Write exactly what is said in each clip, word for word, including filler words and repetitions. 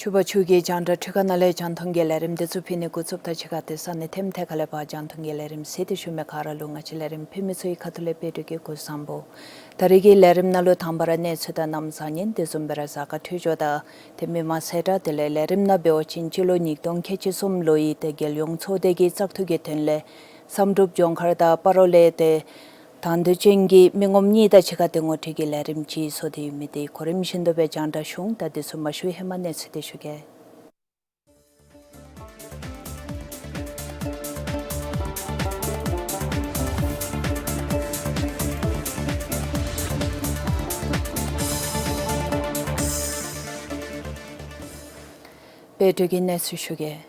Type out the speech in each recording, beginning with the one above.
ཕྱུ་པ་ཕྱུགས་ཀྱི་རྒྱང་བསྒྲགས་ཁྲི་ཁ་ནང་ལས་རྒྱང་མཐོང་གི་ལས་རིམ་འདི་ཚུ་ཕུལ་ནི་འགོ་བཙུགསཔ་དང་གཅིག་ཁར་ཏེ་ས་གནས་ཐེམ་ཐེ་ཁ་ལས་ཕར་རྒྱང་མཐོང་གི་ལས་རིམ་གཟིགས་ཏེ་བཞུགས་མི་ག་ར་ལུ་ང་བཅས་ལས་རིམ་ཕུལ་མི་ཚུ་གི་ཁ་ཐུག་ལས་དཔལ་སྒྲོན་གྱིས་སྐུ་གཟུགས་བཟང་པོ། ད་རེས་ཀྱི་ལས་རིམ་ནང་ལུ་དང་པ་ར་གནས་ཚུལ་དང་གནམ་བཟང་ངན། དེ་བཟུམ་སྦེ་ར་གཟའ་སྐར་འཕྲོད་སྦྱོར་དང་ཏེ་མི་མང་གསལ་བསྒྲགས། དེ་ལས་ལས་རིམ་ནང་འབད་བ་ཅིན་སྤྱི་ལོ་ཉིས་སྟོང་ཁལ་གཅིག་གསུམ་ལོའི་ཏེ་རྒྱལ་ཡོངས་ཚོགས་སྡེ་གི་བཙག་འཐུ་གི་དོན་ལས་བསམ་གྲུབ་ལྗོངས་མཁར་དང་སྤ་རོ་ལས་ཏེ་དང་འདོད་ཅན་གྱི་མི་ངོམ་གཉིས་དང་གཅིག་ཁར་ཏེ་ངོ་སྤྲོད་ཀྱི་ལས་རིམ་ཅིག་བཟོ་སྟེ་ཡོད་མི་འདི་གོ་རིམ་བཞིན་དུ་སྦེ་རྒྱང་བསྒྲགས་ཞུ་འོང་། ད་དེ་ཚུ་མ་ཞུ་ཧེ་མ་གནས་ཚུལ་འདི་ཞུ་གེ། དཔལ་སྒྲོན་གྱིས་གནས་ཚུལ་ཞུ་གེ།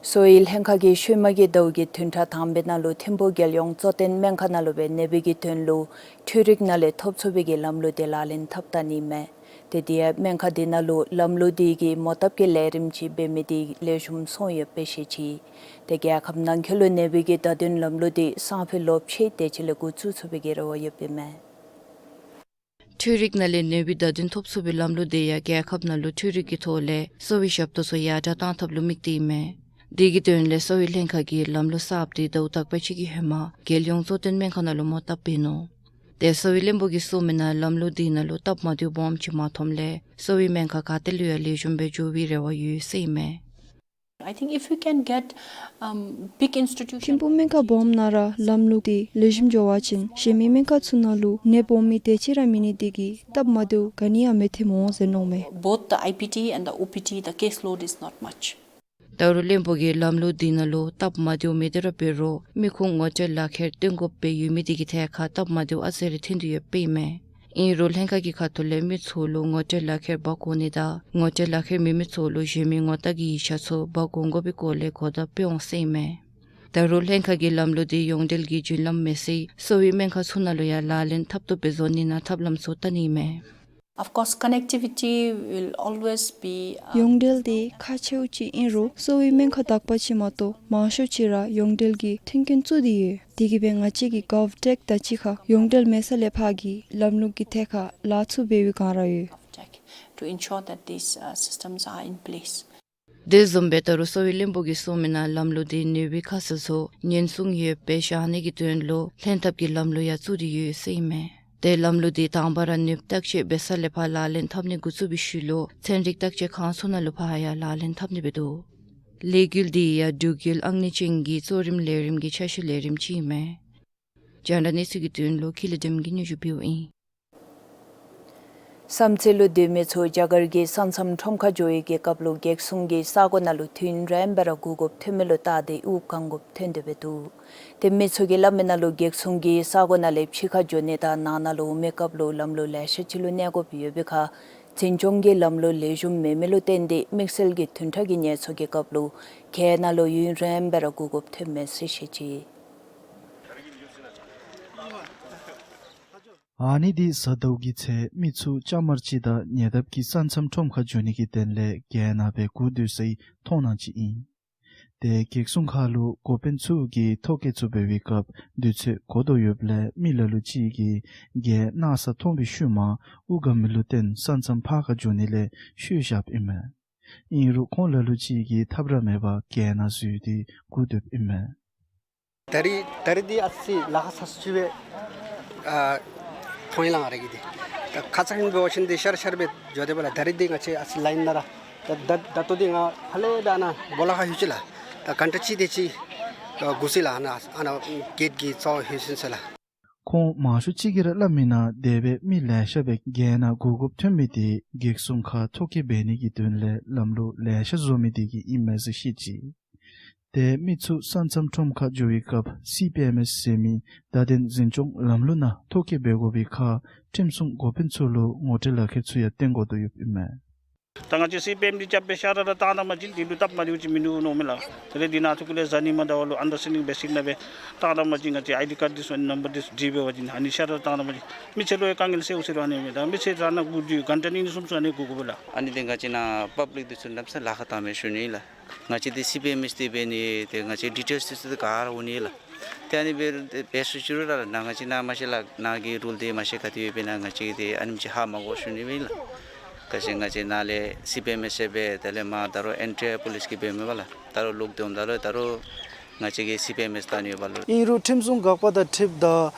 གསོ་བའི་ལྷན་ཁག་གིས་ཤུལ་མ་གི་ཟླཝ་གི་བདུན་ཕྲག་དང་པའི་ནང་ལུ་ཐིམ་ཕུག་རྒྱལ་ཡོངས་གཙོ་བསྟེན་སྨན་ཁང་ནང་ལུ་སྦེ་ནད་འབུས་ཀྱི་དོན་ལུ་འཕྲུལ་རིག་ནང་ལས་ཐོབ་ཚུགས་པའི་གི་ལམ་ལུགས་འདི་ལག་ལེན་འཐབ་ད་ནི་མས། ཏེ་དེ་ཡང་སྨན་ཁང་འདི་ནང་ལུ་ལམ་ལུགས་འདི་གི་མོ་བཏབ་ཀྱི་ལས་རིམ་ཅིག་འབད་མི་འདི་ལེགས་ཤོམ་སོང་ཡོདཔ་སྦེ་བཤད་ཅི། ཏེ་རྒྱལ་ཁབ་ནང་འཁོད་ལུ་ནད་འབུས་ཀྱི་བརྡ་དོན་ལམ་ལུགས་འདི་སང་ཕོད་ལོ་ཕྱེད་དེ་ཅིག་ལས་འགོ་བཙུགས་ཚུགས་པའི་གི་རེ་བ་ཡོདཔ་ཨིན་མས། འཕྲུལ་རིག་ནང་ལས་ནད་འབུས་བརྡ་དོན་ཐོབ་ཚུགས་པའི་ལམ་ལུགས་འདི་ཡང་རྒྱལ་ཁབ་ནང་ལུ་འཕྲུལ་རིག་གི་ཐོག་ལས་གསོ་བའི་ཞབས་ཏོག་ཚུ་ཡར་དྲག་གཏང་ཐབས་ལུ་དམིགས་ཏེ་ཨིན་མས། དེ་གི་དོན་ལས་གསོ་བའི་ལྷན་ཁག་གིས་ལམ་ལུགས་གསརཔ་འདི་ཟླཝ་དག་པ་ཅིག་གི་ཧེ་མ་རྒྱལ་ཡོངས་གཙོ་བསྟེན་སྨན་ཁང་ནང་ལུ་མོ་བཏབ་འབད་ནུག། ཏེ་གསོ་བའི་བློན་པོ་གིས་གསུངས་མི་ནང་ལམ་ལུགས་འདི་ནང་ལུ་སྟབས་མ་བདེཝ་སྦོམ་ཅིག་མ་ཐོནམ་ལས་གསོ་བའི་སྨན་ཁང་ག་ཏེ་ལུ་ཡང་ལེགས་ཤོམ་སྦེ་འགྱོ་བའི་རེ་བ་ཡོད་ཟེར་ཨིན་མས། I think if you can get, um, big institution, ཐིམ་ཕུག་སྨན་ཁང་སྦོམ་ནང་ར་ལམ་ལུགས་འདི་ལེགས་ཤོམ་འགྱོ་བ་ཅིན་གཞན་མི་སྨན་ཁང་ཚུ་ནང་ལུ་ནད་སྦོམ་མི་དེ་ཅིག་ར་མེད་ནི་དེ་གིས་སྟབས་མ་བདེཝ་ག་ནི་ཡང་མི་ཐོན་འོང་ཟེར་མནོཝ་མས། Both the I P D and the O P D, the caseload is not much. ད་རུང་བློན་པོ་གིས་ལམ་ལུགས་འདི་ནང་ལུ་སྟབས་མ་བདེཝ་མེད་དེ་ར་འབད་རུང་མི་ཁུངས་ངོ་སྤྲོད་ལག་ཁྱེར་སྟོན་དགོཔ་སྦེ་ཡོད་མི་དེ་གི་ཐད་ཁར་སྟབས་མ་བདེཝ་ཨ་ཙི་རེ་ཐོན་དོ་ཡོདཔ་ཨིན་མས། ཨིན་རུང་ལྷན་ཁག་གི་ཁ་ཐུག་ལས་མི་ཚུ་ལུ་ངོ་སྤྲོད་ལག་ཁྱེར་འབག་དགོ་ནི་དང་ངོ་སྤྲོད་ལག་ཁྱེར་མེད་མི་ཚུ་ལུ་གཞན་མི་ངོ་རྟགས་ཀྱི་ཡིག་ཆ་ཚུ་འབག་འོང་དགོ་པའི་སྐོར་ལས་གོ་བརྡ་སྤྲོད་འོང་ཟེར་ཨིན་མས། ད་རུང་ལྷན་ཁག་གི་ལམ་ལུགས་འདི་ཡོངས་འབྲེལ་གྱི་རྒྱུན་ལམ་མེད་སའི་གསོ་བའི་སྨན་ཁང་ཚུ་ནང་ལུ་ཡང་ལག་ལེན་འཐབ་བཏུབ་སྦེ་བཟོ་ནི་ནང་ཐབས་ལམ་ཚུ་བལྟ་ནི་ཨིན་མས། Of course, connectivity will always be, um, ཡོངས་འབྲེལ་འདི་ཁག་ཆེཝ་ཅིག་ཨིན་རུང་གསོ་བའི་སྨན་ཁང་དག་པ་ཅིག་མ་གཏོགས་མང་ཤོས་ཅིག་ར་ཡོངས་འབྲེལ་གྱི་མཐུན་རྐྱེན་བཙུགས་ཏེ་ཡོད། དེ་གིས་སྦེ་ང་བཅས་ཀྱི་GovTech དང་གཅིག་ཁར་ཡོངས་འབྲེལ་མེད་ས་ལས་ཕར་གྱི་ལམ་ལུགས་ཀྱི་ཐད་ཁར་ལཱ་ཚུ་འབད་བའི་བསྒང་ར་ཡོད། Tech to ensure that these, uh, systems are in place. དེ་བཟུམ་སྦེ་ད་རུང་གསོ་བའི་བློན་པོ་གིས་གསུངས་མི་ནང་ལམ་ལུགས་འདི་ནད་འབུས་ཁ་གསལ་ཚུ་ཉེན་སྲུང་ཡོདཔ་སྦེ་བཞག་ནི་གི་དོན་ལུ་ལྷན་ཐབས་ཀྱི་ལམ་ལུགས་ཡང་བཙུགས་ཏེ་ཡོད་ཟེར་ཨིན་མས། ཏེ་ལམ་ལུགས་འདི་དང་པ་ར་ནདཔ་བརྟག་དཔྱད་འབད་ས་ལས་ཕར་ལག་ལེན་འཐབ་ནི་འགོ་བཙུགས་པའི་ཤུལ་ལུ་ཚན་རིག་བརྟག་དཔྱད་ཁང་ཚུ་ནང་ལུ་ཕར་ཡང་ལག་ལེན་འཐབ་ནི་འབད་དོ། ལས་འགུལ་འདི་ཡང་འབྲུག་ཡུལ་ཨང་ནི་ཅན་གྱི་གཙོ་རིམ་ལས་རིམ་གྱི་ཆ་ཤས་ལས་རིམ་ཅིག་ཨིན་མས། རྒྱང་བསྒྲགས་གནས་ཚུལ་གྱི་དོན་ལུ་ཀུན་ལེགས་སྒྲོལམ་གིས་སྙན་ཞུ་ཕུལཝ་ཨིན། བསམ་རྩེ་ལུ་སྡོད་མི་ཚུ་རྒྱ་གར་གྱི་ས་མཚམས་ཁྲོམ་ཁར་འགྱོ་བའི་གི་སྐབས་ལུ་བགེགས་སྲུང་གིས་ས་གོ་ནང་ལུ་དུས་ཡུན་རིངམོ་སྦེ་ར་སྒུག་དགོཔ་ཐོན་མི་ལུ་བལྟ་སྟེ་དབུགས་གང་དགོཔ་ཐོན་དོ་སྦེ་འདུག། ཏེ་མི་ཚུ་གིས་སླབ་མི་ནང་ལུ་བགེགས་སྲུང་གིས་ས་གོ་ནང་ལས་ཕྱི་ཁར་འགྱོ་ནི་དང་ནང་ན་ལུ་འོང་མི་སྐབས་ལུ་ལམ་ལུགས་ལེ་ཤ་ཅིག་ལུ་གནས་དགོཔ་ཡོད་པའི་ཁར་འཛིན་སྐྱོང་གིས་ལམ་ལུགས་ལེགས་ཤོམ་མེད་མི་ལུ་བརྟེན་ཏེ་དམིགས་བསལ་གྱི་བདུན་ཕྲག་གི་ཉེས་གསོག་གི་སྐབས་ལུ་གྱལ་ནང་ལུ་ཡུན་རིངམོ་སྦེ་ར་སྒུག་དགོཔ་ཐོན་མས་ཟེར་བཤད་ཅི། ཨ་ནི་འདི་གཟའ་ཟླཝ་གི་ཚེ་མི་ཚུ་ཅ་དམར་ཅིག་དང་ཉེ་འདབས་ཀྱི་ས་མཚམས་ཁྲོམ་ཁར་འགྱོ་ནི་གི་དོན་ལས་རྒྱལ་ནང་སྦེ་སྒུག་སྡོད་སའི་མཐོང་སྣང་ཅིག་ཨིན། ཏེ་བགེགས་སྲུང་ཁག་ལུ་འགོ་དཔོན་ཚུ་གིས་ཐོ་བཀོད་ཚུ་འབད་བའི་སྐབས་དུས་ཚོད་འགོར་དོ་ཡོདཔ་ལས་མི་ལ་ལུ་ཅིག་གིས་རྒྱལ་གནག་ས་མཐོང་བའི་ཤུལ་མ་དབུགས་དགའ་མི་ལུ་བརྟེན་ས་མཚམས་ཕར་ཁར་འགྱོ་ནི་ལས་ཤོར་བཞགཔ་ཨིན་མས། ཨིན་རུང་ཁོང་ལ་ལུ་ཅིག་གིས་ཐབས་ར་མེད་པར་རྒྱལ་ནང་འཛུལ་ཏེ་སྒུག་སྡོདཔ་ཨིན་མས། ད་རིས་ད་རིས་འདི་ཨ་ཙི་ལཱ་ཁག་ཚ་སུ་ཅིག་སྦེ་ཨ་མཐོང་ཡི་ལགས། ང་ར་གིས་འདི་ད་ཁ་ཙ་ཧིང་འབད་བ་ཅིན་འདི་ཤར་ཤར་སྦེ་འགྱོ་དེས་པ་ལགས། ད་རིས་འདི་ང་བཅས་ཨ་ཙི་ལཱའི་ནང་ར་ད་ད་ད་ལྟོ་འདི་ང་ཧ་ལས་སྦེ་ཨ་ནཱ་སྦོ་ལོགས་ཁར་ལྷོད་ཅི་ལགས། ད་གྷན་ཊ་གཅིག་དེ་ཅིག་སྒུག་ཅི་ལགས། ཨ་ནཱ་ཨ་ནཱ་གེཊ་གི་རྩ་བར་ལྷོད་ཅི་ཟེར་ལགས། ཁོང་མང་ཤོས་ཅིག་གིས་ར་སླབ་མིའི་ནང་དེ་སྦེ་མི་ལེ་ཤ་སྦེ་རྒྱལ་ནང་སྒུག་དགོཔ་ཐོན་མི་འདི་བགེགས་སྲུང་ཁག་ཐོ་བཀོད་འབད་ནི་གི་དོན་ལས་ལམ་ལུགས་ལེ་ཤ་བཟོ་མི་འདི་གིས་ཨིན་མས་ཟེར་བཤད་ཅི། ཏེ་མི་ཚུ་ས་མཚམས་ཁྲོམ་ཁར་འགྱོ་བའི་སྐབས་སི་པི་ཨེམ་ཨེསི་ཟེར་མི་བརྡ་དོན་འཛིན་སྐྱོང་ལམ་ལུགས་ནང་ཐོ་བཀོད་འབད་དགོ་པའི་ཁར་ཁྲིམས་སྲུང་འགོ་དཔོན་ཚུ་ལུ་ངོ་སྤྲོད་ལག་ཁྱེར་ཚུ་ཡང་སྟོན་དགོ་དོ་ཡོདཔ་ཨིན་མས། ད་ང་བཅས་སི་པི་ཨེམ་འདི་རྐྱབ་སྦེ་ཤ་ར་ར་བཏང་ད་མ་བྱིན་འདི་ལུ་སྟབས་མ་བདེཝ་ཅིག་མིན་འདུག་མནོཝ་མས་ལགས། དེ་ལས་འདི་ནང་འཁོད་ལས་གཟའ་ཉི་མ་ཟླ་བ་ལུ་ཨན་ཌར་སི་ཊེན་ཌིང་བེ་སིསི་ནང་སྦེ་བཏང་ད་མ་བྱིན་ང་བཅས་ཨའི་ཌི་ཀཱཌ་འདི་ཚུ་ནམ་བར་འདི་ཚུ་བྲིས་འབད་བ་ཅིན་ཨ་ནི་ཤ་ར་ར་བཏང་ད་མ་བྱིན་མི་སེར་ལུ་ཡང་དཀའ་ངལ་སེལཝ་ཟེར་རུང་ཨ་ནི་མས། ད་མི་སེར་ར་ནཱ་སྒུག་སྡོད་གྷན་ཊ་གཉིས་གསུམ་ཚུ་ཨ་ནི་སྒུག་དགོ་པས་ལགས། ཨ་ནི་འདི་ང་བཅས་ནཱ་པབ་ལིཀ་འདི་ཚུ་གནམ་མེད་ས་མེད་ལཱ་ཁག་བཏངམ་མས་ཞུ་ནི་ལགས། ང་བཅས་འདི་སི་པི་ཨེམ་ཨེསི་འདི་འབད་ནི་འདི་ང་བཅས་ཌི་ཊེལསི་འདི་ཚུ་ག་ར་འོང་ནི་ལགས། ཏེ་ཨ་ནི་འབད་འབད་ཚུགས་ཅི་རུང་ར་ནཱ་ང་བཅས་ནཱ་མ་ཤེས་ལགས། ནཱ་གི་རུལ་འདི་མ་ཤེས་ག་དེ་ཡོདཔ་ཨིན་ན་ང་བཅས་ཀྱིས་འདི་ཨ་ནེམ་ཅིག་ཧ་མ་གོ་ཞུ་ནི་ཨིན་ལགས། ག་ཅི་ང་བཅས་ནཱ་ལས་སི་པི་ཨེམ་ཨེསི་འབད་དེ་ལས་མར་ད་རུང་ཨེན་ཊི་ཨའི་པོ་ལིསི་གིས་འབད་མི་པ་ལགས། ད་རུང་ལོག་སྟེ་འོངམ་ད་ལུ་ད་རུང་ང་བཅས་ཀྱིས་སི་པི་ཨེམ་ཨེསི་བཏང་ནི་ཡོདཔ་ལུ། ཨིན་རུང་ཁྲིམས་སྲུང་འགག་པ་དང་འཁྲིལཝ་ད་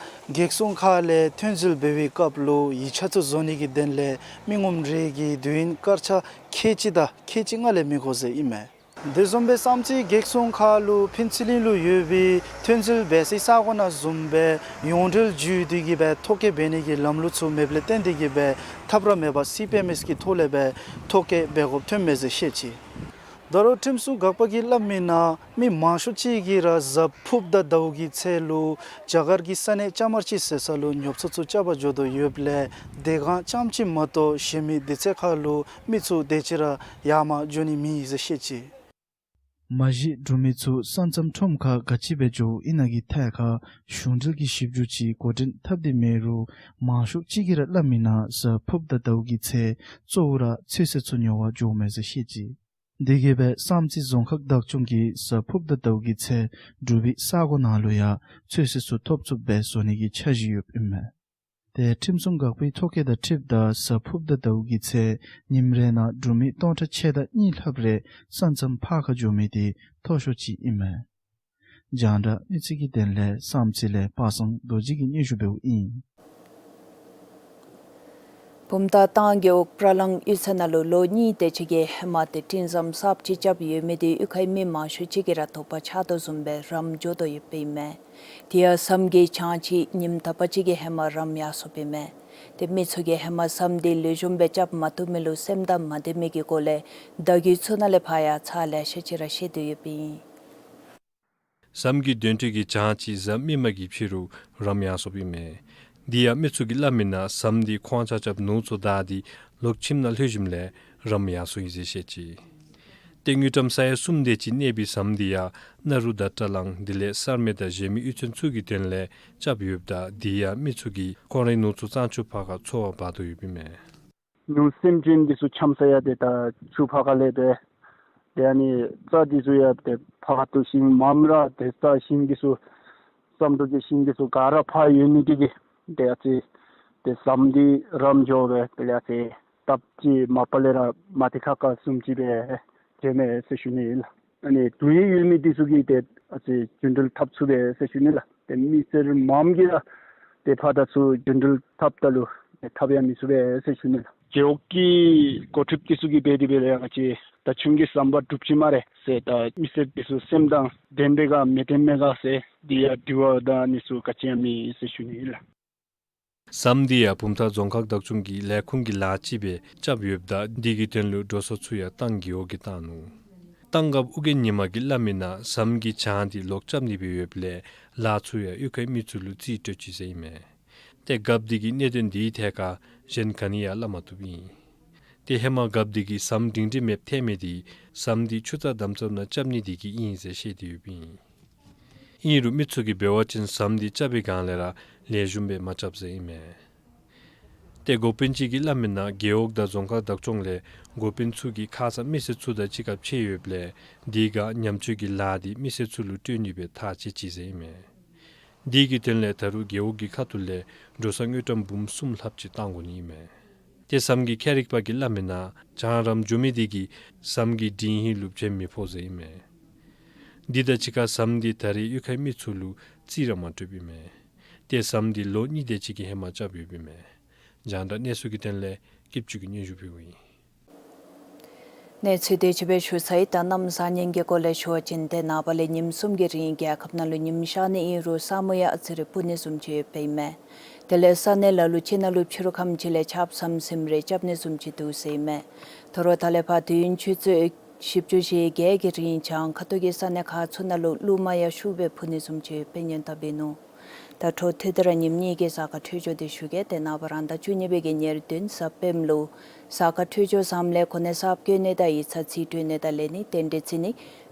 བགེགས་སྲུང་ཁག་ལས་ཐོན་འཛུལ་འབད་བའི་སྐབས་ལུ་ཡིག་ཆ་ཚུ་བཟོ་ནི་གི་དོན་ལས་མི་ངོམ་རེ་གི་དུས་ཡུན་སྐར་ཆ་ཁལ་གཅིག་དང་ཁལ་གཅིག་ལྔ་ལས་མི་འགོར་ཟེར་ཨིན་མས། དེ་བཟུམ་སྦེ་བསམ་རྩེ་བགེགས་སྲུང་ཁག་ལུ་ཕུན་ཚོགས་གླིང་ལུ་ཡོད་པའི་ཐོན་འཛུལ་འབད་སའི་ས་གོ་ནང་བཟུམ་སྦེ་ཡོངས་འབྲེལ་བརྒྱུད་དེ་གིས་སྦེ་ཐོ་བཀོད་འབད་ནི་གི་ལམ་ལུགས་ཚུ་མེདཔ་ལས་བརྟེན་ཏེ་གིས་སྦེ་ཐབས་ར་མེད་པར་སི་པི་ཨེམ་ཨེསི་གི་ཐོག་ལས་སྦེ་ཐོ་བཀོད་འབད་དགོཔ་ཐོན་མས་ཟེར་བཤད་ཅི། ད་རུང་ཁྲིམས་སྲུང་འགག་པ་གིས་སླབ་མིའི་ནང་མི་མང་ཤོས་ཅིག་གིས་ར་གཟའ་ཕུརཔ་དང་ཟླཝ་གི་ཚེས་ལུ་རྒྱ་གར་གྱི་ས་གནས་ཅ་དམར་ཅིག་ཟེར་ས་ལུ་ཉོ་ཚོང་ཚུ་རྐྱབ་པར་འགྱོ་དོ་ཡོདཔ་ལས་དེ་སྒང་རྐྱངམ་ཅིག་མ་གཏོགས་གཞན་མི་དེ་ཚུ་ཁར་ལུ་མི་ཚུ་དེ་ཅིག་ར་ཡར་མར་འགྱོ་ནི་མེད་ཟེར་བཤད་ཅི། མ་གཞི་འབྲུག་མི་ཚུ་ས་མཚམས་ཁྲོམ་ཁར་ག་ཅི་སྦེ་འགྱོཝ་ཨིན་ན་གི་ཐད་ཁར་གཞུང་འབྲེལ་གྱི་ཞིབ་འཇུག་ཅིག་འགོ་འདྲེན་འཐབ་སྟེ་མེད་རུང་མང་ཤོས་ཅིག་གིས་ར་སླབ་མིའི་ནང་གཟའ་ཕུརཔ་དང་ཟླཝ་གི་ཚེས་གཙོ་བོ་ར་ཚོད་བསྲེ་ཚུ་ཉོ་བར་འགྱོཝ་མས་ཟེར་བཤད་ཅི། དེ་གིས་སྦེ་བསམ་རྩེ་རྫོང་ཁག་བདག་སྐྱོང་གིས་གཟའ་ཕུརཔ་དང་ཟླཝ་གི་ཚེས་འབྲུག་པའི་ས་གོ་ནང་ལུ་ཡང་ཚོད་བསྲེ་ཚུ་ཐོབ་ཚུགསཔ་སྦེ་བཟོ་ནི་གི་འཆར་གཞི་ཡོདཔ་ཨིན་མས། ཏེ་ཁྲིམས་སྲུང་འགག་པའི་ཐོ་བཀོད་དང་འཁྲིལཝ་ད་གཟའ་ཕུརཔ་དང་ཟླཝ་གི་ཚེས་ཉིནམ་རེ་ནང་འབྲུག་མི་སྟོང་ཕྲག་ཕྱེད་དང་གཉིས་ལྷགཔ་རེ་ས་མཚམས་ཕར་ཁར་འགྱོ་མི་འདི་མཐོ་ཤོས་ཅིག་ཨིན་མས། རྒྱང་བསྒྲགས་གནས་ཚུལ་གྱི་དོན་ལས་བསམ་རྩེ་ལས་པ་སངས་རྡོ་རྗེ་གིས་སྙན་ཞུ་འབདཝ་ཨིན། བུམ་ཐང་ཏང་རྒེད་འོག་སྤྲ་གླང་གཡུས་ཚན་ནང་ལུ་ལོ་གཉིས་དེ་ཅིག་གི་ཧེ་མ་ཏེ་སྤྲིན་ཟམ་གསརཔ་ཅིག་རྐྱབ་ཡོད་མི་འདི་གཡུས་ཁའི་མི་མང་ཤོས་ཅིག་གིས་ར་དོགས་པ་ཆགས་དོ་བཟུམ་སྦེ་རམ་འགྱོ་དོ་ཡོདཔ་ཨིན་མས། དེ་ཡང་ཟམ་གྱི་གྱང་ཅིག་ཉིནམ་དག་པ་ཅིག་གི་ཧེ་མ་རམ་ཡར་སོཔ་ཨིན་མས། ཏེ་མི་ཚུ་གིས་ཧེ་མ་ཟམ་འདི་ལེགས་ཤོམ་སྦེ་རྐྱབ་མ་བཏུབ་མི་ལུ་སེམས་ཐག་མ་བདེ་མི་གི་སྒོ་ལས་ད་གི་ཚུན་ནང་ལས་ཕར་ཡང་ཚར་ལེ་ཤ་ཅིག་ར་བཤལ་ཏེ་ཡོདཔ་ཨིན། ཟམ་གྱི་མདུན་དྲོད་ཀྱི་གྱང་ཅིག་ཟམ་མི་མ་གིས་ཕྱེ་རུང་རམ་ཡར་སོཔ་ཨིན་མས། འདི་ཡང་མི་ཚུ་གིས་སླབ་མིའི་ནང་ཟམ་འདི་ཁོང་ཆ་ཁྱབ་ནོར་ཚུ་བདའ་སྟེ་ལོག་ཁྱིམ་ནང་ལྷོད་ཞིནམ་ལས་རམ་ཡར་སོ་ཡི་ཟེར་བཤད་ཅི། ཏེ་དངུལ་ཀྲམ་ས་ཡ་གསུམ་དེ་ཅིག་གནས་པའི་ཟམ་འདི་ཡང་ནཱ་རུ་དང་སྤྲ་གླང་དེ་ལས་གསར་མེ་དང་གཞན་མི་གཡུས་ཚན་ཚུ་གི་དོན་ལས་རྐྱབ་ཡོདཔ་ད་འདི་ཡང་མི་ཚུ་གིས་ཁོང་རའི་ནོར་ཚུ་གཙང་ཆུ་ཕར་ཁར་འཚོ་བར་འབག་དོ་ཡོདཔ་ཨིན་མས། ཉུང་སེམས་ཅན་འདི་ཚུ་འཁྱམ་ས་ཡང་ཏེ་ད་ཆུ་ཕར་ཁ་ལས་ཏེ་ཏེ་ཨ་ནི་རྩྭ་འདི་ཚུ་ཡང་ཏེ་ཕར་བཏོག་ཞིང་མངམ་ར་ཏེ་རྩྭ་ཞིང་འདི་ཚུ་ཟམ་འདྲུད་ཀྱི་ཞིང་འདི་ཚུ་ག་ར་ཕར་ཡོད་ནི་འདི་གིས་ཏེ་ཨ་ཙི་ཏེ་ཟམ་འདི་རམ་འགྱོ་སྦེ་དེ་ལས་ཨ་ཙི་སྟབས་ཅིག་མ་པ་ལས་ར་མ་བདེ་ཁག་ཁ་བཟུམ་ཅིག་སྦེ་འགྱོཝ་མས་ཟེར་ཞུ་ནི་ཨིན་ལགས། ཨ་ནི་དུས་ཡུན་ཡོད་མི་འདི་ཚུ་གིས་ཏེ་ཨ་ཙི་རྒྱུན་འགྲུལ་འཐབ་ཚུགས་པས་ཟེར་ཞུ་ནི་ལགས། ཏེ་མི་སེར་མངམ་གིས་ར་ཏེ་ཕར་དང་ཚུར་རྒྱུན་འགྲུལ་འཐབ་ད་ལུ་ཏེ་འཐབ་ཡང་མི་ཚུགས་པས་ཟེར་ཞུ་ནི་ལགས། རྒེད་འོག་གི་འགོ་ཁྲིདཔ་འདི་ཚུ་གིས་འབད་དེ་འབད་ལས་ཡང་ང་བཅས་ད་ཁྱོད་ཀྱི་ཟམ་པ་འགྲུབ་ཅི་སྨ་རེ་ཟེར་ད་མི་སེར་འདི་ཚུ་སེམས་ཐག་བདེན་པས་ག་མི་བདེན་མས་ག་ཟེར་འདི་ཡང་དྲི་བ་དང་ཨ་ནི་ཚུ་ག་ཅི་ཡང་མེད་ཟེར་ཞུ་ནི་ཨིན་ལགས། ཟམ་འདི་ཡང་བུམ་ཐང་རྫོང་ཁག་བདག་སྐྱོང་གི་ལས་ཁུངས་ཀྱི་ལཱ་ཅིག་སྦེ་རྐྱབ་ཡོདཔ་ད་འདི་གི་དོན་ལུ་འགྲོ་སོང་ཚུ་ཡང་ཏང་རྒེད་འོག་གིས་བཏང་ནུག། ཏང་རྒཔོ་ཨོ་རྒྱན་ཉི་མ་གིས་སླབ་མིའི་ནང་ཟམ་གྱི་གྱང་འདི་ལོག་རྐྱབ་ནི་སྦེ་ཡོདཔ་ལས་ལཱ་ཚུ་ཡང་གཡུས་ཁའི་མི་ཚུ་ལུ་རྩིས་སྤྲོད་ཅི་ཟེར་ཨིན་མས། ཏེ་རྒཔོ་འདི་གིས་གནད་དོན་འདིའི་ཐད་ཁར་གཞན་ག་ནི་ཡང་སླབ་མ་བཏུབ་ཨིན། ཏེ་ཧེ་མ་རྒཔོ་འདི་གིས་ཟམ་སྒྲིང་སྒྲི་མེདཔ་ཐལ་མི་འདི་ཟམ་འདི་ཆུ་རྩྭ་དམ་ཟབ་ནང་རྐྱབ་ནི་འདི་གིས་ཨིན་ཟེར་བཤད་དེ་ཡོདཔ་ཨིན། ཨིན་རུང་མི་ཚུ་གིས་འབད་བ་ཅིན་ཟམ་འདི་རྐྱབ་པའི་སྒང་ལས་ར་ལེགས་ཤོམ་སྦེ་མ་རྐྱབ་ཟེར་ཨིན་མས། ཏེ་འགོ་དཔོན་ཅིག་གིས་སླབ་མིའི་ནང་རྒེད་འོག་དང་རྫོང་ཁག་བདག་སྐྱོང་ལས་འགོ་དཔོན་ཚུ་གིས་ཁ་ཙ་མི་སེར་ཚུ་དང་གཅིག་ཁར་ཕྱད་ཡོདཔ་ལས་དེ་སྒང་ཉམས་བཅོས་ཀྱི་ལཱ་དེ་མི་སེར་ཚུ་ལུ་སྤྲོད་ནི་སྦེ་ཐག་བཅད་ཅི་ཟེར་ཨིན་མས། དེ་གི་དོན་ལས་ད་རུང་རྒེད་འོག་གི་ཁ་ཐུག་ལས་འགྲོ་སོང་དངུལ་ཀྲམ་འབུམ་གསུམ་ལྷགཔ་ཅིག་བཏང་དགོ་ནི་ཨིན་མས། ཏེ་ཟམ་གྱི་ཁྱད་རིག་པ་གིས་སླབ་མིའི་ནང་བྱང་རམ་འགྱོ་མི་དེ་གིས་ཟམ་གྱི་དྲིན་ཧིང་ལུ་བྱིན་མི་ཕོད་ཟེར་ཨིན་མས། དེ་དང་གཅིག་ཁར་ཟམ་དེ་ད་རེས་གཡུས་ཁའི་མི་ཚུ་ལུ་རྩིས་ར་མ་སྤྲོདཔ་ཨིན་མས། ཏེ་ཟམ་དེ་ལོ་གཉིས་དེ་ཅིག་གི་ཧེ་མ་རྐྱབ་ཡོདཔ་ཨིན་མས། རྒྱང་བསྒྲགས་གནས་ཚུལ་གྱི་དོན་ལས་སྐྱིདཔ་ཅུ་གིས་སྙན་ཞུ་ཕུལཝ་ཨིན། གནས་ཚུལ་དེ་ཅིག་སྦེ་ཞུ་ཚར་ཡི། ད་གནམ་བཟང་ངན་གྱི་སྐོར་ལས་ཞུ་བ་ཅིན་ཏེ་ནངས་པ་ལས་ཉིནམ་གསུམ་གྱི་རིང་རྒྱལ་ཁབ་ནང་ལུ་ཉིམ་ཤར་ནི་ཨིན་རུང་ས་སྨུག་ཡང་ཨ་ཙི་རེ་སྤུབ་ནི་བཟུམ་ཅིག་ཡོདཔ་ཨིན་མས། དེ་ལས་ས་གནས་ལ་ལུ་ཅིག་ནང་ལུ་ཕྱི་རུ་ཁམས་ཅིག་ལས་ཆརཔ་ཟམ་ཟིམ་རེ་རྐྱབ་ནི་བཟུམ་ཅིག་འདུག་ཟེར་ཨིན་མས། དོ་རུང་ད་ལས་ཕར་དུས་ཡུན་ཆུ་ཚོད་བཞི་བཅུ་ཞེ་བརྒྱད་ཀྱི་རིང་བྱང་ཁ་ཐུག་གི་ས་གནས་ཁག་ཚུ་ནང་ལུ་རླུང་མ་ཡང་ཤུགས་སྦེ་འཕུ་ནི་བཟུམ་ཅིག་ཡོདཔ་ཨིན་ནི་ཨིནམ་ད་འབད་ནུག། ད་འཕྲོ་མཐུད་དེ་ར་ཉིནམ་གཉིས་ཀྱི་གཟའ་སྐར་འཕྲོད་སྦྱོར་དེ་ཞུ་གེ། ཏེ་ནངས་པ་རང་ཟླ་བཅུ་གཉིས་པའི་གི་ཉེར་བདུན་གཟའ་སྤེནམ་ལུ་གཟའ་སྐར་འཕྲོད་སྦྱོར་བཟངམ་ལས་གོ་གནས་གསརཔ་བཀོད་ནི་དང་ཡིག་ཚང་རྩིས་སྤྲོད་ནི་དང་ལེན་ནི་རྟེན་འབྲེལ་བརྩི་ནི་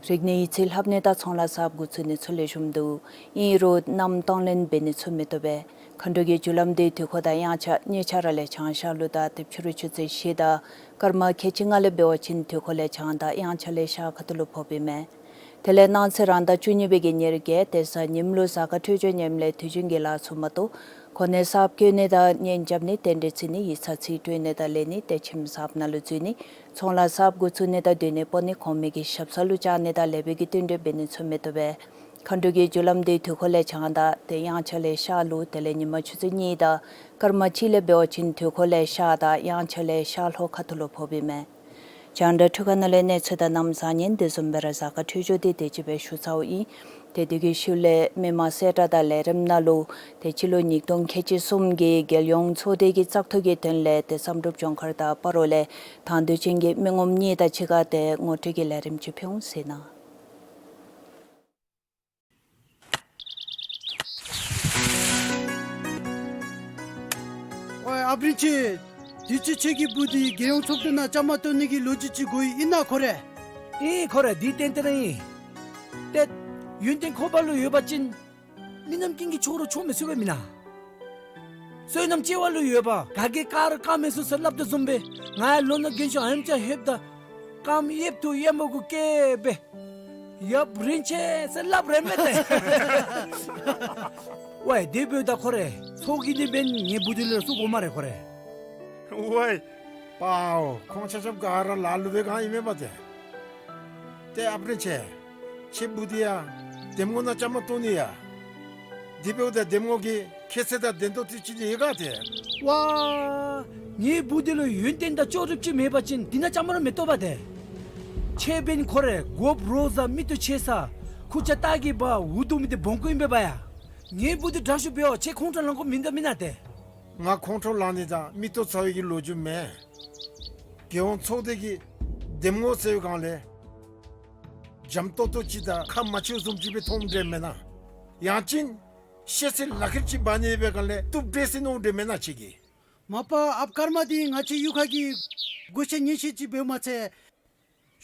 རིག་གནས་ཡིག་རྩིས་ལྷབ་ནི་དང་ཚོང་ལཱ་གསརཔ་འགོ་བཙུགས་ནི་ཚུ་ལེགས་ཤོམ་འདུག། ཨིན་རུང་གནམ་གཏོང་ལེན་འབད་ནི་ཚུ་མི་བཏུབ་པས། མཁའ་འགྲོ་གི་རྒྱུ་ལམ་དེ་དུས་འཁོར་དང་དབྱངས་འཆར་གཉིས་ཆ་ར་ལས་བྱང་ཤར་ལུ་དང་ཏེ་ཕྱི་རུ་ཆུ་ཚོད་བཞི་དང་སྐར་མ་ཁལ་གཅིག་ལྔ་ལས་འབད་བ་ཅིན་དུས་འཁོར་ལས་བྱང་དང་དབྱངས་འཆར་ལས་ཤར་ཁ་ཐུག་ལུ་ཕོགཔ་ཨིན་མས། དེ་ལས་གནངས་ཚེ་རང་ཟླ་བཅུ་གཉིས་པའི་གི་ཉེར་བརྒྱད་ཏེ་གཟའ་ཉིམ་ལུ་གཟའ་སྐར་འཕྲོད་སྦྱོར་ངནམ་ལས་དུས་རྒྱུན་གྱི་ལཱ་ཚུ་མ་གཏོགས་གོ་གནས་གསརཔ་བཀོད་ནི་དང་གཉེན་རྐྱབ་ནི་རྟེན་འབྲེལ་བརྩི་ནི་ཡིག་ཚང་རྩིས་སྤྲོད་ནི་དང་ལེན་ནི་ཏེ་ཁྱིམ་གསརཔ་ནང་ལུ་འཛུལ་ནི་ཚོང་ལཱ་གསརཔ་འགོ་བཙུགས་ནི་དང་སྡོད་གནས་སྤོ་ནི་གོང་མའི་གི་ཞབས་ས་ལུ་བཅར་ནི་དང་ལེགས་པའི་གི་རྟེན་འབྲེལ་འབད་ནི་ཚུ་མི་བཏུབ་པས། མཁའ་འགྲོ་གི་རྒྱུ་ལམ་དེ་དུས་འཁོར་ལས་བྱང་དང་ཏེ་དབྱངས་འཆར་ལས་ཤར་ལུ་དེ་ལས་ཉིན་མ་ཆུ་ཚོད་གཉིས་དང་སྐར་མ་གཅིག་ལས་འབད་བ་ཅིན་དུས་འཁོར་ལས་ཤར་དང་དབྱངས་འཆར་ལས་ཤར་ལྷོ་ཁ་ཐུག་ལུ་ཕོགཔ་ཨིན་མས། རྒྱང་བསྒྲགས་འཕྲུལ་ཁང་ནང་ལས་གནས་ཚུལ་དང་གནམ་བཟང་ངན་དེ་བཟུམ་སྦེ་ར་གཟའ་སྐར་འཕྲོད་སྦྱོར་དེ་དེ་ཅིག་སྦེ་ཞུ་ཚརཝ་ཨིན། ཏེ་དེ་གི་ཤུལ་ལས་མི་མང་གསལ་བསྒྲགས་དང་ལས་རིམ་ནང་ལུ་ཏེ་སྤྱི་ལོ་ཉིས་སྟོང་ཁལ་གཅིག་གསུམ་གྱི་རྒྱལ་ཡོངས་ཚོགས་སྡེ་གི་བཙག་འཐུ་གི་དོན་ལས་ཏེ་བསམ་གྲུབ་ལྗོངས་མཁར་དང་སྤ་རོ་ལས་དང་འདོད་ཅན་གྱི་མི་ངོམ་གཉིས་དང་གཅིག་ཁར་ཏེ་ངོ་སྤྲོད་ཀྱི་ལས་རིམ་ཅིག་ཕུལ་འོང་ཟེར་ན། ཝའེ་ཨཔ་རིན་ཆེན། དུས་ཅི་ཁྱོད་ཀྱི་བུ་འདི་རྒྱལ་ཡོངས་ཚོགས་འདུ་ནང་བཅའ་མར་གཏོགས་ནི་གི་ལོ་རྒྱུས་ཅིག་གོ་ཡི། ཨིན་ན་ཁོ་རེ། ཨིན་ཁོ་རེ་འདི་ཏན་ཏན་ཨིན། ཏེ་ཡོན་ཏན་ཁོ་པ་ལུ་ཡོད་པ་ཅིན་མི་རྣམས་ཀུན་གྱིས་ཁྱོད་ར་ཆོག་མི་ཚུགས་པས་མེན་ན། བསོད་ནམས་སྐྱེ་བ་ལུ་ཡོད་པ་ག་གིས་བཀག་ར་བཀག་མི་ཚུགས་ཟེར་སླབ་དོ་བཟུམ་སྦེ་ང་ཡང་ལོ་ན་རྒན་ཤོས་ཨ་ནེམ་ཅིག་ལྷོདཔ་ད་རྐངམ་གཡསཔ་ཐུག་གཡསཔ་མར་གུ་བཀལ་སྦེ་ཡབ་རིན་ཆེན་ཟེར་སླབ་རན་མས་ཏེ། ཝའེ་དེ་འབདཝ་ད་ཁོ་རེ་ཚོགས་ཀྱི་འདི་འབདན་ངེའི་བུ་འདི་ལུ་སུ་གོ་མ་རེ་ཁོ་རེ། ཝའེ་པའོ་ཁོང་ཆ་ཁྱབ་ག་ར་ལ་ལུ་སྦེ་གང་ཨིན་མས་པ་ཏེ། ཏེ་ཨཔ་རིན་ཆེན། ཁྱོད་བུ་འདི་ཡང་འདེམས་ངོ་ནང་བཅའ་མར་གཏོགས་ནི་ཡ། དེ་འབདཝ་ད་འདེམས་ངོ་གི་ཁྱད་ཚད་དང་ལྡན་ཏོག་ཏོ་ཅིག་འདི་ཡོད་ག་ཏེ། ཝའེ་ངེའི་བུ་འདི་ལུ་ཡོན་ཏན་དང་ལྕོགས་གྲུབ་ཅིག་མེད་པ་ཅིན་འདི་ནང་བཅའ་མར་མི་གཏོགས་པ་ཏེ། ཁྱོད་འབདན་ཁོ་རེ་མགུ་རོ་ཟ་མིག་ཏོ་ཆེ་ས་ཁུ་ཆ་སྟག་གི་བ་འུ་སྡུག་མི་འདི་སྦོམ་ཀུ་ཨིན་པས་པ་ཡ། ངེའི་བུ་འདི་དྲག་ཤོས་འབད་བ་ཅིན་ཁོང་ཁྲོ་ལང་དགོཔ་མིན་འདུག་མེན་ན་ཏེ། ང་ཁོང་ཁྲོ་ལང་ནི་དང་མིག་ཏོ་ཚ་བའི་གི་ལོ་རྒྱུས་མེན། རྒྱལ་ཡོངས་ཚོགས་སྡེ་གི་འདེམས་ངོ་ཟེར་བའི་སྒང་ལས་འཇམ་ཏོག་ཏོ་ཅིག་དང་ཁ་མ་ཕྱེཝ་བཟུམ་ཅིག་སྦེ་མཐོངམ་འདྲས་མེན་ན། ཡང་ཅིན་ཤེས་ཚད་ལག་ཁྱེར་ཅིག་འབག་ནི་ཡོད་པའི་སྒང་ལས་བཏུབ་འདྲས་ཟེར་མནོཝ་འདྲས་མེན་ན་ཁྱོད་ཀྱིས། མ་པ་ཨཔ་ཀརྨ་འདི་ང་བཅས་གཡུས་ཁ་གི་བགོ་བཤའ་ཉན་ཤེས་ཅིག་འབདཝ་མ་ཚད་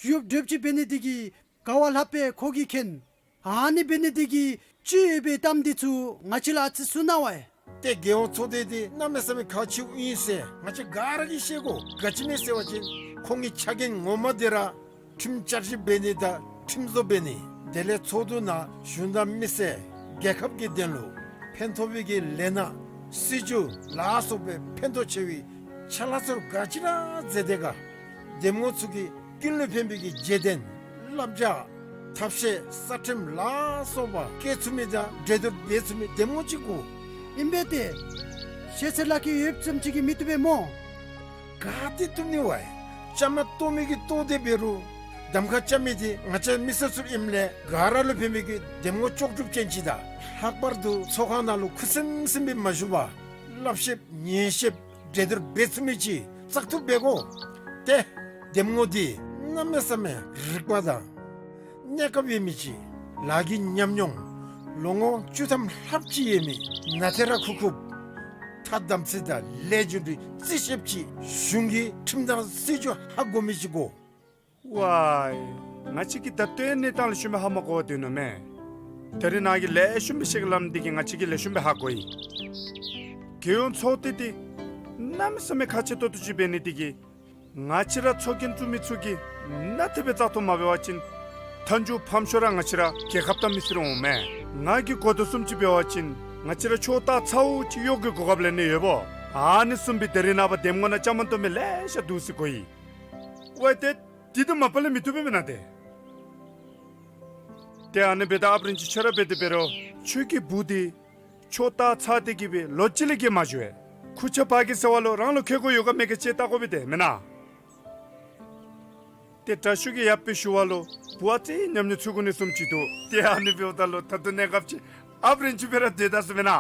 ཡོདཔ་འདྲཝ་ཅིག་འབད་ནི་འདི་གིས་ག་བ་ལྷགཔ་སྦེ་ཁོ་གིས་མཁྱེན། ཨ་ནི་འབད་ནི་འདི་གིས་ཅིག་སྦེ་གཏམ་འདི་ཚུ་ང་བཅས་ལུ་ཨ་ཙི་གསུང་གནང་བས། ཏེ་རྒྱལ་ཡོངས་ཚོགས་སྡེ་འདི་གནམ་མེད་ས་མེད་ཁག་ཆེཝ་ཨིན་ཟེར་ང་བཅས་ག་ར་གིས་ཤེས་དགོ། ག་ཅི་སྨོ་ཟེར་བ་ཅིན་ཁོང་གི་ཕྱག་འགན་ངོ་མ་འདི་ར་ཁྲིམས་བསྐྱར་ཞིབ་འབད་ནི་དང་ཁྲིམས་བཟོ་འབད་ནི། དེ་ལས་ཚོགས་འདུ་ནང་གཞུང་དང་མི་སེར་རྒྱལ་ཁབ་ཀྱི་དོན་ལུ་ཕན་ཐོགས་པའི་གི་ལས་སྣ་སྲིད་བྱུས་ལ་སོགས་པའི་ཕན་ཐོགས་ཆེ་བའི་ཕྱག་ལཱ་ཚུ་ག་ཅི་ར་མཛད་དེ་ག། འདེམས་ངོ་ཚུ་གིས་ཀུན་ལུ་ཕན་པའི་གི་བརྗེད་དོན་བསླབ་བྱ་ཐབས་ཤེས་གསར་ཁྲིམས་ལ་སོགས་པ་བཀལ་ཚུགས་མི་དང་གྲོས་བསྡུར་འབད་ཚུགས་མི་འདེམས་ངོ་ཅིག་དགོ། ཨིན་པས་ཏེ། ཤེས་ཚད་ལག་ཁྱེར་ཡོདཔ་ཙམ་ཅིག་གིས་མི་བཏུབ་པས་སྨོ། ག་ཏེ་བཏུབ་ནི་བས། བཅའ་མར་གཏོགས་མི་གིས་གཏོགས་ཏེ་འབད་རུང་གདམ་ཁ་རྐྱབ་མི་འདི་ང་བཅས་མི་སེར་ཚུ་ཨིནམ་ལས་ག་ར་ལུ་ཕན་པའི་གི་འདེམས་ངོ་ལྕོགས་གྲུབ་ཅན་ཅིག་དང་ལྷག་པར་དུ་ཚོགས་ཁང་ནང་ལུ་ཁུ་སིམ་སིམ་སྦེ་མ་བཞུགས་པར་བསླབ་བཤད་ཉན་བཤད་གྲོས་བསྡུར་འབད་ཚུགས་མི་ཅིག་བཙག་འཐུ་འབད་དགོ། ཏེ་འདེམས་ངོ་འདི་གནམ་མེད་ས་མེད་རིག་པ་དང་གནས་སྐབས་ཡོད་མི་ཅིག་ལཱ་གི་ཉམས་མྱོང་ལོ་ངོ་བཅུ་ཐམ་ལྷགཔ་ཅིག་ཡོད་མི་ནཱ་ཐེ་ར་ཁུག་ཁུགཔ་ཐ་དམ་ཚིག་དང་ལས་རྒྱུ་འབྲས་རྩིས་ཤེསཔ་ཅིག་གཞུང་གི་ཁྲིམས་དང་སྲིད་བྱུས་ཧ་གོ་མི་ཅིག་དགོ། ཝའེ། ང་བཅས་ཀྱིས་ད་ལྟོའི་གནས་སྟངས་ལེགས་ཤོམ་སྦེ་ཧ་མ་གོ་བར་སྡོད་ནུག་མས། ད་རེས་ནཱ་གིས་ལེགས་ཤོམ་སྦེ་བཤད་གེ་སླབ་མི་འདི་གིས་ང་བཅས་ཀྱིས་ལེགས་ཤོམ་སྦེ་ཧ་གོ་ཡི། རྒྱལ་ཡོངས་ཚོགས་སྡེ་འདི་ གནམ་མེད་ས་མེད་ཁག་ཆེ་ཏོག་ཏོ་ཅིག་འབད་ནི་དེ་གིས་ང་བཅས་ར་ཚོགས་རྒྱན་བཙུགས་མི་ཚུ་གིས་ནན་ཏན་སྦེ་བཙག་འཐུ་མ་འབད་བ་ཅིན་མཐའ་མཇུག་ཕམ་ཤོས་ར་ང་བཅས་ར་རྒྱལ་ཁབ་དང་མི་སེར་འོང་མས། ང་གིས་གོ་དོ་བཟུམ་ཅིག་འབད་བ་ཅིན་ང་བཅས་ར་ཕྱོགས་ལྟ་ཚརཝ་ཅིག་གཡོག་གི་གོ་སྐབས་ལེན་ནི་ཡོདཔ་འོང་། ཨ་ནི་བཟུམ་སྦེ་ད་རིས་ནངས་པ་འདེམས་ངོ་ནང་བཅའ་མར་གཏོགས་མི་ལེ་ཤ་འདུག་ཟེར་གོ་ཡི། ཝའི་ཏེ་དེ་དང་མ་པ་ལས་མི་བཏུབ་པས་མེན་ན་ཏེ། ཏེ་ཨ་ནི་འབདཝ་ད་ཨཔ་རིན་ཅི་ཁྱོད་ར་འབད་དེ་འབད་རུང་ཁྱོད་ཀྱི་བུ་འདི་ཕྱོགས་ལྟ་ཚར་ཏེ་གི་སྦེ་ལོ་གཅིག་ལས་བརྒལ་མ་འགྱོ་བས། ཁུར་ཆ་ཕར་གི་ཟེར་བ་ལུ་རང་ལུ་ཁེ་གོ་ཡོད་ག་མེད་ག་ཅིག་བལྟ་དགོ་པས་ཏེ་མེན་ན། ཏེ་དྲག་ཤོས་ཀྱིས་ཡར་སྦེ་ཞུ་བ་ལུ་བུ་ཨ་ཙི་ཉམས་མྱོང་ཚུད་དགོ་ནི་བཟུམ་ཅིག་འདུག། ཏེ་ཨ་ནི་འབདཝ་ད་ལུ་ད་ལྟོ་གནས་སྐབས་ཅིག་ཨཔ་རིན་ཅི་སྦེ་ར་སྡོད་ད་ཟེར་མེན་ན།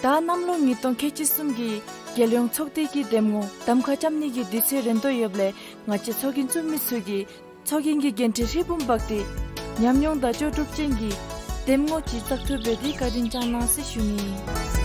ད་གནམ་ལོ་ཉིས་སྟོང་ཁལ་གཅིག་གསུམ་གྱི་རྒྱལ་ཡོངས་ཚོགས་སྡེ་གི་འདེམས་ངོ་གདམ་ཁ་རྐྱབ་ནི་གི་དུས་ཚོད་རན་དོ་ཡོདཔ་ལས་ང་བཅས་ཚོགས་རྒྱན་བཙུགས་མི་ཚུ་གིས་ཚོགས་རྒྱན་གྱི་འགན་འཁྲི་ཧྲིལ་བུམ་འབག་སྟེ་ཉམས་མྱོང་དང་ལྕོགས་གྲུབ་ཅན་གྱི་འདེམས་ངོ་ཅིག་བཙག་འཐུ་འབད་དེ་བཀའ་དྲིན་བསྐྱང་གནང་ཟེར་ཞུ་ནི།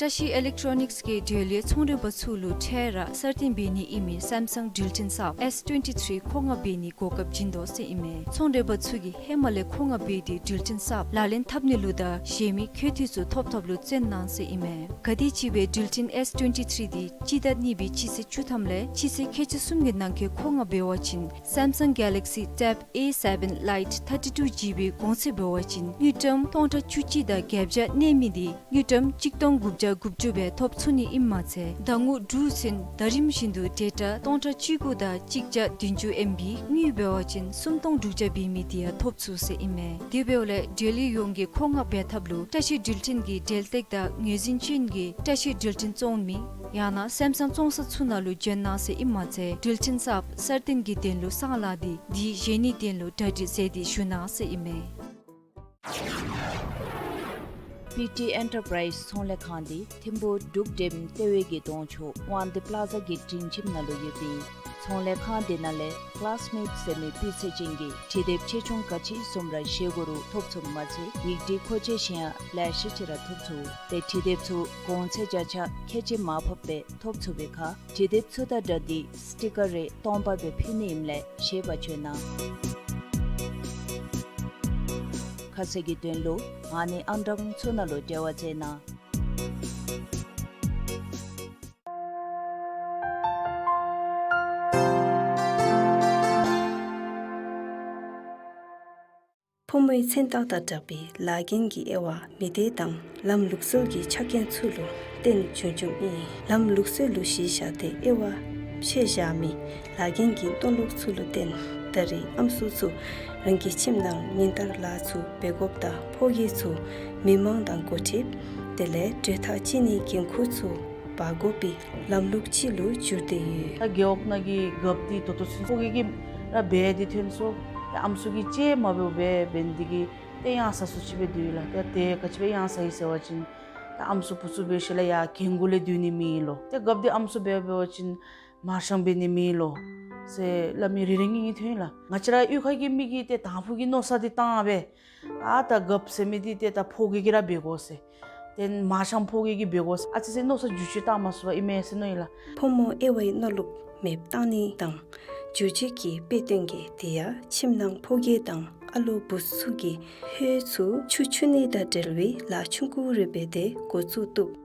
བཀྲ་ཤིས་ཨི་ལེག་ཊོ་རོ་ནིགསི་གིས་འབྲེལ་ཡོད་ཚོང་ར་པ་ཚུ་ལུ་འཕྲལ་ར་གསར་བཏོན་འབད་ནི་ཨིན་མི་སེམ་སང་འགྲུལ་འཕྲིན་གསརཔ་ཨེསི་ཊུ་ཝེན་ཊི་ཐི་རི་མཁོ་མངགས་འབད་ནི་གོ་སྐབས་བྱིན་དོ་ཟེར་ཨིན་མས། ཚོང་ར་པ་ཚུ་གིས་ཧེ་མ་ལས་མཁོ་མངགས་འབད་དེ་འགྲུལ་འཕྲིན་གསརཔ་ལག་ལེན་འཐབ་ནི་ལུ་དང་གཞན་མི་མཁོ་འདོད་ཚུ་ཐོབ་ཐོབ་ལུ་བརྩོན་གནང་ཟེར་ཨིན་མས། ག་དེམ་ཅིག་སྦེ་འགྲུལ་འཕྲིན་ཨེསི་ཊུ་ཝེན་ཊི་ཐི་རི་འདི་སྤྱི་ཟླ་གཉིས་པའི་སྤྱི་ཚེས་བཅུ་ཐམ་ལས་སྤྱི་ཚེས་ཁལ་གཅིག་གསུམ་གྱི་ནང་འཁོད་མཁོ་མངགས་འབད་བ་ཅིན་སེམ་སང་གེ་ལེག་སི་ཊེབ་ཨེ་སེ་བེན་ལའིཊ་ཐར་ཊི་ཊུ་ཇི་བི་གོང་ཚད་འབད་བ་ཅིན་དངུལ་ཀྲམ་སྟོང་ཕྲག་བཅུ་གཅིག་དང་བརྒྱད་བརྒྱ་གནས་མི་འདི་དངུལ་ཀྲམ་གཅིག་སྟོང་དགུ་བརྒྱ་དགུ་བཅུ་སྦེ་ཐོབ་ཚུགས་ནི་ཨིནམ་མ་ཚད་ཟླ་ངོ་དྲུག་ཚུན་ཟླ་རིམ་བཞིན་དུ་ཌེ་ཊ་སྟོང་ཕྲག་བཅུ་དགུ་དང་གཅིག་བརྒྱ་བདུན་ཅུ་ཨེམ་བི་དངུལ་འབད་བ་ཅིན་སུམ་སྟོང་དྲུག་བརྒྱ་འབད་མི་འདི་ཡང་ཐོབ་ཚུགས་ཟེར་ཨིན་མས། དེ་འབདཝ་ལས་འབྲེལ་ཡོད་ཡོངས་ཀྱིས་མཁོ་མངགས་འབད་ཐབས་ལུ་བཀྲ་ཤིས་འགྲུལ་འཕྲིན་གྱི་འབྲེལ་སྟེགས་དང་ངོས་འཛིན་ཅན་གྱི་བཀྲ་ཤིས་འགྲུལ་འཕྲིན་བཙོང་མི་ཡང་ན་སེམ་སང་བཙོང་ས་ཚུ་ནང་ལུ་བྱོན་གནང་ཟེར་ཨིནམ་མ་ཚད་འགྲུལ་འཕྲིན་གསརཔ་གསར་བཏོན་གྱི་དོན་ལུ་གསང་ལག་འདི་འདི་བཞེས་ནིའི་དོན་ལུ་གྲ་སྒྲིག་མཛད་དེ་བཞུགས་གནང་ཟེར་ཨིན་མས། པི་ཊི་ཨེན་ཊར་པ་རའིཛ་ཚོང་ལས་ཁང་འདི་ཐིམ་ཕུག་འབྲུག་འགྲེམ་ལྟེ་བའི་གི་གདོང་ཕྱོགས་དབང་འདུས་པ་ལ་ཛ་གི་སྒྲིང་ཁྱིམ་ནང་ལུ་ཡོད་པའི་ཚོང་ལས་ཁང་འདི་ནང་ལས་ཀ་ལཱསི་མེཊ་ཟེར་མི་སྤུས་ཚད་ཅན་གྱི་འབྲི་དེབ་ཆེ་ཆུང་ག་ཅི་བཟུམ་ར་བཞེས་སྒོ་རུ་ཐོབ་ཚུགསཔ་མ་ཚད་ཡིག་འབྲི་མཁོ་ཆས་གཞན་ཡང་ལེ་ཤ་ཅིག་ར་ཐོབ་ཚུགས། ཏེ་འབྲི་དེབ་ཚུ་གོང་ཚད་བརྒྱ་ཆ་ཁལ་གཅིག་མར་ཕབ་སྦེ་ཐོབ་ཚུགས་པའི་ཁར་འབྲི་དེབ་ཚུ་དང་སྦྲགས་ཏེ་སི་ཊི་ཀར་རེ་སྟོང་པ་སྦེ་ཕུལ་ནི་ཨིནམ་ལས་ཤེས་པར་བྱོན་གནང་། ཁ་གསལ་གྱི་དོན་ལུ་ཨ་ནི་ཨང་གྲངས་ཚུ་ནང་ལུ་འབྲེལ་བ་མཛད་གནང་། ཕོ་མོའི་མཚན་རྟགས་དང་སྦྲགས་པའི་ལཱ་འགན་གྱི་དབྱེ་བ་མི་སྡེ་དང་ལམ་ལུགས་སྲོལ་གྱི་ཆ་རྐྱེན་ཚུ་ལུ་བརྟེན་བྱུང་བྱུངམ་ཨིན། ལམ་ལུགས་སྲོལ་ལུ་གཞི་བཞག་སྟེ་དབྱེ་བ་ཕྱེ་བཞག་མི་ལཱ་འགན་གྱི་མཐོང་ལུགས་ཚུ་ལུ་བརྟེན་ད་རེས་ཨམ་སྲུ་ཚུ་རང་གི་ཁྱིམ་ནང་ཉིན་ལྟར་ལཱ་ཚུ་འབད་དགོཔ་དང་ཕོ་སྐྱེས་ཚུ་མི་མང་དང་འགོ་ཁྲིདཔ་དེ་ལས་གྲོས་ཐག་བཅད་ནིའི་འགན་ཁུར་ཚུ་འབག་དགོ་པའི་ལམ་ལུགས་ཅིག་ལུ་འགྱུར་ཏེ་ཡོད། ད་རྒེད་འོག་ནང་གི་རྒཔོ་འདི་ད་ལྟོ་ཚུན་ཕོ་སྐྱེས་ཀྱིས་ར་འབད་དེ་ཐོན་སོང་། ད་ཨམ་སྲུ་གིས་ཅིག་མ་འབདཝ་སྦེ་འབད་ནི་འདི་གིས་ཏེ་གཡང་ས་སུ་ཅིག་སྦེ་འདུག་ལགས། ཏེ་ཏེ་ག་ཅི་སྦེ་གཡང་ས་ཡི་ཟེར་བ་ཅིན་ད་ཨམ་སྲུ་བུ་ཚུ་འབད་ཞིནམ་ལས་ཡར་རྒན་རྒོན་ལས་སྡོད་ནི་མེད་ལོ། ཏེ་རྒཔོ་འདི་ཨམ་སྲུ་འབད་འབད་བ་ཅིན་མར་ཤང་འབད་ནི་མེད་ལོ་ཟེར་སླབ་མི་རེ་རེ་གཉིས་གཉིས་ཐོན་ལགས། ང་བཅས་ར་གཡུས་ཁ་གི་མི་གིས་ཏེ་དང་ཕུ་གི་མནོ་བསམ་འདི་བཏང་སྦེ་ཨ་ད་རྒཔོ་ཟེར་མི་འདི་ཏེ་ད་ཕོ་སྐྱེས་ཀྱིས་ར་འབད་དགོ་ཟེར། ཏེ་མར་ཤང་ཕོ་སྐྱེས་ཀྱིས་འབད་དགོ་ཟེར་ཨ་ཙི་ཙི་མནོ་བསམ་འགྱུར་བཅོས་བཏང་མ་ཚུགས་པར་ཨིན་མས་ཟེར་མནོ་ཡི་ལགས། ཕོ་མོ་དབྱེ་བའི་མནོ་ལུགས་མེདཔ་བཏང་ནི་དང་འགྱུར་བཅོས་ཀྱི་དཔེ་སྟོན་གྱི་དེ་ཡང་ཁྱིམ་ནང་ཕོ་སྐྱེས་དང་ཨ་ལོ་བུ་ཚུ་གིས་ཧོད་ཚུ་ཆུ་འཁྱུ་ནི་དང་འབྲེལ་བའི་ལཱ་ཆུང་ཀུ་རེ་འབད་དེ་འགོ་བཙུགས་བཏུབ།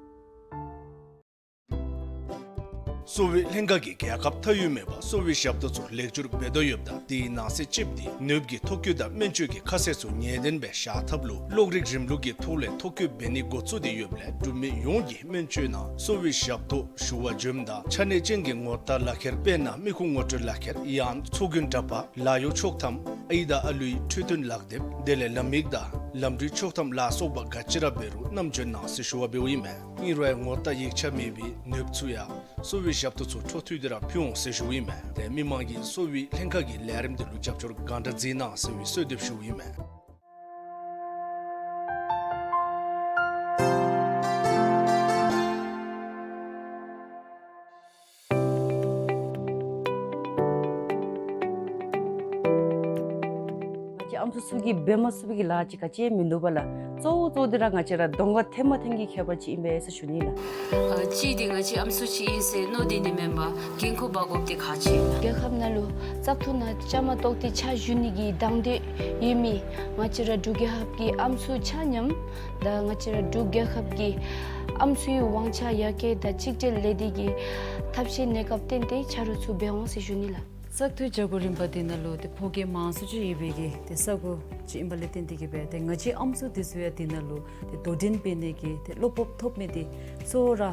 གསོ་བའི་ལྷན་ཁག་གིས་རྒྱལ་ཁབ་མཐའ་དབུས་མེད་པར་གསོ་བའི་ཞབས་ཏོག་ཚུ་ལེགས་བསྒྱུར་འབད་དོ་ཡོདཔ་ད་དེའི་ནང་གསེས་གཅིགཔོ་འདི་ནདཔ་གི་ཐོ་བཀོད་དང་སྨན་བཅོས་ཀྱི་ཁ་གསལ་ཚུ་ངེས་གཏན་སྦེ་བཞག་ཐབས་ལུ་གློག་རིག་རིམ་ལུགས་ཀྱི་ཐོག་ལས་ཐོ་བཀོད་འབད་ནི་འགོ་བཙུགས་ཏེ་ཡོདཔ་ལས་འབྲུག་མི་ཡོངས་ཀྱིས་སྨན་བཅོས་ནང་གསོ་བའི་ཞབས་ཏོག་ཞུ་བར་འབྱོནམ་ད་ཆ་གནས་ཅན་གྱི་ངོ་རྟགས་ལག་ཁྱེར་དཔེར་ན་མི་ཁུངས་ངོ་སྤྲོད་ལག་ཁྱེར་ཡང་ཚོགས་རྒྱན་འདྲ་པར་ལཱ་གཡོག་ཆོག་ཐམ་ཨའི་དང་ཨ་ལུའི་འཕྲོད་བསྟེན་ལག་དེབ་དེ་ལས་ལམ་ཡིག་དང་ལམ་འགྲུལ་ཆོག་ཐམ་ལ་སོགས་པ་ག་ཅི་ར་འབད་རུང་བསྣམས་འབྱོན་གནང་ཟེར་ཞུ་བ་འབདཝ་ཨིན་མས། ཨིན་རུང་ངོ་རྟགས་ཡིག་ཆ་མེད་པའི་ནདཔ་ཚུ་ཡང་གསོ་བའི་ཞབས་ཏོག་ཚུ་འཕྲོ་མཐུད་དེ་ར་ཕུལ་འོང་ཟེར་ཞུཝ་ཨིན་མས། ཏེ་མི་མང་གིས་གསོ་བའི་ལྷན་ཁག་གི་ལས་རིམ་འདི་ལུ་རྒྱབ་སྐྱོར་གང་དྲག་མཛད་གནང་ཟེར་བའི་གསོལ་འདེབས་ཞུཝ་ཨིན་མས། ཨམ་སྲུ་ཚུ་གིས་འབད་མ་ཚུགས་པའི་གི་ལཱ་ཅིག་ག་ཅི་ཡང་མིན་འདུག་པ་ལགས། གཙོ་བོ་གཙོ་བོ་འདི་ར་ང་བཅས་ར་གདོང་ཁར་ཐོན་མ་ཐོན་གྱི་ཁྱད་པར་ཅིག་ཨིན་པས་ཟེར་ཞུ་ནི་ལགས། ཨ་གཅིག་འདི་ང་བཅས་ཨམ་སྲུ་ཅིག་ཨིན་ཟེར་མནོ་སྟེ་ནི་མེན་པར་འགན་ཁུར་འབག་དགོཔ་འདི་ཁག་ཆེ། རྒྱལ་ཁབ་ནང་ལུ་བཙག་འཐུ་ནང་བཅའ་མར་གཏོགས་ཏེ་ཕྱག་ཞུ་ནི་གི་དང་འདོད་ཡོད་མི་ང་བཅས་ར་འབྲུག་རྒྱལ་ཁབ་ཀྱི་ཨམ་སྲུ་ཆ་མཉམ་དང་ང་བཅས་ར་འབྲུག་རྒྱལ་ཁབ་ཀྱི་ཨམ་སྲུའི་དབང་ཆ་ཡར་རྒྱས་དང་གཅིག་སྒྲིལ་ལས་སྡེ་གི་ཐབས་ཤེས་གནས་སྐབས་བསྟུན་ཏེ་ཆ་རོགས་ཚུ་འབད་འོང་ཟེར་ཞུ་ནི་ལགས། བཙག་འཐུའི་བྱ་སྒོ་རིམ་པ་འདི་ནང་ལུ་ཏེ་ཕོ་སྐྱེས་མང་སུ་ཅིག་ཡོད་པའི་གི་ཏེ་ས་གོ་ཅིག་ཨིན་པ་ལས་བརྟེན་ཏེ་གིས་སྦེ་ཏེ་ང་བཅས་ཨམ་སྲུ་འདི་ཚུ་ཡང་འདི་ནང་ལུ་ཏེ་དོ་འགྲན་འབད་ནི་གི་ཏེ་བློ་སྤོབས་ཐོབ་མི་འདི་གཙོ་བོ་ར་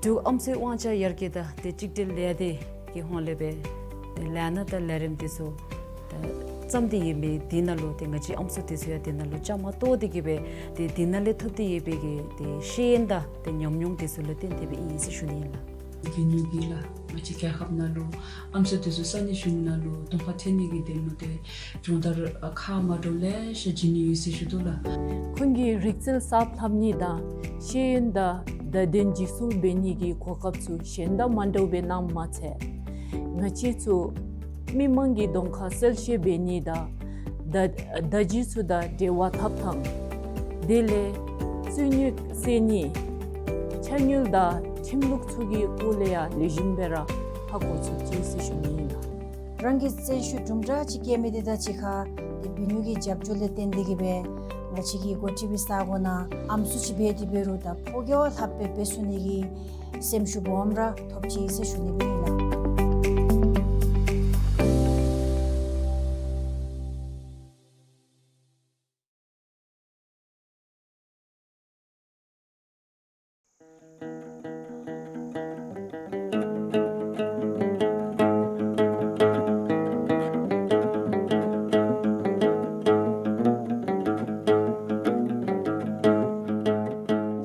འབྲུག་ཨམ་སྲུའི་དབང་ཆ་ཡར་རྒྱས་དང་ཏེ་གཅིག་སྒྲིལ་ལས་སྡེ་གི་ཧོངས་ལས་སྦེ་ཏེ་ལས་སྣ་དང་ལས་རིམ་འདི་ཚུ་ཏེ་བརྩམས་ཏེ་ཡོད་མི་འདི་ནང་ལུ་ཏེ་ང་བཅས་ཨམ་སྲུ་འདི་ཚུ་ཡང་འདི་ནང་ལུ་བཅའ་མར་གཏོགས་ཏེ་གིས་སྦེ་ཏེ་འདི་ནང་ལས་ཐོབ་སྟེ་ཡོད་པའི་གི་ཏེ་ཤེས་ཡོན་དང་ཏེ་ཉམས་མྱོང་འདི་ཚུ་ལུ་བརྟེན་ཏེ་སྦེ་ཨིན་ཟེར་ཞུ་ནི་ཨིན་ལགས། བི་ནུ་གིས་ལགས། ང་བཅས་རྒྱལ་ཁབ་ནང་ལུ་ཨམ་སྲུ་འདི་ཚུ་ས་གནས་གཞུང་ནང་ལུ་གདོང་ཁར་ཐོན་ནི་གི་འདི་ནང་ཏེ་སྦྱོང་བརྡར་ཁག་མ་འདྲཝ་ལེ་ཤ་བྱིན་ནི་ཡོད་ཟེར་ཞུ་དོ་ལགས། ཁོང་གིས་རིག་རྩལ་གསརཔ་ལྷབ་ནི་དང་ཤེས་ཡོན་དང་བརྡ་དོན་འཇིགས་སུ་འབད་ནི་གི་གོ་སྐབས་ཚུ་གཞན་དང་མ་འདྲཝ་སྦེ་གནངམ་མ་ཚད་ང་བཅས་ཚུ་མི་མང་གི་གདོང་ཁར་གསལ་བཤད་འབད་ནི་དང་བརྡ་བརྡ་བརྒྱུད་ཚུ་དང་འབྲེལ་བ་འཐབ་ཐངས་དེ་ལས་རྩོད་རྙོགས་སེལ་ནི་ཕྱག་དངུལ་དང་ཁྲིམས་ལུགས་ཚུ་གི་སྐོར་ལས་ཡང་ལེགས་ཤོམ་སྦེ་ར་ཧ་གོ་ཚུགས་ཅི་ཟེར་ཞུ་ནི་ཨིན་ལགས། རང་གི་རྩལ་ཤུགས་དུམ་གྲ་ཅིག་བསྐྱེད་མི་འདི་དང་གཅིག་ཁར་ཏེ་བི་ནུ་གི་རྒྱབ་སྐྱོར་ལས་བརྟེན་ཏེ་གིས་སྦེ་ང་བཅས་ཀྱི་འགོ་ཁྲིད་པའི་ས་གོ་ནང་ཨམ་སྲུ་ཅིག་འབད་དེ་འབད་རུང་ད་ཕོ་རྒྱས་བ་ལྷགཔ་སྦེ་འབད་ཚུགས་ནི་གི་སེམས་ཤུགས་སྦོམ་ར་ཐོབ་ཅི་ཟེར་ཞུ་ནི་ཨིན་ལགས།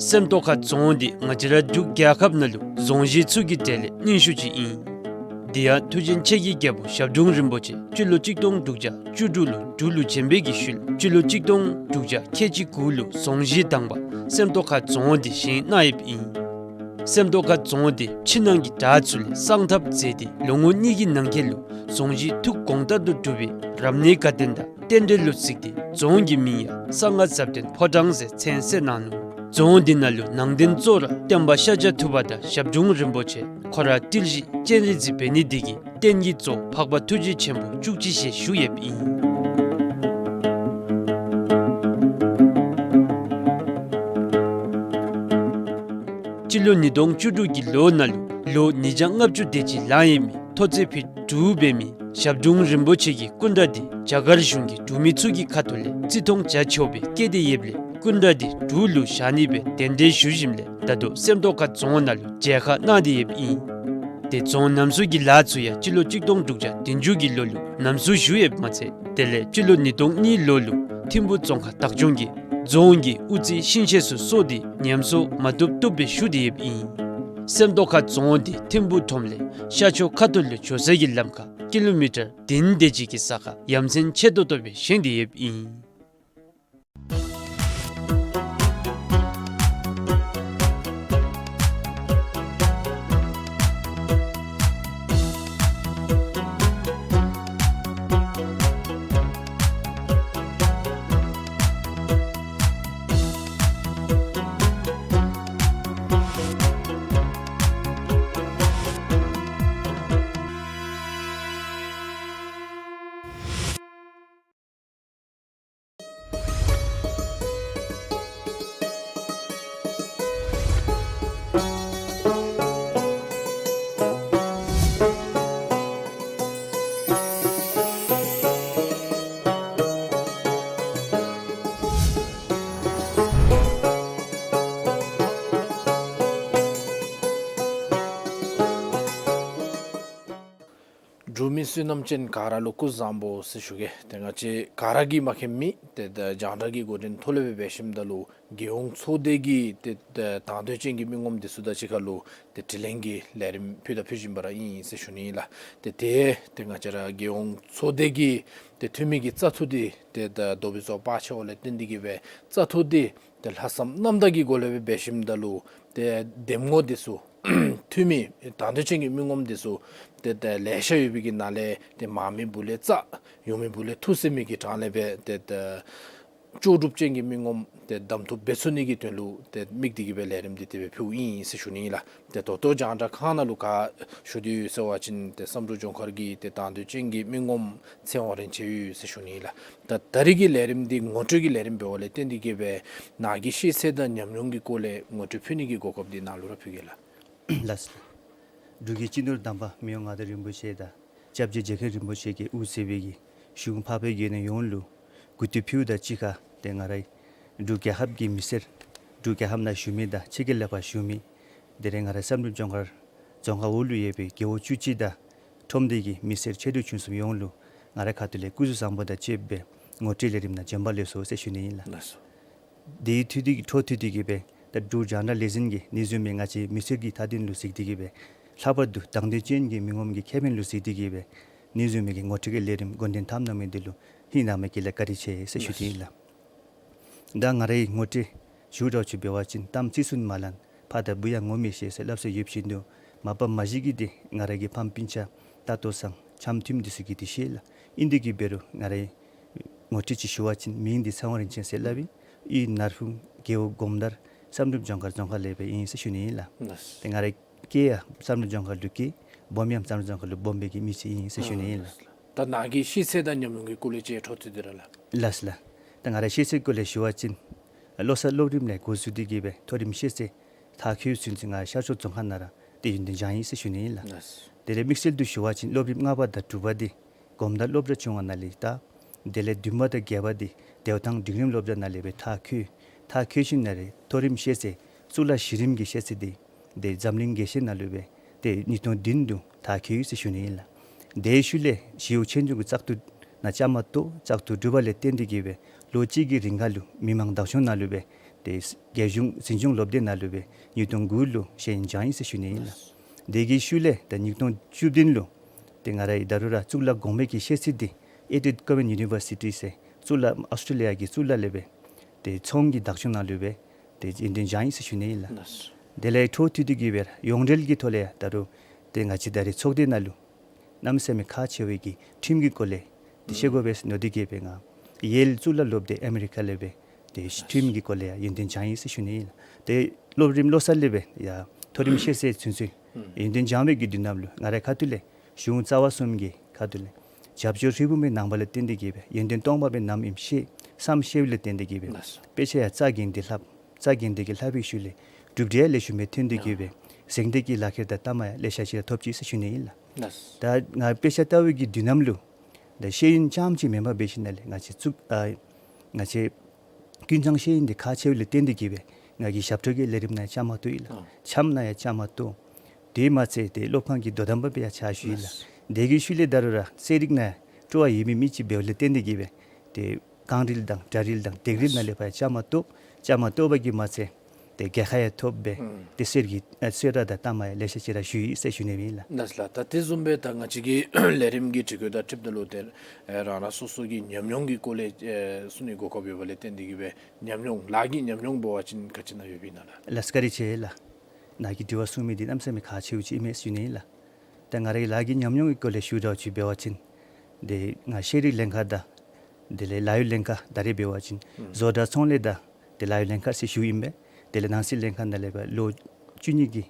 སེམས་རྟོགས་ཁ་རྫོང་འདི་ང་བཅས་ར་འབྲུག་རྒྱལ་ཁབ་ནང་ལུ་རྫོང་གཞི་ཚུ་གི་གྲས་ལས་རྙིང་ཤོས་ཅིག་ཨིན། དེ་ཡང་མཐུ་ཆེན་ཆེ་གི་རྒྱལ་པོ་ཞབས་དྲུང་རིན་པོ་ཆེ་སྤྱི་ལོ་གཅིག་སྟོང་དྲུག་བརྒྱ་བཅུ་དྲུག་ལུ་འབྲུག་ལུ་བྱོན་པའི་གི་ཤུལ་སྤྱི་ལོ་གཅིག་སྟོང་དྲུག་བརྒྱ་ཁལ་གཅིག་དགུ་ལུ་རྫོང་གཞི་དང་པ་སེམས་རྟོགས་ཁ་རྫོང་འདི་བཞེངས་གནང་ཡོདཔ་ཨིན། སེམས་རྟོགས་ཁ་རྫོང་འདི་ཕྱི་ནང་གི་བྲག་ཚུ་ལས་གསང་ཐབས་མཛད་དེ་ལོ་ངོ་གཉིས་ཀྱི་ནང་འཁོད་ལུ་རྫོང་གཞི་ཐུགས་དགོངས་ལྟར་དུ་གྲུབ་པའི་རབ་གནས་དགའ་སྟོན་དང་རྟེན་འབྲེལ་ལུ་གཟིགས་ཏེ་རྫོང་གི་མིང་ཡང་གསང་སྔགས་ཟབ་དོན་ཕོ་བྲང་ཟེར་མཚན་གསོལ་གནང་ནུག། རྫོང་འདི་ནང་ལུ་ནང་རྟེན་གཙོ་བོ་ར་སྟོན་པ་ཤཱཀྱ་ཐུབ་པ་དང་ཞབས་དྲུང་རིན་པོ་ཆེ་ཁོ་ར་ཏིལ་བཞི་སྤྱན་རས་གཟིགས་འབད་ནི་འདི་གིས་རྟེན་གྱི་གཙོ་འཕགས་པ་ཐུགས་རྗེ་ཆེན་པོ་བཅུ་གཅིག་ཞེས་ཞུ་ཡོདཔ་ཨིན། སྤྱི་ལོ་ཉིས་སྟོང་བཅུ་དྲུག་གི་ལོ་ནང་ལུ་ལོ་ཉིས་བརྒྱ་ལྔ་བཅུ་དེ་ཅིག་ལང་ཡོད་མི་མཐོ་ཚད་ཕིཊ་དྲུག་འབད་མི་ཞབས་དྲུང་རིན་པོ་ཆེ་གི་སྐུ་འདྲ་འདི་རྒྱ་གར་གཞུང་གིས་འབྲུག་མི་ཚུ་གི་ཁ་ཐུག་ལས་བརྩི་མཐོང་བྱ་ཆོག་པའི་བཀོད་དེ་ཡོདཔ་ལས་སྐུ་འདྲ་འདི་འབྲུག་ལུ་བཞག་ནི་སྦེ་གདན་འདྲེན་ཞུ་ཞིནམ་ལས་ད་ལྟོ་སེམས་རྟོགས་ཁ་རྫོང་ནང་ལུ་མཇལ་ཁ་གནང་སྟེ་ཡོདཔ་ཨིན། ཏེ་རྫོང་རྣམ་བསུ་གི་ལཱ་ཚུ་ཡང་སྤྱི་ལོ་གཅིག་སྟོང་དྲུག་བརྒྱ་བདུན་ཅུ་གི་ལོ་ལུ་རྣམ་བསུ་ཞུ་ཡོདཔ་མ་ཚད་དེ་ལས་སྤྱི་ལོ་ཉིས་སྟོང་གཉིས་ལོ་ལུ་ཐིམ་ཕུག་རྫོང་ཁག་བདག་སྐྱོང་གིས་རྫོང་གི་དབུ་རྩེ་ཤིང་ཤེད་ཚུ་གསོ་སྟེ་ཉམས་གསོ་མ་བཏུབ་བཏུབ་སྦེ་ཞུ་སྟེ་ཡོདཔ་ཨིན། སེམས་རྟོགས་ཁ་རྫོང་འདི་ཐིམ་ཕུག་ཁྲོམ་ལས་ཤར་ཕྱོགས་ཁ་ཐུག་ལུ་འགྱོ་ས་གི་ལམ་ཁར་ཀི་ལོ་མི་ཊར་བདུན་དེ་ཅིག་གི་ས་ཁར་ཡ་མཚན་ཆེ་ཏོག་ཏོ་སྦེ་བཞེངས་ཏེ་ཡོདཔ་ཨིན། འབྲུག་མི་བསོད་ནམས་ཅན་ག་ར་ལུ་སྐུ་གཟུགས་བཟང་པོ་ཟེར་ཞུ་གེ། ཏེ་ང་བཅས་ག་ར་གིས་མ་མཁྱེན་མི་ཏེ་ད་རྒྱང་བསྒྲགས་ཀྱི་འགོ་འདྲེན་ཐོག་ལས་སྦེ་འབད་ཞིནམ་ད་ལུ་རྒྱལ་ཡོངས་ཚོགས་སྡེ་གི་ཏེ་ད་དང་འདོད་ཅན་གྱི་མི་ངོམ་འདི་ཚུ་དང་གཅིག་ཁར་ལུ་ཏེ་དྲི་ལན་གྱི་ལས་རིམ་ཕུལ་དང་ཕུལ་བཞིན་པ་ར་ཨིན་ཟེར་ཞུ་ནི་ཨིན་ལགས། ཏེ་ཏེ་ཏེ་ང་བཅས་ར་རྒྱལ་ཡོངས་ཚོགས་སྡེ་གི་ཏེ་འཐུས་མི་གི་བཙག་འཐུ་འདི་ཏེ་ད་རྡོ་སྦིས་མཚོ་བར་ཆད་འོག་ལས་བརྟེན་ཏེ་གིས་སྦེ་བཙག་འཐུ་འདི་ཏེ་ལྷག་བསམ་རྣམ་དག་གི་སྒོ་ལས་སྦེ་འབད་ཞིནམ་ད་ལུ་ཏེ་འདེམས་ངོ་འདི་ཚུ་ འཐུས་མི་དང་འདོད་ཅན་གྱི་མི་ངོམ་འདི་ཚུ་ཏེ་ཏེ་ལེ་ཤ་ཡོད་པའི་གི་ནང་ལས་ཏེ་མང་མི་སྦུག་ལས་རྩ་ཡོང་མི་སྦུག་ལས་འཐུ་ཟེར་མི་གི་གྲངས་ལས་སྦེ་ཏེ་ཏེ་ལྕོགས་གྲུབ་ཅན་གྱི་མི་ངོམ་ཏེ་གདམ་འཐུ་འབད་ཚུགས་ནི་གི་དོན་ལུ་ཏེ་དམིགས་ཏེ་གི་སྦེ་ལས་རིམ་འདི་དེ་སྦེ་ཕུལཝ་ཨིན་ཟེར་ཞུ་ནི་ཨིན་ལགས། ཏེ་ད་ལྟོ་རྒྱང་བསྒྲགས་ཁང་ནང་ལུ་ག་ཞུ་དོ་ཡོད་ཟེར་བ་ཅིན་ཏེ་བསམ་གྲུབ་ལྗོངས་མཁར་གྱི་ཏེ་དང་འདོད་ཅན་གྱི་མི་ངོམ་ཚེ་དབང་རིན་ཆེན་ཡོད་ཟེར་ཞུ་ནི་ཨིན་ལགས། ད་ད་རིས་ཀྱི་ལས་རིམ་འདི་ངོ་སྤྲོད་ཀྱི་ལས་རིམ་འབདཝ་ལས་བརྟེན་ཏེ་གི་སྦེ་ནཱ་གི་ཤེས་ཚད་དང་ཉམས་མྱོང་གི་སྐོར་ལས་ངོ་སྤྲོད་ཕུལ་ནི་གི་གོ་སྐབས་འདི་ནཱ་ལུ་ར་ཕུལ་གེ་ལགས། ལགས་སོ། འབྲུག་གི་སྤྱི་ནོར་དམ་པ་མི་དབང་མངའ་བདག་རིན་པོ་ཆེ་དང་སྐྱབས་རྗེ་རྗེ་མཁན་རིན་པོ་ཆེ་གིས་དབུ་གཙོས་པའི་གི་གཞུང་འཕགས་པའི་དགེ་འདུན་ཡོངས་ལུ་གུས་བཏུད་ཕུལཝ་དང་གཅིག་ཁར་ཏེ་ང་རའི་འབྲུག་རྒྱལ་ཁབ་ཀྱི་མི་སེར་འབྲུག་རྒྱལ་ཁབ་ནང་བཞུགས་མི་དང་ཕྱི་རྒྱལ་ལས་ཕར་བཞུགས་མི་དེ་ལས་ང་རའི་བསམ་གྲུབ་ལྗོངས་མཁར་རྫོང་ཁག་འོག་ལུ་ཡོད་པའི་རྒེད་འོག་བཅུ་གཅིག་དང་ཁྲོམ་སྡེ་གི་མི་སེར་ཆེ་འབྲིང་ཆུང་གསུམ་ཡོངས་ལུ་ང་རའི་ཁ་ཐུག་ལས་སྐུ་གཟུགས་བཟང་པོ་དང་བཅས་པའི་ངོ་སྤྲོད་ལས་རིམ་ནང་བྱོན་པ་ལེགས་སོ་ཟེར་ཞུ་ནི་ཨིན་ལགས། ལགས་སོ། དེ་འཕྲོ་མཐུད་དེ་འཕྲོ་མཐུད་དེ་གི་སྦེ་ད་འབྲུག་རྒྱང་བསྒྲགས་ལས་འཛིན་གྱིས་ནི་བཟུམ་མའི་ང་བཅས་མི་སེར་གྱི་མཐའ་དོན་ལུ་གཟིགས་ཏེ་གི་སྦེ་ལྷག་པར་དུ་དང་འདོད་ཅན་གྱི་མི་ངོམ་གྱི་ཁེ་ཕན་ལུ་གཟིགས་ཏེ་གི་སྦེ་ནི་བཟུམ་མའི་གི་ངོ་སྤྲོད་ཀྱི་ལས་རིམ་འགོ་འདྲེན་འཐབ་གནང་མི་འདི་ལུ་ཧིང་ནང་མའི་དཀྱིལ་ལས་བཀའ་དྲིན་ཆེ་ཟེར་ཞུ་དོ་ཨིན་ལགས། ད་ང་རའི་ངོ་སྤྲོད་ཞུ་རོགས་ཅིག་འབད་བ་ཅིན་གཏམ་ཚིག་གསུམ་མ་ལན་ཕ་དང་བུ་ཡང་ངོ་མི་ཤེས་ཟེར་སླབ་སྲོལ་ཡོདཔ་བཞིན་དུ་མ་པ་མ་གཞི་གི་འདི་ང་རའི་གི་ཕམ་སྤུན་ཆ་ད་ལྟོ་སང་འཆམ་མཐུན་འདི་ཚུ་གིས་འདི་ཤེས་ལགས། ཨིན་དེ་གི་འབད་རུང་ང་རའི་ངོ་སྤྲོད་ཅིག་ཞུ་བ་ཅིན་མིང་འདི་ཚེ་དབང་རིན་ཆེན་ཟེར་སླབ་ཨིན། ཨི་ནཱ་རོ་ཕུང་རྒེད་འོག་སྒོམ་དར་བསམ་གྲུབ་ལྗོངས་མཁར་རྫོང་ཁག་ལས་སྦེ་ཨིན་ཟེར་ཞུ་ནི་ཨིན་ལགས། ལགས། ཏེ་ང་རའི་སྐྱེས་ཡང་བསམ་གྲུབ་ལྗོངས་མཁར་ལུ་སྐྱེས། སྦོམ་ཡང་བསམ་གྲུབ་ལྗོངས་མཁར་ལུ་སྦོམ་པའི་གི་མི་ཅིག་ཨིན་ཟེར་ཞུ་ནི་ཨིན་ལགས། ད་ནཱ་གི་ཤེས་ཚད་དང་ཉམས་མྱོང་གི་སྐོར་ལས་ཅིག་འཕྲོ་མཐུད་དེ་ར་ལགས། ལགས་ལགས། ད་ང་རའི་ཤེས་ཚད་སྐོར་ལས་ཞུ་བ་ཅིན་བློ་གསར་སློབ་རིམ་ལས་འགོ་བཙུགས་ཏེ་གི་སྦེ་མཐོ་རིམ་ཤེས་ཚད་མཐར་འཁྱོལ་ཚུན་ཚོད་ང་ཤར་ཕྱོགས་རྫོང་ཁག་ནང་ར་ཏེ་ཡོན་ཏན་སྦྱངས་ཡི་ཟེར་ཞུ་ནི་ཨིན་ལགས། ལགས། དེ་ལས་དམིགས་བསལ་དུ་ཞུ་བ་ཅིན་སློབ་རིམ་ལྔ་པ་དང་དྲུག་པ་འདི་སྒོམ་དར་སློབ་གྲྭ་ཆུང་བ་ནང་ལས་ད་དེ་ལས་བདུན་པ་དང་བརྒྱད་པ་འདི་བདེ་བ་ཐང་འབྲིང་རིམ་སློབ་གྲྭ་ནང་ལས་སྦེ་མཐར་འཁྱོལ། མཐར་འཁྱོལ་ཞིནམ་ལས་མཐོ་རིམ་ཤེས་ཚད་གཙུག་ལག་གཞི་རིམ་གྱི་ཤེས་ཚད་འདི་ཏེ་འཛམ་གླིང་དགེ་བཤེས་ནང་ལུ་སྦེ་ཏེ་ཉིས་སྟོང་བདུན་དུ་མཐར་འཁྱོལ་ཡི་ཟེར་ཞུ་ནི་ཨིན་ལགས། དེའི་ཤུལ་ལས་ཞི་གཡོག་ཆོས་འབྱུང་གི་བཙག་འཐུ་ནང་བཅའ་མར་གཏོགས། བཙག་འཐུ་གྲུབ་པ་ལས་བརྟེན་ཏེ་གི་སྦེ་ལོ་གཅིག་གི་རིང་ཁར་ལུ་མི་མང་བདག་སྐྱོང་ནང་ལུ་སྦེ་ཏེ་རྒྱལ་གཞུང་འཛིན་སྐྱོང་སློབ་སྡེ་ནང་ལུ་སྦེ་ཉིས་སྟོང་དགུ་ལུ་ཤེས་ཡོན་སྦྱངས་ཡི་ཟེར་ཞུ་ནི་ཨིན་ལགས། དེ་གི་ཤུལ་ལས་ད་ཉིས་སྟོང་བཅུ་བདུན་ལུ་ཏེ་ང་རའི་ད་རུང་ར་གཙུག་ལག་གོང་འཕེལ་གྱི་ཤེས་ཚད་འདི་ཨེ་ཌེཌ་གོ་ཝར་མེནཊ་ཡུ་ནི་བར་སི་ཊི་ཟེར་གཙུག་ལག་ཨོསི་ཊྲེ་ལི་ཡ་གི་གཙུག་ལག་ལས་སྦེ་ཏེ་ཚོང་གི་བདག་སྐྱོང་ནང་ལུ་སྦེ་ཏེ་ཡོན་ཏན་སྦྱངས་ཡི་ཟེར་ཞུ་ནི་ཨིན་ལགས། ལགས། དེ་ལས་འཕྲོ་མཐུད་དེ་གི་སྦེ་ཡོངས་འབྲེལ་གྱི་ཐོག་ལས་ཡང་ད་རུང་ཏེ་ང་བཅས་ད་རེས་ཚོགས་སྡེ་ནང་ལུ་གནམ་མེད་ས་མེད་ཁག་ཆེ་བའི་གི་ཁྲིམས་ཀྱི་སྐོར་ལས་ཏེ་ཤེས་དགོ་པས་མནོ་སྟེ་གི་སྦེ་ང་ཡེལ་གཙུག་ལག་སློབ་སྡེ་ཨ་མི་རི་ཀ་ལས་སྦེ་ཏེ་ཁྲིམས་ཀྱི་སྐོར་ལས་ཡང་ཡོན་ཏན་སྦྱངས་ཡི་ཟེར་ཞུ་ནི་ཨིན་ལགས། ཏེ་སློབ་རིམ་བློ་གསར་ལས་སྦེ་ཡང་མཐོ་རིམ་ཤེས་ཚད་ཚུན་ཚོད་ཡོན་ཏན་སྦྱང་བའི་གི་དུས་ནམ་ལུ་ང་རའི་ཁ་ཐུག་ལས་གཞུང་རྩ་བ་གསུམ་གྱི་ཁ་ཐུག་ལས་རྒྱབ་སྐྱོར་ཧྲིལ་བུམ་སྦེ་གནང་བ་ལས་བརྟེན་ཏེ་གི་སྦེ་ཡོན་ཏན་སྟོང་པ་སྦེ་ནམ་ཨིནམ་ཤེས་བསམ་ཤེས་པ་ལས་བརྟེན་ཏེ་གི་སྦེ་ལགས་སོ། དཔེ་ཆ་ཡང་རྩ་འགེངས་ཏེ་ལྷབ། རྩ་འགེངས་ཏེ་གི་ལྷབ་པའི་ཤུལ་ལས་གྲུབ་འབྲས་ལེགས་ཤོམ་སྦེ་ཐོན་ཏེ་གི་སྦེ་གཟེངས་བསྟོད་ཀྱི་ལག་ཁྱེར་དང་གཏའ་མ་ཡང་ལེ་ཤ་ཅིག་ར་ཐོབ་ཅི་ཟེར་ཞུ་ནི་ཨིན་ལགས། ལགས་སོ། ད་ང་དཔེ་ཆ་ལྟ་བའི་གི་དུས་ནམ་ལུ་ད་ཤེས་ཡོན་རྐྱངམ་ཅིག་མེན་པར་འབད་ཞིནམ་ལས་ང་བཅས་གཙུག་ཨ་ང་བཅས་ཀུན་ཚང་ཤེས་ཡོན་འདི་ཁག་ཆེ་བ་ལས་བརྟེན་ཏེ་གི་སྦེ་ང་གིས་ཞབས་ཏོག་གི་ལས་རིམ་ནང་ཡང་བཅའ་མར་གཏོགས་ཡི་ལགས། ཨ་འཆམ་ནང་ཡང་བཅའ་མར་གཏོགས། དེ་མ་ཚད་ཏེ་སློབ་ཁང་གི་དོ་དམ་པ་སྦེ་ཡང་ཕྱག་ཞུ་ཡི་ལགས། ལགས། དེ་གི་ཤུལ་ལས་ད་རུང་ར་རྩེད་རིགས་ནང་ཡང་སྤྲོ་བ་ཡོད་མི་མི་ཅིག་འབདཝ་ལས་བརྟེན་ཏེ་གི་སྦེ་ཏེ་རྐང་རིལ་དང་དྲ་རིལ་དང་རྡེག་རིལ་ནང་ལས་ཕར་ཡང་བཅའ་མར་གཏོགས། བཅའ་མར་གཏོགས་པ་གིས་མ་ཚད་ཏེ་རྒྱལ་ཁ་ཡང་ཐོབ་སྦེ་ཨུམ་ཏེ་གསེར་གྱི་ཨ་གསོལ་རས་དང་གཏའ་མ་ཡང་ལེ་ཤ་ཅིག་ར་ཞུ་ཡི་ཟེར་ཞུ་ནི་ཨིན་ལགས། ལགས་ལགས། ད་དེ་བཟུམ་སྦེ་ད་ང་བཅས་ཀྱི་ལས་རིམ་གྱི་སྒྲིག་བཀོད་དང་འཁྲིལཝ་ད་ལུ་ཏེ་ཨེ་རང་རང་སོ་སོ་གི་ཉམས་མྱོང་གི་སྐོར་ལས་ཨེ་གསུང་ནི་གོ་སྐབས་ཡོད་པ་ལས་བརྟེན་ཏེ་གི་སྦེ་ཉམས་མྱོང་ལཱ་གི་ཉམས་མྱོང་འབད་བ་ཅིན་ག་ཅི་ནང་ཡོདཔ་ཨིན་ན་ལགས། ལགས་བཀའ་དྲིན་ཆེ་ལགས། ནཱ་གིས་དྲི་བ་གསུངས་མི་འདི་གནམ་མེད་ས་མེད་ཁག་ཆེཝ་ཅིག་ཨིན་མས་ཟེར་ཞུ་ནི་ཨིན་ལགས། ད་ང་རའི་ལཱ་གི་ཉམས་མྱོང་གི་སྐོར་ལས་ཞུ་རོགས་ཅིག་འབད་བ་ཅིན་ཏེ་ང་ཤེས་རིག་ལྷན་ཁག་དང་དེ་ལས་ལཱ་གཡོག་ལྷན་ཁག་ད་རེས་འབད་བ་ཅིན་ཨུམ་བཟོ་གྲྭ་ཚོང་ལས་དང་ཏེ་ལཱ་གཡོག་ལྷན་ཁག་ཟེར་ཞུཝ་ཨིན་པས། དེ་ལས་ནང་སྲིད་ལྷན་ཁག་ནང་ལས་སྦེ་ལོ་བཅུ་གཉིས་ཀྱི་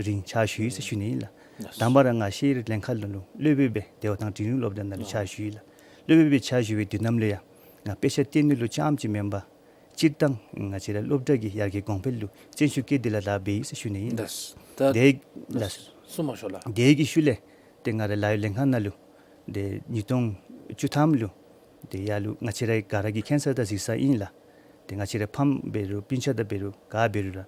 རིང་ཕྱག་ཞུ་ཡི་ཟེར་ཞུ་ནི་ཨིན་ལགས། ལགས། དང་པ་ར་ང་ཤེས་རིག་ལྷན་ཁག་ནང་ལུ་སློབ་དཔོན་སྦེ་བདེ་བ་ཐང་འབྲིང་རིམ་སློབ་གྲྭ་ནང་ལུ་ཨོ་ཕྱག་ཞུ་ཡི་ལགས། སློབ་དཔོན་སྦེ་ཕྱག་ཞུ་བའི་དུས་ནམ་ལུ་ཡང་ང་དཔེ་ཆ་སྟོན་ནི་ལུ་རྐྱངམ་ཅིག་མེན་པར་སྤྱིར་བཏང་ང་བཅས་ར་སློབ་གྲྭ་གི་ཡར་རྒྱས་གོང་འཕེལ་ལུ་བརྩོན་ཤུགས་བསྐྱེད་དེ་ལཱ་ལཱ་འབད་ཡི་ཟེར་ཞུ་ནི་ཨིན། ལགས། ད་དེ་ལགས། ལགས། གསུངས་མ་ཤོག་ལགས། དེ་གི་ཤུལ་ལས་ཏེ་ང་ར་ལཱ་གཡོག་ལྷན་ཁག་ནང་ལུ་ཏེ་ཉིས་སྟོང་བཅུ་ཐམ་ལུ་ཏེ་ཡར་ལུ་ང་བཅས་ར་ག་ར་གིས་མཁྱེན་ས་དང་གཟིགས་ས་ཨིན་ལགས། ཏེ་ང་བཅས་ར་ཕམ་འབད་རུང་སྤུན་ཆ་དང་འབད་རུང་ག་འབད་རུང་ར་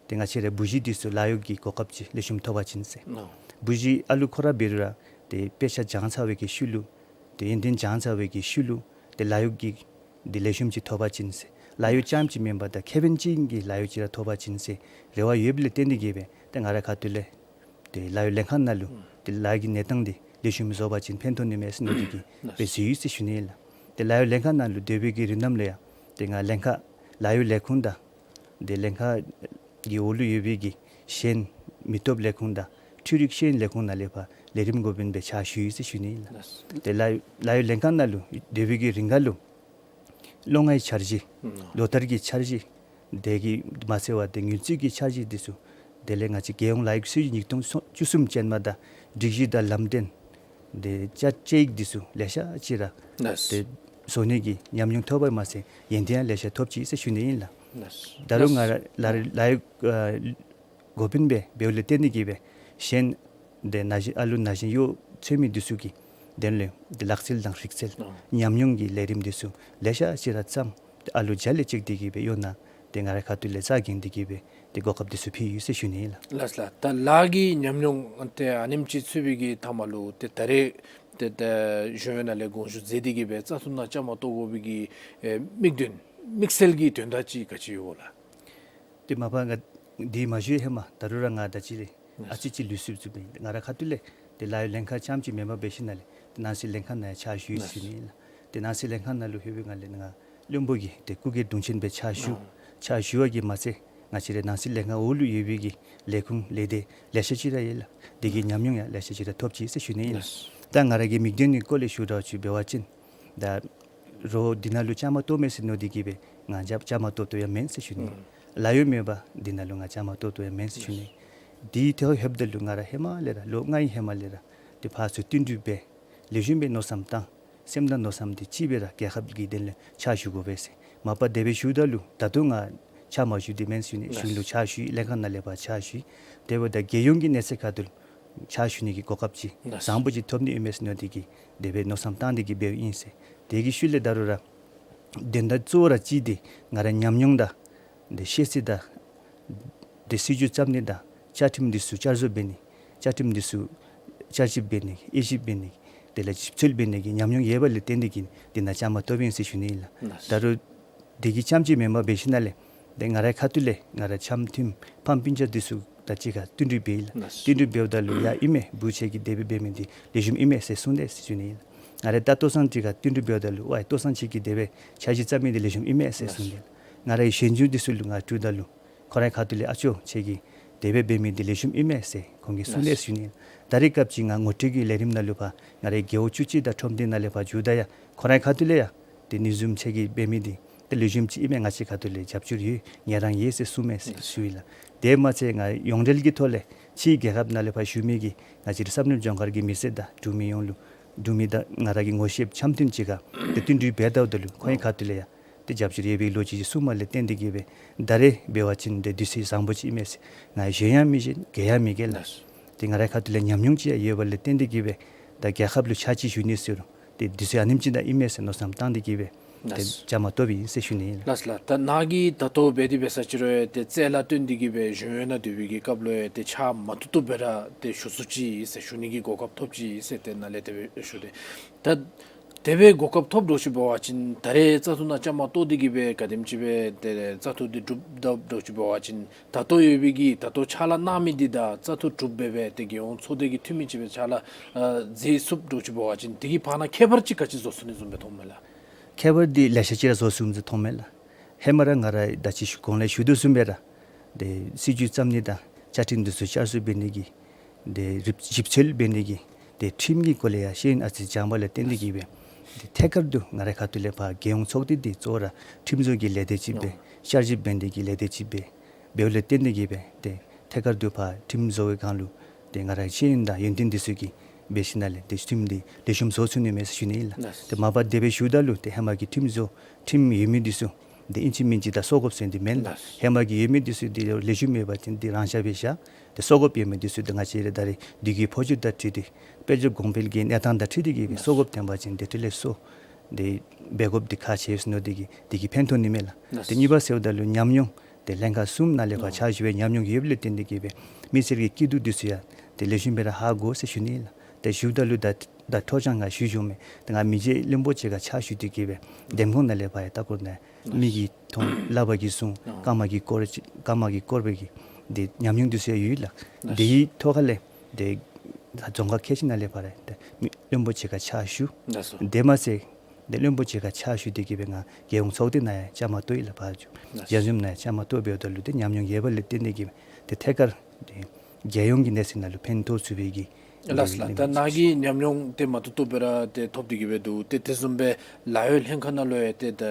ཏེ་ང་བཅས་ར་བུ་གཞི་འདི་ཚུ་ལཱ་གཡོག་གི་གོ་སྐབས་ཅིག་ལེགས་ཤོམ་ཐོབ་པ་ཅིན་ཟེར། ཨོ། བུ་གཞི་ཨ་ལུ་ཁོ་ར་འབད་རུང་ར་ཏེ་དཔེ་ཆ་སྦྱངས་ཚར་བའི་གི་ཤུལ་ལུ་ཏེ་ཡོན་ཏན་སྦྱངས་ཚར་བའི་གི་ཤུལ་ལུ་ཏེ་ལཱ་གཡོག་གི་འདི་ལེགས་ཤོམ་ཅིག་ཐོབ་པ་ཅིན་ཟེར། ལཱ་གཡོག་རྐྱངམ་ཅིག་མེན་པར་ད་ཁེ་ཕན་ཅན་གྱི་ལཱ་གཡོག་ཅིག་ར་ཐོབ་པ་ཅིན་ཟེར་རེ་བ་ཡོདཔ་ལས་བརྟེན་ཏེ་གི་སྦེ་ཏེ་ང་རའི་ཁ་ཐུག་ལས་ཏེ་ལཱ་གཡོག་ལྷན་ཁག་ནང་ལུ་ཨུམ་ཏེ་ལཱ་གི་གནས་སྟངས་འདི་ལེགས་ཤོམ་བཟོ་བ་ཅིན་ཕན་ཐོགས་ནི་མས་ཟེར་མནོ་སྟེ་གི་ལགས། སྦེ་འཛུལ་ཡི་ཟེར་ཞུ་ནི་ཨིན་ལགས། ཏེ་ལཱ་གཡོག་ལྷན་ཁག་ནང་ལུ་སྡོད་པའི་གི་རིང་ནམ་ལུ་ཡང་ཏེ་ང་ལྷན་ཁག་ལཱ་གཡོག་ལས་ཁུངས་དང་ཏེ་ལྷན་ཁག་གི་འོག་ལུ་ཡོད་པའི་གི་གཞན་ མི་སྟོབས་ལས་ཁུངས་དང་འཕྲུལ་རིག་ཤེས་ཡོན་ལས་ཁུངས་ནང་ལས་ཕར་ལས་རིམ་འགོ་དཔོན་སྦེ་ཕྱག་ཞུ་ཡི་ཟེར་ཞུ་ནི་ཨིན་ལགས། ལགས། ཏེ་ལཱ་ལཱ་གཡོག་ལྷན་ཁག་ནང་ལུ་སྡོད་པའི་གི་རིང་ཁར་ལུ་ལོ་ལྔའི་འཆར་གཞི་ཨུམ་ལོ་བསྟར་གྱི་འཆར་གཞི་དེ་གིས་མ་ཚད་པར་ཏེ་ངུ་རྩིས་ཀྱི་འཆར་གཞི་འདི་ཚུ་དེ་ལས་ང་བཅས་རྒྱལ་ཡོངས་ལཱ་གཡོག་སྲིད་བྱུས་ཉིས་སྟོང་བཅུ་གསུམ་ཅན་མ་དང་སྒྲིག་གཞི་དང་ལམ་སྟོན་དེ་བཅའ་བཅའ་ཡིག་འདི་ཚུ་ལེ་ཤ་ཅིག་ར་ལགས། ཏེ་བཟོ་ནི་གི་ཉམས་མྱོང་ཐོབ་པར་མ་ཚད་ཡོན་ཏན་ཡང་ལེ་ཤ་ཐོབ་ཅི་ཟེར་ཞུ་ནི་ཨིན་ལགས། ལགས། ད་རུང་ང་ར་ལཱ་ལཱ་གཡོག་ཨ་འགོ་དཔོན་སྦེ་འབདཝ་ལས་བརྟེན་ཏེ་གིས་སྦེ་གཞན་དེ་ན་གཞོན་ཨ་ལུ་ན་གཞོན་ཡོད་ཚོད་མི་འདི་ཚུ་གི་དོན་ལས་ཏེ་ལག་རྩལ་དང་རིག་རྩལ་ཨ་ཉམས་མྱོང་གི་ལས་རིམ་འདི་ཚུ་ལེ་ཤ་ཅིག་ར་བརྩམས། ཏེ་ཨ་ལུ་བརྒྱ་ལས་བཅད་དེ་གིས་སྦེ་གཡོག་ནང་ཏེ་ང་རའི་ཁ་ཐུག་ལས་རྩ་འགེངས་ཏེ་གིས་སྦེ་ཏེ་གོ་སྐབས་འདི་ཚུ་ཕུལ་ཡི་ཟེར་ཞུ་ནི་ཨིན་ལགས། ལགས་ལགས། ད་ལཱ་གི་ཉམས་མྱོང་ཏེ་ཨ་ནེམ་ཅིག་ཚུད་པའི་གི་མཐའ་མ་ལུ་ཏེ་ད་རེས་ཏེ་ད་གཞུང་གཡོག་ནང་ལས་དགོངས་ཞུ་མཛད་དེ་གིས་སྦེ་བཙག་འཐུ་ནང་བཅའ་མར་གཏོགས་དགོ་པའི་གི་ཨེ་དམིགས་དོན་དམིགས་བསལ་གྱི་དོན་དག་ཅིག་ག་ཅི་ཡོད་ལགས། ཏེ་མ་པ་ང་འདི་མ་ཞུ་ཧེ་མ་ད་རུང་ར་ང་ད་ཅི་ལས་ཨ་ཙི་ཅིག་ལུས་སུབ་སུབ་ཨིན། ང་རའི་ཁ་ཐུག་ལས་ཏེ་ལཱ་གཡོག་ལྷན་ཁག་རྐྱངམ་ཅིག་མེན་པར་འབད་ཞིནམ་ལས་ཏེ་ནང་སྲིད་ལྷན་ཁག་ནང་ཡང་ཕྱག་ཞུ་ཡི་ཟེར་ཞུ་ནི་ཨིན་ལགས། ཏེ་ནང་སྲིད་ལྷན་ཁག་ནང་ལུ་ལྷོད་པའི་སྒང་ལས་ང་བློན་པོ་གི་ཏེ་སྐུ་སྒེར་དྲུང་ཆེན་སྦེ་ཕྱག་ཞུ་ཕྱག་ཞུ་བ་གིས་མ་ཚད་ང་བཅས་རའི་ནང་སྲིད་ལྷན་ཁག་འོག་ལུ་ཡོད་པའི་གི་ལས་ཁུངས་ལས་སྡེ་ལེ་ཤ་ཅིག་ར་ཡོད་ལགས། དེ་གི་ཉམས་མྱོང་ཡང་ལེ་ཤ་ཅིག་ར་ཐོབ་ཅི་ཟེར་ཞུ་ནི་ཨིན་ལགས། ད་ང་ར་གི་མིག་མདུན་ནི་སྐོར་ལས་ཞུ་དགོཔ་ཅིག་འབད་བ་ཅིན་ད་རོགས་འདི་ནང་ལུ་བཅའ་མར་གཏོགས་མས་ཟེར་མནོ་སྟེ་གིས་སྦེ་ང་བཅའ་བཅའ་མར་གཏོགས་གཏོགས་ཡང་མེན་ཟེར་ཞུ་ནི། ལཱ་གཡོག་མེད་པར་འདི་ནང་ལུ་ང་བཅའ་མར་གཏོགས་གཏོགས་ཡང་མེན་ཟེར་ཞུ་ནི། དེའི་ཐོག་ལྷོདཔ་ད་ལུ་ང་ར་ཧེ་མ་ལས་ར་ལོ་ལྔའི་ཧེ་མ་ལས་ར་ཏེ་ཕར་ཚུར་བསྟུན་གྲོས་འབད་ལེགས་ཤོམ་སྦེ་མནོ་བསམ་བཏང་སེམས་དང་མནོ་བསམ་འདི་གཅིག་སྦེ་ར་རྒྱལ་ཁབ་ཀྱི་དོན་ལས་ཕྱག་ཞུ་དགོ་པས་ཟེར། མ་པ་དེ་སྦེ་ཞུཝ་ད་ལུ་ད་ལྟོ་ང་ཕྱག་མ་ཞུ་སྟེ་མེན་ཟེར་ཞུ་ནི། གཞུང་ལུ་ཕྱག་ཞུ་ཡི། ལྷན་ཁག་ནང་ལས་ཕར་ཕྱག་ཞུ་ཡི། དེ་འབདཝ་ད་རྒྱལ་ཡོངས་ཀྱི་གནས་ཚད་ཁ་ཐུག་ཕྱག་ཞུ་ནི་གི་གོ་སྐབས་ཅིག་བཟང་པོ་ཅིག་ཐོབ་ནི་ཨིན་མས་ཟེར་མནོ་སྟེ་གིས་དེ་སྦེ་མནོ་བསམ་བཏང་སྟེ་གིས་འབདཝ་ཨིན་ཟེར། དེ་གི་ཤུལ་ལས་ད་རུང་ར་དོན་དག་གཙོ་བོ་ར་གཅིག་འདི་ང་རའི་ཉམས་མྱོང་དང་འདི་ཤེས་ཚད་དང་འདི་སྲིད་བྱུས་བརྩམ་ནི་དང་བཅའ་ཁྲིམས་འདི་ཚུ་བསྐྱར་བཟོ་འབད་ནི་བཅའ་ཁྲིམས་འདི་ཚུ་བསྐྱར་ཞིབ་འབད་ནི་དབྱེ་ཞིབ་འབད་ནི་དེ་ལས་ཞིབ་འཚོལ་འབད་ནི་གི་ཉམས་མྱོང་ཡོད་པ་ལས་བརྟེན་ཏེ་གིས་འདི་ནང་བཅའ་མར་གཏོགསཔ་ཨིན་ཟེར་ཞུ་ནི་ཨིན་ལགས། ད་རུང་དེ་གིས་རྐྱངམ་ཅིག་མེན་པར་འབད་ཞིནམ་ལས་ཏེ་ང་རའི་ཁ་ཐུག་ལས་ང་རའི་འཆམ་མཐུན་ཕམ་སྤུན་ཆ་འདི་ཚུ་དང་གཅིག་ཁར་བསྟུན་གྲོས་འབད་ཡི་ལགས། བསྟུན་གྲོས་འབདཝ་ད་ལུ་ཡ་ཨིན་མས་བུ་ཁྱོད་ཀྱིས་དེ་སྦེ་འབད་མི་འདི་ལེགས་ཤོམ་ཨིན་མས་ཟེར་གསུངས་ཏེ་ཟེར་ཞུ་ནི་ཨིན་ལགས། ང་རའི་ད་ལྟོ་ཚང་གཅིག་ཁར་བསྟུན་གྲོས་འབདཝ་ད་ལུ་ཝའི་ལྟོ་ཚང་ཁྱོད་ཀྱིས་དེ་སྦེ་འཆར་གཞི་བརྩམ་མི་འདི་ལེགས་ཤོམ་ཨིན་མས་ཟེར་གསུངས་ཏེ། ང་རའི་གཞོན་གཞོན་འདི་ཚུ་ལུ་ང་དྲིཝ་ད་ལུ་ཁོང་རའི་ཁ་ཐུག་ལས་ཨ་ཅོ་ཁྱོད་ཀྱིས་དེ་སྦེ་འབད་མི་འདི་ལེགས་ཤོམ་ཨིན་མས་ཟེར་ཁོང་གིས་གསུངས་ཏེ་ཟེར་ཞུ་ནི་ཨིན། ད་རེས་སྐབས་ཅིག་ང་ངོ་སྤྲོད་ཀྱི་ལས་རིམ་ནང་ལུ་ཕར་ང་རའི་རྒེད་འོག་བཅུ་གཅིག་དང་ཁྲོམ་སྡེ་ནང་ལས་ཕར་འགྱོཝ་ད་ཡང་ཁོང་རའི་ཁ་ཐུག་ལས་ཡང་ཏེ་ཨ་ནི་བཟུམ་ཁྱོད་ཀྱིས་འབད་མི་འདི་ཏེ་ལེགས་ཤོམ་ཅིག་ཨིན་མས། ང་བཅས་ཁ་ཐུག་ལས་རྒྱབ་སྐྱོར་ཡོད་ངལ་རངས་ཡོད་ཟེར་གསུངས་མས་ཟེར་ཞུ་ཡི་ལགས། དེ་མ་ཚད་ང་ཡོངས་འབྲེལ་གྱི་ཐོག་ལས་ཕྱིའི་རྒྱལ་ཁབ་ནང་ལས་ཕར་བཞུགས་མི་གི་ང་བཅས་རའི་བསམ་གྲུབ་ལྗོངས་མཁར་གྱི་མི་སེར་དང་འབྲུག་མི་ཡོངས་ལུ་འབྲུག་མི་དང་ང་ར་གི་ངོ་ཤེསཔ་འཆམ་མཐུན་གཅིག་ཁར་ཏེ་བསྟུན་གྲོས་འབད་ལྟཝ་ད་ལུ་ཁོང་གི་ཁ་ཐུག་ལས་ཡང་ཏེ་རྒྱབ་སྐྱོར་ཡོད་པའི་ལོ་རྒྱུས་ཅིག་གསུངམ་ལས་བརྟེན་ཏེ་གིས་སྦེ་ད་རེས་འབད་བ་ཅིན་ཏེ་དུས་ཚོད་བཟང་པོ་ཅིག་ཨིན་མས་ཟེར། ང་གཞོན་ཡང་མི་གཞོན་རྒས་ཡང་མི་རྒས་ལགས། ཏེ་ང་རའི་ཁ་ཐུག་ལས་ཉམས་མྱོང་ཅིག་ཡང་ཡོད་པ་ལས་བརྟེན་ཏེ་གིས་སྦེ་ད་རྒྱལ་ཁབ་ལུ་ཕྱག་ཕྱིད་ཞུ་ནི་ཟེར་རུང་ཏེ་དུས་ཚོད་ཨ་ནེམ་ཅིག་ནང་ཨིན་མས་ཟེར་མནོ་བསམ་བཏང་སྟེ་གིས་སྦེ་ཏེ་ལགས། བཅའ་མར་གཏོགསཔ་ཨིན་ཟེར་ཞུ་ནི་ཨིན་ལགས། ལགས་ལགས། ད་ནཱ་གིས་ད་ལྟོ་འབད་དེ་འབད་ས་ཅིག་རུང་ཡང་ཏེ་རྩལ་ལ་བརྟེན་ཏེ་གིས་སྦེ་གཞུང་གཡོག་ནང་སྡོད་པའི་གི་སྐབས་ལུ་ཡང་ཏེ་ཕྱག་མ་ཐུབ་ཐུབ་སྦེ་ར་ཏེ་ཞུ་ཚུགས་ཅི་ཟེར་ཞུ་ནི་གི་གོ་སྐབས་ཐོབ་ཅི་ཟེར་ཏེ་ནཱ་ལས་དེ་སྦེ་ཞུ་སྟེ། ད་དེ་སྦེ་གོ་སྐབས་ཐོབ་འདྲཝ་ཅིག་འབད་བ་ཅིན་ད་རེས་བཙག་འཐུ་ནང་བཅའ་མར་གཏོགས་ཏེ་གིས་སྦེ་ག་དེམ་ཅིག་སྦེ་ཏེ་བཙག་འཐུ་འདི་གྲུབ་ད་འདྲཝ་ཅིག་འབད་བ་ཅིན་ད་ལྟོ་ཡོད་པའི་གི་ད་ལྟོ་ཕྱག་ལཱ་གནང་མི་འདི་དང་བཙག་འཐུ་གྲུབ་སྦེ་སྦེ་ཏེ་རྒྱལ་ཡོངས་ཚོགས་སྡེ་གི་འཐུས་མི་ཅིག་སྦེ་ཕྱག་ལཱ་ཨ་མཛད་ཚུགསཔ་འདྲཝ་ཅིག་འབད་བ་ཅིན་དེ་གི་བར་ན་ཁྱད་པར་ཅིག་ག་ཅི་བཟོ་ཚུགས་ནི་བཟུམ་སྦེ་མཐོངམ་མས་ལགས། ཁྱད་པར་འདི་ལེ་ཤ་ཅིག་ར་བཟོ་ཚུགས་མི་བཟུམ་མཐོངམ་མས་ལགས། ཧེ་མ་ར་ང་ར་ད་ཅི་ཞུ་གོང་ལས་ཞུ་དོ་བཟུམ་སྦེ་ར་ཏེ་སྲིད་བྱུས་བརྩམ་ནི་དང་བཅའ་ཁྲིམས་འདི་ཚུ་བསྐྱར་བཟོ་འབད་ནི་གི་ཏེ་རིག་ཞིབ་འཚོལ་འབད་ནི་གི་ཏེ་ཁྲིམས་ཀྱི་སྐོར་ལས་ཡང་ཤེས་ཡོན་ཨ་ཙི་སྦྱངས་པ་ལས་བརྟེན་ཏེ་གིས་སྦེ་ཏེ་ཐད་ཀར་དུ་ང་རའི་ཁ་ཐུག་ལས་ཕར་རྒྱལ་ཡོངས་ཚོགས་སྡེ་འདི་གཙོ་བོ་ར་ཁྲིམས་བཟོ་གི་ལས་སྡེ་ཅིག་སྦེ་བསྐྱར་ཞིབ་འབད་ནི་གི་ལས་སྡེ་ཅིག་སྦེ་འབདཝ་ལས་བརྟེན་ཏེ་གིས་སྦེ་ཏེ་ཐད་ཀར་དུ་ཕར་ཁྲིམས་བཟོ་བའི་སྒང་ལུ་ཏེ་ང་རའི་ཤེས་ཡོན་དང་ཡོན་ཏན་འདི་ཚུ་གིས་འབད་ཞིནམ་ལས་ཏེ་ཁྲིམས་འདི་ལེགས་ཤོམ་བཟོ་ཚུགས་ནི་མས་ཟེར་ཞུ་ནི་ཨིན་ལགས། ཏེ་མ་པ་དེ་སྦེ་ཞུཝ་ད་ལུ་ཏེ་ཧེ་མ་གི་ཁྲིམས་བཟོ་ཁྲིམས་ཡོད་མི་འདི་ཚུ་ཏེ་ཨིན་ཅི་མིན་ཅི་ད་སོར་དགོཔ་ཟེར་འདི་མེན་ལགས། ཧེ་མ་གི་ཡོད་མི་འདི་ཚུ་འདི་ལེགས་ཤོམ་ཡོད་པ་ཅིན་འདི་རང་འཇགས་སྦེ་བཞག། ཏེ་སོར་དགོཔ་ཡོད་མི་འདི་ཚུ་ཏེ་ང་བཅས་ར་ད་རེས་དུས་ཀྱི་འཕོ་འགྱུར་དང་འཁྲིལ་ཏེ་དཔལ་འབྱོར་གོང་འཕེལ་གྱི་གནས་སྟངས་དང་འཁྲིལ་ཏེ་གིས་སྦེ་སོར་དགོཔ་ཐོན་པ་ཅིན་ཏེ་དེ་ལས་སོར་ཏེ་འབད་དགོཔ་འདི་ཁག་ཆེ་ཟེར་མནོ་སྟེ་གིས་དེ་གིས་ཕན་ཐོགས་ནི་མས་ལགས། ཏེ་གཉིས་པ་ཟེརཝ་ད་ལུ་ཉམས་མྱོང་ཏེ་ལྷན་ཁག་གསུམ་ནང་ལས་ཕར་ཕྱག་ཞུ་བའི་ཉམས་མྱོང་ཡོདཔ་ལས་བརྟེན་ཏེ་གིས་སྦེ་མི་སེར་གྱི་སྐྱིད་སྡུག་འདི་ཚུ་ཡང་ཏེ་ལེགས་ཤོམ་སྦེ་ར་ཧ་གོ་ཟེར་ཞུ་ནི་ཨིན་ལགས། ཏེ་ཞུཝ་ད་ལུ་ད་ད་འཕྲོ་འཆམ་ང་ཞུ་ཞུཝ་མས། ཏེ་ང་མི་རྗེ་བློན་པོ་ཅིག་ཁར་ཕྱག་ཞུ་སྟེ་གིས་སྦེ་འདེམས་ཁོངས་ནང་ལས་ཕར་ཡང་ལྟ་སྐོར་ནང་མི་གིས་མཐོང་ལག་པ་གིས་བཟུང་རྐངམ་གིས་བསྐོར་རྐངམ་གིས་བསྐོར་བའི་གི་ཏེ་ཉམས་མྱོང་འདི་ཚུ་ཡང་ཡོད་ལགས། དེའི་ཐོག་ཁ་ལས་ཏེ་རྫོང་ཁག་ཁལ་གཅིག་ནང་ལས་ཕར་ཡང་ཏེ་མི་བློན་པོ་ཅིག་ཁར་ཕྱག་ཞུ། དེ་མ་ཚད་ཏེ་བློན་པོ་ཅིག་ཁར་ཕྱག་ཞུ་སྟེ་གིས་སྦེ་ང་རྒྱལ་ཡོངས་ཚོགས་སྡེ་ནང་ཡང་བཅའ་མར་གཏོགས་ཡི་ལགས། ཕར་ཞུ་རྒྱལ་འཛོམས་ནང་ཡང་བཅའ་མར་གཏོགས་འབདཝ་ད་ལུ་ཏེ་ཉམས་མྱོང་ཡོད་པ་ལས་བརྟེན་ཏེ་གིས་སྦེ་ཏེ་ཐད་ཀར་ཏེ་ རྒྱལ་ཡོངས་ཀྱི་གནས་ཚད་ནང་ལུ་ཕན་ཐོགས་ཚུགས་པའི་གི་ལགས་ལགས། ད་ནཱ་གི་ཉམས་མྱོང་དེ་མ་ཐུབ་ཐུབ་སྦེ་ར་ཏེ་ཐོབ་སྟེ་གི་སྦེ་འདུག། ཏེ་དེ་བཟུམ་སྦེ་ལཱ་གཡོག་ལྷན་ཁག་ནང་ལུ་ཡང་ཏེ་ད་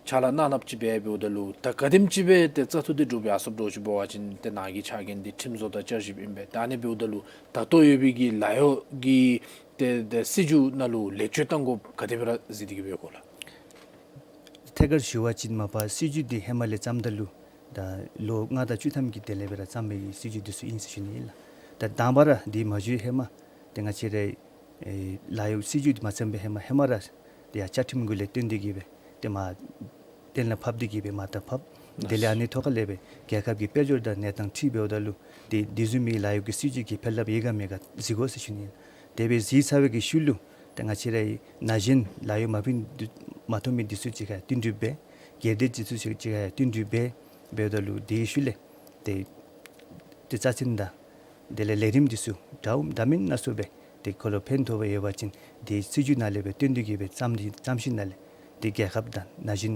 ཕྱག་ལཱ་གནང་གནངམ་ཅིག་འབད་འབདཝ་ད་ལུ་ད་ག་དེམ་ཅིག་སྦེ་ཏེ་བཙག་འཐུ་དེ་གྲུབ་ཡར་སོངམ་འདྲཝ་ཅིག་འབད་བ་ཅིན་ཏེ་ནཱ་གི་ཕྱག་འགན་འདི་ཁྲིམས་བཟོ་དང་བསྐྱར་ཞིབ་ཨིན་པས། ད་ཨ་ནི་འབདཝ་ད་ལུ་ད་ལྟོ་ཡོད་པའི་གི་ལཱ་གཡོག་གི་ཏེ་ཏེ་སྲིད་བྱུས་ནང་ལུ་ལེགས་བཅོས་གཏང་དགོཔ་ག་དེ་སྦེ་ར་གཟིགས་ཏེ་གི་སྦེ་ཡོད་གོ་ལགས། ཐད་ཀར་ཞུ་བ་ཅིན་མ་པ་སྲིད་བྱུས་འདི་ཧེ་མ་ལས་བརྩམ་ད་ལུ་ད་ལོ་ལྔ་དང་བཅུ་ཐམ་གྱི་དེ་ལས་སྦེ་ར་བརྩམས་པའི་སྲིད་བྱུས་འདི་ཚུ་ཨིན་ཟེར་ཞུ་ནི་ཨིན་ལགས། ད་དང་པ་ར་འདི་མ་འགྱོ་ཧེ་མ་ཏེ་ང་བཅས་ར་ཨེ་ལཱ་གཡོག་སྲིད་བྱུས་འདི་མ་བརྩམ་པའི་ཧེ་མ་ཧེ་མ་ར་ཏེ་ཡར་བཅའ་ཁྲིམས་གུ་ལས་བཏོན་ཏེ་གི་སྦེ་ཏེ་མར་གཏན་ལ་ཕབ་སྟེ་གི་སྦེ་མར་ད་ཕབ། དེ་ལས་ཨ་ནི་ཐོག་ཁ་ལས་སྦེ་རྒྱལ་ཁབ་ཀྱི་དཔལ་འབྱོར་དང་གནས་སྟངས་འཁྲིལ་འབདཝ་ད་ལུ་ཏེ་འདི་བཟུམ་མའི་ལཱ་གཡོག་གི་སྲིད་བྱུས་ཀྱི་ཕན་རླབས་ཡོད་ག་མེད་ག་གཟིགས་དགོ་ཟེར་ཞུ་ནི་ཨིན། དེ་སྦེ་གཟིགས་ཚར་བའི་གི་ཤུལ་ལུ་ཏེ་ང་བཅས་ར་ན་གཞོན་ལཱ་གཡོག་མ་ཕིན་འདི་མ་ཐོབ་མི་འདི་ཚུ་གཅིག་ཁར་བསྟུན་གྲོས་འབད། སྒེར་སྡེ་འདི་ཚུ་གཅིག་གཅིག་ཁར་བསྟུན་གྲོས་འབད། འབདཝ་ད་ལུ་དེའི་ཤུལ་ལས་ཏེ་ཏེ་རྩ་ཚན་དང་དེ་ལས་ལས་རིམ་འདི་ཚུ་འདྲཝ་འདྲ་མིན་སྣ་ཚོགས་སྦེ་ཏེ་ཁོ་ལུ་ཕན་ཐོགས་པ་ཡོད་པ་ཅིན་ཏེ་སྲིད་བྱུས་ནང་ལས་སྦེ་བཏོན་ཏེ་གི་སྦེ་བརྩམས་ཏེ་བརྩམས་ཞིནམ་ལས་ཏེ་རྒྱལ་ཁབ་དང་ན་གཞོན་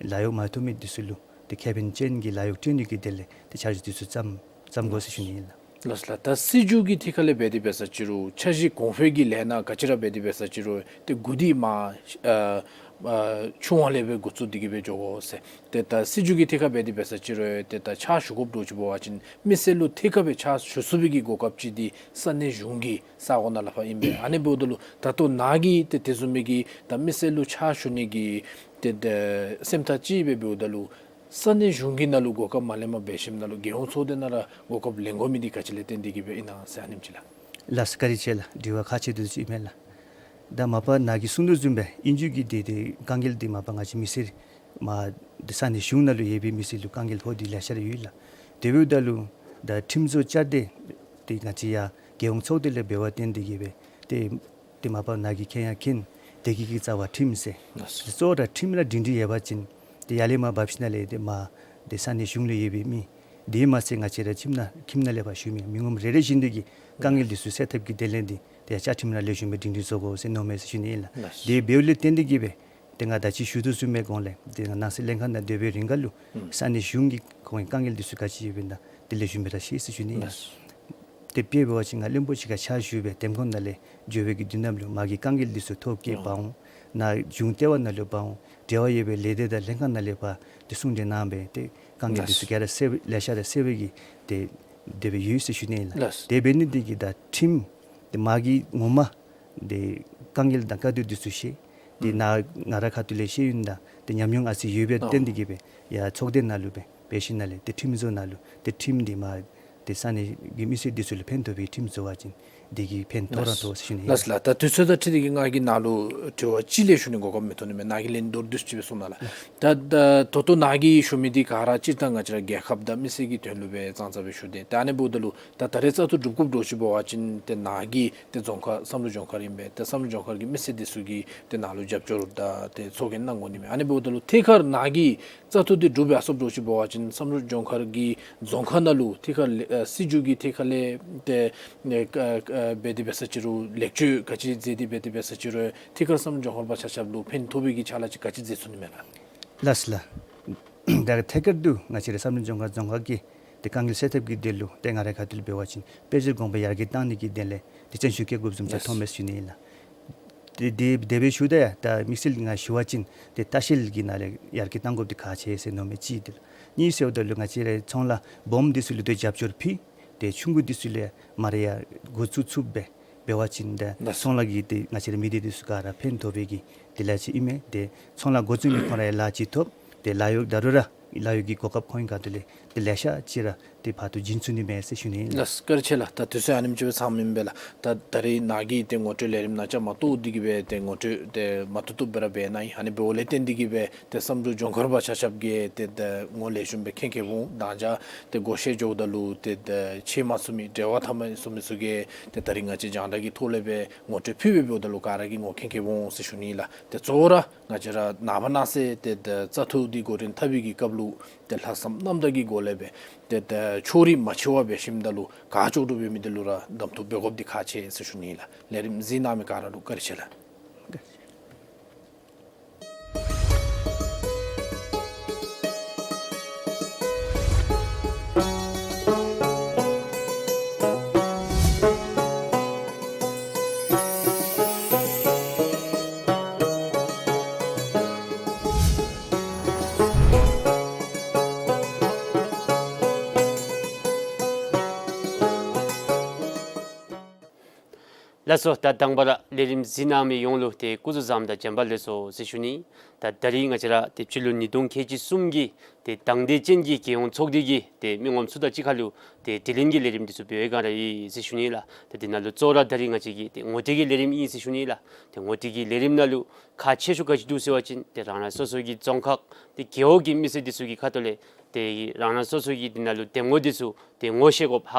ལཱ་གཡོག་མ་ཐོབ་མི་འདི་ཚུ་ལུ་ཏེ་ཁེ་ཕན་ཅན་གྱི་ལཱ་གཡོག་བསྐྲུན་ནི་གི་དོན་ལས་ཏེ་འཆར་གཞི་འདི་ཚུ་བརྩམ་བརྩམ་དགོ་ཟེར་ཞུ་ནི་ཨིན་ལགས། ལགས་ལགས། ད་སྲིད་བྱུས་ཀྱི་ཐད་ཁ་ལས་འབད་དེ་འབད་ས་ཅིག་རུང་འཆར་གཞི་གོང་འཕེལ་གྱི་ལས་སྣ་ག་ཅི་ར་འབད་དེ་འབད་ས་ཅིག་རུང་ཏེ་འགོ་འདི་མར་ཨ་ཨ་ཆུང་བ་ལས་སྦེ་འགོ་བཙུགས་ཏེ་གི་སྦེ་འགྱོ་དགོ་ཟེར། ཏེ་ད་སྲིད་བྱུས་ཀྱི་ཐད་ཁ་འབད་དེ་འབད་ས་ཅིག་རུང་ཏེ་ད་ཕྱག་ཞུ་དགོཔ་འདྲཝ་ཅིག་འབད་བ་ཅིན་མི་སེར་ལུ་ཐད་ཀར་སྦེ་ཕྱག་ཞུ་ཚུགས་པའི་གི་གོ་སྐབས་ཅིག་འདི་ས་གནས་གཞུང་གི་ས་གོ་ནང་ལས་ཕར་ཨིན་པས། ཨ་ནི་འབདཝ་ད་ལུ་ད་ལྟོ་ནཱ་གིས་ཏེ་དེ་བཟུམ་མའི་གི་ད་མི་སེར་ལུ་ཕྱག་ཞུ་ནི་གི་ཏེ་ད་སེམས་ཐག་བཅད་སྦེ་འབདཝ་ད་ལུ་ས་གནས་གཞུང་གི་ནང་ལུ་གོ་སྐབས་མ་ལེན་པར་འབད་ཞིནམ་ལས་རྒྱལ་ཡོངས་ཚོགས་སྡེ་ནང་ར་གོ་སྐབས་ལེན་དགོ་མི་འདི་ག་ཅི་ལས་བརྟེན་ཏེ་གི་སྦེ་ཨིན་ན་ཟེར་ཨ་ནེམ་ཅིག་ལགས། ལགས་སོ། བཀའ་དྲིན་ཆེ་ལགས། དྲི་བ་ཁག་ཆེ་འདུག་ཅིག་ཨིན་མས་ལགས། ད་མ་པ་ནཱ་གིས་གསུང་དོ་བཟུམ་སྦེ་ཨིན་རུང་གི་འདི་འདི་དཀའ་ངལ་འདི་མ་པ་ང་བཅས་མི་སེར་མར་འདི་ས་གནས་གཞུང་ནང་ལུ་ཡོད་པའི་མི་སེར་ལུ་དཀའ་ངལ་ཕོག་སྟེ་ལེ་ཤ་ར་ཡོད་ལགས། དེ་འབདཝ་ད་ལུ་ད་ཁྲིམས་བཟོ་བསྐྱར་ཏེ་ཏེ་ང་བཅས་ཡར་རྒྱལ་ཡོངས་ཚོགས་སྡེ་ལས་འབད་བ་བརྟེན་ཏེ་གི་སྦེ་ཏེ་ཏེ་མ་པ་ནཱ་གིས་མཁྱེན་ཡང་མཁྱེན། བདེ་སྐྱིད་ཀྱི་རྩ་བ་ཁྲིམས་ཟེར། ལགས་སོ། ཏེ་གཙོ་བོ་ར་ཁྲིམས་ར་སྒྲིང་སྒྲིང་ཡོད་པ་ཅིན་ཏེ་ཡར་ལས་མར་འབབ་ཞིནམ་ལས་ཏེ་མར་ཏེ་ས་གནས་གཞུང་ལུ་ཡོད་པའི་མི་དེ་མ་ཚད་ང་བཅས་ར་ཁྱིམ་ནང་ཁྱིམ་ནང་ལས་ཕར་ཞུ་མི་མི་ངོམ་རེ་རེ་བཞིན་དུ་གི་དཀའ་ངལ་འདི་ཚུ་སེལ་ཐབས་ཀྱི་དོན་ལས་འདི་ཏེ་ཡར་བཅའ་ཁྲིམས་ར་ལེགས་ཤོམ་སྦེ་སྒྲིང་སྒྲིང་བཟོ་དགོ་ཟེར་མནོཝ་མས་ཟེར་ཞུ་ནི་ཨིན་ལགས། ལགས། དེ་འབདཝ་ལས་བརྟེན་ཏེ་གི་སྦེ་ཏེ་ང་ད་ཅི་ཞུ་དོ་བཟུམ་སྦེ་གོང་ལས་ཏེ་ང་ནང་སྲིད་ལྷན་ཁག་ནང་སྡོད་པའི་རིང་ཁར་ལུ་ཨུམ་ས་གནས་གཞུང་གི་ཁོང་གི་དཀའ་ངལ་འདི་ཚུ་ག་ཅི་ཡོདཔ་ཨིན་ན་དེ་ལེགས་ཤོམ་སྦེ་ར་ཤེས་ཟེར་ཞུ་ནི་ཨིན་ལགས། ལགས། དེ་སྦེ་འབད་བ་ཅིན་ང་བློན་པོ་ཅིག་ཁར་ཕྱག་ཞུ་སྦེ་འདེམས་ཁོངས་ནང་ལས་འགྱོ་བའི་གི་དུས་ནམ་ལུ་མ་གི་དཀའ་ངལ་འདི་ཚུ་ཐོ་བཀོད་འབག་འོང་། ནཱ་གཞུང་ལྟེ་བ་ནང་ལུ་འབག་འོང་། འབྲེལ་བ་ཡོད་པའི་ལས་སྡེ་དང་ལྷན་ཁག་ནང་ལས་ཕར་ཏེ་གསུང་གྲོས་གནང་སྦེ་ཏེ་དཀའ་ངལ་འདི་ཚུ་ག་ར་སེལ་ལེ་ཤ་ར་སེལ་བའི་གི་ཏེ་དེ་སྦེ་ཡོད་ཟེར་ཞུ་ནི་ཨིན་ལགས། ལགས། དེ་འབད་ནི་འདི་གིས་ད་ཁྲིམས་ཏེ་མ་གི་ངོ་མ་ཏེ་དཀའ་ངལ་དང་དཀའ་སྡུག་འདི་ཚུ་ཤེས། ཏེ་ཨུམ་ནཱ་ང་རའི་ཁ་ཐུག་ལས་ཤེས་ཡོན་དང་ཏེ་ཉམས་མྱོང་ཨ་ཙི་ཡོད་པའི་ཨོ་བརྟེན་ཏེ་གི་སྦེ་ཡར་ཚོགས་སྡེ་ནང་ལུ་སྦེ་འབད་ཞིནམ་ལས་ཏེ་ཁྲིམས་བཟོ་ནང་ལུ་ཏེ་ཁྲིམས་འདི་མ་ཏེ་ས་གནས་ཀྱི་མི་སེར་འདི་ཚུ་ལུ་ཕན་ཐོགས་པའི་ཁྲིམས་བཟོ་བ་ཅིན་དེ་གིས་ཕན་ཐོགས་ར་ལགས། ཐོགས་ཟེར་ཞུ་ནི་ཨིན། ལགས་ལགས། ད་དུས་ཚོད་དང་འཁྲིལ་ཏེ་གི་ང་གིས་ནཱ་ལུ་དྲི་བ་གཅིག་ལས་ཞུ་ནི་གོ་སྐབས་མི་ཐོབ་ནི་མས། ནཱ་གིས་ལན་མདོར་བསྡུས་ཅིག་སྦེ་གསུངས་གནང་ལགས། ད་ད་ད་ལྟོ་ནཱ་གིས་ཞུ་མི་འདི་ག་ར་སྤྱིར་བཏང་ང་བཅས་ར་རྒྱལ་ཁབ་དང་མི་སེར་གྱི་དོན་ལུ་སྦེ་ཙང་ཙ་སྦེ་ཞུ་སྟེ། ད་ཨ་ནི་འབདཝ་ད་ལུ་ད་ད་རེས་བཙག་འཐུ་གྲུབ་དགོཔ་འདྲཝ་ཅིག་འབད་བ་ཅིན་ཏེ་ནཱ་གི་ཏེ་རྫོང་ཁག་བསམ་གྲུབ་ལྗོངས་མཁར་ཨིན་པས། ཏེ་བསམ་གྲུབ་ལྗོངས་མཁར་གྱི་མི་སེར་འདི་ཚུ་གིས་ཏེ་ནཱ་ལུ་རྒྱབ་སྐྱོར་དང་ཏེ་ཚོགས་རྒྱན་གནང་དགོ་ནི་མས། ཨ་ནི་འབདཝ་ད་ལུ་ཐད་ཀར་ནཱ་གིས་བཙག་འཐུ་འདི་གྲུབ་ཡར་སོངམ་འདྲཝ་ཅིག་འབད་བ་ཅིན་བསམ་གྲུབ་ལྗོངས་མཁར་གྱི་རྫོང་ཁག་ནང་ལུ་ཐད་ཀར་ལས་ཨ་སྲིད་བྱུས་ཀྱི་ཐད་ཁ་ལས་ཏེ་ཨ་ཨ་འབད་དེ་འབད་ས་ཅིག་རུང་ལེགས་བཅོས་ག་ཅི་མཛད་དེ་འབད་དེ་འབད་ས་ཅིག་རུང་ཐད་ཀར་བསམ་གྲུབ་ལྗོངས་མཁར་པ་ཆ་ཁྱབ་ལུ་ཕན་ཐོགས་པའི་གི་ཕྱག་ལཱ་ཅིག་ག་ཅི་མཛད་ཚུགས་ནི་མས་ལགས། ལགས་སོ་ལགས། ད་ཐད་ཀར་དུ་ང་བཅས་ར་བསམ་གྲུབ་ལྗོངས་མཁར་རྫོང་ཁག་གི་ཏེ་དཀའ་ངལ་སེལ་ཐབས་ཀྱི་དོན་ལུ་ཏེ་ང་རའི་ཁ་ཐུག་ལུ་འབད་བ་ཅིན་དཔལ་འབྱོར་གོང་འཕེལ་ཡར་རྒྱས་གཏང་ནི་གི་དོན་ལས་ཏེ་བརྩོན་ཤུགས་བསྐྱེད་དགོཔ་བཟུམ་ཅིག་ཐོནམ་མས་ཟེར་ཞུ་ནི་ཨིན་ལགས། ཏེ་དེ་དེ་སྦེ་ཞུཝ་ད་ཡང་ད་དམིགས་བསལ་ང་ཞུ་བ་ཅིན་ཏེ་ལྟ་བཤལ་གྱི་ནང་ལས་ཡར་རྒྱས་གཏང་དགོཔ་འདི་ཁག་ཆེ་ཟེར་མནོཝ་མས་གཅིག་འདི་ལགས། གཉིས་ཟེརཝ་ད་ལུ་ང་བཅས་རའི་ཚོང་ལཱ་སྦོམ་འདི་ཚུ་ལུ་ཏེ་རྒྱབ་སྐྱོར་ཕུལ། ཏེ་ཆུང་ཀུ་འདི་ཚུ་ལས་མར་ཡང་འགོ་བཙུགས་ཚུགསཔ་སྦེ་འབད་བ་ཅིན་ཏེ་ལགས། ཚོང་ལཱ་གི་ཏེ་ང་བཅས་རའི་མི་སྡེ་འདི་ཚུ་ག་ར་ཕན་ཐོགས་པའི་གི་དེ་ལས་ཅིག་ཨིན་མས། ཏེ་ཚོང་ལཱ་འགོ་བཙུགས་མི་ཁོང་ར་ཡང་ལཱ་ཅིག་ཐོབ། ཏེ་ལཱ་གཡོག་ད་རུང་ར་ལཱ་གཡོག་གི་གོ་སྐབས་ཁོང་གི་ཁ་ཐུག་ལས་ཏེ་ལེ་ཤ་ཅིག་ར་ཏེ་ཕར་ཏེ་བྱིན་ཚུགས་ནི་མས་ཟེར་ཞུ་ནི་ཨིན་ལགས། ལགས། བཀའ་དྲིན་ཆེ་ལགས། ད་དུས་ཚོད་ཨ་ནེམ་ཅིག་སྦེ་ཚངམ་ཨིན་པས་ལགས། ད་ད་རེས་ནཱ་གིས་ཏེ་ངོ་སྤྲོད་ལས་རིམ་ནང་བཅའ་མར་གཏོགས་ཏེ་གི་སྦེ་ཏེ་ངོ་སྤྲོད་ཏེ་མ་ཐུབ་ཐུབ་སྦེ་ར་འབད་གནང་ཡི། ཨ་ནི་འབདཝ་ལས་བརྟེན་ཏེ་གི་སྦེ་ཏེ་བསམ་གྲུབ་ལྗོངས་མཁར་པ་ཆ་ཁྱབ་ཀྱིས་ཏེ་ད་ངོ་ལེགས་ཤོམ་སྦེ་མཁྱེན་མཁྱེནམ་འོང་། ད་ཅི་ཏེ་སྒོ་ཕྱེ་འགྱོཝ་ད་ལུ་ཏེ་ད་ཕྱེ་མ་ཚུགས་མི་འབྲེལ་བ་འཐབ་མ་ཚུགས་མི་ཚུ་གིས་ཏེ་ད་རེས་ང་བཅས་རྒྱང་བསྒྲགས་ཀྱི་ཐོག་ལས་སྦེ་ངོ་སྤྲོད་ཕུལ་སྦེ་འབདཝ་ད་ལུ་ག་ར་གིས་ངོ་མཁྱེན་མཁྱེནམ་འོང་ཟེར་ཞུ་ནི་ལགས། ཏེ་གཙོ་བོ་ར་ང་བཅས་ར་ནངས་པ་གནངས་ཚེ་ཏེ་ད་བཙག་འཐུ་འདི་འགོ་འདྲེན་འཐབ་པའི་གི་སྐབས་ལུ་ཏེ་ལྷག་བསམ་རྣམ་དག་གི་སྒོ་ལས་སྦེ་ཏེ་ད་ཕྱོགས་རིས་མ་ཕྱེ་བར་འབད་ཞིནམ་ད་ལུ་ག་ལྕོགས་གྲུབ་ཡོད་མི་འདི་ལུ་ར་གདམ་འཐུ་འབད་དགོཔ་འདི་ཁག་ཆེ་ཟེར་ཞུ་ནི་ལགས། ལས་རིམ་གཟིགས་གནང་མི་ག་ར་ལུ་བཀའ་དྲིན་ཆེ་ལགས། ལགས་སོ། ད་དང་པ་ར་ལས་རིམ་གཟིགས་གནང་མི་ཡོངས་ལུ་ཏེ་སྐུ་གཟུགས་བཟང་དང་བྱོན་པ་ལེགས་སོ་ཟེར་ཞུ་ནི། ད་ད་རིས་ང་བཅས་ར་ཏེ་སྤྱི་ལོ་ཉིས་སྟོང་ཁལ་གཅིག་གསུམ་གྱི་ཏེ་དང་འདོད་ཅན་གྱི་རྒྱལ་ཡོངས་ཚོགས་སྡེ་གི་ཏེ་མི་ངོམ་ཚུ་དང་གཅིག་ཁར་ལུ་ཏེ་དྲི་ལན་གྱི་ལས་རིམ་འདི་ཚུ་འབད་བའི་སྒང་ར་ཨིན་ཟེར་ཞུ་ནི་ལགས། ཏེ་འདི་ནང་ལུ་གཙོ་བོ་ར་ད་རིས་ང་བཅས་ཀྱི་ཏེ་ངོ་སྤྲོད་ཀྱི་ལས་རིམ་ཨིན་ཟེར་ཞུ་ནི་ལགས། ཏེ་ངོ་སྤྲོད་ཀྱི་ལས་རིམ་ནང་ལུ་ཁག་ཆེ་ཤོས་ག་ཅི་འདུག་ཟེར་བ་ཅིན་ཏེ་རང་རང་སོ་སོ་གི་རྫོང་ཁག་ཏེ་རྒེད་འོག་གི་མི་སེར་འདི་ཚུ་གི་ཁ་ཐུག་ལས་ཏེ་རང་རང་སོ་སོ་གི་འདི་ནང་ལུ་འདེམས་ངོ་འདི་ཚུ་ཏེ་ངོ་ཤེས་དགོཔ་ཧ་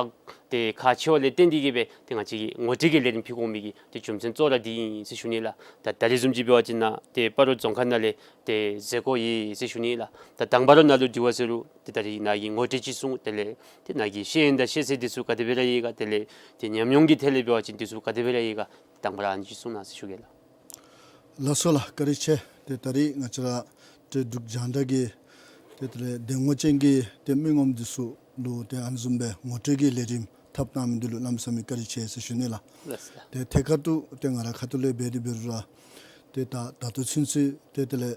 ཏེ་ཁག་ཆེ་བ་ལས་བརྟེན་ཏེ་གིས་སྦེ་ཏེ་ང་བཅས་ཀྱིས་ངོ་སྤྲོད་ཀྱི་ལས་རིམ་ཕུལ་དགོ་མི་གི་ཏེ་རྒྱུ་མཚན་གཙོ་བོ་ར་འདི་ཨིན་ཟེར་ཞུ་ནི་ལགས། ད་ད་རིས་བཟུམ་ཅིག་འབད་བ་ཅིན་ནཱ་ཏེ་སྤ་རོ་རྫོང་ཁག་ནང་ལས་ཏེ་མཛད་སྒོ་ཡོད་ཟེར་ཞུ་ནི་ལགས། ད་དང་པ་ར་ནཱ་ལུ་དྲི་བ་ཟེར་རུང་ཏེ་ད་རིས་ནཱ་གི་ངོ་སྤྲོད་ཅིག་གསུངས། དེ་ལས་ཏེ་ནཱ་གི་ཤེས་ཡོན་དང་ཤེས་ཚད་འདི་ཚུ་ག་དེ་སྦེ་ར་ཡོད་ག། དེ་ལས་ཏེ་ཉམས་མྱོང་གི་ཐད་ལས་འབད་བ་ཅིན་འདི་ཚུ་ག་དེ་སྦེ་ར་ཡོད་ག། དང་པ་ར་ཨ་ནི་ཅིག་གསུང་གནང་ཟེར་ཞུ་གེ་ལགས། ལགས་སོ་ལགས། བཀའ་དྲིན་ཆེ། ཏེ་ད་རིས་ང་བཅས་ར་ཏེ་འབྲུག་རྒྱང་བསྒྲགས་ཀྱི་ཏེ་དེ་ལས་འདེམས་ངོ་ཅན་གྱི་ཏེ་མི་ངོམ་འདི་ཚུ་ལུ་ཏེ་ཨ་ནི་བཟུམ་སྦེ་ངོ་སྤྲོད་ཀྱི་ལས་རིམ་འཐབ་གནང་མི་འདི་ལུ་གནམ་མེད་ས་མེད་བཀའ་དྲིན་ཆེ་ཟེར་ཞུ་ནི་ལགས། ལགས་སོ་ལགས། ཏེ་ཐད་ཀར་དུ་ཏེ་ང་ར་ཁ་ཐུག་ལས་འབད་དེ་འབད་རུང་ར་ཏེ་ད་ད་ལྟོ་ཚུན་ཚོད་ཏེ་དེ་ལས་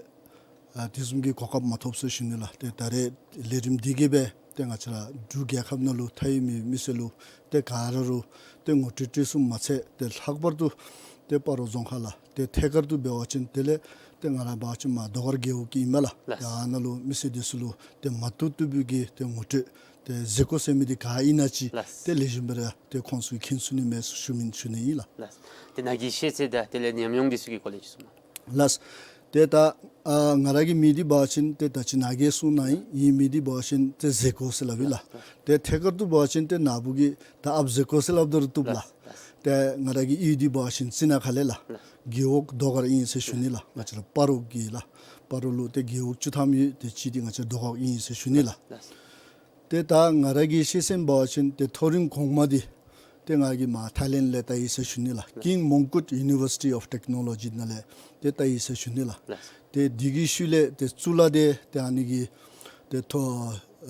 ཨ་དེ་བཟུམ་གྱི་གོ་སྐབས་མ་ཐོབ་ཟེར་ཞུ་ནི་ལགས། ཏེ་ད་རེས་ལས་རིམ་འདི་གིས་སྦེ་ཏེ་ང་བཅས་ར་འབྲུག་རྒྱལ་ཁབ་ནང་ལུ་མཐའ་དབུས་མི་མི་སེར་ལུ་ཏེ་ག་ར་ལུ་ཏེ་ངོ་སྤྲོད་སྤྲོད་གསུམ་མ་ཚད་ཏེ་ལྷག་པར་དུ་ཏེ་སྤ་རོ་རྫོང་ཁག་ལགས། ཏེ་ཐད་ཀར་དུ་འབད་བ་ཅིན་དེ་ལས་ཏེ་ང་ར་འབད་བ་ཅིན་མར་རྡོ་དཀར་རྒེད་འོག་གི་ཨིན་མས་ལགས། ལགས། ཏེ་ཨ་ནཱ་ལུ་མི་སེར་འདི་ཚུ་ལུ་ཏེ་མ་བཏུབ་བཏུབ་པའི་གི་ཏེ་ངོ་སྤྲོད་ཏེ་མཛད་སྒོ་ཟེར་མི་འདི་ག་ཨིན་ན་ཅིག། ལགས། ཏེ་ལེགས་ཤོམ་སྦེ་ར་ཏེ་ཁོང་ཚུ་མཁྱེན་ཚུགས་ནི་མས་ཟེར་ཞུ་མི་ཞུ་ནི་ཨིན་ལགས། ལགས། ཏེ་ནཱ་གི་ཤེས་ཚད་དང་དེ་ལས་ཉམས་མྱོང་འདི་ཚུ་གི་སྐོར་ལས་ཅིག་གསུང་གནང་། ལགས། ཏེ་ད་ཨ་ང་ར་གི་མིང་འདི་འབད་བ་ཅིན་ཏེ་ད་ཅི་ནཱ་གིས་གསུངས་གནང་ཡི། ངེའི་མིང་འདི་འབད་བ་ཅིན་ཏེ་མཛད་སྒོ་ཟེར་སླབ་ཨིན་ལགས། ལགས། ཏེ་ཐད་ཀར་དུ་འབད་བ་ཅིན་ཏེ་ནཱ་བུ་གིས་ད་ཨཔ་མཛད་སྒོ་ཟེར་སླབ་ད་རུང་བཏུབ་ལགས། ལགས། ཏེ་ང་ར་གི་གཡུས་འདི་འབད་བ་ཅིན་རྩི་ནག་ཁ་ལས་ལགས། ལགས། རྒེད་འོག་རྡོ་དཀར་ཨིན་ཟེར་ཞུ་ནི་ལགས། ང་བཅས་ར་སྤ་རོ་གི་ལགས། སྤ་རོ་ལུ་ཏེ་རྒེད་འོག་བཅུ་ཐམ་ཡོད། ཏེ་གཅིག་འདི་ང་བཅས་རྡོ་ཁོག་ཨིན་ཟེར་ཞུ་ནི་ལགས། ལགས། ཏེ་ད་ང་ར་གི་ཤེས་ཚད་འབད་བ་ཅིན་ཏེ་མཐོ་རིམ་གོང་མ་འདི་ཏེ་ང་གིས་མར་ཐའི་ལེནཌ་ལས་བལྟ་ཡི་ཟེར་ཞུ་ནི་ལགས། ལགས། King Mongkut University of Technology ནང་ལས་ཏེ་བལྟ་ཡི་ཟེར་ཞུ་ནི་ལགས། ལགས། ཏེ་འདི་གི་ཤུལ་ལས་ཏེ་གཙུག་ལག་སྡེ་ཏེ་ཨ་ནི་གི་ཏེ་མཐོ་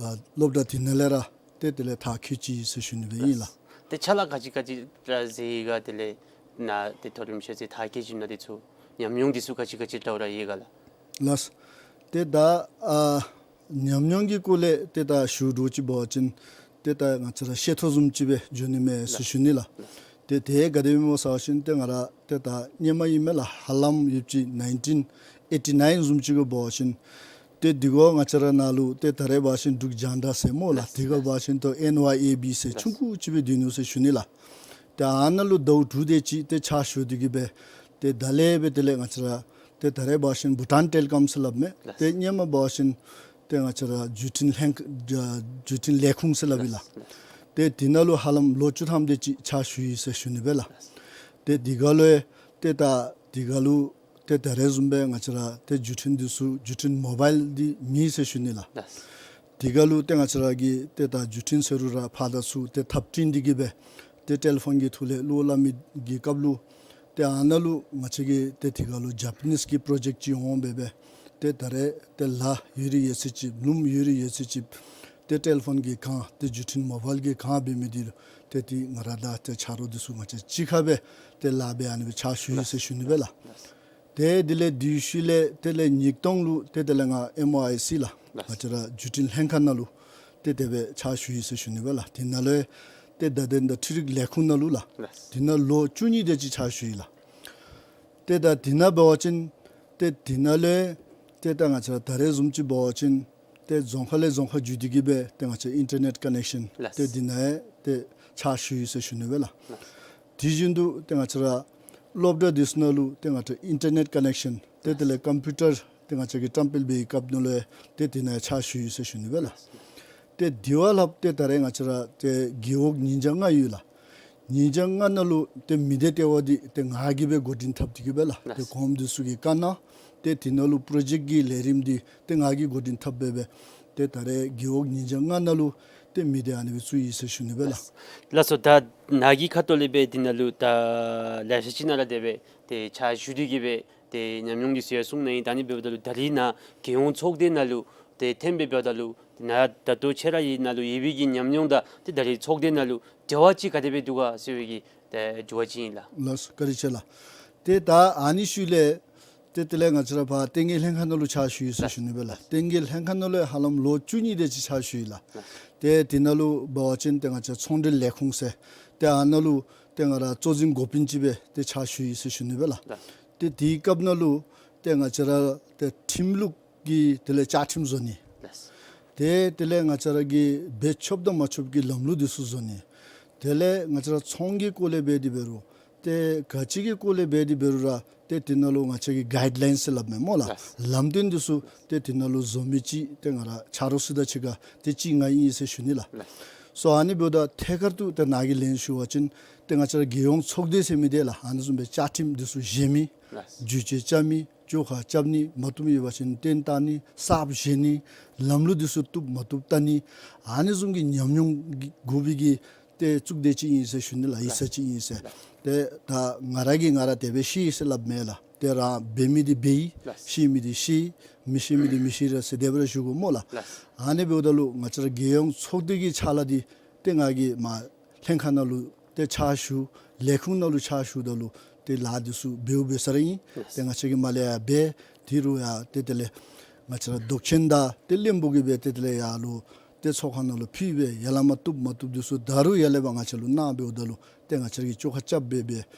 ཨ་སློབ་གྲྭ་འདི་ནང་ལས་ར་ཏེ་དེ་ལས་མཐར་འཁྱོལ་ཅི་ཟེར་ཞུ་ནི་སྦེ་ཨིན་ལགས། ལགས། ཏེ་ཕྱག་ལཱ་ག་ཅི་ག་ཅི་ར་མཛད་ཡི་ག། དེ་ལས་ནཱ་ཏེ་མཐོ་རིམ་ཤེས་ཚད་མཐར་འཁྱོལ་ཞིནམ་ལས་འདི་ཚུ་ཉམས་མྱོང་འདི་ཚུ་ག་ཅི་ག་ཅི་འདྲཝ་ར་ཡོད་ག་ལགས། ལགས། ཏེ་ད་ཨ་ཉམས་མྱོང་གི་སྐོར་ལས་ཏེ་ད་ཞུ་འདྲཝ་ཅིག་འབད་བ་ཅིན་ཏེ་ད་ང་བཅས་ར་ཤེས་ཐོག་བཟུམ་ཅིག་སྦེ་འགྱོ་ནི་མས་ཟེར་ཞུ་ནི་ལགས། ལགས། ཏེ་དེ་ག་དེ་སྦེ་སྨོ་ཟེར་བ་ཅིན་ཏེ་ང་ར་ཏེ་ད་སྔོན་མ་ཨིན་མས་ལགས། ཧ་ལམ་ཡོདཔ་ཅིག་ནའིན་ཊིན་ཨེ་ཊི་ནའིན་བཟུམ་ཅིག་གུ་འབད་བ་ཅིན་ཏེ་དེ་གུ་ང་བཅས་ར་ནཱ་ལུ་ཏེ་ད་རེས་འབད་བ་ཅིན་འབྲུག་རྒྱང་བསྒྲགས་ཟེར་སྨོ་ལགས། ལགས། དེ་གུ་འབད་བ་ཅིན་ཏེ་ཨེན་ཝའི་ཨེ་བི་ཟེར་ལགས། ཆུང་ཀུ་ཅིག་སྦེ་སྡོད་ནུག་ཟེར་ཞུ་ནི་ལགས། ཏེ་ཨ་ནཱ་ལུ་ཟླཝ་དྲུག་དེ་ཅིག་ཏེ་ཕྱག་ཞུ་སྟེ་གིས་སྦེ་ཏེ་ད་ལས་སྦེ་དེ་ལས་ང་བཅས་ར་ཏེ་ད་རེས་འབད་བ་ཅིན་བྷུ་ཊཱན་ཊེ་ལི་ཀོམ་ཟེར་སླབ་མས། ལགས། ཏེ་སྔོན་མ་འབད་བ་ཅིན་ཏེ་ང་བཅས་ར་བརྒྱུད་འཕྲིན་ལྷན་ཁ་ཨ་བརྒྱུད་འཕྲིན་ལས་ཁུངས་ཟེར་སླབ་ཨིན་ལགས། ལགས། ཏེ་དེ་ནང་ལུ་ཧ་ལམ་ལོ་བཅུ་ཐམ་དེ་ཅིག་ཕྱག་ཞུ་ཡི་ཟེར་ཞུ་ནི་སྦེ་ལགས། ལགས། ཏེ་དེ་གུ་ལུ་ཏེ་ད་དེ་གུ་ལུ་ཏེ་ད་རེས་བཟུམ་སྦེ་ང་བཅས་ར་ཏེ་བརྒྱུད་འཕྲིན་འདི་ཚུ་བརྒྱུད་འཕྲིན་མོ་བཱའིལ་འདི་མེད་ཟེར་ཞུ་ནི་ལགས། ལགས། དེ་གུ་ལུ་ཏེ་ང་བཅས་ར་གི་ཏེ་ད་བརྒྱུད་འཕྲིན་ཟེར་རུང་ར་ཕར་དང་ཚུར་ཏེ་འཐབ་འཕྲིན་འདི་གིས་སྦེ་ཏེ་ཊེ་ལི་ཕོན་གྱི་ཐོག་ལས་བློ་སླབ་མི་གི་སྐབས་ལུ་ཏེ་ཨ་ནཱ་ལུ་ང་བཅས་ཀྱིས་ཏེ་དེ་གུ་ལུ་ཇ་པ་ནིསི་གི་པྲོ་ཇེཀཊ་ཅིག་འོང་སྦེ་སྦེ་ཏེ་ད་རེས་ཏེ་ལཱ་ཡོད་རིགས་ཡོད་ཚད་ཅིག་ལུམ་ཡོད་རིགས་ཡོད་ཚད་ཅིག་ཏེ་ཊེ་ལི་ཕོན་གྱིས་གང་ཏེ་བརྒྱུད་འཕྲིན་མོ་བཱའིལ་གྱིས་གང་འབད་མི་འདི་ལུ་ཏེ་ཏེ་ང་ར་དང་ཏེ་ཆ་རོགས་འདི་ཚུ་ང་བཅས་གཅིག་ཁར་སྦེ་ཏེ་ལཱ་འབད་ཨ་ནི་སྦེ་ཕྱག་ཞུ་ཡི་ཟེར་ཞུ་ནི་སྦེ་ལགས། ཏེ་དེ་ལས་དེའི་ཤུལ་ལས་དེ་ལས་ཉིས་སྟོང་ལུ་ཏེ་དེ་ལས་ང་ཨེམ་ཨོ་ཨའི་སི་ལགས། ལགས། ང་བཅས་ར་བརྒྱུད་འཕྲིན་ལྷན་ཁག་ནང་ལུ་ཏེ་དེ་སྦེ་ཕྱག་ཞུ་ཡི་ཟེར་ཞུ་ནི་སྦེ་ལགས། དེ་ནང་ལུ་ཏེ་བརྡ་དོན་དང་འཕྲུལ་རིག་ལས་ཁུངས་ནང་ལུ་ལགས། ལགས། དེ་ནང་ལོ་བཅུ་གཉིས་དེ་ཅིག་ཕྱག་ཞུ་ཡི་ལགས། ཏེ་ད་དེ་ནང་འབད་བ་ཅིན་ཏེ་དེ་ནང་ལས་ཏེ་ད་ང་བཅས་ར་ད་རེས་བཟུམ་ཅིག་འབད་བ་ཅིན་ཏེ་རྫོང་ཁག་ལས་རྫོང་ཁག་བརྒྱུད་དེ་གིས་སྦེ་ཏེ་ང་བཅས་ཨིན་ཊར་ནེཊ་ཀ་ནེག་ཤཱན་ལགས། ཏེ་དེ་ནང་ཡང་ཏེ་ཕྱག་ཞུ་ཡི་ཟེར་ཞུ་ནི་སྦེ་ལགས། ལགས། དེ་བཞིན་དུ་ཏེ་ང་བཅས་ར་སློབ་གྲྭ་འདི་ཚུ་ནང་ལུ་ཏེ་ང་བཅས་ཨིན་ཊར་ནེཊ་ཀ་ནེག་ཤཱན་ཏེ་དེ་ལས་ཀམ་པིའུ་ཊར་ཏེ་ང་བཅས་ཀྱིས་བཀྲམ་སྤེལ་འབད་བའི་སྐབས་ནང་ལུ་ཡང་ཏེ་དེ་ནང་ཡང་ཕྱག་ཞུ་ཡི་ཟེར་ཞུ་ནི་སྦེ་ལགས། ཏེ་དེ་བ་ལྷག་ཏེ་ད་རེས་ང་བཅས་ར་ཏེ་རྒེད་འོག་ཉིས་བརྒྱ་ལྔ་ཡོད་ལགས། ཉིས་བརྒྱ་ལྔ་ནང་ལུ་ཏེ་མི་སྡེ་ལྟེ་བ་འདི་ཏེ་ང་གིས་སྦེ་འགོ་འདྲེན་འཐབ་སྟེ་གིས་སྦེ་ལགས། ཏེ་ལགས། གོངམ་འདི་ཚུ་གིས་བཀའ་གནང་ཏེ་དེ་ནང་ལུ་པྲོ་ཇེཀཊ་ཀྱི་ལས་རིམ་འདི་ཏེ་ང་གིས་འགོ་འདྲེན་འཐབ་སྦེ་སྦེ་ཏེ་ད་རེས་རྒེད་འོག་ཉིས་བརྒྱ་ལྔ་ནང་ལུ་ཏེ་མི་སྡེ་ཨ་ནི་སྦེ་བཙུགས་ཡི་ཟེར་ཞུ་ནི་སྦེ་ལགས། ལགས་སོ། ད་ནཱ་གི་ཁ་ཐུག་ལས་སྦེ་དེ་ནང་ལུ་ད་ལེ་ཤ་ཅིག་ནང་ར་དེ་སྦེ་ཏེ་ཕྱག་ཞུ་སྟེ་གིས་སྦེ་ཏེ་ཉམས་མྱོང་འདི་ཚུ་ཡང་གསུངས་གནང་ཡི། ད་ཨ་ནི་འབདཝ་ད་ལུ་ད་རིས་ནཱ་རྒྱལ་ཡོངས་ཚོགས་སྡེ་ནང་ལུ་ཏེ་འཐོན་སྦེ་འབདཝ་ད་ལུ་ནཱ་ད་ལྟོ་ཁྱོད་ར་གི་ནཱ་ལུ་ཡོད་པའི་གི་ཉམས་མྱོང་དང་ཏེ་ད་རིས་ཚོགས་སྡེ་ནང་ལུ་འབྲེལ་བ་ཅིག་ག་དེ་སྦེ་འདུག་ག་ཟེར་བའི་གི་ཏེ་དྲི་བ་ཅིག་ཨིན་ལགས། ལགས་སོ། བཀའ་དྲིན་ཆེ་ལགས། ཏེ་ད་ཨ་ནི་ཤུལ་ལས་ཏེ་དེ་ལས་ང་བཅས་ར་ཕར་བསྟན་རྒྱས་ལྷན་ཁག་ནང་ལུ་ཕྱག་ཞུ་ཡི་ཟེར་ཞུ་ནི་སྦེ་ལགས། བསྟན་རྒྱས་ལྷན་ཁག་ནང་ལུ་ཧ་ལམ་ལོ་བཅུ་གཉིས་དེ་ཅིག་ཕྱག་ཞུ་ཡི་ལགས། ཏེ་དེ་ནང་ལུ་འབད་བ་ཅིན་ཏེ་ང་བཅས་ཚོང་འབྲེལ་ལས་ཁུངས་ཟེར་ཏེ་ཨ་ནཱ་ལུ་ ཏེ་ང་ར་གཙོ་འཛིན་འགོ་དཔོན་ཅིག་སྦེ་ཏེ་ཕྱག་ཞུ་ཡི་ཟེར་ཞུ་ནི་སྦེ་ལགས། ཏེ་དེའི་སྐབས་ནང་ལུ་ཏེ་ང་བཅས་ར་ཏེ་ཁྲིམས་ལུགས་ཀྱི་དེ་ལས་བཅའ་ཁྲིམས་བཟོ་ནི། ཏེ་དེ་ལས་ང་བཅས་ར་གི་འབད་ཆོགཔ་དང་མ་ཆོགཔ་གི་ལམ་ལུགས་འདི་ཚུ་བཟོ་ནི། དེ་ལས་ང་བཅས་ར་ཚོང་གི་སྐོར་ལས་འབད་དེ་འབད་རུང་ཏེ་ག་ཅི་གི་སྐོར་ལས་འབད་དེ་འབད་རུང་ར་ཏེ་དེ་ནང་ལུ་ང་བཅས་ཀྱི་གའིཌ་ལའིནསི་ཟེར་སླབ་མས་སྨོ་ལགས། ལགས། ལམ་སྟོན་འདི་ཚུ་ཏེ་དེ་ནང་ལུ་བཟོ་མི་ཅིག་ཏེ་ང་ར་ཆ་རོགས་ཚུ་དང་གཅིག་ཁར་ཏེ་གཅིག་ང་ཨིན་ཟེར་ཞུ་ནི་ལགས། ལགས། སོ་ཨ་ནི་འབདཝ་ད་ཐད་ཀར་དུ་ཏེ་ནཱ་གིས་ལན་ཞུ་བ་ཅིན་ཏེ་ང་བཅས་ར་རྒྱལ་ཡོངས་ཚོགས་སྡེ་ཟེར་མི་འདི་ལགས། ཨ་ནི་བཟུམ་སྦེ་བཅའ་ཁྲིམས་འདི་ཚུ་བཞེས་མི། ལགས། བརྒྱུད་སྤྱོད་རྐྱབ་མི། བཅོ་ཁ་རྐྱབ་ནི། མ་བཏུབ་ཡོད་པ་ཅིན་བཏོན་བཏང་ནི། གསརཔ་བཞེངས་ནི། ལམ་ལུགས་འདི་ཚུ་བཏུབ་མ་བཏུབ་བལྟ་ནི། ཨ་ནི་བཟུམ་གྱི་ཉམས་མྱོང་གི་དགོ་པའི་གི་ཏེ་གཙུག་སྡེ་ཅིག་ཨིན་ཟེར་ཞུ་ནི་ལགས། ཡིག་ཚང་ཅིག་ཨིན་ཟེར། ཏེ་ད་ང་ར་གིས་ང་ར་དེ་སྦེ་ཤེས་ཟེར་སླབ་མེན་ལགས། ཏེ་རང་འབད་མི་འདི་འབད་ཡི། ལགས། ཤེས་མི་འདི་ཤེས། མི་ཤེས་མི་འདི་མི་ཤེས་ར་ཟེར་དེ་སྦེ་ར་ཞུ་དགོ་སྨོ་ལགས། ལགས། ཨ་ནི་འབདཝ་ད་ལུ་ང་བཅས་ར་རྒྱལ་ཡོངས་ཚོགས་སྡེ་གི་ཕྱག་ལཱ་འདི་ཏེ་ང་གིས་མར་ལྷན་ཁག་ནང་ལུ་ཏེ་ཕྱག་ཞུ། ལས་ཁུངས་ནང་ལུ་ཕྱག་ཞུཝ་ད་ལུ་ཏེ་ལཱ་འདི་ཚུ་འབདཝ་འབད་ས་ར་ཨིན། ལགས། ཏེ་ང་བཅས་ཀྱིས་མར་ལས་ཡར་འབད། དེ་རུང་ཡང་ཏེ་དེ་ལས་ང་བཅས་ར་བདོག་ཅན་དང་ཏེ་བློན་པོ་གིས་འབད་ཏེ་དེ་ལས་ཡར་ལུ་ཏེ་ཚོགས་ཁང་ནང་ལུ་ཕུལ་སྦེ་ཡར་ལས་མ་བཏུབ་མ་བཏུབ་འདི་ཚུ་ད་རུང་ཡར་ལས་འབད་ང་བཅས་ལུ་གནང་འབདཝ་ད་ལུ་ཏེ་ང་བཅས་ར་གིས་བཅོ་ཁ་རྐྱབ་སྦེ་འབད་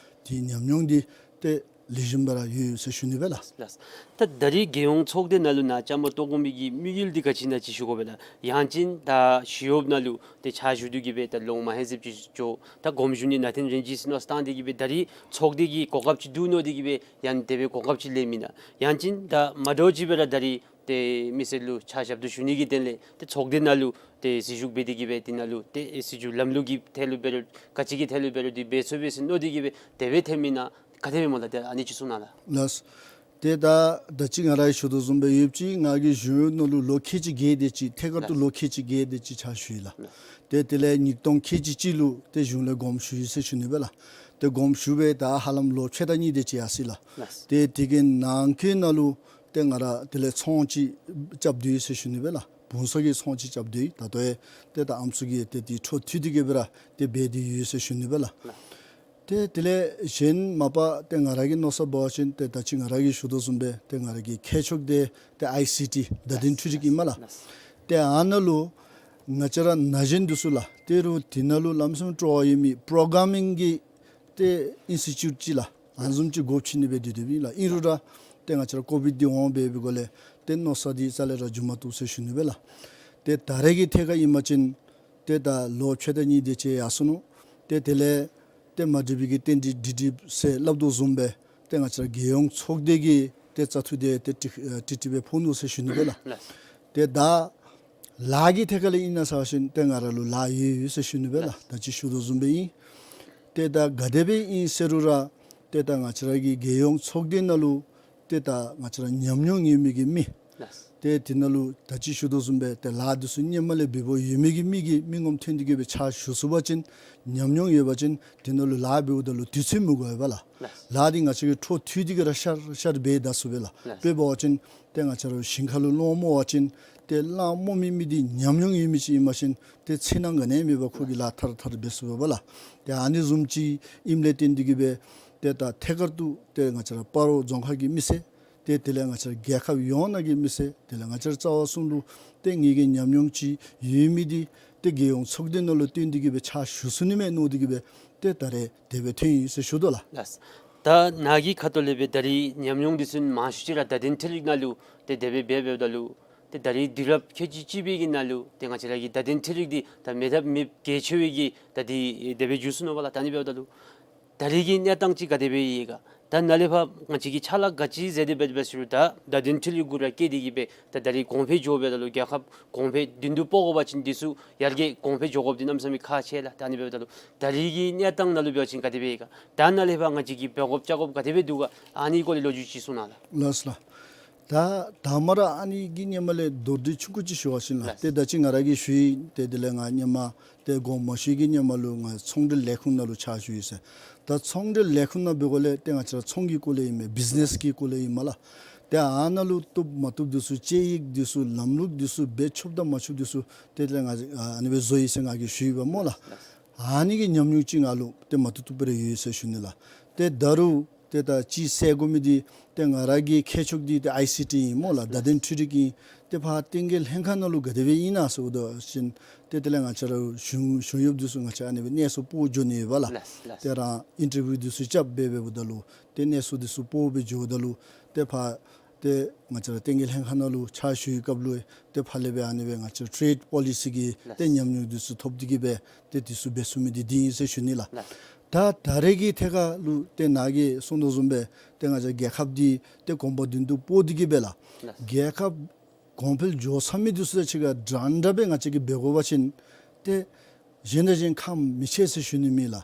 དེ་ཉམས་མྱོང་འདི་ཏེ་ལེགས་ཤོམ་སྦེ་ར་ཡོད་ཡོད་ཟེར་ཞུ་ནི་སྦེ་ལགས། ལགས། ད་ད་རིས་རྒྱལ་ཡོངས་ཚོགས་སྡེ་ནང་ལུ་ནཱ་བཅའ་མར་གཏོགས་དགོ་མི་གི་དམིགས་ཡུལ་འདི་ག་ཅི་ཨིན་ན་ཅིག་ཞུ་དགོ་པས་ལགས། ཡང་ཅིན་ད་ཞི་གཡོགཔ་ནང་ལུ་ཏེ་ཕྱག་ཞུ་སྡོད་དེ་གི་སྦེ་ད་ལོ་མ་ཧེ་ཟེབ་ཅིག་འགྱོ། ད་དགོངསམ་ཞུ་ནི་ནང་འཐོན་རན་ཅི་ཟེར་མནོ་བསམ་བཏང་སྟེ་གི་སྦེ་ད་རིས་ཚོགས་སྡེ་གི་གོ་སྐབས་ཅིག་འདུག་མནོ་སྟེ་གི་སྦེ་ཡང་དེ་སྦེ་གོ་སྐབས་ཅིག་ལེན་མི་ན། ཡང་ཅིན་ད་མ་འདྲཝ་ཅིག་སྦེ་ར་ད་རིས་ཏེ་མི་སེར་ལུ་ཕྱག་ཞབས་ཏོག་ཞུ་ནི་གི་དོན་ལས་ཏེ་ཚོགས་སྡེ་ནང་ལུ་ཏེ་སྲིད་བྱུས་འབད་དེ་གི་སྦེ་དེ་ནང་ལུ་ཏེ་སྲིད་བྱུས་ལམ་ལུགས་ཀྱི་ཐད་ལུ་འབད་རུང་ག་ཅི་གི་ཐད་ལུ་འབད་རུང་འདི་འབད་ཚུགས་པས་ཟེར་མནོ་སྟེ་གི་སྦེ་དེ་སྦེ་འཐོན་མི་ན་ག་དེ་སྦེ་སྨོ་ལགས། ཏེ་ཨ་ནི་ཅིག་གསུང་གནང་ལགས། ལགས། ཏེ་ད་ད་ཅི་ང་ར་གིས་ཞུ་དོ་བཟུམ་སྦེ་ཡོདཔ་ཅིག་ང་གིས་གཞུང་གཡོག་ནང་ལུ་ལོ་ཁལ་གཅིག་བརྒྱད་དེ་ཅིག་ཐད་ཀར་དུ་ལགས། ལོ་ཁལ་གཅིག་བརྒྱད་དེ་ཅིག་ཕྱག་ཞུ་ཡི་ལགས། ལགས། ཏེ་དེ་ལས་ཉིས་སྟོང་ཁལ་གཅིག་གཅིག་ལུ་ཏེ་གཞུང་ལས་དགོངསམ་ཞུ་ཡི་ཟེར་ཞུ་ནི་སྦེ་ལགས། ཏེ་དགོངསམ་ཞུ་སྦེ་ད་ཧ་ལམ་ལོ་ཕྱེད་དང་གཉིས་དེ་ཅིག་ཡར་སོ་ཡི་ལགས། ལགས། ཏེ་དེ་གི་ནང་འཁོད་ནང་ལུ་ཏེ་ང་ར་དེ་ལས་ཚོང་ཅིག་རྐྱབ་སྡོད་ཡི་ཟེར་ཞུ་ནི་སྦེ་ལགས། བུང་ཚོགས་ཀྱི་ཚོང་ཅིག་རྐྱབ་སྡོད་ཡི། ད་ལྟོ་ཡང་ཏེ་ད་ཨམ་སྲུ་གི་ཏེ་དེ་འཕྲོ་མཐུད་དེ་གི་སྦེ་ར་ཏེ་འབད་དེ་ཡོད་ཟེར་ཞུ་ནི་སྦེ་ལགས། ལགས། ཏེ་དེ་ལས་གཞན་མ་པ་ཏེ་ང་ར་གི་མནོ་བསམ་འབད་བ་ཅིན་ཏེ་ད་ཅི་ང་ར་གིས་ཞུ་དོ་བཟུམ་སྦེ་ཏེ་ང་ར་གི་མཁས་མཆོག་འདི་ཏེ་ཨའི་སི་ཊི་བརྡ་དོན་འཕྲུལ་རིག་ཨིན་མས་ལགས། ལགས། ཏེ་ཨ་ནཱ་ལུ་ང་བཅས་ར་ན་གཞོན་འདི་ཚུ་ལགས་ཏེ་རུང་དེ་ནང་ལུ་ལམ་སེང་སྤྲོ་བ་ཡོད་མི་པྲོ་གར་མིང་གི་ཏེ་ཨིན་སི་ཊི་ཊུཊ་ཅིག་ལགས་ཨ་ནི་བཟུམ་ཅིག་དགོཔ་ཅིག་ཨིན་པས་དེ་དེ་སྦེ་ལགས། ཨིན་རུང་ར་ཏེ་ང་བཅས་ར་ཀོ་བིཌ་འདི་འོང་སྦེ་འབད་འགོ་ལས་ཏེ་མནོ་བསམ་འདི་རྩ་ལས་ར་འགྱོ་མ་བཏུབ་ཟེར་ཞུ་ནི་སྦེ་ལགས། ཏེ་ད་རེས་ཀྱི་ཐད་ཁར་ཨིན་པ་ཅིན་ཏེ་ད་ལོ་ཕྱེད་དང་གཉིས་དེ་ཅིག་ཡར་སོ་ནུག། ཏེ་དེ་ལས་ཏེ་མ་འགྲིག་པའི་གི་རྟེན་འབྲེལ་འགྲིག་འགྲིག་ཟེར་སླབ་དོ་བཟུམ་སྦེ་ཏེ་ང་བཅས་ར་རྒྱལ་ཡོངས་ཚོགས་སྡེ་གི་ཏེ་བཙག་འཐུ་འདི་ཏེ་ཀྲིག་ཨ་ཀྲིག་ཀྲི་སྦེ་ཕོག་ནུག་ཟེར་ཞུ་ནི་སྦེ་ལགས། ལགས། ཏེ་ད་ལཱ་གི་ཐད་ཁར་ལས་ཨིན་ན་ཟེར་བ་ཅིན་ཏེ་ང་ར་ལུ་ལཱ་ཡོད་ཡོད་ཟེར་ཞུ་ནི་སྦེ་ལགས། ལགས། ད་ཅི་ཞུ་དོ་བཟུམ་སྦེ་ཨིན། ཏེ་ད་ག་དེ་སྦེ་ཨིན་ཟེར་རུང་ར་ཏེ་ད་ང་བཅས་ར་གི་རྒྱལ་ཡོངས་ཚོགས་སྡེ་ནང་ལུ་ཏེ་ད་ང་བཅས་ར་ཉམས་མྱོང་ཡོད་མི་གི་མི། ལགས། ཏེ་དེ་ནང་ལུ་ད་ཅི་ཞུ་དོ་བཟུམ་སྦེ་ཏེ་ལཱ་འདི་ཚུ་སྔོན་མ་ལས་འབད་འབདཝ་ཡོད་མི་གི་མི་གིས་མི་ངོམ་འཐོན་ཏེ་གི་སྦེ་ཕྱག་ཞུ་ཚུགས་པ་ཅིན་ཉམས་མྱོང་ཡོད་པ་ཅིན་དེ་ནང་ལུ་ལཱ་འབདཝ་ད་ལུ་དུས་ཚོད་མི་འགོར་བས་ལགས། ལགས། ལཱ་འདི་ང་བཅས་ཀྱིས་འཕྲོ་མཐུད་དེ་གི་ར་ཤར་ཤར་འབད་ད་ཚུགས་པས་ལགས། ལགས། དཔེ་འབད་བ་ཅིན་ཏེ་ང་བཅས་ར་ཞིང་ཁ་ལུ་སློང་མོ་བ་ཅིན་ཏེ་སློང་མོ་མི་མི་འདི་ཉམས་མྱོང་ཡོད་མི་ཅིག་ཨིན་པ་ཅིན་ཏེ་འཚེར་སྣང་ག་ནི་ཡང་མེད་པར་ཁོ་གིས་ལཱ་ཐར་ཐར་འབད་ཚུགས་པས་ལགས། ཏེ་ཨ་ནི་བཟུམ་ཅིག་ཨིནམ་ལས་བརྟེན་ཏེ་གི་སྦེ་ཏེ་ད་ཐད་ཀར་དུ་ཏེ་ང་བཅས་ར་སྤ་རོ་རྫོང་ཁག་གི་མི་སེར་ཏེ་དེ་ལས་ང་བཅས་ར་རྒྱལ་ཁབ་ཡོངས་ནང་གི་མི་སེར་དེ་ལས་ང་བཅས་ར་རྩ་བ་གསུམ་ལུ་ཏེ་ངེ་གི་ཉམས་མྱོང་ཅིག་ཡོད་མི་འདི་ཏེ་རྒྱལ་ཡོངས་ཚོགས་སྡེ་ནང་ལུ་བཏོན་ཏེ་གི་སྦེ་ཕྱག་ཞུ་ཚུགས་ནི་མས་མནོ་སྟེ་གི་སྦེ་ཏེ་ད་རེས་དེ་སྦེ་འཐོན་ཡི་ཟེར་ཞུ་དོ་ལགས། ལགས། ད་ནཱ་གི་ཁ་ཐུག་ལས་སྦེ་ད་རིས་ཉམས་མྱོང་འདི་ཚུ་མང་ཤོས་ཅིག་ར་བརྡ་དོན་འཕྲུལ་རིག་ནང་ལུ་ཏེ་དེ་སྦེ་འབད་འབདཝ་ད་ལུ་ཏེ་ད་རིས་དུས་རབས་ཁལ་གཅིག་གཅིག་པའི་གི་ནང་ལུ་ཏེ་ང་བཅས་ར་གི་བརྡ་དོན་འཕྲུལ་རིག་འདི་ད་མེད་ཐབས་མེདཔ་གལ་ཆེ་བའི་གི་ད་འདི་དེ་སྦེ་འགྱུར་སོ་ནུག་པ་ལགས། ད་ཨ་ནི་འབདཝ་ད་ལུ་ད་རིས་ཀྱི་གནས་སྟངས་ཅིག་ག་དེ་སྦེ་ཡོད་ག། ད་ནཱ་ལས་ཕར་ང་བཅས་ཀྱིས་ཕྱག་ལཱ་ག་ཅི་མཛད་དེ་འབད་འབད་ཟེར་རུང་ད་བརྡ་དོན་འཕྲུལ་རིག་གུ་ར་བཀལ་ཏེ་གི་སྦེ་ད་ད་རིས་གོང་འཕེལ་འགྱོ་སྦེ་ད་ལུ་རྒྱལ་ཁབ་གོང་འཕེལ་མདུན་དུ་སྤོ་དགོ་པ་ཅིན་འདི་ཚུ་ཡར་རྒྱས་གོང་འཕེལ་འགྱོ་དགོཔ་འདི་གནམ་མེད་ས་མེད་ཁག་ཆེ་ལགས། ད་ཨ་ནི་འབདཝ་ད་ལུ་ད་རིས་ཀྱི་གནས་སྟངས་ནང་ལུ་འབད་བ་ཅིན་ག་དེ་སྦེ་ཡོད་ག། ད་ནཱ་ལས་ཕར་ང་བཅས་ཀྱིས་འབད་དགོཔ་བཅའ་དགོཔ་ག་དེ་སྦེ་འདུག་ག། ཨ་ནི་སྐོར་ལས་ལོ་རྒྱུས་ཅིག་གསུང་གནང་ལགས། ལགས་སོ་ལགས། ད་ད་མ་ར་ཨ་ནི་གི་སྔོན་མ་ལས་མདོར་བསྡུས་ཆུང་ཀུ་ཅིག་ཞུ་བ་ཅིན་ལགས། ལགས། ཏེ་ད་ཅི་ང་ར་གིས་ཞུ་ཡི། ཏེ་དེ་ལས་ང་སྔོན་མ་ཏེ་དགོངསམ་མ་ཞུ་བའི་གི་སྔོན་མ་ལུ་ང་ཚོང་འབྲེལ་ལས་ཁུངས་ནང་ལུ་ཕྱག་ཞུ་ཡི་ཟེར། ད་ཚོང་འབྲེལ་ལས་ཁུངས་ནང་འབད་འགོ་ལས་ཏེ་ང་བཅས་ར་ཚོང་གི་སྐོར་ལས་ཨིན་མས། བིཛ་ནེས་ཀྱི་སྐོར་ལས་ཨིན་མས་ལགས། ཏེ་ཨ་ནཱ་ལུ་བཏུབ་མ་བཏུབ་འདི་ཚུ་དཔྱད་ཡིག་འདི་ཚུ་ལམ་ལུགས་འདི་ཚུ་འབད་ཆོགཔ་དང་མ་ཆོགཔ་འདི་ཚུ་ཏེ་དེ་ལས་ང་ཨ་ནི་སྦེ་བཟོ་ཡི་ཟེར་ང་གིས་ཞུ་ཡི་པ་སྨོ་ལགས། ཨ་ནི་གི་ཉམས་མྱོང་ཅིག་ང་ལུ་ཏེ་མ་བཏུབ་བཏུབ་སྦེ་ར་ཡོད་ཟེར་ཞུ་ནི་ལགས། ཏེ་ད་རུང་ ཏེ་ད་ཅི་ཟེར་དགོ་མི་འདི་ཏེ་ང་ར་གི་མཁས་མཆོག་འདི་ཏེ་ཨའི་སི་ཊི་ཨིན་སྨོ་ལགས། བརྡ་དོན་འཕྲུལ་རིག་ཨིན། ཏེ་ཕར་བསྟན་རྒྱས་ལྷན་ཁག་ནང་ལུ་ག་དེ་སྦེ་ཨིན་ན་ཟེར་ཞུ་དོ་བ་ཅིན་ཏེ་དེ་ལས་ང་བཅས་ར་གཞུང་གཞུང་གཡོགཔ་འདི་ཚུ་ང་བཅས་ཨ་ནི་སྦེ་གནས་ཚུ་སྤོ་འགྱོ་ནི་ཡོད་པ་ལགས། ལགས་ལགས། ཏེ་རང་ཨིན་ཊར་བིའུ་འདི་ཚུ་རྐྱབ་སྦེ་འབདཝ་ད་ལུ་ཏེ་གནས་ཚུ་འདི་ཚུ་སྤོ་སྦེ་འགྱོཝ་ད་ལུ་ཏེ་ཕར་ཏེ་ང་བཅས་ར་བསྟན་རྒྱས་ལྷན་ཁག་ནང་ལུ་ཕྱག་ཞུ་བའི་སྐབས་ལུ་ཏེ་ཕར་ལས་སྦེ་ཨ་ནི་སྦེ་ང་བཅས་ཊེ་རེཌ་པོ་ལི་སི་གི་ཏེ་ལགས། ཉམས་མྱོང་འདི་ཚུ་ཐོབ་སྟེ་གི་སྦེ་ཏེ་འདི་ཚུ་འབད་ཚུགས་མི་འདི་འདི་ཨིན་ཟེར་ཞུ་ནི་ལགས། ལགས། ད་ད་རེས་ཀྱི་ཐད་ཁར་ལུ་ཏེ་ནཱ་གིས་གསུངས་དོ་བཟུམ་སྦེ་ཏེ་ང་བཅས་རྒྱལ་ཁབ་འདི་ཏེ་གོམ་པ་བདུན་དུ་སྤོ་སྟེ་གི་སྦེ་ལགས། ལགས། རྒྱལ་ཁབ་གོང་འཕེལ་འགྱོ་ཚར་མི་འདི་ཚུ་དང་གཅིག་ཁར་འདྲན་འདྲ་སྦེ་ང་བཅས་ཀྱིས་འབད་དགོ་པ་ཅིན་ཏེ་གཞན་དང་གཞན་ཁག་མི་ཆེ་ཟེར་ཞུ་ནི་མེད་ལགས།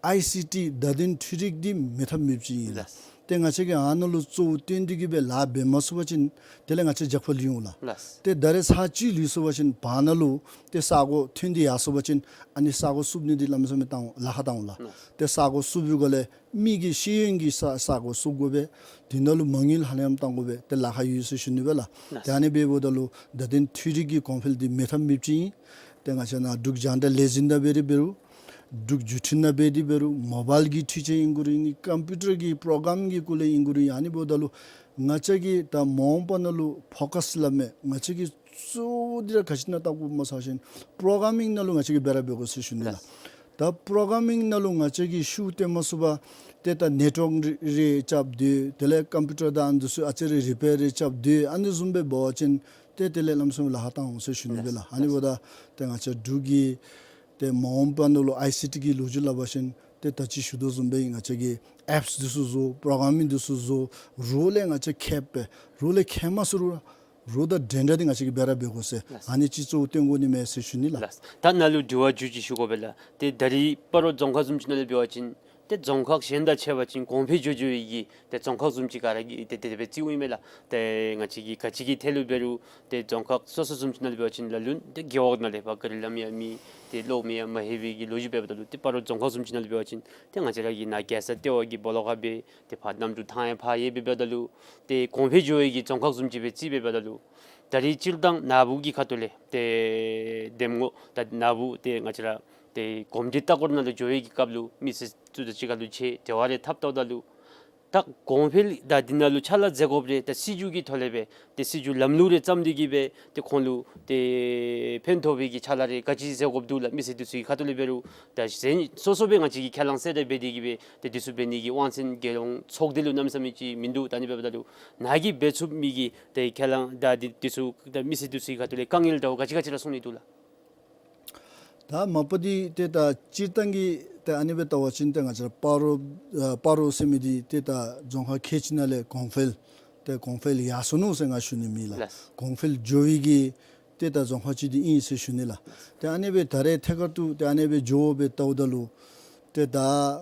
ཨའི་སི་ཊི་བརྡ་དོན་འཕྲུལ་རིག་འདི་མེད་ཐབས་མེདཔ་ཅིག་ཨིན་ལགས། ལགས། ཏེ་ང་བཅས་ཀྱིས་ཨ་ནཱ་ལུ་གཙོ་བོ་བཏོན་ཏེ་གི་སྦེ་ལཱ་འབད་མ་ཚུགས་པ་ཅིན་དེ་ལས་ང་བཅས་ཇག་པ་ལུས་འོང་ལགས། ལགས། ཏེ་ད་རེས་ཚར་གཅིག་ལུས་སོང་པ་ཅིན་བར་ན་ལུ་ཏེ་ས་གོ་ཐོན་ཏེ་ཡར་སོང་པ་ཅིན་ཨ་ནི་ས་གོ་བསུབ་ནི་འདི་གནམ་མེད་ས་མེད་བཏང་ལཱ་ཁག་བཏང་འོང་ལགས། ལགས། ཏེ་ས་གོ་བསུབ་པའི་སྒང་ལས་མི་གི་ཤེས་ཡོན་གྱི་ས་ས་གོ་བསུབ་དགོ་པས། དེ་ནང་ལུ་མ་དངུལ་ཧ་ལམ་བཏང་དགོ་པས། ཏེ་ལཱ་ཁག་ཡོད་ཟེར་ཞུ་ནི་སྦེ་ལགས། ལགས། ཏེ་ཨ་ནི་འབདཝ་ད་ལུ་བརྡ་དོན་འཕྲུལ་རིག་གི་གོང་འཕེལ་འདི་མེད་ཐབས་མེདཔ་ཅིག་ཨིན། ཏེ་ང་བཅས་ནཱ་འབྲུག་རྒྱང་བསྒྲགས་ལས་འཛིན་ནང་འབད་དེ་འབད་རུང་འབྲུག་བརྒྱུད་འཕྲིན་ནང་འབད་དེ་འབད་རུང་མོ་བཱའིལ་གྱི་འཕྲུལ་ཆས་ཨིན་དགོ་རུང་ཨིན། ཀམ་པིའུ་ཊར་གྱི་པྲོ་གརམ་གྱི་སྐོར་ལས་ཨིན་དགོ་རུང་ཨིན། ཨ་ནི་འབདཝ་ད་ལུ་ང་བཅས་ཀྱིས་ད་མ་འོངས་པ་ནང་ལུ་ཕོ་ཀཱསི་སླབ་མི་ང་བཅས་ཀྱིས་གཙོ་བོ་འདི་ར་ག་ཅི་ནང་བལྟ་དགོཔ་སྨོ་ཟེར་བ་ཅིན་པྲོ་གར་མིང་ནང་ལུ་ང་བཅས་ཀྱིས་འབད་ར་འབད་དགོ་ཟེར་ཞུ་ནི་ལགས། ལགས། ད་པྲོ་གར་མིང་ནང་ལུ་ང་བཅས་ཀྱིས་ཤུགས་བཏོན་མ་ཚུགས་པར་ཏེ་ད་ནེཊ་ཝརཀ་རེ་རེ་རྐྱབ་སྡོད། དེ་ལས་ཀམ་པིའུ་ཊར་དང་ཨ་ནི་འདི་ཚུ་ཨ་ཙི་རེ་རི་པེར་རེ་རྐྱབ་སྡོད། ཨ་ནི་བཟུམ་སྦེ་འབད་བ་ཅིན་ཏེ་དེ་ལས་གནམ་མེད་ས་མེད་ལཱ་ཁག་བཏང་འོང་ཟེར་ཞུ་ནི་སྦེ་ལགས། ལགས། ཨ་ནི་འབདཝ་ད་ཏེ་ང་བཅས་འབྲུག་གི་ཏེ་མ་འོངས་པ་ནང་ལུ་ཨའི་སི་ཊི་གི་ལོ་རྒྱུས་སླབ་པ་ཅིན་ཏེ་ད་ཅི་ཞུ་དོ་བཟུམ་སྦེ་ང་བཅས་ཀྱིས་ཨེཔསི་འདི་ཚུ་བཟོ། པྲོ་གར་མིང་འདི་ཚུ་བཟོ། རོགས་ལས་ང་བཅས་མཁསཔ་སྦེ་རོགས་ལས་མཁས་མ་ཚུགས་རུང་རོགས་དང་འདྲན་འདྲ་འདི་ང་བཅས་ཀྱིས་འབད་ར་འབད་དགོ་ཟེར། ལགས། ཨ་ནི་ཅིག་གཙོ་བོ་བཏོན་དགོ་ནི་མས་ཟེར་ཞུ་ནི་ལགས། ལགས། ད་ནཱ་ལུ་དྲི་བ་མཇུག་ཅིག་ཞུ་དགོ་པས་ལགས། ཏེ་ད་རེས་སྤ་རོ་རྫོང་ཁག་བཟུམ་ཅིག་ནང་ལས་འབད་བ་ཅིན་ཏེ་རྫོང་ཁག་གཞན་དང་ཕྱད་པ་ཅིན་གོང་འཕེལ་འགྱོ་འགྱོ་བའི་གི་ཏེ་རྫོང་ཁག་བཟུམ་ཅིག་ག་ར་གིས་ཏེ་དེ་སྦེ་བརྩིཝ་ཨིན་མས་ལགས། ཏེ་ང་བཅས་ཀྱིས་ག་ཅི་གི་ཐད་ལུ་འབད་རུང་ཏེ་རྫོང་ཁག་སོ་སོ་བཟུམ་ཅིག་ནང་ལས་འབད་བ་ཅིན་ལ་ལུ་ཏེ་རྒེད་འོག་ནང་ལས་ཕར་གཱ་རི་ལམ་ཡང་མེད། ཏེ་གློག་མེ་ཡང་མ་ལྷོད་པའི་གི་ལོ་རྒྱུས་འབདཝ་ད་ལུ་ཏེ་སྤ་རོ་རྫོང་ཁག་བཟུམ་ཅིག་ནང་ལས་འབད་བ་ཅིན་ཏེ་ང་བཅས་ར་གི་ནཱ་རྒྱལ་ས་ལྟེ་བ་གི་སྦོ་ལོགས་ཁར་སྦེ་ཏེ་ཕར་གནམ་གྲུ་ཐང་ཡང་ཕར་ཡོད་པའི་འབདཝ་ད་ལུ་ཏེ་གོང་འཕེལ་འགྱོ་བའི་གི་རྫོང་ཁག་བཟུམ་ཅིག་སྦེ་བརྩིཝ་འབདཝ་ད་ལུ་ད་རེས་སྤྱིར་བཏང་ནཱ་བུ་གི་ཁ་ཐུག་ལས་ཏེ་འདེམས་ངོ་ད་ནཱ་བུ་ཏེ་ང་བཅས་ར་ཏེ་གོམས་འདྲིས་ལྟ་སྐོར་ནང་ལུ་འགྱོ་བའི་གི་སྐབས་ལུ་མི་སེར་ཚུ་དང་གཅིག་ཁར་ལུ་ཕྱད་འབྲེལ་བ་རེ་འཐབ་འཐབཝ་ད་ལུ་ད་གོང་འཕེལ་ད་འདི་ནང་ལུ་ཕྱག་ལཱ་མཛད་དགོཔ་རེ་ད་སྲིད་བྱུས་ཀྱི་ཐོག་ལས་སྦེ་ཏེ་སྲིད་བྱུས་ལམ་ལུགས་རེ་བརྩམས་ཏེ་གི་སྦེ་ཏེ་ཁོང་ལུ་ཏེ་ཕན་ཐོགས་པའི་གི་ཕྱག་ལཱ་རེ་ག་ཅི་མཛད་དགོཔ་འདུག་ལགས། མི་སེར་འདི་ཚུ་གི་ཁ་ཐུག་ལས་འབད་རུང་ད་གཞན་སོ་སོ་སྦེ་ང་བཅས་ཀྱིས་ཁས་བླངས་གསལ་བསྒྲགས་འབད་དེ་གི་སྦེ་ཏེ་འདི་ཚུ་འབད་ནི་གི་དབང་ཚད་རྒྱལ་ཡོངས་ཚོགས་སྡེ་ལུ་གནམ་མེད་ས་མེད་ཅིག་མིན་འདུག། ད་ཨ་ནི་འབདཝ་ད་ལུ་ནཱ་གིས་འབད་ཚུགས་མི་གི་ཏེ་ཁས་བླངས་ད་འདི་འདི་ཚུ་ད་མི་སེར་འདི་ཚུ་གི་ཁ་ཐུག་ལས་དཀའ་ངལ་འདྲཝ་ག་ཅི་ག་ཅི་ར་གསུང་ནི་འདུག་ལགས། ད་མ་པ་འདི་ཏེ་ད་སྤྱིར་བཏང་གི་ཏེ་ཨ་ནི་སྦེ་བལྟ་བ་ཅིན་ཏེ་ང་བཅས་ར་སྤ་རོ་ཨ་སྤ་རོ་ཟེར་མི་འདི་ཏེ་ད་རྫོང་ཁག་ཁལ་གཅིག་ནང་ལས་གོང་འཕེལ་ཏེ་གོང་འཕེལ་ཡར་སོ་ནུག་ཟེར་ང་ཞུ་ནི་མེད་ལགས། ལགས། གོང་འཕེལ་འགྱོ་བའི་གི་ཏེ་ད་རྫོང་ཁག་ཅིག་འདི་ཨིན་ཟེར་ཞུ་ནི་ལགས། ཏེ་ཨ་ནི་སྦེ་ད་རེས་ཐད་ཀར་དུ་ཏེ་ཨ་ནི་སྦེ་འགྱོ་བ་སྦེ་བལྟཝ་ད་ལུ་ཏེ་ད་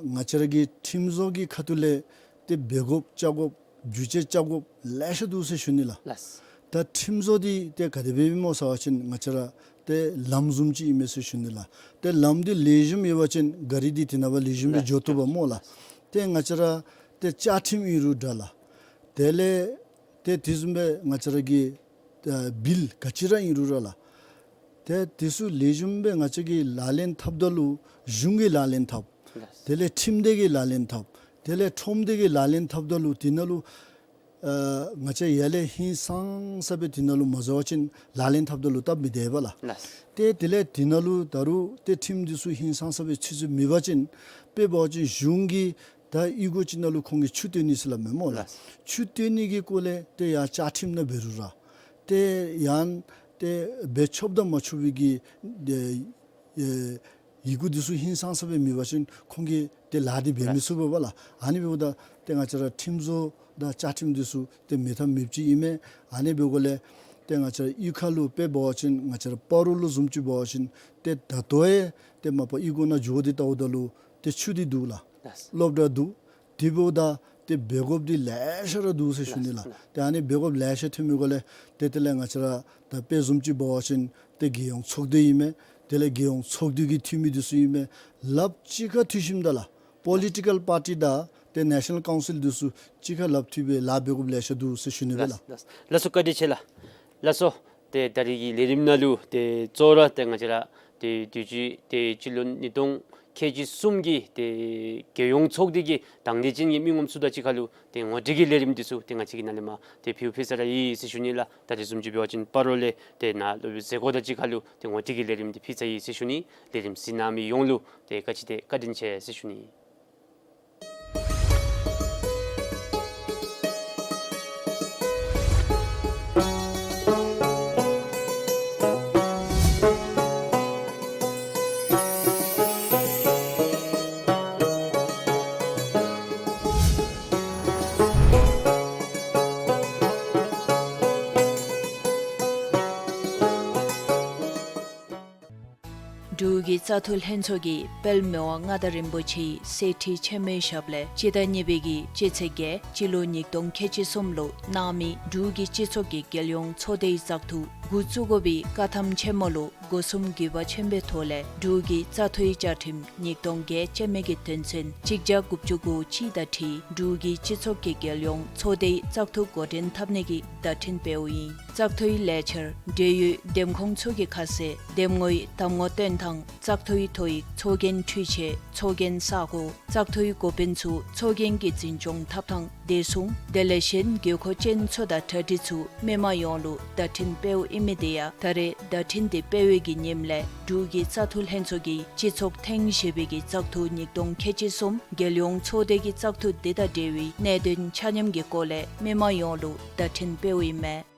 ང་བཅས་ར་གི་ཁྲིམས་བཟོ་གི་ཁ་ཐུག་ལས་ཏེ་འབད་དགོཔ་བཅའ་དགོཔ་བསྒྱུར་བཅོས་རྐྱབ་དགོཔ་ལེ་ཤ་འདུག་ཟེར་ཞུ་ནི་ལགས། ལགས། ད་ཁྲིམས་བཟོ་འདི་ཏེ་ག་དེ་སྦེ་སྨོ་ཟེར་བ་ཅིན་ང་བཅས་ར་ཏེ་ལམ་བཟུམ་ཅིག་ཨིན་མས་ཟེར་ཞུ་ནི་ལགས། ཏེ་ལམ་འདི་ལེགས་ཤོམ་ཡོད་པ་ཅིན་གཱ་རི་འདི་དེ་ནང་ཕར་ལེགས་ཤོམ་སྦེ་ལགས། འགྱོ་བཏུབ་པས་སྨོ་ལགས། ཏེ་ང་བཅས་ར་ཏེ་བཅའ་ཁྲིམས་ཨིན་རུང་འདྲ་ལགས། དེ་ལས་ཏེ་དེ་བཟུམ་སྦེ་ང་བཅས་ར་གི་ཨ་བིལ་ག་ཅི་ར་ཨིན་རུང་ར་ལགས། ཏེ་དེ་ཚུ་ལེགས་ཤོམ་སྦེ་ང་བཅས་ཀྱིས་ལག་ལེན་འཐབ་ད་ལུ་གཞུང་གིས་ལག་ལེན་འཐབ། ལགས། དེ་ལས་ཁྲིམས་སྡེ་གིས་ལག་ལེན་འཐབ། དེ་ལས་ཁྲོམ་སྡེ་གིས་ལག་ལེན་འཐབ་ད་ལུ་དེ་ནང་ལུ་ཨ་ང་བཅས་ཡར་ལས་ཧིང་སངས་ས་སྦེ་དེ་ནང་ལུ་མ་བཟོ་བ་ཅིན་ལག་ལེན་འཐབ་ད་ལུ་སྟབས་མི་བདེ་བས་ལགས། ལགས། ཏེ་དེ་ལས་དེ་ནང་ལུ་ད་རུང་ཏེ་ཁྲིམས་འདི་ཚུ་ཧིང་སངས་ས་སྦེ་ཚུད་ཚུད་མེད་པ་ཅིན་དཔེ་འབད་བ་ཅིན་གཞུང་གིས་ད་གཡུས་སྒོ་ཅིག་ནང་ལུ་ཁོང་གིས་ཆུ་བཏོན་ནི་ཟེར་སླབ་མས་སྨོ་ལགས། ལགས། ཆུ་བཏོན་ནི་གི་སྐོར་ལས་ཏེ་ཡར་བཅའ་ཁྲིམས་ནང་འབད་རུང་ར་ཏེ་ཡང་ཏེ་འབད་ཆོགཔ་དང་མ་ཆོག་པའི་གི་ཨེ་ཨེ་ཡི་གུ་འདི་ཚུ་ཧིང་སངས་ས་སྦེ་མེད་པ་ཅིན་ཁོང་གིས་ཏེ་ལཱ་འདི་འབད་མི་ཚུགས་པས་ལགས། ཨ་ནི་འབདཝ་ད་ཏེ་ང་བཅས་ར་ཁྲིམས་བཟོ་དང་བཅའ་ཁྲིམས་འདི་ཚུ་ཏེ་མེད་ཐབས་མེདཔ་ཅིག་ཨིན་མས། ཨ་ནི་འབདཝ་ལས་ཏེ་ང་བཅས་ར་གཡུས་ཁ་ལུ་དཔེ་འབད་བ་ཅིན་ང་བཅས་ར་སྤ་རོ་ལུ་བཟུམ་ཅིག་འབད་བ་ཅིན་ཏེ་ད་ལྟོ་ཡང་ཏེ་མ་པ་གཡུས་སྒོ་ནང་འགྱོ་སྟེ་བལྟཝ་ད་ལུ་ཏེ་ཆུ་འདི་འདུག་ལགས། ལགས། སློབ་གྲྭ་འདུག། དེ་འབདཝ་ད་ཏེ་འབད་དགོཔ་འདི་ལེ་ཤ་ར་འདུག་ཟེར་ཞུ་ནི་ལགས། ལགས། ཏེ་ཨ་ནི་འབད་དགོཔ་ལེ་ཤ་ཐོན་མི་སྒང་ལས་ཏེ་དེ་ལས་ང་བཅས་ར་ད་དཔེ་བཟུམ་ཅིག་འབད་བ་ཅིན་ཏེ་རྒྱལ་ཡོངས་ཚོགས་སྡེ་ཨིན་མས། དེ་ལས་རྒྱལ་ཡོངས་ཚོགས་སྡེ་གི་འཐུས་མི་འདི་ཚུ་ཨིན་མས། ལགཔ་གཅིག་ཁར་མཐུད་ཞིནམ་ད་ལགས། པོ་ལི་ཊི་ཀལ་པར་ཊི་དང་ཏེ་ནེ་ཤ་ནཱལ་ཀའུན་སིལ་འདི་ཚུ་གཅིག་ཁར་ལགཔ་མཐུད་སྦེ་ལཱ་འབད་དགོཔ་ལེ་ཤ་འདུག་ཟེར་ཞུ་ནི་སྦེ་ལགས། ལགས། ལགས་སོ། བཀའ་དྲིན་ཆེ་ལགས། ལགས་སོ། ཏེ་ད་རེས་ཀྱི་ལས་རིམ་ནང་ལུ་ཏེ་གཙོ་བོ་ར་ཏེ་ང་བཅས་ར་ཏེ་དུས་ཅི་ཏེ་སྤྱི་ལོ་ཉིས་སྟོང་ ཁལ་གཅིག་གསུམ་གྱི་ཏེ་རྒྱལ་ཡོངས་ཚོགས་སྡེ་གི་དང་འདོད་ཅན་གྱི་མི་ངོམ་ཚུ་དང་གཅིག་ཁར་ལུ་ཏེ་ངོ་སྤྲོད་ཀྱི་ལས་རིམ་འདི་ཚུ་ཏེ་ང་བཅས་ཀྱི་ནང་ལས་མར་ཏེ་ཕུལ་ཕུལ་ཚར་ཡི་ཟེར་ཞུ་ནི་ལགས། ད་རེས་བཟུམ་ཅིག་འབད་བ་ཅིན་སྤ་རོ་ལས་ཏེ་ནཱ་ལུ་མཛད་སྒོ་དང་གཅིག་ཁར་ལུ་ཏེ་ངོ་སྤྲོད་ཀྱི་ལས་རིམ་འདི་ཕུལ་ཚར་ཡི་ཟེར་ཞུ་ནི། ལས་རིམ་གཟིགས་གནང་མི་ཡོངས་ལུ་ཏེ་བཀའ་དྲིན་ཆེ་བཀའ་དྲིན་ཆེ་ཟེར་ཞུ་ནི། འབྲུག་གི་བཙག་འཐུ་ལྷན་ཚོགས་ཀྱིས་དཔལ་མི་དབང་མངའ་བདག་རིན་པོ་ཆེའི་གསེར་ཁྲི་ཆེན་མོའི་ཞབས་ལས་སྤྱི་ཟླ་གཉིས་པའི་གི་སྤྱི་ཚེས་བརྒྱད་སྤྱི་ལོ་ཉིས་སྟོང་ཁལ་གཅིག་གསུམ་ལུ་གནང་མི་འབྲུག་གི་སྤྱི་ཚོགས་ཀྱི་རྒྱལ་ཡོངས་ཚོགས་སྡེའི་བཙག་འཐུ་འགོ་བཙུགས་དགོ་པའི་བཀའ་ཐམ་ཆེན་མོ་ལུ་སྒོ་གསུམ་གུས་པ་ཆེན་པོའི་ཐོག་ལས་འབྲུག་གི་བཙག་འཐུའི་བཅའ་ཁྲིམས་ཉིས་སྟོང་བརྒྱད་ཅན་མའི་གི་དོན་ཚན་གཅིག་བརྒྱ་དགུ་བཅུ་གོ་གཅིག་དང་འཁྲིལ་འབྲུག་གི་སྤྱི་ཚོགས་ཀྱི་རྒྱལ་ཡོངས་ཚོགས་སྡེའི་བཙག་འཐུ་འགོ་འདྲེན་འཐབ་ནི་གི་བརྡ་འཕྲིན་སྤེལཝ་ཨིན། བཙག་འཐུའི་ལས་འཆར་འབྲེལ་ཡོད་འདེམས་ཁོངས་ཚུ་གི་ཁ་གསལ་འདེམས་ངོའི་གདམ་ངོ་སྟོན་ཐངས་བཙག་འཐུའི་ཐོ་ཡིག་ཚོགས་རྒྱན་འཕྲུལ་ཆས་ཚོགས་རྒྱན་ས་གོ་བཙག་འཐུའི་འགོ་དཔོན་ཚུ་ཚོགས་རྒྱན་གྱི་འཛིན་སྐྱོང་འཐབ་ཐངས་བདེ་སྲུང་དེ་ལས་གཞན་དགོས་མཁོ་ཅན་ཚུ་དང་གྲ་སྒྲིག་ཚུ་མི་མང་ཡོངས་ལུ་བརྡ་འཕྲིན་སྤེལཝ་ཨིན་མི་དེ་ཡང་ད་རེས་བརྡ་འཕྲིན་དེ་སྤེལ་བའི་གི་ཉིནམ་ལས་འབྲུག་གི་བཙག་འཐུ་ལྷན་ཚོགས་ཀྱི་སྤྱི་ཚོགས་ཐེངས་བཞི་པའི་གི་བཙག་འཐུ་ཉིས་སྟོང་ཁལ་གཅིག་གསུམ་རྒྱལ་ཡོངས་ཚོགས་སྡེ་གི་བཙག་འཐུ་དེ་དང་འབྲེལ་བའི་གནད་དོན་ཆ་མཉམ་གྱི་སྐོར་ལས་མི་མང་ཡོངས་ལུ་བརྡ་འཕྲིན་སྤེལཝ་ཨིན་མས།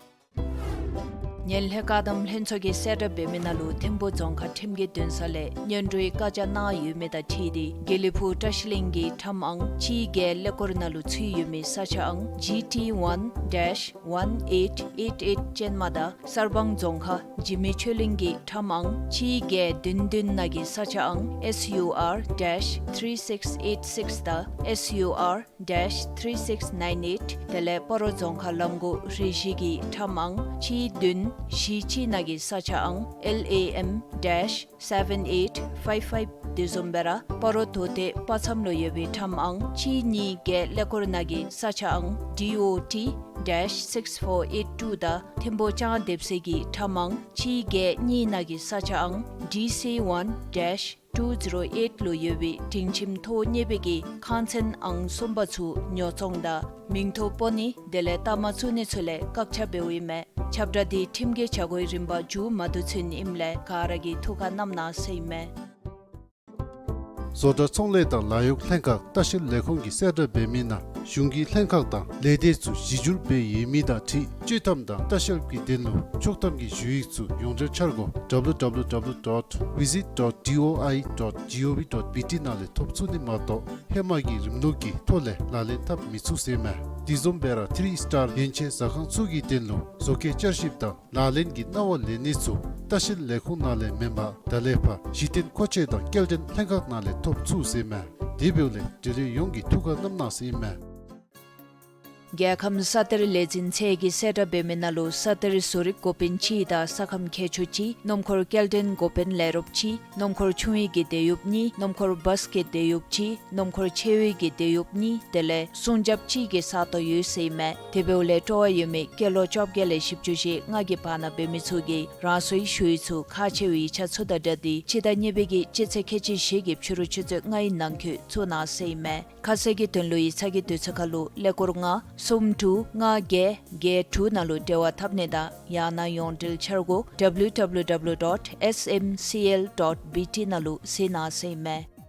ངན་ལྷད་བཀག་སྡོམ་ལྷན་ཚོགས་ཀྱིས་གསལ་བསྒྲགས་འབད་མི་ནང་ལུ་ཐིམ་ཕུག་རྫོང་ཁག་ཁྲིམས་ཀྱི་འདུན་ས་ལས་སྔོན་འགྲོའི་བཀའ་རྒྱ་གནང་ཡོད་མི་དང་འཁྲིལ་ཏེ་དགེ་ལེགས་ཕུག་བཀྲ་ཤིས་གླིང་གི་ཁྲམ་ཨང་གཅིག་བརྒྱད་ཀླད་ཀོར་ནང་ལུ་ཚུད་ཡོད་མི་ས་ཆ་ཨང་ཇི་ཊི་ཝན་ཌེཤ་ཝན་ཨེཊ་ཨེཊ་ཨེཊ་ཅན་མ་དང་གསར་སྤང་རྫོང་ཁག་འཇིགས་མེད་ཆོས་གླིང་གི་ཁྲམ་ཨང་གཅིག་བརྒྱད་བདུན་བདུན་ནང་གི་ས་ཆ་ཨང་ཨེས་ཡུ་ཨར་ཌེཤ་ཐྲི་སིགས་ཨེཊ་སིགས་དང་ཨེས་ཡུ་ཨར་ཌེཤ་ཐྲི་སིགས་ནའིན་ཨེཊ། དེ་ལས་སྤ་རོ་རྫོང་ཁག་ལམ་གོང་རི་བཞི་གི་ཁྲམ་ཨང་གཅིག་བདུན་བཞི་གཅིག་ནང་གི་ས་ཆ་ཨང་ཨེལ་ཨེ་ཨེམ་ཌེཤ་སེ་བེན་ཨེཊ་ཕའིབ་ཕའིབ། དེ་བཟུམ་སྦེ་ར་སྤ་རོ་དོ་ཏེ་དཔག་མཚམས་ལུ་ཡོད་པའི་ཁྲམ་ཨང་གཅིག་གཉིས་བརྒྱད་ཀླད་ཀོར་ནང་གི་ས་ཆ་ཨང་ཌི་ཨོ་ཊི་ཌེཤ་སིགས་ཕོར་ཨེཊ་ཊུ་དང་ཐིམ་ཕུག་ལྕང་སྡེབ་སེལ་གྱི་ཁྲམ་ཨང་གཅིག་བརྒྱད་གཉིས་ནང་གི་ས་ཆ་ཨང་ཌི་སི་ཝན་ཌེཤ་ཊུ་ཟི་རོ་ཨེཊ་ལུ་ཡོད་པའི་སྒྲིང་ཁྱིམ་ཐོག་གཉེར་པའི་གི་ཁང་ཚན་ཨང་གསུམ་པ་ཚུ་ཉོ་ཚོང་དང་མིང་ཐོ་སྤོ་ནི་དེ་ལས་གཏའ་མ་བཙུགས་ནི་ཚུ་ལས་བཀག་ཆ་འབདཝ་ཨིན་མས། ཁྱབ་བསྒྲགས་འདི་ཁྲིམས་ཀྱི་བྱ་སྒོའི་རིམ་པ་མཇུག་མ་བསྡུ་ཚུན་ཨིནམ་ལས་ག་ར་གིས་ཐུགས་ཁར་བསྣམ་གནང་ཟེར་ཨིན་མས། བཟོ་གྲྭ་ཚོང་ལས་དང་ལཱ་གཡོག་ལྷན་ཁག་ལྟ་བཤལ་ལས་ཁུངས་ཀྱིས་གསལ་བསྒྲགས་འབད་མི་ནང་གཞུང་གི་ལྷན་ཁག་དང་ལས་སྡེ་ཚུ་གཞི་བསྒྱུར་འབད་ཡོད་མི་དང་འཁྲིལ་བཅོས་ཐམ་དང་ལྟ་བཤལ་གྱི་དོན་ལུ་ཆོག་ཐམ་གྱི་ཞུ་ཡིག་ཚུ་ཡོངས་འབྲེལ་འཆར་སྒོ་ཌབ་ལུ་ཌབ་ལུ་ཌབ་ལུ་ཌོཊ་བི་ཟིཊ་ཌོཊ་ཌི་ཨོ་ཨའི་ཌོཊ་ཇི་ཨོ་ཝི་ཌོཊ་བི་ཊི་ནང་ལས་ཐོབ་ཚུགས་ནི་མ་གཏོགས་ཧེ་མ་གི་རིམ་ལུགས་ཀྱི་ཐོག་ལས་ལག་ལེན་འཐབ་མི་ཚུགས་ཟེར་ཨིན་མས། དེ་བཟུམ་སྦེ་ར་ཐྲི་སི་ཊར་ཡན་ཆད་ཟ་ཁང་ཚུ་གི་དོན་ལུ་བཟོ་བཀོད་བསྐྱར་ཞིབ་དང་ལག་ལེན་གྱི་གནང་བ་ལེན་ནི་ཚུ་ལྟ་བཤལ་ལས་ཁུངས་ནང་ལས་མེན་པར་ད་ལས་ཕར་གཞི་རྟེན་མཁོ་ཆས་དང་སྐྱེལ་འདྲེན་ལྷན་ཁག་ནང་ལས་ཐོབ་ཚུགས་ཟེར་ཨིན་མས། དེ་འབདཝ་ལས་འབྲེལ་ཡོད་ཡོངས་ཀྱིས་ཐུགས་ཁར་བསྣམ་གནང་ཟེར་ཨིན་མས། རྒྱལ་ཁམས་ས་གཏེར་ལས་འཛིན་ཚད་ཀྱིས་གསལ་བསྒྲགས་འབད་མི་ནང་ལུ་ས་གཏེར་བཟོ་རིག་འགོ་དཔོན་གཅིག་དང་ས་ཁམས་མཁས་མཆོག་གཅིག་སྣུམ་འཁོར་སྐྱེལ་འདྲེན་འགོ་དཔོན་ལས་རོགསཔ་གཅིག་སྣུམ་འཁོར་ཆུང་བའི་གི་དེད་གཡོགཔ་གཉིས་སྣུམ་འཁོར་བཱས་ཀྱི་དེད་གཡོགཔ་གཅིག་སྣུམ་འཁོར་ཆེ་བའི་གི་དེད་གཡོགཔ་གཉིས་དེ་ལས་སྲུང་རྒྱབཔ་གཅིག་གི་ས་སྟོང་ཡོད་ཟེར་ཨིན་མས། དེ་འབདཝ་ལས་སྤྲོ་བ་ཡོད་མི་སྐྱེས་ལོ་བཅོ་བརྒྱད་ལས་བཞི་བཅུ་ཞེ་ལྔ་གི་བར་ན་འབད་མི་ཚུ་གིས་རང་སོའི་ཞུ་ཡིག་ཚུ་ཁག་ཆེ་བའི་ཡིག་ཆ་ཚུ་དང་སྦྲགས་ཏེ་སྤྱི་ཟླ་གཉིས་པའི་གི་སྤྱི་ཚེས་ཁལ་གཅིག་བཞི་གི་ཕྱི་རུ་ཆུ་ཚོད་ལྔའི་ནང་འཁོད་བཙུགས་གནང་ཟེར་ཨིན་མས། ཁ་གསལ་གྱི་དོན་ལུ་ཡིག་ཚང་གི་དུས་ཚོད་ཁར་ལུ་ཀླད་ཀོར་ལྔ་གསུམ་དྲུག་ལྔ་བརྒྱད་བརྒྱད་དྲུག་ནང་ལུ་འབྲེལ་བ་འཐབ་ནི་དང་ཡང་ན་ཡོངས་འབྲེལ་འཆར་སྒོ་ཌབ་ལུ་ཌབ་ལུ་ཌབ་ལུ་ཌོཊ་ཨེསི་ཨེམ་སི་ཨེལ་ཌོཊ་བི་ཊི་ནང་ལུ་གཟིགས་གནང་ཟེར་ཨིན་མས།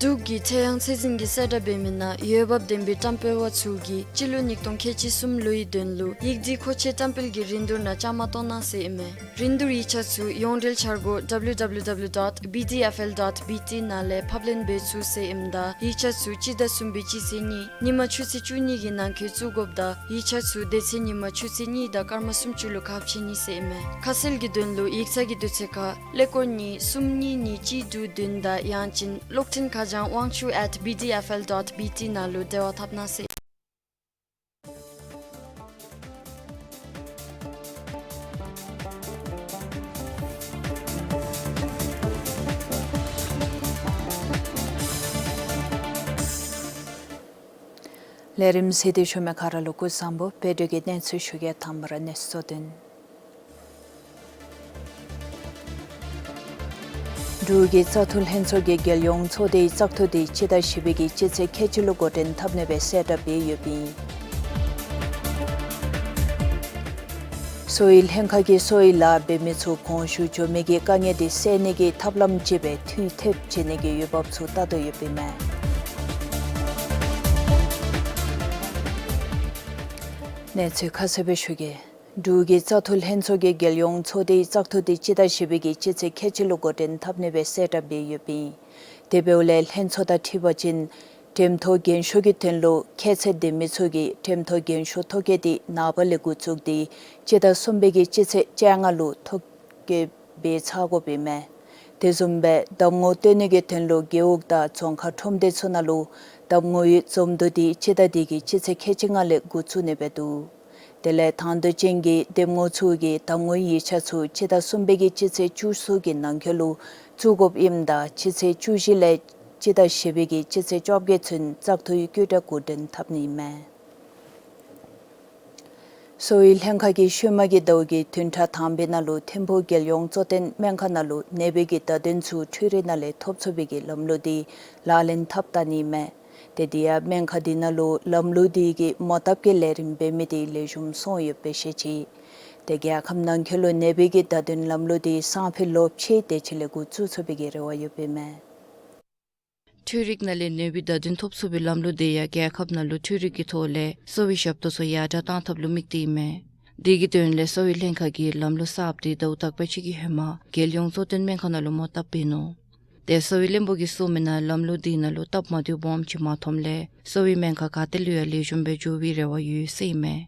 འབྲུག་གི་ཁྲེ་ཡང་ཚད་འཛིན་གྱིས་གསལ་བསྒྲགས་འབད་མི་ནང་འོས་འབབ་ལྡན་པའི་བཀྲམ་སྤེལ་བ་ཚུ་གིས་སྤྱི་ལོ་ཉིས་སྟོང་ཁལ་གཅིག་གསུམ་ལོའི་དོན་ལུ་ཡིག་སྒྲིག་མཁོ་ཆས་བཀྲམ་སྤེལ་གྱི་རིན་བསྡུར་ནང་བཅའ་མར་གཏོགས་གནང་ཟེར་ཨིན་མས། རིན་བསྡུར་ཡིག་ཆ་ཚུ་ཡོངས་འབྲེལ་འཆར་སྒོ་ཌབ་ལུ་ཌབ་ལུ་ཌབ་ལུ་ཌོཊ་བི་ཌི་ཨེཕ་ཨེལ་ཌོཊ་བི་ཊི་ནང་ལས་ཕབ་ལེན་འབད་ཚུགས་ཟེར་ཨིནམ་ད་ཡིག་ཆ་ཚུ་སྤྱི་ཟླ་གསུམ་པའི་སྤྱི་ཚེས་གཉིས་ཉིན་མ་ཆུ་ཚོད་བཅུ་གཉིས་ཀྱི་ནང་འཁོད་བཙུགས་དགོཔ་དང་ཡིག་ཆ་ཚུ་དེ་ཚེ་ཉིན་མ་ཆུ་ཚོད་གཉིས་དང་སྐར་མ་སུམ་ཅུ་ལུ་ཁ་ཕྱེ་ནི་ཟེར་ཨིན་མས། ཁ་གསལ་གྱི་དོན་ལུ་ཡིག་ཚང་གི་དུས་ཚོད་ཁར་ཀླད་ཀོར་གཉིས་གསུམ་གཉིས་གཉིས་གཅིག་དྲུག་བདུན་དང་ཡང་ཅིན་གློག་འཕྲིན་ཁ་བྱང་དབང་ཕྱུག་ཨེཊ་བི་ཌི་ཨེཕ་ཨེལ་ཌོཊ་བི་ཊི་ནང་ལུ་འབྲེལ་བ་འཐབ་གནང་ཟེར། ལས་རིམ་གཟིགས་ཏེ་བཞུགས་མི་ག་ར་ལུ་སྐུ་གཟུགས་བཟང་པོ། བོད་ཀྱི་གནས་ཚུལ་ཞུ་གེ། དང་པ་ར་གནས་ཚུལ་དོན། འབྲུག་གི་བཙག་འཐུ་ལྷན་ཚོགས་ཀྱིས་རྒྱལ་ཡོངས་ཚོགས་སྡེའི་བཙག་འཐུ་དེ་སྤྱི་ཟླ་བཞི་པའི་གི་སྤྱི་ཚེས་ཁལ་གཅིག་ལུ་འགོ་འདྲེན་འཐབ་ནི་སྦེ་གསལ་བསྒྲགས་འབད་ཡོདཔ་ཨིན། གསོ་བའི་ལྷན་ཁག་གིས་གསོ་བའི་ལཱ་འབད་མི་ཚུ་གོང་ཞུ་འགྱོ་མི་གི་དཀའ་ངལ་དེ་སེལ་ནི་གི་ཐབས་ལམ་ཅིག་སྦེ་འཐུས་ཐེབས་བྱིན་ནི་གི་འོས་འབབ་ཚུ་བལྟ་དོ་ཡོདཔ་ཨིན་མས། གནས་ཚུལ་ཁ་གསལ་སྦེ་ཞུ་གེ། འབྲུག་གི་བཙག་འཐུ་ལྷན་ཚོགས་ཀྱིས་རྒྱལ་ཡོངས་ཚོགས་སྡེའི་བཙག་འཐུ་དེ་སྤྱི་ཟླ་བཞི་པའི་གི་སྤྱི་ཚེས་ཁལ་གཅིག་ལུ་འགོ་འདྲེན་འཐབ་ནི་སྦེ་གསལ་བསྒྲགས་འབད་ཡོདཔ་ཨིན། དེ་འབདཝ་ལས་ལྷན་ཚོགས་དང་འཁྲིལ་བ་ཅིན་འགྲེམས་ཐོ་འགན་ཤོག་གི་དོན་ལུ་ཁྱད་ཚད་ལྡན་མི་ཚུ་གིས་འགྲེམས་ཐོ་འགན་ཤོག་ཐོ་བཀོད་དེ་ནངས་པ་ལས་འགོ་བཙུགས་ཏེ་སྤྱི་ཟླ་གསུམ་པའི་གི་སྤྱི་ཚེས་བཅོ་ལྔ་ལུ་ཐོ་བཀོད་འབད་ཚར་དགོཔ་ཨིན་མས། དེ་བཟུམ་སྦེ་གདམ་ངོ་སྟོན་ནི་གི་དོན་ལུ་རྒེད་འོག་དང་རྫོང་ཁག་ཁྲོམ་སྡེ་ཚུ་ནང་ལུ་གདམ་ངོ་ཡོད་འཛོམས་འདུ་དེ་སྤྱི་ཟླ་འདི་གི་སྤྱི་ཚེས་ཁལ་གཅིག་ལྔ་ལས་འགོ་བཙུགས་ནི་སྦེ་འདུག། དེ་ལས་དང་འདོད་ཅན་གྱི་འདེམས་ངོ་ཚུ་གིས་གདམ་ངོའི་ཡིག་ཆ་ཚུ་སྤྱི་ཟླ་གསུམ་པའི་གི་སྤྱི་ཚེས་བཅུ་གསུམ་གྱི་ནང་འཁོད་ལུ་བཙུགས་དགོཔ་ཨིནམ་ད་སྤྱི་ཚེས་བཅུ་བཞི་ལས་སྤྱི་ཟླ་བཞི་པའི་གི་སྤྱི་ཚེས་བཅོ་བརྒྱད་ཚུན་བཙག་འཐུའི་བཀོད་སྒྲིག་འགོ་འདྲེན་འཐབ་ནི་ཨིན་མས། གསོ་བའི་ལྷན་ཁག་གིས་ཤུལ་མ་གི་ཟླཝ་གི་བདུན་ཕྲག་དང་པའི་ནང་ལུ་ཐིམ་ཕུག་རྒྱལ་ཡོངས་གཙོ་བསྟེན་སྨན་ཁང་ནང་ལུ་ནད་པའི་གི་བརྡ་དོན་ཚུ་འཕྲུལ་རིག་ནང་ལས་ཐོབ་ཚུགས་པའི་གི་ལམ་ལུགས་དེ་ལག་ལེན་འཐབ་བལྟ་ནི་ཨིན་མས། ཏེ་དེ་ཡང་སྨན་ཁང་དེ་ནང་ལུ་ལམ་ལུགས་དེ་གི་མོ་བཏབ་ཀྱི་ལས་རིམ་འབད་མི་དེ་ལེགས་ཤོམ་སོང་ཡོདཔ་སྦེ་བཤད་ཅི། ཏེ་རྒྱལ་ཁབ་ནང་འཁོད་ལུ་ནད་པའི་གི་བརྡ་དོན་ལམ་ལུགས་དེ་སང་ཕོད་ལོ་ཕྱེད་དེ་ཅིག་ལས་འགོ་བཙུགས་ཚུགས་པའི་གི་རེ་བ་ཡོདཔ་ཨིན་མས། འཕྲུལ་རིག་ནང་ལས་ནད་པའི་བརྡ་དོན་ཐོབ་ཚུགས་པའི་ལམ་ལུགས་དེ་ཡང་རྒྱལ་ཁབ་ནང་ལུ་འཕྲུལ་རིག་གི་ཐོག་ལས་གསོ་བའི་ཞབས་ཏོག་ཚུ་ཡར་དྲག་གཏང་ཐབས་ལུ་དམིགས་ཏེ་ཨིན་མས། དེ་གི་དོན་ལས་གསོ་བའི་ལྷན་ཁག་གིས་ལམ་ལུགས་གསརཔ་དེ་ཟླཝ་དག་པ་ཅིག་གི་ཧེ་མ་རྒྱལ་ཡོངས་གཙོ་བསྟེན་སྨན་ཁང་ནང་ལུ་མོ་བཏབ་འབད་ནུག། ཏེ་གསོ་བའི་བློན་པོ་གིས་གསུངས་མི་ནང་ལམ་ལུགས་དེ་ནང་ལུ་སྟབས་མ་བདེཝ་སྦོམ་ཅིག་མ་ཐོནམ་ལས་གསོ་བའི་སྨན་ཁང་ག་ཏེ་ལུ་ཡང་ལེགས་ཤོམ་སྦེ་འགྱོ་བའི་རེ་བ་ཡོད་ཟེར་ཨིན་མས།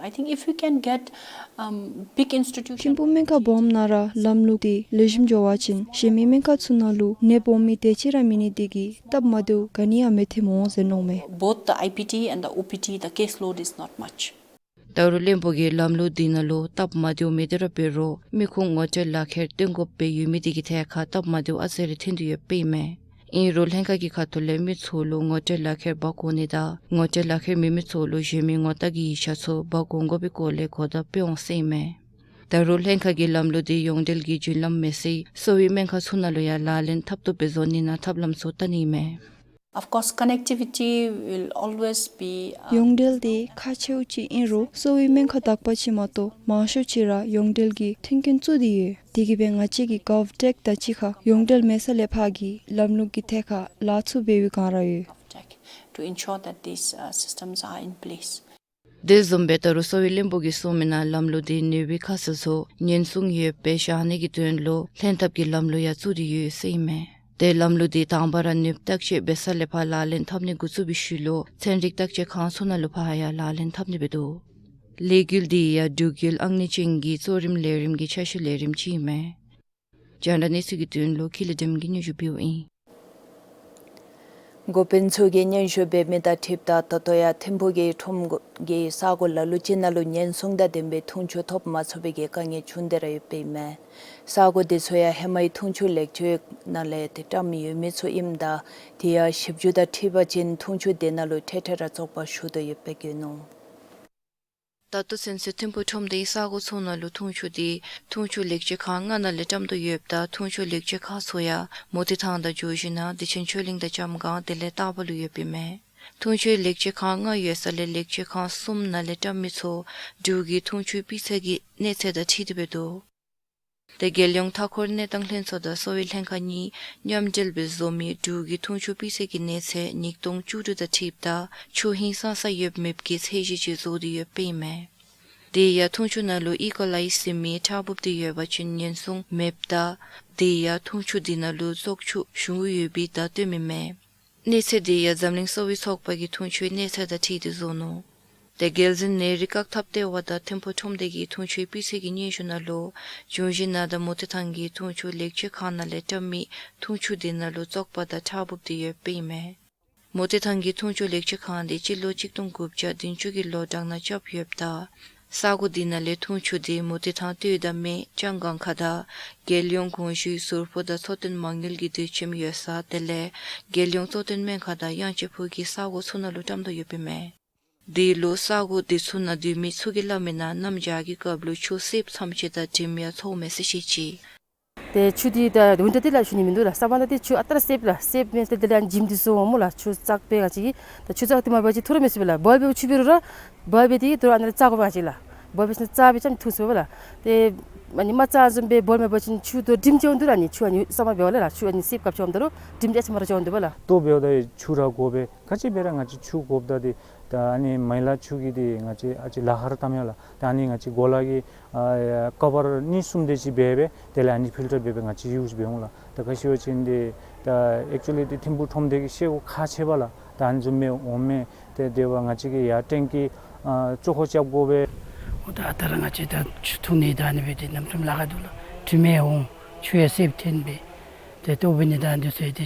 I think if we can get, um, big institution ཐིམ་ཕུག་སྨན་ཁང་སྦོམ་ནང་ར་ལམ་ལུགས་དེ་ལེགས་ཤོམ་འགྱོ་བ་ཅིན་གཞན་མི་སྨན་ཁང་ཚུ་ནང་ལུ་ནད་ཕོག་མི་དེ་ཅིག་ར་མེད་ནི་དེ་གིས་སྟབས་མ་བདེཝ་ག་ནི་ཡང་མི་ཐོནམ་འོང་ཟེར་མནོཝ་མས། Both the I P T and the O P T, the caseload is not much. ད་རུང་བློན་པོ་གིས་ལམ་ལུགས་དེ་ནང་ལུ་སྟབས་མ་བདེཝ་མེད་དེ་ར་འབད་རུང་མི་ཁུངས་ངོ་སྤྲོད་ལག་ཁྱེར་སྟོན་དགོཔ་སྦེ་ཡོད་མི་དེ་གི་ཐད་ཁར་སྟབས་མ་བདེཝ་ཨ་ཙི་རེ་ཐོན་ཏེ་ཡོདཔ་ཨིན་མས། ཨིན་རུང་ལྷན་ཁག་གི་ཁ་ཐུག་ལས་མི་ཚུ་ལུ་ངོ་སྤྲོད་ལག་ཁྱེར་འབག་དགོ་ནི་དང་ངོ་སྤྲོད་ལག་ཁྱེར་མེད་མི་ཚུ་ལུ་གཞན་མི་ངོ་རྟགས་ཀྱི་ཡིག་ཆ་ཚུ་འབག་འོང་དགོ་པའི་སྐོར་ལས་གོ་བརྡ་སྤེལ་འོང་ཟེར་ཨིན་མས། ད་རུང་ལྷན་ཁག་གིས་ལམ་ལུགས་དེ་ཡོངས་འབྲེལ་གྱི་བརྒྱུད་ལམ་མེད་སའི་གསོ་བའི་སྨན་ཁང་ཚུ་ནང་ལུ་ཡང་ལག་ལེན་འཐབ་བཏུབ་སྦེ་བཟོ་ནི་ནང་ཐབས་ལམ་ཚུ་བལྟ་ནི་ཨིན་མས། Of course, connectivity will always be, um, ཡོངས་འབྲེལ་དེ་ཁག་ཆེཝ་ཅིག་ཨིན་རུང་གསོ་བའི་སྨན་ཁང་དག་པ་ཅིག་མ་གཏོགས་མང་ཤོས་ཅིག་ར་ཡོངས་འབྲེལ་གྱི་མཐུན་རྐྱེན་བཙུགས་ཏེ་ཡོད། དེ་གིས་སྦེ་ང་བཅས་ཀྱི་GovTech དང་གཅིག་ཁར་ཡོངས་འབྲེལ་མེད་ས་ལས་ཕར་གྱི་ལམ་ལུགས་ཀྱི་ཐད་ཁར་ལཱ་ཚུ་འབད་བའི་བསྒང་ར་ཡོད། To ensure that these, uh, systems are in place. དེ་བཟུམ་སྦེ་ད་རུང་གསོ་བའི་བློན་པོ་གིས་གསུངས་མི་ནང་ལམ་ལུགས་དེ་ནད་པའི་ཁ་གསལ་ཚུ་ཉེན་སྲུང་ཡོདཔ་སྦེ་བཞག་ནི་གི་དོན་ལུ་ལྷན་ཐབས་ཀྱི་ལམ་ལུགས་ཡང་བཙུགས་ཏེ་ཡོད་ཟེར་ཨིན་མས། ཏེ་ལམ་ལུགས་དེ་དང་པ་ར་ནདཔ་བརྟག་དཔྱད་འབད་ས་ལས་ཕར་ལག་ལེན་འཐབ་ནི་འགོ་བཙུགས་པའི་ཤུལ་ལུ་ཚན་རིག་བརྟག་དཔྱད་ཁང་ཚུ་ནང་ལུ་ཕར་ཡང་ལག་ལེན་འཐབ་ནི་འབད་དོ། ལས་འགུལ་དེ་ཡང་འབྲུག་ཡུལ་ཨང་གཉིས་ཅན་གྱི་གཙོ་རིམ་ལས་རིམ་གྱི་ཆ་ཤས་ལས་རིམ་ཅིག་ཨིན་མས། རྒྱང་བསྒྲགས་གནས་ཚུལ་གྱི་དོན་ལུ་ཀུན་ལེགས་སྒྲོལམ་གིས་སྙན་ཞུ་ཕུལཝ་ཨིན། འགོ་དཔོན་ཚུ་གིས་སྙན་ཞུ་འབད་མི་དང་འཁྲིལཝ་ད་ད་ལྟོ་ཡང་ཐིམ་ཕུག་གི་ཁྲོམ་གྱི་ས་གོ་ལ་ལུ་ཅིག་ནང་ལུ་ཉེན་སྲུང་དང་ལྡན་པའི་འཐུང་ཆུ་ཐོབ་མ་ཚུགས་པའི་གི་དཀའ་ངལ་བྱུང་སྟེ་ར་ཡོདཔ་ཨིན་མས། ས་གོ་དེ་ཚུ་ཡང་ཧེ་མའི་འཐུང་ཆུ་ལེགས་བཅོས་ནང་ལས་ཏེ་བཀྲམ་ཡོད་མི་ཚུ་ཨིནམ་ད་དེ་ཡང་ཞིབ་འཇུག་དང་འཁྲིལ་བ་ཅིན་འཐུང་ཆུ་དེ་ནང་ལུ་འཕྲལ་འཕྲལ་ར་བཙོག་པ་ཞུགས་དོ་ཡོདཔ་སྦེ་བཀོད་ནུག། ད་ལྟོ་ཚུན་ཚོད་ཐིམ་ཕུག་ཁྲོམ་སྡེའི་ས་གོ་ཚུ་ནང་ལུ་འཐུང་ཆུ་དེ་འཐུང་ཆུ་ལེགས་བཅོས་ཁང་ལྔ་ནང་ལས་བཀྲམ་དོ་ཡོདཔ་ད་འཐུང་ཆུ་ལེགས་བཅོས་ཁང་ཚུ་ཡང་མོ་ཊའི་ཐང་དང་ཇོ་བཞི་ན་བདེ་ཆེན་ཆོས་གླིང་དང་ལྕམ་སྒང་དེ་ལས་སྟག་པ་ལུ་ཡོདཔ་ཨིན་མས། འཐུང་ཆུ་ལེགས་བཅོས་ཁང་ལྔ་ཡོད་ས་ལས་ལེགས་བཅོས་ཁང་གསུམ་ནང་ལས་བཀྲམ་མི་ཚུ་འབྲུག་གི་འཐུང་ཆུའི་སྤུས་ཚད་ཀྱི་གནས་ཚད་དང་འཁྲིལ་ཏེ་འབད་དོ། ཏེ་རྒྱལ་ཡོངས་མཐའ་འཁོར་གནས་སྟངས་ལྷན་ཚོགས་དང་གསོ་བའི་ལྷན་ཁག་གཉིས་མཉམ་འབྲེལ་སྦེ་བཟོ་མི་འབྲུག་གི་འཐུང་ཆུ་སྤུས་ཚད་ཀྱི་གནས་ཚད་ཉིས་སྟོང་བཅུ་དྲུག་དང་འཁྲིལཝ་ད་ཆུ་ཧིང་སང་ས་ཡོདཔ་མེདཔ་གི་ཚད་གཞི་ཅིག་བཟོ་སྟེ་ཡོདཔ་ཨིན་མས། དེ་ཡང་འཐུང་ཆུ་ནང་ལུ་ཨི་ཀོ་ལའི་ཟེར་མི་ཁྲག་འབུབ་སྟེ་ཡོད་པ་ཅིན་ཉེན་སྲུང་མེདཔ་ད་དེ་ཡང་འཐུང་ཆུ་དེ་ནང་ལུ་བཙོག་ཆུ་ཞུགས་ཡོད་པའི་བརྡ་སྟོནམ་ཨིན་མས། གནས་ཚད་དེ་ཡང་འཛམ་གླིང་གསོ་བའི་ཚོགས་པ་གིས་འཐུང་ཆུའི་གནས་ཚད་དང་འཁྲིལ་ཏེ་བཟོ་ནུག། ཏེ་རྒྱལ་འཛིན་ནད་རིགས་བཀག་ཐབས་ལྟེ་བ་དང་ཐིམ་ཕུག་ཁྲོམ་སྡེ་གི་འཐུང་ཆུའི་སྤུས་ཚད་ཀྱི་སྙན་ཞུ་ནང་ལུ་ཇོ་བཞི་ན་དང་མོ་ཊའི་ཐང་གི་འཐུང་ཆུ་ལེགས་བཅོས་ཁང་ནང་ལས་བཀྲམ་མི་འཐུང་ཆུ་དེ་ནང་ལུ་བཙོག་པ་དང་ཁྲག་འབུབ་སྟེ་ཡོདཔ་ཨིན་མས། མོ་ཊའི་ཐང་གི་འཐུང་ཆུ་ལེགས་བཅོས་ཁང་དེ་སྤྱི་ལོ་གཅིག་སྟོང་དགུ་བརྒྱ་བདུན་ཅུ་གི་ལོ་གྲངས་ནང་རྐྱབ་ཡོདཔ་ད་ས་གོ་དེ་ནང་ལས་འཐུང་ཆུ་དེ་མོ་ཊའི་ཐང་སྟོད་དང་སྨད་ལྕང་སྒང་ཁ་དང་རྒྱལ་ཡོངས་གོང་ཞུའི་ཟུར་ཕོགས་དང་འཚོ་རྟེན་མ་དངུལ་གྱི་སྡོད་ཁྱིམ་ཡོད་ས་དེ་ལས་རྒྱལ་ཡོངས་གཙོ་བསྟེན་སྨན་ཁང་དང་དབྱངས་ཅན་ཕུག་གི་ས་གོ་ཚུ་ནང་ལུ་བཀྲམ་དོ་ཡོདཔ་ཨིན་མས། དེ་ལུ་ས་གོ་དེ་ཚུ་ནང་སྡོད་མི་ཚུ་གིས་སླབ་མི་ནང་གནམ་བྱཱར་གྱི་སྐབས་ལུ་ཆུ་སེརཔོ་ཙམ་ཅིག་དང་དྲིམ་ཡང་ཚོརཝ་མས་ཟེར་བཤད་ཅི། ཏེ་ཆུ་འདི་ད་ཝིན་ཊར་འདི་ལགས་ཞུ་ནི་མིན་འདུག་ལགས། སམ་མར་ནང་འདི་ཆུ་ཨ་རྟག་ར་སེབ་ལགས། སེབ་མེན་ཏེ་དེ་ལས་ཨ་ནི་ཇིམ་འདི་བཟོ་འོང་སྨོ་ལགས། ཆུ་བཙག་སྦེ་ང་བཅས་ཀྱིས་ད་ཆུ་བཙག་འདི་མ་འབད་བ་ཅིན་འཐུ་ར་མི་ཚུགས་པས་ལགས། བཱལབ་སྦེ་ཆུ་འབད་རུང་ར་བཱལབ་འདི་དོ་རུང་ཨ་ནི་ར་བཙག་དགོ་པས་ང་བཅས་ལགས། བཱལབ་འབད་ཞིན་ན་བཙག་སྦེ་ཙམ་འཐུ་ཚུགས་པས་ལགས། ཏེ་ཨ་ནི་མ་བཙག་བཟུམ་སྦེ་བཱལབ་མ་འབད་བ་ཅིན་ཆུ་དོ་རུང་ཌིམ་ཅིག་འོང་འདུག་ལགས། ཨ་ནི་ཆུ་ཨ་ནི་སམ་མར་འབདཝ་ལས་ལགས། ཆུ་ཨ་ནི་སེབ་སྐབས་ཅིག་འོངམ་ད་ལུ་ཌིམ་ཅིག་ཨ་ཙི་མར་ཅིག་འོང་འདུག་པས་ལགས། ལྟོ་འབདཝ་ད་ཆུ་ར་དགོ་པས། ག་ཅི་འབད་རུང་ང་བཅས་ཆུ་དགོཔ་ད་འདི་ད་ཨ་ནི་མ་ཡ་ལ་ཆུ་གི་འདི་ང་བཅས་ཨ་ཙི་ལཱ་ཁག་ར་བཏངམ་ཡོད་ལགས། ད་ཨ་ནི་ང་བཅས་གོ་ལ་གི་ཨ་ཀ་བར་གཉིས་གསུམ་དེ་ཅིག་འབད་སྦེ་དེ་ལས་ཨ་ནི་ཕིལ་ཊར་འབད་སྦེ་ང་བཅས་ཡུ་སི་འབད་འོང་ལགས། ད་ག་ཅི་འབད་བ་ཅིན་འདི་ད་ཨེག་ཅུ་ལི་འདི་ཐིམ་ཕུག་ཁྲོམ་སྡེ་གིས་ཤེས་དགོ་ཁག་ཆེ་བས་ལགས། ད་ཨ་ནི་བཟུམ་སྦེ་འོང་མས། ཏེ་དེ་བ་ང་བཅས་ཀྱིས་ཡར་ཊེང་ཀི་ཨ་བཙུགས་ཁ་རྐྱབ་དགོ་པས། འོ་ད་ད་རེས་ང་བཅས་ད་ཆུ་འཐུང་ནི་ད་ཨ་ནི་སྦེ་ཏེ་རྣམ་གྲངས་ལཱ་ཁག་འདུག་ལགས། དྲི་མ་འོང་། ཆུ་ཡང་སེབ་ཐོན་སྦེ་ཏེ་ལྟོ་འབད་ནི་ད་འདི་ཚུ་ཏེ་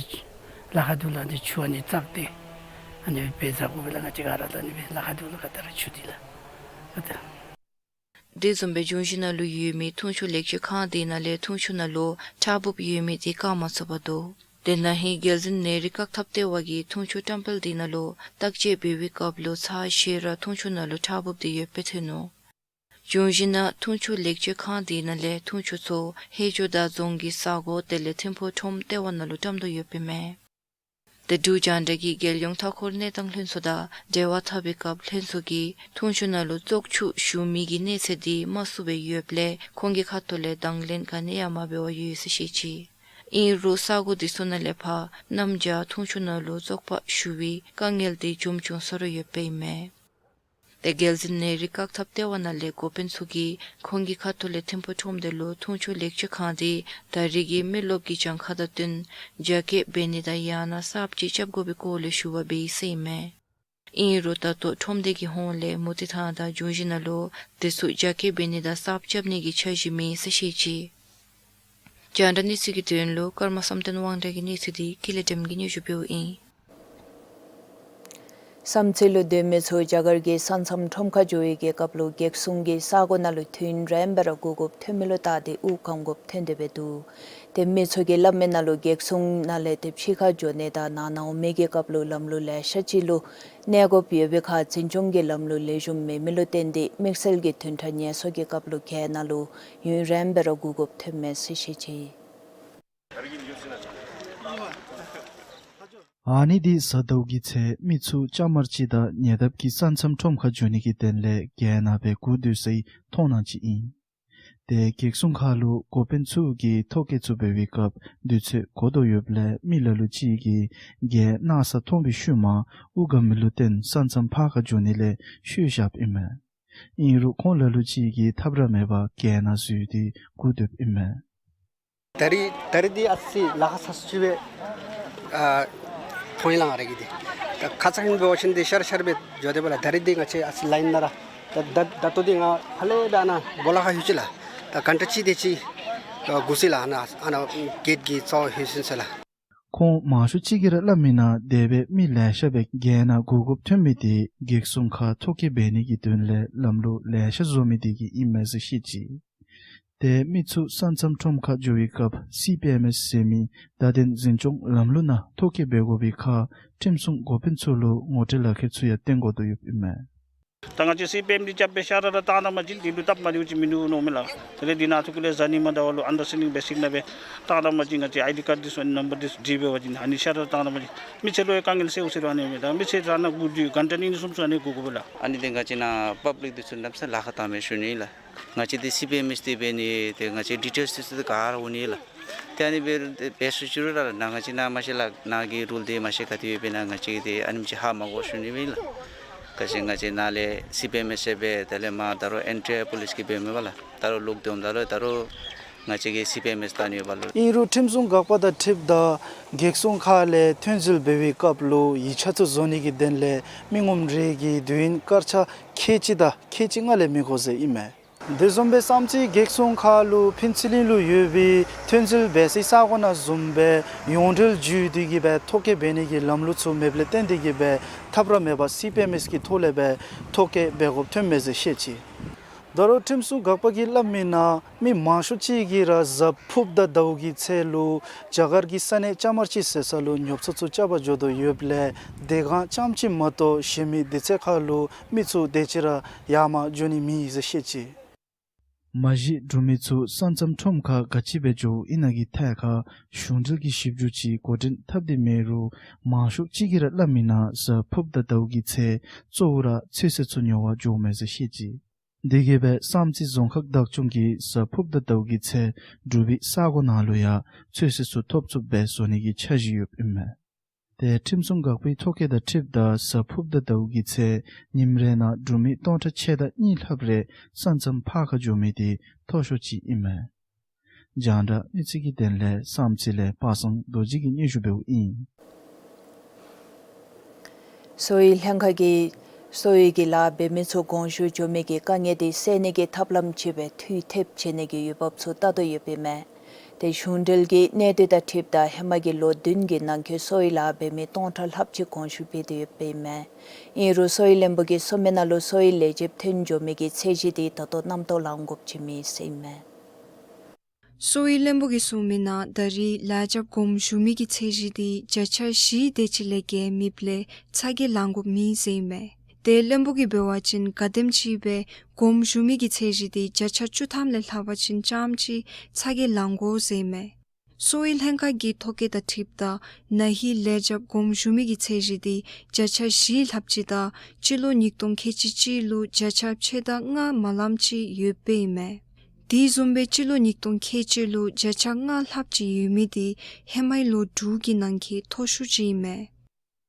ལཱ་ཁག་འདུག་ལགས། འདི་ཆུ་ཨ་ནི་བཙག་སྟེ་ཨ་ནི་སྦེ་བཙག་དགོ་པས་ལགས། ང་བཅས་ག་ར་ད་ཨ་ནི་སྦེ་ལཱ་ཁག་འདུག་ལགས། ག་ད་རེས་ཆུ་འདི་ལགས། ཨ་ད་དེ་བཟུམ་སྦེ་འབྱུང་བཞི་ནང་ལུ་ཡོད་མི་འཐུང་ཆུ་ལེགས་བཅོས་ཁང་དེ་ནང་ལས་འཐུང་ཆུ་ནང་ལུ་ཁྲག་འབུབ་ཡོད་མི་དེ་བཀག་མ་ཚུགས་པར་འདུག། དེ་ནང་ཧིང་རྒྱལ་འཛིན་ནད་རིགས་བཀག་ཐབས་ལྟེ་བ་གིས་འཐུང་ཆུ་བཀྲམ་སྤེལ་དེ་ནང་ལུ་བརྟག་དཔྱད་འབད་བའི་སྐབས་ལུ་ཚར་བཞི་ར་འཐུང་ཆུ་ནང་ལུ་ཁྲག་འབུབ་དེ་ཡོད་པའི་ཐོན་ནུག། འབྱུང་བཞི་ནང་འཐུང་ཆུ་ལེགས་བཅོས་ཁང་དེ་ནང་ལས་འཐུང་ཆུ་ཚུ་ཧེ་ཇོ་དང་རྫོང་གི་ས་གོ་དེ་ལས་ཐིམ་ཕུག་ཁྲོམ་ལྟེ་བ་ནང་ལུ་བཀྲམ་དོ་ཡོདཔ་ཨིན་མས། དེ་འབྲུག་རྒྱང་བསྒྲགས་ཀྱིས་རྒྱལ་ཡོངས་མཐའ་འཁོར་གནས་སྟངས་ལྷན་ཚོགས་དང་འབྲེལ་བ་འཐབ་པའི་སྐབས་ལྷན་ཚོགས་ཀྱིས་འཐུང་ཆུ་ནང་ལུ་བཙོག་ཆུ་ཞུགས་མི་གི་གནས་ཚད་དེ་དམའ་སུ་སྦེ་ཡོདཔ་ལས་ཁོང་གི་ཁ་ཐུག་ལས་དང་ལེན་ག་ནི་ཡང་མ་འབད་བར་ཡོད་ཟེར་བཤད་ཅི། ཨིན་རུང་ས་གོ་དེ་ཚུ་ནང་ལས་ཕར་གནམ་བྱཱར་འཐུང་ཆུ་ནང་ལུ་བཙོག་པ་ཞུགས་པའི་དཀའ་ངལ་དེ་འབྱུང་འབྱུང་སོང་ར་ཡོདཔ་ཨིན་མས། དེ་རྒྱལ་འཛིན་ནད་རིགས་བཀག་ཐབས་ལྟེ་བ་ནང་ལས་འགོ་དཔོན་ཚུ་གིས་ཁོང་གི་ཁ་ཐུག་ལས་ཐིམ་ཕུག་ཁྲོམ་སྡེ་ལུ་འཐུང་ཆུ་ལེགས་བཅོས་ཁང་དེ་ད་རེས་ཀྱི་མི་རློབས་ཀྱི་གྱངས་ཁ་དང་བསྟུན་རྒྱ་སྐྱེད་འབད་ནི་དང་ཡང་ན་གསརཔ་ཅིག་རྐྱབ་དགོ་པའི་སྐོར་ལས་ཞུ་བ་འབད་ཡི་ཟེར་ཨིན་མས། ཨིན་རུང་ད་ལྟོ་ཁྲོམ་སྡེ་གི་ཧོངས་ལས་མུ་སྟེགས་ཐང་དང་འབྱུང་བཞི་ནང་ལུ་དེ་ཚུ་རྒྱ་སྐྱེད་འབད་ནི་དང་གསརཔ་རྐྱབ་ནི་གི་འཆར་གཞི་མེད་ཟེར་བཤད་ཅི། རྒྱང་བསྒྲགས་གནས་ཚུལ་གྱི་དོན་ལུ་ཀརྨ་བསམ་གཏན་དབང་འདུས་ཀྱི་གནས་ཚུལ་དེ་ཀུན་ལེགས་སྒྲོལ་མ་གིས་སྙན་ཞུ་འབདཝ་ཨིན། བསམ་རྩེ་ལུ་སྡོད་མི་ཚུ་རྒྱ་གར་གྱི་ས་མཚམས་ཁྲོམ་ཁར་འགྱོ་བའི་སྐབས་ལུ་བགེགས་སྲུང་གི་ས་གོ་ནང་ལུ་ཐོན་རན་པར་སྒུག་དགོཔ་ཐོན་མི་ལུ་བལྟ་སྟེ་དབུགས་སྐམ་དགོཔ་ཐོན་དོ་སྦེ་འདུག། ཏེ་མི་ཚུ་གིས་སླབ་མི་ནང་ལུ་བགེགས་སྲུང་ནང་ལས་ཏེ་ཕྱི་ཁར་འགྱོ་ནི་དང་ནང་ན་འོང་མི་གི་སྐབས་ལུ་ལམ་ལུགས་ལེ་ཤ་ཅིག་ལུ་གནས་དགོཔ་ཡོད་པའི་ཁར་འཛིན་སྐྱོང་གི་ལམ་ལུགས་ལེགས་ཤོམ་མེད་མི་ལུ་བརྟེན་ཏེ་དམིགས་བསལ་གྱི་བདུན་ཕྲག་ངལ་གསོ་གི་སྐབས་ལུ་གྱལ་ནང་ལུ་ཡོད་རན་པར་སྒུག་དགོཔ་ཐོན་མས་ཟེར་བཤད་ཅི། ཨ་ནི་འདི་གཟའ་ཟླཝ་གི་ཚེ་མི་ཚུ་ཅ་དམར་སྤྱི་དང་ཉེ་འདབས་ཀྱི་ས་མཚམས་ཁྲོམ་ཁར་འགྱོ་ནི་གི་དོན་ལས་གྱལ་ནང་སྦེ་སྒུག་སྡོད་སའི་མཐོང་སྣང་ཅིག་ཨིན། ཏེ་བགེགས་སྲུང་ཁ་ལུ་འགོ་དཔོན་ཚུ་གིས་ཐོ་བཀོད་ཚུ་འབད་བའི་སྐབས་དུས་ཚོད་འགོར་དོ་ཡོདཔ་ལས་མི་ལ་ལུ་ཅིག་གིས་གྱལ་ནང་ས་མཐོང་བའི་ཤུལ་མ་དབུགས་སྐམ་མི་ལུ་བརྟེན་ས་མཚམས་ཕར་ཁར་འགྱོ་ནི་ལས་བཤོལ་བཞགཔ་ཨིན་མས། ཨིན་རུང་ཁོང་ལ་ལུ་ཅིག་གིས་ཐབས་ར་མེད་པར་གྱལ་ནང་འཛུལ་ཏེ་སྒུག་སྡོདཔ་ཨིན་མས། ད་རིས་ད་རིས་འདི་ཨ་ཙི་ལཱ་ཁག་ཚ་སུ་ཅིག་སྦེ་ཨ་མཐོང་ཡི་ལགས་ང་ར་གིས་འདི། ད་ཁ་ཙ་ཧིང་འབད་བ་ཅིན་འདི་ཤར་ཤར་སྦེ་འགྱོ་དེས་པ་ལགས། ད་རིས་འདི་ང་བཅས་ཨ་ཙི་ལཱའིན་ནང་ར་ད་ད་ད་ལྟོ་འདི་ང་ཕར་ལས་སྦེ་ཨ་ནཱ་སྦོ་ལོགས་ཁར་ལྷོད་ཅི་ལགས། ད་གྷན་ཊ་གཅིག་དེ་ཅིག་ཨ་སྒུག་ཅི་ལགས། ཨ་ནཱ་ཨ་ནཱ་གེཊ་གི་རྩ་བར་ལྷོད་ཅི་ཟེར་ལགས། ཁོང་མང་ཤོས་ཅིག་གིས་ར་སླབ་མི་ནང་དེ་སྦེ་མི་ལེ་ཤ་སྦེ་གྱལ་ནང་སྒུག་དགོཔ་ཐོན་མི་དེ་བགེགས་སྲུང་ཁར་ཐོ་བཀོད་འབད་ནི་གི་དོན་ལས་ལམ་ལུགས་ལེ་ཤ་བཟོ་མི་དེ་གིས་ཨིན་མས་ཟེར་བཤད་ཅི། ཏེ་མི་ཚུ་ས་མཚམས་ཁྲོམ་ཁར་འགྱོ་བའི་སྐབས་སི་པི་ཨེམ་ཨེསི་ཟེར་མི་བརྡ་དོན་འཛིན་སྐྱོང་ལམ་ལུགས་ནང་ཐོ་བཀོད་འབད་དགོ་པའི་ཁར་ཁྲིམས་སྲུང་འགོ་དཔོན་ཚུ་ལུ་ངོ་སྤྲོད་ལག་ཁྱེར་ཚུ་ཡང་སྟོན་དགོ་དོ་ཡོདཔ་ཨིན་མས། ད་ང་བཅས་སི་པི་ཨེམ་ཨེསི་འདི་རྐྱབ་སྦེ་ཤ་ར་ར་བཏང་ད་པ་ཅིན་འདི་ལུ་སྟབས་མ་བདེཝ་ཅིག་མིན་འདུག་མནོཝ་མས་ལགས། དེ་ལས་འདི་ནང་འཁོད་ལས་བཟའ་ནི་མ་དར་བར་ལུ་ཨན་ཌར་སི་ཊེན་ཌིང་བེ་སིསི་ནང་སྦེ་བཏང་ད་པ་ཅིན་ང་བཅས་ཨའི་ཌི་ཀཱཌ་འདི་ཚུ་ནམ་བར་འདི་ཚུ་བྲིས་འབད་བ་ཅིན་ཨ་ནི་ཤ་ར་ར་བཏང་ད་པ་ཅིན་མི་སེར་ལུ་ཡང་དཀའ་ངལ་སེལཝ་ཟེར་རུང་ཨ་ནི་མས། ད་མི་སེར་ར་ནཱ་སྒུག་སྡོད་གྷན་ཊ་གཉིས་གསུམ་ཚུ་ཨ་ནི་སྒུག་དགོ་པས་ལགས། ཨ་ནི་འདི་ང་བཅས་ནཱ་པབ་ལིཀ་འདི་ཚུ་གནམ་མེད་ས་མེད་ལཱ་ཁག་བཏང་མས་ཞུ་ནི་ལགས། ང་བཅས་འདི་སི་པི་ཨེམ་ཨེསི་འདི་འབད་ནི་འདི་ང་བཅས་ཌི་ཊེལསི་འདི་ཚུ་ག་ར་འོང་ནི་ལགས། ཏེ་ཨ་ནི་འབད་རུང་འབད་ས་ཅི་རུང་ར་ནཱ་ང་བཅས་ནཱ་མ་ཤེས་ལགས། ནཱ་གི་རུལ་འདི་མ་ཤེས་ག་དེ་ཡོདཔ་ཨིན་ན་ང་བཅས་ཀྱིས་འདི་ཨ་ནེམ་ཅིག་ཧ་མ་གོ་ཞུ་ནི་ཨིན་ལགས། ག་ཅི་ང་བཅས་ནཱ་ལས་སི་པི་ཨེམ་ཨེསི་འབད་དེ་ལས་མར་ད་རུང་ཨེན་ཊི་ཨའི་པོ་ལིསི་གིས་འབདཝ་མས་པ་ལགས། ད་རུང་ལོག་སྟེ་འོངམ་ད་ལུ་ད་རུང་ང་བཅས་ཀྱིས་སི་པི་ཨེམ་ཨེསི་བལྟ་ནི་ཡོད་པ་ལགས། ཨིན་རུང་ཁྲིམས་སྲུང་འགག་པ་དང་འཁྲིལཝ་ད་བགེགས་སྲུང་ཁ་ལས་ཐོན་འཛུལ་འབད་བའི་སྐབས་ལུ་ཡིག་ཆ་ཚུ་བཟོ་ནི་གི་དོན་ལས་མི་ངོམ་རེ་གི་དུས་ཡུན་སྐར་ཆ་ཁལ་གཅིག་དང་ཁལ་གཅིག་ལྔ་ལས་མི་འགོར་ཟེར་ཨིན་མས། དེ་བཟུམ་སྦེ་བསམ་རྩེ་བགེགས་སྲུང་ཁ་ལུ་ཕུན་ཚོགས་གླིང་ལུ་ཡོད་པའི་ཐོན་འཛུལ་འབད་སའི་ས་གོ་ནང་བཟུམ་སྦེ་ཡོངས་འབྲེལ་བརྒྱུད་དེ་གིས་སྦེ་ཐོ་བཀོད་འབད་ནི་གི་ལམ་ལུགས་ཚུ་མེདཔ་ལས་བརྟེན་ཏེ་གིས་སྦེ་ཐབས་ར་མེད་པར་སི་པི་ཨེམ་ཨེསི་གི་ཐོག་ལས་སྦེ་ཐོ་བཀོད་འབད་དགོཔ་ཐོན་མས་ཟེར་བཤད་ཅི། ད་རུང་ཁྲིམས་སྲུང་འགག་པ་གིས་སླབ་མི་ནང་མི་མང་ཤོས་ཅིག་གིས་ར་གཟའ་ཕུརཔ་དང་ཟླཝ་གི་ཚེས་ལུ་རྒྱ་གར་གྱི་ས་གནས་ཅ་དམར་སྤྱི་ཟེར་ས་ལུ་ཉོ་ཚོང་ཚུ་རྐྱབ་པར་འགྱོ་དོ་ཡོདཔ་ལས་དེ་སྒང་རྐྱངམ་ཅིག་མ་གཏོགས་གཞན་མི་དེ་ཚུ་ཁ་ལུ་མི་ཚུ་དེ་ཅིག་ར་ཡར་མར་འགྱོ་ནི་མེད་ཟེར་བཤད་ཅི། མ་གཞི་འབྲུག་མི་ཚུ་ས་མཚམས་ཁྲོམ་ཁར་ག་ཅི་སྦེ་འགྱོཝ་ཨིན་ན་གི་ཐད་ཁར་གཞུང་འབྲེལ་གྱི་ཞིབ་འཇུག་ཅིག་འགོ་འདྲེན་འཐབ་སྟེ་མེད་རུང་མང་ཤོས་ཅིག་གིས་ར་སླབ་མི་ནང་གཟའ་ཕུརཔ་དང་ཟླཝ་གི་ཚེ་གཙོ་བོ་ར་ཚོད་བསྲེ་ཚུ་ཉོ་བར་འགྱོཝ་མས་ཟེར་བཤད་ཅི། དེ་གིས་སྦེ་བསམ་རྩེ་རྫོང་ཁག་བདག་སྐྱོང་གིས་གཟའ་ཕུརཔ་དང་ཟླཝ་གི་ཚེ་འབྲུག་པའི་ས་གོ་ནང་ལུ་ཡང་ཚོད་བསྲེ་ཚུ་ཐོབ་ཚུགསཔ་སྦེ་བཟོ་ནི་གི་འཆར་གཞི་ཡོདཔ་ཨིན་མས། ཏེ་ཁྲིམས་སྲུང་འགག་པའི་ཐོ་བཀོད་དང་འཁྲིལཝ་ད་གཟའ་ཕུརཔ་དང་ཟླཝ་གི་ཚེ་ཉིནམ་རེ་ནང་འབྲུག་མི་སྟོང་ཕྲག་ཕྱེད་དང་གཉིས་ལྷགཔ་རེ་ས་མཚམས་ཕར་ཁ་འགྱོ་མི་དེ་མཐོ་ཤོས་ཅིག་ཨིན་མས། རྒྱང་བསྒྲགས་གནས་ཚུལ་གྱི་དོན་ལས་བསམ་རྩེ་ལས་པ་སངས་རྡོ་རྗེ་གིས་སྙན་ཞུ་འབདཝ་ཨིན། གསོ་བའི་ལྷན་ཁག་གིས་གསོ་བའི་གི་ལཱ་འབད་མི་ཚུ་དགོངས་ཞུ་འགྱོ་མི་གི་དཀའ་ངལ་དེ་སེལ་ནི་གི་ཐབས་ལམ་ཅིག་སྦེ་འཐུས་ཐེབས་བྱིན་ནི་གི་འོས་འབབ་ཚུ་བལྟ་དོ་ཡོདཔ་ཨིན་མས། ཏེ་གཞུང་འབྲེལ་གྱི་གནད་དོན་དང་འཁྲིལཝ་ད་ཧེ་མ་གི་ལོ་བདུན་གྱི་ནང་འཁོད་གསོ་བའི་ལཱ་འབད་མི་སྟོང་ཕྲག་ལྷགཔ་ཅིག་དགོངས་ཞུ་འབད་དེ་ཡོདཔ་ཨིན་མས། ཨིན་རུང་གསོ་བའི་བློན་པོ་གིས་གསུངས་མི་ནང་ལུ་གསོ་བའི་ལས་བྱེདཔ་ཐོན་འགྱོ་མི་གི་ཚད་གཞི་དེ་ད་ལྟོ་རྣམ་རྟོག་ལང་དགོཔ་ཅིག་མེད་ཟེར་ཨིན་མས། གསོ་བའི་བློན་པོ་གིས་གསུངས་མི་ནང་ད་རེས་ལས་བྱེདཔ་དགོངས་ཞུ་མི་གི་ཚད་གཞི་དེ་བརྒྱ་ཆ་བཞི་དེ་ཅིག་ལས་བརྒལ་མེདཔ་ལས་ཚ་གྱང་ལང་དགོཔ་མེད་ཟེར་ཨིན་མས། ཏེ་བློན་པོ་གིས་འབད་བ་ཅིན་ག་དེམ་ཅིག་སྦེ་དགོངས་ཞུ་མི་གི་ཚད་གཞི་དེ་བརྒྱ་ཆ་བཅུ་ཐམ་ལས་ལྷག་པ་ཅིན་རྐྱངམ་ཅིག་ཚ་གྱང་ལང་དགོ་ཟེར་ཨིན་མས། གསོ་བའི་ལྷན་ཁག་གི་ཐོ་བཀོད་དང་འཁྲིལཝ་ད་ན་ཧིང་ལས་བྱེདཔ་དགོངས་ཞུ་མི་གི་ཚད་གཞི་དེ་བརྒྱ་ཆ་བཞི་ལྷགཔ་ཅིག་དང་སྤྱི་ལོ་ཉིས་སྟོང་ཁལ་གཅིག་གཅིག་ལུ་བརྒྱ་ཆ་ཕྱེད་དང་ལྔ་མ་ལངམ་ཅིག་ཡོདཔ་ཨིན་མས། དེ་བཟུམ་སྦེ་སྤྱི་ལོ་ཉིས་སྟོང་ཁལ་གཅིག་ལུ་བརྒྱ་ཆ་ལྔ་ལྷགཔ་ཅིག་ཡོད་མི་དེ་ཧེ་མའི་ལོ་དྲུག་གི་ནང་འཁོད་མཐོ་ཤོས་ཅིག་ཨིན་མས།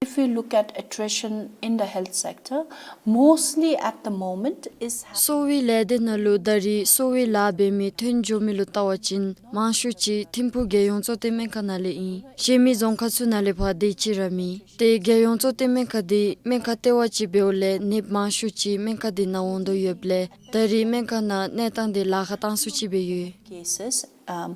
If we look at attrition in the health sector, mostly at the moment is hap- གསོ་བའི་ལས་སྡེ་ནང་ལུ་ད་རེས་གསོ་བའི་ལཱ་འབད་མི་ཐོན་འགྱོ་མི་ལུ་བལྟ་བ་ཅིན་མང་ཤོས་ཅིག་ཐིམ་ཕུག་རྒྱལ་ཡོངས་གཙོ་བསྟེན་སྨན་ཁང་ནང་ལས་ཨིན། གཞན་མི་རྫོང་ཁག་ཚུ་ནང་ལས་ཕར་དེ་ཅིག་ར་མེད། ཏེ་རྒྱལ་ཡོངས་གཙོ་བསྟེན་སྨན་ཁང་དེ་སྨན་ཁང་ལྟེ་བ་ཅིག་འབདཝ་ལས་ནདཔ་མང་ཤོས་ཅིག་སྨན་ཁང་དེ་ནང་འོང་དོ་ཡོདཔ་ལས་ད་རེས་སྨན་ཁང་ནང་གནས་སྟངས་དེ་ལཱ་ཁག་བཏང་སུ་ཅིག་སྦེ་ཡོད། Cases, um,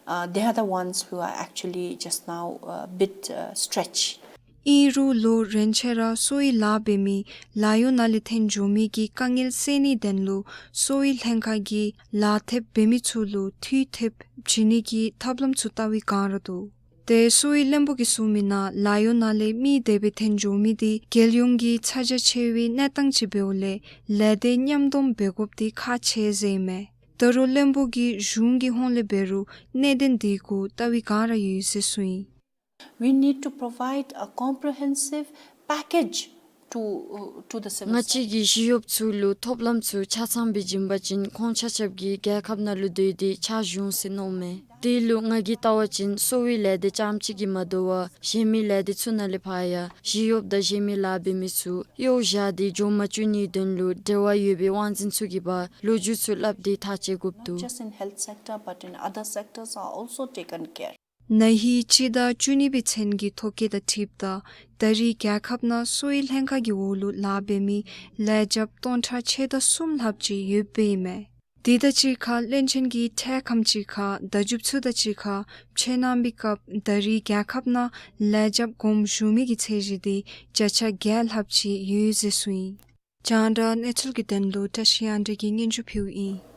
uh, they are the ones who are actually just now a bit uh, stretched. ཨིན་རུང་ལོ་རེ་ཆད་ར་གསོ་བའི་ལཱ་འབད་མི་ལཱ་གཡོག་ནང་ལས་ཐོན་འགྱོ་མི་གི་དཀའ་ངལ་སེལ་ནིའི་དོན་ལུ་གསོ་བའི་ལྷན་ཁག་གིས་ལཱ་ཐེབས་འབད་མི་ཚུ་ལུ་འཐུས་ཐེབས་བྱིན་ནི་གི་ཐབས་ལམ་ཚུ་བལྟ་བའི་བསྒང་ར་འདུག། ཏེ་གསོ་བའི་བློན་པོ་གིས་གསུངས་མི་ནང་ལཱ་གཡོག་ནང་ལས་མི་དེ་སྦེ་ཐོན་འགྱོ་མི་དེ་རྒྱལ་ཡོངས་ཀྱི་ཚ་གྱང་ཆེ་བའི་གནས་སྟངས་ཅིག་འབདཝ་ལས་ལས་སྡེ་མཉམ་སྡོམ་འབད་དགོཔ་དེ་ཁག་ཆེ་ཟེར་ཨིན་མས། ད་རུང་བློན་པོ་གིས་གཞུང་གི་ཧོངས་ལས་འབད་རུང་གནད་དོན་དེ་གུ་བལྟ་བའི་བསྒང་ར་ཡོད་ཟེར་གསུངས་ཡི། We need to provide a comprehensive package to, uh, to the civil service. ང་བཅས་ཀྱིས་ཞི་གཡོགཔ་ཚུ་ལུ་ཐོབ་ལམ་ཚུ་ཆ་ཚང་སྦེ་བྱིན་པ་ཅིན་ཁོང་ཆ་ཁྱབ་ཀྱིས་རྒྱལ་ཁབ་ནང་ལུ་སྡོད་དེ་ཕྱག་ཞུ་འོང་ཟེར་མནོཝ་མས། དེ་ལུ་ང་གིས་བལྟ་བ་ཅིན་གསོ་བའི་ལས་སྡེ་རྐྱངམ་ཅིག་གིས་མ་དོ་བར་གཞན་མི་ལས་སྡེ་ཚུ་ནང་ལས་ཕར་ཡང་ཞི་གཡོགཔ་དང་གཞན་མི་ལཱ་འབད་མི་ཚུ་གཡོག་བཞག་སྟེ་འགྱོ་མ་བཅུག་ནིའི་དོན་ལུ་འབྲེལ་བ་ཡོད་པའི་དབང་འཛིན་ཚུ་གིས་ཕར་ལོ་རྒྱུས་ཚུ་སླབ་སྟེ་ཐག་བཅད་དགོཔ་འདུག། Not just in health sector, but in other sectors are also taken care. ན་ཧིང་སྤྱི་ཟླ་བཅུ་གཉིས་པའི་ཚུན་གྱི་ཐོ་བཀོད་དང་འཁྲིལཝ་ད་ད་རེས་རྒྱལ་ཁབ་ནང་གསོ་བའི་ལྷན་ཁག་གི་འོག་ལུ་ལཱ་འབད་མི་ལས་བྱེདཔ་སྟོང་ཕྲག་ཕྱེད་དང་གསུམ་ལྷགཔ་ཅིག་ཡོདཔ་ཨིན་མས། དེ་དང་གཅིག་ཁར་བློན་ཆེན་གྱིས་འཕྲལ་ཁམས་ཅིག་ཁར་བརྡ་བརྒྱུདཔ་ཚུ་དང་གཅིག་ཁར་འཕྱད་གནང་བའི་སྐབས་ད་རེས་རྒྱལ་ཁབ་ནང་ལས་བྱེདཔ་དགོངས་ཞུ་མི་གི་ཚད་གཞི་དེ་བརྒྱ་ཆ་བརྒྱད་ལྷགཔ་ཅིག་ཡོད་ཟེར་གསུངས་ཡི། རྒྱང་བསྒྲགས་གནས་ཚུལ་གྱི་དོན་ལུ་བཀྲ་ཤིས་དབང་འདུས་ཀྱིས་སྙན་ཞུ་ཕུལཝ་ཨིན།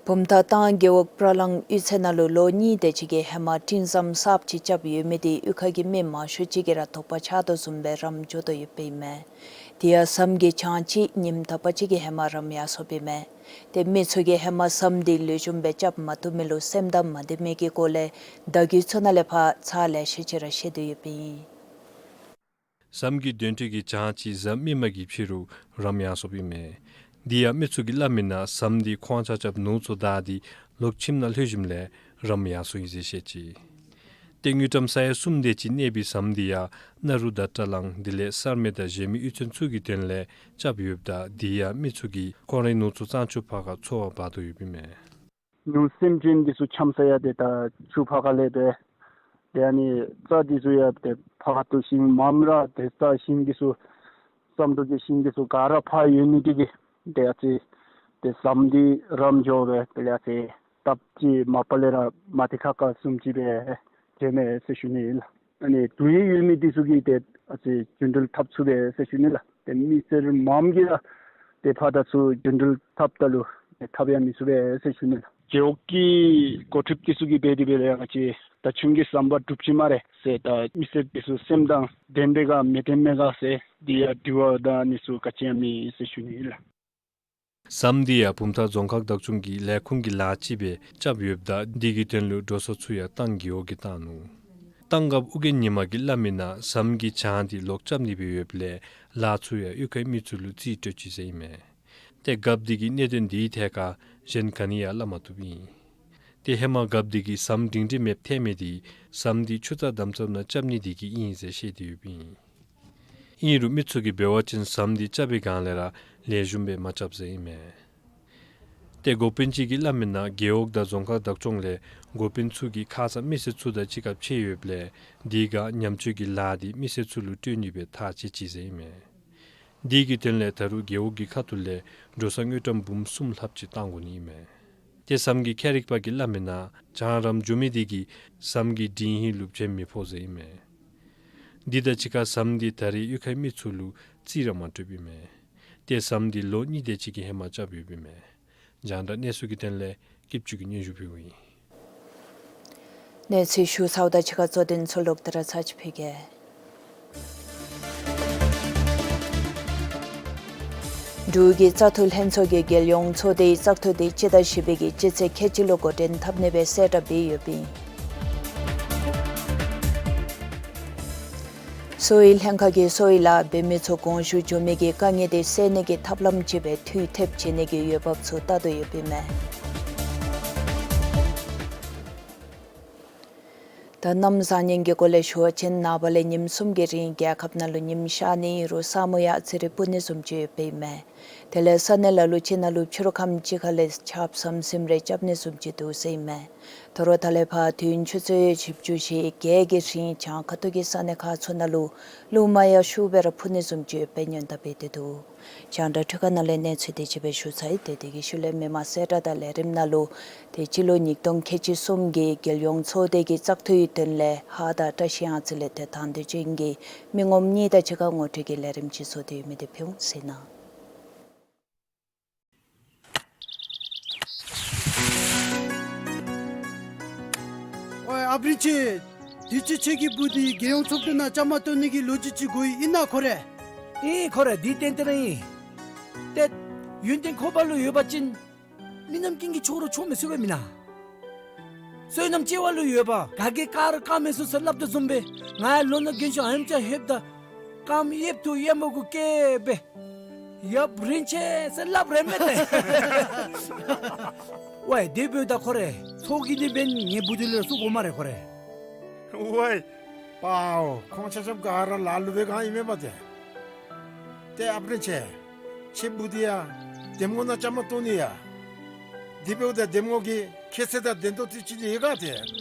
བུམ་ཐང་ཏང་རྒེད་འོག་སྤྲ་གླང་གཡུས་ཚན་ནང་ལུ་ལོ་གཉིས་དེ་ཅིག་གི་ཧེ་མ་སྤྲིན་ཟམ་གསརཔ་ཅིག་རྐྱབ་ཡོད་མི་དེ་གཡུས་ཁ་གི་མི་མང་ཤོས་ཅིག་གིས་ར་དོགས་པ་ཆགས་དོ་བཟུམ་སྦེ་རམ་འགྱོ་དོ་ཡོདཔ་ཨིན་མས། དེ་ཡང་ཟམ་གྱི་གྱང་ཅིག་ཉིནམ་དག་པ་ཅིག་གི་ཧེ་མ་རམ་ཡར་སོཔ་ཨིན་མས། ཏེ་མི་ཚུ་གིས་ཧེ་མ་ཟམ་དེ་ལེགས་ཤོམ་སྦེ་རྐྱབ་མ་བཏུབ་མི་ལུ་སེམས་དང་མ་བདེ་མི་གི་སྐོར་ལས་བརྡ་བརྒྱུད་ཚུ་ནང་ལས་ཕར་ཚར་ལེ་ཤ་ཅིག་ར་བཤད་དོ་ཡོདཔ་ཨིན། ཟམ་གྱི་མདུན་དེ་གི་གྱང་ཅིག་ཟམ་མི་མ་གིས་ཕྱེ་རུང་རམ་ཡར་སོཔ་ཨིན་མས། དེ་ཡང་མི་ཚུ་གིས་སླབ་མི་ནང་ཟམ་དེ་ཁོང་ཆ་ཁྱབ་ནོར་ཚུ་བདའ་སྟེ་ལོག་ཁྱིམ་ནང་ལྷོད་ཞིནམ་ལས་རམ་ཡར་སོ་ཡི་ཟེར་བཤད་ཅི། ཏེ་དངུལ་ཀྲམ་ས་ཡ་གསུམ་དེ་ཅིག་གནས་པའི་ཟམ་དེ་ཡང་ནཱ་རུ་དང་སྤྲ་གླང་དེ་ལས་སར་སྨད་དང་གཞན་མི་གཡུས་ཚན་ཚུ་གི་དོན་ལས་རྐྱབ་ཡོདཔ་ད་དེ་ཡང་མི་ཚུ་གིས་ཁོང་རའི་ནོར་ཚུ་གཙང་ཆུ་ཕར་ཁར་འཚོ་བར་འབག་དོ་ཡོདཔ་ཨིན་མས། ཉུང་སེམས་ཅན་འདི་ཚུ་འཁྱམས་ས་ཡང་ཏེ་ད་ཆུ་ཕར་ཁ་ལས་སྦེ་ཏེ་ཨ་ནི་རྩྭ་འདི་ཚུ་ཡང་ཏེ་ཕར་བཏོག་ཞིང་མངམ་ར་ཏེ་རྩྭ་ཞིང་འདི་ཚུ་ཟམ་དོག་གི་ཞིང་འདི་ཚུ་ག་ར་ཕར་ཡོད་ནི་འདི་གིས་ཏེ་ཨ་ཙི་ཏེ་ཟམ་འདི་རམ་འགྱོ་སྦེ་དེ་ལས་ཨ་ཙི་སྟབས་ཅིག་མ་པ་ལས་ར་མ་ཏི་ཁ་ཁ་བཟུམ་ཅིག་སྦེ་བྱོན་མས་ཟེར་ཞུ་ནི་ཨིན་ལགས། ཨ་ནི་དུས་ཡུན་ཡོད་མི་འདི་ཚུ་གིས་ཏེ་ཨ་ཙི་རྒྱུན་འགྲུལ་འཐབ་ཚུགས་པས་ཟེར་ཞུ་ནི་ལགས། ཏེ་མི་སེར་མངམ་གིས་ར་ཏེ་ཕར་དང་ཚུར་རྒྱུན་འགྲུལ་འཐབ་ད་ལུ་ཏེ་འཐབ་ཡང་མི་ཚུགས་པས་ཟེར་ཞུ་ནི་ལགས། རྒེད་འོག་གི་འགོ་ཁྲིདཔ་འདི་ཚུ་གིས་འབད་དེ་འབད་ལས་ཡང་ང་བཅས་ད་ཁྱིམ་གྱི་ཟམ་པ་འགྲུབ་ཅི་སྨ་རེ་ཟེར་ད་མི་སེར་འདི་ཚུ་སེམས་དང་ལྡན་པས་ག་མི་ལྡན་མས་ག་ཟེར་འདི་ཡང་དྲི་བ་དང་ཨ་ནི་ཚུ་ག་ཅི་ཡང་མེད་ཟེར་ཞུ་ནི་ཨིན་ལགས། ཟམ་འདི་ཡང་བུམ་ཐང་རྫོང་ཁག་བདག་སྐྱོང་གི་ལས་ཁུངས་ཀྱི་ལཱ་ཅིག་སྦེ་རྐྱབ་ཡོདཔ་ད་འདི་གི་དོན་ལུ་འགྲོ་སོང་ཚུ་ཡང་ཏང་རྒེད་འོག་གིས་བཏང་ནུག། ཏང་རྒཔོ་ཨོ་རྒྱན་ཉི་མ་གིས་སླབ་མི་ནང་ཟམ་གྱི་བྱང་འདི་ལོག་རྐྱབ་ནི་སྦེ་ཡོདཔ་ལས་ལཱ་ཚུ་ཡང་གཡུས་ཁའི་མི་ཚུ་ལུ་རྩིས་སྤྲོད་ཅི་ཟེར་ཨིན་མས། ཏེ་རྒཔོ་འདི་གིས་གནད་དོན་འདིའི་ཐད་ཁར་གཞན་ག་ནི་ཡང་སླབ་མ་བཏུབ་ཨིན། ཏེ་ཧེ་མ་རྒཔོ་འདི་གིས་ཟམ་སྒྲིང་སྒྲི་མེདཔ་ཐལ་མི་འདི་ཟམ་འདི་ཆུ་རྩྭ་དམ་ཟབ་ནང་རྐྱབ་ནི་འདི་གིས་ཨིན་ཟེར་བཤད་དེ་ཡོདཔ་ཨིན། ཨིན་རུང་མི་ཚུ་གིས་འབད་བ་ཅིན་ཟམ་འདི་རྐྱབ་པའི་སྒང་ལས་ར་ལེགས་ཤོམ་སྦེ་མ་རྐྱབ་ཟེར་ཨིན་མས། ཏེ་འགོ་དཔོན་ཅིག་གིས་སླབ་མི་ནང་རྒེད་འོག་དང་རྫོང་ཁག་བདག་སྐྱོང་ལས་འགོ་དཔོན་ཚུ་གིས་ཁ་ཙ་མི་སེར་ཚུ་དང་གཅིག་ཁར་ཕྱད་ཡོདཔ་ལས་དེ་སྒང་ཉམས་བཅོས་ཀྱི་ལཱ་འདི་མི་སེར་ཚུ་ལུ་སྤྲོད་ནི་སྦེ་ཐག་བཅད་ཅི་ཟེར་ཨིན་མས། དེ་གི་དོན་ལས་ད་རུང་རྒེད་འོག་གི་ཁ་ཐུག་ལས་འགྲོ་སོང་དངུལ་ཀྲམ་འབུམ་གསུམ་ལྷགཔ་ཅིག་བཏང་དགོ་ནི་ཨིན་མས། ཏེ་ཟམ་གྱི་ཁྱད་རིག་པ་གིས་སླབ་མི་ནང་བྱང་རམ་འགྱོ་མི་དེ་གིས་ཟམ་གྱི་སྒྲིང་ཧིང་ལུ་བྱེམ་མི་ཕོག་ཟེར་ཨིན་མས། འདི་དང་གཅིག་ཁར་ཟམ་འདི་ད་རེས་གཡུས་ཁའི་མི་ཚུ་ལུ་རྩིས་ར་མ་སྤྲོདཔ་ཨིན་མས། ཏེ་ཟམ་འདི་ལོ་གཉིས་དེ་ཅིག་གི་ཧེ་མ་རྐྱབ་ཡོདཔ་ཨིན་མས། རྒྱང་བསྒྲགས་གནས་ཚུལ་གྱི་དོན་ལས་སྐྱིདཔ་ཆུ་གིས་སྙན་ཞུ་ཕུལཝ་ཨིན། གནས་ཚུལ་ཞུ་ཚརཝ་དང་གཅིག་ཁར་གཙོ་དོན་ཚུ་ལོག་སྟེ་ར་ཚར་ཅིག་ཕུལ་གེ། འབྲུག་གི་བཙག་འཐུ་ལྷན་ཚོགས་ཀྱིས་རྒྱལ་ཡོངས་ཚོགས་སྡེའི་བཙག་འཐུ་དེ་སྤྱི་ཟླ་བཞི་པའི་གི་སྤྱི་ཚེས་ཁལ་གཅིག་ལུ་འགོ་འདྲེན་འཐབ་ནི་སྦེ་གསལ་བསྒྲགས་འབད་ཡོདཔ་ཨིན། གསོ་བའི་ལྷན་ཁག་གིས་གསོ་བའི་ལཱ་འབད་མི་ཚུ་དགོངས་ཞུ་འབྱོན་མི་གི་དཀའ་ངལ་དེ་སེལ་ནི་གི་ཐབས་ལམ་ཅིག་སྦེ་འཐུས་ཐེབས་བྱིན་ནི་གི་འོས་འབབ་ཚུ་བལྟ་དོ་ཡོདཔ་ཨིན་མས། ད་གནམ་བཟང་ངན་གྱི་སྐོར་ལས་ཞུ་བ་ཅིན་ནངས་པ་ལས་ཉིནམ་གསུམ་གྱི་རིང་རྒྱལ་ཁབ་ནང་ལུ་ཉིམ་ཤར་ནི་ཨིན་རུང་ས་སྨུག་ཡང་ཨ་ཙི་རེ་སྤུབ་ནི་བཟུམ་ཅིག་ཡོདཔ་ཨིན་མས། དེ་ལས་ས་གནས་ལ་ལུ་ཅིག་ནང་ལུ་ཕྱི་རུ་ཁམས་ཅིག་ཁ་ལས་ཆརཔ་ཟམ་ཟིམ་རེ་རྐྱབ་ནི་བཟུམ་ཅིག་འདུག་ཟེར་ཨིན་མས། ད་རུང་ད་ལས་ཕར་དུས་ཡུན་ཆུ་ཚོད་བཞི་བཅུ་ཞེ་བརྒྱད་ཀྱི་རིང་བྱང་ཁ་ཐུག་གི་ས་གནས་ཁག་ཚུ་ནང་ལུ་རླུང་མ་ཡང་ཤུགས་སྦེ་ར་འཕུ་ནི་བཟུམ་ཅིག་ཡོདཔ་སྦེ་སྔོན་བརྡ་འབད་དེ་འདུག། རྒྱང་བསྒྲགས་འཕྲུལ་ཁང་ནང་ལས་གནས་ཚུལ་དེ་ཅིག་སྦེ་ཞུ་ཚར་ཡི། ཏེ་དེ་གི་ཤུལ་ལས་མི་མང་གསལ་བསྒྲགས་དང་ལས་རིམ་ནང་ལུ་ཏེ་སྤྱི་ལོ་ཉིས་སྟོང་ཁལ་གཅིག་གསུམ་གྱི་རྒྱལ་ཡོངས་ཚོགས་སྡེ་གི་བཙག་འཐུའི་དོན་ལས་ཧཱ་དང་བཀྲ་ཤིས་གཡང་རྩེ་ལས་ཏེ་དང་འདོད་ཅན་གྱི་མི་ངོམ་གཉིས་དང་གཅིག་ཁར་ངོ་སྤྲོད་ཀྱི་ལས་རིམ་ཅིག་བཟོ་སྟེ་ཡོད་མི་དེ་ཕུལ་འོང་ཟེར་ཨིན། ཨོའི་ཨཔ་རིན་ཆེན། དུས་ཅི་ཁྱེད་ཀྱི་བུ་འདི་རྒྱལ་ཡོངས་ཚོགས་འདུ་ནང་བཅའ་མར་གཏོགས་ནི་གི་ལོ་རྒྱུས་ཅིག་གོ་ཡི། ཨིན་ན་ཁོ་རེ། ཨིན་ཁོ་རེ། འདི་ཏན་ཏན་ར་ཨིན། ཏེ་ཡོན་ཏན་ཁོ་པ་ལུ་ཡོད་པ་ཅིན་མི་རྣམས་ཀུན་གྱིས་ཁྱོད་ར་ཆོག་མི་ཚུགས་པས་མེན་ན། བསོད་ནམས་སྐྱེ་བ་ལུ་ཡོད་པ་ག་གིས་བཀག་ར་བཀག་མི་ཚུགས་ཟེར་སླབ་དོ་བཟུམ་སྦེ་ང་ཡང་ལོ་ན་རྒན་ཤོས་ཨ་ནེམ་ཅིག་ལྷོདཔ་ད་རྐངམ་གཡསཔ་ཐུག་གཡསམ་པོ་གུ་བཀལ་སྦེ་ཡབ་རིན་ཆེན་ཟེར་སླབ་རན་མས་ཏེ། ཝའི་དེ་འབདཝ་ད་ཁོ་རེ་ཚོགས་ཀྱི་འདི་འབདན་ངེའི་བུ་འདི་ལུ་ཚུར་དགོ་སྨ་རེ་ཁོ་རེ། ཝའི་པའོ། ཁོང་ཆ་ཁྱབ་ག་ར་ལ་ལུ་སྦེ་གང་ཨིན་མས་པ་ཏེ། ཏེ་ཨཔ་རིན་ཆེན། ཁྱེད་བུ་འདི་ཡང་འདེམས་ངོ་ནང་བཅའ་མར་གཏོགས་ནི་ཡ། དེ་འབདཝ་ད་འདེམས་ངོ་གིས་ཁྱེད་ཚེ་དང་ལྡན་ཏོག་ཏོ་ཅིག་ཡོད་ག་ཏེ།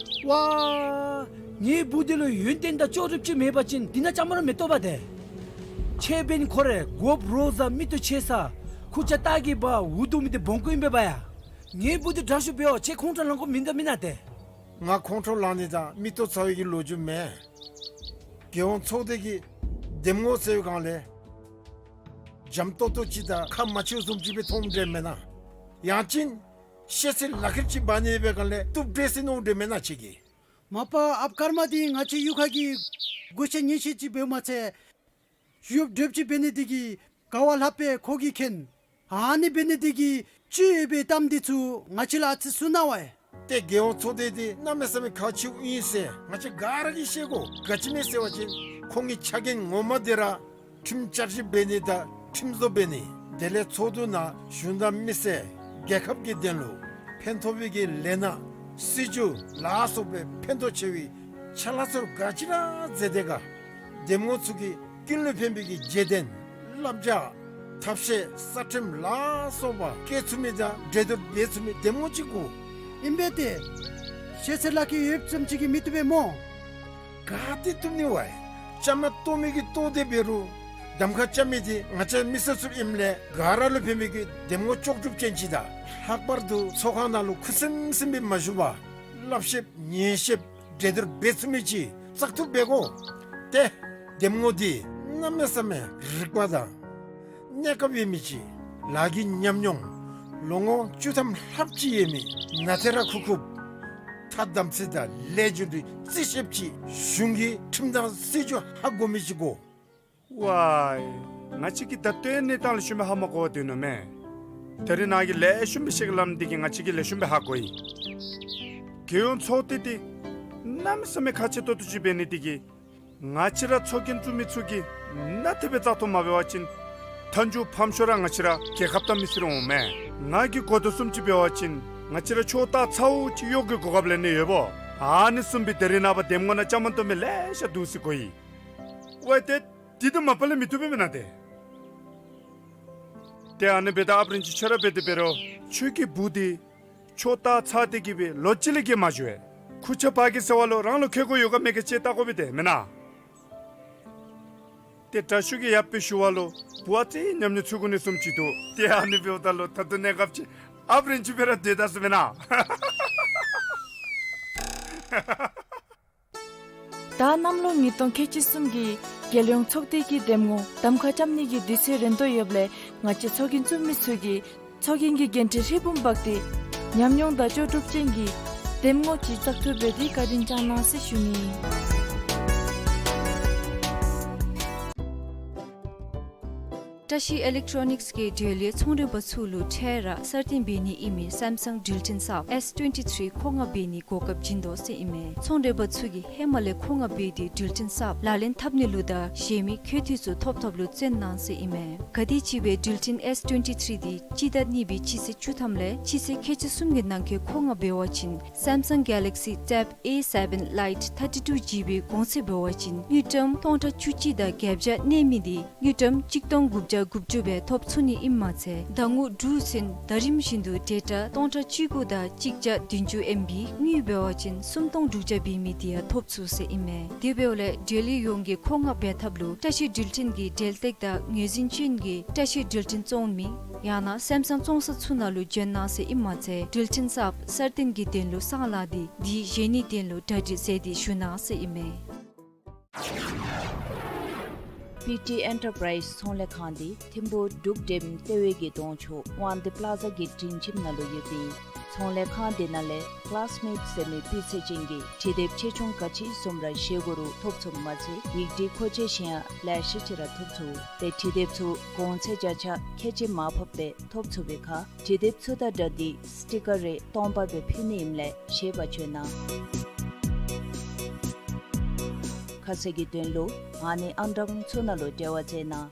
ཝའི། ངེའི་བུ་འདི་ལུ་ཡོན་ཏན་དང་ལྕོགས་གྲུབ་ཅིག་མེད་པ་ཅིན་འདི་ནང་བཅའ་མར་མི་གཏོགས་པ་ཏེ། ཁྱེད་འབདན་ཁོ་རེ་མགོ་རོ་ཟ་མིག་ཏོ་ཆེ་ས་ཁུར་ཆ་སྟག་གི་བ་འུ་སྡུག་མི་འདི་སྦོམ་ཀུ་ཨིན་པས་པ་ཡ། ངེའི་བུ་འདི་དྲག་ཤོས་འབདཝ་ཁྱེད་ཁོང་ཁྲོ་ལང་དགོཔ་མིན་འདུག་མེན་ན་ཏེ། ང་ཁོང་ཁྲོ་ལང་ནི་དང་མིག་ཏོ་ཚ་བའི་གི་ལོ་རྒྱུས་མེད། རྒྱལ་ཡོངས་ཚོགས་སྡེ་གི་འདེམས་ངོ་ཟེར་བའི་སྒང་ལས་འཇམ་ཏོག་ཏོ་ཅིག་དང་ཁ་མ་ཕྱེཝ་བཟུམ་ཅིག་སྦེ་མཐོངམ་འདྲས་མེན་ན། ཡང་ཅིན་ཤེས་ཚད་ལག་ཁྱེར་ཅིག་འབག་ནི་ཡོད་པའི་སྒང་ལས་བཏུབ་འདྲས་ཟེར་མནོཝ་འདྲས་མེན་ན་ཁྱེད་ཀྱིས། མ་པ་ཨཔ་ཀརྨ་འདི་ང་བཅས་གཡུས་ཁ་གི་གོ་ཤེས་ཉན་ཤེས་ཅིག་འབདཝ་མ་ཚད་ཞུ་སྒྲུབ་ཅིག་འབད་ནི་འདི་གིས་ག་བ་ལྷགཔ་སྦེ་ཁོ་གིས་མཁྱེན། ཨ་ནི་འབད་ནི་འདི་གིས་ཅིག་ཡོད་པའི་གཏམ་འདི་ཚུ་ང་བཅས་ལུ་ཨ་ཙི་གསུང་གནང་བས། ཏེ་རྒྱལ་ཡོངས་ཚོགས་སྡེ་འདི་གནམ་མེད་ས་མེད་ཁག་ཆེཝ་ཨིན་ཟེར་ང་བཅས་ག་ར་གིས་ཤེས་དགོ། ག་ཅི་སྨོ་ཟེར་བ་ཅིན་ཁོང་གི་ཕྱག་འགན་ངོ་མ་འདི་ར་ཁྲིམས་བསྐྱར་ཞིབ་འབད་ནི་དང་ཁྲིམས་བཟོ་འབད་ནི། དེ་ལས་ཚོགས་འདུ་ནང་གཞུང་དང་མི་སེར་རྒྱལ་ཁབ་ཀྱི་དོན་ལུ་ཕན་ཐོགས་པའི་གི་ལས་སྣ་སྲིད་བྱུས་ལ་སོགས་པའི་ཕན་ཐོགས་ཆེ་བའི་ཕྱག་ལཱ་ཚུ་ག་ཅི་ར་མཛད་དེ་ག། འདེམས་ངོ་ཚུ་གིས་ཀུན་ལུ་ཕན་པའི་གི་རྗེས་དྲན་བསླབ་བྱ་ཐབས་ཤེས་གསར་ཁྲིམས་ལ་སོགས་པ་བཀལ་ཚུགས་མི་དང་འགྲན་བསྡུར་འབད་ཚུགས་མི་འདེམས་ངོ་ཅིག་དགོ། ཨིན་པས་ཏེ། ཤེས་ཚད་ལག་ཁྱེར་ཡོདཔ་ཙམ་ཅིག་གིས་མི་བཏུབ་པས་སྨོ། ག་ཏེ་བཏུབ་ནི་བས། བཅའ་མར་གཏོགས་མི་གིས་གཏོགས་ཏེ་འབད་རུང་གདམ་ཁ་རྐྱབ་མི་འདི་ང་བཅས་མི་སེར་ཚུ་ཨིནམ་ལས་ག་ར་ལུ་ཕན་པའི་གི་འདེམས་ངོ་ལྕོགས་གྲུབ་ཅན་ཅིག་དང་ལྷག་པར་དུ་ཚོགས་ཁང་ནང་ལུ་ཁུ་སིམ་སིམ་སྦེ་མ་བཞུགས་པར་བསླབ་གཞིཔ་ཉན་གཞིཔ་འགྲན་བསྡུར་འབད་ཚུགས་མི་ཅིག་བཙག་འཐུ་འབད་དགོ། ཏེ་འདེམས་ངོ་འདི་གནམ་མེད་ས་མེད་རིག་པ་དང་གནས་སྐབས་ཡོད་མི་ཅིག་ལཱ་གི་ཉམས་མྱོང་ལོ་ངོ་བཅུ་ཐམ་ལྷགཔ་ཅིག་ཡོད་མི་ནཱ་ཐེ་ར་ཁུག་ཁུགཔ་ཐ་དམ་ཚིག་དང་ལས་རྒྱུ་འབྲས་རྩིས་ཤེསཔ་ཅིག་གཞུང་གི་ཁྲིམས་དང་སྲིད་བྱུས་ཧ་གོ་མི་ཅིག་དགོ། ཝའི། ང་བཅས་ཀྱིས་ད་ལྟོའི་གནས་སྟངས་ལུ་ཞུ་མི་ཧ་མ་གོ་བར་སྡོད་ནུག་མས། ད་རིས་ནཱ་གིས་ལེགས་ཤོམ་སྦེ་བཤད་གནངམ་འདི་གིས་ང་བཅས་ཀྱིས་ལེགས་ཤོམ་སྦེ་ཧ་གོ་ཡི། རྒྱལ་ཡོངས་ཚོགས་སྡེ་འདི་གནམ་མེད་ས་མེད་ཁག་ཆེ་ཏོག་ཏོ་ཅིག་འབད་ནི་འདི་གིས་ང་བཅས་ར་ཚོགས་རྒྱན་བཙུགས་མི་ཚུ་གིས་གནམ་མེད་ས་མེད་བཙག་འཐུ་མ་འབད་བ་ཅིན་མཐའ་མཇུག་ཕམ་ཤོས་ར་ང་བཅས་ར་རྒྱལ་ཁབ་དང་མི་སེར་འོང་མས། ང་གིས་གོ་དོ་བཟུམ་ཅིག་འབད་བ་ཅིན་ང་བཅས་ར་ཕྱོགས་གཏོགས་ཚརཝ་ཅིག་གཡོག་གི་གོ་སྐབས་ལེན་ནི་ཡོདཔ། ཨ་ནི་བཟུམ་སྦེ་ད་རིས་ནངས་པ་འདེམས་ངོ་ནང་བཅའ་མར་གཏོགས་མི་ལེ་ཤ་འདུག་ཟེར་གོ་ཡི། ཝའི་ཏེ་འདི་དང་མ་པ་ལས་མི་བཏུབ་པས་མེན་ན་ཏེ། ཏེ་ཨ་ནི་འབདཝ་ད་ཨཔ་རིན་ཆེན་ཁྱོད་ར་འབད་དེ་འབད་རུང་ཁྱོད་ཀྱི་བུ་འདི་ཕྱོགས་གཏོགས་ཚར་ཏེ་གིས་སྦེ་ལོ་གཅིག་ལས་བརྒལ་མ་འགྱོ་བས། ཁུར་ཆ་ཕར་གྱི་ཟེར་བ་ལུ་རང་ལུ་ཁེ་ཀོ་ཡོད་ག་མེད་ག་ཅིག་བལྟ་དགོ་པས་ཏེ་མེན་ན། ཏེ་དྲག་ཤོས་ཀྱིས་ཡང་དཔེ་ཞུ་བ་ལུ་བུ་ཨ་ཙི་ཉམས་མྱོང་ཚུད་དགོ་ནི་བཟུམ་ཅིག་འདུག། ཏེ་ཨ་ནི་འབདཝ་ད་ལུ་ད་ལྟོ་གནས་སྐབས་ཅིག་ཨཔ་རིན་ཆེན་སྦེ་ར་སྡོད་ད་ཟེར་མེན་ན། ད་གནམ་ལོ་ཉིས་སྟོང་ཁལ་གཅིག་གསུམ་གྱི་རྒྱལ་ཡོངས་ཚོགས་སྡེ་གི་འདེམས་ངོ་གདམ་ཁ་རྐྱབ་ནི་གི་དུས་ཚོད་རན་དོ་ཡོདཔ་ལས་ང་བཅས་ཚོགས་རྒྱན་བཙུགས་མི་ཚུ་གིས་ཚོགས་རྒྱན་གྱི་འགན་འཁྲི་ཧྲིལ་བུམ་འབག་སྟེ་ཉམས་མྱོང་དང་ལྕོགས་གྲུབ་ཅན་གྱི་འདེམས་ངོ་ཅིག་བཙག་འཐུ་འབད་དེ་བཀའ་དྲིན་བསྐྱང་གནང་ཟེར་ཞུ་ནི། བཀྲ་ཤིས་ཨི་ལེག་ཊོ་ནིགསི་གིས་འབྲེལ་ཡོད་ཚོང་ར་པ་ཚུ་ལུ་འཕྲལ་ར་གསར་བཏོན་འབད་ནི་ཨིན་མི་སེམ་སང་འགྲུལ་འཕྲིན་གསརཔ་ཨེསི་ཊུ་ཝེན་ཊི་ཐིརི་མཁོ་མངགས་འབད་ནི་གོ་སྐབས་བྱིན་དོ་ཟེར་ཨིན་མས། ཚོང་ར་པ་ཚུ་གིས་ཧེ་མ་ལས་མཁོ་མངགས་འབད་དེ་འགྲུལ་འཕྲིན་གསརཔ་ལག་ལེན་འཐབ་ནི་ལུ་དང་གཞན་མི་མཁོ་འདོད་ཚུ་ཐོབ་ཐོབ་ལུ་བརྩོན་གནང་ཟེར་ཨིན་མས། ག་དེ་ཅིག་སྦེ་འགྲུལ་འཕྲིན་ཨེསི་ཊུ་ཝེན་ཊི་ཐིརི་འདི་སྤྱི་ཟླ་གཉིས་པའི་སྤྱི་ཚེས་བཅུ་ཐམ་ལས་སྤྱི་ཚེས་ཁལ་གཅིག་གསུམ་གྱི་ནང་འཁོད་མཁོ་མངགས་འབད་བ་ཅིན་སེམ་སང་གེ་ལེག་སི་ཊེབ་ཨེ་སེ་བེན་ལའིཊ་ཐར་ཊི་ཊུ་ཇི་བི་གོང་ཚད་འབད་བ་ཅིན་དངུལ་ཀྲམ་སྟོང་ཕྲག་བཅུ་གཅིག་དང་བརྒྱད་བརྒྱ་གནས་མི་འདི་དངུལ་ཀྲམ་གཅིག་སྟོང་དགུ་བརྒྱ་དགུ་བཅུ་སྦེ་ཐོབ་ཚུགས་ནི་ཨིནམ་མ་ཚད་ཟླ་ངོ་དྲུག་ཚུན་ཟླ་རིམ་བཞིན་དུ་ཌེ་ཊ་སྟོང་ཕྲག་བཅུ་དགུ་དང་གཅིག་བརྒྱ་བདུན་ཅུ་ཨེམ་བི། དངུལ་འབད་བ་ཅིན་སུམ་སྟོང་དྲུག་བརྒྱ་འབད་མི་འདི་ཡང་ཐོབ་ཚུགས་ཟེར་ཨིན་མས། དེ་འབདཝ་ལས་འབྲེལ་ཡོད་ཡོངས་ཀྱིས་མཁོ་མངགས་འབད་ཐབས་ལུ་བཀྲ་ཤིས་འགྲུལ་འཕྲིན་གྱི་འབྲེལ་སྟེགས་དང་ངོས་འཛིན་ཅན་གྱི་བཀྲ་ཤིས་འགྲུལ་འཕྲིན་བཙོང་མི་ཡང་ན་སེམ་སང་བཙོང་ས་ཚུ་ནང་ལུ་བྱོན་གནང་ཟེར་ཨིནམ་མ་ཚད་འགྲུལ་འཕྲིན་གསརཔ་གསར་བཏོན་གྱི་དོན་ལུ་གསང་ལགས་འདི་འདི་བཞེས་ནིའི་དོན་ལུ་གྲ་སྒྲིག་མཛད་དེ་བཞུགས་གནང་ཟེར་ཨིན་མས། པི་ཊི་ཨེན་ཊར་པ་རའིཛ་ཚོང་ལས་ཁང་འདི་ཐིམ་ཕུག་འབྲུག་འགྲེམ་ལྟེ་བའི་གི་གདོང་ཕྱོགས་དབང་འདུས་པ་ལ་ཛ་གི་མགྲིན་ཁྱིམ་ནང་ལུ་ཡོད་པའི་ཚོང་ལས་ཁང་འདི་ནང་ལས་ཀ་ལཱསི་མེཊ་ཟེར་མི་སྤུས་ཚད་ཅན་གྱི་འབྲི་དེབ་ཆེ་ཆུང་ག་ཅི་བཟུམ་ར་བཞེས་དགོ་རུང་ཐོབ་ཚུགསཔ་མ་ཚད་ཡིག་འབྲི་མཁོ་ཆས་གཞན་ཡང་ལེ་ཤ་ཅིག་ར་ཐོབ་ཚུགས། ཏེ་འབྲི་དེབ་ཚུ་གོང་ཚད་བརྒྱ་ཆ་ཁལ་གཅིག་མར་ཕབ་སྦེ་ཐོབ་ཚུགས་པའི་ཁར་འབྲི་དེབ་ཚུ་དང་སྦྲགས་ཏེ་སི་ཊི་ཀར་རེ་སྟོང་པ་སྦེ་ཕུལ་ནི་ཨིནམ་ལས་བཞེས་པར་བྱོན་གནང་། ཁ་གསལ་གྱི་དོན་ལུ་ཨ་ནི་ཨང་གྲངས་ཚུ་ནང་ལུ་འབྲེལ་བ་མཛད་གནང་།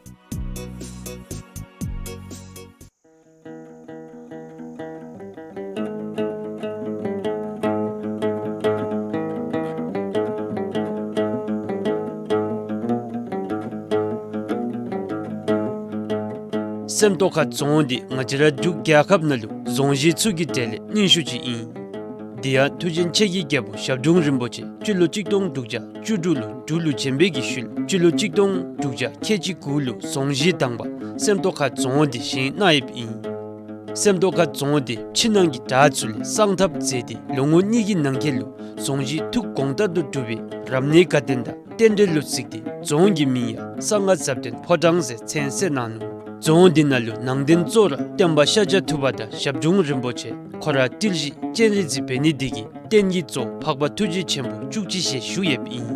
སེམས་རྟོགས་ཁ་རྫོང་འདི་ང་བཅས་ར་འབྲུག་རྒྱལ་ཁབ་ནང་ལུ་རྫོང་གཞི་ཚུ་གི་གྲས་ལས་རྙིང་ཤོས་ཅིག་ཨིན། དེ་ཡང་མཐུ་ཆེན་ཆེ་གི་རྒྱལ་པོ་ཞབས་དྲུང་རིན་པོ་ཆེ་སྤྱི་ལོ་གཅིག་སྟོང་དྲུག་བརྒྱ་བཅུ་དྲུག་ལུ་འབྲུག་ལུ་བྱོན་པའི་གི་ཤུལ་སྤྱི་ལོ་གཅིག་སྟོང་དྲུག་བརྒྱ་ཁལ་གཅིག་དགུ་ལུ་རྫོང་གཞི་དང་པ་སེམས་རྟོགས་ཁ་རྫོང་འདི་བཞེངས་གནང་ཡོདཔ་ཨིན། སེམས་རྟོགས་ཁ་རྫོང་འདི་ཕྱི་ནང་གི་བྲག་ཚུ་ལས་གསང་ཐབས་མཛད་དེ་ལོ་ངོ་གཉིས་ཀྱི་ནང་འཁོད་ལུ་རྫོང་གཞི་ཐུགས་དགོངས་ལྟར་དུ་གྲུབ་པའི་རབ་གནས་དགའ་སྟོན་དང་རྟེན་འབྲེལ་ལུ་གཟིགས་ཏེ་རྫོང་གི་མིང་ཡང་གསང་སྔགས་ཟབ་དོན་ཕོ་བྲང་ཟེར་མཚན་གསོལ་གནང་ནུག། རྫོང་འདི་ནང་ལུ་ནང་རྟེན་གཙོ་བོ་ར་སྟོན་པ་ཤཱཀྱ་ཐུབ་པ་དང་ཞབས་དྲུང་རིན་པོ་ཆེ་ཁོ་ར་ཏིལ་བཞི་སྤྱན་རས་གཟིགས་འབད་ནི་འདི་གིས་རྟེན་གྱི་གཙོ་བོ་འཕགས་པ་ཐུགས་རྗེ་ཆེན་པོ་བཅུ་གཅིག་ཞལ་བཞུགས་ཡོདཔ་ཨིན།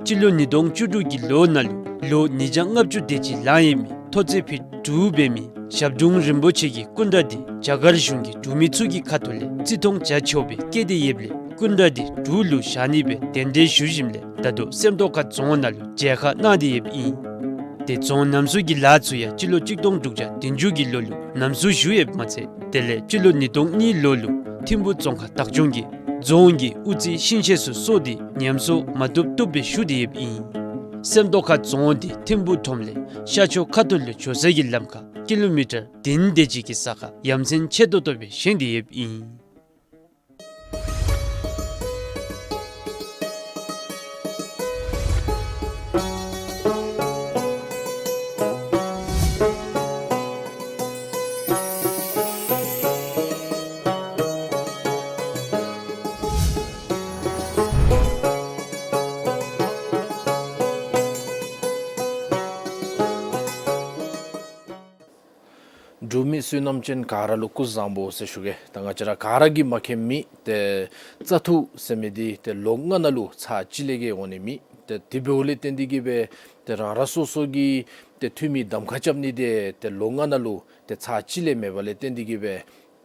སྤྱི་ལོ་ཉིས་སྟོང་བཅུ་དྲུག་གི་ལོ་ནང་ལུ་ལོ་ཉིས་བརྒྱ་ལྔ་བཅུ་དེ་ཅིག་ལང་ཡོད་མི་མཐོ་ཚད་ཕིཊ་དྲུག་འབད་མི་ཞབས་དྲུང་རིན་པོ་ཆེ་གི་སྐུ་འདྲ་འདི་རྒྱ་གར་གཞུང་གི་འབྲུག་མི་ཚུ་གི་ཁ་ཐུག་ལས་བརྩི་མཐོང་བྱ་ཆོག་པའི་བཀལ་ཏེ་ཡོདཔ་ལས་སྐུ་འདྲ་འདི་འབྲུག་ལུ་བཞག་ནི་སྦེ་གདན་འདྲེན་ཞུ་ཞིནམ་ལས་ད་ལྟོ་སེམས་རྟོགས་ཁ་རྫོང་ནང་ལུ་མཇལ་ཁ་གནང་སྟེ་ཡོདཔ་ཨིན། ཏེ་རྫོང་རྣམ་གསུམ་གྱི་ལཱ་ཚུ་ཡང་སྤྱི་ལོ་གཅིག་སྟོང་དྲུག་བརྒྱ་བདུན་ཅུ་གི་ལོ་ལུ་རྣམ་གསུམ་ཞུ་ཡོདཔ་མ་ཚད་དེ་ལས་སྤྱི་ལོ་ཉིས་སྟོང་གཉིས་ལོ་ལུ་ཐིམ་ཕུག་རྫོང་ཁག་བདག་སྐྱོང་གིས་རྫོང་གི་དབུ་རྩེ་ཤིང་ཤེད་ཚུ་སོར་ཏེ་ཉམས་གསོ་མ་བཏུབ་བཏུབ་སྦེ་ཞུ་སྟེ་ཡོདཔ་ཨིན། སེམས་རྟོགས་ཁ་རྫོང་འདི་ཐིམ་ཕུག་ཁྲོམ་ལས་ཤར་ཕྱོགས་ཁ་ཐུག་ལུ་འགྱོ་ས་གི་ལམ་ཁར་ཀི་ལོ་མི་ཊར་བདུན་དེ་ཅིག་གི་ས་ཁར་ཡ་མཚན་ཆེ་ཏོག་ཏོ་སྦེ་བཞེངས་ཏེ་ཡོདཔ་ཨིན། འབྲུག་མི་བསོད་ནམས་ཅན་ག་ར་ལུ་སྐུ་གཟུགས་བཟང་པོ་ཟེར་ཞུ་གེ། ད་ང་བཅས་ར་ག་ར་གིས་མ་མཁྱེན་མི་ཏེ་བཙག་འཐུ་ཟེར་མི་འདི་ཏེ་ལོ་ལྔ་ནང་ལུ་ཚར་གཅིག་ལས་བརྒལ་འོང་ནི་མེད། ཏེ་དེ་འབདཝ་ལས་བརྟེན་ཏེ་གིས་སྦེ་ཏེ་རང་རང་སོ་སོ་གི་ཏེ་འཐུས་མི་གདམ་ཁ་རྐྱབ་ནི་འདི་ཏེ་ལོ་ལྔ་ནང་ལུ་ཏེ་ཚར་གཅིག་ལས་མེད་པ་ལས་བརྟེན་ཏེ་གིས་སྦེ་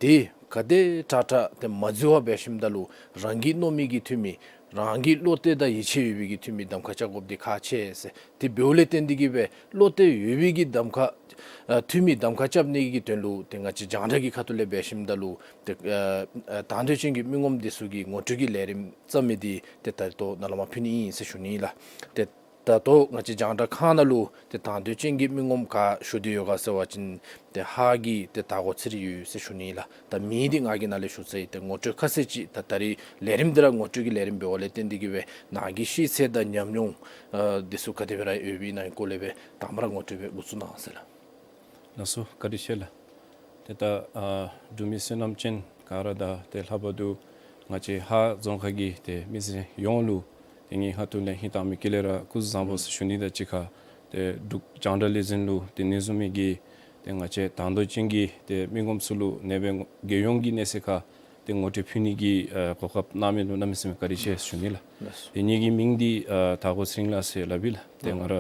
ཏེ་ག་དེ་དྲག་དྲག་ཏེ་མ་འཛོལ་བར་འབད་ཞིནམ་ད་ལུ་རང་གི་མནོ་མི་གི་འཐུས་མི་རང་གི་བློ་གཏད་དང་ཡིད་ཆེས་ཡོད་པའི་གི་འཐུས་མི་གདམ་ཁ་རྐྱབ་དགོཔ་འདི་ཁག་ཆེ་ཟེར། དེ་འབདཝ་ལས་བརྟེན་ཏེ་གིས་སྦེ་བློ་གཏད་ཡོད་པའི་གི་གདམ་ཁ་ཨ་འཐུས་མི་གདམ་ཁ་རྐྱབ་ནི་གི་དོན་ལུ་ཏེ་ང་བཅས་རྒྱང་བསྒྲགས་ཀྱི་ཁ་ཐུག་ལས་འབད་ཞིནམ་ད་ལུ་ཏེ་ཨ་ཨ་དང་འདོད་ཅན་གྱི་མི་ངོམ་འདི་ཚུ་གི་ངོ་སྤྲོད་ཀྱི་ལས་རིམ་བརྩམ་མི་འདི་ཏེ་ད་ལྟོ་ནཱ་ལས་མར་ཕུལ་ནི་ཨིན་ཟེར་ཞུ་ནི་ལགས། ཏེ་ད་ལྟོ་ང་བཅས་རྒྱང་བསྒྲགས་ཁང་ནང་ལུ་ཏེ་དང་འདོད་ཅན་གྱི་མི་ངོམ་ག་ཞུ་སྟེ་ཡོད་ག་ཟེར་བ་ཅིན་ཏེ་ཧཱ་གི་ཏེ་དར་གོ་ཚེ་རིང་ཡོད་ཟེར་ཞུ་ནི་ལགས། ད་མིང་འདི་ང་གིས་ནཱ་ལས་ཞུ་ཚར་ཡི། ཏེ་ངོ་སྤྲོད་ཁ་གསལ་ཅིག་ད་ད་རིས་ལས་རིམ་འདི་ར་ངོ་སྤྲོད་ཀྱི་ལས་རིམ་འབདཝ་ལས་བརྟེན་ཏེ་གིས་སྦེ་ནཱ་གི་ཤེས་ཚད་དང་ཉམས་མྱོང་ཨ་འདི་ཚུ་ག་དེ་སྦེ་ར་ཡོད་པའི་ནང་གི་སྐོར་ལས་སྦེ་དང་པ་ར་ངོ་སྤྲོད་སྦེ་འགོ་བཙུགས་གནང་ཟེར་ལགས། ལགས་སོ། བཀའ་དྲིན་ཆེ་ལགས། ཏེ་ད་ཨ་འབྲུག་མི་བསོད་ནམས་ཅན་ག་ར་དང་ཏེ་ལྷག་པར་དུ་ང་བཅས་ཧཱ་རྫོང་ཁག་གི་ཏེ་མི་སེར་ཡོངས་ལུ་ཏེ་ངེའི་ཁ་ཐུག་ལས་ཧིང་དྭངས་མའི་དཀྱིལ་ལས་ར་སྐུ་གཟུགས་བཟང་པོ་ཟེར་ཞུ་ནི་དང་གཅིག་ཁར་ཏེ་འབྲུག་རྒྱང་བསྒྲགས་ལས་འཛིན་ལུ་ཏེ་ནེ་བཟུམ་མའི་གི་ཏེ་ང་བཅས་དང་འདོད་ཅན་གྱི་ཏེ་མི་ངོམ་ཚུ་ལུ་ནེ་སྦེ་རྒྱལ་ཡོངས་ཀྱི་གནས་ཚད་ཁར་ཏེ་ངོ་སྤྲོད་ཕུལ་ནི་གི་ཨ་གོ་སྐབས་གནང་མི་ལུ་གནམ་མེད་ས་མེད་བཀའ་དྲིན་ཆེ་ཟེར་ཞུ་ནི་ལགས། ལགས་སོ། ཏེ་ངེ་གི་མིང་འདི་ཨ་དར་གོ་ཚེ་རིང་ལགས་ཟེར་སླབ་ཨིན་ལགས། ཏེ་ཨ་ང་ར་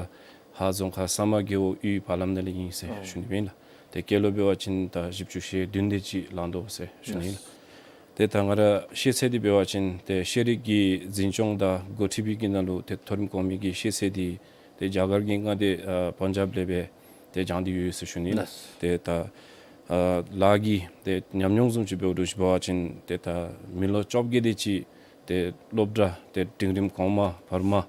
ཧཱ་རྫོང་ཁག་ས་དམར་རྒེད་འོག་གཡུས་བར་ལམ་ནང་ལས་ཨིན་ཟེར་ཨ་ཞུ་ནི་ཨིན་ལགས། ཏེ་སྐྱེས་ལོ་འབད་བ་ཅིན་ད་བཞི་བཅུ་ཞེ་བདུན་དེ་ཅིག་ལང་དོ་ཟེར་ཞུ་ནི་ཨིན་ལགས། ལགས། ཏེ་ད་ང་ར་ཤེས་ཚད་འདི་འབད་བ་ཅིན་ཏེ་ཤེས་རིག་གི་འཛིན་སྐྱོང་དང་འགོ་ཁྲིད་པའི་གི་ནང་ལུ་ཏེ་མཐོ་རིམ་གོང་མའི་གི་ཤེས་ཚད་འདི་ཏེ་རྒྱ་གར་གྱི་མངའ་སྡེ་ཨ་པན་ཇབ་ལས་སྦེ་ཏེ་སྦྱངས་ཏེ་ཡོད་ཟེར་ཞུ་ནི་ཨིན་ལགས། ལགས། ཏེ་ད་ཨ་ལཱ་གི་ཏེ་ཉམས་མྱོང་བཟུམ་ཅིག་འབདཝ་འདྲཝ་ཅིག་འབད་བ་ཅིན་ཏེ་ད་མི་ལོ་བཅོ་བརྒྱད་དེ་ཅིག་ཏེ་སློབ་གྲྭ་ཏེ་འབྲིང་རིམ་གོང་མ་བར་མ་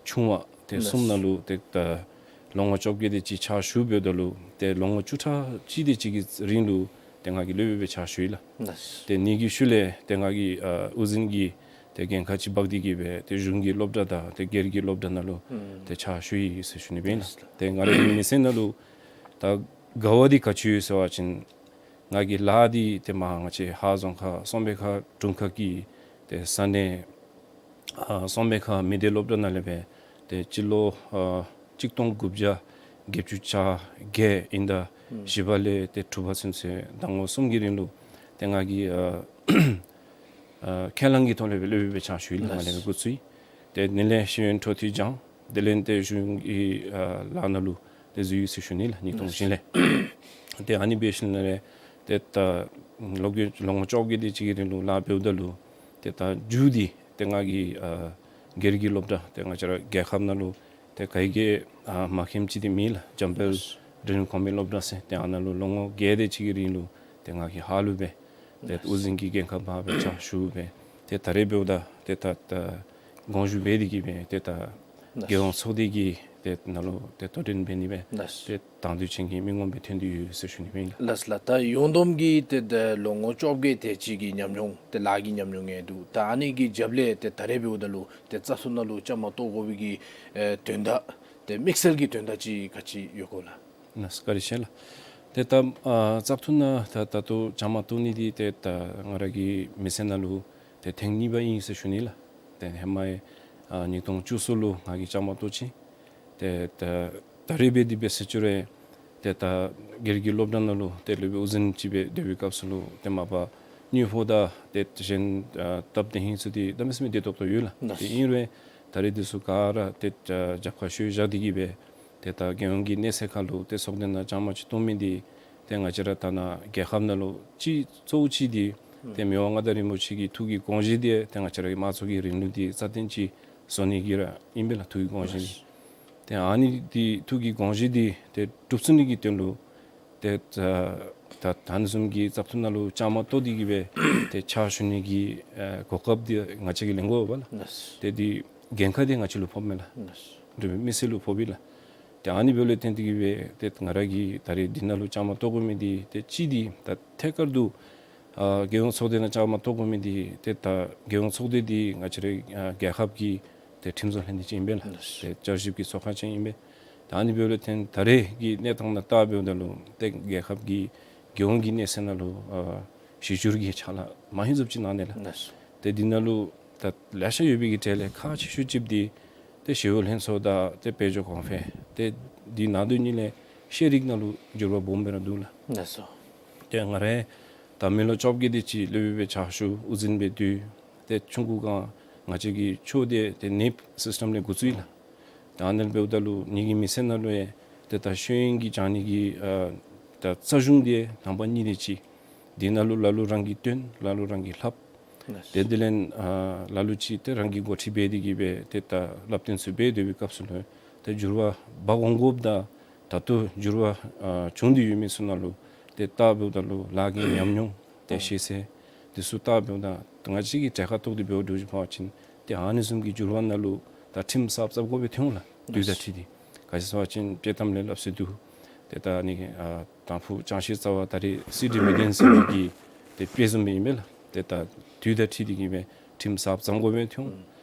ཆུང་བ་ཏེ་གསུམ་ནང་ལུ་ཏེ་ད་ལོ་ངོ་བཅོ་བརྒྱད་དེ་ཅིག་ཕྱག་ཞུ་འབདཝ་ད་ལུ་ཏེ་ལོ་ངོ་བཅུ་ཕྲག་གཅིག་དེ་ཅིག་གི་རིང་ལུ་ཏེ་ང་གིས་སློབ་དཔོན་སྦེ་ཕྱག་ཞུ་ཡི་ལགས། ལགས། ཏེ་ཨ་ནི་གི་ཤུལ་ལས་ཏེ་ང་གིས་ཨ་དབུ་འཛིན་གྱི་ཏེ་འགན་ཁག་ཅིག་འབག་སྟེ་གིས་སྦེ་ཏེ་གཞུང་གི་སློབ་གྲྭ་དང་ཏེ་སྒེར་གྱི་སློབ་གྲྭ་ནང་ལུ་ཨུམ་ཏེ་ཕྱག་ཞུ་ཡི་ཟེར་ཞུ་ནི་སྦེ་ཨིན་ལགས། ལགས། ཏེ་ང་རའི་མི་ཚེ་ནང་ལུ་ད་དགའ་བ་འདི་ག་ཅི་ཡོད་ཟེར་བ་ཅིན་ང་གི་ལཱ་འདི་ཏེ་མར་ང་བཅས་ཧཱ་རྫོང་ཁག་གསང་སྦས་ཁ་དྲུང་ཁག་གི་ཏེ་ས་གནས་ཨ་གསང་སྦས་ཁ་མི་སྡེ་སློབ་གྲྭ་ནང་ལས་སྦེ་ཏེ་སྤྱི་ལོ་ཨ་གཅིག་སྟོང་དགུ་བརྒྱ་བརྒྱད་ཅུ་གྱ་བརྒྱད་དབྱིན་ཟླ་ཨུམ་བཞི་པ་ལས་ཏེ་དྲུག་པ་ཚུན་ཚོད་ཟླ་ངོ་གསུམ་གྱི་རིང་ལུ་ཏེ་ང་གིས་ཨ་ཨ་ཁས་བླངས་ཀྱི་ཐོག་ལས་སྦེ་སློབ་དཔོན་སྦེ་ཕྱག་ཞུ་ཡི་ལགས། ལགས། ང་ལས་སྦེ་འགོ་བཙུགས་ཡི། ཏེ་དེ་ལས་ཤེས་ཡོན་འཕྲོ་མཐུད་སྦྱངས། དེ་ལས་ཏེ་གཞུང་གི་ཨ་ལཱ་ནང་ལུ་ཏེ་འཛུལ་ཡི་ཟེར་ཞུ་ནི་ལགས། ཉིས་སྟོང་བཞི་ལས། ཏེ་ཨ་ནི་འབད་ཞིནམ་ལས་ཏེ་ད་ལོ་གི་ལོ་ངོ་བཅོ་བརྒྱད་དེ་ཅིག་གི་རིང་ལུ་ལཱ་འབདཝ་ད་ལུ་ཏེ་ད་མཇུག་འདི་ཏེ་ང་གིས་ཨ་སྒེར་གྱི་སློབ་གྲྭ་ཏེ་ང་བཅས་ར་རྒྱལ་ཁབ་ནང་ལུ་ཏེ་ག་གིས་ཨ་མ་མཁྱེནམ་ཅིག་འདི་མེད་ལགས། འཇམ་དཔལ་འབྲིང་རིམ་གོང་མའི་སློབ་གྲྭ་ཟེར། ཏེ་ཨ་ནཱ་ལུ་ལོ་ངོ་བརྒྱད་དེ་ཅིག་གི་རིང་ལུ་ཏེ་ང་གིས་ཧཱ་ལུ་སྦེ་ཏེ་དབུ་འཛིན་གྱི་འགན་ཁག་འབག་སྦེ་ཕྱག་ཞུ་སྦེ་ཏེ་ད་རེས་འབདཝ་ད་ཏེ་ད་ད་དགོངས་ཞུ་འབད་དེ་གིས་སྦེ་ཏེ་ད་ལགས། རྒྱལ་ཡོངས་ཚོགས་སྡེ་གི་ཏེ་ནང་ལུ་ཏེ་གཙོ་འགན་འབད་ནི་སྦེ་ལགས། ཏེ་དང་འདོད་ཅན་གྱི་མི་ངོམ་སྦེ་ཐོན་ཏེ་ཡོད་ཟེར་ཞུ་ནི་སྦེ་ཨིན་ལགས། ལགས་ལགས། ད་ཡོངས་བསྡོམས་ཀྱི་ཏེ་ད་ལོ་ངོ་བཅོ་བརྒྱད་དེ་ཅིག་གི་ཉམས་མྱོང་ཏེ་ལཱ་གི་ཉམས་མྱོང་ཡང་འདུག། ད་ཨ་ནི་གི་རྒྱབ་ལས་ཏེ་ད་རེས་འབདཝ་ད་ལུ་ཏེ་བཙག་འཐུ་ནང་ལུ་བཅའ་མར་གཏོགས་དགོ་པའི་གི་ཨེ་དོན་དག་ཏེ་དམིགས་བསལ་གྱི་དོན་དག་ཅིག་ག་ཅི་ཡོད་ག་ལགས། ལགས་སོ། བཀའ་དྲིན་ཆེ་ལགས། ཏེ་ད་ཨ་བཙག་འཐུ་ནང་ད་ད་ལྟོ་བཅའ་མར་གཏོགས་ནི་འདི་ཏེ་ད་ང་ར་གི་མི་ཚེ་ནང་ལུ་ཏེ་ཐེངས་གཉིས་པ་ཨིན་ཟེར་ཞུ་ནི་ལགས། ཏེ་ཧེ་མ་ཡང་ཨ་ཉིས་སྟོང་བཅུ་གསུམ་ལུ་ང་གིས་བཅའ་མར་གཏོགས་ཅི། ཏེ་ད་ད་རེས་འབད་དེ་འབད་ཟེར་ཅི་རུང་ཏེ་ད་སྒེར་གྱི་སློབ་གྲྭ་ནང་ལུ་ཏེ་སློབ་དཔོན་དབུ་འཛིན་ཅིག་སྦེ་སྡོད་པའི་སྐབས་སུ་ལུ་ཏེ་མ་པ་དངུལ་ཕོགས་དང་ཏེ་གཞན་ཨ་སྟབས་བདེ་ཧིང་ཚུ་འདི་གནམ་མེད་ས་མེད་བདེ་ཏོག་ཏོ་ཡོད་ལགས། ལགས། ཏེ་ཨིན་རུང་ད་རེས་འདི་ཚུ་ག་ར་ཏེ་ཨ་རྒྱབ་ཁར་བཤུད་བཞག་སྟེ་གིས་སྦེ་ཏེ་ད་རྒྱལ་ཡོངས་ཀྱི་གནས་ཚད་ཁར་ལུ་ཏེ་ཚོགས་སྡེ་ནང་བཅའ་མར་ཅིག་གཏོགས་མི་འདི་ཏེ་ང་བཅས་ར་ད་ནཱ་རྒྱལ་ཁབ་ནང་ལུ་ཅིག་གཙོ་བོ་ཅིག་འདི་ཏེ་མི་དབང་མངའ་བདག་རིན་པོ་ཆེ་གི་ཐུགས་ཀྱི་དགོངས་བཞེད་འདི་ཏེ་ང་བཅས་ར་གི་དམངས་གཙོ་གི་རིང་ལུགས་འདི་རྩ་བརྟན་ཅིག་བཟོ་ནི་གི་ར་ཨིན་པས་ལགས། ཐུགས་ཀྱི་དགོངས་བཞེད་འདི། ཏེ་ཨ་ནི་འདི་ཐུགས་ཀྱི་དགོངས་བཞེད་འདི་ཏེ་འགྲུབ་ཚུགས་ནི་གི་དོན་ལུ་ཏེ་ད་ད་ཨ་ནི་བཟུམ་གྱི་བཙག་འཐུ་ནང་ལུ་བཅའ་མར་གཏོགས་ཏེ་གིས་སྦེ་ཏེ་ཕྱག་ཞུ་ནི་གི་ཨེ་གོ་སྐབས་འདི་ང་བཅས་ཀྱིས་ལེན་དགོ་པས་ལགས། ལགས། ཏེ་འདི་འགན་ཁག་འདི་ང་བཅས་ལུ་ཕོགཔ་མས་ལགས། ལགས། འབྲུག་མི་སེར་ལུ་ཕོགཔ་ཨིན་ལགས། ཏེ་ཨ་ནི་འབདཝ་ལས་བརྟེན་ཏེ་གིས་སྦེ་ཏེ་ང་ར་གིས་ད་རེས་འདི་ནང་ལུ་བཅའ་མར་གཏོགས་དགོ་མི་འདི་ཏེ་གཅིག་འདི་ད་ཐད་ཀར་དུ་ཨ་རྒྱལ་ཡོངས་ཚོགས་སྡེ་ནང་བཅའ་མར་གཏོགས་དགོ་མི་འདི་ཏེ་ད་རྒྱལ་ཡོངས་ཚོགས་སྡེ་འདི་ང་བཅས་རའི་ཨ་རྒྱལ་ཁབ་ཀྱི་ཏེ་ཁྲིམས་བཟོ་ལྷན་སྡེ་ཅིག་ཨིན་པས་ལགས། ལགས། ཏེ་བསྐྱར་ཞིབ་ཀྱི་ཚོགས་ཁང་ཅིག་ཨིན་པས། ད་ཨ་ནི་འབདཝ་ལས་བརྟེན་ད་རེས་ཀྱི་གནས་སྟངས་ནང་བལྟ་འབདཝ་ད་ལུ་ཏེ་རྒྱལ་ཁབ་ཀྱི་རྒྱལ་ཡོངས་ཀྱི་གནས་ཚད་ནང་ལུ་ཨ་གཞི་བསྒྱུར་གྱི་ཕྱག་ལཱ་མ་ཧེ་ཟུག་ཅིག་གནང་ནི་ལགས། ལགས། ཏེ་འདི་ནང་ལུ་ད་ལེ་ཤ་ཡོད་པའི་གི་གྲས་ལས་ཁག་ཆེ་ཤོས་ཅིག་འདི་ཏེ་ཞི་གཡོག་ལྷན་ཚོགས་དང་ཏེ་དཔལ་འབྱོར་གོང་འཕེལ་ཏེ་འདི་ནང་དོན་གཉིས་ལས་ཤེས་རིག་ནང་ལུ་འགྱུར་བ་སྦོམ་སྦེ་ར་འདུག་ལགས། ལགས་སོ། ཏེ་ང་ར་ད་མི་ལོ་བཅོ་བརྒྱད་དེ་ཅིག་སློབ་དཔོན་སྦེ་ཕྱག་ཞུ་དབུ་འཛིན་སྦེ་སྡོད། ཏེ་ཆུང་ཀུ་སྒང་ང་བཅས་ཀྱི་ཆོས་སྡེ་ཏེ་ནེབ་སིསི་ཊེམ་ལས་འགོ་བཙུགས་ཡི་ལགས། ཨ་ནཱ་འབདཝ་ད་ལུ་ངེ་གི་མི་ཚེ་ནང་ལུ་ཡང་ཏེ་ད་ཤེས་ཡོན་གྱི་སྦྱང་ནི་གི་ཨ་ད་རྩ་གཞུང་འདི་ནང་པ་གཉིས་དེ་ཅིག། དེ་ནང་ལུ་ལ་ལུ་རང་གིས་སྟོན། ལ་ལུ་རང་གིས་ལྷབ། ལགས། ཏེ་དེ་ལས་ཨ་ལ་ལུ་ཅིག་ཏེ་རང་གིས་འགོ་ཁྲིད་འབད་དེ་གིས་སྦེ་ཏེ་ད་བསླབ་སྟོན་ཚུ་འབད་སྡོད་པའི་སྐབས་སུ་ལུ་ཏེ་འགྱུར་བ་འབག་འོང་དགོཔ་དང་ད་ལྟོ་འགྱུར་བ་ཨ་བྱུང་སྟེ་ཡོད་མི་ཚུ་ནང་ལུ་ཏེ་བལྟ་འབདཝ་ད་ལུ་ལཱ་གི་ཉམས་མྱོང་ཏེ་ཨ་ཤེས་ཚད་དེ་ཚུ་བལྟ་འབདཝ་ད་ང་བཅས་ཀྱིས་གྲལ་ཁར་གཏོགས་ཏེ་འབདཝ་འདྲཝ་ཅིག་འབད་བ་ཅིན་ཏེ་ཨ་ནི་བཟུམ་གྱི་འགྱུར་བ་ནང་ལུ་ད་ཁྲིམས་གསརཔ་གསརཔ་དགོ་པའི་ཐོན་ལ་དུས་དང་འཁྲིལ་ཏེ། ག་ཅི་ཟེར་བ་ཅིན་དཔྱེ་གཏམ་ལས་སླབ་སྲོལ་འདུག། ཏེ་ད་ནི་ཨ་དང་ཕུ་ཅང་ཤེས་རྩ་བ་ད་རེས་སི་ཌི་མི་ལྡན་ཟེར་བའི་གི་ཏེ་དཔེ་བཟུམ་སྦེ་ཨིན་པས་ལགས། ཏེ་ད་དུས་དང་འཁྲིལ་ཏེ་གིས་སྦེ་ཁྲིམས་གསརཔ་བརྩམ་དགོ་པའི་ཐོན།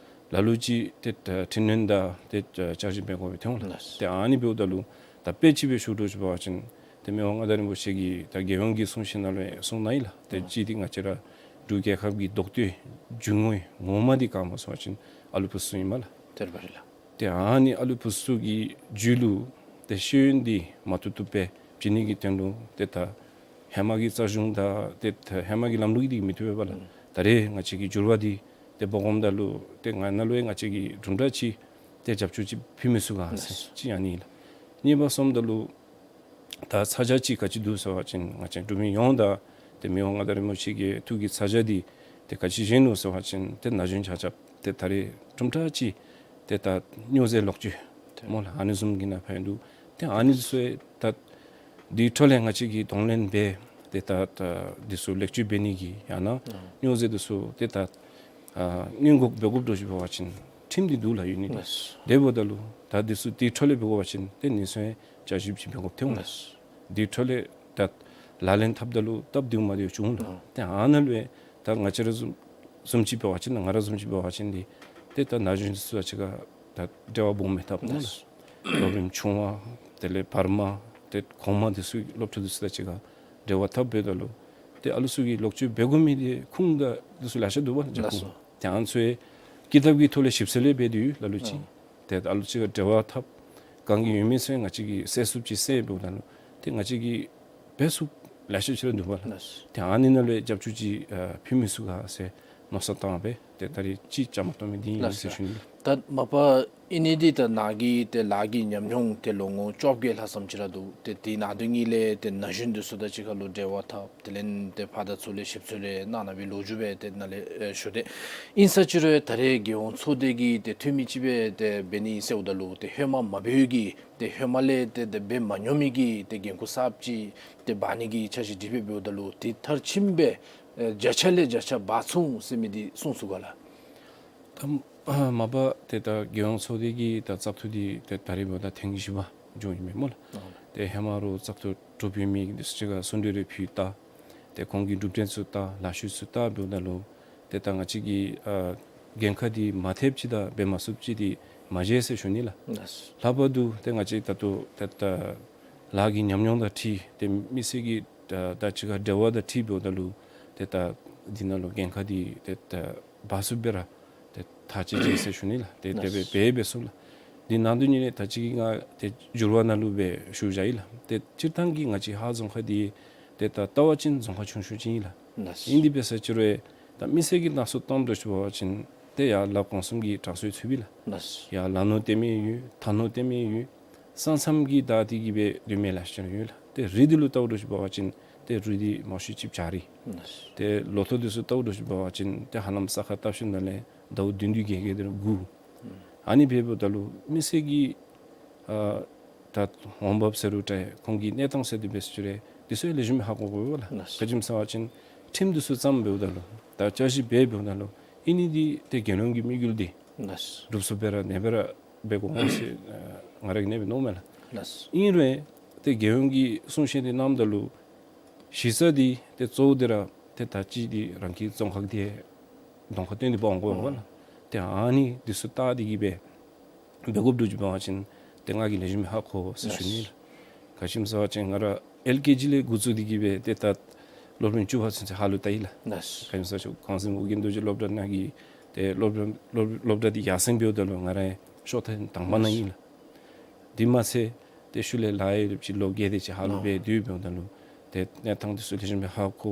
ལ་ལུ་ཅིག་ཏེ་ད་ཁྲིམས་གནོན་དང་ཏེ་བསྐྱར་ཞིབ་འབད་དགོ་པའི་ཐོན་ལགས། ལགས། ཏེ་ཨ་ནི་འབདཝ་ད་ལུ་ད་དཔེ་ཅིག་སྦེ་ཞུ་འདྲཝ་ཅིག་འབད་བ་ཅིན་ཏེ་མི་དབང་མངའ་བདག་རིན་པོ་ཆེ་གིས་ད་རྒྱལ་ཡོངས་ཀྱི་གསུང་བཤད་ནང་ལུ་གསུངས་གནང་ཡི་ལགས། ཏེ་ཨ་གཅིག་འདི་ང་བཅས་ར་འབྲུག་རྒྱལ་ཁབ་ཀྱི་རྡོག་ཏོའི་རྒྱུ་དངོས་ངོ་མ་འདི་ག་སྨོ་ཟེར་བ་ཅིན་ཨ་ལུ་བུཚ་ཨིན་མས་ལགས། དེ་ར་སྦེ་རེད་ལགས། ཏེ་ཨ་ནི་ཨ་ལུ་བུཚ་གི་རྒྱུད་ལུ་ཏེ་ཤེས་ཡོན་འདི་མ་ཐུབ་ཐུབ་སྦེ་བྱིན་ནི་གི་དོན་ལུ་ཏེ་ད་ཧེ་མ་གི་རྩ་གཞུང་དང་ཏེ་ད་ཧེ་མ་གི་ལམ་ལུགས་འདི་མི་བཏུབ་པས་ལགས། ཨ་ད་རེས་ང་བཅས་ཀྱི་འགྱུར་བ་འདི་ཏེ་འབག་འོངམ་ད་ལུ་ཏེ་ང་ནཱ་ལུ་ཡང་ང་བཅས་ཀྱིས་དུམ་གྲ་ཅིག་ཏེ་རྒྱབ་སྐྱོར་ཅིག་ཕུལ་མི་ཚུགས་ག་ཟེར་ཅིག་ཨ་ནི་ལགས། གཉིས་པ་སོངམ་ད་ལུ་ད་ཚ་གྱང་ཅིག་ག་ཅི་འདུག་ཟེར་བ་ཅིན་ང་བཅས་འབྲུག་མི་ཡོངས་དང་ཏེ་མི་དབང་མངའ་བདག་རིན་པོ་ཆེ་གི་ཐུགས་ཀྱི་ཚ་གྱང་འདི་ཏེ་ག་ཅི་བཞིན་ནུག་ཟེར་བ་ཅིན་ཏེ་ན་གཞོན་ཆ་ཁྱབ་ཏེ་ད་རེས་དུམ་གྲ་ཅིག་ཏེ་ད་སྨྱོ་རྫས་ལོག་སྤྱོད་སྨོ་ལགས། ཨ་ནི་བཟུམ་གྱི་ནང་ཕན་འདུག། ཏེ་ཨ་ནི་ཚུ་ད་འདི་འཕྲོ་ལས་ང་བཅས་ཀྱིས་གདོང་ལེན་འབད་ཏེ་ད་ད་འདི་ཚུ་ལེགས་བཅོས་འབད་ནི་གི་ཡང་ན་ཨ་སྨྱོ་རྫས་འདི་ཚུ་ཏེ་ད་ཨ་སྔོན་འགོག་འབད་དགོཔ་འདྲཝ་ཅིག་འབད་བ་ཅིན་ཁྲིམས་འདི་འདུག་ལགས་ཡོད་ནི། ལགས། དེ་འབདཝ་ད་ལུ་ད་འདི་ཚུ་འདི་འཕྲོ་ལས་འབད་དགོ་པ་ཅིན་ཏེ་ནི་སོ་ཡང་བསྐྱར་ཞིབ་ཅིག་འབད་དགོཔ་ཐོན་འོང་། ལགས། འདི་འཕྲོ་ལས་ད་ལག་ལེན་འཐབ་ད་ལུ་སྟབས་བདེཝ་མ་བདེཝ་བྱུང་ལགས། ཨ་ཏེ་ཨ་ནཱ་ལུ་ཡང་ད་ང་བཅས་ར་བཟུམ་བཟུམ་ཅིག་འབད་བ་ཅིན་ང་ར་བཟུམ་ཅིག་འབད་བ་ཅིན་འདི་ཏེ་ད་ན་གཞོན་ཚུ་ཅིག་ཁར་ད་འབྲེལ་བ་སྦོམ་སྦེ་འཐབ་འོང་ལགས། སློབ་རིམ་ཆུང་བ་དེ་ལས་བར་མ་ཏེ་གོང་མ་འདི་ཚུ་སློབ་ཕྲུག་འདི་ཚུ་དང་ཅིག་ཁར་འབྲེལ་བ་འཐབ་འབདཝ་ད་ལུ་ཏེ་ཨ་ལུ་ཚུ་གིས་ལོག་སྤྱོད་འབད་དགོ་མི་འདི་ཁུངས་དང་འདི་ཚུ་ལེ་ཤ་འདུག་པ་ལགས། ལགས་སོ། ཏེ་ཨ་ནི་ཚུ་ཡང་ཀི་དེབ་ཀྱི་ཐོག་ལས་ཞིབ་འཚོལ་ལས་འབད་དེ་ཡོད་ལ་ལུ་ཅིག། ཨ་ཏེ་ཨ་ལུ་ཅིག་ཁར་འབྲེལ་བ་འཐབ་གང་གི་ཡོད་མི་ཚུ་ཡང་ང་བཅས་ཀྱིས་གསལ་སུ་ཅིག་གསལ་འབདཝ་ད་ལུ་ཏེ་ང་བཅས་ཀྱིས་འབད་ཚུགསཔ་ལེ་ཤ་ཅིག་ར་འདུག་པ་ལགས། ལགས། ཏེ་ཨ་ནི་ནང་ལུ་རྒྱབ་སྐྱོར་ཅིག་ཨ་ཕུལ་མི་ཚུགས་ག་ཟེར་མནོ་བསམ་བཏང་སྦེ་ཏེ་ད་རེས་ཅིག་བཅའ་མར་གཏོགས་མི་འདི་ཨིན་ཟེར་ཞུ་ནི། ད་མ་པ་ཨིན་ནི་འདི་ད་ནཱ་གི་ཏེ་ལཱ་གི་ཉམས་མྱོང་ཏེ་ལོ་ངོ་བཅོ་བརྒྱད་ལྷག་ཙམ་ཅིག་ར་འདུག། ཏེ་དེ་ནང་དོན་གཉིས་ལས་ཏེ་ན་གཞོན་འདི་ཚུ་དང་ཅིག་ཁར་ལུ་འབྲེལ་བ་འཐབ། དེ་ལས་ཏེ་ཕར་དང་ཚུར་ལས་ཞིབ་འཚོལ་ལས་གནང་གནང་བའི་ལོ་རྒྱུས་སྦེ་ཏེ་ནཱ་ལས་ཞུ་དེས། ཨིན་ས་ཅིག་རུང་ད་རེས་རྒྱལ་ཡོངས་ཚོགས་སྡེ་གི་ཏེ་འཐུས་མི་ཅིག་སྦེ་ཏེ་འབད་ནི་ཟེརཝ་ད་ལུ་ཏེ་ཧེ་མ་མ་འབད་བའི་གི་ཏེ་ཧེ་མ་ལས་ཏེ་ཏེ་འབད་མ་མྱོང་མི་གི་ཏེ་འགན་ཁུར་གསརཔ་ཅིག་ཏེ་འབག་ནི་གི་འཆར་གཞི་སྒྲིག་སྦེ་འབདཝ་ད་ལུ་ཏེ་མཐར་ཕྱིནམ་སྦེ་ཨེ་བརྒྱ་ཆ་ལས་བརྒྱ་ཆ་འབག་ཚུགས་འོང་ཟེར་མི་འདི་གསུང་ཚུགས་ག་ལགས། ད་མ་པ་ཏེ་ད་རྒྱལ་ཡོངས་ཚོགས་སྡེ་གི་ད་བཙག་འཐུ་འདི་ཏེ་ད་རེས་འབདཝ་ད་ཐེངས་བཞི་པ་འགྱོཝ་ཨིན་མས་སྨོ་ལགས། ཨ་ཏེ་ཧེ་མ་རུང་བཙག་འཐུ་གྲུབ་ཡོད་མི་འདི་ཚུ་ཅིག་ཁར་གསུང་གྲོས་རེ་ཕུལ་ད་ཏེ་ཁོང་གི་གྲུབ་འབྲས་ཚུ་ད་ལཱ་ཤུལ་ཚུ་ད་འབདཝ་ད་ལུ་ཏེ་ད་ང་བཅས་ཀྱི་ཨ་འགན་ཁག་འདི་མ་ཐེབས་ཅིག་དང་འབད་མ་ཚུགསཔ་ཅིག་འདི་མ་མཇལ་ཟེར་ཞུ་ནི་ལགས། ལགས། ལྷག་པར་དུ་ཏེ་ང་བཅས་ད་ལྟོ་ཏེ་ད་ལཱ་གི་ཉམས་མྱོང་དང་འཁྲིལ་ཏེ་མི་སེར་གྱི་ད་ད་ཅིག་ཁར་འབྲེལ་བ་དང་འཁྲིལ་འབདཝ་ད་ལུ་ཏེ་ད་འདི་ནང་ལུ་འགན་ཁག་འདི་ཏེ་ད་འབག་ཚུགསཔ་སྦེ་ར་ཏེ་ཐག་བཅད་བཅད་ཟེར་ཞུ་ནི་ལགས། ཏེ་དེ་སྦེ་ལགས། འབད་འབད་ཚུགས་ལགས། འདི་ནང་དོན་གཉིས་ནི་ད་ཅི་གི་ང་ཏེ་འགྱུར་བ་ནང་ལུ་སྦེ་ཞུ་བཞག་ཡི་ལགས། ཏེ་སྤྱིར་བཏང་གི་ང་བཅས་ཧཱ་རྫོང་ཁག་འདི་ཏེ་ད་ལྟ་བ་ཅིན་རྫོང་ཁག་ཆུང་ཤོས་ཅིག་ཨིན་ལགས། ལགས། ཨིན་དེ་འབད་ས་ཅིག་རུང་ད་མི་སེར་གྱིས་སྣང་ཚུལ་བཏངམ་འདྲཝ་ཅིག་འབད་བ་ཅིན་ཏེ་ཡར་ལ་གོང་གསུམ་གྱི་དྲང་སྲོང་ཚུད་པས་ལགས། ལགས། ཡར་ལ་ནོར་བསྟན་མི་ཡོད། མཐའ་ནོར་བསྟན་མི་ཡོད། ས་མཚམས་ཀྱི་བདའ་སྟེ་གིས་སྦེ་སྡོད་མི་ལེ་ཤ་ཅིག་ཡོད་ལགས། ཏེ་རི་འདི་ལུ་བལྟཝ་འདྲཝ་ཅིག་འབད་བ་ཅིན་ཏེ་རི་འདི་མང་ཤོས་ཅིག་བྱག་རི། ལགས། ཏེ་ལོ་ཐོག་འདི་ཚུ་བལྟཝ་འདྲཝ་ཅིག་འབད་བ་ཅིན་ཏེ་ཧ་ལམ་ས་ཁ་བལྟ་ཞིནམ་ལས་ཟླཝ་བདུན་བདུན་བརྒྱད་བརྒྱད་དེ་ར་འགོར། ཨ་ནི་འབདཝ་ད་ལུ་མི་སེར་གྱི་ཨ་ད་འོང་འབབ་ཟེར་རུང་འདྲ་ཁོང་གི་གནས་སྟངས་ཟེར་དེ་འབད་ས་ཅིག་རུང་འདི་ཚུ་ལེགས་ཤོམ་ཧ་གོ་དགོ་པས་ལགས། ལགས། ག་ཅི་སྨོ་ཟེར་བ་ཅིན་ཁྲིམས་འདི་ཚུ་བརྩམས་འབདཝ་ད་ལུ་ད་བསྐྱར་ཞིབ་འབད་འབདཝ་ད་ལུ་ཨིན་ནི་འདི་ཏེ་རྒྱལ་ཡོངས་ཀྱི་དམིགས་ཡུལ་འདི་ལགས། འགྲུབ་ཚུགསཔ་སྦེ་ར་ནེ་སྦེ་ར་འབད་དགོ་འོང་ཟེར་ཨ་ང་ར་གིས་ནེ་སྦེ་མནོཝ་མས་ལགས། ལགས། ཨིན་རུང་ཏེ་རྒྱལ་ཡོངས་ཀྱི་གསུང་བཤད་འདི་གནངམ་ད་ལུ་གཞི་རྩ་འདི་ཏེ་གཙོ་བོ་འདི་ར་ཏེ་ད་ཅི་འདི་རང་གི་རྫོང་ཁག་འདི་གདོང་ཁར་བཏོན་ཏེ་འབག་འོང་དགོ་པས་ལགས། ཏེ་ཨ་ནི་འདི་ཚུ་བལྟ་སྟེ་གིས་སྦེ་འབད་དགོཔ་འདྲཝ་ཅིག་འབད་བ་ཅིན་ཏེ་ང་གིས་ལེགས་ཤོམ་ཧ་གོ་ཟེར་ཞུ་ནི་ལགས། ག་ཅི་སྨོ་ཟེར་བ་ཅིན་ང་ར་ཨེལ་ཀེ་ཇི་ལས་འགོ་བཙུགས་ཏེ་གིས་སྦེ་ཏེ་ད་སློབ་རིམ་བཅུ་པ་ཚུན་ཚོད་ཧཱ་ལུ་བལྟ་ཡི་ལགས། ལགས། ག་ཅི་སྨོ་ཟེར་བ་ཅིན་གོང་གསུམ་ཨོ་རྒྱན་རྡོ་རྗེ་སློབ་གྲྭ་ནང་གི་ཏེ་སློབ་སློབ་སློབ་གྲྭ་འདི་ཡར་སེང་འབདཝ་ད་ལུ་ང་ར་ཡང་ཤོག་ཐེངས་དང་པ་ནང་ཨིན་ལགས། དེ་མ་ཚད་ཏེ་ཤུལ་ལས་ལཱ་ཡང་ཅིག་ལོ་བརྒྱད་དེ་ཅིག་ཧཱ་ལུ་འབད་དེ་འབདཝ་ད་ལུ་ཏེ་གནས་སྟངས་འདི་ཚུ་ལེགས་ཤོམ་སྦེ་ཧ་གོ།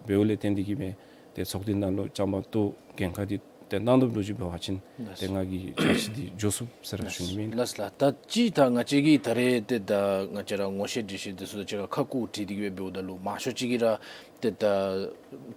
འབདཝ་ལས་བརྟེན་ཏེ་གིས་སྦེ་ཏེ་ཚོགས་སྡེ་ནང་ལུ་བཅའ་མར་གཏོགས་འགན་ཁག་འདི་ཏེ་ གནང་དོ་འདྲཝ་ཅིག་འབད་བ་ཅིན་ཏེ་ང་གིས་ཕྱག་ཕྱིད་འདི་འཇོག་ཚུགས་ཟེར་ཞུ་ནི་མས། ལགས་ལགས། ད་ཅི་ད་ང་བཅས་ཀྱིས་ད་རེས་ཏེ་ད་ང་བཅས་ར་ངོ་ཤེས་འདྲིས་ཤེས་འདི་ཚུ་ཅིག་ཁར་ཁ་ཁུ་བྲལ་ཏེ་གི་སྦེ་འབདཝ་ད་ལུ་མང་ཤོས་ཅིག་གིས་ར་ཏེ་ད་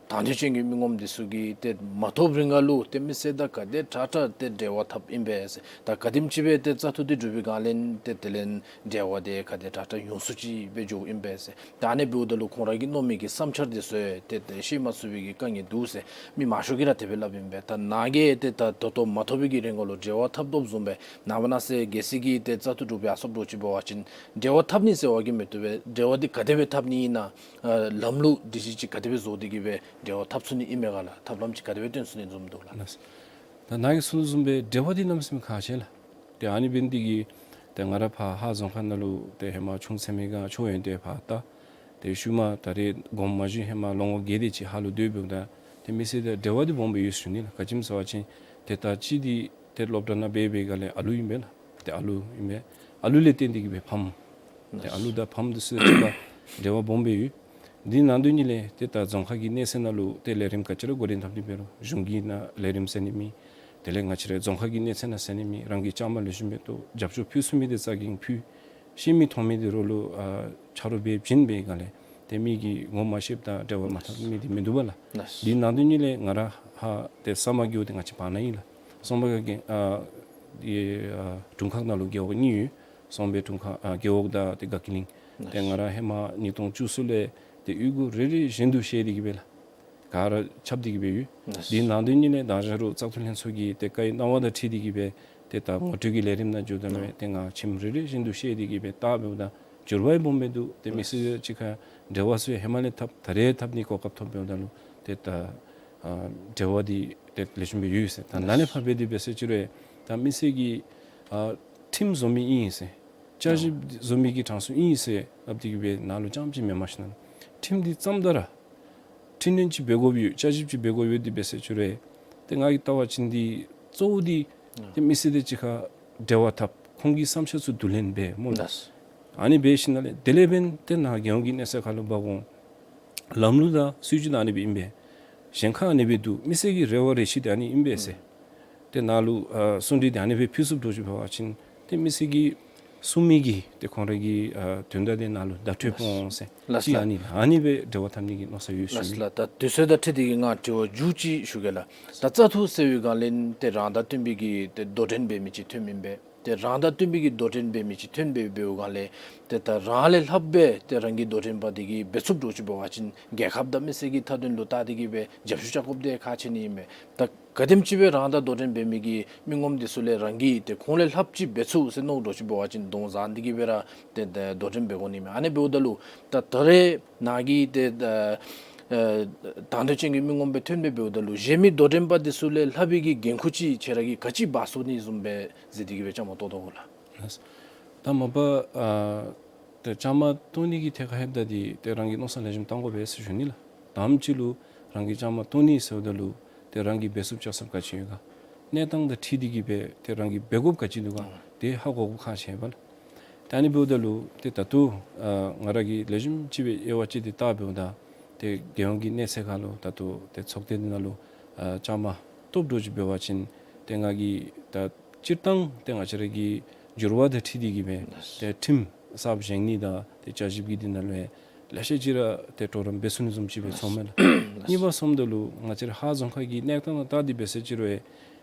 དང་འདོད་ཅན་གྱི་མི་ངོམ་འདི་ཚུ་གིས་ཏེ་མ་ཐོབ་རིང་ཁར་ལུ་ཏེ་མི་སེར་དང་ག་དེ་དྲག་དྲག་ཏེ་འབྲེལ་བ་འཐབ་ཨིན་པས་ཟེར། ད་ག་དེམ་ཅིག་སྦེ་ཏེ་བཙག་འཐུ་འདི་གྲུབ་པའི་སྒང་ལས་ཏེ་དེ་ལས་འབྲེལ་བ་འདི་ག་དེ་དྲག་དྲག་ཡོང་སུ་ཅིག་སྦེ་འགྱོཝ་ཨིན་པས་ཟེར། ད་ཨ་ནི་འབདཝ་ད་ལུ་ཁོང་ར་གི་མནོ་མི་གི་བསམ་འཆར་འདི་ཚུ་ཏེ་ཏེ་བཤད་མ་ཚུགས་པའི་གི་དཀའ་ངལ་འདུག་ཟེར་མི་མང་ཤོས་ཀྱིས་ར་དེ་སྦེ་སླབ་ཨིན་པས། ད་ནཱ་གིས་ཏེ་ད་ད་ལྟོ་མ་ཐོབ་པའི་གི་རིང་ཁར་ལུ་འབྲེལ་བ་འཐབ་དོ་བཟུམ་སྦེ་ནངས་པ་གནངས་ཚེ་གལ་སྲིད་ཀྱིས་ཏེ་བཙག་འཐུ་གྲུབ་པའི་ཨ་སོབ་འདྲཝ་ཅིག་འབད་བ་ཅིན་འབྲེལ་བ་འཐབ་ནི་ཟེར་བ་གིས་མི་བཏུབ་པས། འབྲེལ་བ་འདི་ག་དེ་སྦེ་འཐབ་ནི་ཨིན་ན་ཨ་ལམ་ལུགས་འདི་ཅིག་ག་དེ་སྦེ་བཟོ་སྟེ་གི་སྦེ་འབྲེལ་བ་འཐབ་ཚུགས་ནི་ཨིན་མས་ག་ལགས། ཐབས་ལམ་ཅིག་ག་དེ་སྦེ་སྟོན་ཚུགས་ནི་བཟུམ་འདུག་ལགས། ལགས། ད་ནཱ་གིས་གསུངས་དོ་བཟུམ་སྦེ་འབྲེལ་བ་འདི་གནམ་མེད་ས་མེད་ཁག་ཆེ་ལགས། ཏེ་ཨ་ནི་འབད་ནི་འདི་གིས་ཏེ་ང་ར་ཕར་ཧཱ་རྫོང་ཁག་ནང་ལུ་ཏེ་ཧེ་མ་ཆུང་ཚད་མའི་སྒང་ཆོས་ཡོན་ཏན་ཕར་ལྟ། ཏེ་ཤུལ་མ་ད་རེས་དགོངསམ་མ་ཞུ་ཧེ་མ་ལོ་ངོ་བརྒྱད་དེ་ཅིག་ཧཱ་ལུ་སྡོད་འབདཝ་ད་ཏེ་མི་སེར་དང་འབྲེལ་བ་འདི་སྦོམ་སྦེ་ཡོད་ཞུ་ནི་ལགས། ག་ཅི་སྨོ་ཟེར་བ་ཅིན་ཏེ་ད་ཅི་འདི་ཏེ་སློབ་གྲྭ་ནང་འབད་བའི་སྒང་ལས་ཨ་ལུ་ཨིན་པས་ལགས། ཏེ་ཨ་ལུ་ཨིན་པས། ཨ་ལུ་ལས་བརྟེན་ཏེ་གི་སྦེ་ཕམ། ཏེ་ཨ་ལུ་དང་ཕམ་འདི་ཚུ་གཅིག་ཁར་འབྲེལ་བ་སྦོམ་སྦེ་ཡོད། འདི་ནང་དོན་ཉིད་ལས་ཏེ་ད་རྫོང་ཁག་གི་གནས་ཚད་ནང་ལུ་ཏེ་ལས་རིམ་ག་ཅི་ར་འགོ་འདྲེན་འཐབ་ནི་འབད་རུང་གཞུང་གི་ནང་ལས་རིམ་ཟེར་ནི་མེད། དེ་ལས་ང་བཅས་རའི་རྫོང་ཁག་གི་གནས་ཚད་ནང་ཟེར་ནི་མེད། རང་གི་བཅའ་མར་ལེགས་ཤོམ་སྦེ་གཏོགས། རྒྱབ་སྐྱོར་ཕུལ་ཚུགས་མི་འདི་རྩ་འགེངས་ཕུལ། ཤེས་མི་མཐོང་མི་འདི་རོགས་ལུ་ཨ་ཆ་རོགས་འབད་བྱིན་པའི་སྒང་ལས་ཏེ་མི་གིས་ངོ་མ་ཤེསཔ་དང་འབྲེལ་བ་མ་འཐབ་མི་འདི་མིན་འདུག་པ་ལགས། ལགས། འདི་ནང་དོན་ཉིད་ལས་ང་ར་ཧཱ་ཏེ་ས་མ་རྒེད་འོག་ཏེ་ང་བཅས་བར་ན་ཨིན་ལགས། སོང་པ་ག་གི་ཨ་ཡེ་ཨ་དྲུང་ཁག་ནང་ལུ་རྒེད་འོག་གཉིས་ཡོད། སོང་པའི་དྲུང་ཁག་ཨ་རྒེད་འོག་དང་ཏེ་དགའ་སྐྱིད་གླིང་། ཏེ་ང་ར་ཧེ་མ་ཉིས་སྟོང་བཅུ་གསུམ་ལས་ཏེ་གཡུས་སྒོ་རེ་རེ་བཞིན་དུ་བཤལ་ཏེ་གི་སྦེ་ལགས། ག་ར་ཁྱབ་སྟེ་གི་སྦེ་ཡོད། ལགས། འདི་ནང་དོན་ཉིད་ལས་མདང་ཞག་རུང་བཙག་འཐུ་ལྷན་ཚོགས་ཀྱི་ཏེ་བཀའི་གནང་བ་དང་འཁྲིལ་ཏེ་གི་སྦེ་ཏེ་ད་ངོ་སྤྲོད་ཀྱི་ལས་རིམ་ནང་འགྱོཝ་ད་ལུ་ཏེ་ང་ཁྱིམ་རེ་རེ་བཞིན་དུ་བཤལ་ཏེ་གི་སྦེ་བལྟ་འབདཝ་ད་འགྱུར་བ་ཡང་སྦོམ་སྦེ་འདུག། ཏེ་མི་སེར་གཅིག་ཁར་འབྲེལ་བ་ཚུ་ཧེ་མ་ལས་འཐབ་ད་རེས་འཐབ་ནི་གོ་སྐབས་ཐོབ་འབདཝ་ད་ལུ་ཏེ་ད་ཨ་འབྲེལ་བ་འདི་ཏེ་ལེགས་ཤོམ་སྦེ་ཡོད་ཟེར། ད་ནཱ་ལས་ཕར་འབད་དེ་འབད་ཟེར་ཅི་རུང་ད་མི་སེར་གྱིས་ཨ་ཁྲིམས་བཟོ་མི་ཨིན་ཟེར། བསྐྱར་ཞིབ་བཟོ་མི་གི་གྲངས་སུ་ཨིན་ཟེར་ལབ་སྟེ་གི་སྦེ་ནཱ་ལུ་རྐྱངམ་ཅིག་མེནམ་ཞིན་ན་ཁྲིམས་འདི་བརྩམ་ད་ར་འཕྲི་སྣོན་ཅིག་འབད་དགོཔ་ཡོད། བསྐྱར་ཞིབ་ཅིག་འབད་དགོཔ་ཡོད་དེ་འབད་ཟེར་ཅི་རུང་ཏེ་ང་གིས་བལྟ་བ་ཅིན་འདི་གཙོ་བོ་འདི་ཏེ་མི་སེར་དང་གཅིག་ཁར་འབྲེལ་བ་འཐབ། ཁོང་གི་བསམ་འཆར་ཚུ་བསྡུ་ལེན་འབད་སྨོ་ལགས། ཨ་ནི་འབད་ཞིན་ན་ལས་དེ་ལས་འབདན་ཏེ་ནཱ་རྒྱལ་ཡོངས་ཀྱི་གནས་ཚད་ཁར་ལུ་འབག་འོང་། ལམ་ལུགས་དང་སྲིད་བྱུས་ད་ཨ་ནི་སྦེ་ཨིན་པས། གཞན་ཁར་ཨ་ནི་སྦེ་འདུག། མི་སེར་གྱི་རེ་བ་རེ་ཆེ་འདི་ཨ་ནི་ཨིན་པས་ཟེར། ཏེ་ནཱ་ལུ་ཨ་གསུང་གྲོས་འདི་ཨ་ནི་སྦེ་ཕུལ་ཚུགསཔ་འདྲཝ་ཅིག་འབད་བ་ཅིན་ཏེ་མི་སེར་གྱིས་གསུང་མི་གི་ཏེ་ཁོང་ར་གི་ཨ་དོན་དག་འདི་ནཱ་ལུ་བརྡ་སྤྲོད་འོང་ཟེར། ལགས་ཅིག་ལགས། ཨ་ནི་ཨ་ནི་སྦེ་འབྲེལ་བ་འཐབ་ནི་གི་མནོ་བསམ་ཡོད་ཞུ་ནི། ལགས་ལགས། ད་དུས་ཚོད་དང་འཁྲིལ་ཏེ་གི་ང་དྲི་བ་མཇུག་ཅིག་ཞུ་གེ་ལགས། ད་བཙག་འཐུ་ཟེར་བའི་སྒང་ལས་ཏེ་རང་དང་བསྟུན་པའི་གི་ཏེ་དོ་འགྲན་འབད་མི་ཅིག་ཐོནམ་ཨིན་པས། ཏེ་རང་དང་བསྟུན་པའི་གི་དོ་འགྲན་འབད་མི་ཅིག་ཐོན་སྦེ་འབདཝ་སྒང་ལས་ཏེ་ད་རང་ལས་ལྷགཔ་སྦེ་ཏེ་རང་གི་དོ་འགྲན་པ་འདི་གིས་འབད་ཚུགསཔ་འདྲཝ་ཅིག་འབད་བ་ཅིན་རྒྱལ་ཁབ་དང་མི་སེར་གྱི་མཐའ་དོན་ལུ་བལྟ་སྟེ་གི་སྦེ་རྒྱབ་སྐྱོར་རྐྱབ་དགོཔ་འདི་ཁག་ཆེ་ནི་ཨིན་པས། ད་ག་དེམ་ཅིག་སྦེ་རང་དང་དོ་འགྲན་འབད་མི་གི་མི་ངོམ་འདི་ཚུ་ལས་རང་གིས་ཏེ་ཁོང་ལས་ལྷགཔ་ཅིག་འབད་ཚུགས་ཟེར་མནོཝ་འདྲཝ་ཅིག་འབད་བ་ཅིན་གདོང་བཟེད་དེ་གི་སྦེ་ར་ཏེ་ཏེ་དོ་འགྲན་འབད་དགོ་ནི་མས། ཨ་ནི་འབདཝ་ད་ལུ་ད་ད་རེས་ནཱ་གིས་ཏེ་ད་ཨ་དང་འདོད་ཅན་གྱི་མི་ངོམ་སྦེ་ཐོན་སྦེ་འབདཝ་ད་ལུ་གཞན་མི་དོ་འགྲན་པ་འདི་ཚུ་ལས་ལྷག་པའི་གི་འགན་ཁུར་ཅིག་ཁྱེད་ར་གིས་ག་ཅི་འབག་ཚུགས་ནི་བཟུམ་སྦེ་ཟེར་དེ་གི་སྦེ་བཅའ་མར་གཏོགས་དོ་གོ་ལགས། ད་མ་པ་ཨ་ཏེ་བཅའ་མར་གཏོགས་ནི་གི་ཐད་ཁར་ལྷོདཔ་ད་འདི་ཏེ་རང་གིས་མནོ་བསམ་ལེགས་ཤོམ་བཏང་དགོ་པས་ཟེར་ཞུ་ནི་ལགས། དང་པ་ཅིག་ལུ་རང་གིས་བཅའ་མར་གཏོགས་ནི་ཟེརཝ་ད་ལུ་ཏེ་རང་གིས་འབད་ཚུགསཔ་ཆ་ཚང་ག་ཅི་ཡོད་ག། གནས་སྟངས་དང་འཁྲིལ་ཏེ་གི་སྦེ་ཏེ་རང་གིས་འབད་དགོཔ་ག་ཅི་འདུག་ག། ཏེ་ཧ་གོ་དགོཔ་ཁག་ཆེ་བས་ལགས། ད་ཨ་ནི་འབདཝ་ད་ལུ་ཏེ་ད་ལྟོ་ཨ་ང་ར་གིས་ལེགས་ཤོམ་ཅིག་སྦེ་དབྱེ་བ་དཔྱད་དེ་བལྟ་འབདཝ་ད་ཏེ་རྒྱལ་ཡོངས་ཀྱི་གནས་ཚད་ཁར་ལུ་ད་ལྟོ་ཏེ་ཚོགས་སྡེ་འདི་ནང་ལུ་ཨ་བཅའ་མར་གཏོགསཔ་འདྲཝ་ཅིག་འབད་བ་ཅིན་ཏེ་ང་གིས་ད་སྤྱིར་བཏང་ཏེ་ང་བཅས་ར་གི་འགྱུར་བ་དང་འཁྲིལ་ཏེ་གི་སྦེ་ཏེ་ཁྲིམས་གསརཔ་བཞེངས་ནི་དང་ཏེ་བསྐྱར་ཞིབ་ཀྱི་འདི་ནང་ལུ་ཡང་ལེ་ཤ་ཅིག་ར་ཏེ་གྲོགས་རམ་འབད་ཚུགས་ནི་བཟུམ་ཅིག་སྦེ་ཚོརཝ་མས་ལགས། གཉིས་པ་སོངམ་ད་ལུ་ང་བཅས་ར་ཧཱ་རྫོང་ཁག་གི་གནས་སྟངས་ལུ་བལྟ་སྟེ་འབད་ཟེར་ཅི་རུང་ཡང་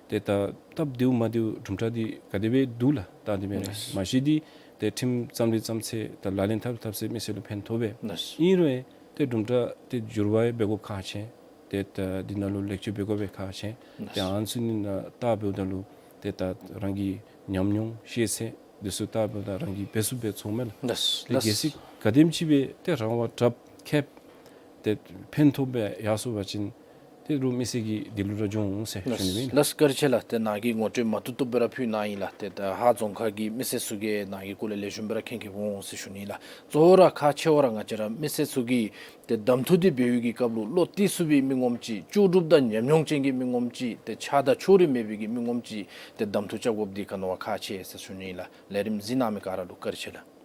ཏེ་ད་སྟབས་བདེཝ་མ་བདེཝ་གྲུབ་འབྲས་འདི་ག་དེ་སྦེ་འདུག་ལགས། བལྟ་སྟེ་འབད་རུང་མ་གཞི་འདི་ཏེ་ཁྲིམས་བརྩམས་རེ་བརྩམས་ཚེ་ད་ལག་ལེན་འཐབ་འཐབ་ཚེ་མི་སེར་ལུ་ཕན་ཐོགས་པས། ཨིན་རུང་ཡང་ཏེ་གྲུབ་འབྲས་ཏེ་འགྱུར་བ་ཡང་འབད་དགོཔ་ཁག་ཆེ། ཏེ་ད་འདི་ནང་ལུ་ལེགས་བཅོས་འབད་དགོཔ་ཡང་ཁག་ཆེ། ཏེ་ཨ་ནི་ཚུ་ནི་ནང་བལྟ་འབདཝ་ད་ལུ་ཏེ་ད་རང་གི་ཉམས་མྱོང་ཤེས་ཚད་འདི་ཚུ་བལྟ་འབདཝ་ད་རང་གིས་འབད་ཚུགསཔ་སྦེ་ཚོརཝ་མས་ལགས། ཏེ་གལ་སྲིད་ག་དེམ་ཅིག་སྦེ་ཏེ་རང་དབང་དྲགཔ་ཁེབས་ཏེ་ཕན་ཐོགསཔ་སྦེ་ཡར་སོང་པ་ཅིན་ཏེ་རུང་མི་སེར་གྱི་དེ་ལུ་ར་འགྱོ་འོང་ཟེར་ཞུ་ནི་མས་ལགས། ལགས་བཀའ་དྲིན་ཆེ་ལགས། ཏེ་ནཱ་གིས་ངོ་སྤྲོད་མ་ཐུབ་ཐུབ་སྦེ་ར་ཕུལ་གནང་ཡི་ལགས། ཏེ་ད་ཧཱ་རྫོང་ཁག་གི་མི་སེར་ཚུ་གིས་ནཱ་གི་སྐོར་ལས་ལེགས་ཤོམ་སྦེ་ར་མཁྱེན་མཁྱེནམ་འོང་ཟེར་ཞུ་ནི་ལགས། གཙོ་བོ་ར་ཁག་ཆེ་བ་ར་ང་བཅས་ར་མི་སེར་ཚུ་གིས་ཏེ་གདམ་འཐུ་འདི་འབད་བའི་གི་སྐབས་ལུ་བློ་གཏད་ཚུགས་པའི་མི་ངོམ་ཅིག་ལྕོགས་གྲུབ་དང་ཉམས་མྱོང་ཅན་གྱི་མི་ངོམ་ཅིག་ཏེ་ཆགས་སྡང་ཕྱོགས་རིས་མེད་པའི་གི་མི་ངོམ་ཅིག་ཏེ་གདམ་འཐུ་རྐྱབ་དགོཔ་འདི་ག་ནི་བ་ཁག་ཆེ་ཟེར་ཞུ་ནི་ལགས། ལས་རིམ་གཟིགས་གནང་མི་ག་ར་ལུ་བཀའ་དྲིན་ཆེ་ལགས།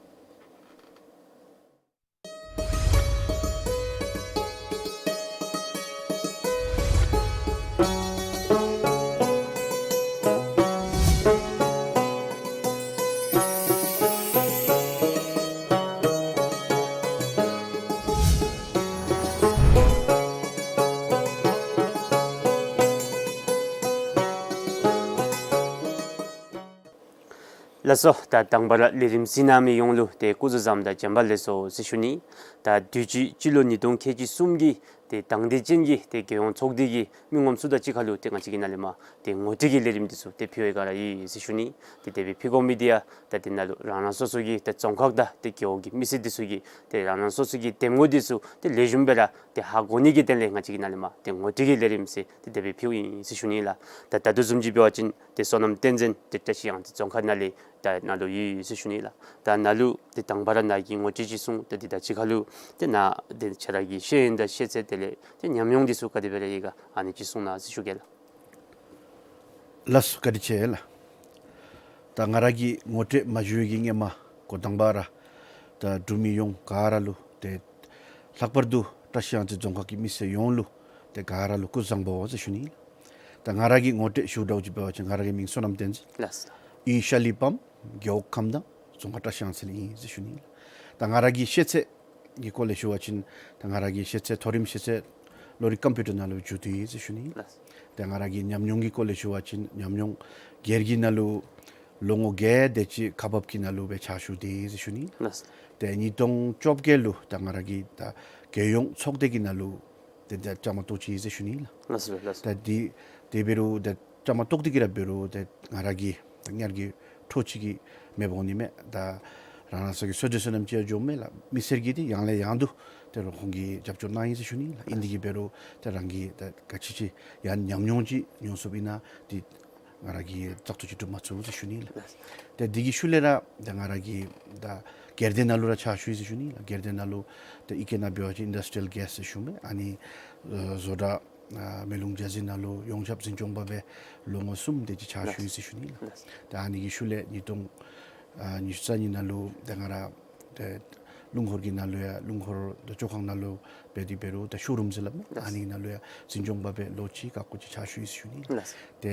ལགས་སོ། ད་དང་པ་ར་ལས་རིམ་གཟིགས་གནང་མི་ཡོངས་ལུ་ཏེ་སྐུ་གཟུགས་བཟང་དང་བྱོན་པ་ལེགས་སོ་ཟེར་ཞུ་ནི། ད་དུས་ཅི་སྤྱི་ལོ་ཉིས་སྟོང་ཁལ་གཅིག་གསུམ་གྱི་ཏེ་དང་འདོད་ཅན་གྱི་ཏེ་རྒྱལ་ཡོངས་ཚོགས་སྡེ་གི་མི་ངོམ་ཚུ་དང་གཅིག་ཁར་ལུ་ཏེ་ང་བཅས་ཀྱིས་ནཱ་ལས་མར་ཏེ་ངོ་སྤྲོད་ཀྱི་ལས་རིམ་འདི་ཚུ་ཏེ་ཕུལ་བའི་སྒང་ར་ཨིན་ཟེར་ཞུ་ནི། ཏེ་དེ་སྦེ་ཕུལ་དགོ་མི་འདི་ཡང་ད་དེ་ནང་ལུ་རང་རང་སོ་སོ་གི་ཏེ་རྫོང་ཁག་དང་ཏེ་རྒེད་འོག་གི་མི་སེར་འདི་ཚུ་གིས་ཏེ་རང་རང་སོ་སོ་གི་འདེམས་ངོ་འདི་ཚུ་ཏེ་ལེགས་ཤོམ་སྦེ་ར་ཏེ་ཧ་གོ་ནི་གི་དོན་ལས་ང་བཅས་ཀྱིས་ནཱ་ལས་མར་ཏེ་ངོ་སྤྲོད་ཀྱི་ལས་རིམ་ཟེར་ཏེ་དེ་སྦེ་ཕུལཝ་ཨིན་ཟེར་ཞུ་ནི་ལགས། ད་ད་ལྟོ་བཟུམ་ཅིག་འབད་བ་ཅིན་ཏེ་སོ་ནམ་བསྟན་འཛིན་ཏེ་བཀྲིས་གཡང་རྩེ་རྫོང་ཁག་ནང་ལས་ད་ནཱ་ལུ་ཡོད་ཟེར་ཞུ་ནི་ལགས། ད་ནཱ་ལུ་ཏེ་དང་པ་ར་ནཱ་གི་ངོ་སྤྲོད་ཅིག་གསུང་། ཏེ་དེ་དང་གཅིག་ཁར་ལུ་ཏེ་ནཱ་ཏེ་ཁྱོད་ར་གི་ཤེས་ཡོན་དང་ཤེས་ཚད་དེ་ལས་ཏེ་ཉམས་མྱོང་འདི་ཚུ་ག་དེ་སྦེ་ར་ཡོད་ག་ཨ་ནི་ཅིག་གསུང་གནང་ཟེར་ཞུ་གེ་ལགས། ལགས་སོ། བཀའ་དྲིན་ཆེ་ལགས། ད་ང་ར་གི་ངོ་སྤྲོད་མ་ཞུ་བའི་གི་སྔོན་མ་འགོ་དང་པ་ར་ད་འབྲུག་མི་ཡོངས་ག་ར་ལུ་ཏེ་ལྷག་པར་དུ་བཀྲིས་གཡང་རྩེ་རྫོང་ཁག་གི་མི་སེར་ཡོངས་ལུ་ཏེ་ག་ར་ལུ་སྐུ་གཟུགས་བཟང་པོ་ཟེར་ཞུ་ནི་ལགས། ད་ང་ར་གི་ངོ་སྤྲོད་ཞུ་དགོཔ་ཅིག་འབད་བ་ཅིན་ང་ར་གི་མིང་བསོད་ནམས་བསྟན་འཛིན། ལགས་སོ། ཡུལ་ཤ་ལི་སྤམ་རྒེད་འོག་ཁམས་སྡང་རྫོང་ཁག་བཀྲིས་གཡང་རྩེ་ལས་ཨིན་ཟེར་ཞུ་ནི་ལགས། ད་ང་ར་གི་ཤེས་ཚད་ཀྱི་སྐོར་ལས་ཞུ་བ་ཅིན་ད་ང་ར་གི་ཤེས་ཚད་མཐོ་རིམ་ཤེས་ཚད་ལོ་རིམ་ཀམ་པིའུ་ཊར་ནང་ལུ་མཇུག་བསྡུ་ཡི་ཟེར་ཞུ་ནི། ལགས་སོ། ད་ང་ར་གི་ཉམས་མྱོང་གི་སྐོར་ལས་ཞུ་བ་ཅིན་ཉམས་མྱོང་སྒེར་གྱི་ནང་ལུ་ལོ་ངོ་བརྒྱད་དེ་ཅིག་ཁག་འབག་གི་ནང་ལུ་སྦེ་ཕྱག་ཞུ་སྟེ་ཡི་ཟེར་ཞུ་ནི། ལགས་སོ། ད་ཉིས་སྟོང་བཅོ་བརྒྱད་ལུ་ད་ང་ར་གི་ད་རྒྱལ་ཡོངས་ཚོགས་སྡེ་གི་ནང་ལུ་ཏེ་ད་བཅའ་མར་གཏོགས་ཅི་ཟེར་ཞུ་ནི་ལགས། ལགས་སོ་ལགས་སོ། ད་དེ་དེ་འབད་རུང་ད་བཅའ་མར་གཏོགས་ཏེ་གི་ར་འབད་རུང་ད་ང་ར་གི་ད་ངེ་ར་གི་འཕྲོ་ཅིག་གི་མེདཔ་འོང་ནི་མས། ད་རང་རང་སོ་གི་བསོད་བདེ་བསོད་ནམས་ཅིག་ཡང་འབྱུངམ་མས་ལགས། མི་སེར་གྱིས་ཏེ་ཡང་ལས་ཡང་དུ་ཏེ་རོགས་ཁོང་གིས་རྒྱབ་སྐྱོར་གནང་ཡི་ཟེར་ཞུ་ནི་ལགས། ཨིན་དེ་གིས་འབད་རུང་ད་རང་གིས་ད་ག་ཅི་ཅིག་ཡང་ཉམས་མྱོང་ཅིག་མྱོང་ཚུགསཔ་ཨིན་ན་ཏེ་ང་ར་གིས་བཙག་འཐུ་ཅིག་གྲུབ་མ་ཚུགས་ཟེར་ཞུ་ནི་ལགས། ཏེ་དེ་གི་ཤུལ་ལས་ར་ད་ང་ར་གིས་ད་སྒེར་སྡེ་ནང་ལུ་ར་ཕྱག་ཞུ་ཡི་ཟེར་ཞུ་ནི་ལགས། སྒེར་སྡེ་ནང་ལུ་ད་ཨི་ཀེ་ནང་འབད་བ་ཅིན་ཨིན་ཌསི་ཊི་རི་ཡལ་གེསི་ཟེར་ཞུ་མི་ཨ་ནི་ཨ་བཟོ་གྲྭ་ཨ་མེ་རླུང་རྒྱ་མཚོའི་ནང་ལུ་ཡོངས་ཁྱབ་འཛིན་སྐྱོང་པ་སྦེ་ལོ་ངོ་གསུམ་དེ་ཅིག་ཕྱག་ཞུ་ཡི་ཟེར་ཞུ་ནི་ལགས། ལགས་སོ། ད་ཨ་ནི་གི་ཤུལ་ལས་ཉིས་སྟོང་ཨ་ཉི་ཤུ་རྩ་གཉིས་ནང་ལུ་ད་ང་ར་ཏེ་སློང་འཁོར་གྱི་ནང་ལུ་ཡང་སློང་འཁོར་ད་བཅོ་ཁང་ནང་ལུ་འབད་དེ་འབད་རུང་ད་ཤོ་རུམ་ཟེར་སླབ་མས། ལགས་སོ། ཨ་ནི་ནང་ལུ་ཡང་འཛིན་སྐྱོང་པ་སྦེ་ལོ་གཅིག་ཁ་སྐོར་ཅིག་ཕྱག་ཞུ་ཡི་ཟེར་ཞུ་ནི། ལགས་སོ། ཏེ་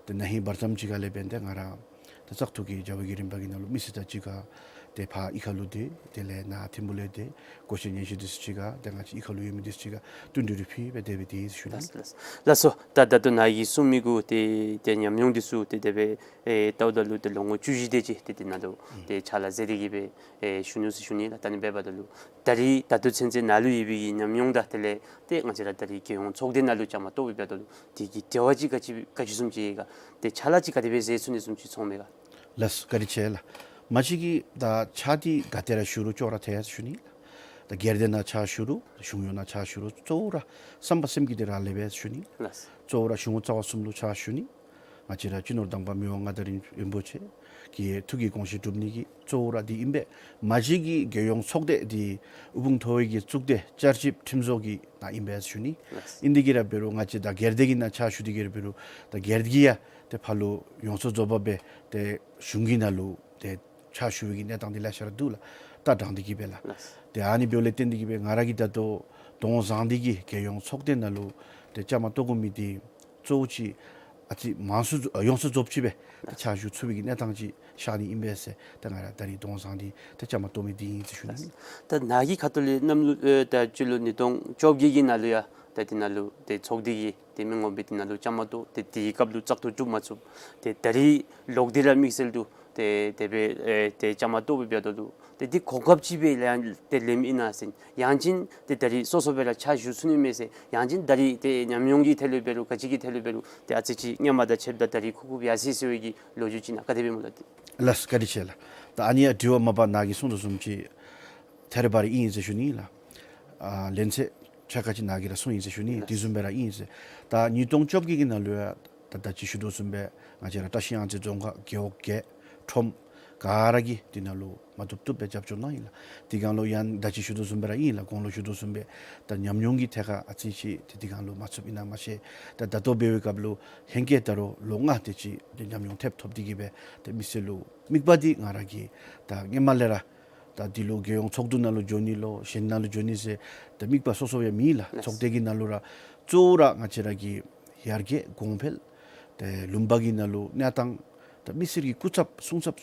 ཏེ་ན་ཧིང་བར་མཚམས་ཅིག་ཁ་ལས་འབདན་ཏེ་ང་ར་ད་བཙག་འཐུ་གི་བྱ་བ་གི་རིམ་པ་གི་ནང་ལུ་མི་སེར་དང་གཅིག་ཁར་ཏེ་ཕར་གཡུས་ཁ་ལུ་སྡོད། དེ་ལས་ནཱ་ཐིམ་ཕུག་ལུ་སྡོད། གོ་ཤེས་ཉན་ཤེས་འདི་ཚུ་གཅིག་ཁར་ཏེ་ང་བཅས་གཡུས་ཁ་ལུ་ཡོད་མི་འདི་ཚུ་གཅིག་ཁར་བསྟུན་གྲོས་རེ་ཕུལ་སྦེ་དེ་སྦེ་སྡོད་ཡི་ཟེར་ཞུ་ནི། ལགས་སོ་ལགས་སོ། ལགས་སོ། ད་ད་ལྟོ་ནཱ་གིས་གསུང་མི་གུ་ཏེ་ཏེ་ཉམས་མྱོང་འདི་ཚུ་ཏེ་དེ་སྦེ་ཨེ་བལྟཝ་ད་ལུ་ཏེ་ལོ་ངོ་བཅུ་བཞི་དེ་ཅིག་ཏེ་དེ་ནང་ལུ་ཨུམ་ཏེ་ཕྱག་ལཱ་མཛད་དེ་གི་སྦེ་ཨེ་བཞུགས་ནུག་ཟེར་ཞུ་ནི་ལགས། ད་ཨ་ནི་འབདཝ་ད་ལུ་ད་རིས་ད་ལྟོ་ཚུན་ཚོད་ནཱ་ལུ་ཡོད་པའི་གི་ཉམས་མྱོང་དང་དེ་ལས་ཏེ་ང་བཅས་ར་ད་རིས་རྒྱལ་ཡོངས་ཚོགས་སྡེ་ནང་ལུ་བཅའ་མར་གཏོགས་སྦེ་འབདཝ་ད་ལུ་དེ་གི་འབྲེལ་བ་ཅིག་ག་ཅི་ག་ཅི་བཟུམ་ཅིག་ཡོད་ག། ཏེ་ཕྱག་ལཱ་ཅིག་ག་དེ་སྦེ་མཛད་ཚུགས་ནི་བཟུམ་ཅིག་ཚོརཝ་མས་ག། ལགས་སོ་བཀའ་དྲིན་ཆེ་ལགས། མ་གཞི་གི་ད་ཕྱག་འདི་ག་ཏེ་ར་ཞུ་རུང་ཅོག་ར་འཐད་ཟེར་ཞུ་ནི། ད་སྒེར་སྡེ་ནང་ཕྱག་ཞུ་རུང་གཞུང་གཡོག་ནང་ཕྱག་ཞུ་རུང་གཙོ་བོ་ར་བསམ་པ་སེམས་བསྐྱེད་འདི་ར་ལེགས་པས་ཟེར་ཞུ་ནི། ལགས་སོ། གཙོ་བོ་ར་གཞུང་གཡོག་རྩ་བ་གསུམ་ལུ་ཕྱག་ཞུ་ནི། ང་བཅས་ར་སྤྱི་ནོར་དམ་པ་མི་དབང་མངའ་བདག་རིན་རིན་པོ་ཆེ་གི་ཐུགས་ཀྱི་དགོངས་བཞེད་སྒྲུབ་ནི་གི་གཙོ་བོ་ར་འདི་ཨིན་པས། མ་གཞི་གི་རྒྱལ་ཡོངས་ཚོགས་སྡེ་འདི་དབུལ་ཕོངས་མཐོ་བའི་གི་གཙུག་སྡེ་བསྐྱར་ཞིབ་ཁྲིམས་བཟོ་གི་ནང་ཨིན་པས་ཟེར་ཞུ་ནི། ལགས་སོ། ཨིན་དེ་གིས་ར་འབད་རུང་ང་བཅས་ད་སྒེར་སྡེ་གི་ནང་ཕྱག་ཞུ་དེ་གིས་ར་འབད་རུང་ད་སྒེར་སྡེ་གིས་ཡང་ཏེ་ཕར་ལུ་ཡོངས་སུ་རྫོགསཔ་སྦེ་ཏེ་གཞུང་གི་ནང་ལུ་ཏེ་ཕྱག་ཞུ་བའི་གི་གནས་སྟངས་འདི་ལེ་ཤ་ར་འདུག་ལགས། ད་དྲང་སྟེ་གིས་སྦེ་ལགས། ལགས་སོ། ཏེ་ཨ་ནི་འབདཝ་ལས་བརྟེན་ཏེ་གིས་སྦེ་ང་ར་གིས་ད་ལྟོ་དོགས་སློང་བཟུང་སྟེ་གིས་རྒྱལ་ཡོངས་ཚོགས་སྡེ་ནང་ལུ་ཏེ་བཅའ་མར་གཏོགས་དགོ་མི་འདི་གཙོ་བོ་ཅིག་ཨ་ཙི་མང་སུ་ཨ་ཡོངས་སུ་རྫོགསཔ་ཅིག་སྦེ་ཏེ་ཕྱག་ཞུ་ཚུགས་པའི་གི་གནས་སྟངས་ཅིག་ཤར་ནི་ཨིན་པས་ཟེར་ཏེ་ང་ར་ད་རིས་དོགས་སློང་བཟུང་སྟེ་ཏེ་བཅའ་མར་གཏོགས་མི་འདི་ཨིན་ཟེར་ཞུ་ནི། ད་ནཱ་གི་ཁ་ཐུག་ལས་གནམ་ལོ་ཨེ་ད་སྤྱི་ལོ་ཉིས་སྟོང་བཅོ་བརྒྱད་ཀྱི་ནང་ལུ་ཡང་ད་དེ་ནང་ལུ་ཏེ་ཚོགས་སྡེ་གི་ཏེ་མི་ངོམ་སྦེ་དེ་ནང་ལུ་བཅའ་མར་གཏོགས། ཏེ་དེའི་སྐབས་ལུ་བཙག་འཐུ་གྲུབ་མ་ཚུགས། ཏེ་ད་རིས་ལོག་སྟེ་ར་དམིགས་བསལ་དུ་ཏེ་དེ་སྦེ་ཨེ་ཏེ་བཅའ་མར་གཏོགས་སྦེ་འབདཝ་ད་ལུ་ཏེ་འདི་གོ་སྐབས་ཅིག་སྦེ་ཡང་ཏེ་ལེནམ་ཨིན་ན་ཟེར། ཡང་ཅིན་ཏེ་ད་རིས་སོ་སོ་སྦེ་ར་ཕྱག་ཞུ་ཚུགས་ནི་མས་ཟེར། ཡང་ཅིན་ད་རིས་ཏེ་ཉམས་མྱོང་གི་ཐད་ལུ་འབད་རུང་ག་ཅི་གི་ཐད་ལུ་འབད་རུང་ཏེ་ཨ་ཙི་ཅིག་སྔོན་མ་དང་ཕྱདཔ་ད་ད་རིས་ཁུག་ཁུགཔ་ཡར་སོ་ཡི་ཟེར་བའི་གི་ལོ་རྒྱུས་ཅིག་ཨིན་ན་ག་དེ་སྦེ་སྨོ་ལགས། ལགས་སོ་བཀའ་དྲིན་ཆེ་ལགས། ད་ཨ་ནི་ཡང་དྲི་བ་མ་པ་ནཱ་གིས་གསུངས་དོ་བཟུམ་ཅིག་ཐད་རི་བ་རི་ཨིན་ཟེར་ཞུ་ནི་ལགས། ཨ་ལན་ཚད་ཕྱེད་ཀ་ཅིག་ནཱ་གིས་ར་གསུངས་ཡི་ཟེར་ཞུ་ནི། དེ་བཟུམ་སྦེ་ར་ཨིན་ཟེར། ད་ཉིས་སྟོང་བཅོ་བརྒྱད་ཀྱི་ནང་ལུ་ཡང་ད་ད་ཅི་ཞུ་དོ་བཟུམ་སྦེ་ང་བཅས་ར་བཀྲིས་གཡང་རྩེ་རྫོང་ཁག་རྒེད་འོག་བརྒྱད་ཁྲོམ་ག་ར་གིས་དེ་ནང་ལུ་མ་བཏུབ་བཏུབ་སྦེ་རྒྱབ་སྐྱོར་གནང་ཡི་ལགས། དེ་སྒང་ལུ་ཡང་ད་ཅི་ཞུ་དོ་བཟུམ་སྦེ་ར་ཨིན་ལགས། གོང་ལུ་ཞུ་དོ་བཟུམ་སྦེ་ད་ཉམས་མྱོང་གི་ཐད་ཁར་ཨ་ཙི་ཅིག་ཏེ་དེ་སྒང་ལུ་མ་ཚུདཔ་ཨིན་ན་མ་ཤེས། ད་ད་ལྟོ་འབད་བའི་སྐབས་ལུ་ཧེང་སྐལ་ད་རུང་ལོ་ལྔ་དེ་ཅིག་ཏེ་ཉམས་མྱོང་ཐེབས་ཐོབ་སྟེ་གིས་སྦེ་ཏེ་མི་སེར་ལུ་དམིགས་པ་འདི་ང་ར་གིས་ད་སྔོན་མ་ལས་ར་ད་འདི་ལུ་རྒྱལ་ཡོངས་ཚོགས་འདུ་ནང་ལུ་འགྱོ་ནི་ལོ་གཞན་ནང་ལུ་འགྱོ་ནི་ཟེར་ད་དམིགས་པ་སོ་སོ་ཡང་མེད་ལགས། ལགས། ཚོགས་སྡེ་གི་ནང་ལུ་ར་གཙོ་བོ་ར་ང་བཅས་ར་གི་ཡར་རྒྱས་གོང་འཕེལ་ཏེ་ལུང་པ་གི་ནང་ལུ་གནས་སྟངས་ད་མི་སེར་གྱི་སྐུ་ཚབ་སྲུང་ཚབ་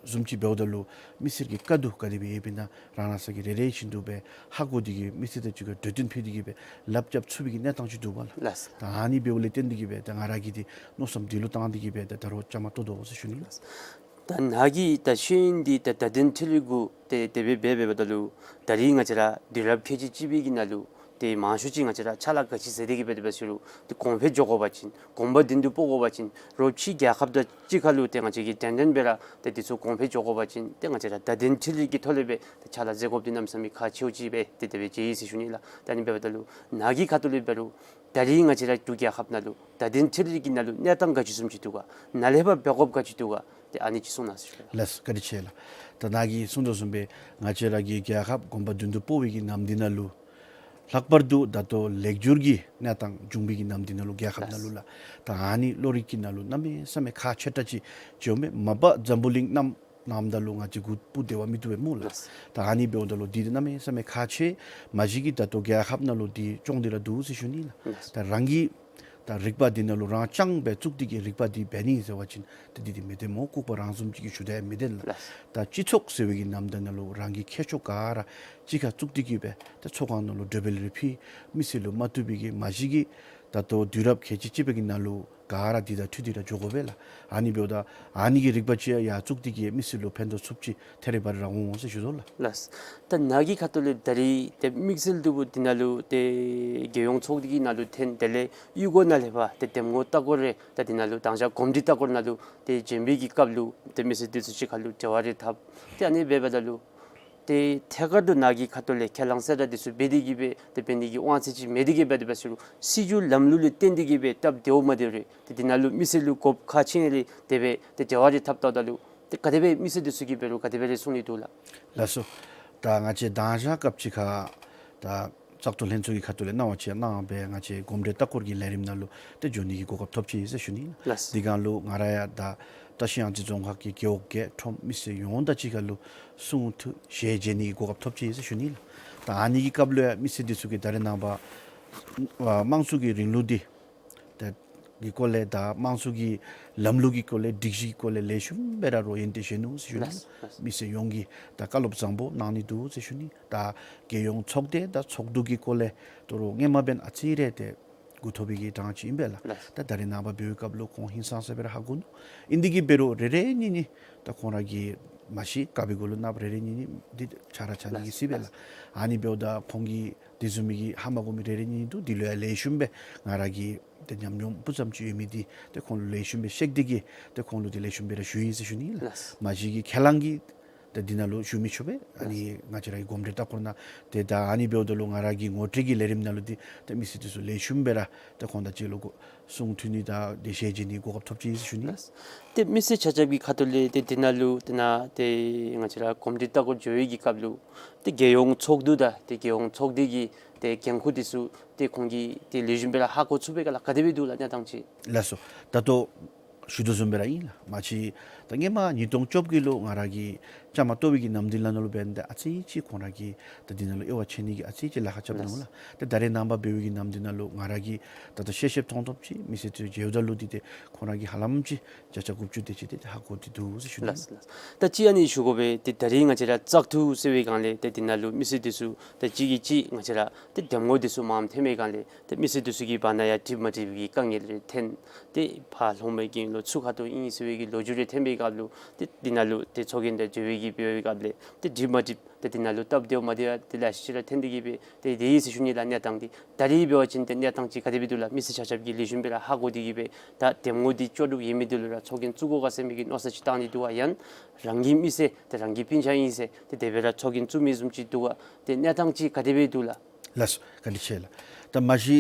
བཟུམ་ཅིག་འབདཝ་ད་ལུ་མི་སེར་གྱི་དཀའ་སྡུག་ག་དེ་སྦེ་ཡོདཔ་ཨིན་ན་རང་རང་སོ་གིས་རེ་རེ་བཞིན་དུ་སྦེ་ཧ་གོ་སྟེ་གིས་མི་སེར་དང་གཅིག་ཁར་གྲོས་བསྟུན་ཕུལ་ཏེ་གིས་སྦེ་ལགཔ་རྒྱབ་ཚུགས་པའི་གི་གནས་སྟངས་ཅིག་འདུག་པ་ལགས། ལགས། ད་ཨ་ནི་འབདཝ་ལས་བརྟེན་ཏེ་གིས་སྦེ་ད་ང་ར་གིས་ཏེ་མནོ་བསམ་འདི་ལུ་བཏང་སྟེ་གིས་སྦེ་ད་ད་རུང་བཅའ་མར་གཏོགས་དོ་ཟེར་ཞུ་ནི་ལགས། ལགས། ད་ནཱ་གི་ད་ཤེས་ཡོན་འདི་ད་བརྡ་དོན་འཕྲུལ་རིག་གུ་ཏེ་དེ་སྦེ་འབད་འབདཝ་ད་ལུ་ད་རིས་ང་བཅས་ར་དུས་རབས་ཁལ་གཅིག་གཅིག་པའི་གི་ནང་ལུ་ཏེ་མང་ཤོས་ཅིག་ང་བཅས་ར་ཕྱག་ལཱ་ག་ཅི་མཛད་དེ་གི་འབད་དེ་འབད་ཟེར་རུང་ཏེ་གོང་འཕེལ་འགྱོ་དགོ་པ་ཅིན་གོམ་པ་མདུན་དུ་སྤོ་དགོ་པ་ཅིན་རོགས་ཕྱི་རྒྱལ་ཁབ་དང་གཅིག་ཁར་ལུ་ཏེ་ང་བཅས་ཀྱིས་འགྲན་འགྲན་སྦེ་ར་ཏེ་དེ་ཚུ་གོང་འཕེལ་འགྱོ་དགོ་པ་ཅིན་ཏེ་ང་བཅས་ར་བརྡ་དོན་འཕྲུལ་རིག་གི་ཐོག་ལས་སྦེ་ཏེ་ཕྱག་ལཱ་མཛད་དགོཔ་འདི་གནམ་མེད་ས་མེད་ཁག་ཆེཝ་ཅིག་སྦེ་ཏེ་དེ་སྦེ་མཇལ་ཡི་ཟེར་ཞུ་ནི་ལགས། ད་ཨ་ནི་འབདཝ་ད་ལུ་ནཱ་གི་ཁ་ཐུག་ལས་འབད་རུང་ད་རིས་ང་བཅས་ར་འབྲུག་རྒྱལ་ཁབ་ནང་ལུ་བརྡ་དོན་འཕྲུལ་རིག་གི་ནང་ལུ་གནས་སྟངས་ག་ཅི་བཟུམ་ཅིག་འདུག་ག། ནཱ་ལས་ཕར་འབད་དགོཔ་ག་ཅི་འདུག་ག། ཏེ་ཨ་ནི་ཅིག་གསུང་གནང་ཟེར་ཞུ་ལགས། ལགས་སོ། བཀའ་དྲིན་ཆེ་ལགས། ད་ནཱ་གིས་གསུང་དོ་བཟུམ་སྦེ་ང་བཅས་ར་གི་རྒྱལ་ཁབ་གོམ་པ་མདུན་དུ་སྤོ་བའི་གི་ནམ་དུས་ནང་ལུ་ལྷག་པར་དུ་ད་ལྟོ་ལེགས་བསྒྱུར་གྱི་གནས་སྟངས་བྱུང་བའི་གི་ནམ་དུས་ནང་ལུ་རྒྱལ་ཁབ་ནང་ལུ་ལགས། ད་ཨ་ནི་བློ་རིག་གི་ནང་ལུ་གནམ་མེད་ས་མེད་ཁག་ཆེ་དྲགས་ཅིག་བྱུངམ་མས། མ་པ་འཛམ་བུ་གླིང་གནམ་གནམ་ད་ལུ་ང་བཅས་གུ་སྤུ་དེ་བ་མི་བཏུབ་པས་སྨོ་ལགས། ལགས། ད་ཨ་ནི་འབདཝ་ད་ལུ་འདི་ཏེ་གནམ་མེད་ས་མེད་ཁག་ཆེ། མ་གཞི་གི་ད་ལྟོ་རྒྱལ་ཁབ་ནང་ལུ་འདི་སྐྱོང་སྟེ་ར་འདུག་ཟེར་ཞུ་ནི་ལགས། ལགས། ད་རང་གི་ད་རིག་པ་འདི་ནང་ལུ་རང་རྐྱང་སྦེ་བཙུགས་ཏེ་གི་རིག་པ་འདི་འབད་ནི་ཟེར་བ་ཅིན་ཏེ་འདི་འདི་མེད་དེ་སྨོ། ལྐུགས་པ་རང་བཟུམ་ཅིག་གིས་ཞུ་ད་ཡང་མི་བདེན་ལགས། ལགས། ད་སྤྱི་ཚོགས་ཟེར་བའི་གི་ནམ་དུས་ནང་ལུ་རང་གི་ཁྱད་ཆོས་ག་ར་གཅིག་ཁར་བཙུགས་ཏེ་གི་སྦེ་ད་ཚོགས་ཁང་ནང་ལུ་གྲོས་འབུལ་རེ་ཕུལ། མི་སེར་ལུ་མ་བཏུབ་པའི་གི་མ་གཞི་གི་ད་ལྟོ་དུས་རབས་ཁལ་གཅིག་གཅིག་པའི་གི་ནང་ལུ་ག་ར་འདི་དང་འཁྲིལ་ཏེ་ར་འགྱོ་དགོ་པས་ལགས། ཨ་ནི་འབདཝ་ད་ཨ་ནི་གི་རིག་པ་ཅིག་ཡར་བཙུགས་ཏེ་གི་མི་སེར་ལུ་ཕན་ཐོགས་ཚུགསཔ་ཅིག་ཐད་རི་བ་རི་ར་འོང་ཟེར་ཞུ་དོ་ལགས། ལགས། ད་ནཱ་གི་ཁ་ཐུག་ལས་ད་རིས་ཏེ་དམིགས་བསལ་དུ་འདི་ནང་ལུ་ཏེ་རྒྱལ་ཡོངས་ཚོགས་སྡེ་གི་ནང་ལུ་འཐོན། དེ་ལས་གཡུས་སྒོ་ནང་ལས་ཕར་ཏེ་འདེམས་ངོ་ལྟ་སྐོར་རེ་ད་འདི་ནང་ལུ་དང་ཞག་གོམས་འདྲིས་ལྟ་སྐོར་ནང་ལུ་ཏེ་བྱོན་པའི་གི་སྐབས་ལུ་ཏེ་མི་སེར་འདི་ཚུ་གཅིག་ཁར་ལུ་འབྲེལ་བ་རེ་འཐབ། ཏེ་ཨ་ནི་འབདཝ་ད་ལུ་ཏེ་ཐད་ཀར་དུ་ནཱ་གི་ཁ་ཐུག་ལས་ཁས་བླངས་གསལ་བསྒྲགས་འདི་ཚུ་འབད་དེ་གི་སྦེ་ཏེ་འབད་ནི་གི་དབང་ཚད་ཅིག་མེད་དེ་གི་སྦེ་ཏེ་འབད་ཟེར་རུང་སྲིད་བྱུས་ལམ་ལུགས་ལུ་བརྟེན་ཏེ་གི་སྦེ་སྟབས་བདེཝ་མ་བདེཝ་རེ་ཏེ་འདི་ནང་ལུ་མི་སེར་ལུ་དགོཔ་ཁག་ཆེ་ནི་ལས་དེ་སྦེ་ཏེ་འབྲེལ་བ་རེ་འཐབ་ལྟཝ་ད་ལུ་ཏེ་ག་དེ་སྦེ་མི་སེར་འདི་ཚུ་གིས་འབད་རུང་ག་དེ་སྦེ་རེ་གསུང་ནི་འདུག་ལགས། ལགས་སོ། ད་ང་བཅས་དང་ཞག་སྐབས་ཅིག་ཁར་ད་བཙག་འཐུ་ལྷན་ཚོགས་ཀྱི་ཁ་ཐུག་ལས་གནང་བ་ཅིག་གནང་སྦེ་ང་བཅས་གོམས་འདྲིས་ལྟ་སྐོར་གྱི་ལས་རིམ་ནང་ལུ་ཏེ་འགྱོ་ནི་གི་གོ་སྐབས་ཐོབ་ཅི་ཟེར་ཞུ་ནི། ལགས། འདི་སྒང་ལུ་ང་ར་ཡང་ད་བཀྲ་ཤིས་གཡང་རྩེ་རྫོང་ཁག་གི་རྒེད་འོག་རྒེད་ཁྲོམ་མི་སེར་ཡོངས་དང་གཅིག་ཁར་ལུ་གསུང་ཐོས་ཞལ་མཇལ་ནི་གི་གོ་སྐབས་ཐོབ་ཅི་ཟེར་ཞུ་ནི་ལགས། ད་ཨ་ནི་གི་སྐབས་ལུ་ཡང་མི་སེར་འདི་ཚུ་གིས་ད་རེས་ནངས་པ་ཨ་དམངས་གཙོ་གི་རིང་ལུགས་འདི་ད་གི་སྐོར་ལས་ད་དམངས་གཙོ་གི་ལམ་ལུགས་ཀྱི་སྐོར་ལས་སྒྲིག་གཞི་གི་སྐོར་ལས་ལེགས་ཤོམ་སྦེ་ར་རོགས་ཡོན་ཏན་བཞེས་ནུག་ཟེར་ཞུ་ནི། ལགས་ལགས། མི་སེར་ཡོངས་ཀྱིས་ད་བཀའ་སློབ་བཟང་པོ་གནང་ནི་འདུག་ཟེར་ཞུ་ནི། ད་རྒྱལ་ཡོངས་ཚོགས་སྡེ་དང་ཚོགས་འདུ་གི་སྐོར་ལས་ད་རུང་སྔོན་མ་འབདན་ཨ་ཙི་རེ་ཏེ་མགུ་འཐོམ་པའི་གི་གྲངས་ཅིག་ཨིན་པས་ལགས། ལགས། ད་ད་རེས་ནངས་པ་འབད་བའི་སྐབས་ལུ་ཁོང་ཧིང་སངས་ས་སྦེ་ར་ཧ་གོ་ནུག། ཨིན་དེ་གིས་འབད་རུང་རེ་རེ་གཉིས་གཉིས་ད་ཁོང་ར་གིས་མ་ཤེས་དཀའ་བའི་སྒོ་ལུ་གནངམ་རེ་རེ་གཉིས་གཉིས་འདི་ཆ་ར་ཆ་ནི་གི་ལགས་སྲིད་པས་ལགས། ལགས། ཨ་ནི་འབདཝ་ད་ཁོང་གིས་དེ་བཟུམ་མའི་གི་ཧ་མ་གོ་མི་རེ་རེ་གཉིས་གཉིས་འདུག། འདི་ལུ་ཡང་ལེགས་ཤོམ་སྦེ་ང་ར་གིས་ཏེ་ཉམས་མྱོང་སྤུ་ཙམ་ཅིག་ཡོད་མི་འདི་ཏེ་ཁོང་ལུ་ལེགས་ཤོམ་སྦེ་བཤད་དེ་གི་ཏེ་ཁོང་ལུ་ཏེ་ལེགས་ཤོམ་སྦེ་ར་ཞུ་ཡི་ཟེར་ཞུ་ནི་ལགས། ལགས། མ་གཞི་གི་ཁས་བླངས་ཀྱིས་ཏེ་འདི་ནང་ལུ་ཞུ་མི་ཆོག་པས། ཨ་ནི་ལགས། ང་བཅས་ར་གི་གོམས་འདྲིས་ལྟ་སྐོར་ནང་ཏེ་ད་ཨ་ནི་འབདཝ་ད་ལུ་ང་ར་གི་ངོ་སྤྲོད་ཀྱི་ལས་རིམ་ནང་ལུ་འདི་ཏེ་མི་སེར་འདི་ཚུ་ལེགས་ཤོམ་སྦེ་ར་ཏེ་ཁོང་དང་གཅིག་ལུ་གོ་གསུང་ཐོས་ནི་དང་ཏེ་ཞལ་མཇལ་ནི་གོ་སྐབས་ཐོབ་ཅི་ཟེར་ཞུ་ནི། ལགས། ཏེ་མི་སེར་ཆ་ཁྱབ་ཀྱི་ཁ་ཐུག་ལས་ཏེ་འདི་ནང་ལུ་ཏེ་ནཱ་ཏེ་ང་བཅས་ར་གོམས་འདྲིས་ལྟ་སྐོར་འགྱོ་བའི་གི་སྐབས་ལུ་ཏེ་རྒྱལ་ཡོངས་ཚོགས་འདུ་དང་ཏེ་རྒྱལ་ཡོངས་ཚོགས་སྡེ་གི་ཏེ་འགན་ཁུར་འདི་ཚུ་ཏེ་ཁོང་གིས་ཏེ་ལེགས་ཤོམ་སྦེ་ར་ཧ་གོ་ཚུགས་པས་ག་ལགས། ག་དེ་སྦེ་འདུག་ལགས་གནས་སྟངས་ཅིག། ལགས་སོ། ད་ལྟོ་ཞུ་དོ་བཟུམ་སྦེ་ར་ཨིན་ལགས། མ་གཞི་ད་སྔོན་མ་ཉིས་སྟོང་བཅོ་བརྒྱད་ལུ་ང་ར་གིས་བཅའ་མར་གཏོགས་པའི་གི་ནམ་དུས་ལུ་ནང་ལུ་འབདན་ཏེ་ཨ་ཙི་ཅིག་ཁོང་ར་གིས་ད་འདི་ནང་ལུ་དབྱེ་བ་ཕྱེ་ནི་གི་ཨ་ཙི་ཅིག་ལཱ་ཁག་རྐྱབ་ནུག་ལགས། ལགས། ཏེ་ད་རེས་ནངས་པ་འབད་བའི་གི་ནམ་དུས་ནང་ལུ་ང་ར་གིས་ད་ལྟོ་ཤེས་ཤེསཔ་མཐོང་མཐོངམ་ཅིག་མི་སེར་འདི་ཚུ་མཇལཝ་ད་ལུ་འདི་ཏེ་ཁོང་ར་གིས་ཧ་ལམ་ཅིག་བརྒྱ་ཆ་དགུ་བཅུ་དེ་ཅིག་ཏེ་ཧ་གོ་སྟེ་འདུག་ཟེར་ཞུ་ནི། ལགས་ལགས། ད་ཅི་ཨ་ནི་ཞུ་དགོ་པས། ཏེ་ད་རིས་ང་བཅས་ར་བཙག་འཐུ་ཟེར་བའི་སྒང་ལས་ཏེ་འདི་ནང་ལུ་མི་སེར་འདི་ཚུ་ད་གཅིག་གིས་གཅིག་ང་བཅས་ར་ཏེ་འདེམས་ངོ་འདི་ཚུ་མངམ་འཐོན་པའི་སྒང་ལས་ཏེ་མི་སེར་འདི་ཚུ་གི་བར་ན་ཡང་འགྲིག་མ་འགྲིག་པའི་གི་དཀའ་ངལ་རེ་འཐོན། ཏེ་ཕར་ལྷོངས་པའི་གི་ལོ་ཚུ་ཁ་ཐུག་ཨིན་ཟེར་བའི་གི་ལོ་རྒྱུས་རེ་འཐོན་པའི་སྐབས་ལུ་ཏེ་འདི་ནང་ལུ་ཏེ་ཚོགས་རྒྱན་དང་འབྲེལ་བའི་གི་འབད་བའི་སྐབས་ལས་ཏེ་འགྲིག་མ་འགྲིག་ཏེ་འདི་ནང་ལུ་སྟབས་བདེཝ་མ་བདེཝ་ཏེ་ལེ་ཤ་ཅིག་ར་འཐོན་ཏེ་གི་སྦེ་ཏེ་དེ་ཨིན་ཟེར་ཞུ་ནི་ལགས། གནས་སྟངས་འདི་ད་རིས་འབད་བ་ཅིན་ཏེ་གནས་སྟངས་ཅིག་ག་དེ་སྦེ་འདུག་ལགས། མི་སེར་ཆ་ཁྱབ་ཀྱིས་ལེགས་ཤོམ་སྦེ་ར་ཧ་གོ་སྟེ་གི་སྦེ་ད་འདེམས་ངོ་འདི་ལྕོགས་གྲུབ་ཡོད་མི་འདི་ལུ་ར་ཚོགས་རྒྱན་བཙུགས་དགོ་ག་ཟེར་མི་གི་མནོ་བསམ་ཅིག་བཏང་ནི་འདུག་ག། ཡང་རང་གི་མི་སེར་ཏེ་རང་གི་སྤུན་ཆ་ཨིན་ཟེར་ཏེ་དེ་སྦེ་ར་ཚོགས་རྒྱན་བཙུགས་མི་བཟུམ་ཅིག་འདུག་ག། ཏེ་གནས་སྟངས་ཅིག་ག་དེ་སྦེ་འདུག་ལགས། ལགས་སོ། བཀའ་དྲིན་ཆེ་ལགས། ད་མ་གཞི་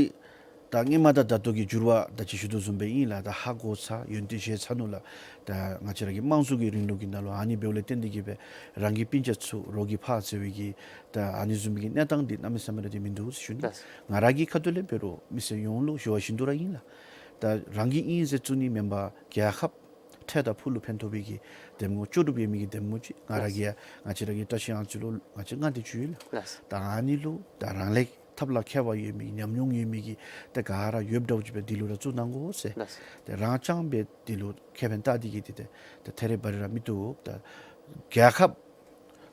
ད་སྔོན་མ་དང་ད་ལྟོ་གི་འགྱུར་བ་ད་ཅི་ཞུ་དོ་བཟུམ་སྦེ་ཨིན་ལགས། ད་ཧ་གོ་ཚར་ཡོན་ཏན་བཞེས་ཚར་ནུག་ལགས། ད་ང་བཅས་ར་གི་དམངས་གཙོ་གི་རིང་ལུགས་ཀྱི་ནང་ལུ་ཨ་ནི་འབདཝ་ལས་བརྟེན་ཏེ་གི་སྦེ་རང་གི་སྤུན་ཆ་ཚུ་རོགས་ཀྱིས་ཕར་ཟེར་བའི་གི་ད་ཨ་ནི་བཟུམ་མའི་གི་གནས་སྟངས་འདི་གནམ་མེད་ས་མེད་ར་ཏེ་མིན་འདུག་ཟེར་ཞུ་ནི། ལགས། ང་ར་གི་ཁ་ཐུག་ལས་འབད་རུང་མི་སེར་ཡོངས་ལུ་ཞུ་བ་བཞིན་དུ་ར་ཨིན་ལགས། ད་རང་གི་ཨིན་ཟེར་བཙུགས་ནི་མེན་པར་རྒྱལ་ཁབ་འཕྲལ་དང་ཕུགས་ལུ་ཕན་ཐོགས་པའི་གི་འདེམས་ངོ་ལྕོགས་གྲུབ་ཡོད་མི་གི་འདེམས་ངོ་ཅིག་ང་ར་གིས་ཡང་ང་བཅས་ར་གི་བཀྲ་ཤིས་གཡང་རྩེ་ལུ་ང་བཅས་ལྔ་དེ་ཅིག་ཡོད་ལགས། ལགས། ད་ཨ་ནི་ལུ་ད་རང་ལས་ཐབས་ལ་མཁས་པ་ཡོད་མི་ཉམས་མྱོང་ཡོད་མི་གི་ད་ག་ར་ཡོདཔ་འདྲཝ་ཅིག་སྦེ་འདི་ལུ་ར་བཙུགས་གནང་དགོ་ཟེར། ལགས། ད་རང་རྐྱང་སྦེ་འདི་ལུ་ཁེ་ཕན་བལྟ་སྟེ་གི་འདི་ཏེ་ད་ཐད་རི་བ་རི་ར་མི་བཏུབ། ད་རྒྱལ་ཁབ་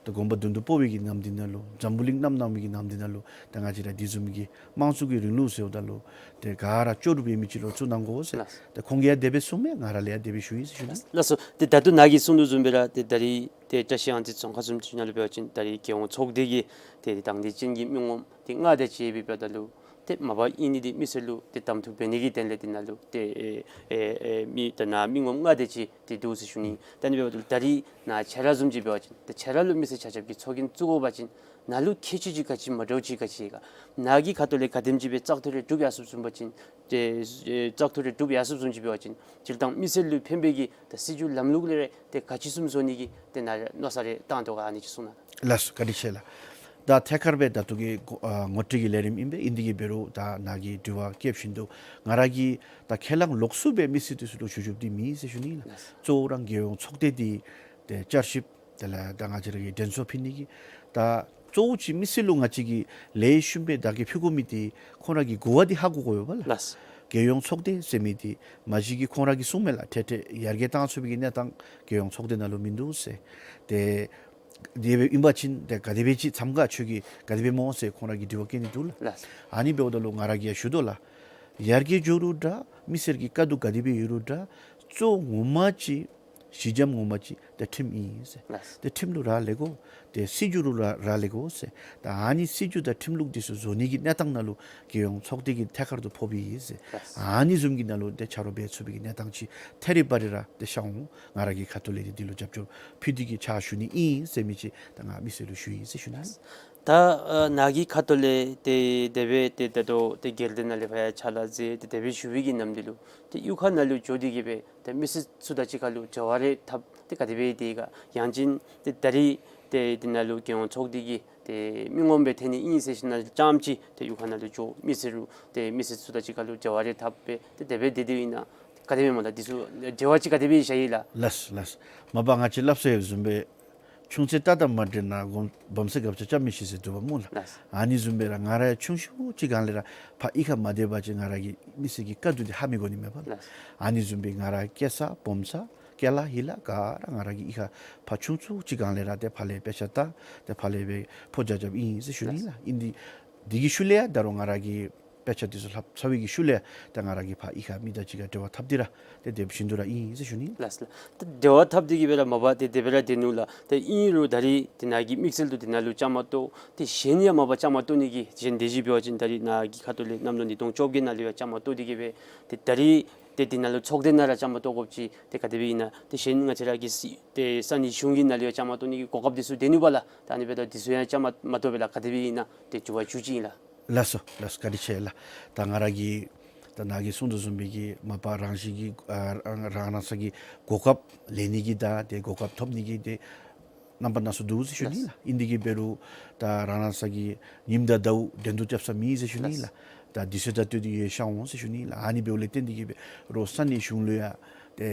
ད་དགོངས་པ་མདུན་དུ་སྤོ་བའི་གི་ནམ་དེ་ནང་ལུ་འཛམ་བུ་གླིང་གནམ་གནང་བའི་གི་ནམ་དེ་ནང་ལུ་ད་ང་བཅས་ར་དེ་བཟུམ་གྱི་དམངས་གཙོ་གི་རིང་ལུགས་ཟེརཝ་ད་ལུ་ཏེ་ག་ར་ལྕོགས་གྲུབ་ཡོད་མི་ཅིག་ལུ་བཙུགས་གནང་དགོ་ཟེར། ལགས། ད་ཁོང་གིས་ཡང་དེ་སྦེ་གསུངས་མས། ང་ར་ལས་ཡང་དེ་སྦེ་ཞུ་ཡི་ཟེར་ཞུ་ནི། ལགས་སོ། ཏེ་ད་ལྟོ་ནཱ་གིས་གསུངས་དོ་བཟུམ་སྦེ་ར་ཏེ་ད་རིས་ཏེ་བཀྲ་ཤིས་གཡང་རྩེ་རྫོང་ཁག་བཟུམ་ཅིག་ནང་ལུ་འབད་བ་ཅིན་ད་རིས་རྒྱལ་ཡོངས་ཚོགས་སྡེ་གི་ཏེ་དང་འདོད་ཅན་གྱི་མི་ངོམ་ཏེ་ལྔ་དེ་ཅིག་ཡོདཔ་ད་ལུ་ཏེ་མ་པ་ཨིན་ནི་འདི་མི་སེར་ལུ་ཏེ་གདམ་འཐུ་འབད་ནི་གི་དོན་ལས་འདི་ནང་ལུ་ཏེ་ཨེ་ཨེ་ཨེ་མི་ད་ནཱ་མི་ངོམ་ལྔ་དེ་ཅིག་ཏེ་འདུག་ཟེར་ཞུ་ནི། ད་ནི་འབདཝ་ད་ལུ་ད་རིས་ནཱ་ཁྱེད་ར་བཟུམ་ཅིག་འབད་བ་ཅིན་ཏེ་ཁྱེད་ར་ལུ་མི་སེར་ཆ་ཁྱབ་ཀྱིས་ཚོགས་རྒྱན་བཙུགས་དགོ་པ་ཅིན་ནཱ་ལུ་ཁྱད་ཆོས་ཅིག་ག་ཅི་མ་འདྲཝ་ཅིག་ག་ཅི་ག་ནཱ་གི་ཁ་ཐུག་ལས་ག་དེམ་ཅིག་སྦེ་བཙག་འཐུ་རེ་གྲུབ་ཡར་སོཔ་བཟུམ་པ་ཅིན་ཏེ་ཨེ་བཙག་འཐུ་རེ་གྲུབ་ཡར་སོཔ་བཟུམ་ཅིག་འབད་བ་ཅིན་སྤྱིར་བཏང་མི་སེར་ལུ་ཕན་པའི་གི་ད་སྲིད་བྱུས་ལམ་ལུགས་ལས་རེ་ཏེ་ག་ཅི་བཟུམ་བཟོ་ནི་གི་ཏེ་ནཱ་མནོ་བསམ་རེ་བཏང་དོ་ག་ཨ་ནི་ཅིག་གསུང་གནང་། ལགས་སོ། བཀའ་དྲིན་ཆེ་ལགས། ད་ཐད་ཀར་སྦེ་ད་ལྟོ་གི་གོ་ཨ་ངོ་སྤྲོད་ཀྱི་ལས་རིམ་ཨིན་པས། ཨིན་དེ་གིས་འབད་རུང་ད་ནཱ་གིས་དྲི་བ་བཀོད་བཞིན་དུ་ང་ར་གིས་ད་ཁས་བླངས་ལོགས་སུ་སྦེ་མི་སེར་འདི་ཚུ་ལུ་ཞུ་ཞུཝ་འདི་མེད་ཟེར་ཞུ་ནི་ལགས། ལགས་སོ། གཙོ་བོ་ར་རྒྱལ་ཡོངས་ཚོགས་སྡེ་འདི་ཏེ་བསྐྱར་ཞིབ་དེ་ལས་ད་ང་བཅས་ར་གིས་དྲན་གསོ་ཕུལ་ནི་གི་ད་གཙོ་བོ་ཅིག་མི་སེར་ལུ་ང་བཅས་ཀྱིས་ལེགས་ཤོམ་སྦེ་བདག་གིས་ཕུལ་དགོ་མི་འདི་ཁོང་ར་གིས་དགོ་པ་འདི་ཧ་གོ་དགོ་པས་ལགས། ལགས། རྒྱལ་ཡོངས་ཚོགས་སྡེ་ཟེར་མི་འདི་མ་གཞི་གིས་ཁོང་ར་གིས་གསུངམ་མས་ལགས། འཕྲལ་འཕྲལ་ཡར་རྒྱས་བཏང་ཚུགས་པའི་གི་གནས་སྟངས་རྒྱལ་ཡོངས་ཚོགས་སྡེ་ནང་ལུ་མིན་འདུག་ཟེར། ཏེ་དེ་སྦེ་ཨིན་པ་ཅིན་ཏེ་ག་དེ་སྦེ་ཅིག་མཚམས་ཁར་ཁྱོད་ཀྱིས་ག་དེ་སྦེ་སྨོ་ཟེར་ཁོང་ར་གིས་དྲི་བ་བཀོད་ནི་འདུག་ལགས། ལགས། ཨ་ནི་འབདཝ་ད་ལུ་ང་ར་གིས་ཡང་ཞུ་དོ་ལགས། ཡར་རྒྱས་འགྱོ་རུང་འདྲ་མི་སེར་གྱི་དཀའ་སྡུག་ག་དེ་སྦེ་ཡོད་རུང་འདྲ་གཙོ་ངོ་མ་ཅིག་གཞི་འགྱམ་ངོ་མ་ཅིག་ཏེ་ཁྲིམས་ཨིན་ཟེར། ལགས། ཏེ་ཁྲིམས་ལུ་རག་ལས་དགོ། ཏེ་སྲིད་བྱུས་ལུ་ར་རག་ལས་དགོ་ཟེར། ད་ཨ་ནི་སྲིད་བྱུས་དང་ཁྲིམས་ལུགས་འདི་ཚུ་བཟོ་ནི་གི་གནས་སྟངས་ནང་ལུ་རྒྱལ་ཡོངས་ཚོགས་སྡེ་གིས་ཐད་ཀར་དུ་ཕོགཔ་ཨིན་ཟེར། ལགས། ཨ་ནི་བཟུམ་གྱི་ནང་ལུ་ཏེ་ཆ་རོགས་འབད་ཚུགས་པའི་གི་གནས་སྟངས་ཅིག་ཐད་རི་བ་རི་ར་ཏེ་ཤར་འོང་། ང་ར་གི་ཁ་ཐུག་ལས་ཏེ་འདི་ལུ་རྒྱབ་སྐྱོར་ཕུལ་ཏེ་གིས་ཕྱག་ཞུ་ནི་ཨིན་ཟེར་མི་ཅིག་ད་ང་མི་སེར་ལུ་ཞུ་ཡི་ཟེར་ཞུ་ནི། ད་ཨ་ནཱ་གི་ཁ་ཐུག་ལས་ཏེ་དེ་སྦེ་ཏེ་ད་ལྟོ་ཏེ་སྒེར་སྡེ་ནང་ལས་ཕར་ཡར་ཕྱག་ལཱ་མཛད་དེ་དེ་སྦེ་ཞུ་བའི་གི་ནམ་དེ་ལུ་ཏེ་གཡུས་ཁ་ནང་ལུ་འགྱོ་སྟེ་གིས་སྦེ་ཏེ་མི་སེར་ཚུ་དང་གཅིག་ཁར་ལུ་འབྲེལ་བ་རེ་འཐབ་སྟེ་ག་དེ་སྦེ་དེ་ག་ཡང་ཅིན་ཏེ་ད་རིས་ཏེ་འདི་ནང་ལུ་རྒྱལ་ཡོངས་ཚོགས་སྡེ་གི་ཏེ་མི་ངོམ་སྦེ་ཐོན་ནི་ཨིན་ཟེར་ཞིནམ་ལས་རྐྱངམ་ཅིག་ཏེ་གཡུས་ཁ་ནང་ལུ་འགྱོ་མི་སེར་ལུ་ཏེ་མི་སེར་ཚུ་དང་གཅིག་ཁར་ལུ་འབྲེལ་བ་རེ་འཐབ་སྦེ་ཏེ་དེ་སྦེ་དེ་དེ་ཨིན་ན་ག་དེ་སྦེ་སྨོ་ལགས། འདི་ཚུ་འབྲེལ་བ་ཅིག་ག་དེ་སྦེ་བཞག་ཡི་ལགས། ལགས་ལགས། མ་པ་ང་བཅས་སླབ་ས་ཡོདཔ་བཟུམ་སྦེ་ཆུང་ཚེ་ཏག་ཏག་མ་འདྲེས་ན་སྒོམ་སྦོམ་ཚེ་སྒ་ཆས་རྐྱབ་མི་ཤེས་ཟེར་འདུག་པ་སྨོ་ལགས། ལགས། ཨ་ནི་བཟུམ་སྦེ་ར་ང་ར་ཡང་ཆུང་ཤོས་ཅིག་སྒང་ལས་ར་ཕར་གཡུས་ཁར་མ་སྡོད་པ་ཅིན་ང་ར་གིས་མི་སེར་གྱི་དཀའ་སྡུག་འདི་ཧ་མི་གོ་ནི་མས་པ་ལགས། ལགས། ཨ་ནི་བཟུམ་སྦེ་ང་ར་སྐྱེས་ས་སྦོམ་ས་སྐྱེས་ལཱ་ཡི་ལཱ་ག་ར་ང་ར་གིས་གཡུས་ཁར་ཕར་ཆུང་ཤོས་ཅིག་སྒང་ལས་ར་ཏེ་ཕར་ལས་དཔེ་ཆ་ལྟ་སྟེ་ཕར་ལས་སྦེ་ཕོ་རྒྱས་རྐྱབ་ཨིན་ཟེར་ཞུ་ནི་ལགས། ལགས། ཨིན་དེ་འདི་གི་ཤུལ་ལས་ཡང་ད་རུང་ང་ར་གིས་དཔེ་ཆ་འདི་ཚུ་ལྷབ་ཚར་བའི་གི་ཤུལ་ལས་ཡང་ཏེ་ང་ར་གིས་ཕར་གཡུས་ཁར་མི་དང་གཅིག་ཁར་འབྲེལ་བ་འཐབ་སྟེ་ར་ཏེ་དེ་བཞིན་དུ་ར་ཨིན་ཟེར་ཞུ་ནི། ལགས་ལགས། ཏེ་འབྲེལ་བ་འཐབ་སྟེ་གིས་སྦེ་ར་མ་པ་ཏེ་དེ་སྦེ་ར་སྡོད་ནུག་ལགས། ཏེ་ཨིན་རུང་ད་རིས་ཏེ་ནཱ་གི་དམིགས་བསལ་དུ་འདི་ནང་ལུ་བཅའ་མར་གཏོགས་ཏེ་གཞན་ཡང་མ་པ་བཅའ་མར་གཏོགས་ནི་གི་གཞན་དེ་བཞིན་འབད་བ་ཅིན་ད་རིས་ནཱ་གི་ཁ་ཐུག་ལས་གནམ་ལོ་ཉིས་སྟོང་བཅོ་བརྒྱད་ནང་ལུ་ཡང་བཅའ་མར་གཏོགས་ཏེ་གིས་སྦེ་ཏེ་ད་རིས་ཏེ་འདི་ནང་ལུ་ཚོགས་སྡེ་ནང་ར་བཅའ་མར་གཏོགས་དགོཔ་ཅིག་ཏེ་ག་དེ་སྦེ་ཨིན་ན་ཏེ་གཞན་ང་བཅས་ར་གི་སྲིད་ཏེ་ས་གནས་གཞུང་གི་ནང་ལུ་ཡང་བཅའ་མར་གཏོགས་ནི་གི་གོ་སྐབས་འདི་ཚུ་སྡོད་ནུག་པ་ལགས། ད་ཨ་ནི་འབདཝ་ད་འདི་ཚུ་ཡང་བཅའ་མར་མ་གཏོགས་པས་ལགས། ག་དེ་སྦེ་ཨིན་ན་ཏེ་དྲི་བ་བཅུ་གཅིག་ཨིན་ལགས། ལགས་སོ་ལགས་སོ། བཀའ་དྲིན་ཆེ་ལགས། ད་ང་ར་གིས་ད་ནཱ་གིས་གསུངས་དོ་བཟུམ་སྦེ་གི་མ་པ་རང་བཞིན་གྱིས་ཨ་རང་རང་སོ་གི་གོ་སྐབས་ལེན་ནི་གི་ད་ཏེ་གོ་སྐབས་ཐོབ་ནི་གི་ཏེ་རྣམ་པ་སྣ་ཚོགས་འདུག་ཟེར་ཞུ་ནི་ལགས། ལགས། ཨིན་དེ་གིས་འབད་རུང་ད་རང་རང་སོ་གི་ཉིནམ་དང་ཟླཝ་འགྲན་བསྡུར་རྐྱབ་ས་མེད་ཟེར་ཞུ་ནི་ལགས། ལགས། ད་དུས་ཚོད་དང་བསྟུན་ཏེ་ཡང་ཤར་འོང་ཟེར་ཞུ་ནི་ལགས། ཨ་ནི་འབདཝ་ལས་བརྟེན་ཏེ་གིས་འབད་རུང་ས་གནས་གཞུང་ལུ་ཡང་ཏེ་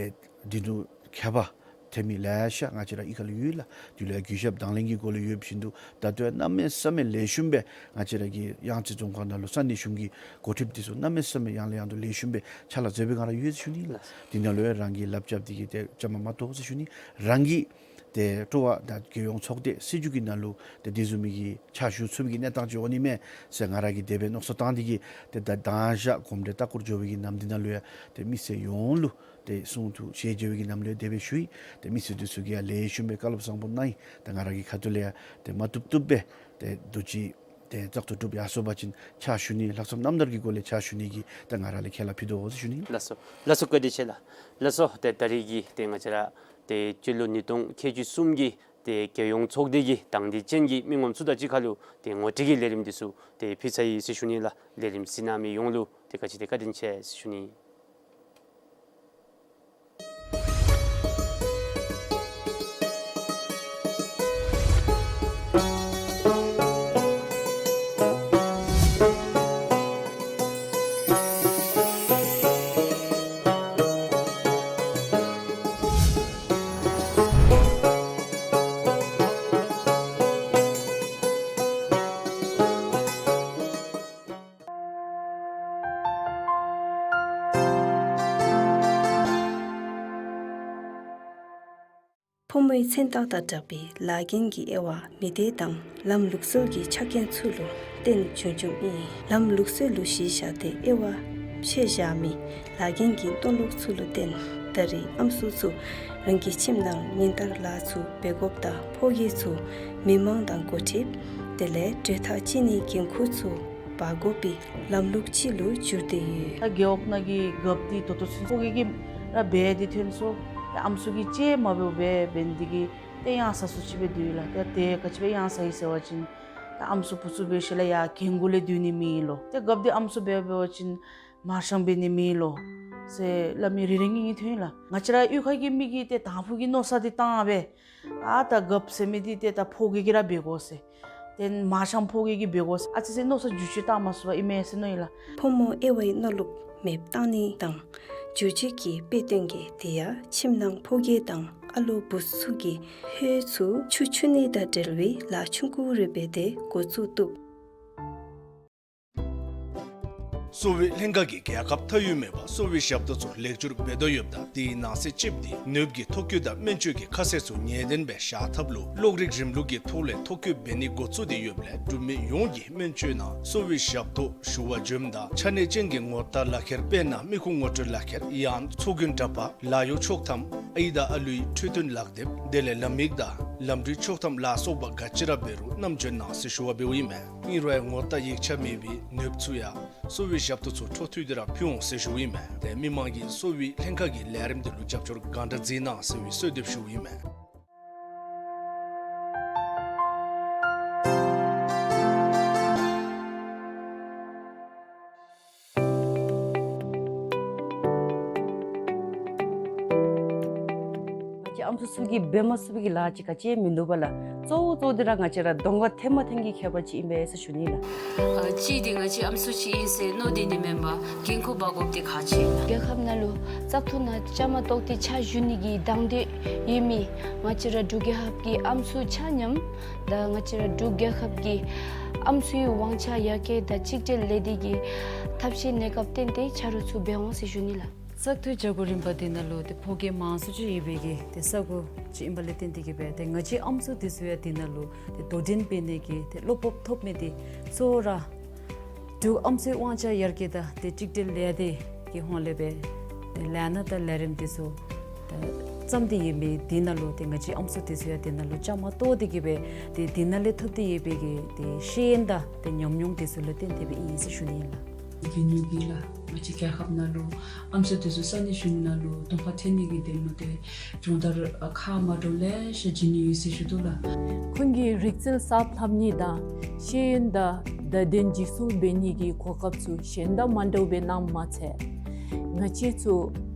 འགྲན་བསྡུར་མཁས་པ་ཐོན་མི་ལེ་ཤ་ང་བཅས་ར་གཡུས་ཁ་ལུ་ཡོད་ལགས། དེ་ལུ་ཡང་གུས་ཞབས་དང་ལེན་གྱི་སྒོ་ལས་ཡོདཔ་བཞིན་དུ་ད་ལྟོ་ཡང་གནམ་མེད་ས་མེད་ལེགས་ཤོམ་སྦེ་ང་བཅས་ར་གི་གཡང་རྩེ་རྫོང་ཁག་ནང་ལུ་ས་གནས་གཞུང་གི་འགོ་ཁྲིདཔ་འདི་ཚུ་གནམ་མེད་ས་མེད་ཡང་ལས་ཡང་དུ་ལེགས་ཤོམ་སྦེ་ཕྱག་ལཱ་མཛད་པའི་སྒང་ར་ཡོད་ཟེར་ཞུ་ནི་ལགས། དེ་ནང་ལུ་ཡང་རང་གིས་ལགཔ་རྐྱབ་སྟེ་གིས་ཏེ་བཅའ་མར་མ་གཏོགས་ཟེར་ཞུ་ནི། རང་གི་ཏེ་སྤྲོ་བ་དང་རྒྱལ་ཡོངས་ཚོགས་སྡེ་སྲིད་བྱུས་ཀྱི་ནང་ལུ་ཏེ་དེ་བཟུམ་མའི་གི་ཕྱག་ཞུ་ཚུགས་པའི་གི་གནས་སྟངས་ཅིག་འོང་ནི་མས་ཟེར་ང་ར་གིས་དེ་སྦེ་མནོ་བསམ་བཏང་སྟེ་གིས་ཏེ་ད་མདང་ཞག་གོམས་འདྲིས་ལྟ་སྐོར་འགྱོ་བའི་གི་ནམ་འདི་ནང་ལུ་ཡང་ཏེ་མི་སེར་ཡོངས་ལུ་ཏེ་གསུང་ཐོས་ཞལ་མཇལ་བའི་གི་ནམ་ལུ་ཡང་དེ་སྦེ་ཞུ་ཡི། ཏེ་མི་སེར་འདི་ཚུ་གིས་ཡང་ལེགས་ཤོམ་སྦེ་བཀའ་སློབ་བཟང་པོ་གནང་ཡི། ཏེ་ང་ར་གི་ཁ་ཐུག་ལས་ཡང་ཏེ་མ་བཏུབ་བཏུབ་སྦེ་ཏེ་དུས་ཅི་ཏེ་བཙག་འཐུ་གྲུབ་ཡར་སོང་པ་ཅིན་ཕྱག་ཞུ་ནི་ལྷག་བསམ་རྣམ་དག་གི་སྒོ་ལས་ཕྱག་ཞུ་ནི་གི་ཏེ་ང་ར་ལས་ཁས་བླངས་ཕུལ་དོ་ཟེར་ཞུ་ནི། ལགས་སོ་ལགས་སོ། བཀའ་དྲིན་ཆེ་ལགས། ལགས་སོ། ཏེ་ད་རིས་ཀྱི་ཏེ་ང་བཅས་ར་ཏེ་སྤྱི་ལོ་ཉིས་སྟོང་ཁལ་གཅིག་གསུམ་གྱི་ཏེ་རྒྱལ་ཡོངས་ཚོགས་སྡེ་གི་དང་འདོད་ཅན་གྱི་མི་ངོམ་ཚུ་དང་གཅིག་ཁར་ལུ་ཏེ་ངོ་སྤྲོད་ཀྱི་ལས་རིམ་འདི་ཚུ་ཏེ་ཕུལ་ཚར་ཡི་ཟེར་ཞུ་ནི་ལགས། ལས་རིམ་གཟིགས་གནང་མི་ཡོངས་ལུ་ཏེ་ག་ཅི་ཏེ་བཀའ་དྲིན་ཆེ་ཟེར་ཞུ་ནི། ཕོ་མོའི་མཚན་རྟགས་དང་སྦྲགས་པའི་ལཱ་འགན་གྱི་དབྱེ་བ་མི་སྡེ་དང་ལམ་ལུགས་སྲོལ་གྱི་ཆ་རྐྱེན་ཚུ་ལུ་བརྟེན་བྱུང་བྱུངམ་ཨིན། ལམ་ལུགས་སྲོལ་ལུ་གཞི་བཞག་སྟེ་དབྱེ་བ་ཕྱེ་བཞག་མི་ལཱ་འགན་གྱི་མཐོ་ལོག་ཚུ་ལུ་བརྟེན་ད་རེས་ཨམ་སྲུ་ཚུ་རང་གི་ཁྱིམ་ནང་ཉིན་ལྟར་ལཱ་ཚུ་འབད་དགོཔ་དང་ཕོ་སྐྱེས་ཚུ་མི་མང་དང་འགོ་ཁྲིདཔ་དེ་ལས་གྲོས་ཐག་བཅད་ནིའི་འགན་ཁུར་ཚུ་འབག་དགོ་པའི་ལམ་ལུགས་ཅིག་ལུ་འགྱུར་ཏེ་ཡོད། ད་རྒེད་འོག་ནང་གི་རྒཔོ་འདི་ད་ལྟོ་ཚུན་ཕོ་སྐྱེས་ཀྱིས་ར་འབད་དེ་ཐོན་སོ། ད་ཨམ་སྲུ་གིས་ཅིག་མ་འབདཝ་སྦེ་འབད་ནི་འདི་གིས་ཏེ་ཡང་ཟ་སུ་ཅིག་སྦེ་སྡོད་ཡི་ལགས། ཏེ་ཏེ་ག་ཅི་སྦེ་ཡང་ཟ་ཡི་ཟེར་བ་ཅིན་ད་ཨམ་སྲུ་བུ་ཚུ་འབད་ཞིནམ་ལས་ཡར་རྒན་གུ་ལས་སྡོད་ནི་མེད་ལོ། ཏེ་རྒཔོ་འདི་ཨམ་སྲུ་འབད་འབད་བ་ཅིན་མར་ཤམ་འབད་ནི་མེད་ལོ་ཟེར་སླབ་མི་རེ་རེ་གཉིས་གཉིས་ཐོན་ཡི་ལགས། ང་བཅས་ར་གཡུས་ཁ་གི་མི་གིས་ཏེ་དང་ཕུ་གི་མནོ་བསམ་འདི་བཏང་སྦེ་ཨ་ད་རྒཔོ་ཟེར་མི་འདི་ཏེ་ད་ཕོ་སྐྱེས་ཀྱིས་ར་འབད་དགོ་ཟེར། ཏེ་མར་ཤམ་ཕོ་སྐྱེས་ཀྱིས་འབད་དགོ་ཟེར་ཨ་ཙི་ཙི་མནོ་བསམ་འགྱུར་བཅོས་བཏང་མ་ཚུགས་པར་ཨིན་མས་ཟེར་མནོ་ཡི་ལགས། ཕོ་མོ་དབྱེ་བའི་མནོ་ལུགས་མེདཔ་བཏང་ནི་དང་འགྱུར་བཅོས་ཀྱི་དཔེ་སྟོན་གྱི་དེ་ཡང་ཁྱིམ་ནང་ཕོ་སྐྱེས་དང་ཨ་ལོ་བུ་ཚུ་གིས་ལྷོད་ཚུ་ཆུ་འཁྱུ་ནི་དང་འབྲེལ་བའི་ལཱ་ཆུང་ཀུ་རེ་འབད་དེ་འགོ་བཙུགས་བཏུབ། གསོ་བའི་ལྷན་ཁག་གིས་རྒྱལ་ཁབ་མཐའ་དབུས་མེད་པར་གསོ་བའི་ཞབས་ཏོག་ཚུ་ལེགས་བསྒྱུར་འབད་དོ་ཡོདཔ་ད་དེའི་ནང་གསེས་གཅིགཔོ་འདི་ནདཔ་གི་ཐོ་བཀོད་དང་སྨན་བཅོས་ཀྱི་ཁ་གསལ་ཚུ་ངེས་བདེན་སྦེ་བཞག་ཐབས་ལུ་གློག་རིག་རིམ་ལུགས་ཀྱི་ཐོག་ལས་ཐོ་བཀོད་འབད་ནི་འགོ་བཙུགས་ཏེ་ཡོདཔ་ལས་འབྲུག་མི་ཡོངས་ཀྱིས་སྨན་བཅོས་ནང་གསོ་བའི་ཞབས་ཏོག་ཞུ་བར་འབྱོནམ་ད་ཆ་གནས་ཅན་གྱི་ངོ་རྟགས་ལག་ཁྱེར་དཔེར་ན་མི་ཁུངས་ངོ་སྤྲོད་ལག་ཁྱེར་ཡང་ཚོགས་རྒྱུན་འདྲ་པར་ལཱ་གཡོག་ཆོག་ཐམ་ཨའི་དང་ཨ་ལུའི་འཕྲོད་བསྟེན་ལག་དེབ་དེ་ལས་ལམ་ཡིག་དང་ལམ་འགྲུལ་ཆོག་ཐམ་ལ་སོགས་པ་ག་ཅི་ར་འབད་རུང་རྣམ་འབྱོན་གནང་ཟེར་ཞུ་བ་འབདཝ་ཨིན་མས། ཨིན་རུང་ངོ་རྟགས་ཡིག་ཆ་མེད་པའི་ནདཔ་ཚུ་ཡང་གསོ་བའི་ཞབས་ཏོག་ཚུ་འཕྲོ་མཐུད་དེ་ར་ཕུལ་འོང་ཟེར་ཞུཝ་ཨིན་མས། ཏེ་མི་མང་གིས་གསོ་བའི་ལྷན་ཁག་གི་ལས་རིམ་དེ་ལུ་རྒྱབ་སྐྱོར་གང་དྲག་མཛད་གནང་ཟེར་བའི་གསོལ་འདེབས་ཞུཝ་ཨིན་མས། ང་བཅས་ཨམ་སྲུ་ཚུ་གིས་འབད་མ་ཚུགས་པའི་གི་ལཱ་ཅིག་ག་ཅི་མིན་འདུག་པ་ལགས། གཙོ་བོ་གཙོ་བོ་འདི་ར་ང་བཅས་ར་གདོང་ཁར་ཐོན་མ་ཐོན་གྱི་ཁྱད་པར་ཅིག་ཨིན་པས་ཟེར་ཞུ་ནི་ལགས། ཨ་གཅིག་འདི་ང་བཅས་ཨམ་སྲུ་ཅིག་ཨིན་ཟེར་མནོ་སྡོད་ནི་མེན་པར་འགན་ཁུར་འབག་དགོཔ་འདི་ཁག་ཆེ་ལགས། རྒྱལ་ཁབ་ནང་ལུ་བཙག་འཐུ་ནང་བཅའ་མར་གཏོགས་ཏེ་ཕྱག་ཞུ་ནི་གི་དང་འདོད་ཡོད་མི་ང་བཅས་ར་འབྲུག་རྒྱལ་ཁབ་ཀྱི་ཨམ་སྲུ་ཆ་མཉམ་དང་ང་བཅས་ར་འབྲུག་རྒྱལ་ཁབ་ཀྱི་ཨམ་སྲུའི་དབང་ཆ་ཡར་རྒྱས་དང་གཅིག་སྒྲིལ་ལས་སྡེ་གི་ཐབས་ཤེས་གནས་སྐབས་བརྟེན་ཏེ་ཆ་རོགས་ཚུ་འབད་འོང་ཟེར་ཞུ་ནི་ལགས། བཙག་འཐུའི་བྱ་སྒོ་རིམ་པ་འདི་ནང་ལུ་ཏེ་ཕོ་སྐྱེས་མང་སུ་ཅིག་ཡོད་པའི་གི་ཏེ་ས་གོ་ཅིག་ཨིནམ་ལས་བརྟེན་ཏེ་གིས་སྦེ་ཏེ་ང་བཅས་ཨམ་སྲུ་འདི་ཚུ་ཡང་འདི་ནང་ལུ་ཏེ་དོ་འགྲན་འབད་ནི་གི་ཏེ་བློ་སྤོབས་ཐོབ་མི་འདི་གཙོ་བོ་ར་འབྲུག་ཨམ་སྲུའི་དབང་ཆ་ཡར་རྒྱས་དང་ཏེ་གཅིག་སྒྲིལ་ལས་སྡེ་གི་ཧོངས་ལས་སྦེ་ཏེ་ལས་སྣ་དང་ལས་རིམ་འདི་ཚུ་ཏེ་བརྩམས་ཏེ་ཡོད་མི་འདི་ནང་ལུ་ཏེ་ང་བཅས་ཨམ་སྲུ་འདི་ཚུ་ཡང་འདི་ནང་ལུ་བཅའ་མར་གཏོགས་ཏེ་གིས་སྦེ་ཏེ་འདི་ནང་ལས་ཐོབ་སྟེ་ཡོད་པའི་གི་ཏེ་ཤེས་ཡོན་དང་ཏེ་ཉམས་མྱོང་འདི་ཚུ་ལུ་བརྟེན་ཏེ་སྦེ་ཨིན་ཟེར་ཞུ་ནི་ཨིན་ལགས། གི་ཉུ་གི་ལགས། ང་བཅས་རྒྱལ་ཁབ་ནང་ལུ་ཨམ་སྲུ་འདི་ཚུ་ས་གནས་གཞུང་ནང་ལུ་གདོང་ཁར་ཐོན་ནི་གི་འདི་མོ་ཏེ་སྦྱོང་བརྡར་ཁག་མ་འདྲཝ་ལེ་ཤ་བྱིན་ནི་ཡོད་ཟེར་ཞུ་དོ་ལགས། ཁོང་གིས་རིག་རྩལ་གསརཔ་ལྷབ་ནི་དང་ཤེས་ཡོན་དང་བརྡ་དོན་འཇིག་ཚོགས་འབད་ནི་གི་གོ་སྐབས་ཚུ་གཞན་དང་མ་འདྲཝ་སྦེ་གནངམ་མ་ཚད་ང་བཅས་ཚུ་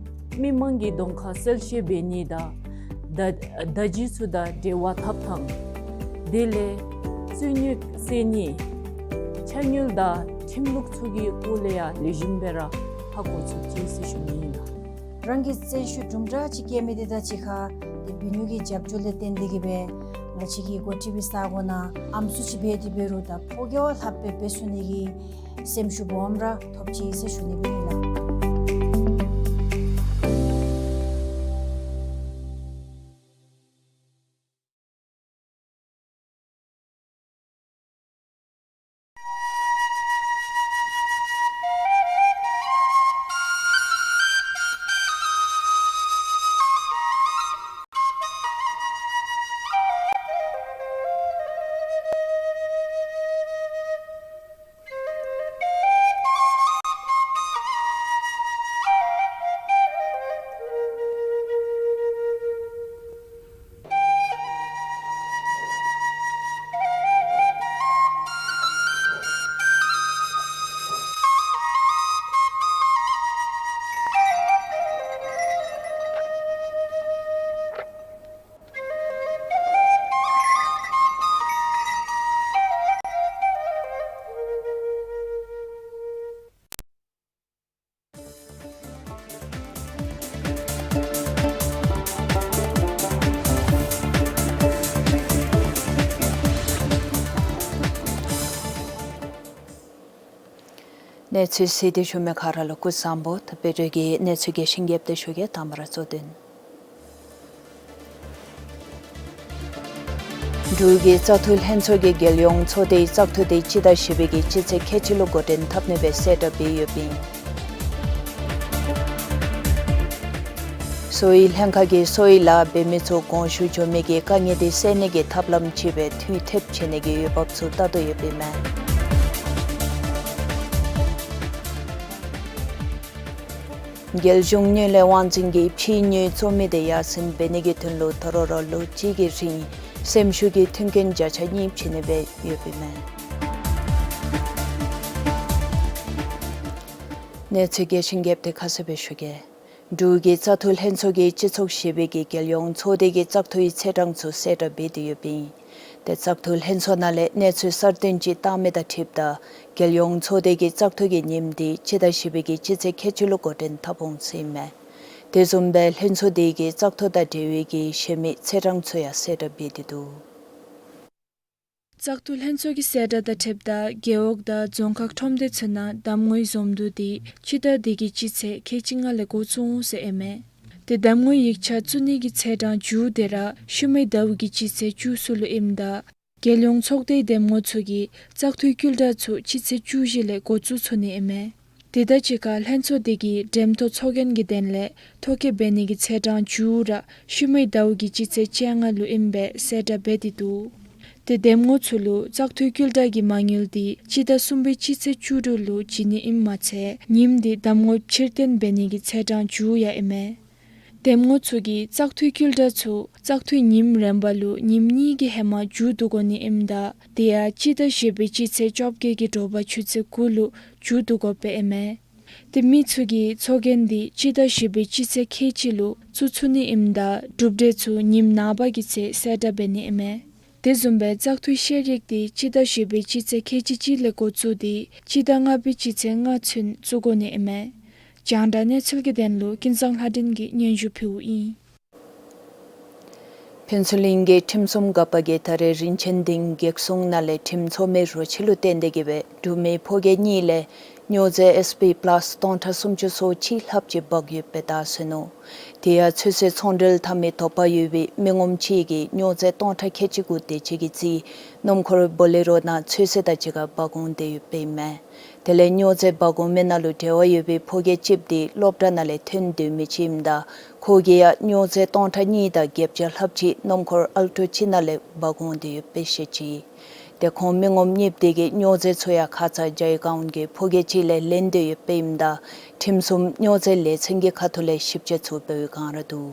མི་མང་གི་གདོང་ཁར་གསལ་བཤད་འབད་ནི་དང་བརྡ་བརྡ་བརྒྱུད་ཚུ་དང་འབྲེལ་བ་འཐབ་ཐངས་དེ་ལས་རྩོད་རྙོག་སེལ་ནི་ཕྱག་དངུལ་དང་ཁྲིམས་ལུགས་ཚུ་གི་སྐོར་ལས་ཡང་ལེགས་ཤོམ་སྦེ་ར་ཧ་གོ་ཚུགས་ཅི་ཟེར་ཞུ་ནི་ཨིན་ལགས། རང་གི་རྩལ་ཤུགས་དུམ་གྲ་ཅིག་བསྐྱེད་མི་འདི་དང་གཅིག་ཁར་ཏེ་བུ་ཉུ་གི་རྒྱབ་སྐྱོར་ལས་བརྟེན་ཏེ་གིས་སྦེ་ང་བཅས་ཀྱི་འགོ་ཁྲིདཔ་ས་གོ་ནང་ཨམ་སྲུ་ཅིག་འབད་དེ་འབད་རུང་ད་ཕོ་སྐྱེས་བ་ལྷགཔ་སྦེ་འབད་ཚུགས་ནི་གི་སེམས་ཤུགས་སྦོམ་ར་ཐོབ་ཅི་ཟེར་ཞུ་ནི་སྦེ་ཨིན་ལགས། གནས་ཚུལ་གཟིགས་ཏེ་བཞུགས་མི་ག་ར་ལུ་སྐུ་གཟུགས་བཟང་པོ། ད་བོད་དོན་གྱི་གནས་ཚུལ་རྒྱས་ཤིང་རྒྱསཔ་སྦེ་ཞུ་གེ། དང་པ་ར་གཙོ་དོན། འབྲུག་གི་བཙག་འཐུ་ལྷན་ཚོགས་ཀྱིས་རྒྱལ་ཡོངས་ཚོགས་སྡེའི་བཙག་འཐུ་དེ་སྤྱི་ཟླ་བཞི་པའི་གི་སྤྱི་ཚེས་ཁལ་གཅིག་ལུ་འགོ་འདྲེན་འཐབ་ནི་སྦེ་གསལ་བསྒྲགས་འབད་ཡོདཔ་ཨིན། གསོ་བའི་ལྷན་ཁག་གིས་གསོ་བའི་ལཱ་འབད་མི་ཚུ་དགོངས་ཞུ་འབྱོར་མི་གི་དཀའ་ངལ་དེ་སེལ་ནི་གི་ཐབས་ལམ་ཅིག་སྦེ་འཐུས་ཐེབས་བྱིན་ནི་གི་འོས་འབབ་ཚུ་བལྟ་དོ་ཡོདཔ་ཨིན་མས། རྒྱལ་གཞུང་དངུལ་ལས་དབང་འཛིན་གྱིས་ཕྱིའི་དངུལ་བཙོང་མི་དེ་ཡར་སེང་འབད་ནི་གི་དོན་ལུ་ད་རུང་ར་ལོ་གཅིག་གི་རིང་སེམས་ཤུགས་ཀྱི་མཐུན་རྐྱེན་བརྒྱ་ཆ་གཉིས་བྱིན་ནི་སྦེ་ཡོདཔ་ཨིན་མས། གནས་ཚུལ་རྒྱས་ཤིང་རྒྱསཔ་དེ་ཁ་གསལ་སྦེ་ཞུ་གེ། འབྲུག་གི་བཙག་འཐུ་ལྷན་ཚོགས་ཀྱིས་སྤྱི་ཚོགས་བཞི་པའི་གི་རྒྱལ་ཡོངས་ཚོགས་སྡེ་གི་བཙག་འཐུའི་ཚེས་གྲངས་ཚུ་གསལ་བསྒྲགས་འབད་དེ་ཡོདཔ་ཨིན། ཏེ་བཙག་འཐུ་ལྷན་ཚོགས་ནང་ལས་གནས་ཚུལ་གསར་བཏོན་ཅིག་བཏང་མི་དང་འཁྲིལཝ་ད་རྒྱལ་ཡོངས་ཚོགས་སྡེ་གི་བཙག་འཐུ་གི་ཉིནམ་དེ་སྤྱི་ཟླ་བཞི་པའི་གི་སྤྱི་ཚེས་ཁལ་གཅིག་ལུ་འགོ་འདྲེན་འཐབ་འོང་ཟེར་ཨིན་མས། དེ་བཟུམ་སྦེ་ལྷན་ཚོགས་དེ་གི་བཙག་འཐུ་དང་འབྲེལ་བའི་གི་གཞན་མི་ཚེས་གྲངས་ཚུ་ཡང་གསལ་བསྒྲགས་འབད་དེ་འདུག། བཙག་འཐུ་ལྷན་ཚོགས་ཀྱི་གསལ་བསྒྲགས་དང་འཁྲིལཝ་ད་རྒེད་འོག་དང་རྫོང་ཁག་ཁྲོམ་སྡེ་ཚུ་ནང་གདམ་ངོའི་འཛོམས་འདུ་དེ་སྤྱི་ཟླ་འདི་གི་སྤྱི་ཚེས་ཁལ་གཅིག་ལྔ་ལས་འགོ་བཙུགས་འོང་ཟེར་ཨིན་མས། ཏེ་གདམ་ངོའི་ཡིག་ཆ་བཙུགས་ནི་གི་ཚེས་གྲངས་མཇུག་དེ་ར་ཤུལ་མའི་ཟླཝ་གི་སྤྱི་ཚེས་བཅུ་གསུམ་ལུ་ཨིནམ་ད་རྒྱལ་ཡོངས་ཚོགས་སྡེའི་འདེམས་ངོ་ཚུ་གིས་བཙག་འཐུའི་བསྐུལ་བསྒྲགས་ཚུ་སྤྱི་ཚེས་བཅུ་བཞི་ལས་འགོ་བཙུགས་ཚུགས་ནི་ཨིན་མས། དེ་དང་གཅིག་ཁར་ལྷན་ཚོགས་དེ་གིས་འགྲེམས་ཐོག་ཚོགས་རྒྱན་གྱི་དོན་ལས་ཐོ་བཀོད་འབད་ནི་གི་ཚེས་གྲངས་མཇུག་ར་ཤུལ་མའི་ཟླཝ་གི་སྤྱི་ཚེས་བཅོ་ལྔ་ལུ་ཨིནམ་སྦེ་གསལ་བསྒྲགས་འབད་དེ་འདུག། ཏེ་འདེམས་ངོ་ཚུ་ལུ་བཙག་འཐུའི་བསྐུལ་བསྒྲགས་ཀྱི་མ་དངུལ་དེ་སྤྱི་ཟླ་གསུམ་པའི་སྤྱི་ཚེས་བཅུ་དྲུག་ལུ་བྱིན་ནི་ཨིནམ་མ་ཚད་ཉིནམ་དེ་གདམ་ངོ་ཕྱིར་བཏོན་འབད་ནི་གི་ཚེས་གྲངས་མཇུག་ཡང་ཨིན་མས། འདེམས་ངོ་ཚུ་གིས་བཙག་འཐུའི་བསྐུལ་བསྒྲགས་ཚུ་བཙག་འཐུའི་ཉིནམ་རན་པ་ལུ་ཉིནམ་གཉིས་ཀྱི་ཧེ་མ་མཇུག་བསྡུ་དགོ་ནི་ཨིནམ་ད་དེ་ཡང་སྤྱི་ཟླ་བཞི་པའི་སྤྱི་ཚེས་བཅོ་བརྒྱད་ཀྱི་དྲོ་པ་ཆུ་ཚོད་དགུ་ལུ་མཇུག་བསྡུ་དགོཔ་ཨིན་མས། ཏེ་མི་ཚུ་གིས་ཚོགས་རྒྱན་དེ་སྤྱི་ཟླ་བཞི་པའི་སྤྱི་ཚེས་ཁལ་གཅིག་ལུ་བཙུགས་ཚུགས་ནི་ཨིནམ་ད་གྲུབ་འབྲས་ཚུ་ཉིནམ་ནངས་པ་གི་ཚེ་གསལ་བསྒྲགས་འབད་ནི་ཨིན་མས། དེ་བཟུམ་སྦེ་བཙག་འཐུའི་ཤེས་རིག་དེ་སྤྱི་ཟླ་བཞི་པའི་སྤྱི་ཚེས་ཁལ་གཅིག་གཅིག་ལས་འགོ་བཙུགས་ཏེ་སྤྱི་ཟླ་ལྔ་པའི་སྤྱི་ཚེས་ལྔ་ཚུན་བཙུགས་དགོ་ནི་ཨིན་མས། རྒྱང་བསྒྲགས་གནས་ཚུལ་གྱི་དོན་ལུ་ཀུན་བཟང་ལྷ་སྒྲོན་གྱིས་སྙན་ཞུ་ཕུལཝ་ཨིན། ཕུན་ཚོགས་གླིང་གི་ཁྲིམས་སྲུང་འགག་པ་གིས་ད་རེས་རིན་ཆེན་སྡིངས་སྒེག་སྲུང་ནང་ལས་ཁྲིམས་འཚོ་མི་རོ་ཁྱི་ལུ་བརྟེན་ཏེ་གིས་སྦེ་འབྲུག་མི་ཕོ་སྐྱེས་གཉིས་ལས་སྨྱོ་རྫས་ཨེསི་པི་པ་ལཱསི་སྟོང་ཕྲག་སུམ་ཅུ་སོ་གཅིག་ལྷགཔ་ཅིག་འབག་ཡོདཔ་སྦེ་བལྟ་ཟུན་ནུག། དེ་ཡང་ཚོད་བསྲེ་ཚོང་འབྲེལ་འཐབ་མི་དོགས་པ་ཡོད་པའི་མི་ངོམ་ཅིག་གིས་སྨྱོ་རྫས་སྟོང་ཕྲག་ཁལ་གཅིག་དགུ་དེ་ཅིག་གི་རྩིས་སྣུམ་འཁོར་བོ་ལེ་རོ་ནང་ཚོད་བསྲེ་དང་གཅིག་ཁར་འབག་འོང་སྟེ་ཡོདཔ་ཨིན་མས། དེ་ལས་སྨྱོ་རྫས་འབག་འོང་མི་ནང་ལུ་འབྲེལ་བ་ཡོད་པའི་ཕོ་སྐྱེས་གཅིག་དེ་སློབ་གྲྭ་ནང་ལས་ཐོན་སྡོད་མི་ཅིག་ཨིནམ་ད་ཁོ་གིས་ཡང་སྨྱོ་རྫས་སྟོང་ཕྲག་གཉིས་དང་བརྒྱད་བརྒྱ་ལྷགཔ་ཅིག་སྣུམ་འཁོར་ཨལ་ཊོ་གཅིག་ནང་ལས་འབག་འོང་སྟེ་ཡོདཔ་སྦེ་བཤད་ཅི། ཏེ་ཁོང་མི་ངོམ་གཉིས་དེ་གིས་སྨྱོ་རྫས་ཚུ་ཡང་ཁ་ཙ་ཇའི་ཀའོན་གྱི་ཕོ་སྐྱེས་ཅིག་ལས་ལེན་ཏེ་ཡོདཔ་ཨིནམ་ད་ཁྲིམས་སྲུང་སྨྱོ་རྫས་ལས་ཚན་གྱི་ཁ་ཐུག་ལས་ཞིབ་དཔྱད་ཚུ་འབད་བའི་བསྒང་ར་འདུག།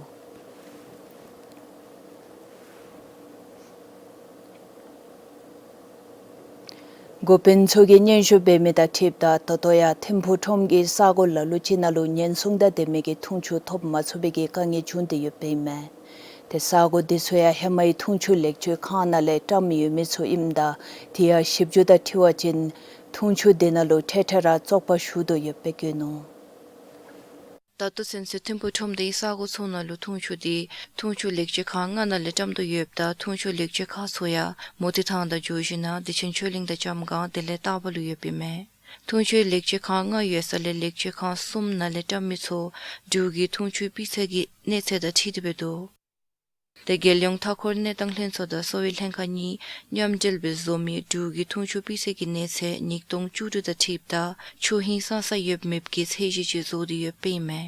འགོ་དཔོན་ཚུ་གིས་སྙན་ཞུ་འབད་མི་དང་འཁྲིལཝ་ད་ད་ལྟོ་ཡང་ཐིམ་ཕུག་ཁྲོམ་གྱི་ས་གོ་ལ་ལུ་ཅིག་ནང་ལུ་ཉེན་སྲུང་དང་ལྡན་མི་གི་འཐུང་ཆུ་ཐོབ་མ་ཚུགས་པའི་གི་དཀའ་ངལ་བྱུང་སྟེ་ཡོདཔ་ཨིན་མས། ཏེ་ས་གོ་འདི་ཚུ་ཡང་ཧེ་མའི་འཐུང་ཆུ་ལེགས་བཅོས་ཁང་ནང་ལས་བཀྲམ་ཡོད་མི་ཚུ་ཨིནམ་ད་དེ་ཡང་ཞིབ་འཇུག་དང་འཁྲིལ་བ་ཅིན་འཐུང་ཆུ་འདི་ནང་ལུ་འཕྲལ་འཕྲལ་ར་བཙོག་པ་ཞུགས་དོ་ཡོདཔ་སྦེ་བཀོད་ནུག། ད་ལྟོ་ཚུན་ཚོད་ཐིམ་ཕུག་ཁྲོམ་སྡེའི་ས་གོ་ཚུ་ནང་ལུ་འཐུང་ཆུ་དེ་འཐུང་ཆུ་ལེགས་བཅོས་ཁང་ལྔ་ནང་ལས་བཀྲམ་དོ་ཡོདཔ་ད་འཐུང་ཆུ་ལེགས་བཅོས་ཁང་ཚུ་ཡང་མོ་ཏི་ཐང་དང་ཇོ་བཞི་ན་བདེ་ཆེན་ཆོས་གླིང་དང་ལྕམ་སྒང་དེ་ལས་སྟག་པ་ལུ་ཡོདཔ་ཨིན་མས། འཐུང་ཆུའི་ལེགས་བཅོས་ཁང་ལྔ་ཡོད་ས་ལས་ལེགས་བཅོས་ཁང་གསུམ་ནང་ལས་བཀྲམ་མི་ཚུ་འབྲུག་གི་འཐུང་ཆུའི་སྤུས་ཚད་ཀྱི་གནས་ཚད་དང་འཁྲིལ་ཏེ་འབད་དོ། ཏེ་རྒྱལ་ཡོངས་མཐའ་འཁོར་གནས་སྟངས་ལྷན་ཚོགས་དང་གསོ་བའི་ལྷན་ཁག་གཉིས་མཉམ་འབྲེལ་སྦེ་བཟོ་མི་འབྲུག་གི་འཐུང་ཆུ་སྤུས་ཚད་ཀྱི་གནས་ཚད་ཉིས་སྟོང་བཅུ་དྲུག་དང་འཁྲིལཝ་ད་ཆུ་ཧིང་སང་ས་ཡོདཔ་མེདཔ་གི་ཚད་གཞི་ཅིག་བཟོ་སྟེ་ཡོདཔ་ཨིན་མས།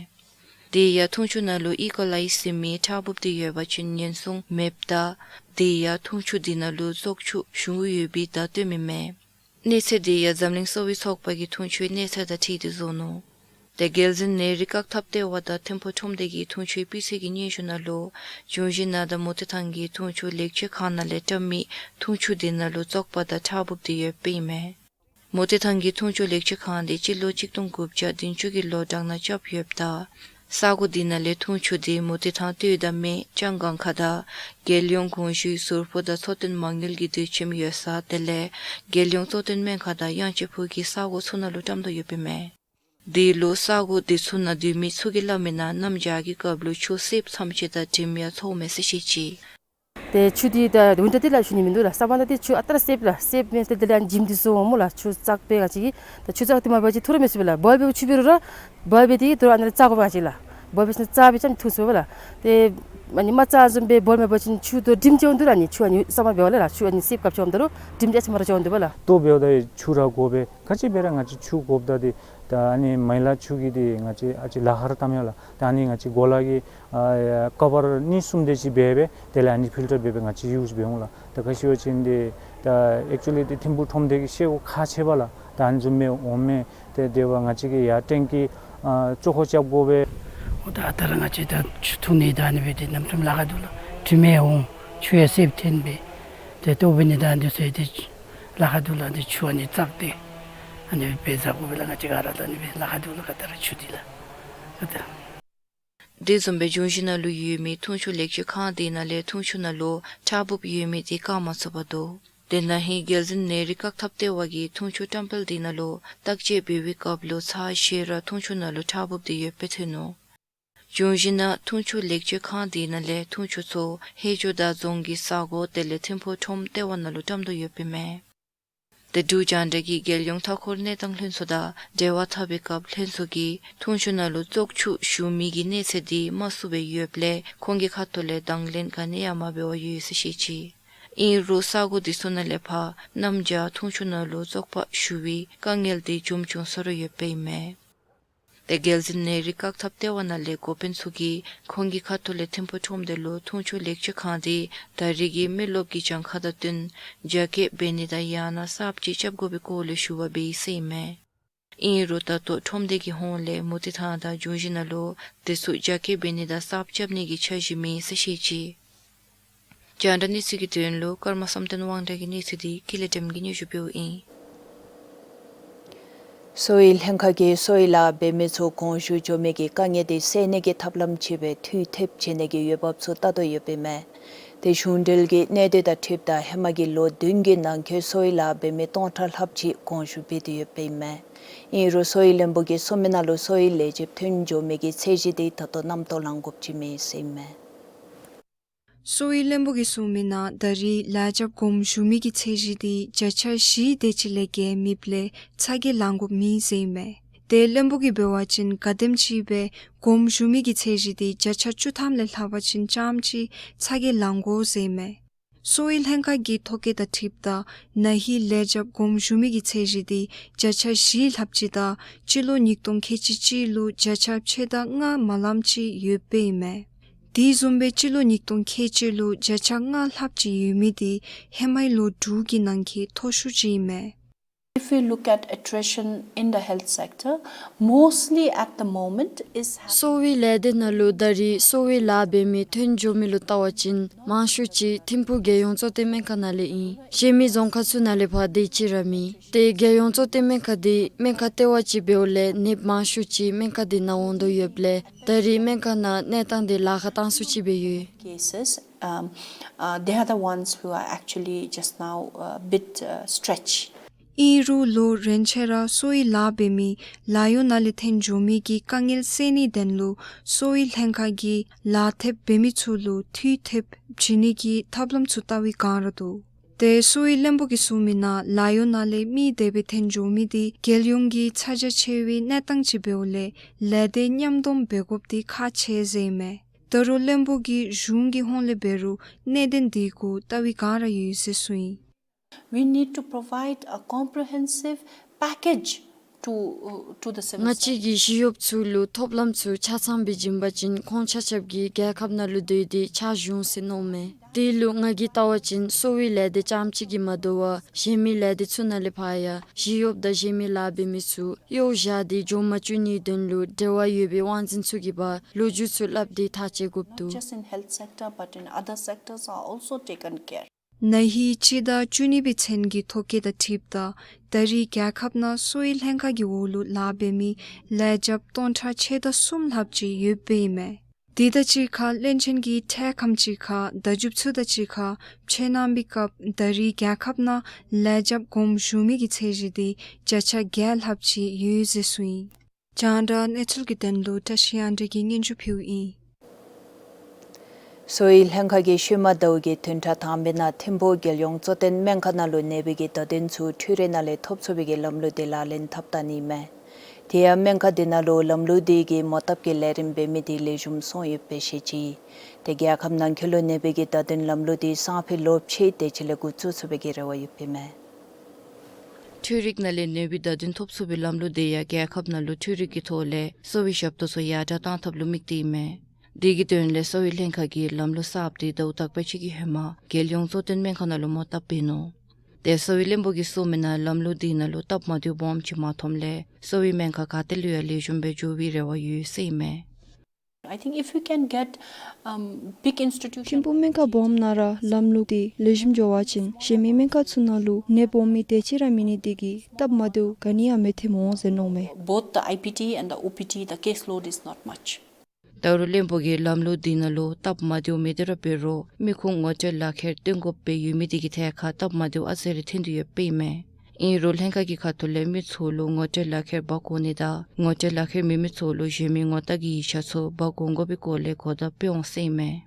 དེ་ཡང་འཐུང་ཆུ་ནང་ལུ་ཨི་ཀོ་ལའི་ཟེར་མི་ཁྲག་འབུབ་སྟེ་ཡོད་པ་ཅིན་ཉེན་སྲུང་མེདཔ་ད་དེ་ཡང་འཐུང་ཆུ་དེ་ནང་ལུ་བཙོག་ཆུ་ཞུགས་ཡོད་པའི་བརྡ་སྟོནམ་ཨིན་མས། གནས་ཚད་དེ་ཡང་འཛམ་གླིང་གསོ་བའི་ཚོགས་པ་གིས་འཐུང་ཆུའི་གནས་ཚད་དང་འཁྲིལ་ཏེ་བཟོ་ནུག། ཏེ་རྒྱལ་འཛིན་ནད་རིགས་བཀག་ཐབས་ལྟེ་བ་དང་ཐིམ་ཕུག་ཁྲོམ་སྡེ་གི་འཐུང་ཆུའི་སྤུས་ཚད་ཀྱི་སྙན་ཞུ་ནང་ལུ་ཇོ་བཞི་ན་དང་མོ་ཏི་ཐང་གི་འཐུང་ཆུ་ལེགས་བཅོས་ཁང་ནང་ལས་བཀྲམ་མི་འཐུང་ཆུ་དེ་ནང་ལུ་བཙོག་པ་དང་ཁྲག་འབུབ་སྟེ་ཡོདཔ་ཨིན་མས། མོ་ཏི་ཐང་གི་འཐུང་ཆུ་ལེགས་བཅོས་ཁང་དེ་སྤྱི་ལོ་གཅིག་སྟོང་དགུ་བརྒྱ་བདུན་ཅུ་གི་ལོ་གྲངས་ནང་རྐྱབ་ཡོདཔ་ད་ས་གོ་དེ་ནང་ལས་འཐུང་ཆུ་དེ་མོ་ཏི་ཐང་སྟོད་དང་སྨད་ལྕང་སྒང་ཁ་དང་རྒྱལ་ཡོངས་གོང་ཞུའི་ཟུར་ཕོགས་དང་འཚོ་རྟེན་མ་དངུལ་གྱི་སྡོད་ཁྱིམ་ཡོད་ས་དེ་ལས་རྒྱལ་ཡོངས་གཙོ་བསྟེན་སྨན་ཁང་དང་གཡང་སྐྱིད་ཕུག་གི་ས་གོ་ཚུ་ནང་ལུ་བཀྲམ་དོ་ཡོདཔ་ཨིན་མས། དེ་ལུ་ས་གོ་དེ་ཚུ་ནང་སྡོད་མི་ཚུ་གིས་སླབ་མི་ནང་གནམ་བྱཱར་གྱི་སྐབས་ལུ་ཆུ་སེརཔོ་ཚམས་ཅིག་དང་དྲིམ་ཡང་ཚོརཝ་མས་ཟེར་བཤད་ཅི། ཏེ་ཆུ་འདི་ད་ཝིན་ཊར་འདི་ལགས་ཞུ་ནི་མིན་འདུག་ལགས། སམ་མར་ནང་འདི་ཆུ་ཨ་རྟག་ར་སེརཔོ་ལགས། སེརཔོ་མས། ཏེ་དེ་ལས་ཨ་ནི་ཞིམ་འདི་བཟོ་འོང་སྨོ་ལགས། ཆུ་བཙག་པའི་ཁ་ཅིག་གིས་ད་ཆུ་བཙག་འདི་མ་འབད་བ་ཅིན་འཐུང་ར་མི་ཚུགས་པས་ལགས། བཱལབ་ཆུ་འབད་རུང་ར་བཱལབ་འདི་དོ་རུང་ཨ་ནི་ར་བཙག་དགོ་པས་ཁ་ཅིག་ལགས། འབོ་བ་ཅིན་རྩ་སྦེ་རྐྱངམ་འཐུང་ཚུགས་པས་ལགས། ཏེ་ཨ་ནི་མ་རྩ་བཟུམ་སྦེ་འབོ་མ་འབད་བ་ཅིན་ཆུ་དོ་དྲིམ་ཅིག་འོང་དོ་ལགས། ཨ་ནི་ཆུ་ཨ་ནི་ས་མར་འབད་བ་ལས་ལགས། ཆུ་ཨ་ནི་སེརཔོ་སྐམ་ཅིག་འོང་དོ་ལགས། དྲིམ་ཅིག་ཨ་ཙི་མ་ར་ཅིག་འོང་དོ་བས་ལགས། ལྟོ་འབདཝ་ད་ཆུ་ར་དགོ་པས། ག་ཅི་འབད་ར་ང་བཅས་ཆུ་དགོཔ་ད་འདི་ད་ཨ་ནི་མ་ཡ་ལ་ཆུ་གི་འདི་ང་བཅས་ཨ་ཙི་ལ་ཁར་བཏངམ་ཡོད་ལགས། ད་ཨ་ནི་ང་བཅས་གོ་ལ་གི་ཨ་ཀ་བར་གཉིས་གསུམ་དེ་ཅིག་འབད་སྦེ་དེ་ལས་ཨ་ནི་ཕིལ་ཊར་འབད་སྦེ་ང་བཅས་ཡུསི་འབད་འོང་ལགས། ད་ག་ཅི་འབད་བ་ཅིན་འདི་ད་ཨེཀ་ཅུ་ལི་འདི་ཐིམ་ཕུག་ཁྲོམ་སྡེ་གིས་ཤེས་དགོ་ཁག་ཆེ་བས་ལགས། ད་ཨ་ནི་བཟུམ་སྦེ་འོང་མས། ཏེ་དེ་བ་ང་བཅས་ཀྱིས་ཡར་ཊེང་ཀི་ཨ་བཙུགས་ཁ་རྐྱབ་དགོ་པས། འོ་ད་ད་ར་ང་བཅས་ད་ཆུ་འཐུང་ནི་ད་ཨ་ནི་སྦེ་ཏེ་གནམ་མེད་ས་མེད་ལཱ་ཁག་འདུག་ལགས། དྲིམ་ཡང་འོང་ཆུ་ཡང་སེརཔོ་ཐོན་སྦེ་ཏེ་ལྟོ་འབད་ནི་ད་ཨ་ནི་ཚུ་ཏེ་ལཱ་ཁག་འདུག་ལགས། ཏེ་ཆུ་ཨ་ནི་བཙགས་ཏེ་ཨ་ནི་སྦེ་བཟའ་དགོ་པས་ལགས། ང་བཅས་ག་ར་ད་ཨ་ནི་སྦེ་ལཱ་ཁག་འདུག་ལགས། ག་ད་ར་ཆུ་འདི་ལགས། ག་ད་ར། དེ་བཟུམ་སྦེ་འབྱུང་བཞི་ནང་ལུ་ཡོད་མི་འཐུང་ཆུ་ལེགས་བཅོས་ཁང་དེ་ནང་ལས་འཐུང་ཆུ་ནང་ལུ་ཁྲག་འབུབ་ཡོད་མི་དེ་བཀག་མ་ཚུགས་པར་འདུག། དེ་ནང་ཧིང་རྒྱལ་འཛིན་ནད་རིགས་བཀག་ཐབས་ལྟེ་བ་གིས་འཐུང་ཆུ་བཀྲམ་སྤེལ་དེ་ནང་ལུ་བརྟག་དཔྱད་འབད་བའི་སྐབས་ལུ་ཚར་བཞི་ར་འཐུང་ཆུ་ནང་ལུ་ཁྲག་འབུབ་སྟེ་ཡོདཔ་སྦེ་ཐོན་ནུག། འབྱུང་བཞི་ནང་འཐུང་ཆུ་ལེགས་བཅོས་ཁང་དེ་ནང་ལས་འཐུང་ཆུ་ཚུ་ཧེ་ཇོ་དང་རྫོང་གི་ས་གོ་དེ་ལས་ཐིམ་ཕུག་ཁྲོམ་ལྟེ་བ་ནང་ལུ་བཀྲམ་དོ་ཡོདཔ་ཨིན་མས། ཏེ་འབྲུག་རྒྱང་བསྒྲགས་ཀྱིས་རྒྱལ་ཡོངས་མཐའ་འཁོར་གནས་སྟངས་ལྷན་ཚོགས་དང་འབྲེལ་བ་འཐབ་པའི་སྐབས་ལྷན་ཚོགས་ཀྱིས་འཐུང་ཆུ་ནང་ལུ་བཙོག་ཆུ་ཞུགས་མི་གི་གནས་ཚད་དེ་དམའ་སུ་སྦེ་ཡོདཔ་ལས་ཁོང་གི་ཁ་ཐུག་ལས་དང་ལེན་ག་ནི་ཡང་མ་འབད་བར་ཡོད་ཟེར་བཤད་ཅི། ཨིན་རུང་ས་གོ་དེ་ཚུ་ནང་ལས་ཕར་གནམ་བྱཱར་འཐུང་ཆུ་ནང་ལུ་བཙོག་པ་ཞུགས་པའི་དཀའ་ངལ་དེ་འབྱུང་འབྱུང་སོང་ར་ཡོདཔ་ཨིན་མས། ཏེ་རྒྱལ་འཛིན་ནད་རིགས་བཀག་ཐབས་ལྟེ་བ་ནང་ལས་འགོ་དཔོན་ཚུ་གིས་ཁོང་གི་ཁ་ཐུག་ལས་ཐིམ་ཕུག་ཁྲོམ་སྡེ་ལུ་འཐུང་ཆུ་ལེགས་བཅོས་ཁང་དེ་ད་རེས་ཀྱི་མི་རློབས་ཀྱི་གྱངས་ཁ་དང་བསྟུན་རྒྱ་སྐྱེད་འབད་ནི་དང་ཡང་ན་གསརཔ་ཅིག་རྐྱབ་དགོ་པའི་སྐོར་ལས་ཞུ་བ་འབད་ཡི་ཟེར་ཨིན་མས། ཨིན་རུང་ད་ལྟོ་ཁྲོམ་སྡེ་གི་ཧོངས་ལས་མུ་སྟེགས་ཐང་དང་འབྱུང་བཞི་ནང་ལུ་དེ་ཚུ་རྒྱ་སྐྱེད་འབད་ནི་དང་གསརཔ་རྐྱབ་ནི་གི་འཆར་གཞི་མེད་ཟེར་བཤད་ཅི། རྒྱང་བསྒྲགས་གནས་ཚུལ་གྱི་དོན་ལུ་ཀརྨ་བསམ་གཏན་དབང་གྲགས་ཀྱི་གནས་ཚུལ་དེ་ཀུན་ལེགས་སྒྲོལམ་གྱིས་སྙན་ཞུ་ཕུལཝ་ཨིན། གསོ་བའི་ལྷན་ཁག་གིས་གསོ་བའི་ལཱ་འབད་མི་ཚུ་གོང་ཞུ་འགྱོ་མི་གི་དཀའ་ངལ་དེ་སེལ་ནི་གི་ཐབས་ལམ་ཅིག་སྦེ་འཐུས་ཐེབས་བྱིན་ནི་གི་འོས་འབབ་ཚུ་བལྟ་དོ་ཡོདཔ་ཨིན་མས། དེ་གཞུང་འབྲེལ་གྱི་གནད་དོན་དང་འཁྲིལཝ་ད་ཧེ་མ་གི་ལོ་བདུན་གྱི་ནང་འཁོད་གསོ་བའི་ལཱ་འབད་མི་སྟོང་ཕྲག་ལྷགཔ་ཅིག་གོང་ཞུ་འབད་དེ་ཡོདཔ་ཨིན་མས། ཨིན་རུང་གསོ་བའི་བློན་པོ་གིས་གསུངས་མི་ནང་ལུ་གསོ་བའི་ལས་བྱེདཔ་ཐོན་འགྱོ་མི་གི་ཚད་གཞི་དེ་ད་ལྟོ་རྣམ་རྟོག་ལང་དགོཔ་ཅིག་མེད་ཟེར་ཨིན་མས། གསོ་བའི་བློན་པོ་གིས་གསུངས་མི་ནང་ད་རེས་ལཱ་རྐྱབ་དགོངསམ་ཞུ་མི་གི་ཚད་གཞི་དེ་བརྒྱ་ཆ་བཞི་དེ་ཅིག་ལས་བརྒལ་མེདཔ་ལས་ཚ་གྱང་ལང་དགོཔ་མེད་ཟེར་ཨིན་མས། ཏེ་བློན་པོ་གིས་འབད་བ་ཅིན་ག་དེམ་ཅིག་སྦེ་དགོངསམ་ཞུ་མི་གི་ཚད་གཞི་དེ་བརྒྱ་ཆ་བཅུ་ཐམ་ལས་ལྷག་པ་ཅིན་རྐྱངམ་ཅིག་ཚ་གྱང་ལང་དགོ་ཟེར་ཨིན་མས། གསོ་བའི་ལྷན་ཁག་གི་ཐོ་བཀོད་དང་འཁྲིལཝ་ད་ན་ཧིང་ལཱ་རྐྱབ་དགོངསམ་ཞུ་མི་གི་ཚད་གཞི་དེ་བརྒྱ་ཆ་བཞི་ལྷགཔ་ཅིག་དང་སྤྱི་ལོ་ཉིས་སྟོང་ཁལ་གཅིག་གཅིག་ལུ་བརྒྱ་ཆ་ཕྱེད་དང་ལྔ་མ་ལངམ་ཅིག་ཡོདཔ་ཨིན་མས། དེ་བཟུམ་སྦེ་སྤྱི་ལོ་ཉིས་སྟོང་ཁལ་གཅིག་ལུ་བརྒྱ་ཆ་ལྔ་ལྷགཔ་ཅིག་ཡོད་མི་དེ་ཧེ་མའི་ལོ་དྲུག་གི་ནང་འཁོད་མཐོ་ཤོས་ཅིག་ཨིན་མས། If we look at attrition in the health sector, mostly at the moment is hap- གསོ་བའི་ལས་སྡེ་ནང་ལུ་ད་རེས་གསོ་བའི་ལཱ་འབད་མི་ཐོན་འགྱོ་མི་ལུ་བལྟ་བ་ཅིན་མང་ཤོས་ཅིག་ཐིམ་ཕུག་རྒྱལ་ཡོངས་གཙོ་བསྟེན་སྨན་ཁང་ནང་ལས་ཨིན། གཞན་མི་རྫོང་ཁག་ཚུ་ནང་ལས་ཕར་དེ་ཅིག་ར་མེད། ཏེ་རྒྱལ་ཡོངས་གཙོ་བསྟེན་སྨན་ཁང་དེ་སྨན་ཁང་ལྟེ་བ་ཅིག་འབདཝ་ལས་ནདཔ་མང་ཤོས་ཅིག་སྨན་ཁང་དེ་ནང་འོང་དོ་ཡོདཔ་ལས་ད་རེས་སྨན་ཁང་ནང་གནས་སྟངས་དེ་ལཱ་ཁག་བཏང་སུ་ཅིག་སྦེ་ཡོད། Cases, um, uh, they are the ones who are actually just now a bit, uh, stretched. ཨིན་རུང་ལོ་རིམ་བཞིན་ར་གསོ་བའི་ལཱ་འབད་མི་ལཱ་གཡོག་ནང་ལས་ཐོན་འགྱོ་མི་གི་དཀའ་ངལ་སེལ་ནིའི་དོན་ལུ་གསོ་བའི་ལྷན་ཁག་གིས་ལཱ་ཐེབས་འབད་མི་ཚུ་ལུ་འཐུས་ཐེབས་བྱིན་ནི་གི་ཐབས་ལམ་ཚུ་བལྟ་བའི་བསྒང་ར་འདུག། ཏེ་གསོ་བའི་བློན་པོ་གིས་གསུངས་མི་ནང་ལཱ་གཡོག་ནང་ལས་མི་དེ་སྦེ་ཐོན་འགྱོ་མི་དེ་རྒྱལ་ཡོངས་ཀྱི་ཚ་གྱང་ཆེ་བའི་གནས་སྟངས་ཅིག་འབདཝ་ལས་ལས་སྡེ་མཉམ་སྡོམ་འབད་དགོཔ་དེ་ཁག་ཆེ་ཟེར་ཨིན་མས། ད་རུང་བློན་པོ་གིས་གཞུང་གི་ཧོངས་ལས་འབད་རུང་གནད་དོན་དེ་གུ་བལྟ་བའི་བསྒང་ར་ཡོད་ཟེར་གསུངས་ཡི། We need to provide a comprehensive package to, uh, to the civil service. ང་བཅས་ཀྱིས་ཞི་གཡོགཔ་ཚུ་ལུ་ཐོབ་ལམ་ཚུ་ཆ་ཚང་སྦེ་བྱིན་པ་ཅིན་ཁོང་ཆ་ཁྱབ་ཀྱིས་རྒྱལ་ཁབ་ནང་ལུ་སྡོད་དེ་ཕྱག་ཞུ་འོང་ཟེར་མནོཝ་མས། དེ་ལུ་ང་གིས་བལྟ་བ་ཅིན་གསོ་བའི་ལས་སྡེ་རྐྱངམ་གཅིག་གིས་མ་དོ་བར་གཞན་མི་ལས་སྡེ་ཚུ་ནང་ལས་ཕར་ཡང་ཞི་གཡོགཔ་དང་གཞན་མི་ལཱ་འབད་མི་ཚུ་གཡོག་བཞག་སྟེ་འགྱོ་མ་བཅུག་ནིའི་དོན་ལུ་འབྲེལ་བ་ཡོད་པའི་དབང་འཛིན་ཚུ་གིས་འབད་ལོ་རྒྱུས་ཚུ་སླབ་སྟེ་ཐག་བཅད་དགོཔ་འདུག། Not just in health sector, but in other sectors are also taken care. ན་ཧིང་སྤྱི་ཟླ་བཅུ་གཉིས་པའི་ཚུན་གྱི་ཐོ་བཀོད་དང་འཁྲིལཝ་ད་ད་རེས་རྒྱལ་ཁབ་ནང་གསོ་བའི་ལྷན་ཁག་གི་འོག་ལུ་ལཱ་འབད་མི་ལས་བྱེདཔ་སྟོང་ཕྲག་ཕྱེད་དང་གསུམ་ལྷགཔ་ཅིག་ཡོདཔ་ཨིན་མས། དེ་དང་གཅིག་ཁར་བློན་ཆེན་གྱིས་འཕྲལ་ཁམས་ཅིག་ཁར་བརྡ་བརྒྱུདཔ་ཚུ་དང་གཅིག་ཁར་འཕྱད་གནང་བའི་སྐབས་ད་རེས་རྒྱལ་ཁབ་ནང་ལཱ་རྐྱབ་དགོངསམ་ཞུ་མི་གི་ཚད་གཞི་དེ་བརྒྱ་ཆ་བརྒྱད་ལྷགཔ་ཅིག་ཡོད་ཟེར་གསུངས་ཡི། རྒྱང་བསྒྲགས་གནས་ཚུལ་གྱི་དོན་ལུ་བཀྲ་ཤིས་དབང་འདུས་ཀྱིས་སྙན་ཞུ་ཕུལཝ་ཨིན། གསོ་བའི་ལྷན་ཁག་གིས་ཤུལ་མ་ཟླཝ་གི་བདུན་ཕྲག་དང་པའི་ནང་ཐིམ་ཕུག་རྒྱལ་ཡོངས་གཙོ་བསྟེན་སྨན་ཁང་ནང་ལུ་ནད་པའི་གི་བརྡ་དོན་ཚུ་འཕྲུལ་རིག་ནང་ལས་ཐོབ་ཚུགས་པའི་གི་ལམ་ལུགས་དེ་ལག་ལེན་འཐབ་བཏང་ནི་ཨིན་མས། དེ་ཡང་སྨན་ཁང་འདི་ནང་ལུ་ལམ་ལུགས་འདི་གི་མོ་བཏབ་ཀྱི་ལས་རིམ་འབད་མི་འདི་ལེགས་ཤོམ་སོང་ཡོདཔ་སྦེ་བཤད་ཅི། ཏེ་རྒྱལ་ཁབ་ནང་འཁོད་ལུ་གནས་པའི་གི་བརྡ་དོན་ལམ་ལུགས་འདི་སང་ཕོད་ལོ་ཕྱེད་དེ་ཅིག་ལས་འགོ་བཙུགས་ཚུགས་པའི་གི་རེ་བ་ཡོདཔ་ཨིན་མས། འཕྲུལ་རིག་ནང་ལས་ནུས་པའི་བརྡ་དོན་ཐོབ་ཚུགས་པའི་ལམ་ལུགས་འདི་ཡང་རྒྱལ་ཁབ་ནང་ལུ་འཕྲུལ་རིག་གི་ཐོག་ལས་གསོ་བའི་ཞབས་ཏོག་ཚུ་ཡར་དྲག་བཏང་ཐབས་ལུ་དམིགས་ཏེ་ཨིན་མས། དེ་གི་དོན་ལས་གསོ་བའི་ལྷན་ཁག་གིས་ལམ་ལུགས་གསརཔ་འདི་ཟླཝ་དག་པ་ཅིག་གི་ཧེ་མ་རྒྱལ་ཡོངས་གཙོ་བསྟེན་སྨན་ཁང་ནང་ལུ་མོ་བཏབ་འབད་ནུག། ཏེ་གསོ་བའི་བློན་པོ་གིས་གསུངས་མི་ནང་ལམ་ལུགས་འདི་ནང་ལུ་སྟབས་མ་བདེཝ་སྦོམ་ཅིག་མ་ཐོནམ་ལས་གསོ་བའི་སྨན་ཁང་ག་ཏེ་ལུ་ཡང་ལེགས་ཤོམ་སྦེ་འགྱོ་བའི་རེ་བ་ཡོད་ཟེར་ཨིན་མས། I think if we can get, um, big institution ཐིམ་ཕུག་སྨན་ཁང་སྦོམ་ནང་ར་ལམ་ལུགས་འདི་ལེགས་ཤོམ་འགྱོ་བ་ཅིན་གཞན་མི་སྨན་ཁང་ཚུ་ནང་ལུ་ནད་སྦོམ་མི་དེ་ཅིག་ར་མེད་ནི་དེ་གིས་སྟབས་མ་བདེཝ་ག་ནི་ཡང་མི་ཐོན་འོང་ཟེར་མནོཝ་མས། Both the I P D and the O P D, the caseload is not much. ད་རུང་བློན་པོ་གིས་ལམ་ལུགས་འདི་ནང་ལུ་སྟབས་མ་བདེཝ་མེད་དེ་ར་འབད་རུང་མི་ཁུངས་ངོ་སྤྲོད་ལག་ཁྱེར་སྟོན་དགོཔ་སྦེ་ཡོད་མི་དེ་གི་ཐད་ཁར་སྟབས་མ་བདེཝ་ཨ་ཙི་རེ་ཐོན་དོ་ཡོདཔ་ཨིན་མས། ཨིན་རུང་ལྷན་ཁག་གི་ཁ་ཐུག་ལས་མི་ཚུ་ལུ་ངོ་སྤྲོད་ལག་ཁྱེར་འབག་དགོ་ནི་དང་ངོ་སྤྲོད་ལག་ཁྱེར་མེད་མི་ཚུ་ལུ་གཞན་མི་ངོ་རྟགས་ཀྱི་ཡིག་ཆ་ཚུ་འབག་དགོ་དགོ་པའི་སྐོར་ལས་གོ་བརྡ་སྤྲོད་འོང་ཟེར་ཨིན་མས།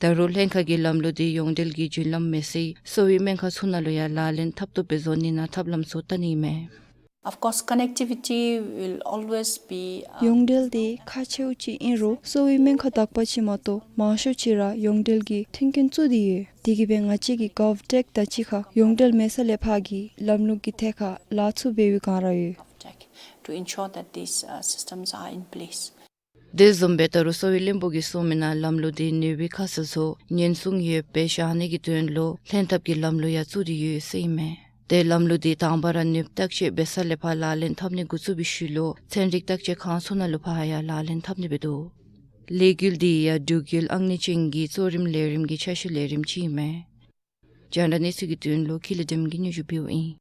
ད་རུང་ལྷན་ཁག་གིས་ལམ་ལུགས་འདི་ཡོངས་འབྲེལ་གྱི་བརྒྱུད་ལམ་མེད་སའི་གསོ་བའི་སྨན་ཁང་ཚུ་ནང་ལུ་ཡང་ལག་ལེན་འཐབ་བཏུབ་སྦེ་བཟོ་ནི་ནང་ཐབས་ལམ་ཚུ་བལྟ་ནི་ཨིན་མས། Of course, connectivity will always be, um, ཡོངས་འབྲེལ་འདི་ཁག་ཆེཝ་ཅིག་ཨིན་རུང་གསོ་བའི་སྨན་ཁང་དག་པ་ཅིག་མ་གཏོགས་མང་ཤོས་ཅིག་ར་ཡོངས་འབྲེལ་གྱི་མཐུན་རྐྱེན་བཙུགས་ཏེ་ཡོད། དེ་གིས་སྦེ་ང་བཅས་ཀྱི་GovTech དང་གཅིག་ཁར་ཡོངས་འབྲེལ་མེད་ས་ལས་ཕར་གྱི་ལམ་ལུགས་ཀྱི་ཐད་ཁར་ལཱ་ཚུ་འབད་བའི་བསྒང་ར་ཡོད། To ensure that these, uh, systems are in place. དེ་བཟུམ་སྦེ་ད་རུང་གསོ་བའི་བློན་པོ་གིས་གསུངས་མི་ནང་ལམ་ལུགས་འདི་ནུས་པའི་ཁ་གསལ་ཚུ་ཉེན་སྲུང་ཡོདཔ་སྦེ་བཞག་ནི་གི་དོན་ལུ་ལྷན་ཐབས་ཀྱི་ལམ་ལུགས་ཡང་བཙུགས་ཏེ་ཡོད་ཟེར་ཨིན་མས། ཏེ་ལམ་ལུགས་འདི་དང་པ་ར་ནུས་པ་བརྟག་དཔྱད་འབད་ས་ལས་ཕར་ལག་ལེན་འཐབ་ནི་འགོ་བཙུགས་པའི་ཤུལ་ལུ་ཚན་རིག་བརྟག་དཔྱད་ཁང་ཚུ་ནང་ལུ་ཕར་ཡང་ལག་ལེན་འཐབ་ནི་འབད་དོ། ལས་འགུལ་འདི་ཡང་འབྲུག་ཡུལ་ཨང་རྩིས་ཅན་གྱི་གཙོ་རིམ་ལས་རིམ་གྱི་འཆར་གཞི་ལས་རིམ་ཅིག་ཨིན་མས། རྒྱང་བསྒྲགས་གནས་ཚུལ་གྱི་དོན་ལུ་ཀུན་ལེགས་སྒྲོལ་མ་གིས་སྙན་ཞུ་ཕུལཝ་ཨིན།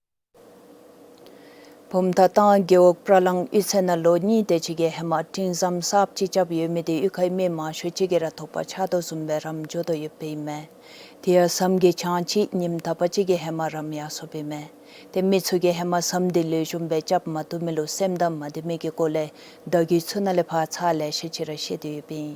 བུམ་ཐང་རྒེད་འོག་སྤྲ་གླང་གཡུས་ཚན་ནང་ལོ་གཉིས་དེ་ཅིག་གི་ཧེ་མ་སྤྲིན་ཟམ་གསརཔ་ཅིག་རྐྱབ་ཡོད་མི་དེ་གཡུས་ཁའི་མི་མང་ཤོས་ཅིག་གིས་ར་དོགས་པ་ཆགས་དོ་བཟུམ་སྦེ་རམ་འགྱོ་དོ་ཡོདཔ་ཨིན་མས། དེ་ཡང་ཟམ་གྱི་གྱང་ཅིག་ཉིནམ་དག་པ་ཅིག་གི་ཧེ་མ་རམ་ཡར་སོཔ་ཨིན་མས། ཏེ་མི་ཚུ་གིས་ཧེ་མ་ཟམ་དེ་ལེགས་ཤོམ་སྦེ་རྐྱབ་མ་བཏུབ་མི་ལུ་སེམས་གཏམ་མ་བདེ་མི་གི་སྐོར་ལས་བརྡ་བརྒྱུད་ཚུ་ནང་ལས་ཕར་ཚར་ལེ་ཤ་ཅིག་ར་བཤད་དེ་ཡོདཔ་ཨིན།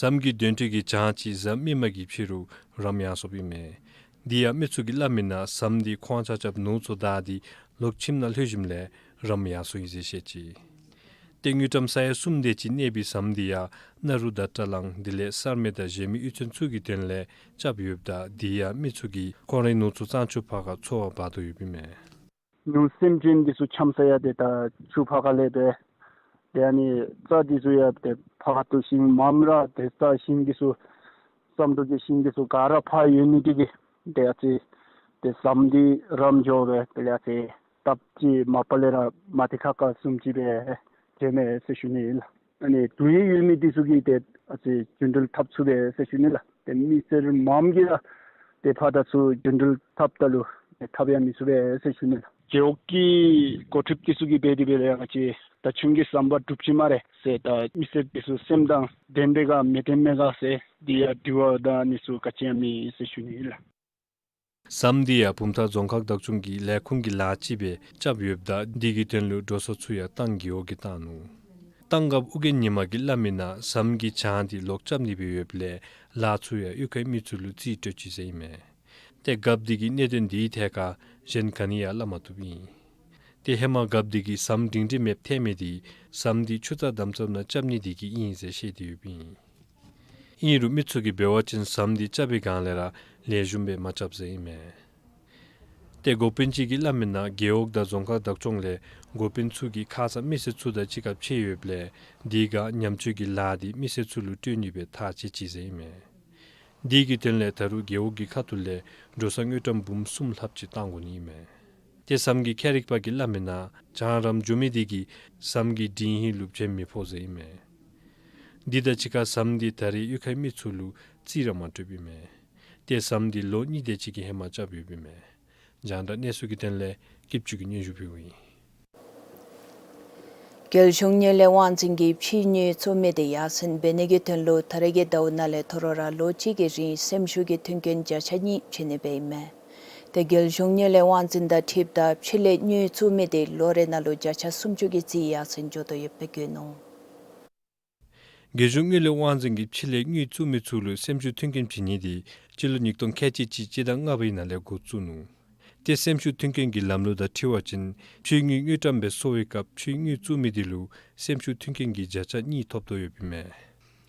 ཟམ་གྱི་དོན་གྲུ་གི་གྱང་ཅིག་ཟམ་མི་མ་གིས་ཕྱེ་རུང་རམ་ཡར་སོཔ་ཨིན་མས། དེ་ཡང་མི་ཚུ་གིས་སླབ་མི་ནང་ཟམ་དེ་ཁོང་ཆ་ཁྱབ་ནོར་ཚུ་བདའ་སྟེ་ལོག་ཁྱིམ་ནང་ལྷོད་ཞིནམ་ལས་རམ་ཡར་སོ་ཡི་ཟེར་བཤད་ཅི། ཏེ་དངུལ་ཀྲམ་ས་ཡ་གསུམ་དེ་ཅིག་གནས་པའི་ཟམ་དེ་ཡང་ནཱ་རུ་དང་སྤྲ་གླང་དེ་ལས་གསར་སྨད་དང་གཞན་མི་གཡུས་ཚན་ཚུ་གི་དོན་ལས་རྐྱབ་ཡོདཔ་ད་དེ་ཡང་མི་ཚུ་གིས་ཁོང་རའི་ནོར་ཚུ་གཙང་ཆུ་ཕར་ཁར་འཚོ་བར་འབག་དོ་ཡོདཔ་ཨིན་མས། ཉུང་སེམས་ཅན་འདི་ཚུ་འཁྱམ་ས་ཡང་ཏེ་ད་ཆུ་ཕར་ཁ་ལས་ཏེ་ཏེ་ཨ་ནི་རྩྭ་འདི་ཚུ་ཡང་ཏེ་ཕར་ཁ་བཏོག་ཞིནམ་མམ་ར་ཏེ་རྩྭ་ཤིང་འདི་ཚུ་ཟམ་དྲུག་གི་ཤིང་འདི་ཚུ་ག་ར་ཕར་ཡོད་ནི་འདི་གིས་ཏེ་ཨ་ཙི་ཏེ་ཟམ་འདི་རམ་འགྱོ་སྦེ་དེ་ལས་ཨ་ཙི་སྟབས་ཅིག་མ་པ་ལས་ར་མ་ཏི་ཁ་ཁ་བཟུམ་ཅིག་སྦེ་འགྱོཝ་མས་ཟེར་ཞུ་ནི་ཨིན་ལགས། ཨ་ནི་དུས་ཡུན་ཡོད་མི་འདི་ཚུ་གིས་ཏེ་ཨ་ཙི་རྒྱུན་འགྲུལ་འཐབ་ཚུགས་པས་ཟེར་ཞུ་ནི་ལགས། ཏེ་མི་སེར་མམ་གིས་ར་ཏེ་ཕར་དང་ཚུར་རྒྱུན་འགྲུལ་འཐབ་ད་ལུ་ཏེ་འཐབ་ཡང་མི་ཚུགས་པས་ཟེར་ཞུ་ནི་ལགས། རྒེད་འོག་གི་འགོ་ཁྲིདཔ་འདི་ཚུ་གིས་འབད་དེ་འབད་ལས་ཡང་ང་བཅས་ད་ཁྱིམ་གྱི་ཟམ་པ་གྲུབ་ཅི་སྨ་རེ་ཟེར་ད་མི་སེར་འདི་ཚུ་སེམས་གཏམ་བདེན་པས་ག་མི་བདེན་མས་ག་ཟེར་འདི་ཡང་དྲི་བ་དང་ཨ་ནི་ཚུ་ག་ཅི་ཡང་མེད་ཟེར་ཞུ་ནི་ཨིན་ལགས། ཟམ་འདི་ཡང་བུམ་ཐང་རྫོང་ཁག་བདག་སྐྱོང་གི་ལས་ཁུངས་ཀྱི་ལཱ་ཅིག་སྦེ་རྐྱབ་ཡོདཔ་ད་འདི་གི་དོན་ལུ་འགྲོ་སོང་ཚུ་ཡང་ཏང་རྒེད་འོག་གིས་བཏང་ནུག། ཏང་རྒཔོ་ཨྱོན་ཉི་མ་གིས་སླབ་མི་ནང་ཟམ་གྱི་གྱང་འདི་ལོག་རྐྱབ་ནི་སྦེ་ཡོདཔ་ལས་ལཱ་ཚུ་ཡང་གཡུས་ཁའི་མི་ཚུ་ལུ་རྩིས་སྤྲོད་ཅི་ཟེར་ཨིན་མས། ཏེ་རྒཔོ་འདི་གིས་གནད་དོན་འདིའི་ཐད་ཁར་གཞན་ག་ནི་ཡང་སླབ་མ་བཏུབ་ཨིན། ཏེ་ཧེ་མ་རྒཔོ་འདི་གིས་ཟམ་སྒྲིང་སྒྲི་མེདཔ་ཐལ་མི་འདི་ཟམ་འདི་ཆུ་རྩྭ་འདམ་རྩམ་ནང་རྐྱབ་ནི་འདི་གིས་ཨིན་ཟེར་བཤད་དེ་ཡོདཔ་ཨིན། ཨིན་རུང་མི་ཚུ་གིས་འབད་བ་ཅིན་ཟམ་འདི་རྐྱབ་པའི་སྒང་ལས་ར་ལེགས་ཤོམ་སྦེ་མ་རྐྱབ་ཟེར་ཨིན་མས། ཏེ་འགོ་དཔོན་ཅིག་གིས་སླབ་མི་ནང་རྒེད་འོག་དང་རྫོང་ཁག་བདག་སྐྱོང་ལས་འགོ་དཔོན་ཚུ་གིས་ཁ་ཙ་མི་སེར་ཚུ་དང་གཅིག་ཁར་ཕྱད་ཡོདཔ་ལས་དེ་སྒང་ཉམས་བཅོས་ཀྱི་ལཱ་འདི་མི་སེར་ཚུ་ལུ་སྤྲོད་ནི་སྦེ་ཐག་བཅད་ཅི་ཟེར་ཨིན་མས། དེ་གི་དོན་ལས་ད་རུང་རྒེད་འོག་གི་ཁ་ཐུག་ལས་འགྲོ་སོང་དངུལ་ཀྲམ་འབུམ་གསུམ་ལྷགཔ་ཅིག་བཏང་དགོ་ནི་ཨིན་མས། ཏེ་ཟམ་གྱི་མཁས་རིག་པ་གིས་སླབ་མི་ནང་གྱང་རམ་འགྱོ་མི་འདི་གིས་ཟམ་གྱི་སྒྲིང་ཧིང་ལུ་བྱེམ་མི་ཕོག་ཟེར་ཨིན་མས། འདི་དང་གཅིག་ཁར་ཟམ་འདི་ད་རེས་གཡུས་ཁའི་མི་ཚུ་ལུ་རྩིས་ར་མ་སྤྲོདཔ་ཨིན་མས། ཏེ་ཟམ་འདི་ལོ་གཉིས་དེ་ཅིག་གི་ཧེ་མ་རྐྱབ་ཡོདཔ་ཨིན་མས། རྒྱང་བསྒྲགས་གནས་ཚུལ་གྱི་དོན་ལས་སྐྱིདཔ་ཆོས་ཀྱིས་སྙན་ཞུ་ཕུལཝ་ཨིན། རྒྱལ་གཞུང་དངུལ་ལས་དབང་འཛིན་གྱིས་ཕྱིའི་དངུལ་བཙུགས་མི་དེ་ཡར་སེང་འབད་ནི་གི་དོན་ལུ་ད་རེས་ཀྱི་ཟླཝ་ནང་ལས་མཐོ་རིམ་ར་ལོ་གཅིག་གི་རིང་སེམས་ཤུགས་ཀྱི་མཐུན་རྐྱེན་བརྒྱ་ཆ་གཉིས་བྱིན་ནི་སྦེ་ཨིན་མས། ཏེ་རྒྱལ་གཞུང་དངུལ་ལས་དབང་འཛིན་དང་འཁྲིལཝ་ད་ཕྱི་ལས་དངུལ་བཙུགས་མི་དེ་ལོ་རེ་ནང་ལུ་བརྒྱ་ཆ་སུམ་ཅུ་གི་རྩིས་ཡར་སེང་འགྱོ་དོ་ཡོདཔ་སྦེ་བཀོད་ནུག། རྒྱལ་གཞུང་དངུལ་ལས་དབང་འཛིན་གྱིས་ཕྱི་ལས་དངུལ་བཙུགས་མི་ཚུ་ལུ་སེམས་ཤུགས་མཐུན་རྐྱེན་བྱིན་ནི་དེ་སྤྱི་ལོ་ཉིས་སྟོང་ཁལ་གཅིག་གཅིག་སྤྱི་ཟླ་ལྔ་པའི་ནང་ལས་འགོ་བཙུགས་ནུག། ཏེ་སེམས་ཤུགས་མཐུན་རྐྱེན་གྱི་ལམ་ལུགས་དང་འཁྲིལ་བ་ཅིན་ཕྱིའི་དངུལ་དངུལ་ཀྲམ་སྦེ་གསོག་པའི་སྐབས་ཕྱིའི་དངུལ་བཙུགས་མི་དེ་ལུ་སེམས་ཤུགས་མཐུན་རྐྱེན་གྱི་བརྒྱ་ཆ་གཉིས་ཐོབ་དོ་ཡོདཔ་ཨིན་མས།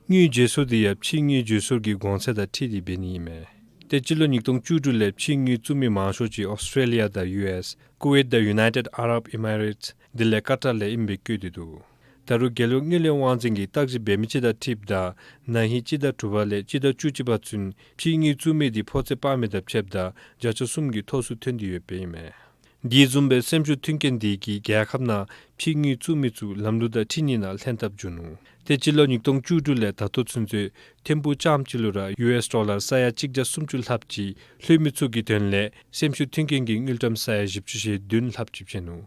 དངུལ་བརྗེ་སོར་དེ་ཡང་ཕྱིའི་དངུལ་བརྗེ་སོར་གྱི་གོང་ཚད་དང་འཁྲིལ་ཏེ་འབད་ནི་ཨིན་མས། ཏེ་སྤྱི་ལོ་ཉིས་སྟོང་བཅུ་དྲུག་ལས་ཕྱིའི་དངུལ་བཙུགས་མི་མང་ཤོས་ཅིག་ཨོསི་ཊྲེ་ལི་ཡ་དང་ཡུ་ཨེསི། ཀུ་ཝེཊ་དང་ཡུ་ནའི་ཊེཌ་ཨ་རབ་ཨི་མ་རེཊསི། དེ་ལས་ཀ་ཏར་ལས་ཨིནམ་སྦེ་བཀོད་དེ་འདུག། ད་རུང་རྒྱལ་ཡོངས་དངུལ་ལས་དབང་འཛིན་གྱིས་བརྟག་ཞིབ་འབད་མི་ཅིག་དང་འཁྲིལཝ་ད་ན་ཧིང་སྤྱི་ཟླ་དྲུག་པ་ལས་སྤྱི་ཟླ་བཅུ་གཅིག་པ་ཚུན་ཕྱིའི་དངུལ་བཙུགས་མི་དེ་ཕོག་ཚོད་སྤར་མི་དང་ཕྱདཔ་ད་བརྒྱ་ཆ་གསུམ་གྱི་མཐོ་སུ་ཐོན་ཏེ་ཡོདཔ་ཨིན་མས། དེ་བཟུམ་སྦེ་སེམས་ཤུགས་མཐུན་རྐྱེན་དེ་གིས་རྒྱལ་ཁབ་ནང་ཕྱིའི་དངུལ་བཙུགས་མི་ཚུ་ལམ་ལུགས་དང་འཁྲིལ་ནི་ནང་ལྷན་ཐབས་བྱུང་ནུག། ཏེ་སྤྱི་ལོ་ཉིས་སྟོང་བཅུ་དྲུག་ལས་ད་ལྟོ་ཚུན་ཚོད་ཐེར་འབུམ་རྐྱངམ་གཅིག་ལུ་ར་ཡུ་ཨེསི་ཌོ་ལར་ས་ཡ་གཅིག་བརྒྱ་སུམ་ཅུ་ལྷགཔ་ཅིག་ལྷོད་མི་ཚུ་གི་དོན་ལས་སེམས་ཤུགས་མཐུན་རྐྱེན་གྱི་དངུལ་ཀྲམ་ས་ཡ་བཞི་བཅུ་ཞེ་བདུན་ལྷགཔ་ཅིག་བྱིན་ནུག།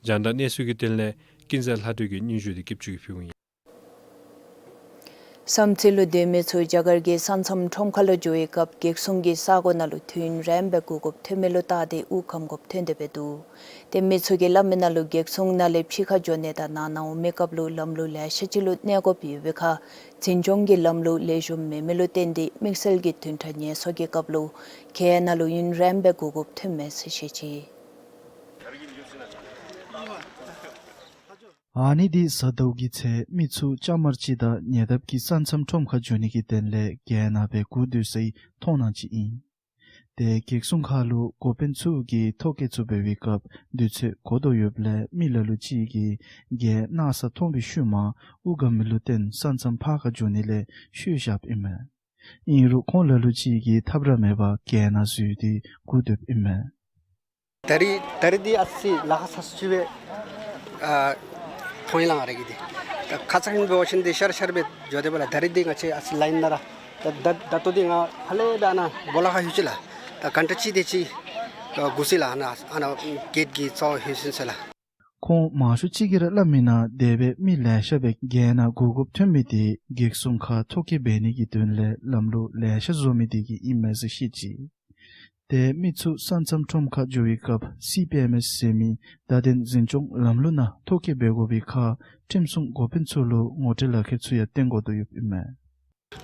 རྒྱང་བསྒྲགས་གནས་ཚུལ་གྱི་དོན་ལས་ཀུན་བཟང་ལྷ་སྒྲོལ་གྱིས་སྙན་ཞུ་དེ་སྐྱབས་བཅོལ་གྱིས་ཕུལཝ་ཨིན། བསམ་རྩེ་ལུ་སྡོད་མི་ཚུ་རྒྱ་གར་གྱི་ས་མཚམས་ཁྲོམ་ཁ་ལུ་འགྱོ་བའི་སྐབས་གེགས་སྲུང་གི་ས་གོ་ནང་ལུ་དུས་ཡུན་རིངམོ་སྦེ་སྒུག་དགོཔ་ཐོན་མི་ལུ་བརྟག་སྟེ་དབུགས་ཁམ་དགོཔ་ཐོན་ཏེ་འབད་འདུག། ཏེ་མི་ཚུ་གིས་སླབ་མི་ནང་ལུ་གེགས་སྲུང་ནང་ལས་ཕྱི་ཁར་འགྱོ་ནི་དང་ནང་ན་འོང་མི་སྐབས་ལུ་ལམ་ལུགས་ལེ་ཤ་ཅིག་ལུ་གནས་དགོཔ་ཡོད་པའི་ཁར་འཛིན་སྐྱོང་གི་ལམ་ལུགས་ལེགས་ཤོམ་མེད་མི་ལུ་བརྟེན་ཏེ་དམིགས་བསལ་གྱི་བདུན་ཕྲག་ངལ་གསོ་གི་སྐབས་ལུ་གྱལ་ནང་ལུ་ཡུན་རིངམོ་སྦེ་སྒུག་དགོཔ་ཐོན་མས་ཟེར་བཤད་ཅི། ཨ་ནི་འདི་གཟའ་ཟླཝ་གི་ཚེ་མི་ཚུ་ཅ་དམར་སྤྱི་དང་ཉེ་འདབས་ཀྱི་ས་མཚམས་ཁྲོམ་ཁར་འགྱོ་ནི་གི་དོན་ལས་གྱལ་ནང་སྦེ་སྒུག་སྡོད་སའི་མཐོང་སྣང་ཅིག་ཨིན། ཏེ་གེགས་སྲུང་ཁ་ལུ་འགོ་དཔོན་ཚུ་གིས་ཐོ་བཀོད་ཚུ་འབད་བའི་སྐབས་དུས་ཚོད་འགོར་དོ་ཡོདཔ་ལས་མི་ལ་ལུ་ཅིག་གིས་གྱལ་ནང་ས་མཐོང་བའི་ཤུལ་མ་དབུགས་འགམ་མི་ལུ་བརྟེན་ས་མཚམས་ཕར་ཁར་འགྱོ་ནི་ལས་ཤོར་བཞགཔ་ཨིན་མས། ཨིན་རུང་ཁོང་ལ་ལུ་ཅིག་གིས་ཐབས་ར་མེད་པར་གྱལ་ནང་འཛུལ་ཏེ་སྒུག་སྡོདཔ་ཨིན་མས། ད་རིས་ད་རིས་འདི་ཨ་ཙི་ལཱ་ཁག་ཚ་སུ་ཅིག་སྦེ་ཨ་མཐོང་ཡི་ལགས། ང་ར་གིས་འདི་ད་ཁ་ཙ་ཁ་ཉིནམ་འབད་བ་ཅིན་འདི་ཤར་ཤར་སྦེ་འགྱོ་དེས་པ་ལགས། ད་རིས་འདི་ང་བཅས་ཨ་ཙི་ལཱའིན་ནང་ར་ད་ད་ད་ལྟོ་འདི་ང་ཕར་ལས་སྦེ་ཨ་ནཱ་སྦོ་ལོགས་ཁར་ལྷོད་ཅི་ལགས། ད་གྷན་ཊ་གཅིག་དེ་ཅིག་སྒུག་ཅི་ལགས། ཨ་ནཱ་ཨ་ནཱ་གེཊ་གི་རྩ་བར་ལྷོད་ཅི་ཟེར་ལགས། ཁོང་མང་ཤོས་ཅིག་གིས་ར་སླབ་མིའི་ནང་དེ་སྦེ་མི་ལེ་ཤ་སྦེ་གྱལ་ནང་སྒུག་དགོཔ་ཐོན་མི་དེ་གེགས་སྲུང་ཁར་ཐོ་བཀོད་འབད་ནི་གི་དོན་ལས་ལམ་ལུགས་ལེ་ཤ་བཟོ་མི་དེ་གིས་ཨིན་མས་ཟེར་བཤད་ཅི། ཏེ་མི་ཚུ་ས་མཚམས་ཁྲོམ་ཁར་འགྱོ་བའི་སྐབས་སི་པི་ཨེམ་ཨེསི་ཟེར་མི་བརྡ་དོན་འཛིན་སྐྱོང་ལམ་ལུགས་ནང་ཐོ་བཀོད་འབད་དགོ་པའི་ཁར་ཁྲིམས་སྲུང་འགོ་དཔོན་ཚུ་ལུ་ངོ་སྤྲོད་ལག་ཁྱེར་ཚུ་ཡང་སྟོན་དགོ་དོ་ཡོདཔ་ཨིན་མས།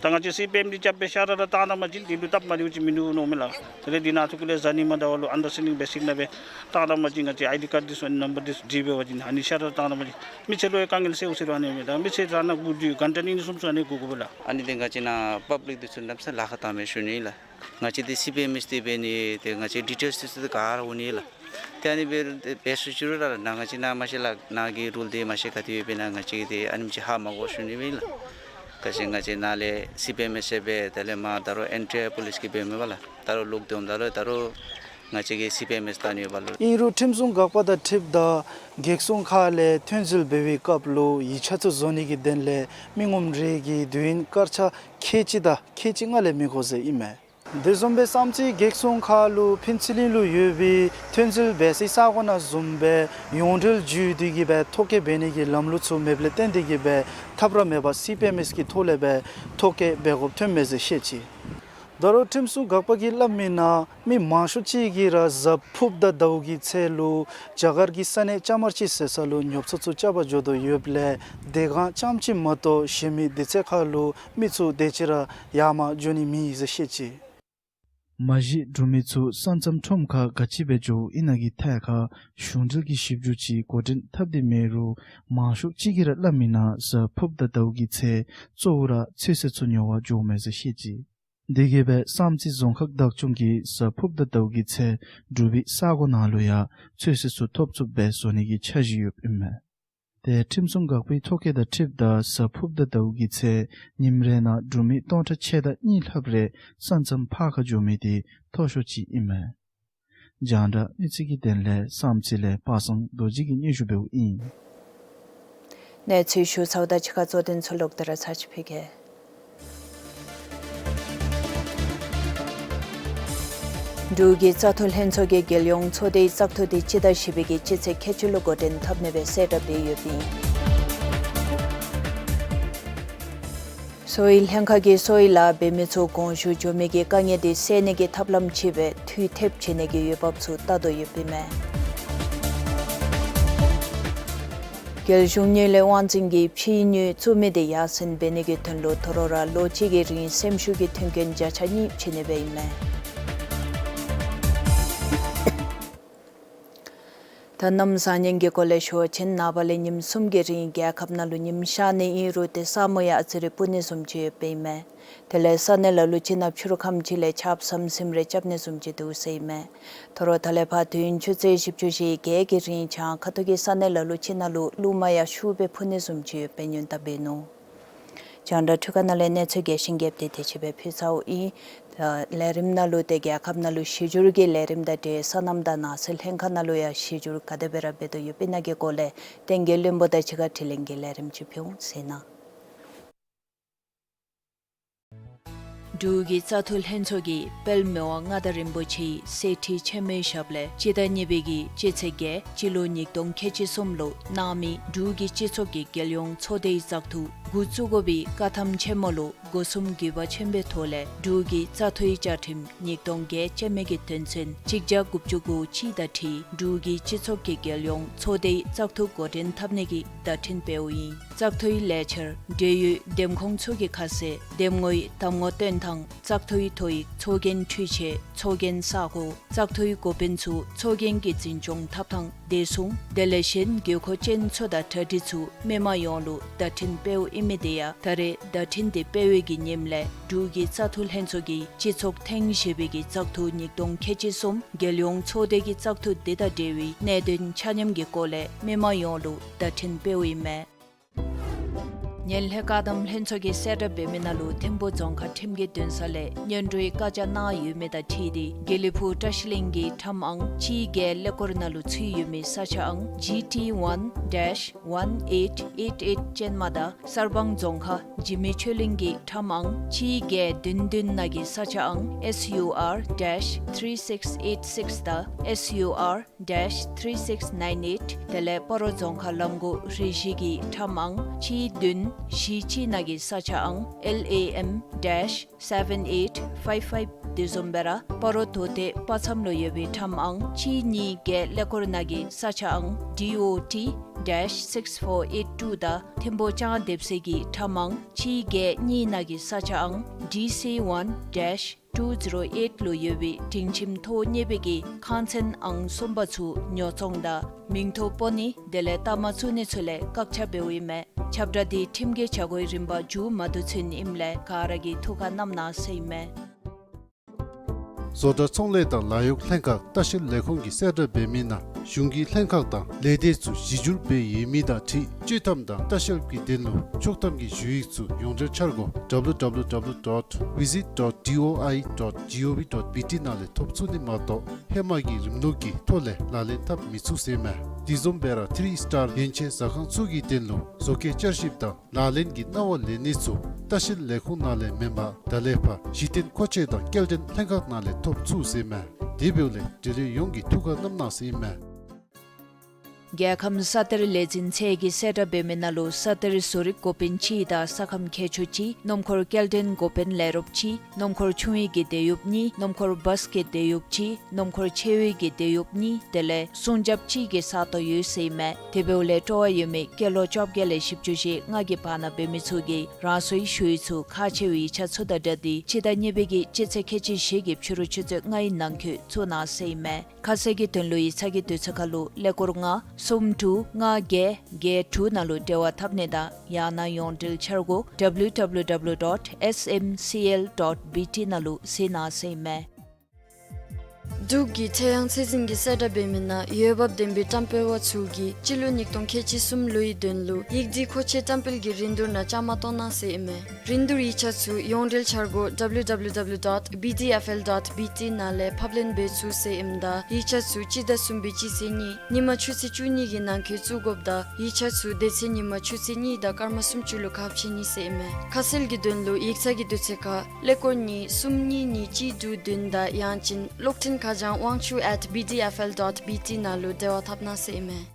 ད་ང་བཅས་སི་པི་ཨེམ་འདི་རྐྱབ་སྦེ་ཤ་ར་ར་བཏང་ད་པ་ཅིན་དེ་ལུ་སྟབས་མ་བདེཝ་ཅིག་མིན་འདུག་མནོཝ་མས་ལགས། དེ་ལས་འདི་ནང་ཐུག་ལས་ཟ་ནི་མ་ད་པ་ལུ་ཨན་ཌར་སི་ཊེན་ཌིང་འབད་ཞིནམ་ལས་སྦེ་བཏང་ད་པ་ཅིན་ང་བཅས་ཨའི་ཌི་ཀཱཌ་འདི་ཚུ་ནམ་བར་འདི་ཚུ་བྲིས་འབད་བ་ཅིན་ཨ་ནི་ཤ་ར་ར་བཏང་ད་པ་ཅིན་མི་སེར་ལུ་ཡང་དཀའ་ངལ་སེལཝ་ཟེར་བ་ཨ་ནི་མས། ད་མི་སེར་ར་ནཱ་སྒུག་སྡོད་གྷན་ཊ་གཉིས་གསུམ་ཚུ་ཨ་ནི་སྒུག་དགོ་པས་ལགས། ཨ་ནི་འདི་ང་བཅས་ནཱ་པབ་ལིཀ་འདི་ཚུ་གནམ་མེད་ས་མེད་ལཱ་ཁག་བཏང་མས་ཞུ་ནི་ལགས། ང་བཅས་འདི་སི་པི་ཨེམ་ཨེསི་འདི་འབད་ནི་འདི་ང་བཅས་ཌི་ཊེལསི་འདི་ཚུ་ག་ར་འོང་ནི་ལགས། ཏེ་ཨ་ནི་འབད་འབད་ཚུགས་ཅི་རུང་ར་ནཱ་ང་བཅས་ནཱ་མ་ཤེས་ལགས། ནཱ་གི་རུལ་འདི་མ་ཤེས་ག་དེ་སྦེ་འབད་ན་ང་བཅས་ཀྱིས་འདི་ཨ་ནེམ་ཅིག་ཧ་མ་གོ་ཞུ་ནི་ཨིན་ལགས། ག་ཅི་ང་བཅས་ནཱ་ལས་སི་པི་ཨེམ་ཨེསི་སྦེ་དེ་ལས་མར་ད་རུང་ཨེན་ཊི་ཨའི་པོ་ལིསི་གིས་འབད་མི་པ་ལགས། ད་རུང་ལོག་སྟེ་འོངམ་ད་ལུ་ད་རུང་ང་བཅས་ཀྱིས་སི་པི་ཨེམ་ཨེསི་བལྟ་ནི་ཡོད་པ་ལུ། ཨིན་རུང་ཁྲིམས་སྲུང་འགག་པ་དང་འཁྲིལཝ་ད་གེགས་སྲུང་ཁ་ལས་ཐོན་འཛུལ་འབད་བའི་སྐབས་ལུ་ཡིག་ཆ་ཚུ་བཟོ་ནི་གི་དོན་ལས་མི་ངོམ་རེ་གི་དུས་ཡུན་སྐར་ཆ་ཁལ་གཅིག་དང་ཁལ་གཅིག་ལྔ་ལས་མི་འགོར་ཟེར་ཨིན་མས། དེ་བཟུམ་སྦེ་བསམ་རྩེ་གེགས་སྲུང་ཁ་ལུ་ཕུན་ཚོགས་གླིང་ལུ་ཡོད་པའི་ཐོན་འཛུལ་འབད་སའི་ས་གོ་ནང་བཟུམ་སྦེ་ཡོངས་འབྲེལ་བརྒྱུད་དེ་གིས་སྦེ་ཐོ་བཀོད་འབད་ནི་གི་ལམ་ལུགས་ཚུ་མེདཔ་ལས་བརྟེན་ཏེ་གིས་སྦེ་ཐབས་ར་མེད་པར་སི་པི་ཨེམ་ཨེསི་གི་ཐོག་ལས་སྦེ་ཐོ་བཀོད་འབད་དགོཔ་ཐོན་མས་ཟེར་བཤད་ཅི། ད་རུང་ཁྲིམས་སྲུང་འགག་པ་གིས་སླབ་མིའི་ནང་མི་མང་ཤོས་ཅིག་གིས་ར་གཟའ་ཕུརཔ་དང་ཟླཝ་གི་ཚེས་ལུ་རྒྱ་གར་གྱི་ས་གནས་ཅ་དམར་སྤྱི་ཟེར་ས་ལུ་ཉོ་ཚོང་ཚུ་རྐྱབ་པར་འགྱོ་དོ་ཡོདཔ་ལས་དེ་སྒང་རྐྱངམ་ཅིག་མ་གཏོགས་གཞན་མི་དེ་ཚུ་ཁ་ལུ་མི་ཚུ་དེ་ཅིག་ར་ཡར་མར་འགྱོ་ནི་མེད་ཟེར་བཤད་ཅི། མ་གཞི་འབྲུག་མི་ཚུ་ས་མཚམས་ཁྲོམ་ཁར་ག་ཅི་སྦེ་འགྱོཝ་ཨིན་ན་གི་ཐད་ཁར་གཞུང་འབྲེལ་གྱི་ཞིབ་འཇུག་ཅིག་འགོ་འདྲེན་འཐབ་སྟེ་མེད་རུང་མང་ཤོས་ཅིག་གིས་ར་སླབ་མིའི་ནང་གཟའ་ཕུརཔ་དང་ཟླཝ་གི་ཚེས་གཙོ་བོ་ར་ཚོད་བསྲེ་ཚུ་ཉོ་བར་འགྱོཝ་མས་ཟེར་བཤད་ཅི། དེ་གིས་སྦེ་བསམ་རྩེ་རྫོང་ཁག་བདག་སྐྱོང་གིས་གཟའ་ཕུརཔ་དང་ཟླཝ་གི་ཚེས་འབྲུག་པའི་ས་གོ་ནང་ལུ་ཡང་ཚོད་བསྲེ་ཚུ་ཐོབ་ཚུགསཔ་སྦེ་བཟོ་ནི་གི་འཆར་གཞི་ཡོདཔ་ཨིན་མས། ཏེ་ཁྲིམས་སྲུང་འགག་པའི་ཐོ་བཀོད་དང་འཁྲིལཝ་ད་གཟའ་ཕུརཔ་དང་ཟླཝ་གི་ཚེས་ཉིནམ་རེ་ནང་འབྲུག་མི་སྟོང་ཕྲག་ཕྱེད་དང་གཉིས་ལྷགཔ་རེ་ས་མཚམས་ཕར་ཁར་འགྱོ་མི་དེ་མཐོ་ཤོས་ཅིག་ཨིན་མས། རྒྱང་བསྒྲགས་གནས་ཚུལ་གྱི་དོན་ལས་བསམ་རྩེ་ལས་པ་སངས་རྡོ་རྗེ་གིས་སྙན་ཞུ་འབདཝ་ཨིན། གནས་ཚུལ་ཞུ་ཚརཝ་དང་གཅིག་ཁར་གཙོ་དོན་ཚུ་ལོག་སྟེ་ར་ཚར་ཅིག་ཕུལ་གེ། འབྲུག་གི་བཙག་འཐུ་ལྷན་ཚོགས་ཀྱིས་རྒྱལ་ཡོངས་ཚོགས་སྡེའི་བཙག་འཐུ་དེ་སྤྱི་ཟླ་བཞི་པའི་གི་སྤྱི་ཚེས་ཁལ་གཅིག་ལུ་འགོ་འདྲེན་འཐབ་ནི་སྦེ་གསལ་བསྒྲགས་འབད་ཡོདཔ་ཨིན། གསོ་བའི་ལྷན་ཁག་གིས་གསོ་བའི་ལཱ་འབད་མི་ཚུ་དགོངས་ཞུ་འབྱོར་མི་གི་དཀའ་ངལ་དེ་སེལ་ནི་གི་ཐབས་ལམ་ཅིག་སྦེ་འཐུས་ཐེབས་བྱིན་ནི་གི་འོས་འབབ་ཚུ་བལྟ་དོ་ཡོདཔ་ཨིན་མས། རྒྱལ་གཞུང་དངུལ་ལས་དབང་འཛིན་གྱིས་ཕྱིའི་དངུལ་བཙུགས་མི་དེ་ཡར་སེང་འབད་ནི་གི་དོན་ལུ་ད་རུང་ར་ལོ་གཅིག་གི་རིང་སེམས་ཤུགས་ཀྱི་མཐུན་རྐྱེན་བརྒྱ་ཆ་གཉིས་བྱིན་ནི་སྦེ་ཨིན་མས། ད་གནམ་བཟང་ངན་གྱི་སྐོར་ལས་ཞུ་བ་ཅིན་ནངས་པ་ལས་ཉིནམ་གསུམ་གྱི་རིང་རྒྱལ་ཁབ་ནང་ལུ་ཉིམ་ཤར་ནི་ཨིན་རུང་ཏེ་ས་སྨུག་ཡང་ཨ་ཙི་རེ་སྤུབ་ནི་བཟུམ་ཅིག་ཡོདཔ་ཨིན་མས། དེ་ལས་ས་གནས་ལ་ལུ་ཅིག་ནང་ཕྱི་རུ་ཁམས་ཅིག་ལས་ཆརཔ་ཟམ་ཟིམ་རེ་རྐྱབ་ནི་བཟུམ་ཅིག་འདུག་ཟེར་ཨིན་མས། ད་རུང་ད་ལས་ཕར་དུས་ཡུན་ཆུ་ཚོད་བཞི་བཅུ་ཞེ་བརྒྱད་ཀྱི་རིང་བྱང་ཁ་ཐུག་གི་ས་གནས་ལ་ལུ་ཅིག་ནང་ལུ་རླུང་མ་ཡང་ཤུགས་སྦེ་འཕུ་ནི་བཟུམ་ཅིག་ཡོདཔ་སྦེ་སྔོན་བརྡ་འབད་ནུག། རྒྱང་བསྒྲགས་འཕྲུལ་ཁང་ནང་ལས་གནས་ཚུལ་རྒྱས་ཤིང་རྒྱསཔ་དེ་དེ་ཅིག་སྦེ་ཕུལ་ཚརཝ་ཨིན། ད་ལས་རིམ་ནང་ལུ་ཏེ་རྒྱལ་ཁབ་ནང་ལུ་གཞི་འགྱུར་གྱི་ལས་རིམ་དང་འབྲེལ་སོ་ནམ་དང་ནགས་ཚལ་ལྷན་ཁག་ནང་ལུ་ཡང་གཞི་འགྱུར་ག་དེ་སྦེ་ར་འབད་དོ་ཡོདཔ་ཨིན་ན་གི་སྐོར་ལས་བསྟན་རྒྱས་བློན་པོ་དང་གཅིག་ཁར་དྲི་ལན་གྱི་ལས་རིམ་ཅིག་ཕུལ་འོང་ཟེར་ན། འབྲུག་གི་བཙག་འཐུ་ལྷན་ཚོགས་ཀྱིས་དཔལ་མི་དབང་མངའ་བདག་རིན་པོ་ཆེའི་གསེར་ཁྲི་ཆེན་མོའི་ཞབས་ལས་སྤྱི་ཟླ་གཉིས་པའི་གི་སྤྱི་ཚེས་བརྒྱད་སྤྱི་ལོ་ཉིས་སྟོང་ཁལ་གཅིག་གསུམ་ལུ་གནང་མི་འབྲུག་གི་སྤྱི་ཚོགས་ཀྱི་རྒྱལ་ཡོངས་ཚོགས་སྡེའི་བཙག་འཐུ་འགོ་བཙུགས་དགོ་པའི་བཀའ་ཐམ་ཆེན་མོ་ལུ་སྒོ་གསུམ་གུས་པ་ཆེན་པོའི་ཐོག་ལས་འབྲུག་གི་བཙག་འཐུའི་བཅའ་ཁྲིམས་ཉིས་སྟོང་བརྒྱད་ཅན་མའི་གི་དོན་ཚན་གཅིག་བརྒྱ་དགུ་བཅུ་གོ་གཅིག་དང་འཁྲིལ་འབྲུག་གི་སྤྱི་ཚོགས་ཀྱི་རྒྱལ་ཡོངས་ཚོགས་སྡེའི་བཙག་འཐུ་འགོ་འདྲེན་འཐབ་ནི་གི་བརྡ་འཕྲིན་འབདཝ་ཨིན། བཙག་འཐུའི་ལས་འཆར་འབྲེལ་ཡོད་འདེམས་ཁོངས་ཚུ་གི་ཁ་གསལ་འདེམས་ངོའི་གདམ་ངོ་སྟོན་ཐངས་བཙག་འཐུའི་ཐོ་ཡིག་ཚོགས་རྒྱན་འཕྲུལ་ཆས་ཚོགས་རྒྱན་ས་སྒོ་བཙག་འཐུའི་འགོ་དཔོན་ཚུ་ཚོགས་རྒྱན་གྱི་འཛིན་སྐྱོང་འཐབ་ཐངས་བདེ་སྲུང་དེ་ལས་གཞན་དགོས་མཁོ་ཅན་ཚུ་དང་གྲ་སྒྲིག་ཚུ་མི་མང་ཡོངས་ལུ་བརྡ་འཕྲིན་འབདཝ་ཨིན་མི་དེ་ཡང་ད་རེས་བརྡ་འཕྲིན་དེ་སྤེལ་བའི་གི་ཉིནམ་ལས་འབྲུག་གི་བཙག་འཐུ་ལྷན་ཚོགས་ཀྱི་སྤྱི་ཚོགས་ཐེངས་བཞི་པའི་གི་བཙག་འཐུ་ཉིས་སྟོང་ཁལ་གཅིག་གསུམ་རྒྱལ་ཡོངས་ཚོགས་སྡེ་གི་བཙག་འཐུ་དེ་དང་འབྲེལ་བའི་གནད་དོན་ཆ་མཉམ་གྱི་སྐོར་ལས་མི་མང་ཡོངས་ལུ་བརྡ་འཕྲིན་འབདཝ་ཨིན་མས། ངན་ལྷད་བཀག་སྡོམ་ལྷན་ཚོགས་ཀྱིས་གསལ་བསྒྲགས་འབད་མི་ནང་ལུ་ཐིམ་ཕུག་རྫོང་ཁག་ཁྲིམས་ཀྱི་འདུན་ས་ལས་སྔོན་འགྲོའི་བཀའ་རྒྱ་གནང་ཡོད་མི་དང་འཁྲིལ་ཏེ་དགེ་ལེགས་ཕུག་བཀྲ་ཤིས་གླིང་གི་ཁྲམ་ཨང་གཅིག་བརྒྱད་ཀླད་ཀོར་ནང་ལུ་ཚུད་ཡོད་མི་ས་ཆ་ཨང་ཇི་ཊི་ཝན་ཌེཤ་ཝན་ཨེཊ་ཨེཊ་ཨེཊ་ཅན་མ་དང་གསར་སྤང་རྫོང་ཁག་འཇིགས་མེད་ཆོས་གླིང་གི་ཁྲམ་ཨང་གཅིག་བརྒྱད་བདུན་བདུན་ནང་གི་ས་ཆ་ཨང་ཨེསི་ཡུ་ཨར་ཌེཤ་ཐིརི་སིགསི་ཨེཊ་སིགསི་དང་ཨེསི་ཡུ་ཨར་ཌེཤ་ཐིརི་སིགསི་ནའིན་ཨེཊ། དེ་ལས་སྤ་རོ་རྫོང་ཁག་ལམ་གོང་རི་བཞི་གི་ཁྲམ་ཨང་གཅིག་བདུན་བཞི་གཅིག་ནང་གི་ས་ཆ་ཨང་ཨེལ་ཨེ་ཨེམ་ཌེཤ་སེ་བེན་ཨེཊ་ཕའིབ་ཕའིབ། དེ་བཟུམ་སྦེ་ར་སྤ་རོ་དོ་ཏེ་དཔའ་མཚམས་ལུ་ཡོད་པའི་ཁྲམ་ཨང་གཅིག་གཉིས་བརྒྱད་ཀླད་ཀོར་ནང་གི་ས་ཆ་ཨང་ཌི་ཨོ་ཊི་ཌེཤ་སིགསི་ཕོར་ཨེཊ་ཊུ་དང་ཐིམ་ཕུག་ལྕང་འདེབས་གསེར་གྱི་ཁྲམ་ཨང་གཅིག་བརྒྱད་གཉིས་ནང་གི་ས་ཆ་ཨང་ཌི་སི་ཝན་ཌེཤ་ཊུ་ཛི་རོ་ཨེཊ་ལུ་ཡོད་པའི་སྒྲིང་ཁྱིམ་ཐོག་གཉེར་པའི་གི་ཁང་ཚན་ཨང་གསུམ་པ་ཚུ་ཉོ་ཚོང་དང་མིང་ཐོ་སྤོ་ནི་དེ་ལས་གཏའ་མ་བཙུགས་ནི་ཚུ་ལས་བཀག་ཆ་འབདཝ་ཨིན་མས། ཁྱབ་བསྒྲགས་འདི་ཁྲིམས་ཀྱི་བྱ་སྒོའི་རིམ་པ་མཇུག་མ་བསྡུ་ཚུན་ཨིནམ་ལས་ག་ར་གིས་ཐུགས་ཁར་བསྣམ་གནང་ཟེར་ཨིན་མས། བཟོ་གྲྭ་ཚོང་ལས་དང་ལཱ་གཡོག་ལྷན་ཁག་ལྟ་བཤལ་ལས་ཁུངས་ཀྱིས་གསལ་བསྒྲགས་འབད་མི་ནང་གཞུང་གི་ལྷན་ཁག་དང་ལས་སྡེ་ཚུ་གཞི་འགྱུར་འབད་ཡོད་མི་དང་འཁྲིལ་བཅོས་ཐམ་དང་ལྟ་བཤལ་གྱི་དོན་ལུ་ཆོག་ཐམ་གྱི་ཞུ་ཡིག་ཚུ་ཡོངས་འབྲེལ་འཆར་སྒོ་W W W dot visit dot D O I dot G O V dot B T ནང་ལས་ཐོབ་ཚུགས་ནི་མ་གཏོགས་ཧེ་མ་གི་རིམ་ལུགས་ཀྱི་ཐོག་ལས་ལག་ལེན་འཐབ་མི་ཚུགས་ཟེར་མས། དེ་བཟུམ་སྦེ་ར་ཐིརི་སི་ཊར་ཡན་ཆད་ཟ་ཁང་ཚུ་གི་དོན་ལུ་བཟོ་བཀོད་བསྐྱར་ཞིབ་དང་ལག་ལེན་གྱི་གནང་བ་ལེན་ནི་ཚུ་ལྟ་བཤལ་ལས་ཁུངས་ནང་ལས་མེན་པར་ད་ལས་ཕར་གཞི་རྟེན་མཁོ་ཆས་དང་སྐྱེལ་འདྲེན་ལྷན་ཁག་ནང་ལས་ཐོབ་ཚུགས་ཟེར་མས། དེ་འབདཝ་ལས་འབྲེལ་ཡོད་ཡོངས་ཀྱིས་ཐུགས་ཁར་བསྣམ་གནང་ཟེར་མས། རྒྱལ་ཁམས་ས་གཏེར་ལས་འཛིན་ཚད་ཀྱིས་གསལ་བསྒྲགས་འབད་མི་ནང་ལུ་ས་གཏེར་བཟོ་རིག་འགོ་དཔོན་གཅིག་དང་ས་ཁམས་མཁས་མཆོག་གཅིག་སྣུམ་འཁོར་སྐྱེལ་འདྲེན་འགོ་དཔོན་ལས་རོགསཔ་གཅིག་སྣུམ་འཁོར་ཆུང་བའི་གི་དེད་གཡོགཔ་གཉིས་སྣུམ་འཁོར་བཱས་ཀྱི་དེད་གཡོགཔ་གཅིག་སྣུམ་འཁོར་ཆེ་བའི་གི་དེད་གཡོགཔ་གཉིས་དེ་ལས་སྲུང་རྒྱབཔ་གཅིག་གི་ས་སྟོང་ཡོད་ཟེར་མས། དེ་འབདཝ་ལས་སྤྲོ་བ་ཡོད་མི་སྐྱེས་ལོ་བཅོ་བརྒྱད་ལས་བཞི་བཅུ་ཞེ་ལྔ་གི་བར་ན་འབད་མི་ཚུ་གིས་རང་སོའི་ཞུ་ཡིག་ཚུ་ཁག་ཆེ་བའི་ཡིག་ཆ་ཚུ་དང་སྦྲགས་ཏེ་སྤྱི་ཟླ་གཉིས་པའི་གི་སྤྱི་ཚེས་ཁལ་གཅིག་བཞི་གི་ཕྱི་རུ་ཆུ་ཚོད་ལྔའི་ནང་འཁོད་བཙུགས་གནང་ཟེར་མས། ཁ་གསལ་གྱི་དོན་ལུ་ཡིག་ཚང་གི་དུས་ཚོད་ཁར་ལུ་ཀླད་ཀོར་ལྔ་གསུམ་དྲུག་ལྔ་བརྒྱད་བརྒྱད་དྲུག་ནང་ལུ་འབྲེལ་བ་འཐབ་ནི་དང་ཡང་ན་ཡོངས་འབྲེལ་འཆར་སྒོ་W W W dot S M C L dot B T ནང་ལུ་གཟིགས་གནང་ཟེར་མས། འབྲུག་གི་ཁྲེང་ཡང་ཚད་འཛིན་གྱིས་གསལ་བསྒྲགས་འབད་མི་ནང་འོས་འབབ་ལྡན་པའི་བཀྲམ་སྤེལ་བ་ཚུ་གིས་སྤྱི་ལོ་ཉིས་སྟོང་ཁལ་གཅིག་གསུམ་ལོའི་དོན་ལུ་ཡིག་སྒྲིག་མཁོ་ཆས་བཀྲམ་སྤེལ་གྱི་རིན་བསྡུར་ནང་བཅའ་མར་གཏོགས་གནང་ཟེར་ཨིན་མས། རིན་བསྡུར་ཡིག་ཆ་ཚུ་ཡོངས་འབྲེལ་འཆར་སྒོ་W W W dot B D F L dot B T ནང་ལས་ཕབ་ལེན་འབད་ཚུགས་ཟེར་ཨིནམ་ད་ཡིག་ཆ་ཚུ་སྤྱི་ཟླ་གསུམ་པའི་སྤྱི་ཚེས་གཉིས་ཉིན་མ་ཆུ་ཚོད་བཅུ་གཉིས་ཀྱི་ནང་འཁོད་བཙུགས་དགོཔ་དང་ཡིག་ཆ་ཚུ་དེ་ཚེ་ཉིན་མ་ཆུ་ཚོད་གཉིས་དང་སྐར་མ་སུམ་ཅུ་ལུ་ཁ་ཕྱེ་ནི་ཟེར་ཨིན་མས། ཁ་གསལ་གྱི་དོན་ལུ་ཡིག་ཚང་གི་དུས་ཚོད་ཁར་ཀླད་ཀོར་གཉིས་གསུམ་གཉིས་གཉིས་གཅིག་དྲུག་བདུན་དང་ཡང་ཅིན་གློག་འཕྲིན་ཁ་བྱང་ཝང་ཆུ་at B D F L dot B T ནང་ལུ་འབྲེལ་བ་འཐབ་གནང་ཟེར་ཨིན་མས།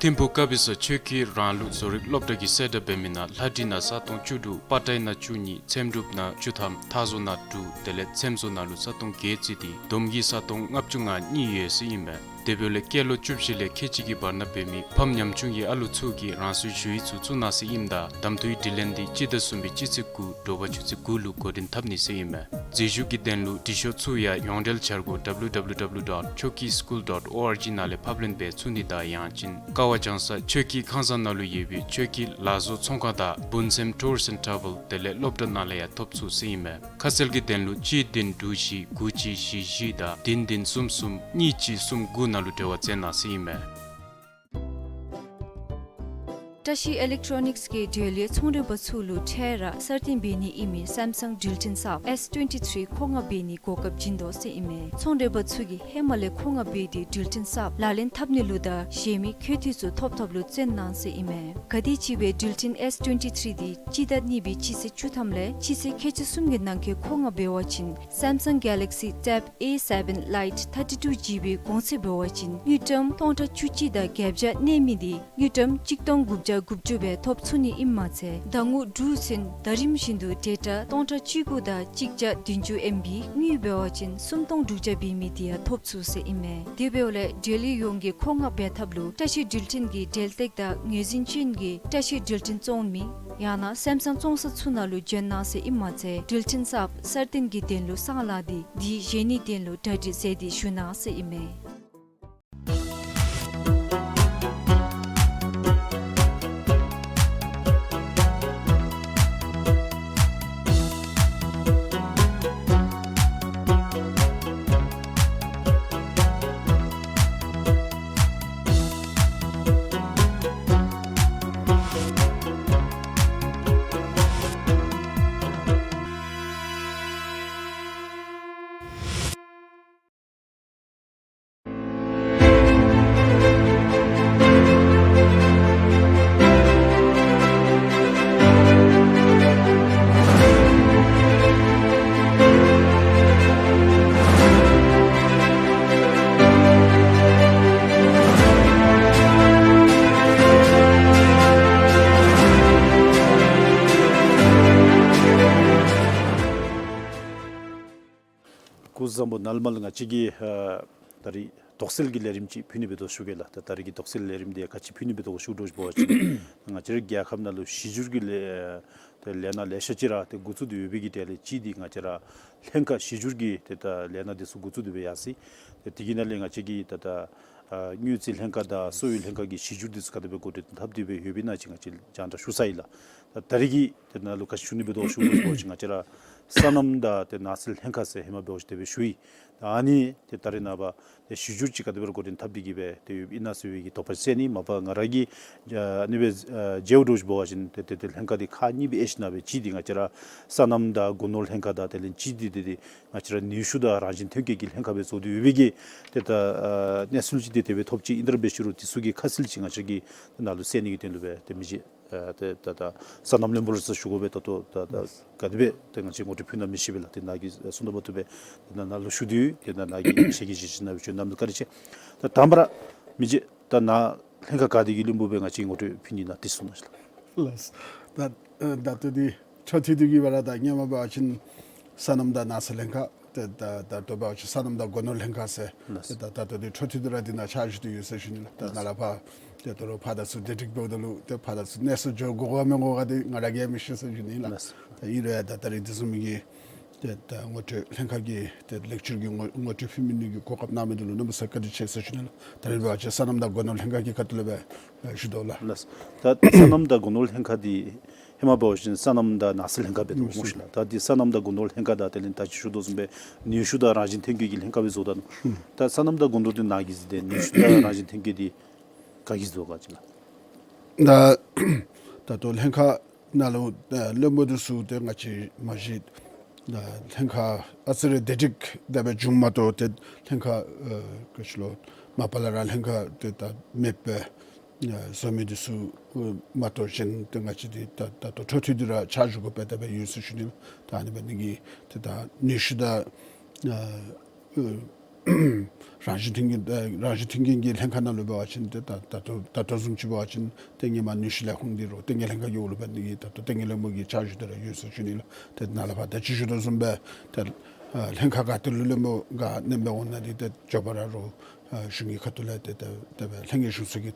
ཐིམ་ཕུག་ཀ་པི་ས་ཆོས་ཀྱི་རང་ལུགས་བཟོ་རིག་སློབ་གྲྭ་གིས་གསལ་བསྒྲགས་འབད་མི་ནང་ལྷ་བྲིས་ནང་ས་སྟོང་བཅུ་དྲུག་པ་ཏའི་ནང་བཅུ་གཉིས་ཚེམ་དྲུབ་ནང་བཅུ་ཐམ་ཐ་བཟོ་ནང་དྲུག་དེ་ལས་ཚེམ་བཟོ་ནང་ལུ་ས་སྟོང་བརྒྱད་བརྩིས་ཏེ་བསྡོམས་ཀྱིས་ས་སྟོང་ལྔ་བཅུ་ང་གཉིས་ཡོད་ཟེར་ཨིན་པས། དེ་འབདཝ་ལས་སྐྱེས་ལོ་བཅུ་བཞི་ལས་ཁལ་གཅིག་གི་བར་ན་འབད་མི་ཕམ་ཉམ་ཆུང་གི་ཨ་ལུ་ཚུ་གིས་རང་སོའི་ཞུ་ཡིག་ཚུ་བཙུགས་གནང་ཟེར་ཨིནམ་ད་གདམ་འཐུའི་དྲི་ལན་འདི་སྤྱི་ཟླ་གསུམ་པའི་སྤྱི་ཚེས་དགུ་དྲོ་པ་ཆུ་ཚོད་དགུ་ལུ་འགོ་འདྲེན་འཐབ་ནི་ཟེར་ཨིན་མས། འཛུལ་ཞུགས་ཀྱི་དོན་ལུ་དྲི་ཤོག་ཚུ་ཡང་ཡོངས་འབྲེལ་འཆར་སྒོ་W W W dot choki school dot org ནང་ལས་ཕབ་ལེན་འབད་ཚུགས་ནི་དང་ཡང་ཅིན་ཀ་བ་ལྗང་ས་ཆོས་སྐྱིད་ཁང་གསར་ནང་ལུ་ཡོད་པའི་ཆོས་སྐྱིད་ལག་བཟོ་ཚོང་ཁང་དང་བུན་སེམས་Tours and Travel དེ་ལས་སློབ་གྲྭ་ནང་ལས་ཡང་ཐོབ་ཚུགས་ཟེར་ཨིན་མས། ཁ་གསལ་གྱི་དོན་ལུ་གཅིག་བདུན་དྲུག་བཞི་དགུ་གཅིག་བཞི་བཞི་དང་བདུན་བདུན་གསུམ་གསུམ་གཉིས་གཅིག་གསུམ་དགུ་ནང་ལུ་འབྲེལ་བ་མཛད་གནང་ཟེར་ཨིན་མས། བཀྲ་ཤིས་ཨི་ལེག་ཊོ་ནིགསི་གིས་འབྲེལ་ཡོད་ཚོང་མགྲོན་པ་ཚུ་ལུ་འཕྲལ་ར་གསར་བཏོན་འབད་ནི་ཨིན་མི་སེམ་སང་འགྲུལ་འཕྲིན་གསརཔ་S twenty three མཁོ་མངགས་འབད་ནིའི་གོ་སྐབས་བྱིན་དོ་ཟེར་ཨིན་མས། ཚོང་མགྲོན་པ་ཚུ་གིས་ཧེ་མ་ལས་མཁོ་མངགས་འབད་དེ་འགྲུལ་འཕྲིན་གསརཔ་ལག་ལེན་འཐབ་ནི་ལུ་དང་གཞན་མི་འཁོས་ཐུག་ཚུ་ཐོབ་ཐོབ་ལུ་བརྩོན་གནང་ཟེར་ཨིན་མས། ག་དེམ་ཅིག་སྦེ་འགྲུལ་འཕྲིན་S twenty three འདི་སྤྱི་ཟླ་གཉིས་པའི་སྤྱི་ཚེས་བཅུ་ཐམ་ལས་སྤྱི་ཚེས་ཁལ་གཅིག་གསུམ་གྱི་ནང་འཁོད་མཁོ་མངགས་འབད་བ་ཅིན་Samsung Galaxy Tab A seven Lite thirty-two G B གོང་ཚད་འབད་བ་ཅིན་དངུལ་ཀྲམ་སྟོང་ཕྲག་བཅུ་གཅིག་དང་བརྒྱད་བརྒྱ་གནས་མི་འདི་དངུལ་ཀྲམ་གཅིག་སྟོང་དགུ་བརྒྱ་དགུ་བཅུ་སྦེ་ཐོབ་ཚུགས་ནི་ཨིནམ་མ་ཚད་ཟླ་ངོ་དྲུག་ཚུན་ཟླ་རིམ་བཞིན་དུ་ཌེ་ཊ་སྟོང་ཕྲག་བཅུ་དགུ་དང་གཅིག་བརྒྱ་བདུན་ཅུ་ཨེམ་བི་དངུལ་འབད་བ་ཅིན་སུམ་སྟོང་དྲུག་བརྒྱ་འབད་མི་འདི་ཡང་ཐོབ་ཚུགས་ཟེར་ཨིན་མས། དེ་འབདཝ་ལས་འབྲེལ་ཡོད་ཡོངས་ཀྱིས་མཁོ་མངགས་འབད་ཐབས་ལུ་བཀྲ་ཤིས་འགྲུལ་འཕྲིན་གྱི་འབྲེལ་སྟེགས་དང་ངོས་འཛིན་ཅན་གྱི་བཀྲ་ཤིས་འགྲུལ་འཕྲིན་བཙོང་མི་ཡང་ན་སེམ་སང་བཙོང་ས་ཚུ་ནང་ལུ་བྱོན་གནང་ཟེར་ཨིན་མ་ཚད་འགྲུལ་འཕྲིན་གསརཔ་གསར་བཏོན་གྱི་དོན་ལུ་གསང་ལག་འདི་འདི་བཞེས་ནིའི་དོན་ལུ་གྲ་སྒྲིག་མཛད་དེ་བཞུགས་གནང་ཟེར་ཨིན་མས། སྐུ་གཟུགས་བཟང་པོ། ནཱ་ལས་མར་ང་བཅས་ཀྱིས་ཨ་ད་རིས་དོགས་སེལ་གྱི་ལས་རིམ་ཅིག་ཕུལ་ནི་འབད་དོ་ཞུ་གེ་ལགས། ད་ད་རིས་ཀྱི་དོགས་སེལ་ལས་རིམ་འདི་ག་ཅི་ཕུལ་ནི་འབད་དོ་ཞུ་དོ་ཞུ་བ་ཅིན་ང་བཅས་རའི་རྒྱལ་ཁབ་ནང་ལུ་གཞི་འགྱུར་གྱི་ལས་ཏེ་ལས་སྣ་ལེ་ཤ་ཅིག་ར་ཏེ་འགོ་བཙུགས་ཏེ་ཡོད་པའི་གི་གྲས་ལས་གཅིག་འདི་ང་བཅས་ར་ལྷན་ཁག་གཞི་འགྱུར་གྱི་ཏེ་ད་ལས་སྣ་འདི་ཚུ་འགོ་བཙུགས་ཏེ་སྦེ་ཡར་སོ་ཡི། ཏེ་དེ་གི་ནང་ལས་ང་བཅས་ཀྱི་ད་ད་ཨ་དངུལ་རྩིས་ལྷན་ཁག་དང་གསོ་བའི་ལྷན་ཁག་གི་གཞི་འགྱུར་འདི་ཚུ་ག་དེ་སྦེ་འགོ་འདྲེན་འཐབ་སྟེ་སྦེ་ཡོདཔ་ཨིན་ན་ཅིག་ང་བཅས་རྒྱང་བསྒྲགས་ཞུ་ཚར་ཡི་ལགས། ད་ད་རིས་ཀྱི་ཏེ་ནཱ་ལུ་ག་ཅི་ཞུ་ནི་འབད་དོ་ཞུ་དོ་ཞུ་བ་ཅིན་ང་བཅས་ར་སོ་ནམ་དང་ཏེ་ནགས་ཚལ་ལྷན་ཁག་ཟེར་ཧེ་མ་འབད་བ་ཅིན་དེ་སྦེ་ཞུ་ཡི། ད་ཨ་ནི་ཏེ་ད་རིས་ནངས་པ་ཏེ་གཞི་འགྱུར་ཅིག་ག་དེ་སྦེ་ར་འགོ་འདྲེན་འཐབ་སྟེ་གི་སྦེ་ཏེ་ཡོདཔ་ཨིན་ན་ཟེར་བའི་གི་དོགས་པ་སེལ་ནི། མ་པ་ང་ར་གིས་ཨ་ཨ་ནི་སྦེ་ཨ་མཇལཝ་འདྲཝ་ཅིག་འབད་བ་ཅིན་ཏེ་ཏེ་ཏེ་ལྷན་ཁག་འདི་ཁག་གཉིས་སྦེ་དབྱེ་ཞིན་ན་སྦེ་གཅིག་འདི་ང་བཅས་ར་སོ་ནམ་དང་སྒོ་ནོར་ལྷན་ཁག་དང་དེ་ལས་གཅིག་འདི་ཏེ་ཏེ་ང་བཅས་ར་ནུས་ཤུགས་དང་རང་བཞིན་ཐོན་སྐྱེད་ཀྱི་ལྷན་ཁག་སྦེ་བཟོ་སྟེ་ཡོད་པའི་གི་ཏེ་ད་ཨ་གནས་ཚུལ་ཅིག་ཏེ་དེ་སྦེ་ཐོབ་ཅི། ཨིན་ཏེ་ར་འབད་ཞུ་རུང་དེ་ཚུ་གི་ཁ་གསལ་ཅིག་ང་བཅས་ཀྱིས་ནཱ་ལུ་གསལ་ནི་གི་དོན་ལུ་སྦེ་ཏེ་མི་རྗེ་ཨ་ཏེ་ད་ད་སོ་ནམ་བློན་པོ་ལུ་ཞུ་དགོ་པས། ད་ལྟོ་ད་ད་ག་དེ་སྦེ་ཏེ་ང་བཅས་ངོ་སྤྲོད་ཕུལ་ན་མི་ཤེས་པས་ལགས། ཏེ་ནཱ་གིས་གསུང་དོ་མ་བཏུབ་པས། ཏེ་ནཱ་ནཱ་ལུ་ཞུ་དོ་ཡོད། ཏེ་ནཱ་ནཱ་གིས་ཤེས་ཀྱི་ཤེས་ཤེས་ནང་སྦེ་བྱོན་གནང་མི་བཀའ་དྲིན་ཆེ། ད་དང་པ་ར་མི་རྗེ་ད་ནཱ་ལྷན་ཁག་ག་དེ་གི་བློན་པོ་སྦེ་ང་བཅས་ངོ་སྤྲོད་ཕུལ་ནི་ཨིན་ན་དེ་གསུང་གནང་ཤིག་ལགས། ལགས། ད་ཨ་ད་ལྟོ་འདི་འཕྲོ་མཐུད་དེ་གི་སྦེ་ར་ད་སྔོན་མ་འབད་བ་ཅིན་སོ་ནམ་དང་ནགས་ཚལ་ལྷན་ཁག་ཏེ་ད་ད་ལྟོ་འབད་བ་ཅིན་སོ་ནམ་དང་སྒོ་ནོར་ལྷན་ཁག་ཟེར། ལགས། ཏེ་ད་ད་ལྟོ་འདི་འཕྲོ་མཐུད་དེ་ར་འདི་ནང་ཕྱག་ཞུ་སྟེ་ཡོད་ཟེར་ཞུ་ནི་ལགས། ད་ལགས། ནཱ་ལས་ཕར་ཏེ་ད་རུང་ཕར་དང་ཚུར་བདེ་སྒྲིག་འབདཝ་ད་ལུ་ཏེ་ཕར་དང་ཚུར་གནས་ཚུལ་འགྱོ་དགོ་ག་མི་དགོ་ག་འདི་ང་ར་གིས་ཡང་མི་ཤེས་ཟེར་ཞུ་ནི་ལགས། ལགས། ད་ཨིན་རུང་ཡང་ད་ད་རིས་འདི་བཟུམ་མའི་གི་ཏེ་ད་ངོ་སྤྲོད་ལྷན་ཁག་གི་ཏེ་ལེགས་བཅོས་ཀྱི་ངོ་ངོ་སྤྲོད་ཕུལ་མི་ནི་གི་གོ་སྐབས་གནང་མི་འདི་ལུ་གནམ་མེད་ས་མེད་བཀའ་དྲིན་ཆེ་ཟེར་ཞུ་ནི་ལགས། ད་རིས་འབད་བ་ཅིན་སོ་ནམ་དང་སྒོ་ནོར་ལྷན་ཁག་གི་ཁ་ཐུག་ལས་སྦེ་ཞུ་དོ་ལགས། ལགས། ད་སོ་ནམ་དང་སྒོ་ནོར་ལྷན་ཁག་འདི་ཧེ་མ་འབད་བ་ཅིན་སོ་ནམ་དང་ནགས་ཚལ་ལྷན་ཁག་འབད་དོ་སྨོ་ཤིག་ལགས། ད་འདི་སོ་ནམ་དང་སྒོ་ནོར་ལྷན་ཁག་དང་དེ་ལས་ད་ཅི་ཞུ་དོ་བཟུམ་སྦེ་ནུས་ཤུགས་དང་རང་བཞིན་ཐོན་སྐྱེད་ཀྱི་ལྷན་ཁག་སྦེ་བཟོ་ད་ནུག། ད་སོ་ནམ་དང་སྒོ་ནོར་འདི་ནཱ་གིས་གཟིགས་ཏེ་ནུས་ཤུགས་དང་རང་བཞིན་ཐོན་སྐྱེད་འདི་ག་གིས་བཟོ་ག་ཅི་ལགས། ད་ད་ལྟོ་ལྷན་ཁག་ནང་ལུ་ཨ་བློན་པོ་འདི་ཚུ་ཏེ་ང་བཅས་མ་གཞི་ད་ལྷན་ཁག་ཨ་ཙི་རེ་བདེ་སྒྲིག་དེ་སྦེ་བྱུངམ་མ་གཏོགས་ཏེ་ལྷན་ཁག་ཨ་ག་ཅི་ལོ་མ་པ་ལས་ར་ལྷན་ཁག་ཏེ་ད་མེདཔ་སྦེ་ཨ་བཟོ་མི་འདི་ཚུ་ཨ་མ་གཏོགས་གཞན་ཏེ་ང་བཅས་འདི་ད་ད་ལྟོ་འཕྲོ་མཐུད་དེ་ར་ཕྱག་ཞུ་དགོཔ་དེ་སྦེ་ཡོད་ཟེར་ཞུ་ནི་ལགས། ད་ཨ་ནི་འབད་ནི་གིས་ཏེ་ད་ནུས་ཤུགས་དང་ཨ་ཨ་རང་བཞིན་ཐོན་སྐྱེད་ཨ་རང་བཞིན་ཐོན་སྐྱེད་ཀྱི་ལྷན་ཁག་ནང་ལུ་འབད་བ་ཅིན་ཏེ་ད་ད་ལྟོ་ད་ལྟོ་བཟུམ་ཅིག་འབད་བ་ཅིན་ཏེ་ཧེ་མ་ནུས་ཤུགས་ལས་ཁུངས་འདི་རུང་ལྟེ་གནས་ལྷན་ཁག་གི་འོག་ལུ་འབད་ནི་གིས་ད་ལྟོ་ལྟེ་གནས་བློན་པོ་གི་ཕྱག་ཞུ་སྟེ་ར་ཡོད་ཟེར་ཞུ་ནི་ལགས། ཏེ་ནཱ་ལས་ཕར་ད་ཅི་ཞུ་དོ་བཟུམ་སྦེ་ཏེ་ཨ་ལྷན་ཁག་ག་ཏེ་ལུ་བློན་པོ་ག་གནམ་མེད་ས་མེད་འོང་ན་འདི་ཏེ་མགྱོགས་པ་ར་རུང་ ཨ་གཞུང་གི་ཁ་ཐུག་ལས་ཏེ་ད་ད་སྦེ་ལྷན་རྒྱས་གཞུང་ཚོགས་ཀྱི་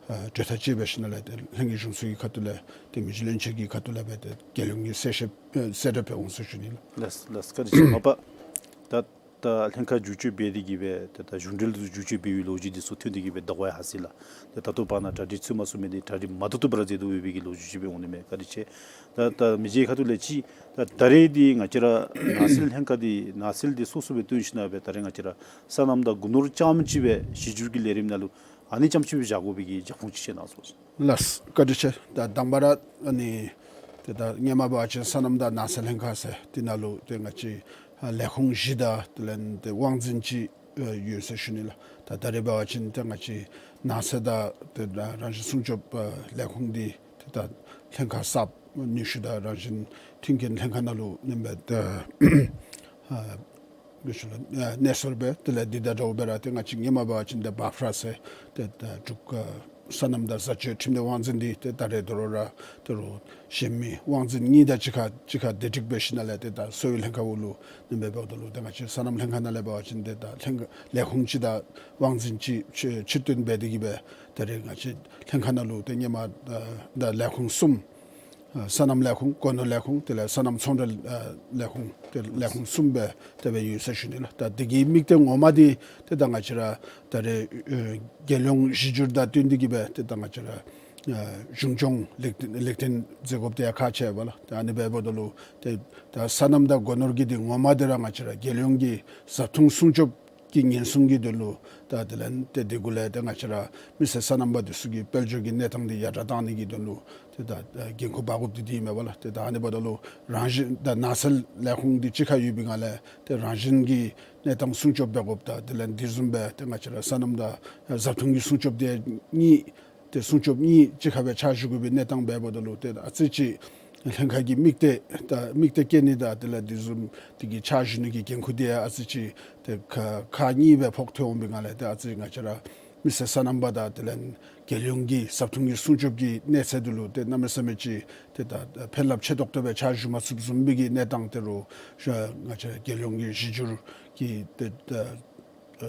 ཨ་གྲོས་ཐག་བཅད་འབད་ཞིནམ་ལས་ཏེ་ལྷན་རྒྱས་གཞུང་ཚོགས་ཀྱི་ཁ་ཐུག་ལས་ཏེ་མི་རྗེ་བློན་ཆེན་གྱི་ཁ་ཐུག་ལས་སྦེ་ཏེ་རྒྱལ་ཡོངས་ཀྱི་གསལ་བཤད་ཨ་གསལ་བསྒྲགས་འབད་འོང་ཟེར་ཞུ་ནི་ལགས། ལགས་ལགས། བཀའ་དྲིན་ཆེ། མ་པ་ད་ད་ལྷན་ཁག་བསྒྱུར་བཅོས་འབད་དེ་གིས་སྦེ་ཏེ་ད་གཞུང་འབྲེལ་དུ་བསྒྱུར་བཅོས་འབད་བའི་ལོ་རྒྱུས་འདི་ཚུ་ཐོན་ཏེ་གིས་སྦེ་ཟླཝ་ཡར་སོ་ཡི་ལགས། ཏེ་ད་ལྟོ་བར་ན་གྲ་སྒྲིག་ཚུན་མ་ཚུགས་མི་འདི་གྲ་སྒྲིག་མ་ཐུབ་ཐུབ་པར་མཛད་དོ་བའི་གི་ལོ་རྒྱུས་ཅིག་སྦེ་འོང་ནི་མས། བཀའ་དྲིན་ཆེ། ད་ད་མི་རྗེ་ཁ་ཐུག་ལས་ཅིག་ད་ད་རེས་འདི་ང་བཅས་ར་ནགས་ཚལ་ལྷན་ཁག་འདི་ནགས་ཚལ་འདི་སོ་སོ་སྦེ་བཏོན་ཞིནམ་སྦེ་ད་རེས་ང་བཅས་ར་སོ་ནམ་དང་སྒོ་ནོར་རྐྱངམ་ཅིག་སྦེ་གཞི་བསྒྱུར་གྱི་ལས་རིམ་ནང་ལུ་ཨ་ནི་རྐྱངམ་ཅིག་སྦེ་བཞག་དགོ་པའི་གི་རྒྱབ་ཁུངས་ཅིག་བཤད་གནང་ཟེར་ཞུ་ནི། ལགས། བཀའ་དྲིན་ཆེ། ད་དང་པ་ར་ཨ་ནི་ཏེ་ད་སྔོན་མ་འབད་བ་ཅིན་སོ་ནམ་དང་ནགས་ཚལ་ལྷན་ཁག་ཟེར་འདི་ནང་ལུ་ཏེ་ང་བཅས་ཨ་ལས་ཁུངས་བཞི་དང་དེ་ལས་ཏེ་དབང་འཛིན་ཅིག་ཨ་ཡོད་ཟེར་ཞུ་ནི་ལགས། ད་ད་རེས་འབད་བ་ཅིན་ཏེ་ང་བཅས་ནགས་ཚལ་དང་ཏེ་ད་རང་བཞིན་སྲུང་སྐྱོབ་ཨ་ལས་ཁུངས་འདི་ཏེ་ད་ལྷན་ཁག་གསརཔ་ནུས་ཤུགས་དང་རང་བཞིན་མཐུན་རྐྱེན་ལྷན་ཁག་ནང་ལུ་ཨ་ནེམ་སྦེ་ཏེ་ཨ་ག་ཅི་ལོ་ཨ་གནས་སོར་སྦེ་དེ་ལས་འདི་དང་འདྲཝ་སྦེ་ར་ཏེ་ང་བཅས་སྔོན་མ་འབད་བ་ཅིན་ཏེ་བཱཕ་ར་ཟེར་ཏེ་ད་འབྲུག་ཨ་སོ་ནམ་དང་བཟའ་སྤྱོད་ཁྲིམས་སྡེ་དབང་འཛིན་འདི་ཏེ་ད་རེས་དོ་རུང་ར་དོ་རུང་གཞན་མི་དབང་འཛིན་གཉིས་དང་གཅིག་ཁར་གཅིག་ཁར་སྡེ་འགྲིག་འབད་ཞིནམ་ལས་ཏེ་ད་གསོ་བའི་ལྷན་ཁག་གུ་ལུ་ཨ་ནེམ་སྦེ་འབདཝ་ད་ལུ་ཏེ་ང་བཅས་སོ་ནམ་ལྷན་ཁག་ནང་ལས་འབད་བ་ཅིན་ཏེ་ད་ལྷན་ཁག་ལས་ཁུངས་ཅིག་དང་དབང་འཛིན་ཅིག་ཕྱིར་ཕྱིར་བཏོན་འབད་དེ་གིས་སྦེ་ད་རེས་ང་བཅས་ལྷན་ཁག་ནང་ལུ་ཏེ་སྔོན་མ་ད་ད་ལས་ཁུངས་གསུམ་ཨ་སོ་ནམ་ལས་ཁུངས་སྒོ་ནོར་ལས་ཁུངས་དེ་ལས་སོ་ནམ་ཚོང་འབྲེལ་ཨ་ལས་ཁུངས་ཏེ་ལས་ཁུངས་གསུམ་སྦེ་དེ་སྦེ་ཡོད་ཟེར་ཞུ་ནི་ལགས། ད་འདི་གི་དམིགས་གཏད་ངོ་མ་འདི་ཏེ་ད་ང་བཅས་ར་ད་རེས་ཨ་རྒྱལ་ཡོངས་གཞི་བསྒྱུར་དང་བསྟུན་ཏེ་གིས་སྦེ་ཏེ་ད་ང་བཅས་ར་ཨ་གཞུང་སྐྱོང་ལེགས་ལེགས་བརྟན་མཛད་དགོཔ་འདི་ཡང་ཁག་ཆེ་བས་ལགས། ད་ཨ་ནི་འབདཝ་ད་ལུ་ཏེ་ད་སོ་ནམ་དང་སྒོ་ནོར་གྱི་འདི་ངོ་མ་འདི་ར་ང་བཅས་ར་རྒྱལ་ཡོངས་ཀྱི་བཟའ་འཐུང་སྲུང་སྐྱོབ་ཀྱི་ཉེན་སྲུང་གི་དོན་ལུ་ད་དེ་ལས་ཏེ་འདི་གུ་ལས་ཏེ་ང་བཅས་ར་མི་སེར་སོ་ནམ་པ་འདི་ཚུ་གི་དཔལ་འབྱོར་གྱི་གནས་སྟངས་འདི་ཡར་དྲག་བཏང་ནི་གི་དོན་ལུ་ཏེ་ད་འགན་ཁུར་འབག་དགོཔ་འདི་འདི་ཨིན་མས་པ་ལགས། ཏེ་ད་ཨ་ནི་འབདཝ་ད་ལུ་རང་བཞིན་ད་ནགས་ཚལ་ལས་ཁུངས་འདི་གཅིག་ཁར་ཡོད་པའི་ངང་ལས་ཏེ་རང་བཞིན་གྱི་གནས་སྟངས་སྲུང་སྐྱོབ་འབད་དགོཔ་དང་དེ་ལས་འདི་བཟུམ་སྦེ་ཏེ་ང་བཅས་ར་སོ་ནམ་དང་བཟའ་འཐུང་གི་སྲུང་སྐྱོབ་འདི་གཉིས་ཏེ་སྲུང་སྐྱོབ་གཉིས་གཅིག་ཁར་སྦེ་ཕྱག་ཞུ་དགོ་པའི་གནས་སྟངས་འབདཝ་ད་ལུ་ཏེ་ཨ་ཙི་ཅིག་ལྷན་ཁག་གི་དམིགས་གཏད་དང་དམིགས་གཏད་བསྐྱེད་ནི་དང་དེ་ལས་འདི་བཟུམ་འདི་གི་ཕྱག་ཞུ་ནི་གི་འགན་ཁུར་འདི་ཡང་ཨ་ཙི་ཅིག་ཏེ་ཁག་ཁག་གཉིས་སྦེ་ཕོག་སྟེ་འོང་པའི་ངང་ལས་ཏེ་ཨ་ཙི་ང་བཅས་ར་མི་སེར་སོ་ནམ་པ་དང་དེ་ལས་རྒྱལ་ཡོངས་ཀྱི་བཟའ་འཐུང་གི་སྲུང་སྐྱོབ་ཀྱི་གནས་ཚད་འདི་ལུ་ཏེ་གནམ་མེད་ས་མེད་ཅིག་ཏེ་ད་ཕན་རླབས་ཆེ་ཏོག་ཏོ་སྦེ་ཕྱག་ཞུ་མ་ཚུགསཔ་བཟུམ་སྦེ་གི་གནས་སྟངས་དེ་རུང་ང་བཅས་རྒྱལ་ཡོངས་ཀྱི་གཞི་བསྒྱུར་གྱི་ཏེ་ད་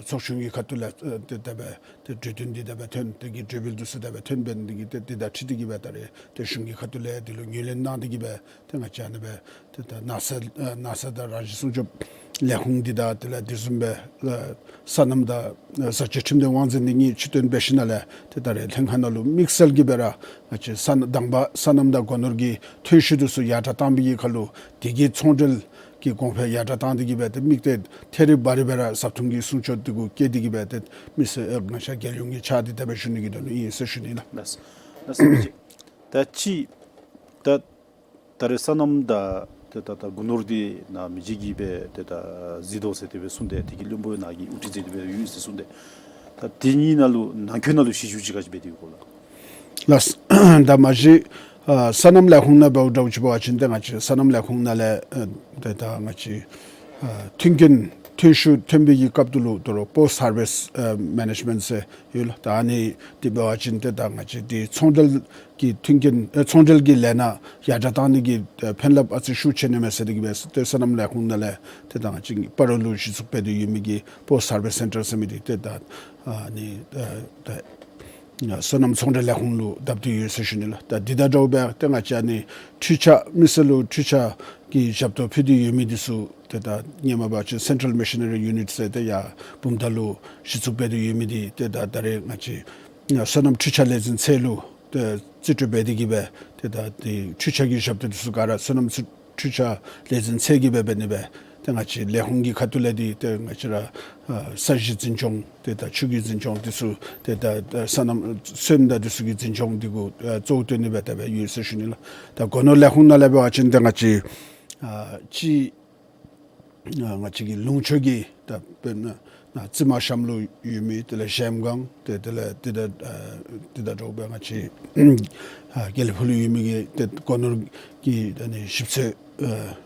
ཚོགས་ཆུང་གི་ཁ་ཐུག་ལས་ཨ་ཏེ་དེ་སྦེ་ཏེ་གྲོས་བསྟུན་འདི་དེ་སྦེ་ཐོན་ཏེ་གི་གྲོས་འབུལ་འདི་ཚུ་དེ་སྦེ་ཐོན་འབད་ནི་འདི་གིས་ཏེ་འདི་དང་འཁྲིལ་ཏེ་གི་སྦེ་ད་རེས་ཏེ་གཞུང་གི་ཁ་ཐུག་ལས་འདི་ལུ་ངོས་ལེན་གནང་སྟེ་གི་སྦེ་ཏེ་ང་བཅས་ཨ་ནི་སྦེ་ཏེ་ད་ནགས་ཚལ་ཨ་ནགས་ཚལ་དང་རང་བཞིན་སྲུང་སྐྱོབ་ལས་ཁུངས་འདི་དང་དེ་ལས་འདི་བཟུམ་སྦེ་ཨ་སོ་ནམ་དང་ཨ་བཟའ་སྤྱོད་ཁྲིམས་སྡེ་དབང་འཛིན་འདི་གཉིས་ཕྱིར་བཏོན་འབད་ཞིནམ་ལས་ཏེ་ད་རེས་ལྷན་ཁག་ནང་ལུ་དམིགས་བསལ་གྱིས་སྦེ་ར་ང་བཅས་སོ་ནམ་དང་པ་སོ་ནམ་དང་སྒོ་ནོར་གྱི་ཐོན་ཤུགས་འདི་ཚུ་ཡར་དྲག་བཏང་བའི་གི་ཁར་ལུ་དེ་གི་ཚོང་འབྲེལ་གྱི་གོང་འཕེལ་ཡར་དྲག་བཏང་སྟེ་གི་སྦེ་ཏེ་དམིགས་གཏད་ཐད་རི་བ་རི་སྦེ་ར་བཟའ་འཐུང་གི་སྲུང་སྐྱོབ་འདི་གུ་བསྐྱེད་དེ་གི་སྦེ་ཏེ་མི་སེར་ཨེ་ང་བཅས་རྒྱལ་ཡོངས་ཀྱི་ཕྱག་འདི་དེ་སྦེ་ཞུ་ནི་གི་དོན་ལུ་ཨིན་ཟེར་ཞུ་ནི་ལགས། ལགས་ལགས་སོ། ད་ཅི་ད་ད་རེས་སོ་ནམ་དང་ཏེ་ད་ད་སྒོ་ནོར་འདི་ནཱ་མི་རྗེ་གིས་སྦེ་ཏེ་ད་གཟིགས་དོ་ཟེར་དེ་སྦེ་གསུངས་ཏེ་དེ་གི་བློན་པོ་ནཱ་གིས་དབུ་ཁྲིད་མཛད་དེ་སྦེ་ཡོད་ཟེར་གསུངས་ཏེ། ད་དེ་གཉིས་ནང་ལུ་ནང་འཁོད་ནང་ལུ་ཞིབ་འཇུག་ཅིག་ག་ཅི་འབད་དེ་ཡོད་གོ་ལགས། ལགས། ད་མ་གཞི་ཨ་སོ་ནམ་ལས་ཁུངས་ནང་འབདཝ་འདྲཝ་ཅིག་འབད་བ་ཅིན་ཏེ་ང་བཅས་སོ་ནམ་ལས་ཁུངས་ནང་ལས་ཨ་ཏེ་ད་ང་བཅས་ཨ་མཐུན་རྐྱེན་ཐོན་ཤུགས་ཐོན་པའི་གི་སྐབས་དེ་ལུ་དོ་རུང་པོསཊ་ཧར་ཝེསཊ་ཨ་མེ་ནེཇ་མེནཊ་ཟེར་ཡོད་ལགས། ད་ཨ་ནི་འདི་འབད་བ་ཅིན་ཏེ་ད་ང་བཅས་འདི་ཚོང་འབྲེལ་གྱི་མཐུན་རྐྱེན་ཨ་ཚོང་འབྲེལ་གྱི་ལས་སྣ་ཡར་དྲག་བཏང་ནི་གི་ཨ་ཕན་རླབས་ཨ་ཙི་ཤུགས་ཆེ་ནི་མས་ཟེར་དེ་གིས་སྦེ་ཏེ་སོ་ནམ་ལས་ཁུངས་ནང་ལས་ཏེ་ད་ང་བཅས་སྤ་རོ་ལུ་གཞི་བཙུགས་འབད་དེ་ཡོད་མི་གི་པོསཊ་ཧར་ཝེསཊ་སེན་ཊར་ཟེར་མི་འདི་ཏེ་ད་ཨ་ནི་ཨ་ད་ཨ་སོ་ནམ་ཚོང་འབྲེལ་ལས་ཁུངས་ལུ་བརྡབ་སྟེ་ཡོད་ཟེར་ཞུ་ནི་ལགས། ད་འདི་དང་འདྲཝ་སྦེ་ཏེ་ང་བཅས་ཨ་ནི་འཕྲུལ་ཆས་མི་སེར་ལུ་འཕྲུལ་ཆས་ཀྱི་ཞབས་ཏོག་ཕུལ་ཏེ་ཡོད་མི་འདི་ཚུ་ཏེ་ད་སྔོན་མ་འབད་བ་ཅིན་སེན་ཊྲལ་མེ་ཤི་ནེ་རི་ཡུ་ནིཊ་ཟེར་ཏེ་ཡར་བུམ་ཐང་ལུ་གཞི་བཙུགས་འབད་དེ་ཡོད་མི་འདི་ཏེ་ད་ད་རེས་ང་བཅས་ཨ་སོ་ནམ་འཕྲུལ་ཆས་ལས་འཛིན་ཚད་ལུ་ཏེ་རྩིས་སྤྲོད་འབད་དེ་གིས་སྦེ་ཏེ་ད་འདི་འཕྲུལ་ཆས་ཀྱི་ཞབས་ཏོག་འདི་ཚུ་ག་ར་སོ་ནམ་འཕྲུལ་འཕྲུལ་ཆས་ལས་འཛིན་ཚད་ཀྱིས་སྦེ་འབད་ནི་སྦེ་ཏེ་ང་བཅས་ལས་ཁུངས་ཀྱི་ཁ་ཐུག་ལས་འདི་ཏེ་ང་བཅས་ར་ཨ་ས་གཞི་འཛིན་སྐྱོང་ཏེ་ད་ཆུ་གི་འཛིན་སྐྱོང་འདི་ཚུ་ཏེ་ད་ད་སོ་ནམ་སོན་དང་འདི་ཚུ་གི་འཛིན་སྐྱོང་འདི་གུ་ཨ་གཙོ་བོ་བཏོན་ནི་སྦེ་དེ་སྦེ་ཡོད་ཟེར་ཞུ་ནི་ལགས། ད་སྒོ་ནོར་ལས་ཁུངས་ནང་ལས་འབད་བ་ཅིན་ཏེ་ང་བཅས་ཨ་ཅིག་ཨ་ང་བཅས་ཀྱི་ལུང་ཕྱོགས་ཀྱི་ད་དཔེར་ན་ན་རྩི་མ་གཤམ་ལུ་ཡོད་མི་དེ་ལས་གཞལམ་སྒང་ཏེ་དེ་ལས་ཏེ་ད་ཨ་ཏེ་ད་འདྲཝ་སྦེ་ང་བཅས་ཨ་དགེ་ལེགས་ཕུག་ལུ་ཡོད་མི་གི་ཏེ་སྒོ་ནོར་གྱི་ཨ་ནི་ཞིབ་འཚོལ་ཨ་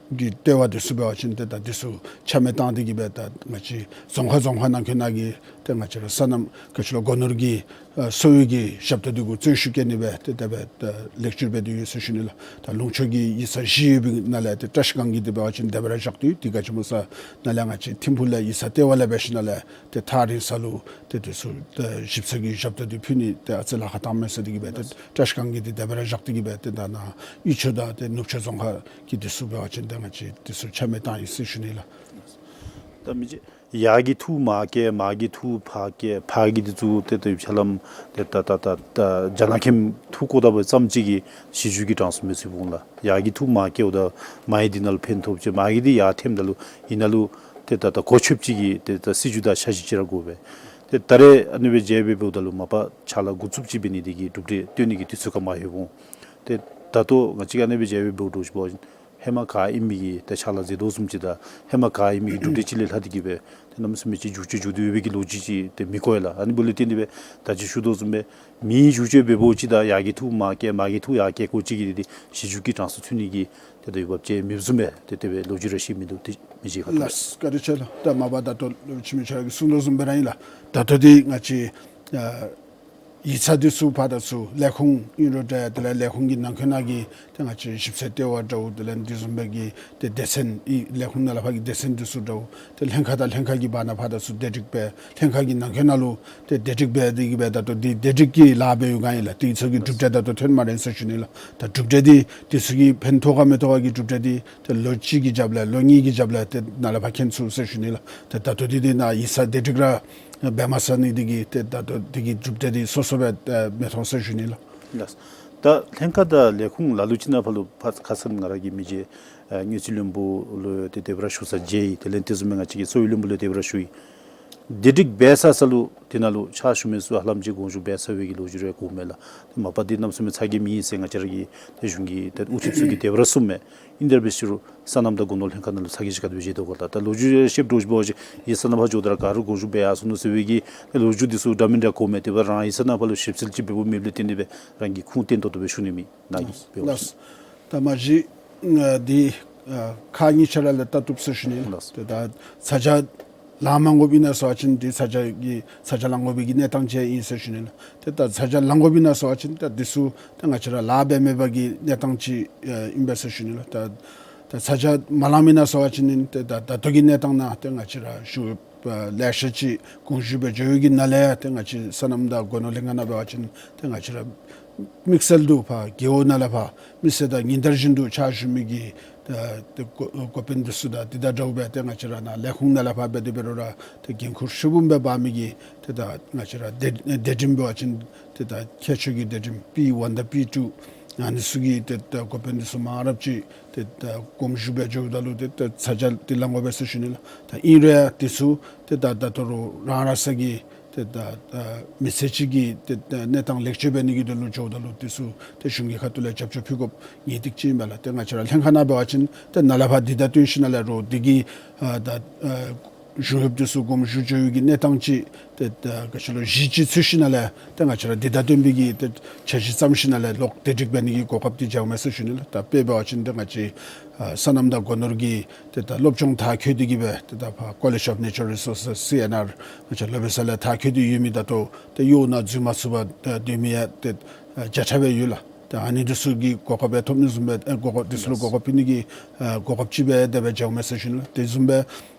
གྱི་ལྟེ་བ་འདི་ཚུ་འབད་བ་ཅིན་ཏེ་ད་འདི་ཚུ་ཆ་མེད་བཏང་སྟེ་གིས་སྦེ་ད་ང་བཅས་རྫོང་ཁག་རྫོང་ཁག་ནང་འཁོད་ནང་གི་ཏེ་ང་བཅས་ར་སོ་ནམ་ག་ཅི་ལོ་སྒོ་ནོར་གྱི་ ཨ་གསོ་བའི་གི་ཞབས་ཏོག་འདི་གུ་བརྩོན་ཤུགས་བསྐྱེད་ནི་སྦེ་ཏེ་དེ་སྦེ་ད་ལེགས་བཅོས་འབད་དེ་ཡོད་ཟེར་ཞུ་ནི་ལགས། ད་ལུང་ཕྱོགས་ཀྱི་ཡིག་ཚང་བཞི་ཡོད་པའི་ནང་ལས་ཏེ་བཀྲ་ཤིས་སྒང་གི་འདི་འབད་བ་ཅིན་སྡེ་བ་ར་བཞག་སྟེ་ཡོད། དེ་ག་ཅི་སྨོ་ཟེར་ན་ལས་ང་བཅས་ཐིམ་ཕུག་ལས་ཡིག་ཚང་ལྟེ་བ་ལས་འབད་ཞིནམ་ལས་ཏེ་ཐག་རིང་ས་ལུ་ཏེ་དེ་ཚུ་ཏེ་ཞིབ་འཚོལ་གྱི་ཞབས་ཏོག་འདི་ཕུལ་ནི་ཏེ་ཨ་ཙི་ལཱ་ཁག་བཏངམ་མས་ཟེར། དེ་གིས་འབད་ཏེ་བཀྲ་ཤིས་སྒང་གི་འདི་སྡེ་བ་ར་བཞག་སྟེ་གིས་འབད་ཏེ་ད་ནཱ་གཡུས་ཕྱོགས་དང་ཏེ་ནུབ་ཕྱོགས་རྫོང་ཁག་གི་འདི་ཚུ་འབད་བ་ཅིན་ཏེ་ང་བཅས་འདི་ཚུ་ཆ་མེད་བཏང་ཡི་ཟེར་ཞུ་ནི་ལགས། ད་མི་རྗེ་ཡར་གྱི་འཐུ་མར་བཀལ་མར་གྱི་འཐུ་ཕར་བཀལ་ཕར་གྱི་འདི་ཚུ་ཏེ་ཏེ་ཕྱག་ལམ་ཏེ་ད་ད་ད་ད་རྒྱ་ནག་ཁྱིམ་འཐུ་བཀོ་ད་པ་ཙམ་ཅིག་གིས་གཞི་བཅོལ་གྱི་གྲངས་སུ་མི་ཚུད་འོང་ལགས། ཡར་གྱི་འཐུ་མར་བཀལཝ་ད་མར་གྱི་འདི་ནང་ལུ་ཕན་ཐོགས་ཅི། མར་གྱི་འདི་ཡར་འཐེནམ་ད་ལུ་ཨ་ནཱ་ལུ་ཏེ་ད་ད་གོ་ཆོདཔ་ཅིག་གི་ཏེ་ད་སྲིད་བྱུས་དང་འཆར་གཞི་ཅིག་ར་དགོ་པས། ཏེ་ད་རེས་ཨ་ནི་སྦེ་མཇལ་འབདཝ་ད་ལུ་མ་པ་ཕྱག་ལཱ་འགོ་བཙུགསཔ་ཅིག་འབད་ནི་འདི་གིས་གྲུབ་འབྲས་སྟོན་ནི་གི་དུས་ཚོད་ཁར་མ་ལྷོད་འོང་། ཏེ་ད་ལྟོ་ང་བཅས་ཀྱིས་ཨ་ནི་སྦེ་མཇལ་འབདཝ་འདྲཝ་ཅིག་འབད་བ་ཅིན་ཧེ་མ་ག་ཨིན་མི་གི་ཏེ་ཕྱག་ལཱ་མཛད་དོ་བཟུམ་ཅིག་དང་ཧེ་མ་ག་ཨིན་མི་གི་གྲུབ་འབྲས་ཅིག་ལས་ལྷག་སྟེ་གིས་སྦེ་ཏེ་གནམ་མེད་ས་མེད་ཅིག་འགྱུར་བཅོས་འགྱུར་ཏེ་ཡོད་པའི་གི་ལོ་རྒྱུས་ཅིག་ཏེ་མི་གོ་ཡི་ལགས། ཨ་ནི་འབདཝ་ལས་བརྟེན་ཏེ་སྦེ་ད་ཅི་ཞུ་དོ་བཟུམ་སྦེ་མེ་འགྱུར་བཅོས་འབད་འབདཝ་ཅིག་དང་ཡར་གྱི་འཐུ་མར་བཀལ་མར་གྱི་འཐུ་ཡར་བཀལ་དགོཔ་ཅིག་གིས་ཏེ་གཞི་བཅོལ་གྱི་གྲངས་སུ་ཚུད་ནི་གི་ཏེ་ད་འོས་འབབ་ཅིག་མེདཔ་བཟུམ་སྦེ་ཏེ་དེ་སྦེ་ལོ་རྒྱུས་ར་བཤད་མི་འདུག། ཏེ་མི་རྗེ་ཁ་ཐུག་ལགས། བཀའ་དྲིན་ཆེ་ལགས། ད་མ་པ་ད་ལྟོ་འཆི་མེད་ཁྱོད་ར་གིས་གསུངས་དོ་བཟུམ་སྦེ་ར་ཨིན་ལགས། ད་ལྟོ་འདི་ང་བཅས་ཨ་ཡིག་ཚང་འདི་ཚུ་ཕར་དང་ཚུར་ལས་ཁུངས་ཨིན་རུང་འདྲ་དེ་ལས་ལས་ཁུངས་ཀྱི་ནང་འཁོད་ནང་གི་ཏེ་ང་བཅས་ཞིབ་འཚོལ་ལྟེ་བ་འདྲཝ་དེ་ལས་འདི་བཟུམ་སྦེ་གི་ཏེ་སྡེ་ཚན་ཨི་ལས་ཁུངས་ནང་ལས་ཕར་གྱི་སྡེ་ཚན་འདི་ཚུ་འདྲཝ་ཏེ་ལྷན་ཁག་དང་ལྷན་ཁག་གི་བར་ན་ཕར་དང་ཚུར་བདེ་སྒྲིག་འབད་ལྷན་ཁག་གི་ནང་འཁོད་ནང་ལུ་ཏེ་བདེ་སྒྲིག་འབད་དེ་གིས་སྦེ་ད་ལྟོ་འདི་བདེ་སྒྲིག་གི་ལཱ་འབད་ཡོད་ག་ཨིན་ལགས། དེ་ཚུ་གི་གྲུབ་འབྲས་ད་ལྟོ་ཐོན་སྨ་རེ་ཟེར་ཞུ་ནི་ལགས། ད་གྲུབ་འབྲས་འདི་འདི་ཚུ་གིས་ཕན་ཐོགས་ག་མི་ཐོགས་ག་གི་གྲུབ་འབྲས་འདི་ཏེ་ལོ་གཅིག་གི་རྒྱབ་ལས་ལོ་གཉིས་ཀྱི་རྒྱབ་ལས་ཏེ་ནཱ་ལས་ཕར་མཁྱེན་ཚུགས་ཟེར་ཞུ་ནི་ལགས། ཏེ་ད་ལྟོ་འདི་འདི་ནཱ་ཡིག་ཚང་བདེ་སྒྲིག་ར་འབད་མ་ཚར་ནི་འདི་གིས་ཏེ་ད་ལྟོ་འདི་གི་གྲུབ་འབྲས་འདི་སོ་སོ་སྦེ་ཨེ་མི་མཐོང་ཟེར་ཞུ་ནི་ལགས། ལགས། ད་ལྷན་ཁག་དང་ལས་ཁུངས་ལ་ལུ་ཅིག་ནང་ཕར་ལུ་ཕར་ཁ་ཙ་ང་ར་གིས་མི་རྗེ་ཨ་དངུལ་རྩིས་བློན་པོ་ལུ་ཏེ་སྡེ་བ་ར་ཞུ་ས་མཇལ་ཡི། དེ་ལས་དེ་བཟུམ་སྦེ་ང་བཅས་ཀྱི་གསོ་བའི་བློན་པོ་ལུ་སྡེ་བ་ར་ཞུ་ཡི། བདེ་སྒྲིག་འབད་ཚར་ས་ལུ་དེ་ནང་ལུ་ཕྱག་ཞུ་མི་ཚུ་ཧ་ལམ་ཅིག་དགོངས་ཞུ་འབད་ཚར་བའི་གི་ལོ་རྒྱུས་རེ་གོཝ་མས་ལགས། མ་པ་འདི་གནམ་མེད་ས་མེད་ཚ་གྱང་མེད་ཟེར་ང་བཅས་ར་གི་ཏེ་གཞུང་གི་ཏེ་དབུ་ཁྲིདཔ་ཚུ་གིས་དེ་སྦེ་ར་གསུངམ་མས། ཨིན་དེ་འབད་ཟེར་རུང་སོ་ནམ་དང་སྒོ་ནོར་ལྷན་ཁག་ནང་ལུ་ཚ་གྱང་ཅིག་ག་དེ་སྦེ་བཞེས་དོ་ག་ལགས། ད་ལོ་རྒྱུས་རེ་བཤདཔ་འདྲཝ་ཅིག་འབད་བ་ཅིན་ཡིག་ཚང་ནང་ཕར་འགྱོཝ་ད་ར་ག་ར་དགོངས་ཞུ་འབད་ཡར་སོང་ནུག་ཟེར་བའི་གི་ལོ་རྒྱུས་འདི་ཚུ་འདྲ་མིན་འདྲ་གོཝ་མས། དེ་འབདཝ་རང་ཡིག་ཚང་ནང་ཕར་ལུ་ཞིབ་འཚོལ་ཅིག་འབདཝ་མེདཔ་ལས་བརྟེན་ཏེ་སྦེ་རང་གིས་ཁུངས་བཏོན་ཏོག་ཏོ་སྦེ་ཞུ་ནི་མེད་ནཱ་གིས་འབད་བ་ཅིན། ལགས། ད་མ་གཞི་ཨ་འདི་ཨ་ཁག་གཉིས་ཆ་ར་ལས་བལྟ་བཏུབ་ཟེར་ཞུ་ནི་ལགས། ལགས། ཏེ་ད་ཚ་གྱང་ལང་མ་དགོཔ་ཨིན་ན་ཟེར་བ་ཅིན་འདི་ཚ་གྱང་གི་ཚ་གྱང་ལང་དགོ་པའི་གི་གནས་སྟངས་ཅིག་ཨིན་ཟེར་ཞུ་ནི་ལགས། ཏེ་ད་ཚ་གྱང་ལང་དགོཔ་ཨིན་ན་ཟེར་བ་ཅིན་ད་འདི་ཚུ་ད་ང་བཅས་ར་ལཱ་འབད་མེད་པ་གི་གནས་སྟངས་ཅིག་ཨ་ཨིན་པས་ཟེར་ཞུ་ནི་ལགས། ད་ད་ཚ་གྱང་མ་ལངམ་ཨིན་ན་ཟེར་བ་ཅིན་ཨིན་ཏེ་ད་ད་ལྟོ་གི་གནས་སྟངས་ནང་ཏེ་ང་བཅས་ར་གཞུང་ཨ་ལེ་ཤ་ཅིག་དགོངས་ཞུ་འབད་འགྱོ་ཡོད་གི་ནང་ལས་ཏེ་ང་བཅས་སོ་ནམ་དང་སྒོ་ནོར་ལྷན་ཁག་ནང་འབད་བ་ཅིན་ཏེ་ང་བཅས་ར་དམིགས་བསལ་དུ་ཕར་རྒེད་འོག་ནང་ལས་ཕར་མི་སེར་དང་ཉིན་ལྟར་བཞིན་དུ་ཕྱག་ཞུ་མི་གི་ཏེ་ཏེ་འགོ་འགོ་དཔོན་འདི་ཚུ་དང་འདི་དང་འདྲཝ་སྦེ་ཏེ་ང་བཅས་ར་ནཱ་ལས་ཁུངས་ནང་ལས་ཕར་འབད་དེ་འབད་རུང་ར་ཏེ་འགན་ཁུར་ཧྲིལ་བུམ་སྦེ་འབག་མི་གི་ཏེ་ད་ང་བཅས་ར་སྡེ་སྡེ་འཛིན་འབད་བ་ཅིན་ཏེ་ད་ཁྱད་ཆོས་ཀྱི་སྡེ་འཛིན་པི་ཝན་དང་པི་ཊུ་ཨ་ནི་ཚུ་གིས་ཏེ་ད་འགོ་དཔོན་འདི་ཚུ་མང་རབས་ཅིག་ཏེ་ད་དགོངས་ཞུ་འབད་འགྱོཝ་ད་ལུ་ཏེ་ད་ཚ་གྱང་འདི་ལང་དགོ་པས་ཟེར་ཞུ་ནི་ལགས། ད་ཨིན་རུང་འདི་ཚུ་ཏེ་ད་ད་ལྟོ་ར་རང་རང་སོའི་གི་ཏེ་ད་ད་མི་ཚེ་གཅིག་གི་ཏེ་ད་གནས་སྟངས་ལེགས་བཅོས་འབད་ནི་གི་དོན་ལུ་འགྱོཝ་ད་ལུ་འདི་ཚུ་ཏེ་གཞུང་གི་ཁ་ཐུག་ལས་རྒྱབ་སྐྱོར་ཕུལ་དགོཔ་ངེས་ཏིག་ཅིག་ཨིན་པས་ལགས། ཏེ་ང་བཅས་ར་ལྷན་ཁག་ནང་འབད་བ་ཅིན་ཏེ་ནཱ་ལས་ཕར་འདི་དང་བསྟུན་ཞིནམ་ལས་རོགས་འདི་གི་ཨ་ད་ཨ་གཞུང་གཡོགཔ་འདི་ཚུ་དགོངས་ཞུ་འགྱོ་ཡོད་གི་གནས་སྟངས་ཅིག་ཏེ་ད་ག་ཅི་ལོ་གཞི་ཅིག་ཚུད་ཞིནམ་ལས་ཏེ་ང་བཅས་ར་འདི་དང་བསྟུན་པའི་གི་ཏེ་འཆར་གཞི་བརྩམས་ཞིནམ་ལས་ལོག་སྡེ་སྒྲིག་འབད་ནི་གི་གོ་སྐབས་འདི་འཇལཝ་མས་ཟེར་ཞུ་ནི་ལགས། ད་དཔེ་འབད་བ་ཅིན་ཏེ་ང་བཅས་ཨ་སོ་ནམ་དང་སྒོ་ནོར་གྱི་ཏེ་ད་སློབ་སྦྱོང་མཐར་འཁྱོལ་ཏེ་གིས་སྦེ་ཏེ་ད་ཕར་College of Natural Resources, C N R ང་བཅས་སློབ་དཔོན་ས་ལས་མཐར་འཁྱོལ་ཏེ་ཡོད་མི་ད་ལྟོ་ཏེ་གཡོག་ནང་འཛུལ་མ་ཚུགས་པར་ཏེ་སྡོད་མི་ཡང་ཏེ་ཨ་བརྒྱ་ཕྲག་སྦེ་ཡོད་ལགས། ཏེ་ཨ་ནི་འདི་ཚུ་གིས་གོ་སྐབས་ཡང་ཐོབ་ནི་བཟུམ་སྦེ་ཨེ་གོ་སྐབས་འདི་ཚུ་ལུ་གོ་སྐབས་ཕུལ་ནི་གི་ཨ་གོ་སྐབས་ཅིག་སྦེ་དེ་སྦེ་འཇལཝ་མས་ཟེར་ཞུ་ནི་ལགས། དེ་བཟུམ་སྦེ་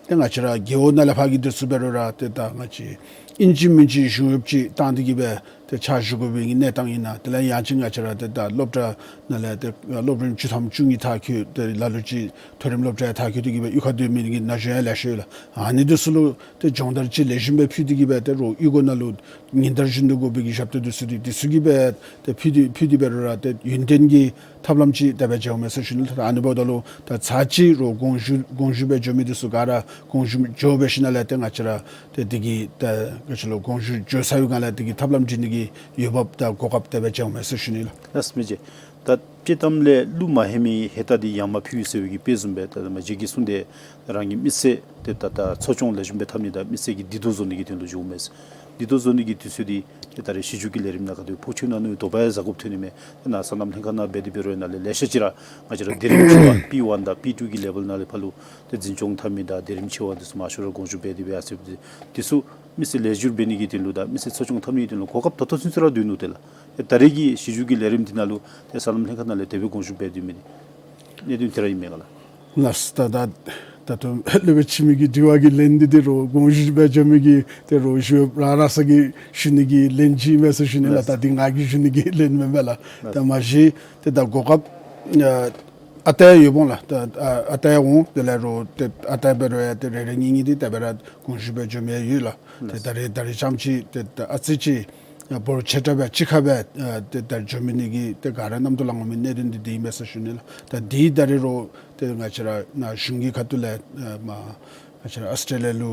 ཏེ་ང་བཅས་ར་རྒེད་འོག་ནང་ལས་ཕར་གྱི་འདི་ཚུ་འབད་རུང་ར་ཏེ་ད་ང་བཅས་ཨིན་ཅི་མིན་ཅི་གཞུང་གཡོགཔ་ཅིག་བཏང་སྟེ་གིས་སྦེ་ཏེ་ཕྱག་ཞུ་དགོ་པའི་གི་གནས་སྟངས་ཨིན་ན། དེ་ལས་ཡང་ཅིན་ང་བཅས་ར་ཏེ་ད་སློབ་གྲྭ་ནང་ལས་ཏེ་སློབ་རིམ་བཅུ་ཐམ་བཅུ་གཉིས་མཐར་འཁྱོལ་ཏེ་ལ་ལུ་ཅིག་མཐོ་རིམ་སློབ་གྲྭ་ཡང་མཐར་འཁྱོལ་ཏེ་གིས་སྦེ་གཡུས་ཁར་སྡོད་མི་གི་ན་གཞོན་ཡང་ལེ་ཤ་ཡོད་ལགས། ཨ་ནི་འདི་ཚུ་ལུ་ཏེ་སྦྱོང་བརྡར་ཅིག་ལེགས་ཤོམ་སྦེ་ཕུལ་ཏེ་གིས་སྦེ་ཏེ་རོགས་གཡུས་སྒོ་ནང་ལུ་ཉིན་ལྟར་བཞིན་དུ་དགོ་པའི་གི་ཞབས་ཏོག་འདི་ཚུ་འདི་འདི་ཚུ་གིས་སྦེ་ཏེ་ཕུལ་ཏེ་ཕུལ་ཏེ་འབད་རུང་ར་ཏེ་ཡུན་བརྟན་གྱི་ཐབས་ལམ་ཅིག་དེ་སྦེ་འཇལཝ་མས་ཟེར་ཞུ་ནི་ལགས། ཨ་ནི་འབདཝ་ད་ལུ་ད་ཚར་གཅིག་རོགས་དགོངས་ཞུ་དགོངས་ཞུ་འབད་འགྱོ་མི་འདི་ཚུ་ག་ར་དགོངས་ཞུ་འགྱོ་འབད་ཞིནམ་ལས་ཏེ་ང་བཅས་ར་ཏེ་འདི་གི་ད་ག་ཅི་ལོ་དགོངས་ཞུ་འགྱོ་ཚར་བའི་སྒང་ལས་འདི་གི་ཐབས་ལམ་སྒྲིག་ནི་གི་འོས་འབབ་དང་གོ་སྐབས་དེ་སྦེ་འཇལཝ་མས་ཟེར་ཞུ་ནི་ལགས། ལགས་སོ་མི་རྗེ། ད་དཔྱེ་གཏམ་ལས་ཀླུ་མ་ཧེ་མའི་ཧེ་ད་འདི་ཡང་མ་ཕུལ་ཟེར་བའི་གི་དཔེ་བཟུམ་སྦེ་ད་མི་རྗེ་གིས་གསུངས་ཏེ་རང་གི་མི་ཚེ་ཏེ་ད་ད་འཚོ་སྐྱོང་ལེགས་ཤོམ་སྦེ་འཐབ་ནི་དང་མི་ཚེ་གི་བདེ་སྡུག་བཟོ་ནི་གི་དོན་ལུ་འགྱོཝ་མས་ཟེར། འདི་ཚུ་བཟོ་ནི་གི་དུས་ཚོད་འདི་ཏེ་ད་རེས་ཞིབ་འཇུག་གི་ལས་རིམ་ནང་ག་དེ་ཕོག་ཆེ་ན་ནུ་དོ་བ་ཡང་ཟ་དགོཔ་ཐོན་ནི་མས། ཏེ་ནཱ་སོ་ནམ་ལྷན་ཁག་ནང་འབད་དེ་འབད་རུང་ནཱ་ལས་ལེ་ཤ་ཅིག་ར་ང་བཅས་ར་དེ་རིམ་ཆེ་བ་པི་ཝན་དང་པི་ཊུ་གི་ལེ་བཱལ་ནང་ལས་ཕར་ལུ་ཏེ་འཛིན་སྐྱོང་འཐབ་མི་དང་དེ་རིམ་ཆེ་བ་འདི་ཚུ་མང་ཤོས་ར་དགོངས་ཞུ་འབད་དེ་འབད་ཡར་སོང་ཡི། འདི་ཚུ་མི་སེར་ལེགས་བསྒྱུར་འབད་ནི་གི་དོན་ལུ་དང་མི་སེར་འཚོ་སྐྱོང་འཐབ་ནི་གི་དོན་ལུ་གོ་སྐབས་ད་ལྟོ་ཚུན་ཚོད་ར་སྡོད་ནུག། དེ་ལགས། ཏེ་ད་རེས་ཀྱི་ཞིབ་འཇུག་གི་ལས་རིམ་འདི་ནང་ལུ་ཏེ་སོ་ནམ་ལྷན་ཁག་ནང་ལས་དེ་སྦེ་དགོངས་ཞུ་འབད་དེ་མི་འདི་གནད་དོན་དེ་ར་ཨིན་མས་ག་ལགས། ལགས། ད་ད་ད་ལྟོ་སློབ་དཔོན་འཆི་མེད་ཀྱི་དྲི་བ་གི་ལན་འདི་དེ་རུང་དགོངས་ཞུ་འབད་བྱོན་མི་གི་དེ་རུང་ཞུ་རང་རང་ས་གི་ཞུ་ནི་གི་ལན་ཅིག་མས་ཟེར་ཞུ་ནི་ལགས། ལགས། ད་འདི་ང་གིས་ཞུ་ནི་གི་ལན་མེན་མས་ལགས། ལགས། ད་མ་གཞི་ཏེ་ད་གོ་སྐབས་ཨ་ཨ་རྟག་ཡོདཔ་འོང་ལགས། ད་ཨ་ཨ་རྟག་འོང་། དེ་ལས་རུང་ཏེ་ཨ་རྟག་འབད་རུང་ཡང་ཏེ་རེ་རེ་གཉིས་གཉིས་འདི་དེ་སྦེ་ར་དགོངས་ཞུ་འབད་བྱོན་མི་ཡོད་ལགས། ཏེ་ལགས། ད་རེས་ད་རེས་རྐྱངམ་ཅིག་ཏེ་ད་ཨ་ཙི་ཅིག་འབོར་ཆེ་དྲགས་སྦེ་གཅིག་ཁར་སྦེ་ཨ་ཏེ་ད་བྱོན་མི་ནི་གི་ཏེ་ག་ར་རྣམ་རྟོག་ལང་མི་གནད་དོན་འདི་འདི་ཨིན་མས་ཟེར་ཞུ་ནི་ལགས། ད་འདི་ད་རེས་རུང་ཏེ་ང་བཅས་ར་ནཱ་གཞུང་གི་ཁ་ཐུག་ལས་ཨ་མར་ང་བཅས་ར་ཨཱོས་ཊྲེ་ལི་ཡ་ལུ་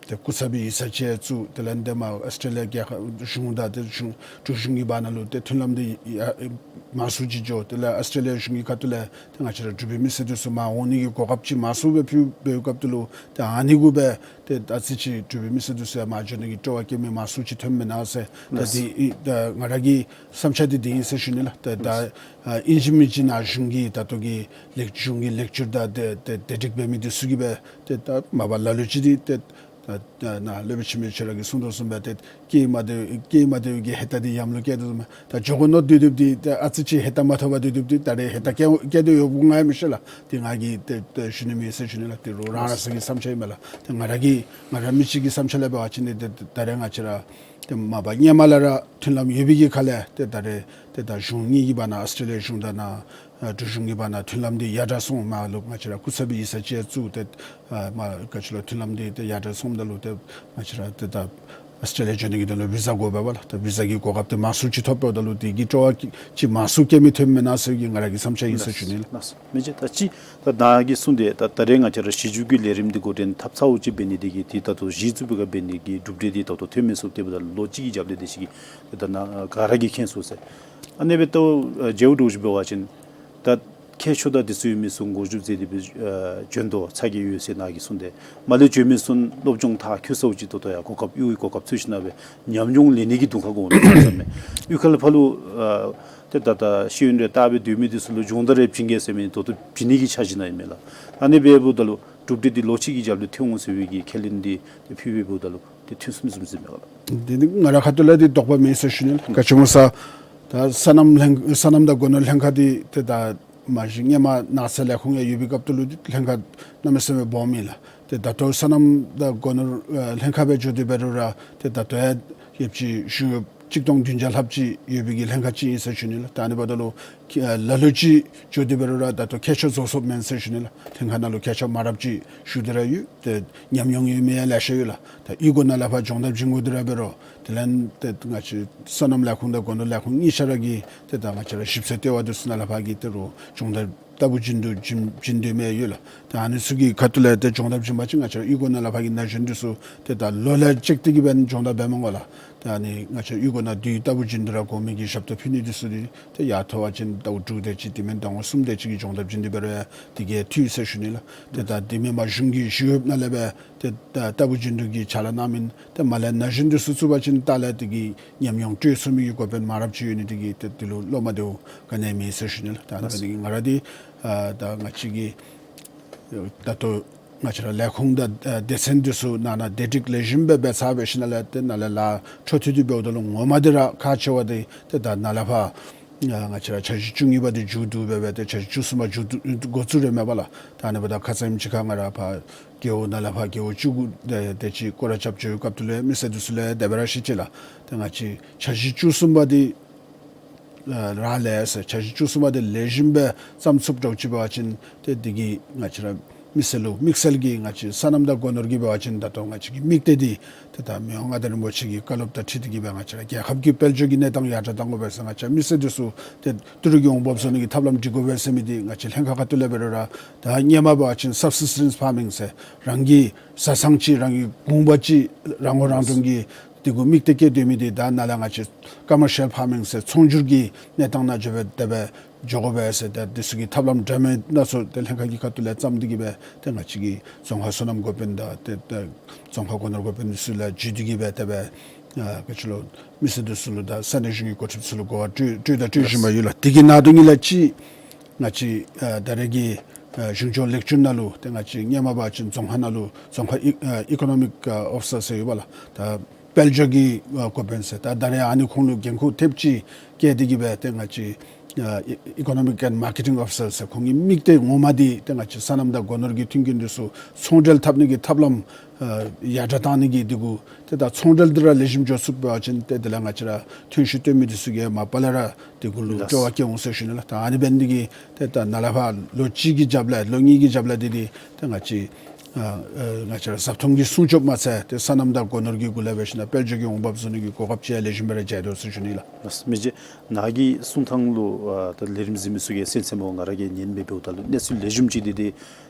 ཏེ་སྐུ་ཚབ་པའི་ཡིག་ཚང་ཅིག་བཙུགས། དེ་ལས་འདི་མར་ཨཱོས་ཊྲེ་ལི་ཡ་རྒྱལ་ཁབ་གཞུང་དང་ཏེ་གཞུང་འབྲུག་གཞུང་གི་བར་ན་ལུ་ཏེ་མཐུན་ལམ་འདི་ཡ་མང་སུ་ཅིག་འགྱོ། དེ་ལས་ཨཱོས་ཊྲེ་ལི་ཡ་གཞུང་གི་ཁ་ཐུག་ལས་ཏེ་ང་བཅས་ར་འབྲུག་པའི་མི་སེར་འདི་ཚུ་མར་འོང་ནི་གི་གོ་སྐབས་ཅིག་མང་སུ་སྦེ་ཕུལ་བའི་སྐབས་དེ་ལུ་ཏེ་ཨ་ནི་གུ་སྦེ་ཏེ་ཨ་ཙི་ཅིག་འབྲུག་པའི་མི་སེར་འདི་ཚུ་ཡང་མར་འགྱོ་ནི་གི་སྤྲོ་བ་བསྐྱེད་མི་མང་སུ་ཅིག་ཐོནམ་མེན་ན་ཟེར། ད་ལགས། འདི་ཨེ་ད་ང་ར་གི་བསམ་འཆར་འདི་འདི་ཨིན་ཟེར་ཞུ་ནི་ལགས། ད་ད་ལགས། ཨ་ཨིན་ཅི་མིན་ཅི་ནཱ་གཞུང་གི་ད་ལྟོ་གི་ལེགས་གཞུང་གི་ལེགས་བསྒྱུར་དང་ཏེ་ཏེ་བདེ་སྒྲིག་འབད་མི་འདི་ཚུ་གིས་སྦེ་ཏེ་ད་མ་པ་ལ་ལུ་ཅིག་འདི་ཏེ་ད་ད་ནཱ་སློབ་དཔོན་འཆི་མེད་ཁྱོད་ར་གིས་གསུངས་དོ་བཟུམ་སྦེ་ཏེ་སྐྱེས་མ་སྡོད་སྐྱེས་མ་སྡོད་ཀྱི་ཧེ་ཏ་འདི་ཡམས་ལུ་བསྐྱལ་དོ་བཟུམ་སྦེ་ད་འགྱོ་དགོ་མནོ་སྡོད་སྡོདཔ་འདི་ད་ཨ་ཙི་ཅིག་ཧེ་ཏ་མ་ཐོབ་པར་སྡོད་སྡོདཔ་འདི་ད་རེས་ཧེ་ཏ་བསྐྱལ་བསྐྱལ་དོ་ཡོདཔ་འོང་ང་ཡང་མི་ཤེས་ལགས། འདི་ང་གིས་ཏེ་ཏེ་ཞུ་ནི་མེན་ཟེར་ཞུ་ནི་ལགས། དེ་རུང་རང་རང་ས་གི་བསམ་འཆར་ཨིན་མས་ལགས། ཏེ་ང་ར་གི་ང་ར་མི་གཅིག་གི་བསམ་འཆར་ལས་འབད་བ་ཅིན་ཏེ་ད་རེས་ང་བཅས་ར་ཏེ་མ་པ་སྔོན་མ་ལས་ར་མཐུན་ལམ་ཡོད་པའི་གི་ཁ་ལས་ཏེ་ད་རེས་ཏེ་ད་གཞུང་གཉིས་ཀྱི་བར་ན་ཨཱོས་ཊྲེ་ལི་ཡ་གཞུང་དང་ནཱ་ཨ་འབྲུག་གཞུང་གི་བར་ན་མཐུན་ལམ་འདི་ཡར་དྲག་སོང་། མར་ལུ་ང་བཅས་ར་སྐུ་ཚབ་པའི་ཡིག་ཚང་ཅིག་བཙུགས་ཏེ་ཨ་མར་ག་ཅི་ལོ་མཐུན་ལམ་འདི་ཏེ་ཡར་དྲག་སོངམ་ད་ལུ་ཏེ་ང་བཅས་ར་ཏེ་ད་ཨཱོས་ཊྲེ་ལི་ཡ་འགྱོ་ནི་གི་དོན་ལུ་བི་ཟ་དགོ་པས་པ་ལགས། ད་བི་ཟ་གི་གོ་སྐབས་འདི་མང་སུ་ཅིག་ཐོབ་པས། ད་ལུ་འདི་གི་སྤྲོ་བ་ཅིག་མང་སུ་བསྐྱེད་མི་ཐོནམ་མེན་ན་ཟེར་གྱི་ང་ར་གི་བསམ་འཆར་ཨིན་ཟེར་ཞུ་ནི་ལགས། མེན་ཅི་ད་ཅི་ད་ནཱ་གིས་གསུངས་ཏེ་ད་ད་རེས་ང་བཅས་ར་ཞིབ་འཇུག་གི་ལས་རིམ་འདི་འགོ་འདྲེན་འཐབ་ཚརཝ་ཅིག་འབད་ནི་འདི་གིས་ཏེ་ད་ལྟོ་གཞི་བཙུགས་པའི་སྐབས་འབད་ནི་གི་གྲུབ་འབྲས་འདི་ད་ལྟོ་ཐོན་མི་ཚུགས། དེ་འབདཝ་ད་ལོ་གཅིག་གི་རྒྱབ་ལས་འདི་ཅིག་གིས་ཏེ་ད་ནཱ་ག་ར་གིས་མཁྱེན་ཚུགས་ཟེར། ཨ་ནི་སྦེ་ལྟཝ་ཨ་མཇལཝ་འདྲཝ་ཅིག་འབད་བ་ཅིན་ད་མཁས་མཆོག་དང་དེ་ཚུ་ཡོད་མི་ཚུ་འགོ་འཛུགས་མཛད་དེ་སྦེ་ཨ་བྱོན་དོ་ཚར་གྱི་ཡོད་ཟེར་ནཱ་གིས་གསུངས་ཏེ་མར་ལས་བྱོན་མི་ཚུ་སློབ་སྦྱོང་མཐར་འཁྱོལ་ཚརཝ་ཅིག་ད་ལྟོ་ཡང་གོ་སྐབས་གཡུས་གོ་སྐབས་འཚོལ་ཞིནམ་ལས་ཉམས་མྱོང་ལེན་ནི་གི་དུས་ཁར་འགོར་འོང་ནི་ཟེར་མས། གཡུས་ཁ་ལས་ཕར་ལུ་ཨ་ཏེ་ད་ད་ཤེས་ཡོན་རེ་བལྟ་སྦེ་སྡོད་མི་འདི་ཚུ་ལུ་སྦྱོང་བརྡར་རེ་བྱིན་གེ་ཟེར་མི་ད་ལྟོ་བྱིན་ནི་གི་འཆར་གཞི་ནང་ཨིན་མས་ལགས། ཨ་ནི་འབདཝ་ད་ལུ་གྲུབ་འབྲས་འདི་ལོ་གཅིག་གི་རྒྱབ་ལས་ཐོན་འོང་ཟེར་བའི་གི་ཁས་ལེན་འདི་ཏེ་ཕུལ་བའི་འབདཝ་ད་ལུ་ཏེ་ཐོན་སོང་ནི་བཟུམ་ཨིན་མས་ལགས། འདི་ནི་ང་ར་ཁ་ཐུག་ལས་འདི་དོགས་པ་མེད་ཟེར་ཞུ་ནི་ལགས། ག་ཅི་སྨོ་ཟེར་ད་སོ་ནམ་ལྷན་སོ་ནམ་དང་སྒོ་ནོར་ལྷན་ཁག་འདི་ཏེ་ད་མ་གཞི་སྔོན་མ་ནགས་ཚལ་ལས་ཁུངས་ཡང་ཡོད་པའི་སྐབས་དེ་ལུ་ལྷན་ཁག་གནམ་མེད་ས་མེད་སྦོམ་ཨིན་ལགས། ཏེ་ད་ལྟོ་སོ་ནམ་དང་སྒོ་ནོར་ཨ་ལྷན་ཁག་སྦེ་འགྱོ་སྟེ་འབད་རུང་ར་ཏེ་ད་ལྟོ་ཡང་ཡོདཔ་ཅིག་གཞུང་གཡོགཔ་གཅིག་སྟོང་བདུན་བརྒྱ་ལྷགཔ་ཅིག་ཡོད་པའི་གི་ལྷན་ཁག་ཅིག་ཨིན་ཟེར་ཞུ་ནི་ལགས། ད་ཨ་ནི་འབདཝ་ད་ལུ་ཨ་ལ་ལུ་ཅིག་འགྱོ་སྟེ་འབད་རུང་ར་ད་ལྟོ་མཁས་མཆོག་རྫོགས་སོངམ་མེན་ཟེར་ཞུ་ནི་ལགས། ལྷན་ཁག་ནང་ལུ་མཁས་མཆོག་མང་རབས་ཅིག་བཞུགས་ཏེ་ར་ཡོད། ཏེ་ཉམས་མྱོང་ཡོད་མི་ཡང་ལེ་ཤ་ཡོད་ལགས། ད་གཡུས་སྒོ་ནང་ལས་ཕར་སྦྱོང་བརྡར་བྱིན་དགོ་དེ་ར་འབད་རུང་དེ་ལས་ཏེ་ང་བཅས་སོ་ནམ་ལས་ཁུངས་དང་སྒོ་ནོར་ལས་ཁུངས་གཉིས་ཆ་ར་གིས་ཏེ་ད་ང་བཅས་ར་ཞིབ་འཚོལ་ལྟེ་བ་འདི་ཚུ་ནང་ལས་ཕར་གྱི་ཏེ་རུང་སྦྱོང་བརྡར་ལྟ་བུ་བྱིན་དོ་བྱིན་བྱིན་དོ་མི་ཡོད་ལགས། ད་ཨ་ནི་ཚུ་གི་ཁ་ཐུག་ལས་ཏེ་སྦྱོང་བརྡར་བྱིན་པ་ཅིན་ང་བཅས་ར་གཡུས་སྒོ་ནང་ལས་ཕར་གྱི་ན་གཞོན་འདི་ཚུ་ཏེ་ད་ལོ་ལས་བཅད་དེ་གི་སྦེ་སྦྱོང་བརྡར་འབད་མ་དགོ་ལགས། ད་ཨ་ནི་ང་བཅས་གཡུས་སྒོ་ནང་འདི་ལྟ་བུ་བྱིན་དོ་ར་གོ་མི་གི་ཞབས་ཏོག་ཕུལ་ནི་འདི་ཚུ་འདི་ཏེ་ཡར་མཐོ་བ་ཅིན་ཟླཝ་དྲུག་དེ་ཅིག་དེ་མེན་ཟླཝ་གསུམ་དེ་ཅིག་གི་སྦྱོང་བརྡར་བྱིན་ཏེ་འབད་རུང་ཡང་དེ་གིས་འཐུས་ཟེར་ཞུ་ནི་ལགས། ཏེ་ད་དེ་མེན་པར་གཞུང་གི་ཞི་གཡོགཔ་ནང་ལས་སྦེ་ཏེ་ད་ལྟ་བུ་བྱིན་དོ་གི་ཕྱག་ལཱ་གནང་མི་ཏེ་མར་ལས་ན་གཞོན་འདི་ཚུ་བཙུགས་པ་ཅིན་ད་ལས་དེ་གི་ཉམས་མྱོང་སྤྲོད་ཚུགས་མི་གི་འགོ་དཔོན་མང་རབས་ཅིག་ཡོད་ནི་དེ་གིས་ཏེ་དེ་ལུ་བློ་མ་བདེཝ་ག་ནི་ཡང་མེད་ཟེར་ཞུ་ནི་ལགས། ད་ཨ་ནི་འབད་ནི་དེ་གིས་ང་ར་འདི་ཨ་ད་ང་བཅས་ཀྱི་ད་ལྟོ་ང་བཅས་ར་ལས་ཁུངས་དང་ཨ་སྡེ་ཚན་འདི་ཚུ་ནང་ན་བདེ་སྒྲིག་ལེགས་ཤོམ་སྦེ་འབད་ཚར་འབད་ཞིནམ་ལས་ཏེ་ནཱ་ལས་ལཱ་འཕྲོ་མཐུད་དེ་འབདཝ་ད་ལུ་ངོ་མ་འདི་ར་ཁག་ཆེ་བ་འདི་ཏེ་ད་ནཱ་ལས་ཕར་ཨ་ང་བཅས་ར་འཆར་གཞི་བཅུ་གཉིས་པ་འདི་མཇུག་བསྡུ་སྦེ་སྦེ་ཏེ་འཆར་གཞི་བཅུ་གསུམ་པ་མཇུག་བསྡུ་འགོ་བཙུགས་རན་མས་པ་ལགས། ད་ཨ་ནི་འབདཝ་ད་ཁ་ཙ་ཉིནམ་གཅིག་ཁར་ང་ར་ཕར་རྒེད་འོག་ནང་ལས་ཕར་རྒེད་འོག་བཅུ་དགུ་དེ་དེ་ཅིག་སྐོར་ར་རྐྱབ་འགྱོ་བའི་སྐབས་དེ་ལུ་མི་སེར་འདི་ཚུ་ལུ་དེ་སྦེ་ར་བཤད་ཅི་ལགས། ཏེ་ང་བཅས་འཆར་གཞི་བཅུ་གསུམ་པ་འདི་ཨ་རང་ལས་ཟེར་འཆར་གཞི་བཅུ་གསུམ་པ་འདི་ལེགས་ཤོམ་སྦེ་བརྩམ་ཚུགསཔ་འདྲཝ་ཅིག་འབད་བ་ཅིན་ཏེ་འདི་གིས་ང་བཅས་ར་མི་སེར་ལུ་དམིགས་བསལ་གྱིས་ང་བཅས་སོ་ནམ་དང་སྒོ་ནོར་གྱི་འབད་བ་ཅིན་ད་ལྟོ་ང་བཅས་ཀྱི་དམིགས་གཏད་འདི་ཏེ་ད་མི་དབང་མངའ་བདག་རིན་པོ་ཆེ་གི་བཀའ་སློབ་དང་འཁྲིལ་ཏེ་གི་སྦེ་ང་བཅས་ར་རྒྱལ་ཁབ་ཀྱི་དཔལ་འབྱོར་གྱི་གནས་སྟངས་ཡར་དྲག་གཏང་དགོ་པས་ཟེར་ང་བཅས་མི་སེར་འདི་ཚུ་ཏེ་ཏི་རུ་གི་འོང་འབབ་བཟོ་ནི་གི་ཐབས་ལམ་སྒྲིག་དགོ་པས་ཟེར་མི་འདི་ང་བཅས་ལྷན་ཁག་ཁ་ཐུག་ལས་འབད་རུང་ར་ད་སྔོན་མ་འབད་བ་ཅིན་སབ་སིས་ཊེན་སི་ཕར་མིང་ཟེར་རང་གི་བཟའ་ཚང་ཅིག་རང་གི་གུང་པ་ཅིག་རང་མགོ་རང་འདྲོངས་ཀྱི་དེ་གུ་དམིགས་གཏད་བསྐྱེད་སྡོད་མི་འདི་ད་ནཱ་ལས་ང་བཅས་ཀོ་མར་ཤལ་ཕར་མིང་ཟེར་ཚོང་སྒྱུར་གྱི་གནས་སྟངས་ནང་འགྱོ་སྦེ་དེ་སྦེ་འགྱོ་དགོ་པས་ཟེར་ཏེ་འདི་ཚུ་གི་ཐབས་ལམ་འདྲ་མིན་སྣ་ཚོགས་ཏེ་ལྷན་ཁག་གི་ཁ་ཐུག་ལས་བརྩམས་ཏེ་གི་སྦེ་ཏེ་ང་བཅས་ཀྱི་རྫོང་ཁག་སོ་ནམ་འགོ་དཔོན་དང་ཏེ་ཏེ་རྫོང་ཁག་སྒོ་ནོར་འགོ་དཔོན་འདི་ཚུ་ལུ་བརྒྱུད་དེ་གི་སྦེ་དེ་སྦེ་ ཨ་ག་ཅི་ལོ་མི་སེར་འདི་ཚུ་ལུ་དང་ས་གནས་གཞུང་གི་འགོ་ཁྲིདཔ་ཚུ་ལུ་གོ་བ་སྤྲོད་སྤྲོད་དང་སྤྲོད་བཞིན་པ་ཡོད་ལགས། དེ་གི་ནང་དོན་ལས་ཅིག་ང་བཅས་ཨ་ད་རེས་ཀྱི་ཨ་གཞུང་ཕྱོགས་ལེགས་བཅོས་ནང་ལུ་ཏེ་ང་བཅས་སྔོན་མ་འབད་བ་ཅིན་རྫོང་ཁག་ནང་ལུ་རྫོང་ཁག་ཨི་ཨ་ཨི་ཀོ་ནོ་མིག་ཨ་ཨོ་ཕི་སར་ཟེར་ཡོད་པ་ལགས། ད་དཔལ་འབྱོར་གྱི་ཨ་འགོ་དཔོན་ཟེར། ད་ད་རེས་ཨ་ནི་ཁོང་ལུ་འགན་ཁུར་ཐེབས་ཅིག་བཀལ་ཏེ་གི་སྦེ་ཏེ་ང་བཅས་ཨ་ཨི་ཨི་ཀོ་ནོ་མིག་ཨེནཌ་མར་ཀེ་ཊིང་ཨོ་ཕི་སར་ཟེར། ཁོང་གི་དམིགས་གཏད་ངོ་མ་འདི་ཏེ་ང་བཅས་སོ་ནམ་དང་སྒོ་ནོར་གྱི་མཐུན་རྐྱེན་འདི་ཚུ་ཚོང་འབྲེལ་འཐབ་ནི་གི་ཐབས་ལམ་ཨ་ཡར་དྲག་བཏང་ནི་གི་འདི་གུ་ཏེ་ད་ཚོང་འབྲེལ་འདི་ར་ལེགས་ཤོམ་འགྱོ་ཚུགས་པ་ཅིན་ཏེ་དེ་ལས་ང་བཅས་ར་ཐོན་ཤུགས་བཏོན་མི་འདི་ཚུ་གིས་མ་པ་ལས་ར་འདི་གུ་ལུ་ལགས། སྤྲོ་བ་སྐྱེ་འོང་ཟེར་ཞུ་ནི་ལགས། ད་ཨ་ནི་འབད་ནི་འདི་གིས་ཏེ་ད་ནཱ་ལས་ཕར་ལོ་གཅིག་གི་རྒྱབ་ལས་ལོ་གཉིས་ཀྱི་རྒྱབ་ལས་འདི་འདི་ཏེ་ང་བཅས་ཨ་ཨ་ང་བཅས་ར་བཟའ་འཐུང་གི་སྲུང་སྐྱོབ་མ་ཚད་ཏེ་སོ་ནམ་དང་སྒོ་ནོར་གྱི་གུ་ལས་འབད་ཞིན་ན་དཔལ་འབྱོར་གྱི་འོང་འབབ་བཟོ་ནི་གི་གོ་སྐབས་ཅིག་ཡང་ལེགས་ཤོམ་སྦེ་ར་མཇལ་དོ་ཟེར་ཞུ་ནི་ལགས། ལགས། མི་རྗེ་ནཱ་གི་གསུང་ཐངས་ལུ་ཨ་ད་ལས་རིམ་གཟིགས་མི་ཚུ་གིས་གསན་གསནམ་འོང་། ང་ར་གིས་ཉན་སྦེ་འབདཝ་ད་ལུ་གནས་ཚུལ་ལེགས་ཤོམ་ཅིག་འདི་འདི་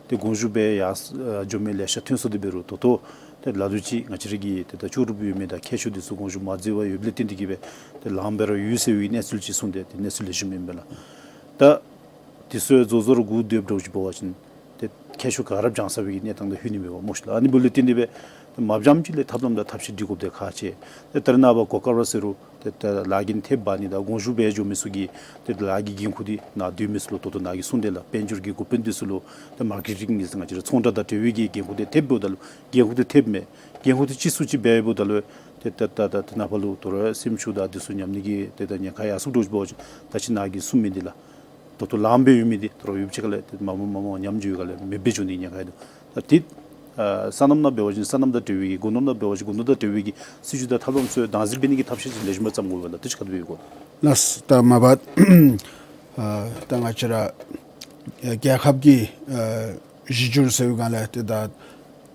ཏེ་དགོངས་ཞུ་འབད་ཡར་ཨ་འགྱོ་མི་ལེ་ཤ་ཐོན་སོ་དེ་འབད་རུང་ད་ལྟོ་ཏེ་ལ་ལུ་ཅིག་ང་བཅས་ར་གི་ཏེ་ད་ལྕོགས་གྲུབ་ཡོད་མི་དང་མཁས་མཆོག་འདི་ཚུ་དགོངས་ཞུ་མ་མཛད་པར་ཡོདཔ་ལས་བརྟེན་ཏེ་གི་སྦེ་ཏེ་ལངམ་སྦེ་ར་ཡོད་ཟེར་བའི་གནས་ཚུལ་ཅིག་གསུངས་ཏེ་ཏེ་གནས་ཚུལ་ལེགས་ཤོམ་ཨིན་པས་ལགས། ད་འདི་ཚུ་ཡང་རྫོགས་རྫོགས་ར་གུ་སྡོདཔ་འདྲཝ་ཅིག་འབད་བ་ཅིན་ཏེ་མཁས་མཆོག་ག་ར་སྦྱང་ཚར་བའི་གི་གནས་སྟངས་དང་ཧིང་ནི་མེད་པ་སྨོ་ཤིག་ལགས། ཨ་ནི་འབདཝ་ལས་བརྟེན་ཏེ་སྦེ་ཏེ་མ་སྦྱངམ་ཅིག་ལས་ཐབས་ལམ་དང་ཐབས་ཤེས་སྒྲིག་དགོཔ་འདི་ཁག་ཆེ། ཏེ་ད་རེས་ནངས་པ་གོ་སྐབས་ར་ཟེར་རུང་ཏེ་ད་ལཱ་གི་ཐེབས་འབག་ནི་དང་དགོངས་ཞུ་འབད་འགྱོ་མི་ཚུ་གིས་ཏེ་ལཱ་གི་འགན་ཁུར་འདི་ནཱ་སྡོད་མི་ཚུ་ལུ་ད་ལྟོ་ནཱ་གིས་གསུངས་དེ་ལགས། དཔལ་འབྱོར་གྱི་འགོ་དཔོན་འདི་ཚུ་ལུ་ཏེ་མར་ཀེ་ཊིང་ཨིན་ཟེར་ང་བཅས་ར་ཚོང་བསྒྲགས་དང་འབྲེལ་བའི་གི་འགན་ཁུར་འདི་ཐེབས་འབདཝ་ད་ལུ་འགན་ཁུར་འདི་ཐེབས་མས། འགན་ཁུར་འདི་ཅིག་སུ་ཅིག་འབད་འབདཝ་ད་ལུ་ཏེ་ད་ད་ད་ད་ནཱ་ཕར་ལུ་དོ་རུང་སེམས་ཤུགས་དང་འདི་ཚུ་ཉམས་ནི་གི་ཏེ་ད་ཉེན་ཁ་ཡར་སོངམ་འདྲཝ་ཅིག་འབད་བ་ཅིན་ད་ཅི་ནཱ་གིས་གསུངས་མི་འདི་ལགས། ད་ལྟོ་ལངམ་སྦེ་ཡོད་མི་འདི་ད་རུང་ཡུདཔ་ཅིག་ཁ་ལས་ཏེ་མ་མ་མ་མ་ཉམས་འགྱོ་བའི་ཁ་ལས་མེདཔ་སྦེ་འགྱོ་ནི་ཉེན་ཁ་ཡང་འདུག། ད་འདི་ཨ་སོ་ནམ་ནང་འབད་བ་ཅིན་སོ་ནམ་དང་འབྲེལ་བའི་གི་སྒོ་ནོར་ནང་འབད་བ་ཅིན་སྒོ་ནོར་དང་འབྲེལ་བའི་གི་སྲིད་བྱུས་དང་ཐབས་ལམ་ཚུ་བདག་འཛིན་འབད་ནི་གི་ཐབས་ཤེས་ཅིག་ལེགས་ཤོམ་སྦེ་བརྩམ་དགོ་པས་ལགས། དེ་ཅིག་ཁ་ཐུག་འབད་དགོ། ལགས། ད་མ་པ་ཨ་ད་ང་བཅས་ར་ཨ་རྒྱལ་ཁབ་ཀྱི་ཨ་གཞི་འགྱུར་ཟེར་བའི་སྒང་ལས་ཏེ་ད་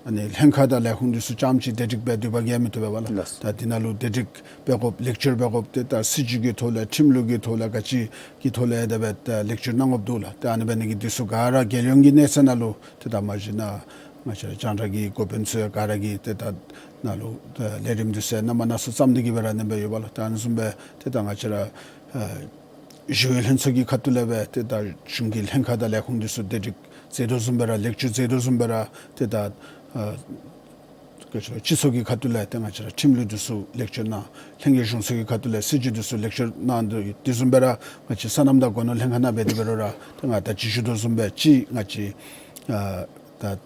ཨ་ནི་ལྷན་ཁག་དང་ལས་ཁུངས་འདི་ཚུ་རྐྱངམ་ཅིག་བདེ་སྒྲིག་འབད་སྡོད་པ་གིས་མི་བཏུབ་པས་ལགས། ལགས། ད་འདི་ནང་ལུ་བདེ་སྒྲིག་འབད་དགོཔ་ལེགས་བཅོས་འབད་དགོཔ་ཏེ་ད་སྲིད་བྱུས་ཀྱི་ཐོག་ལས་ཁྲིམས་ལུགས་ཀྱི་ཐོག་ལས་ག་ཅི་གི་ཐོག་ལས་དེ་སྦེ་ད་ལེགས་བཅོས་གནང་དགོཔ་འདུག་ལགས། ད་ཨ་ནི་འབད་ནི་གིས་འདི་ཚུ་ག་ར་རྒྱལ་ཡོངས་ཀྱི་གནས་ཚད་ནང་ལུ་ཏེ་ད་མ་གཞི་ནཱ་ང་བཅས་ར་རྒྱང་བསྒྲགས་ཀྱི་འགོ་དཔོན་ཚུ་ཡང་ག་ར་གིས་ཏེ་ད་ནཱ་ལུ་ད་ལས་རིམ་འདི་ཚུ་ཡང་ནམ་མ་ན་སུ་བརྩམས་ཏེ་གི་སྦེ་ར་ཨ་ནི་སྦེ་ཡོད་པས་ལགས། ད་ཨ་ནི་བཟུམ་སྦེ་ཏེ་ད་ང་བཅས་ར་ཨ་ཞི་གཡོག་ལྷན་ཚོགས་ཀྱི་ཁ་ཐུག་ལས་སྦེ་ཏེ་ད་གཞུང་གི་ལྷན་ཁག་དང་ལས་ཁུངས་འདི་ཚུ་བདེ་སྒྲིག་མཛད་དོ་བཟུམ་སྦེ་ར་ལེགས་བཅོས་མཛད་དོ་བཟུམ་སྦེ་ར་ཏེ་ད་ཨ་ག་ཅི་ལོ་སྤྱི་ཚོགས་ཀྱི་ཁ་ཐུག་ལས་ཏེ་ང་བཅས་ར་ཁྲིམས་ལུགས་འདི་ཚུ་ལེགས་བཅོས་གནང་། ལྷན་རྒྱས་གཞུང་ཚོགས་ཀྱི་ཁ་ཐུག་ལས་སྲིད་བྱུས་འདི་ཚུ་ལེགས་བཅོས་གནང་། དེ་དེ་བཟུམ་སྦེ་ར་ང་བཅས་སོ་ནམ་དང་སྒོ་ནོར་ལྷན་ཁག་ནང་འབད་དེ་འབད་རུང་ར་ཏེ་ང་ད་ཅི་ཞུ་དོ་བཟུམ་སྦེ་ཅིག་ང་བཅས་ཨ་ད་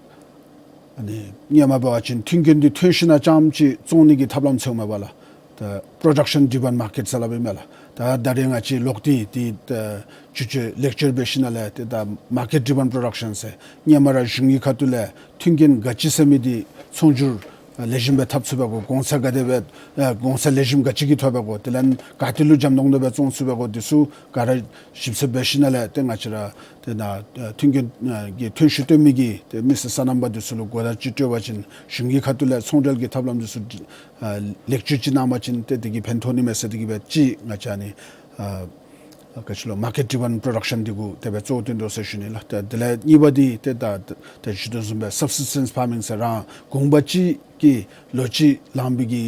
ཨ་ནི་སྔོན་མ་འབད་བ་ཅིན་མཐུན་རྐྱེན་འདི་ཐོན་ཞིན་ན་རྐྱངམ་ཅིག་བཙོང་ནི་གི་ཐབས་ལམ་ཚུ་ཡོདཔ་མས་པ་ལགས། ད་production driven market ཟེར་སླབ་ཨིན་མས་ལགས། ད་ད་རེས་ང་བཅས་ལོག་སྟེ་འདི་ད་བསྒྱུར་བཅོས་ལེགས་བཅོས་འབད་ཞིན་ན་ལས་ཏེ་ད་market driven production ཟེར་སྔོན་མ་ར་གཞུང་གི་ཁ་ཐུག་ལས་མཐུན་རྐྱེན་ག་ཅི་ཟེར་མི་འདི་ཚོང་སྒྱུར་ཨ་ལེགས་ཤོམ་སྦེ་འཐབ་ཚུགས་པའི་གོ་གོང་ཚད་ག་དེ་སྦེ་ཨ་གོང་ཚད་ལེགས་ཤོམ་ག་ཅི་གིས་ཐོབ་པའི་གོ་དེ་ལས་ག་ཏེ་ལུ་འཇམ་ཏོང་ཏོ་སྦེ་བཙོང་ཚུགས་པའི་གོ་འདི་ཚུ་ག་ར་ཞིབ་འཚོལ་འབད་ཞིན་ན་ལས་ཏེ་ང་བཅས་ར་ཏེ་ནཱ་ཨ་མཐུན་རྐྱེན་ཨ་གི་ཐོན་ཤུགས་བཏོན་མི་གི་ཏེ་མི་སེར་སོ་ནམ་པ་འདི་ཚུ་ལུ་གོ་བརྡ་ཅིག་སྤྲོད་པ་ཅིན་གཞུང་གི་ཁ་ཐུག་ལས་ཚོང་འབྲེལ་གྱི་ཐབས་ལམ་འདི་ཚུ་ཨ་ལེགས་བཅོས་ཅིག་གནང་པ་ཅིན་ཏེ་དེ་གིས་ཕན་ཐོགས་ནི་མས་ཟེར་དེ་གིས་སྦེ་ཅིག་ང་བཅས་ཨ་ནི་ཨ་ག་ཅི་ལོ་market driven production འདི་གུ་དེ་སྦེ་གཙོ་བོ་བཏོན་དོ་ཟེར་ཞུ་ནི་ལགས། ཏེ་དེ་ལས་གཉིས་པ་འདི་ཏེ་ད་ད་ཞུ་དོ་བཟུམ་སྦེ་subsistence farming ཟེར་རང་གུང་པ་ཅིག་གིས་ལོ་གཅིག་ལང་པའི་གི་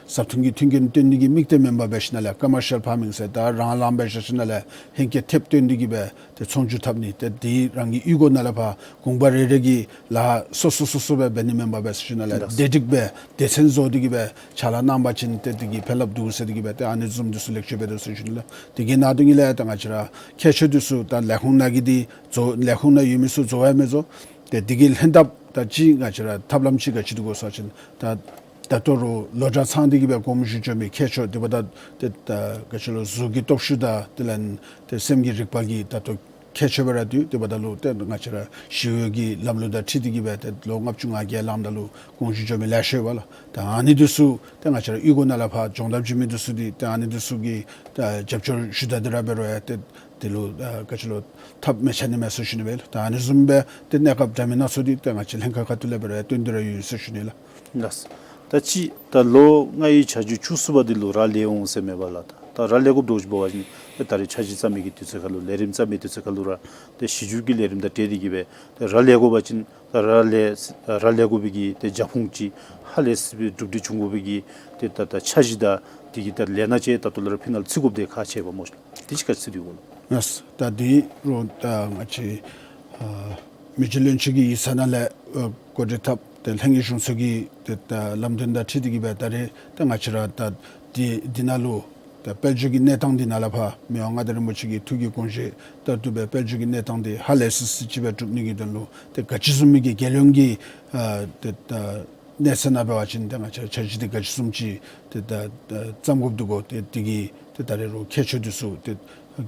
བཟའ་འཐུང་གི་མཐུན་རྐྱེན་བཏོན་ནི་གི་དམིགས་གཏད་མེན་པར་འབད་ཞིན་ན་ལས་commercial farming ཟེར་ད་རང་ལང་པའི་བཞག་ཞིན་ན་ལས་ཧེང་སྐལ་ཐེབས་བཏོན་ཏེ་གི་སྦེ་ཏེ་ཚོང་སྒྱུར་འཐབ་ནི། ཏེ་དེ་རང་གི་གཡུས་སྒོ་ནང་ལས་ཕར་གུང་པ་རེ་རེ་གིས་ལཱ་སོ་སོ་སོ་སོ་སྦེ་འབད་ནི་མེན་པར་འབད་ཞིན་ན་ལས་ལགས། བདེ་སྒྲིག་སྦེ་སྡེ་ཚན་བཟོ་སྟེ་གི་སྦེ་ཕྱག་ལཱ་གནང་པ་ཅིན་ཏེ་དེ་གིས་ཕན་རླབས་འདུག་ཟེར་དེ་གིས་སྦེ་ཏེ་ཨ་ནི་བཟུམ་འདི་ཚུ་ལེགས་བཅོས་འབད་དོ་ཟེར་ཞུ་ནི་ལགས། དེ་གི་ནང་དོན་གྱི་ལས་ད་ང་བཅས་ར་མཁས་མཆོག་འདི་ཚུ་ད་ལས་ཁུངས་ནང་གི་འདི་བཟོ་ལས་ཁུངས་ནང་ཡོད་མི་ཚུ་བཟོ་ཡང་མི་བཟོ། ཏེ་དེ་གི་ལྷན་ཐབས་ད་ཅིག་ང་བཅས་ར་ཐབས་ལམ་ཅིག་ག་ཅི་འདུག་གོ་ཟེར་བ་ཅིན་ད་ད་ལྟོ་རུང་ལོ་གྲངས་ཚང་སྟེ་གི་སྦེ་དགོངས་ཞུ་འགྱོ་མི་མཁས་མཆོག་འདི་འབདཝ་ད་ཏེ་ད་ག་ཅི་ལོ་གཟུགས་ཀྱི་སྟོབས་ཤུགས་དང་དེ་ལས་ཏེ་སེམས་ཀྱི་རིག་པ་གིས་ད་ལྟོ་མཁས་མཆོག་སྦེ་ར་འདུག། དེ་འབདཝ་ད་ལུ་ཏེ་ང་བཅས་ར་ཞི་གཡོག་གི་ལམ་ལུགས་དང་འཁྲིལ་ཏེ་གི་སྦེ་ཏེ་ལོ་ལྔ་བཅུ་ང་བརྒྱད་ལངམ་ད་ལུ་དགོངས་ཞུ་འགྱོ་མི་ལེ་ཤ་ཡོད་པ་ལགས། ད་ཨ་ནི་འདི་ཚུ་ཏེ་ང་བཅས་ར་གཡུས་སྒོ་ནང་ལས་ཕར་སྦྱོང་བརྡར་བྱིན་མི་འདི་ཚུ་འདི་ཏེ་ཨ་ནི་འདི་ཚུ་གི་ད་རྒྱབ་སྐྱོར་ཞུ་ད་འདི་ར་འབད་རུང་ཡང་ཏེ་དེ་ལུ་ཨ་ག་ཅི་ལོ་ཐབས་མི་ཆག་ནི་མས་ཟེར་ཞུ་ནི་སྦེ་ལགས། ད་ཨ་ནི་བཟུམ་སྦེ་ཏེ་གནས་སྐབས་འདྲ་མིན་སྣ་ཚོགས་འདི་ཏེ་ང་བཅས་ལྷན་ཁག་ཁ་ཐུག་ལས་འབད་རུང་ཡང་སྟོན་ཏེ་ར་ཡོད་ཟེར་ཞུ་ནི་ལགས། ལགས། ད་ཅི་ད་ལོ་ལྔའི་ཆར་ཅུ་བཅུ་གསུམ་པ་འདི་ལུ་ར་ལས་འོང་ཟེར་མས་པ་ལགས། ད་ད་ར་ལས་དགོཔ་འདྲཝ་ཅིག་འབད་བ་ཅིན་ད་ད་རེས་འཆར་གཞི་བརྩམ་མི་གི་དུས་ཚོད་ཁར་ལུ་ལས་རིམ་བརྩམ་མི་དུས་ཚོད་ཁར་ལུ་ར་ཏེ་གཞི་འགྱུར་གྱི་ལས་རིམ་དང་འབྲེལ་ཏེ་གི་སྦེ་ད་ར་ལས་དགོ་པ་ཅིན་ད་ར་ལས་ར་ལས་དགོ་པའི་གི་ཏེ་རྒྱབ་ཁུངས་ཅིག་ཧ་ལས་སི་སྦེ་གྲུབ་འབྲས་བྱུང་དགོ་པའི་གི་ཏེ་ད་ད་འཆར་གཞི་དང་དེ་གི་ད་ལས་སྣ་ཅིག་ད་ལྟོ་ལས་ར་ཕི་ནཱལ་བརྩི་དགོཔ་འདི་ཁག་ཆེ་བས་སྨོ་ཤིག་ལགས། དེ་ཅིག་ག་ཅི་ཟེར་འདུག་གོ་ལགས། ལགས། ད་འདི་རུང་ད་ང་བཅས་ཨ་མི་རྗེ་བློན་ཆེན་གྱི་ཡིག་ཚང་ནང་ལས་ཨ་གོ་སྒྲིག་འཐབ་ ཏེ་ལྷན་རྒྱས་གཞུང་ཚོགས་ཀྱི་ཏེ་ད་ལམ་སྟོན་དང་འཁྲིལ་ཏེ་གི་སྦེ་ད་རེས་ཏེ་ང་བཅས་ར་ད་འདི་འདི་ནང་ལུ་ད་དཔལ་འབྱོར་གྱི་གནས་སྟངས་འདི་ནང་ལས་ཕར་མི་དབང་མངའ་བདག་རིན་པོ་ཆེ་གི་ཐུགས་ཀྱི་དགོངས་བཞེད་ལྟར་དུ་སྦེ་དཔལ་འབྱོར་གྱི་གནས་སྟངས་འདི་ཧ་ལས་སི་སི་ཅིག་སྦེ་གྲུབ་ནི་གི་དོན་ལུ་ཏེ་ག་ཅི་བཟུམ་མའི་གི་རྒྱལ་ཡོངས་ཀྱི་ཨ་ཏེ་ད་གནས་ཚད་ནང་འབད་བ་ཅིན་ཏེ་ང་བཅས་ར་འཆར་གཞི་འདི་ག་ཅི་བཟུམ་ཅིག་ཏེ་ད་ད་བརྩམ་དགོཔ་འདུག་གོ། ཏེ་འདི་གི་ཏེ་ད་རེས་རུང་མཁས་མཆོག་འདི་ཚུ་ཏེ་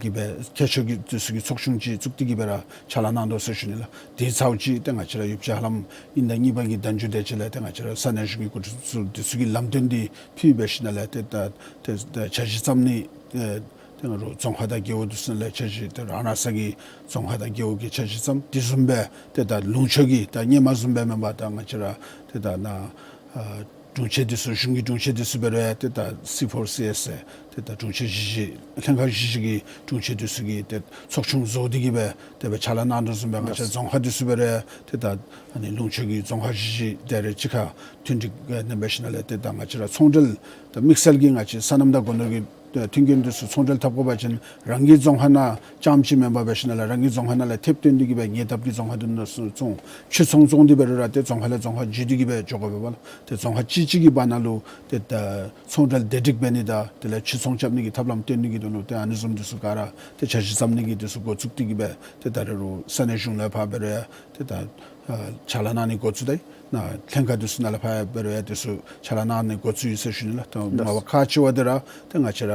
གི་སྦེ་མཁས་མཆོག་གི་འདི་ཚུ་གི་ཚོགས་ཆུང་ཅིག་བཙུགས་ཏེ་གི་སྦེ་ར་ཕྱག་ལཱ་གནང་དོ་ཟེར་ཞུ་ནི་ལགས། དེའི་ཚར་ཅིག་ཏེ་ང་བཅས་ར་ཡོདཔ་ཅིག་ཧ་ལམ་དབྱིན་ཟླ་གཉིས་པ་གི་ཟླ་མཇུག་དེ་ཅིག་ལས་ཏེ་ང་བཅས་ར་ས་གནས་གཞུང་གི་འགོ་ཁྲིདཔ་ཚུ་འདི་ཚུ་གིས་ལམ་སྟོན་འདི་ཕུལ་འབད་ཞིནམ་ལས་ཏེ་ད་ཏེ་ད་འཆར་གཞི་བརྩམ་ནི་ཏེ་ཏེ་ང་ར་རྫོང་ཁག་དང་རྒེད་འོག་འདི་ཚུ་ནང་ལས་འཆར་གཞི་ཏེ་རང་རང་སོའི་རྫོང་ཁག་དང་རྒེད་འོག་གི་འཆར་གཞི་བརྩམ། དེ་བཟུམ་སྦེ་ཏེ་ད་ལུང་ཕྱོགས་ཀྱི་ད་སྔོན་མ་བཟུམ་སྦེ་མེན་པར་ད་ང་བཅས་ར་ཏེ་ད་ནཱ་ཨ་དྲུང་ཆེ་འདི་ཚུ་གཞུང་གི་དྲུང་ཆེ་འདི་ཚུ་འབད་རུང་ཡང་ཏེ་ད་སི་ཕོར་སི་ཨེསི་ཟེར་ཏེ་ད་དྲུང་ཆེ་བཞི་བཞི་ལྷན་ཁག་བཞི་བཞི་གི་དྲུང་ཆེ་འདི་ཚུ་གིས་ཏེ་ཚོགས་ཆུང་བཟོ་སྟེ་གི་སྦེ་དེ་སྦེ་ཕྱག་ལཱ་གནང་དོ་བཟུམ་སྦེ་ང་བཅས་རྫོང་ཁག་འདི་ཚུ་འབད་རུང་ཡང་ཏེ་ད་ཨ་ནི་ལུང་ཕྱོགས་ཀྱི་རྫོང་ཁག་བཞི་བཞི་དེ་རེ་གཅིག་ཁར་མཐུན་སྒྲིག་ཨ་གནང་འབད་ཞིནམ་ལས་ཏེ་ད་ང་བཅས་ར་ཚོང་འབྲེལ་ད་དམིགས་བསལ་གྱིས་ང་བཅས་སོ་ནམ་དང་སྒོ་ནོར་གྱི་ད་མཐུན་རྐྱེན་འདི་ཚུ་ཚོང་འབྲེལ་འཐབ་དགོ་པ་ཅིན་རང་གི་རྫོང་ཁག་ནང་རྐྱངམ་ཅིག་མེན་པར་འབད་ཞིནམ་ལས་རང་གི་རྫོང་ཁག་ནང་ལས་ཐེབས་བཏོན་ཏེ་གི་སྦེ་ཉེ་འདབས་ཀྱི་རྫོང་ཁག་འདི་ཚུ་ནང་བཙོང་ཕྱིར་ཚོང་བཙོང་སྟེ་འབད་རུང་ར་ཏེ་རྫོང་ཁག་ལས་རྫོང་ཁག་བརྒྱུད་དེ་གི་སྦེ་འགྱོ་དགོ་པས་པ་ལགས། ཏེ་རྫོང་ཁག་གཅིག་གཅིག་གི་བར་ན་ལུ་ཏེ་ད་ཚོང་འབྲེལ་བདེ་སྒྲིག་འབད་ནི་དང་དེ་ལས་ཕྱིར་ཚོང་རྐྱབ་ནི་གི་ཐབས་ལམ་སྟོན་ནི་གི་དོན་ལུ་ཏེ་ཨ་ནི་བཟུམ་འདི་ཚུ་ག་ར་ཏེ་འཆར་གཞི་བརྩམ་ནི་གི་འདི་ཚུ་འགོ་བཙུགས་ཏེ་གི་སྦེ་ཏེ་ད་རེས་རུང་ས་གནས་གཞུང་ལས་ཕར་འབད་རུང་ཡང་ཏེ་ད་ཨ་ཕྱག་ལཱ་གནང་ནི་འགོ་བཙུགས་ད་ནཱ་ལྷན་ཁག་འདི་ཚུ་ནང་ལས་ཕར་འབད་རུང་ཡང་འདི་ཚུ་ཕྱག་ལཱ་གནང་ནི་འགོ་བཙུགས་ཡི་ཟེར་ཞུ་ནི་ལགས། ད་མ་པ་ཁག་ཆེ་བ་འདི་ར་ཏེ་ང་བཅས་ར་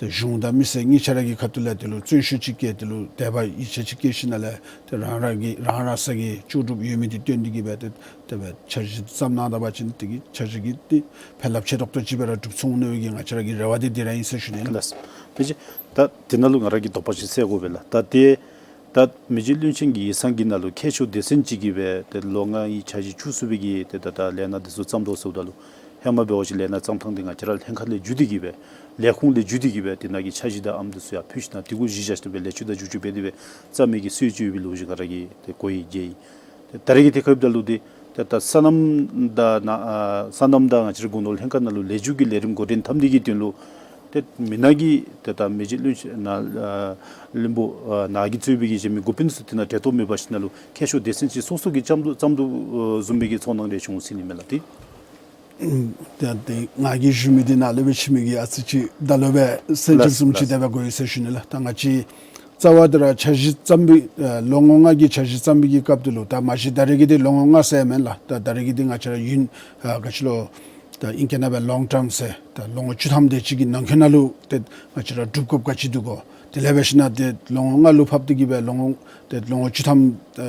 ཏེ་གཞུང་དང་མི་སེར་གཉིས་ཆ་ར་གི་ཁ་ཐུག་ལས་འདི་ལུ་བརྩོན་ཤུགས་ཅིག་བསྐྱེད་འདི་ལུ་དད་པ་ཡིད་ཆེས་ཅིག་བསྐྱེད་ཞིནམ་ལས་ཏེ་རང་རང་གི་རང་རང་སོའི་ལྕོགས་གྲུབ་ཡོད་མི་འདི་སྟོན་ཏེ་གི་སྦེ་ཏེ་དེ་སྦེ་འཆར་གཞི་བརྩམ་གནང་ད་པ་ཅིན་དེ་གི་འཆར་གཞི་གི་འདི་ཕན་རླབས་ཆེ་ཏོག་ཏོ་ཅིག་སྦེ་ར་འགྲུབ་ཚུགས་ནི་གི་ང་བཅས་ར་གི་རེ་བ་འདི་འདི་ར་ཨིན་ཟེར་ཞུ་ནི་ལགས། ལགས། དེ་ཅིག་ད་དེ་ནང་ལུ་ང་ར་གིས་དོགས་པ་ཅིག་སེལ་དགོ་པས་ལགས། ད་ཏེ་ད་མི་རྗེ་བློན་ཆེན་གྱི་ཡིག་ཚང་གི་ནང་ལུ་མཁས་མཆོག་སྡེ་ཚན་ཅིག་གིས་སྦེ་ཏེ་ལོ་ལྔའི་འཆར་གཞི་བཅུ་གསུམ་པའི་གི་ཏེ་ད་ད་ལས་སྣ་འདི་ཚུ་བརྩམ་དོ་ཟེརཝ་ད་ལུ་ཧེ་མ་འབད་བ་ཅིན་ལས་སྣ་བརྩམ་ཐངས་འདི་ང་བཅས་ར་ལྷན་ཁག་ལས་བརྒྱུད་དེ་གི་སྦེ་ལས་ཁུངས་ལས་བརྒྱུད་དེ་གི་སྦེ་དེ་ནང་གི་འཆར་གཞི་དང་ཨམ་འདི་ཚུ་ཡར་ཕུལ་ཞིནམ་དེ་གུ་གཞི་བཞག་སྟེ་སྦེ་ལས་བཅོས་དང་བསྒྱུར་བཅོས་འབད་དེ་སྦེ་བརྩམ་མི་གི་སྲོལ་ཅིག་ཡོད་པའི་ལོ་རྒྱུས་ང་ར་གིས་ཏེ་གོ་ཡི་མཇལ་ཡི། ཏེ་ད་རེས་ཀྱི་ཏེ་ཁ་ཡོདཔ་ད་ལུ་ཏེ་ཏེ་ད་སོ་ནམ་དང་ནཱ་ཨ་སོ་ནམ་དང་ང་བཅས་ར་སྒོ་ནོར་ལྷན་ཁག་ནང་ལུ་ལེགས་བཅོས་ཀྱི་ལས་རིམ་འགོ་འདྲེན་འཐབ་ནི་གི་དོན་ལུ་ཏེ་མི་ནང་གི་ཏེ་ད་མི་རྗེ་བློན་ཆེན་ནཱ་ཨ་བློན་པོ་ཨ་ནཱ་གིས་གཙོས་པའི་གི་གཞན་མི་འགོ་དཔོན་ཚུ་དེ་ནང་འབྲེལ་གཏོགས་མེད་པར་ཞིནམ་ལས་མཁས་མཆོག་སྡེ་ཚན་ཅིག་སོ་སོ་གིས་བརྩམ་དོ་བརྩམ་དོ་བཟུམ་མའི་གི་ཚོར་སྣང་རེ་བྱུང་སྲིད་ནི་མས་ལགས། ཏེ་ད་ཏེ་ང་གིས་ཞུ་མི་འདི་ནཱ་ལས་སྦེ་ཕྱི་མི་གིས་ཨ་ཙི་ཅིག་ད་ལོག་སྦེ་སེམས་ཅན་ལགས་བཟུམ་ཅིག་ལགས། དེ་སྦེ་གོ་ཡི་ཟེར་ཞུ་ནི་ལགས། ད་ང་བཅས་རྩ་བ་འདི་ར་འཆར་གཞི་བརྩམ་པའི་ཨ་ལོ་ངོ་ལྔ་གི་འཆར་གཞི་བརྩམ་པའི་གི་སྐབས་འདི་ལུ་ད་མ་གཞི་ད་རེས་ཀྱི་འདི་ལོ་ངོ་ལྔ་ཟེར་མེན་ལགས། ད་ད་རེས་ཀྱི་འདི་ང་བཅས་ར་ཡུན་ཨ་ག་ཅི་ལོ་ད་ཨིང་སྐད་ནང་སྦེ་ལོང་ཊརམ་ཟེར་ད་ལོ་ངོ་བཅུ་ཐམ་དེ་ཅིག་གི་ནང་འཁོད་ནང་ལུ་ཏེ་ང་བཅས་ར་སྒྲུབ་དགོཔ་ག་ཅི་འདུག་གོ། དེ་ལས་འབད་ཞིནམ་ཏེ་ལོ་ངོ་ལྔ་ལུ་ཕབ་སྟེ་གི་སྦེ་ལོ་ངོ་ཏེ་ལོ་ངོ་བཅུ་ཐམ་ཨ་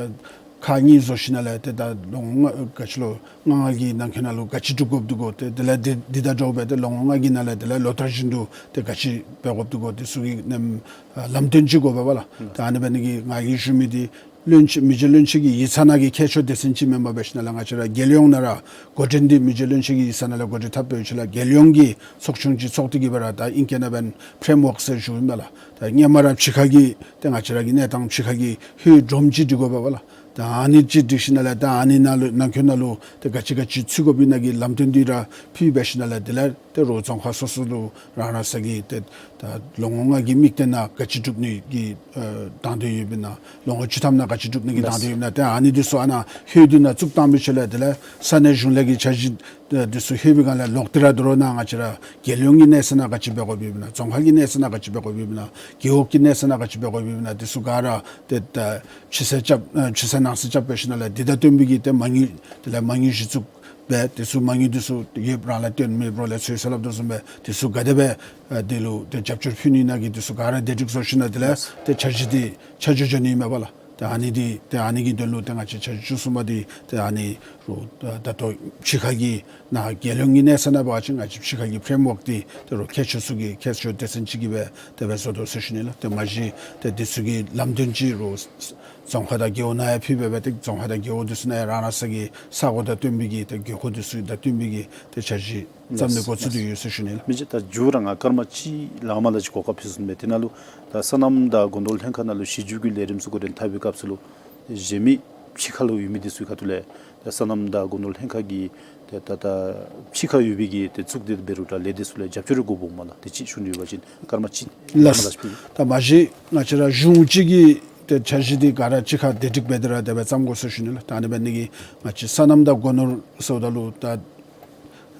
ཁག་གཉིས་བཟོ་ཞིནམ་ལས་ཏེ་ད་ལོ་ངོ་ལྔ་ག་ཅི་ལོ་ལྔ་ལྔ་གི་ནང་འཁོད་ནང་ལུ་ག་ཅི་སྒྲུབ་དགོཔ་འདུག་གོ། ཏེ་དེ་ལས་འདི་འདི་དང་འདྲཝ་སྦེ་ཏེ་ལོ་ངོ་ལྔ་གི་ནང་ལས་དེ་ལས་ལོ་ལྟར་བཞིན་དུ་ཏེ་ག་ཅི་འབད་དགོཔ་འདུག་གོ། དེ་ཚུ་གི་ནམ་ཨ་ལམ་སྟོན་ཅིག་དགོ་པས་པ་ལགས། ད་ཨ་ནི་འབད་ནི་གི་ང་གིས་ཞུ་མི་འདི་བློན་ཆེན་མི་རྗེ་བློན་ཆེན་གྱི་ཡིག་ཚང་ནང་གི་མཁས་མཆོག་སྡེ་ཚན་ཅིག་མེན་པར་འབད་ཞིནམ་ལས་ང་བཅས་ར་རྒྱལ་ཡོངས་ནང་ར་འགོ་འདྲེན་འདི་མི་རྗེ་བློན་ཆེན་གྱི་ཡིག་ཚང་ནང་ལས་འགོ་འདྲེན་འཐབ་འབད་ཞིནམ་ལས་རྒྱལ་ཡོངས་ཀྱི་ཚོགས་ཆུང་ཅིག་ཚོགས་ཏེ་གི་སྦེ་ར་ད་ཨིང་སྐད་ནང་འབད་ཕྲེམ་ཝརཀ་ཟེར་ཞུཝ་ཨིན་པས་ལགས། ད་ཧེ་མ་ར་ཕྱི་ཁ་གི་ཏེ་ང་བཅས་ར་གི་གནས་སྟངས་ཕྱི་ཁ་གི་ཧེ་སྒྲོམ་ཅིག་སྒྲིག་དགོ་པས་པ་ལགས། ད་ཨ་ནི་ཅིག་སྒྲིག་ཞིནམ་ལས་ད་ཨ་ནི་ནང་ལུ་ནང་འཁོད་ནང་ལུ་ཏེ་ག་ཅི་ག་ཅི་ཚུད་དགོཔ་ཨིན་ན་གི་ལམ་སྟོན་འདི་ར་ཕུལ་འབད་ཞིནམ་ལས་དེ་ལས་ཏེ་རོགས་རྫོང་ཁག་སོ་སོ་ལུ་རང་རང་སོ་གི་ཏེ་ད་ལོ་ངོ་ལྔ་གི་དམིགས་གཏད་ནང་ག་ཅི་སྒྲུབ་ནི་གི་ཨ་དང་འདོད་ཡོདཔ་ཨིན་ན་ལོ་ངོ་བཅུ་ཐམ་ནང་ག་ཅི་སྒྲུབ་ནི་གི་དང་འདོད་ཡོདཔ་ཨིན་ན་ཏེ་ཨ་ནི་འདི་ཚུ་ཨ་ནཱ་ཧེ་འདི་ནང་བཙུགས་བཏང་པའི་ཤུལ་ལས་དེ་ལས་ས་གནས་གཞུང་ལས་ཀྱི་འཆར་གཞི་འདི་ཚུ་ཧེ་བའི་སྒང་ལས་ལོག་སྟེ་ར་དོ་རུང་ནཱ་ང་བཅས་ར་རྒྱལ་ཡོངས་ཀྱི་གནས་ཚད་ནང་ག་ཅི་འབད་དགོཔ་ཡོདཔ་ཨིན་ན་རྫོང་ཁག་གི་གནས་ཚད་ནང་ག་ཅི་འབད་དགོཔ་ཡོདཔ་ཨིན་ན་རྒེད་འོག་གི་གནས་ཚད་ནང་ག་ཅི་འབད་དགོཔ་ཡོདཔ་ཨིན་ན་འདི་ཚུ་ག་ར་ཏེ་ད་ཕྱི་གསལ་རྐྱབ་ཨ་ཕྱི་གསལ་ནང་གསལ་རྐྱབ་འབད་ཞིནམ་ལས་འདི་དང་བསྟུན་པའི་གི་ཏེ་མ་དངུལ་དེ་ལས་མ་དངུལ་གཞི་བཙུགས་འབད་དེ་ཚུ་མ་དངུལ་འདི་ཚུ་ཡོདཔ་རང་ལས་བཏོན་མེདཔ་རོགས་ལས་འཚོལ་ཟེར་སླབ་དོ་བཟུམ་སྦེ་དེ་ཚུ་ག་དེ་སྦེ་ཨ་འདི་ལུ་ཏེ་རྒྱབ་སྐྱོར་ཕུལ་ནི་ཨིན་ན་གི་འདི་ཚུ་ག་ར་བདེ་སྒྲིག་བཟོ་ཞིནམ་ལས་དེ་ལས་ཏེ་འཆར་གཞི་འདི་ཆ་འཇོག་འགྱོ་ནི་ཨིན་མས་པ་ལགས། ཏེ་ཨ་ནི་འདི་ཏེ་ཨ་ནི་གི་དོན་ལུ་ཏེ་ང་བཅས་འཆར་གཞི་བཅུ་གསུམ་པ་འདི་ཏེ་ཨ་ནི་རོགས་ད་ལྟོ་ཕྱི་ཁ་གི་ནཱ་རྒྱལ་ཡོངས་ཀྱི་གནས་ཚད་ནང་འབད་བ་ཅིན་ང་བཅས་ཕྱི་ཁ་གི་ཕྲེམ་ཝརཀ་འདི་ཏེ་རོགས་མཁས་མཆོག་ཚུ་གི་མཁས་མཆོག་སྡེ་ཚན་ཅིག་གིས་སྦེ་དེ་སྦེ་བཟོ་དོ་ཟེར་ཞུ་ནི་ལགས། ཏེ་མ་གཞི་ཏེ་འདི་ཚུ་གི་ལམ་སྟོན་ཅིག་རོགས་རྫོང་ཁག་དང་རྒེད་འོག་ནང་ཡང་ཕུལ་འབད་སྦེ་ཏེ་རྫོང་ཁག་དང་རྒེད་འོག་འདི་ཚུ་ནང་ཡང་རང་རང་སོ་གི་ས་གོ་དང་བསྟུན་པའི་གི་ཏེ་དགོས་མཁོ་འདི་ཚུ་དང་བསྟུན་པའི་གི་ཏེ་འཆར་གཞི་བརྩམ་ནི་འགོ་བཙུགས་ཏེ་ཡོད་ཟེར་ཞུ་ནི་ལགས། མི་རྗེ་ད་མཇུག་ར་ང་སྐར་མ་གཅིག་ལང་མ་ལ་ཅིག་གོ་སྐབས་ཕུལ་ཟེར་མས། དེ་ནང་ལུ་ད་སོ་ནམ་དང་སྒོ་ནོར་ལྷན་ཁག་ནང་ལུ་གཞི་རྒྱུ་གི་ལས་རིམ་ཚུ་འགོ་འདྲེན་འཐབ་པའི་སྐབས་སུ་ལུ་གཞན་མི་ཕྱི་ཁ་ལུ་ཡོད་མི་འདི་ཚུ་གི་ཁ་ཐུག་ལས་ད་སོ་ནམ་དང་སྒོ་ནོར་ལྷན་ཁག་གི་ཏེ་ད་ད་ཕྱི་ཁར་ཡོད་པའི་གི་ཏེ་གཙུག་སྡེ་འབད་རུང་ད་ལས་སྡེ་ཚུ་ལས་རྒྱབ་སྐྱོར་དགོཔ་འོང་མས་ལགས། དེ་ཅིག་ཞུ་ནི་ཡོད་པ་ཅིན་སྐར་མ་གཅིག་ལང་མ་ལ་ཅིག་ཕུལ། ད་མ་གཞི་ང་བཅས་ར་གཞུང་གཅིག་གི་ ཏེ་འཆར་གཞི་འདི་ག་ར་གཅིག་ཁར་བདེ་སྒྲིག་འབད་དེ་ར་དེ་སྦེ་བརྩམ་དགོ་ཟེར་ཞུ་ནི་ལགས། ད་ཨ་ནི་འབད་ནི་གིས་ང་བཅས་སོ་ནམ་དང་སྒོ་ནོར་ཟེརཝ་ད་ལུ་ད་ཨ་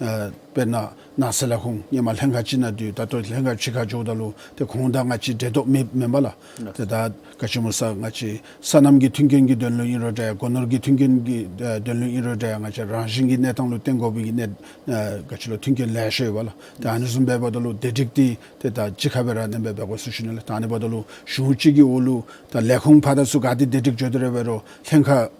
དཔེར་ན་ནགས་ཚལ་ལས་ཁུངས་ཧེ་མ་ལྷན་ཁག་ཅིག་ནང་འདུག། ད་ལྟོ་ལྷན་ཁག་ཕྱི་ཁར་འགྱོཝ་ད་ལུ་ཏེ་ཁོང་དང་ང་བཅས་འབྲེལ་གཏོགས་མེདཔ་མེན་པ་ལགས། ཏེ་ད་ག་ཅི་སྨོ་ཟེར་ང་བཅས་སོ་ནམ་གྱི་མཐུན་རྐྱེན་གྱི་དོན་ལུ་ཨིན་རུང་འདྲ་ཡང་སྒོ་ནོར་གྱི་མཐུན་རྐྱེན་གྱི་ཨ་དོན་ལུ་ཨིན་རུང་འདྲ་ཡང་ང་བཅས་རང་བཞིན་གྱི་གནས་སྟངས་ལུ་བརྟེན་དགོ་པའི་གི་གནས་ཨ་ག་ཅི་ལོ་མཐུན་རྐྱེན་ལེ་ཤ་ཡོད་པ་ལགས། ཏེ་ཨ་ནི་བཟུམ་འབདཝ་ད་ལུ་བདེ་སྒྲིག་འདི་ཏེ་ད་གཅིག་ཁར་སྦེ་ར་ཨ་ནི་སྦེ་འབད་དགོ་ཟེར་ཞུ་ནི་ལགས། ད་ཨ་ནི་འབདཝ་ད་ལུ་གཞུང་གཅིག་གི་འོག་ལུ་ད་ལས་ཁུངས་ཕར་དང་ཚུར་ག་ཏེ་བདེ་སྒྲིག་འགྱོ་སྟེ་ར་འབད་རུང་ལྷན་ཁག་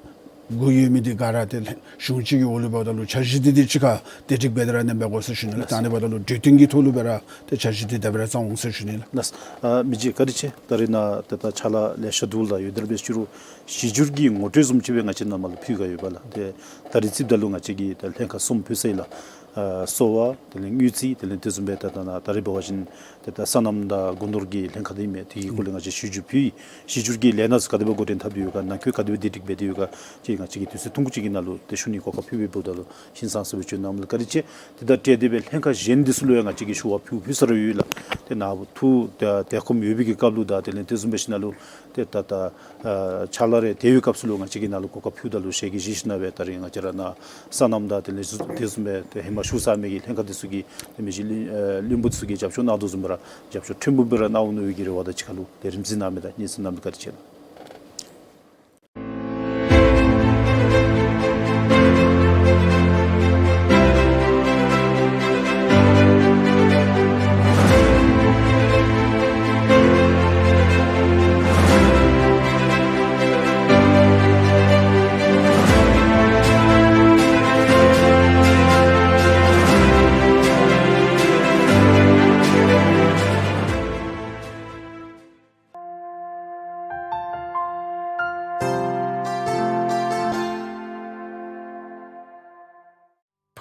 དགུ་ཡོད་མི་འདི་ག་ར་ཏེ་གཞུང་གཅིག་གི་འོག་ལུ་འབདཝ་ད་ལུ་འཆར་གཞི་འདི་འདི་གཅིག་ཁར་བདེ་སྒྲིག་འབད་དེ་ར་ཨ་ནི་སྦེ་འབད་དགོ་ཟེར་ཞུ་ནི་ལགས། ད་ཨ་ནི་འབདཝ་ད་ལུ་གྲོས་བསྟུན་གྱི་ཐོག་ལུ་སྦེ་ར་ཏེ་འཆར་གཞི་འདི་དེ་སྦེ་ར་བརྩམ་འོང་ཟེར་ཞུ་ནི་ལགས། ལགས། ཨ་མི་རྗེ་བཀའ་དྲིན་ཆེ། ད་རེས་ནཱ་ཏེ་ད་ཕྱག་ལཱ་ལེ་ཤ་འདུག་ལགས། ཡོད་དེ་འབད་ཞུ་རུང་གཞི་འགྱུར་གྱི་ངོ་སྤྲོད་བཟུམ་ཅིག་སྦེ་ང་བཅས་ནཱ་མར་ལུ་ཕུལ་ག་ཡོད་པ་ལགས། ཏེ་ད་རེས་རྩིསཔ་ད་ལུ་ང་བཅས་ཀྱིས་ད་ལྷན་ཁག་གསུམ་ཕུལ་ཚར་ཡི་ལགས། ཨ་གསོ་བ་དེ་ལས་དངུལ་རྩིས་དེ་ལས་དེ་བཟུམ་སྦེ་ད་ད་ནཱ་ད་རེས་འབད་བ་ཅིན་ཏེ་ད་སོ་ནམ་དང་སྒོ་ནོར་གྱི་ལྷན་ཁག་འདི་མས། དེ་གི་སྐོར་ལས་ང་བཅས་གཞི་འགྱུར་ཕུལ་ཡི། གཞི་འགྱུར་གྱི་ལས་སྣ་ཚུ་ག་དེ་སྦེ་འགོ་འདྲེན་འཐབ་སྟེ་ཡོད་ག་ནང་འཁོད་ག་དེ་སྦེ་བདེ་སྒྲིག་འབད་དེ་ཡོད་ག་ཅིག་ང་བཅས་ཀྱིས་དུས་ཚོད་ཐུང་ཀུ་ཅིག་གི་ནང་ལུ་ཏེ་ཞུ་ནི་གོ་སྐབས་ཕུལ་བའི་འབདཝ་ད་ལུ་ཧིང་སངས་ས་སྦེ་བྱོན་གནང་མི་ལུ་བཀའ་དྲིན་ཆེ། ཏེ་ད་ཏེ་དེ་སྦེ་ལྷན་ཁག་གཞན་འདི་ཚུ་ལུ་ཡང་ང་བཅས་ཀྱིས་ཞུ་བ་ཕུལ་ཕུལ་ས་ར་ཡོད་ལགས། ཏེ་ནཱ་ཐུགས་ཏེ་དལ་ཁོམ་ཡོད་པའི་གི་སྐབས་ལུ་དང་དེ་ལས་དེ་བཟུམ་སྦེ་ཞིནམ་ལས་ཏེ་ད་ད་ཨ་ཕྱག་ལཱ་རེ་དེ་བའི་སྐབས་སུ་ལུ་ང་བཅས་ཀྱིས་ནཱ་ལུ་གོ་སྐབས་ཕུལཝ་ད་ལུ་ཞལ་གྱིས་བཞེས་ཞིནམ་ལས་ད་རེས་ང་བཅས་ར་ནཱ་སོ་ནམ་དང་དེ་ལས་དེ་བཟུམ་སྦེ་ཏེ་ཧེ་མ་ཞུ་ཚར་མི་གི་ལྷན་ཁག་འདི་ཚུ་གིས་ཏེ་མི་རྗེ་བློན་ཨ་བློན་པོ་འདི་ཚུ་གིས་རྒྱབ་སྐྱོར་གནང་དོ་བཟུམ་སྦེ་ར་རྒྱབ་སྐྱོར་ཕྲན་བུ་སྦེ་ར་གནང་འོང་མནོ་བའི་གི་རེ་བ་དང་གཅིག་ཁར་ལུ་ལས་རིམ་གཟིགས་གནང་མི་དང་སྙན་གསན་གནང་མི་ལུ་བཀའ་དྲིན་ཆེ་ལགས།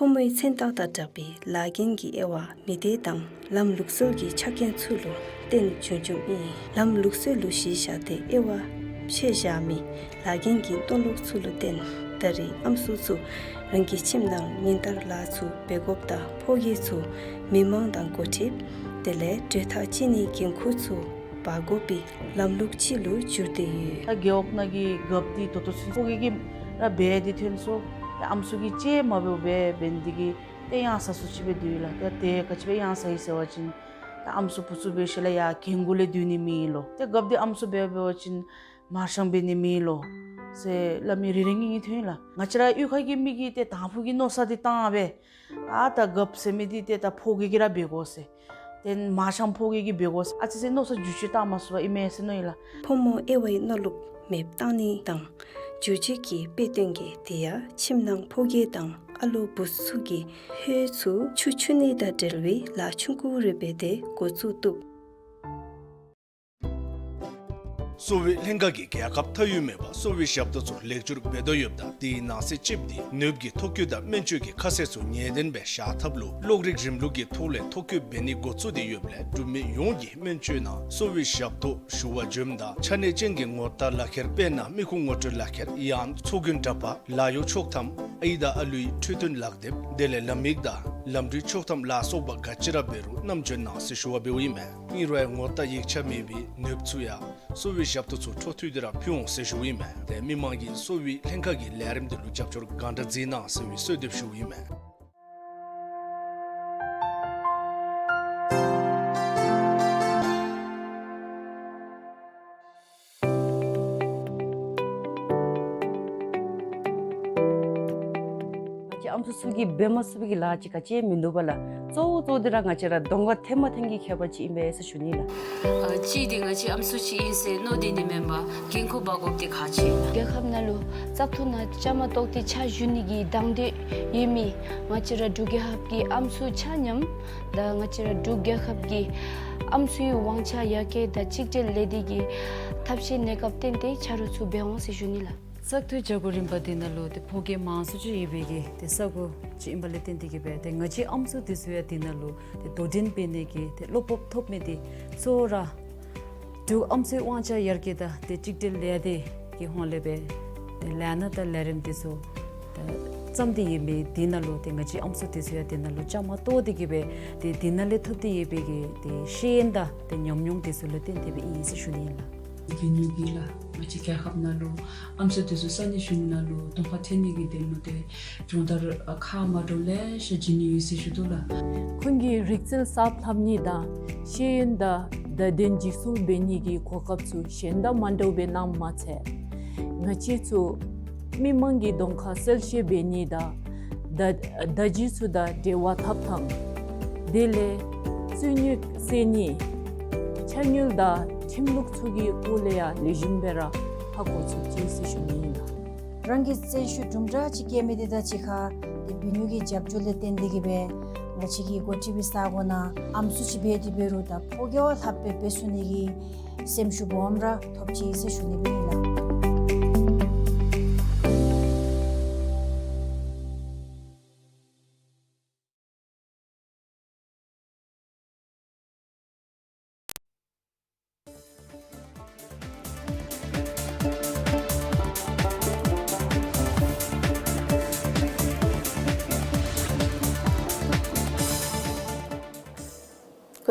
ཕོ་མོའི་མཚན་རྟགས་དང་སྦྲགས་པའི་ལཱ་འགན་གྱི་དབྱེ་བ་མི་སྡེ་དང་ལམ་ལུགས་སྲོལ་གྱི་ཆ་རྐྱེན་ཚུ་ལུ་བརྟེན་བྱུང་བྱུངམ་ཨིན། ལམ་ལུགས་སྲོལ་ལུ་གཞི་བཞག་སྟེ་དབྱེ་བ་ཕྱེ་བཞག་མི་ལཱ་འགན་གྱི་མཐོང་ལུགས་ཚུ་ལུ་བརྟེན་ད་རེས་ཨམ་སྲུ་ཚུ་རང་གི་ཁྱིམ་ནང་ཉིན་ལྟར་ལཱ་ཚུ་འབད་དགོཔ་དང་ཕོ་སྐྱེས་ཚུ་མི་མང་དང་འགོ་ཁྲིདཔ་དེ་ལས་གྲོས་ཐག་བཅད་ནིའི་འགན་ཁུར་ཚུ་འབག་དགོ་པའི་ལམ་ལུགས་ཅིག་ལུ་འགྱུར་ཏེ་ཡོད། ད་རྒེད་འོག་ནང་གི་རྒཔོ་འདི་ད་ལྟོ་ཚུན་ཕོ་སྐྱེས་ཀྱིས་ར་འབད་དེ་ཐོན་སོང་། ད་ཨམ་སྲུ་གིས་ཅིག་མ་འབདཝ་སྦེ་འབད་ནི་འདི་གིས་ཏེ་གཡང་ས་སུ་ཅིག་སྦེ་འདུག་ལགས། ད་ཏེ་ག་ཅི་སྦེ་གཡང་ས་ཡི་ཟེར་བ་ཅིན་ད་ཨམ་སྲུ་བུ་ཚུ་འབད་ཞིནམ་ལས་ཡར་རྒན་གུ་ལས་སྡོད་ནི་མེད་ལོ། ཏེ་རྒཔོ་འདི་ཨམ་སྲུ་འབད་འབད་བ་ཅིན་མར་ཤང་འབད་ནི་མེད་ལོ་ཟེར་སླབ་མི་རེ་རེ་གཉིས་གཉིས་ཐོན་ལགས། ང་བཅས་ར་གཡུས་ཁ་གི་མི་གིས་ཏེ་དང་ཕུ་གི་མནོ་བསམ་འདི་བཏང་སྦེ་ཨ་ད་རྒཔོ་ཟེར་མི་འདི་ཏེ་ད་ཕོ་སྐྱེས་ཀྱིས་ར་འབད་དགོ་ཟེར། ཏེ་མར་ཤང་ཕོ་སྐྱེས་ཀྱིས་འབད་དགོ་ཟེར་ཨ་ཙི་ཙི་མནོ་བསམ་འགྱུར་བཅོས་བཏང་མ་ཚུགས་པར་ཨིན་མས་ཟེར་མནོ་ཡི་ལགས། ཕོ་མོ་དབྱེ་བའི་མནོ་ལུགས་མེདཔ་བཏང་ནི་དང་འགྱུར་བཅོས་ཀྱི་དཔེ་སྟོན་གྱི་དེ་ཡང་ཁྱིམ་ནང་ཕོ་སྐྱེས་དང་ཨ་ལོ་བུ་ཚུ་གིས་ཧོད་ཚུ་ཆུ་འཁྱུ་ནི་དང་འབྲེལ་བའི་ལཱ་ཆུང་ཀུ་རེ་འབད་དེ་འགོ་བཙུགས་བཏུབ། གསོ་བའི་ལྷན་ཁག་གིས་རྒྱལ་ཁབ་མཐའ་དབུས་མེད་པར་གསོ་བའི་ཞབས་ཏོག་ཚུ་ལེགས་བཅོས་འབད་དོ་ཡོདཔ་ད་དེའི་ནང་གསེས་གཅིགཔོ་འདི་ནདཔ་ཀྱི་ཐོ་བཀོད་དང་སྨན་བཅོས་ཀྱི་ཁ་གསལ་ཚུ་ངེས་གཏན་སྦེ་བཞག་ཐབས་ལུ་གློག་རིག་རིམ་ལུགས་ཀྱི་ཐོག་ལས་ཐོ་བཀོད་འབད་ནི་འགོ་བཙུགས་ཏེ་ཡོདཔ་ལས་འབྲུག་མི་ཡོངས་ཀྱིས་སྨན་བཅོས་ནང་གསོ་བའི་ཞབས་ཏོག་ཞུ་བར་འབྱོནམ་ད་ཆ་གནས་ཅན་གྱི་ངོ་རྟགས་ལག་ཁྱེར་དཔེར་ན་མི་ཁུངས་ངོ་སྤྲོད་ལག་ཁྱེར་ཡང་ཚོགས་རྒྱན་འདྲ་པར་ལཱ་གཡོག་ཆོག་ཐམ་ཨའི་དང་ཨ་ལུའི་འཕྲོད་བསྟེན་ལག་དེབ་དེ་ལས་ལམ་ཡིག་དང་ལམ་འགྲུལ་ཆོག་ཐམ་ལ་སོགས་པ་ག་ཅི་ར་འབད་རུང་བསྣམས་བྱོན་གནང་ཟེར་ཞུ་བ་འབདཝ་ཨིན་མས། ཨིན་རུང་ཡང་ངོ་རྟགས་ཡིག་ཆ་མེད་པའི་ནདཔ་ཚུ་ཡང་གསོ་བའི་ཞབས་ཏོག་ཚུ་འཕྲོ་མཐུད་དེ་ར་ཕུལ་འོང་ཟེར་ཞུཝ་ཨིན་མས། ཏེ་མི་མང་གིས་གསོ་བའི་ལྷན་ཁག་གི་ལས་རིམ་འདི་ལུ་རྒྱབ་སྐྱོར་ག་འདྲ་མཛད་གནང་ཟེར་བའི་གསོལ་འདེབས་ཞུཝ་ཨིན་མས། ང་བཅས་ཨམ་སྲུ་ཚུ་གིས་འབད་མ་ཚུགས་པའི་གི་ལཱ་ཅིག་ག་ཅི་མིན་འདུག་པ་ལགས། གཙོ་བོ་གཙོ་བོ་འདི་ར་ང་བཅས་ར་གདོང་ཁར་ཐོན་མ་ཐོན་གྱི་ཁྱད་པར་ཅིག་ཨིན་པས་ཟེར་ཞུ་ནི་ལགས། ཨ་གཅིག་འདི་ང་བཅས་ཨམ་སྲུ་ཅིག་ཨིན་ཟེར་མནོ་སྡོད་ནི་མེན་པར་འགན་ཁུར་འབག་དགོཔ་འདི་ཁག་ཆེ། རྒྱལ་ཁབ་ནང་ལུ་བཙག་འཐུ་ནང་བཅའ་མར་གཏོགས་ཏེ་ཕྱག་ཞུ་ནི་གི་དང་འདོད་ཡོད་མི་ང་བཅས་ར་འབྲུག་རྒྱལ་ཁབ་ཀྱི་ཨམ་སྲུ་ཆ་མཉམ་དང་ང་བཅས་ར་འབྲུག་རྒྱལ་ཁབ་ཀྱི་ཨམ་སྲུའི་དབང་ཆ་ཡར་རྒྱས་དང་གཅིག་སྒྲིལ་ལས་སྡེ་གི་ཐབས་ཤེས་གནས་སྐབས་བསྟུན་ཏེ་ཆ་རོགས་ཚུ་འབད་འོང་ཟེར་ཞུ་ནི་ལགས། བཙག་འཐུའི་བྱ་སྒོ་རིམ་པ་འདི་ནང་ལུ་ཏེ་ཕོ་སྐྱེས་མང་སུ་ཅིག་ཡོད་པའི་གི་ཏེ་ས་གོ་ཅིག་ཨིན་པ་ལས་བརྟེན་ཏེ་གིས་སྦེ་ཏེ་ང་བཅས་ཨམ་སྲུ་འདི་ཚུ་ཡང་འདི་ནང་ལུ་ཏེ་དོ་འགྲན་འབད་ནི་གི་ཏེ་བློ་སྤོབས་ཐོབ་མི་འདི་གཙོ་བོ་ར་འབྲུག་ཨམ་སྲུའི་དབང་ཆ་ཡར་རྒྱས་དང་ཏེ་གཅིག་སྒྲིལ་ལས་སྡེ་གི་ཧོངས་ལས་སྦེ་ཏེ་ལས་སྣ་དང་ལས་རིམ་འདི་ཚུ་ཏེ་བརྩམས་ཏེ་ཡོད་མི་འདི་ནང་ལུ་ཏེ་ང་བཅས་ཨམ་སྲུ་འདི་ཚུ་ཡང་འདི་ནང་ལུ་བཅའ་མར་གཏོགས་ཏེ་གིས་སྦེ་ཏེ་འདི་ནང་ལས་ཐོབ་སྟེ་ཡོད་པའི་གི་ཏེ་ཤེས་ཡོན་དང་ཏེ་ཉམས་མྱོང་འདི་ཚུ་ལུ་བརྟེན་ཏེ་སྦེ་ཨིན་ཟེར་ཞུ་ནི་ཨིན་ལགས། བི་ནུ་གིས་ལགས་ང་བཅས་རྒྱལ་ཁབ་ནང་ལུ་ཨམ་སྲུ་དེ་ཚུ་ས་གནས་གཞུང་ནང་ལུ་གདོང་ཁར་འཐོན་ནི་གི་དོན་ལུ་ཏེ་སྦྱོང་བརྡར་ཨ་ཁག་མ་འདྲཝ་ལེ་ཤ་བྱིན་ནི་ཡོད་ཟེར་ཞུ་དོ་ལགས། ཁོང་གིས་རིག་རྩལ་གསརཔ་ལྷབ་ནི་དང་ཤེས་ཡོན་དང་བརྡ་དོན་འཇིགས་སུ་འབད་ནི་གི་གོ་སྐབས་ཚུ་གཞན་དང་མ་འདྲཝ་སྦེ་གནངམ་མ་ཚད་ང་བཅས་ཚུ་མི་མང་གི་གདོང་ཁར་གསལ་བཤད་འབད་ནི་དང་བརྡ་བརྡ་བརྒྱུད་ཚུ་དང་འབྲེལ་བ་འཐབ་ཐངས་དེ་ལས་རྩོད་རྙོགས་སེལ་ནི་ཕྱག་ནུས་དང་ཁྲིམས་ལུགས་ཚུ་གི་སྐོར་ལས་ཡང་ལེགས་ཤོམ་སྦེ་ར་ཧ་གོ་ཚུགས་ཅི་ཟེར་ཞུ་ནི་ཨིན་ལགས། རང་གི་བརྩོན་ཤུགས་དུམ་གྲ་ཅིག་བསྐྱེད་མི་དེ་དང་གཅིག་ཁར་ཏེ་བི་ནུ་གི་རྒྱབ་སྐྱོར་ལས་བརྟེན་ཏེ་གིས་སྦེ་ང་བཅས་ཀྱི་འགོ་ཁྲིད་པའི་ས་གོ་ནང་ཨམ་སྲུ་ཅིག་འབད་དེ་འབད་རུང་ད་ཕོ་རྒྱས་ལྷགཔ་སྦེ་འབད་ཚུགས་ནི་གི་སེམས་ཤུགས་སྦོམ་ར་ཐོབ་ཅི་ཟེར་ཞུ་ནི་ཨིན་ལགས།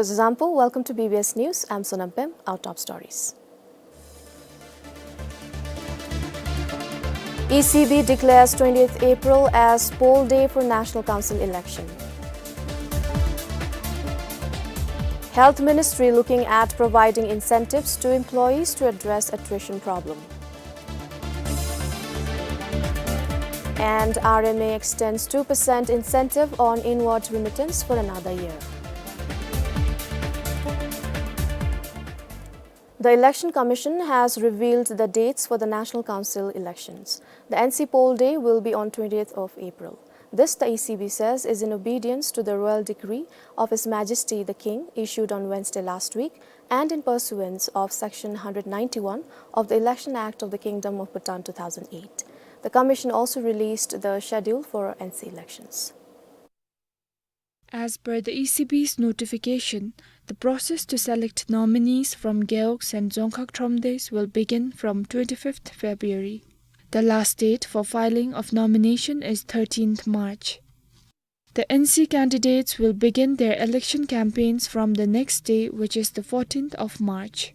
Kuzuzangpo, welcome to B B S News. I'm Sonam Pem. Our top stories. E C B declares twentieth April as poll day for National Council election. Health Ministry looking at providing incentives to employees to address attrition problem. And R M A extends two percent incentive on inward remittance for another year. The Election Commission has revealed the dates for the National Council elections. The N C poll day will be on twentieth of April. This, the E C B says, is in obedience to the royal decree of His Majesty the King, issued on Wednesday last week, and in pursuance of Section hundred ninety-one of the Election Act of the Kingdom of Bhutan two thousand eight. The commission also released the schedule for N C elections. As per the E C B's notification, the process to select nominees from Gewog and Dzongkhag Thromdeis will begin from twenty-fifth February. The last date for filing of nomination is thirteenth March. The N C candidates will begin their election campaigns from the next day, which is the fourteenth of March.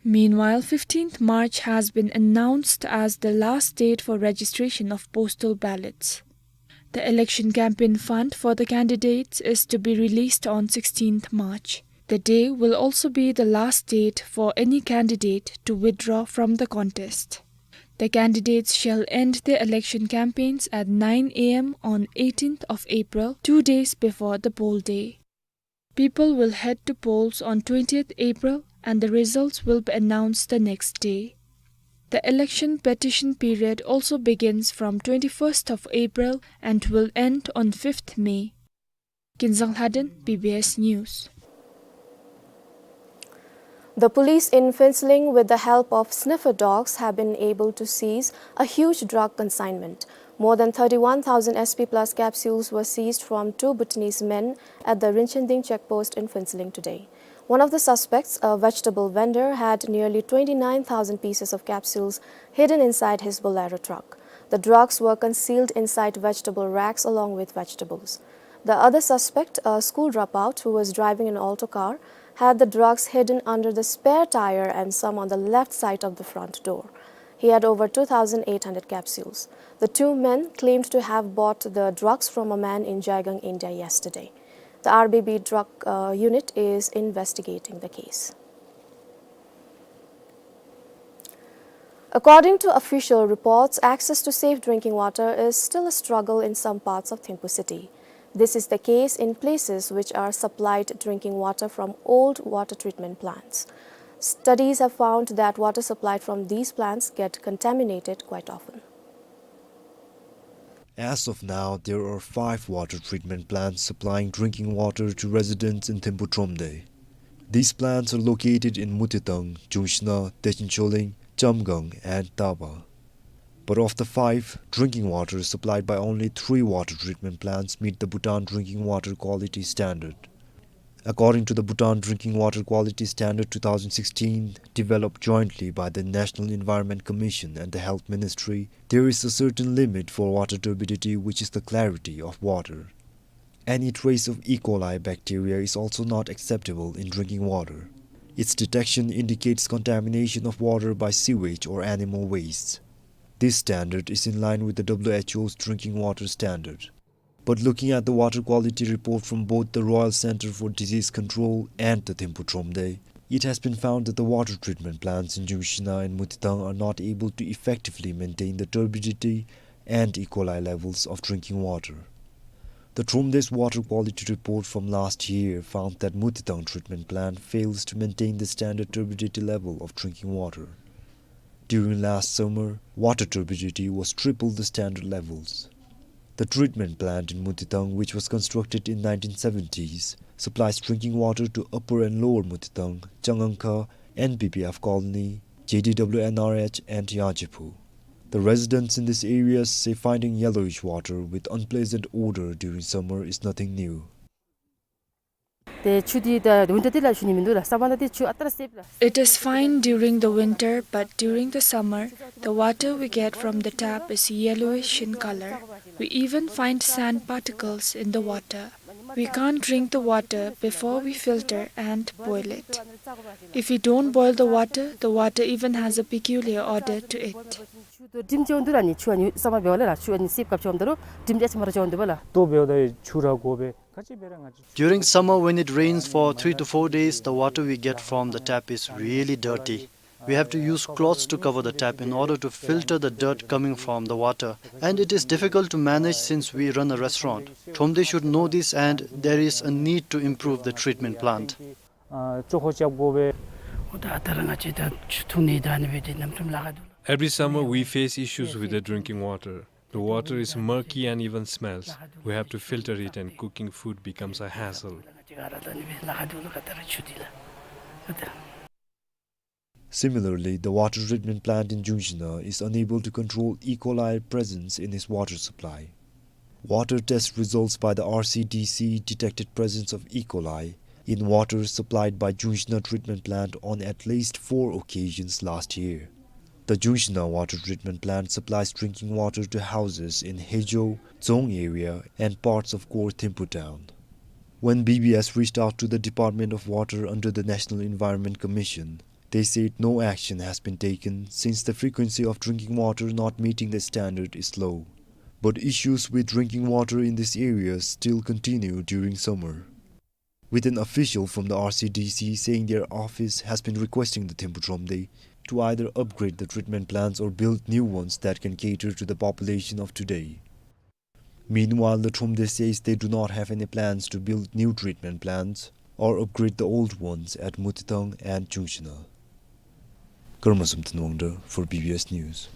Meanwhile, fifteenth March has been announced as the last date for registration of postal ballots. The election campaign fund for the candidates is to be released on sixteenth March. The day will also be the last date for any candidate to withdraw from the contest. The candidates shall end their election campaigns at nine A M on eighteenth of April, two days before the poll day. People will head to polls on twentieth April and the results will be announced the next day. The election petition period also begins from twenty-first of April and will end on fifth May. Kinzang Lhaden, B B S News. The police in Phuentsholing, with the help of sniffer dogs, have been able to seize a huge drug consignment. More than thirty-one thousand S P plus capsules were seized from two Bhutanese men at the Rinchending checkpost in Phuentsholing today. One of the suspects, a vegetable vendor, had nearly twenty-nine thousand pieces of capsules hidden inside his Bolero truck. The drugs were concealed inside vegetable racks along with vegetables. The other suspect, a school dropout who was driving an Alto car, had the drugs hidden under the spare tire and some on the left side of the front door. He had over two thousand eight hundred capsules. The two men claimed to have bought the drugs from a man in Jaigang, India yesterday. The R B B drug, uh, unit is investigating the case. According to official reports, access to safe drinking water is still a struggle in some parts of Thimphu city. This is the case in places which are supplied drinking water from old water treatment plants. Studies have found that water supplied from these plants get contaminated quite often. As of now, there are five water treatment plants supplying drinking water to residents in Thimphu Thromde. These plants are located in Muthietang, Chungshna, Techintholing, Chamgang, and Taba. But of the five, drinking water is supplied by only three water treatment plants meet the Bhutan Drinking Water Quality Standard. According to the Bhutan Drinking Water Quality Standard two thousand sixteen, developed jointly by the National Environment Commission and the Health Ministry, there is a certain limit for water turbidity, which is the clarity of water. Any trace of E. coli bacteria is also not acceptable in drinking water. Its detection indicates contamination of water by sewage or animal wastes. This standard is in line with the W H O's drinking water standard. But looking at the water quality report from both the Royal Centre for Disease Control and the Thimphu Thromde, it has been found that the water treatment plants in Jungshina and Mutitang are not able to effectively maintain the turbidity and E. coli levels of drinking water. The Thromde's water quality report from last year found that Mutitang treatment plant fails to maintain the standard turbidity level of drinking water. During last summer, water turbidity was triple the standard levels. The treatment plant in Mutitang, which was constructed in nineteen seventies, supplies drinking water to Upper and Lower Mutitang, Changangkha, N P P F Colony, J D W N R H and Yangchephu. The residents in these areas say finding yellowish water with unpleasant odor during summer is nothing new. ཏེ་ཆུ་འདི་ད་ཝིན་ཊར་འདི་ལ་ཆུ་ནི་མིན་འདུག་ལགས། སམ་མར་ད་འདི་ཆུ་ཨ་རྟག་ར་སེབ་ལགས། It is fine during the winter, but during the summer, the water we get from the tap is yellowish in color. We even find sand particles in the water. We can't drink the water before we filter and boil it. If we don't boil the water, the water even has a peculiar odor to it. ཆུ་དོ་དྲིམ་ཅིག་འོང་འདུག་ལགས། ཨ་ནི་ཆུ་ཨ་ནི་སམ་མར་འབདཝ་ལས་ལགས། ཆུ་ཨ་ནི་སེབ་སྐབས་ཅིག་འོང་འདུག་ལགས། དྲིམ་ཅིག་ཨ་ཙི་མར་ཅིག་འོང་འདུག་ལགས། ལྟོ་འབདཝ་ད་ཆུ་ར་དགོ་པས། ཁ་ཅིག་འབད་ར་ང་བཅས། During summer, when it rains for three to four days, the water we get from the tap is really dirty. We have to use cloths to cover the tap in order to filter the dirt coming from the water. And it is difficult to manage since we run a restaurant. Thromde should know this and there is a need to improve the treatment plant. ཨ་ཅོག་ཁོ་རྐྱབ་དགོ་པས། འོ་ད་ད་ར་ང་བཅས་ད་ཆུ་འཐུང་ནི་ད་ཨ་ནི་སྦེ་ཏེ་ནམ་ཐུམ་ལཱ་ཁག་འདུག་ལགས། Every summer we face issues with the drinking water. The water is murky and even smells. We have to filter it and cooking food becomes a hassle. Similarly, the water treatment plant in Jungshina is unable to control E. coli presence in its water supply. Water test results by the R C D C detected presence of E. coli in water supplied by Jungshina treatment plant on at least four occasions last year. The Jungshina water treatment plant supplies drinking water to houses in Hejo, Dzong area and parts of Core Thimphu town. When B B S reached out to the Department of Water under the National Environment Commission, they said no action has been taken since the frequency of drinking water not meeting the standard is low. But issues with drinking water in this area still continue during summer, with an official from the R C D C saying their office has been requesting the Thimphu Thromde to either upgrade the treatment plants or build new ones that can cater to the population of today. Meanwhile, the Thromde says they do not have any plans to build new treatment plants or upgrade the old ones at Mutitang and Jungshina. Karma Samten Wangda for B B S News.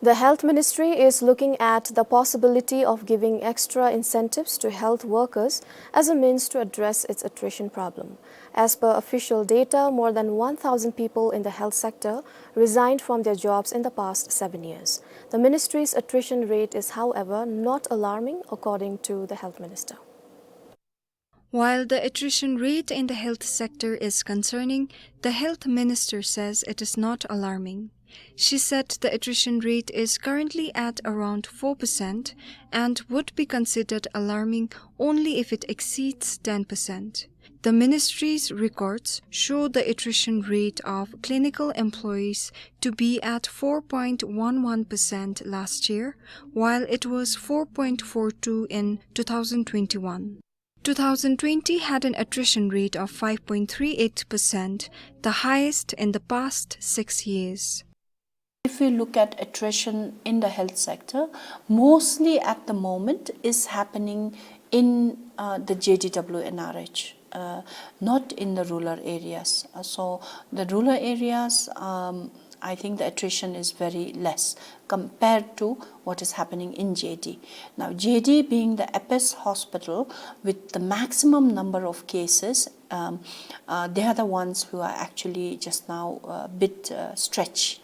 The Health Ministry is looking at the possibility of giving extra incentives to health workers as a means to address its attrition problem. As per official data, more than one thousand people in the health sector resigned from their jobs in the past seven years. The ministry's attrition rate is, however, not alarming, according to the health minister. While the attrition rate in the health sector is concerning, the health minister says it is not alarming. She said the attrition rate is currently at around four percent and would be considered alarming only if it exceeds ten percent. The ministry's records show the attrition rate of clinical employees to be at four point one one percent last year, while it was four point four two in two thousand twenty-one. Two thousand twenty had an attrition rate of five point three eight percent, the highest in the past six years. If we look at attrition in the health sector, mostly at the moment is happening in, uh, the J D W N R H, uh, not in the rural areas. Uh, so the rural areas, um, I think the attrition is very less compared to what is happening in J D. Now, J D being the apex hospital with the maximum number of cases, um, uh, they are the ones who are actually just now a bit, uh, stretched.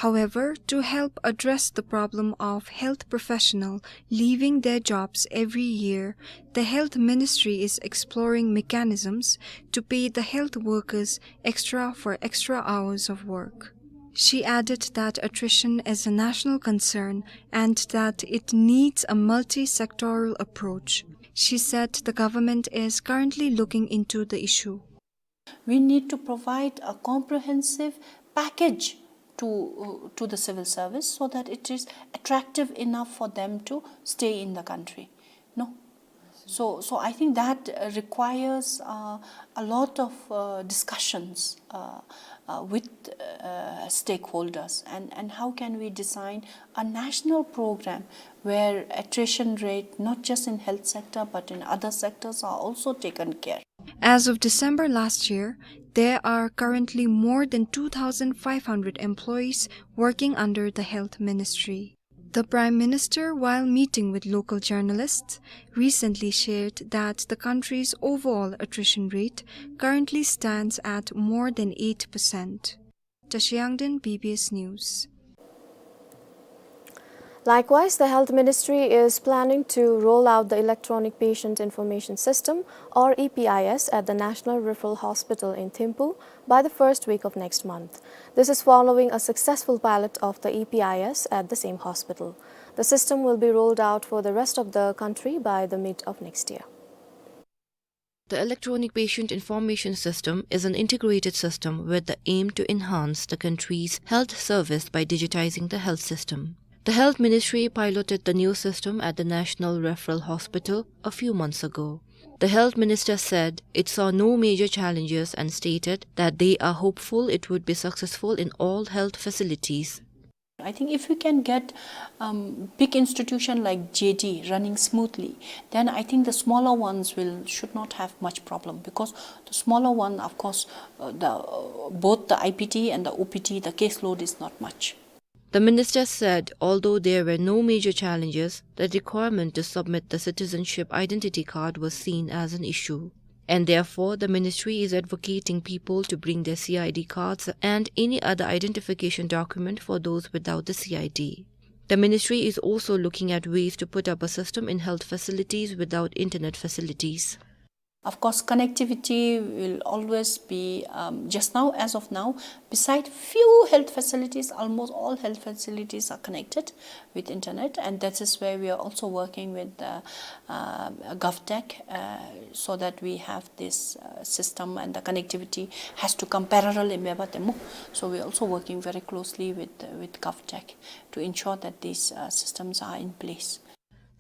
However, to help address the problem of health professional leaving their jobs every year, the health ministry is exploring mechanisms to pay the health workers extra for extra hours of work. She added that attrition is a national concern and that it needs a multi-sectoral approach. She said the government is currently looking into the issue. We need to provide a comprehensive package to, uh, to the civil service so that it is attractive enough for them to stay in the country. No? So, so I think that, uh, requires, uh, a lot of, uh, discussions, uh, uh, with, uh, stakeholders, and, and how can we design a national program where attrition rate, not just in health sector but in other sectors, are also taken care. As of December last year, there are currently more than two thousand five hundred employees working under the Health Ministry. The Prime Minister, while meeting with local journalists, recently shared that the country's overall attrition rate currently stands at more than eight percent. Tashi Yangden, B B S News. Likewise, the Health Ministry is planning to roll out the Electronic Patient Information System, or E P I S, at the National Referral Hospital in Thimphu by the first week of next month. This is following a successful pilot of the E P I S at the same hospital. The system will be rolled out for the rest of the country by the mid of next year. The Electronic Patient Information System is an integrated system with the aim to enhance the country's health service by digitizing the health system. The Health Ministry piloted the new system at the National Referral Hospital a few months ago. The Health Minister said it saw no major challenges and stated that they are hopeful it would be successful in all health facilities. I think if we can get, um, big institution like J D running smoothly, then I think the smaller ones will, should not have much problem, because the smaller one, of course, uh, the, uh, both the I P D and the O P D, the caseload is not much. The minister said although there were no major challenges, the requirement to submit the citizenship identity card was seen as an issue. And therefore, the ministry is advocating people to bring their C I D cards and any other identification document for those without the C I D. The ministry is also looking at ways to put up a system in health facilities without internet facilities. Of course, connectivity will always be, um, just now, as of now, beside few health facilities, almost all health facilities are connected with internet, and that is where we are also working with the, uh, GovTech, uh, so that we have this, uh, system, and the connectivity has to come parallel in Mebatemu. So we are also working very closely with, with GovTech to ensure that these, uh, systems are in place.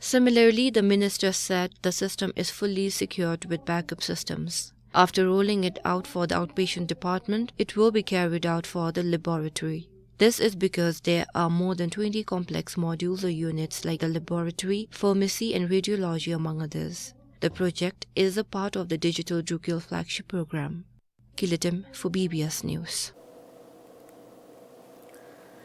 Similarly, the minister said the system is fully secured with backup systems. After rolling it out for the outpatient department, it will be carried out for the laboratory. This is because there are more than twenty complex modules or units like the laboratory, pharmacy, and radiology, among others. The project is a part of the Digital Drukgyal flagship program. Kiletem for B B S News.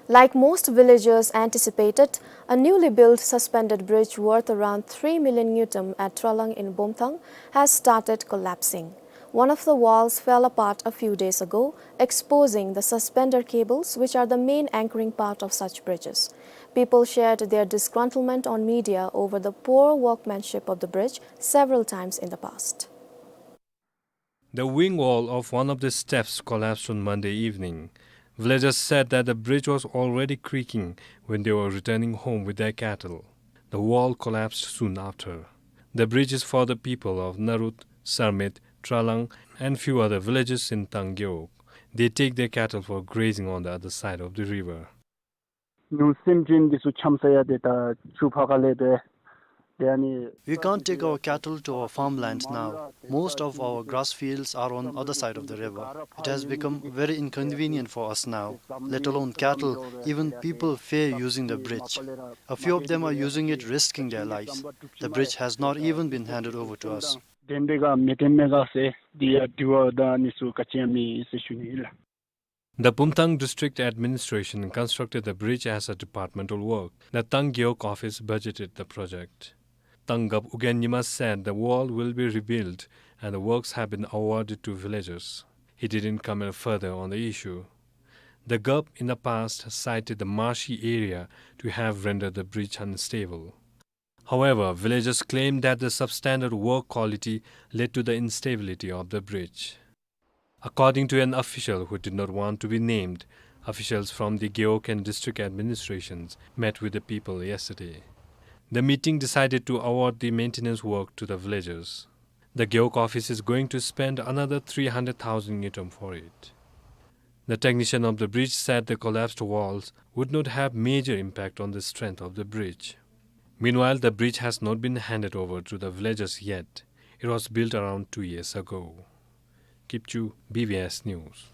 Like most villagers anticipated, a newly built suspended bridge worth around three million ngultrum at Tralang in Bumthang has started collapsing. One of the walls fell apart a few days ago, exposing the suspender cables, which are the main anchoring part of such bridges. People shared their disgruntlement on media over the poor workmanship of the bridge several times in the past. The wing wall of one of the steps collapsed on Monday evening. Villagers said that the bridge was already creaking when they were returning home with their cattle. The wall collapsed soon after. The bridge is for the people of Narut, Sarmet, Tralang, and few other villages in Tang Gewog. They take their cattle for grazing on the other side of the river. ཉུང་སེམས་ཅན་འདི་ཚུ་འཁྱམས་ས་ཡང་དེ་ད་ཆུ་ཕར་ཁ་ལས་འདི་དེ་ཨ་ནི། We can't take our cattle to our farmland now. Most of our grass fields are on other side of the river. It has become very inconvenient for us now. Let alone cattle, even people fear using the bridge. A few of them are using it, risking their lives. The bridge has not even been handed over to us. དེ་འདི་ག་མི་དེ་མི་ག་ཟེར་འདི་ཡང་དྲི་བ་དང་ཨ་ནི་ཚུ་ག་ཅི་ཡང་མེད་ཟེར་ཞུ་ནི་ཨིན་ལགས། The Bumthang District Administration constructed the bridge as a departmental work. The Tang Gewog office budgeted the project. Tang Gap Ugyen Nyima said the wall will be rebuilt and the works have been awarded to villagers. He didn't comment further on the issue. The Gap in the past cited the marshy area to have rendered the bridge unstable. However, villagers claim that the substandard work quality led to the instability of the bridge. According to an official who did not want to be named, officials from the Gewog and district administrations met with the people yesterday. The meeting decided to award the maintenance work to the villagers. The Gewog office is going to spend another three hundred thousand ngultrum for it. The technician of the bridge said the collapsed walls would not have major impact on the strength of the bridge. Meanwhile, the bridge has not been handed over to the villagers yet. It was built around two years ago. Kipchoo, B B S News.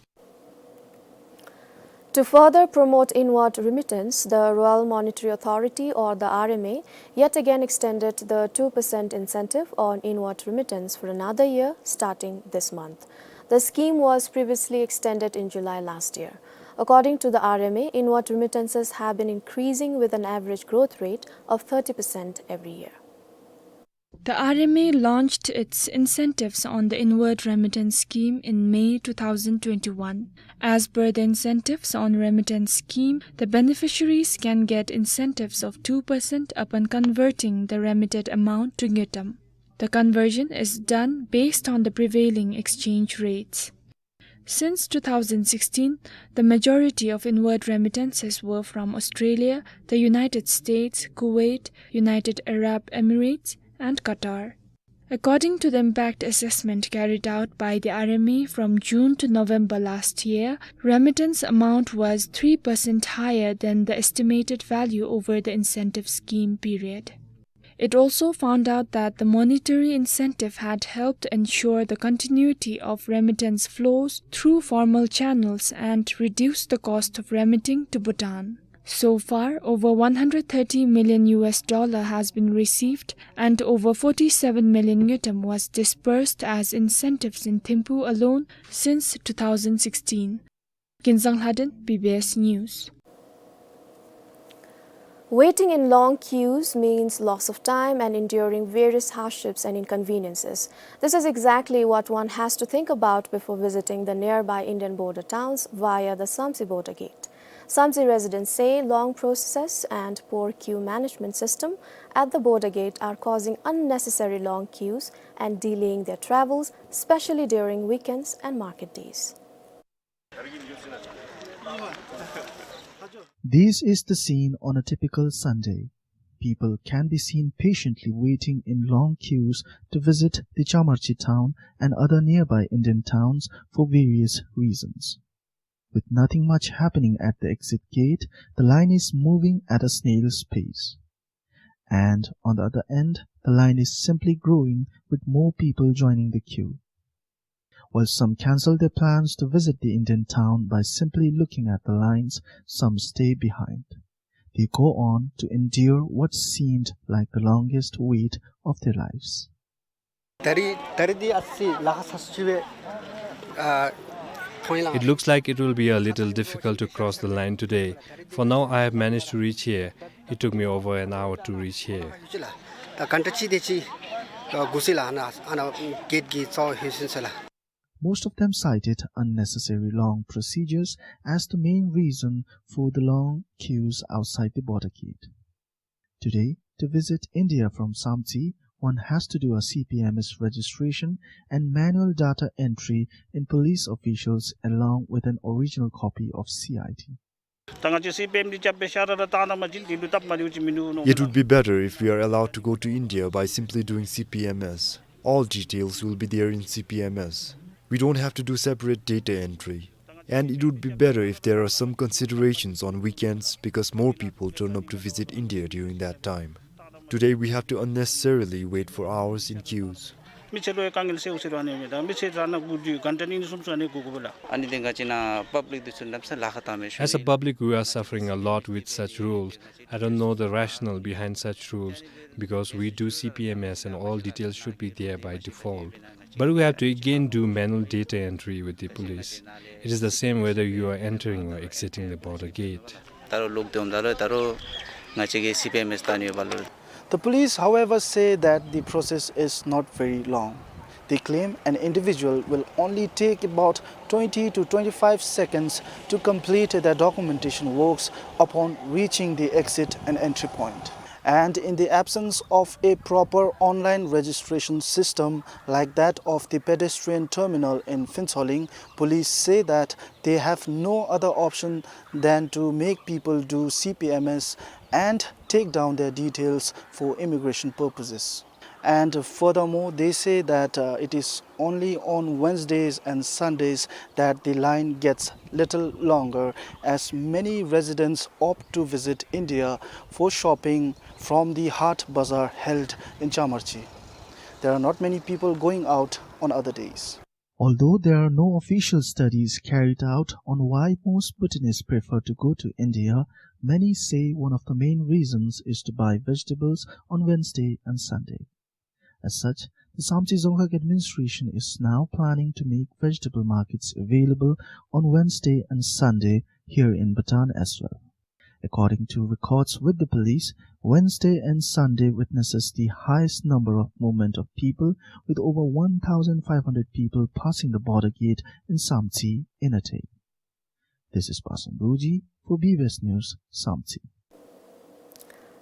To further promote inward remittance, the Royal Monetary Authority, or the R M A, yet again extended the two percent incentive on inward remittance for another year starting this month. The scheme was previously extended in July last year. According to the R M A, inward remittances have been increasing with an average growth rate of thirty percent every year. The R M A launched its incentives on the inward remittance scheme in May two thousand twenty-one. As per the incentives on remittance scheme, the beneficiaries can get incentives of two percent upon converting the remitted amount to ngultrum. The conversion is done based on the prevailing exchange rates. Since two thousand sixteen, the majority of inward remittances were from Australia, the United States, Kuwait, United Arab Emirates, and Qatar. According to the impact assessment carried out by the R M A from June to November last year, remittance amount was three percent higher than the estimated value over the incentive scheme period. It also found out that the monetary incentive had helped ensure the continuity of remittance flows through formal channels and reduce the cost of remitting to Bhutan. So far, over one hundred thirty million U S dollar has been received and over forty-seven million ngultrum was disbursed as incentives in Thimphu alone since two thousand sixteen. Kinzang Lhaden, B B S News. Waiting in long queues means loss of time and enduring various hardships and inconveniences. This is exactly what one has to think about before visiting the nearby Indian border towns via the Samtse border gate. Samtse residents say long processes and poor queue management system at the border gate are causing unnecessary long queues and delaying their travels, especially during weekends and market days. This is the scene on a typical Sunday. People can be seen patiently waiting in long queues to visit the Chamarchi town and other nearby Indian towns for various reasons. With nothing much happening at the exit gate, the line is moving at a snail's pace. And on the other end, the line is simply growing with more people joining the queue. While some cancel their plans to visit the Indian town by simply looking at the lines, some stay behind. They go on to endure what seemed like the longest wait of their lives. Tari, tari di assi laga saschive, uh, It looks like it will be a little difficult to cross the line today. For now, I have managed to reach here. It took me over an hour to reach here. Ta kantachi dechi, uh, gusila ana, ana gate gi tso hisin sela. Most of them cited unnecessary long procedures as the main reason for the long queues outside the border gate. Today, to visit India from Samtse, one has to do a C P M S registration and manual data entry in police officials along with an original copy of C I D. It would be better if we are allowed to go to India by simply doing C P M S. All details will be there in C P M S. We don't have to do separate data entry. And it would be better if there are some considerations on weekends because more people turn up to visit India during that time. Today we have to unnecessarily wait for hours in queues. As a public, we are suffering a lot with such rules. I don't know the rationale behind such rules because we do C P M S and all details should be there by default. But we have to again do manual data entry with the police. It is the same whether you are entering or exiting the border gate. The police, however, say that the process is not very long. They claim an individual will only take about twenty to twenty-five seconds to complete their documentation works upon reaching the exit and entry point. And in the absence of a proper online registration system like that of the pedestrian terminal in Phuentsholing, police say that they have no other option than to make people do C P M S and take down their details for immigration purposes. And furthermore, they say that, uh, it is only on Wednesdays and Sundays that the line gets little longer, as many residents opt to visit India for shopping from the Haat Bazaar held in Chamarchi. There are not many people going out on other days. Although there are no official studies carried out on why most Bhutanese prefer to go to India, many say one of the main reasons is to buy vegetables on Wednesday and Sunday. As such, the Samtse Dzongkhag administration is now planning to make vegetable markets available on Wednesday and Sunday here in Bhutan as well. According to records with the police, Wednesday and Sunday witnesses the highest number of movement of people, with over one thousand five hundred people passing the border gate in Samtse in a day. This is Pasang Dorji for B B S News, Samtse.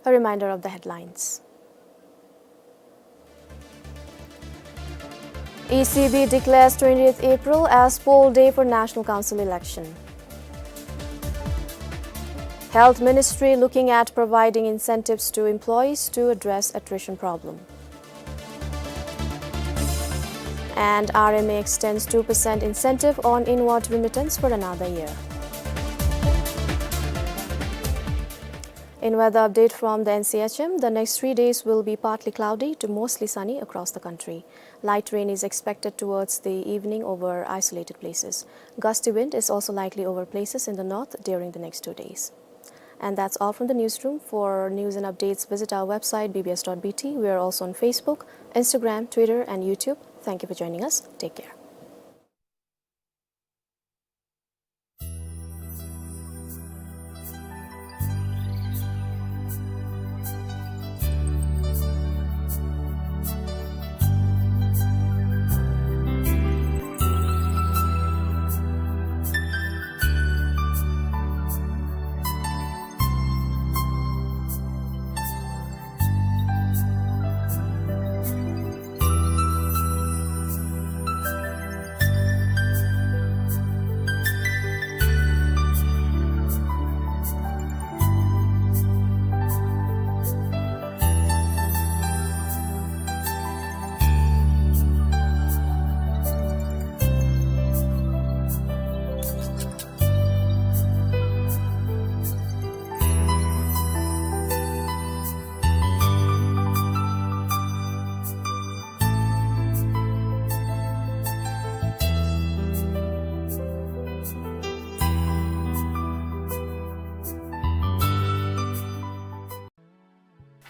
A reminder of the headlines. E C B declares twentieth April as poll day for National Council election. Health Ministry looking at providing incentives to employees to address attrition problem. And R M A extends two percent incentive on inward remittance for another year. In weather update from the N C H M, the next three days will be partly cloudy to mostly sunny across the country. Light rain is expected towards the evening over isolated places. Gusty wind is also likely over places in the north during the next two days. And that's all from the newsroom. For news and updates, visit our website, B B S dot B T. We are also on Facebook, Instagram, Twitter, and YouTube. Thank you for joining us. Take care.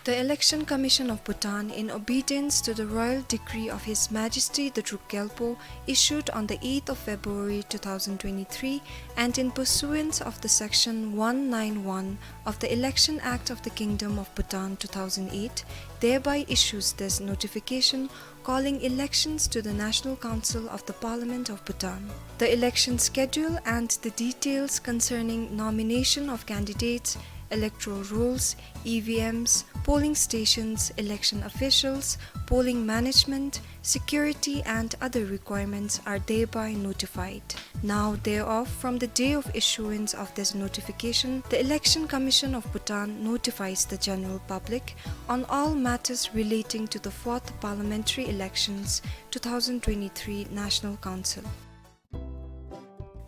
The Election Commission of Bhutan, in obedience to the royal decree of His Majesty the Druk Gyalpo, issued on the eighth of February two thousand twenty-three, and in pursuance of the Section one nine one of the Election Act of the Kingdom of Bhutan two thousand eight, thereby issues this notification calling elections to the National Council of the Parliament of Bhutan. The election schedule and the details concerning nomination of candidates, electoral rolls, E V Ms, polling stations, election officials, polling management, security and other requirements are thereby notified. Now thereof, from the day of issuance of this notification, the Election Commission of Bhutan notifies the general public on all matters relating to the fourth parliamentary elections two thousand twenty-three National Council.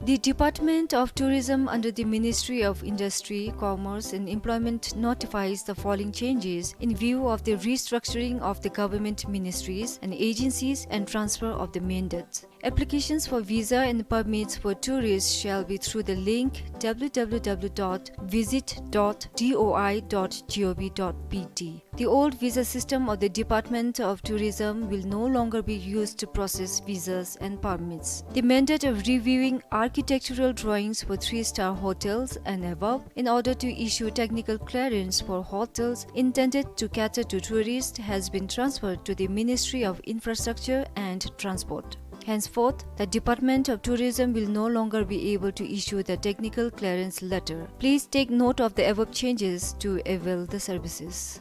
The Department of Tourism under the Ministry of Industry, Commerce and Employment notifies the following changes in view of the restructuring of the government ministries and agencies and transfer of the mandates. Applications for visa and permits for tourists shall be through the link w w w dot visit dot d o i dot g o v dot b t. The old visa system of the Department of Tourism will no longer be used to process visas and permits. The mandate of reviewing architectural drawings for three-star hotels and above in order to issue technical clearance for hotels intended to cater to tourists has been transferred to the Ministry of Infrastructure and Transport. Henceforth, the Department of Tourism will no longer be able to issue the technical clearance letter. Please take note of the above changes to avail the services.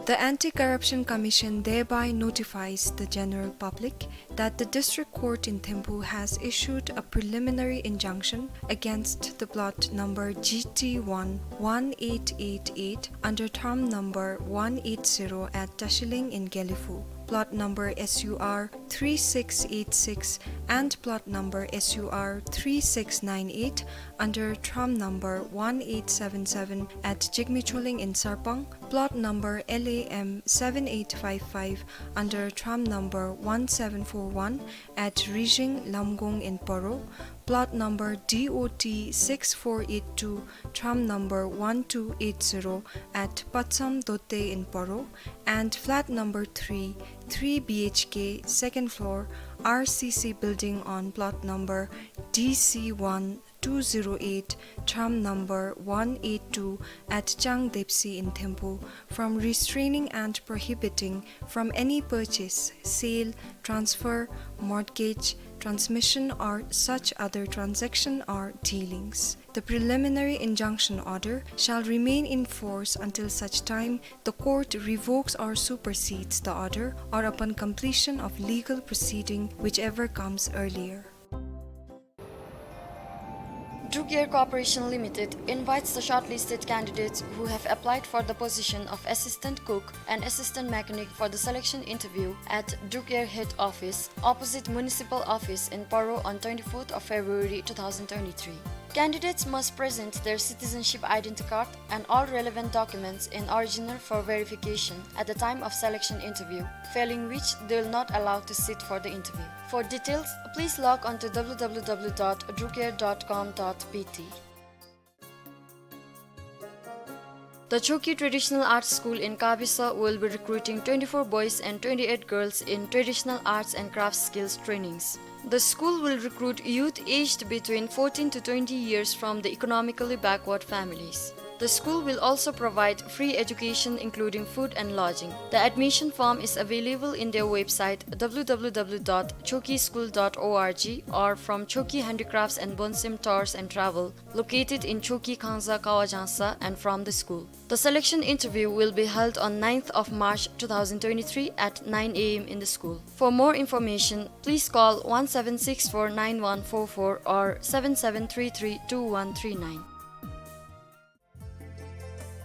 The Anti-Corruption Commission thereby notifies the general public that the District Court in Thimphu has issued a preliminary injunction against the plot number G T one one eight eight eight under tram number one eight zero at Tashiling in Gelephu, plot number S U R three six eight six and plot number S U R three six nine eight under tram number one eight seven seven at Jigmecholing in Sarpang, plot number L A M seven eight five five under tram number one seven four one at Rijing Lamgong in Paro, plot number D O T six four eight two, tram number one two eight zero at Pacham Dote in Paro, and flat number three, three B H K, second floor, R C C building on plot number D C one two zero eight, tram number one eight two at Changdepsi in Thimphu from restraining and prohibiting from any purchase, sale, transfer, mortgage, transmission or such other transaction or dealings. The preliminary injunction order shall remain in force until such time the court revokes or supersedes the order or upon completion of legal proceeding, whichever comes earlier. Druk Air Corporation Limited invites the shortlisted candidates who have applied for the position of assistant cook and assistant mechanic for the selection interview at Druk Air head office, opposite municipal office in Paro, on twenty-fourth of February two thousand twenty-three. Candidates must present their citizenship identity card and all relevant documents in original for verification at the time of selection interview, failing which they will not allow to sit for the interview. For details, please log on to w w w dot drukair dot com dot b t. The Chokyi Traditional Arts School in Kabisa will be recruiting twenty-four boys and twenty-eight girls in traditional arts and crafts skills trainings. The school will recruit youth aged between fourteen to twenty years from the economically backward families. The school will also provide free education, including food and lodging. The admission form is available in their website w w w dot chokyi school dot org or from Chokyi Handicrafts and Bonsim Tours and Travel, located in Chokyi Khangza Kawajangsa, and from the school. The selection interview will be held on ninth of March two thousand twenty-three at nine a m in the school. For more information, please call one seven six four nine one four four or seven seven three three two one three nine.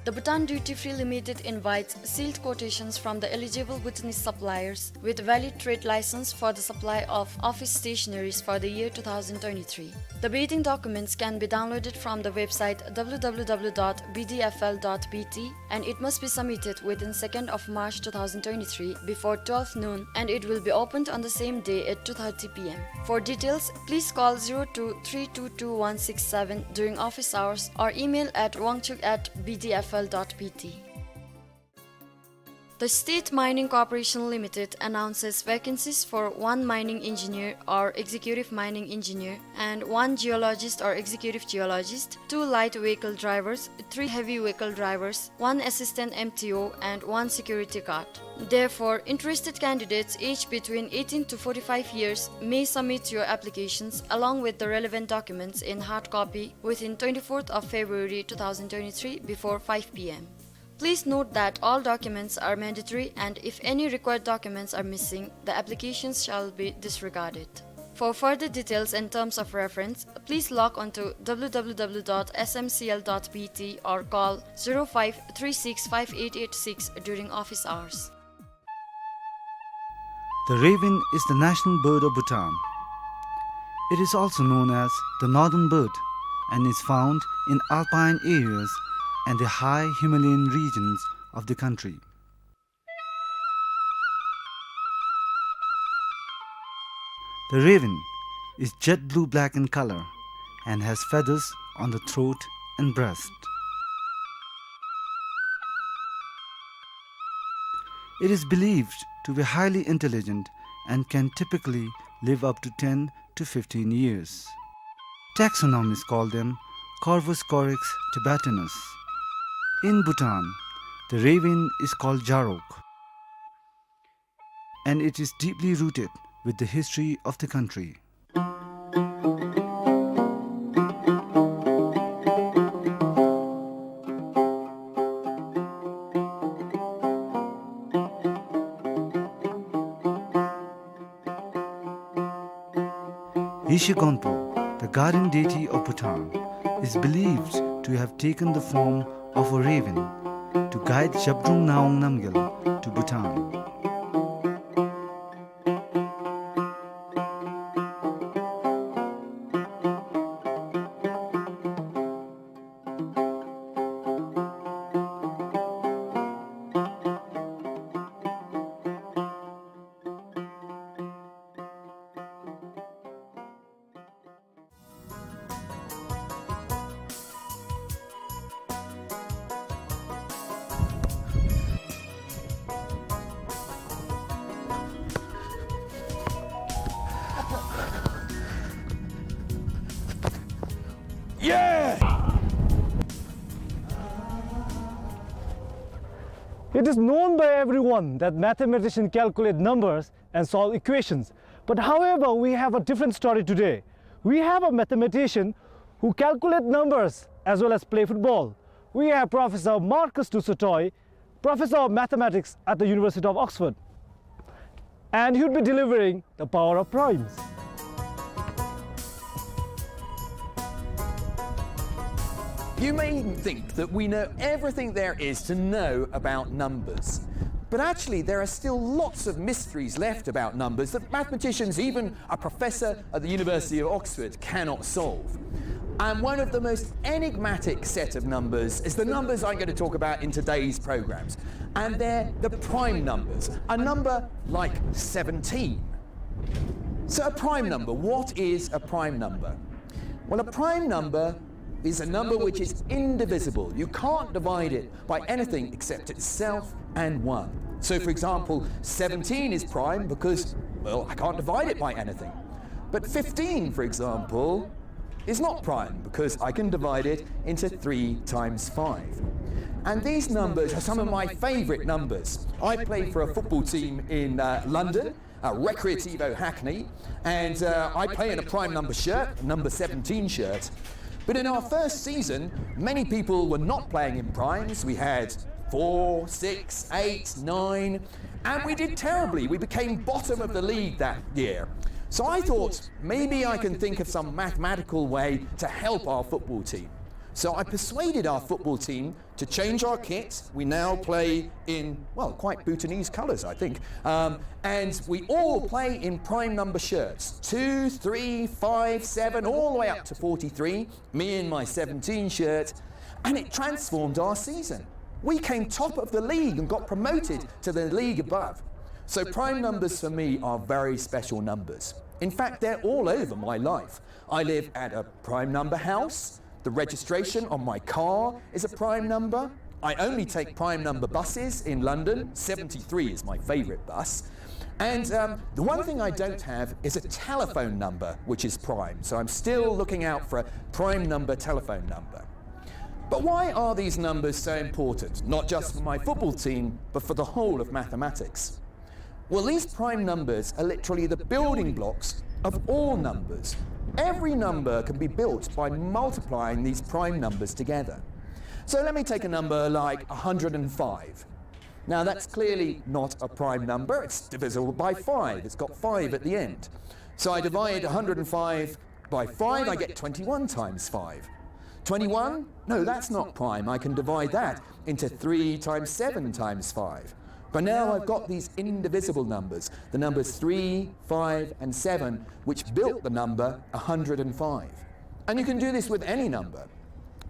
The Bhutan Duty Free Limited invites sealed quotations from the eligible Bhutanese suppliers with valid trade license for the supply of office stationaries for the year two thousand twenty-three. The bidding documents can be downloaded from the website w w w dot b d f l dot b t, and it must be submitted within second of March two thousand twenty-three before twelve noon, and it will be opened on the same day at two thirty p m. For details, please call zero two three two two one six seven during office hours or email at wangchuk at b d f l dot b t. The State Mining Corporation Limited announces vacancies for one mining engineer or executive mining engineer and one geologist or executive geologist, two light vehicle drivers, three heavy vehicle drivers, one assistant M T O, and one security guard. Therefore, interested candidates aged between eighteen to forty-five years may submit your applications along with the relevant documents in hard copy within twenty-fourth of February two thousand twenty-three before five p m. Please note that all documents are mandatory, and if any required documents are missing, the applications shall be disregarded. For further details and terms of reference, please log on to w w w dot s m c l dot b t or call zero five three six five eight eight six during office hours. The raven is the national bird of Bhutan. It is also known as the northern bird and is found in alpine areas and the high Himalayan regions of the country. The raven is jet blue-black in color and has feathers on the throat and breast. It is believed to be highly intelligent and can typically live up to ten to fifteen years. Taxonomists call them Corvus corax tibetanus. In Bhutan, the raven is called Jarok, and it is deeply rooted with the history of the country. Nyishi Gonpo, the guardian deity of Bhutan, is believed to have taken the form of a raven to guide Zhabdrung Ngawang Namgyal to Bhutan. Yeah! It is known by everyone that mathematicians calculate numbers and solve equations. But however, we have a different story today. We have a mathematician who calculate numbers as well as play football. We have Professor Marcus du Sautoy, Professor of Mathematics at the University of Oxford. And he would be delivering the power of primes. You may think that we know everything there is to know about numbers. But actually, there are still lots of mysteries left about numbers that mathematicians, even a professor at the University of Oxford, cannot solve. And one of the most enigmatic set of numbers is the numbers I'm going to talk about in today's programs. And they're the prime numbers, a number like seventeen. So a prime number, what is a prime number? Well, a prime number is a number which is indivisible. You can't divide it by anything except itself and one. So, for example, seventeen is prime because, well, I can't divide it by anything. But fifteen, for example, is not prime because I can divide it into three times five. And these numbers are some of my favorite numbers. I play for a football team in, uh, London, uh, Recreativo Hackney, and, uh, I play in a prime number shirt, number seventeen shirt. But in our first season, many people were not playing in primes. We had four, six, eight, nine, and we did terribly. We became bottom of the league that year. So I thought, maybe I can think of some mathematical way to help our football team. So I persuaded our football team to change our kit. We now play in, well, quite Bhutanese colours, I think. Um, and we all play in prime number shirts, two, three, five, seven, all the way up to forty-three, me in my seventeen shirt. And it transformed our season. We came top of the league and got promoted to the league above. So prime numbers for me are very special numbers. In fact, they're all over my life. I live at a prime number house. The registration on my car is a prime number. I only take prime number buses in London. Seventy-three is my favourite bus. And, um, the one thing I don't have is a telephone number which is prime. So I'm still looking out for a prime number telephone number. But why are these numbers so important, not just for my football team, but for the whole of mathematics? Well, these prime numbers are literally the building blocks of all numbers. Every number can be built by multiplying these prime numbers together. So let me take a number like a hundred and five. Now, that's clearly not a prime number. It's divisible by five. It's got five at the end. So I divide a hundred and five by five, I get twenty-one times five. Twenty-one? No, that's not prime. I can divide that into three times seven times five. But now I've got these indivisible numbers, the numbers three, five, and seven, which built the number a hundred and five. And you can do this with any number.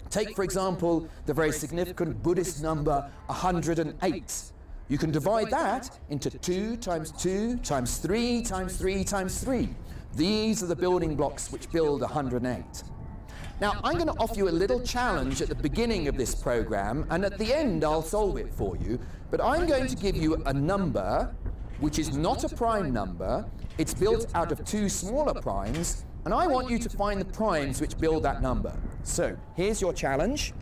Take, for example, the very significant Buddhist number a hundred and eight. You can divide that into two times two times three times three times three. These are the building blocks which build a hundred and eight. Now, I'm gonna offer you a little challenge at the beginning of this program, and at the end I'll solve it for you. But I'm going to give you a number which is not a prime number. It's built out of two smaller primes, and I want you to find the primes which build that number. So, here's your challenge.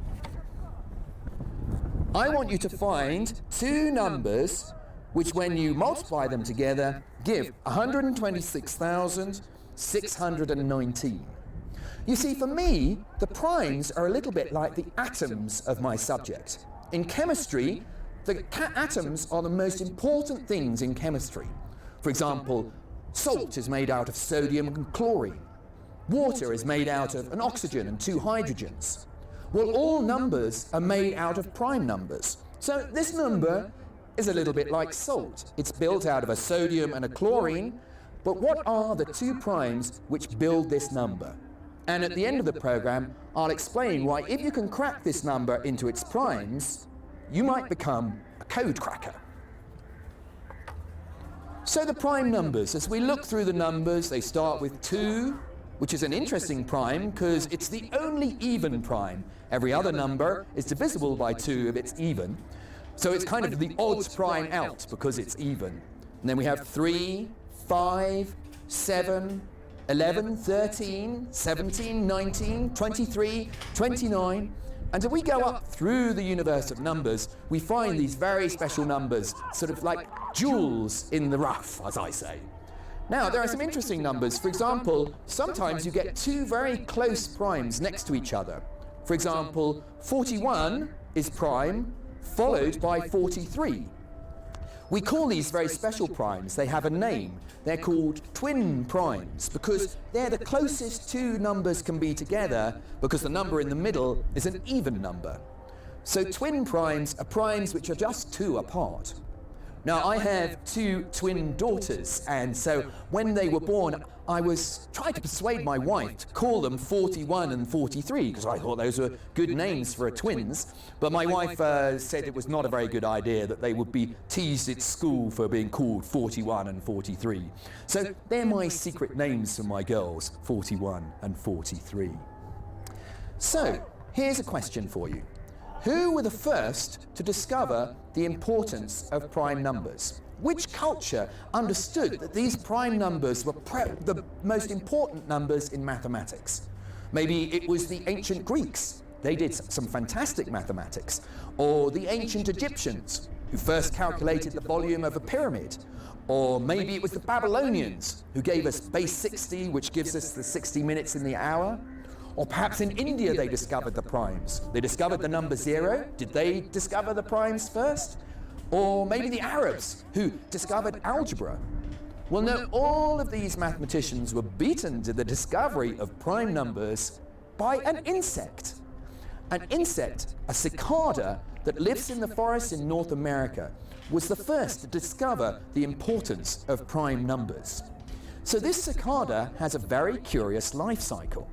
I want you to find two numbers which, when you multiply them together, give a hundred and twenty-six thousand six hundred and nineteen. You see, for me, the primes are a little bit like the atoms of my subject. In chemistry, the ca-, atoms are the most important things in chemistry. For example, salt is made out of sodium and chlorine. water is made out of an oxygen and two hydrogens. Well, all numbers are made out of prime numbers. So this number is a little bit like salt. It's built out of a sodium and a chlorine, but what are the two primes which build this number? And at the end of the program, I'll explain why if you can crack this number into its primes, you might become a code cracker. So the prime numbers, as we look through the numbers, they start with two, which is an interesting prime 'cause it's the only even prime. Every other number is divisible by two if it's even. So it's kind of the odd prime out because it's even. And then we have three, five, seven, eleven, thirteen, seventeen, nineteen, twenty-three, twenty-nine. And as we go up through the universe of numbers, we find these very special numbers, sort of like jewels in the rough, as I say. Now, there are some interesting numbers. For example, sometimes you get two very close primes next to each other. For example, forty-one is prime, followed by forty-three. We call these very special primes. They have a name. They're called twin primes because they're the closest two numbers can be together, because the number in the middle is an even number. So twin primes are primes which are just two apart. Now, I have two twin daughters, and so when they were born, I was trying to persuade my wife to call them forty-one and forty-three, 'cause I thought those were good names for a twins. But my wife, uh, said it was not a very good idea, that they would be teased at school for being called forty-one and forty-three. So they're my secret names for my girls, forty-one and forty-three. So, here's a question for you. Who were the first to discover the importance of prime numbers? Which culture understood that these prime numbers were pre-, the most important numbers in mathematics? Maybe it was the ancient Greeks. They did s-, some fantastic mathematics. Or the ancient Egyptians, who first calculated the volume of a pyramid. Or maybe it was the Babylonians who gave us base sixty, which gives us the sixty minutes in the hour. Or perhaps in India they discovered the primes. They discovered the number zero. Did they discover the primes first? Or maybe the Arabs who discovered algebra. Well, no, all of these mathematicians were beaten to the discovery of prime numbers by an insect. An insect, a cicada that lives in the forests in North America, was the first to discover the importance of prime numbers. So this cicada has a very curious life cycle.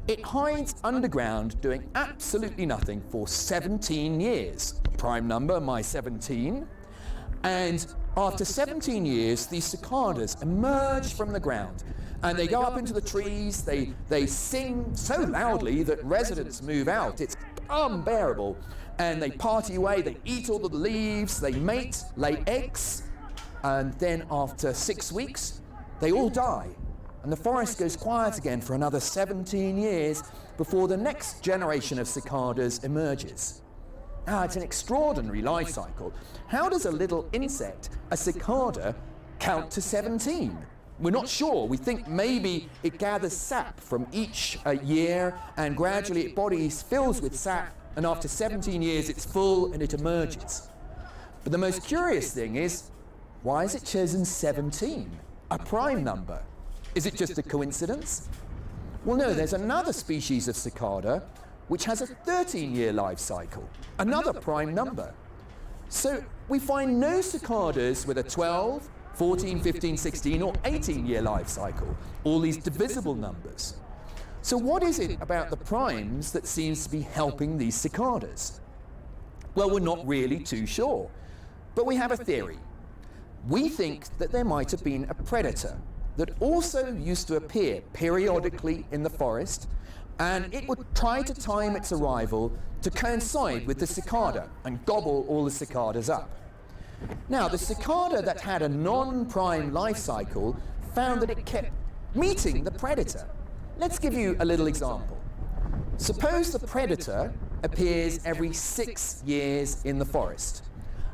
It hides underground doing absolutely nothing for seventeen years. Prime number, my seventeen. And after seventeen years, these cicadas emerge from the ground, and they go up into the trees. They, they sing so loudly that residents move out. It's unbearable. And they party away, they eat all the leaves, they mate, lay eggs, and then after six weeks, they all die. And the forest goes quiet again for another seventeen years before the next generation of cicadas emerges. Ah, it's an extraordinary life cycle. How does a little insect, a cicada, count to seventeen? We're not sure. We think maybe it gathers sap from each, uh, year, and gradually its body fills with sap, and after seventeen years it's full and it emerges. But the most curious thing is, why is it chosen seventeen, a prime number? Is it just a coincidence? Well, no, there's another species of cicada which has a thirteen-year life cycle, another prime number. So we find no cicadas with a twelve, fourteen, fifteen, sixteen, or eighteen-year life cycle, all these divisible numbers. So what is it about the primes that seems to be helping these cicadas? Well, we're not really too sure, but we have a theory. We think that there might have been a predator that also used to appear periodically in the forest, and it would try to time its arrival to coincide with the cicada and gobble all the cicadas up. Now, the cicada that had a non-prime life cycle found that it kept meeting the predator. Let's give you a little example. Suppose the predator appears every six years in the forest.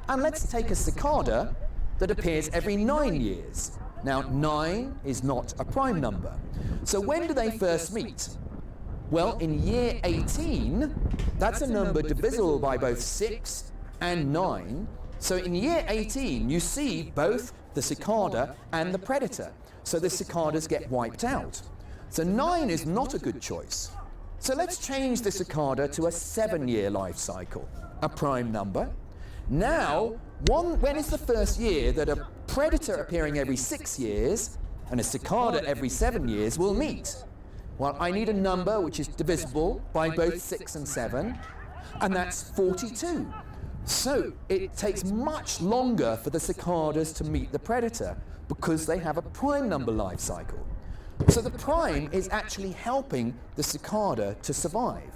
And let's take a cicada that appears every nine years. Now, nine is not a prime number. So when do they first meet? Well, in year eighteen, that's a number divisible by both six and nine. So in year eighteen, you see both the cicada and the predator. So the cicadas get wiped out. So nine is not a good choice. So let's change the cicada to a seven-year life cycle, a prime number. Now, one, when is the first year that a predator appearing every six years and a cicada every seven years will meet? Well, I need a number which is divisible by both six and seven, and that's forty-two. So it takes much longer for the cicadas to meet the predator because they have a prime number life cycle. So the prime is actually helping the cicada to survive.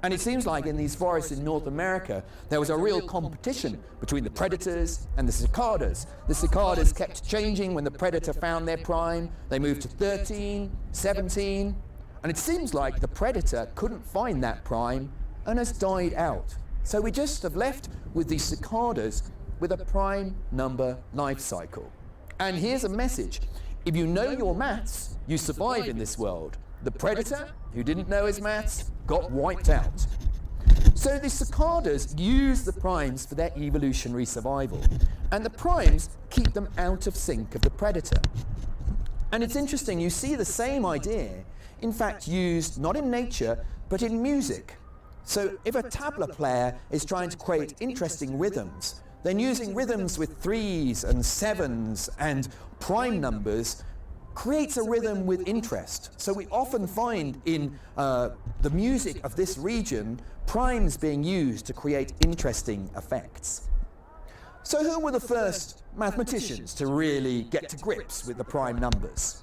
And it seems like in these forests in North America, there was a real competition between the predators and the cicadas. The cicadas kept changing. When the predator found their prime, they moved to thirteen, seventeen, and it seems like the predator couldn't find that prime and has died out. So we just have left with the cicadas with a prime number life cycle. And here's a message. If you know your maths, you survive in this world. The predator, who didn't know his maths, got wiped out. So the cicadas use the primes for their evolutionary survival, and the primes keep them out of sync of the predator. And it's interesting, you see the same idea, in fact, used not in nature, but in music. So if a tabla player is trying to create interesting rhythms, then using rhythms with threes and sevens and prime numbers creates a rhythm with interest. So we often find in, uh, the music of this region, primes being used to create interesting effects. So who were the first mathematicians to really get to grips with the prime numbers?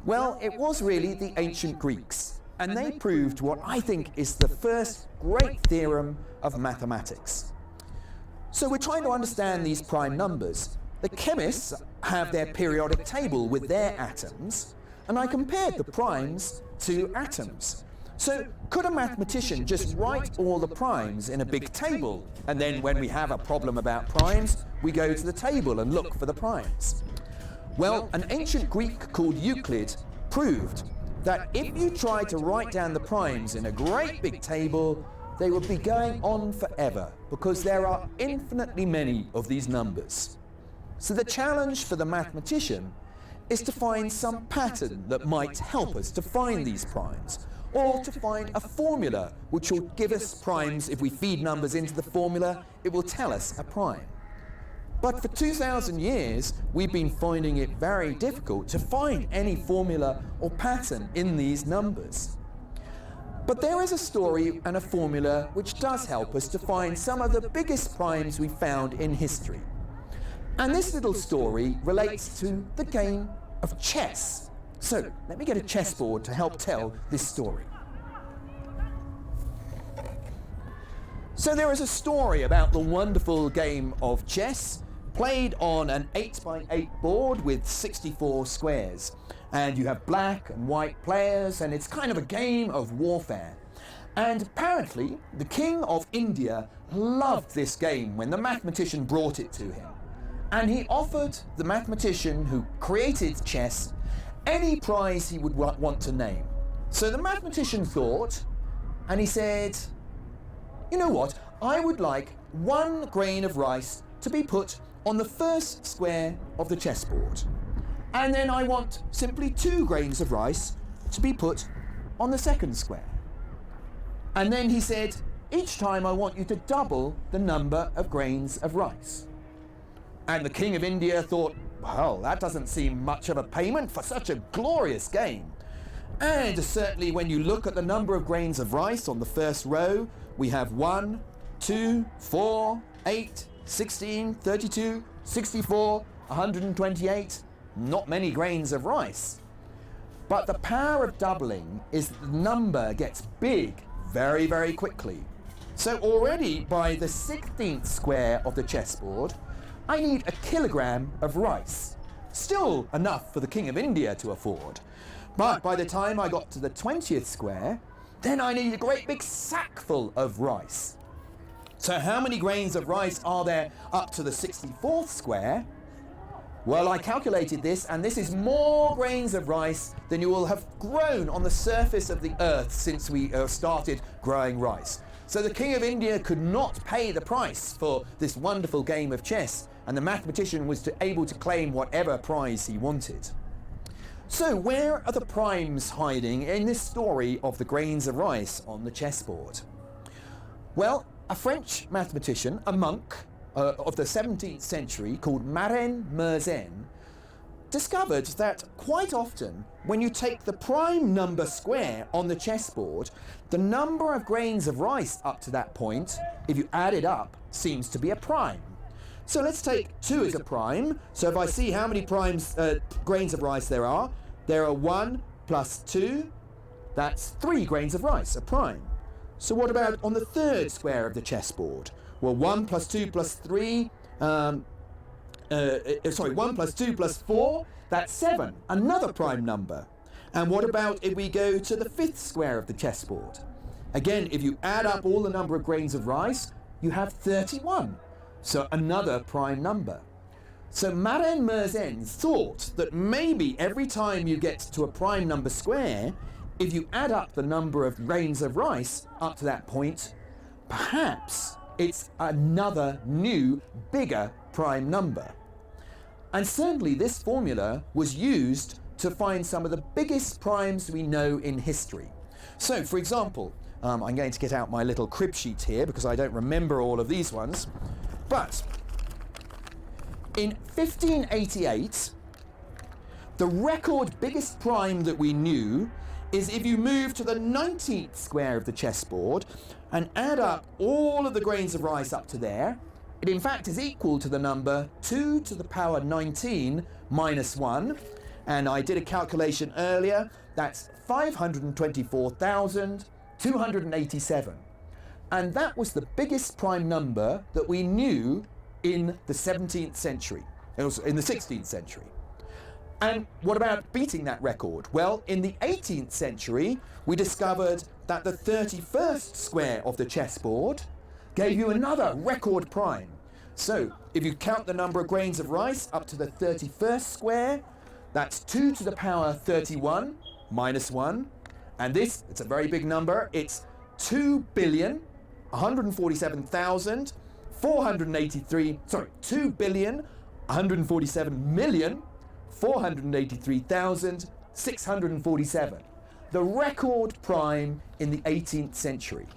Well, it was really the ancient Greeks, and they proved what I think is the first great theorem of mathematics. So we're trying to understand these prime numbers. The chemists have their periodic table with their atoms, and I compared the primes to atoms. So could a mathematician just write all the primes in a big table, and then when we have a problem about primes, we go to the table and look for the primes? Well, an ancient Greek called Euclid proved that if you try to write down the primes in a great big table, they would be going on forever because there are infinitely many of these numbers. So the challenge for the mathematician is to find some pattern that might help us to find these primes, or to find a formula which will give us primes. If we feed numbers into the formula, it will tell us a prime. But for two thousand years, we've been finding it very difficult to find any formula or pattern in these numbers. But there is a story and a formula which does help us to find some of the biggest primes we found in history. And this little story relates to the game of chess. So let me get a chessboard to help tell this story. So there is a story about the wonderful game of chess played on an eight by eight board with sixty-four squares. And you have black and white players, and it's kind of a game of warfare. And apparently, the king of India loved this game when the mathematician brought it to him. And he offered the mathematician who created chess any prize he would wa-, want to name. So the mathematician thought, and he said, "You know what? I would like one grain of rice to be put on the first square of the chessboard. And then I want simply two grains of rice to be put on the second square." And then he said, "Each time I want you to double the number of grains of rice." And the king of India thought, "Well, that doesn't seem much of a payment for such a glorious game." And certainly when you look at the number of grains of rice on the first row, we have one, two, four, eight, sixteen, thirty-two, sixty-four, a hundred and twenty-eight, not many grains of rice. But the power of doubling is that the number gets big very, very quickly. So already by the sixteenth square of the chessboard, I need a kilogram of rice. Still enough for the King of India to afford. But by the time I got to the twentieth square, then I need a great big sackful of rice. So how many grains of rice are there up to the sixty-fourth square? Well, I calculated this, and this is more grains of rice than you will have grown on the surface of the earth since we, uh, started growing rice. So the King of India could not pay the price for this wonderful game of chess, and the mathematician was to, able to claim whatever prize he wanted. So, where are the primes hiding in this story of the grains of rice on the chessboard? Well, a French mathematician, a monk, uh, of the seventeenth century called Marin Mersenne discovered that quite often, when you take the prime number square on the chessboard, the number of grains of rice up to that point, if you add it up, seems to be a prime. So let's take two as a prime. So if I see how many primes, uh, grains of rice there are, there are one plus two, that's three grains of rice, a prime. So what about on the third square of the chessboard? Well, one plus two plus three, um, uh, uh, sorry, one plus two plus four, that's seven, another prime number. And what about if we go to the fifth square of the chessboard? Again, if you add up all the number of grains of rice, you have thirty-one. So another prime number. So Marin Mersenne thought that maybe every time you get to a prime number square, if you add up the number of grains of rice up to that point, perhaps it's another new, bigger prime number. And certainly this formula was used to find some of the biggest primes we know in history. So, for example, um, I'm going to get out my little crib sheet here because I don't remember all of these ones. But in fifteen eighty-eight, the record biggest prime that we knew is if you move to the nineteenth square of the chessboard and add up all of the grains of rice up to there, it in fact is equal to the number two to the power nineteen minus one. And I did a calculation earlier, that's five hundred twenty-four thousand two hundred eighty-seven. And that was the biggest prime number that we knew in the seventeenth century. It was in the sixteenth century. And what about beating that record? Well, in the eighteenth century, we discovered that the thirty-first square of the chessboard gave you another record prime. So, if you count the number of grains of rice up to the thirty-first square, that's two to the power thirty-one minus one. And this, it's a very big number, it's two billion, one hundred forty-seven thousand, four hundred eighty-three, sorry, two billion, one hundred forty-seven million, four hundred eighty-three thousand, six hundred forty-seven, the record prime in the eighteenth century.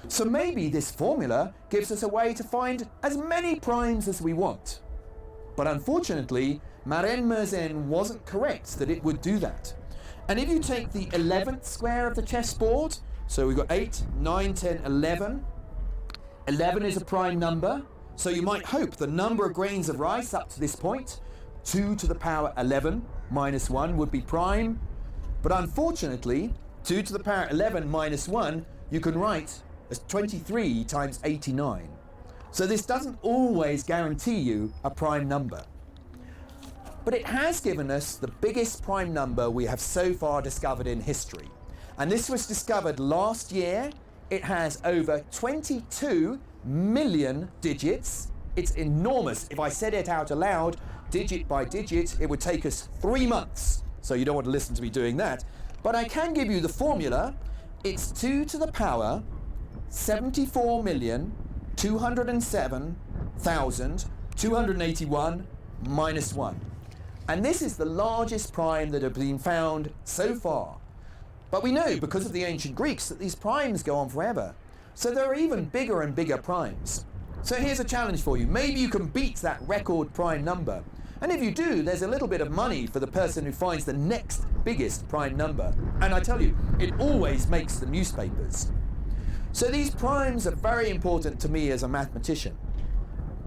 So maybe this formula gives us a way to find as many primes as we want. But unfortunately, Marin Mersenne wasn't correct that it would do that. And if you take the eleventh square of the chessboard, so we've got eight, nine, ten, eleven. Eleven is a prime number, so you might hope the number of grains of rice up to this point, two to the power eleven minus one, would be prime. But unfortunately, two to the power eleven minus one, you can write as twenty-three times eighty-nine. So this doesn't always guarantee you a prime number. But it has given us the biggest prime number we have so far discovered in history. And this was discovered last year. It has over twenty-two million digits. It's enormous. If I said it out aloud, digit by digit, it would take us three months. So you don't want to listen to me doing that. But I can give you the formula. It's two to the power seventy-four million two hundred seven thousand two hundred eighty-one minus one. And this is the largest prime that have been found so far. But we know, because of the ancient Greeks, that these primes go on forever. So there are even bigger and bigger primes. So here's a challenge for you. Maybe you can beat that record prime number. And if you do, there's a little bit of money for the person who finds the next biggest prime number. And I tell you, it always makes the newspapers. So these primes are very important to me as a mathematician.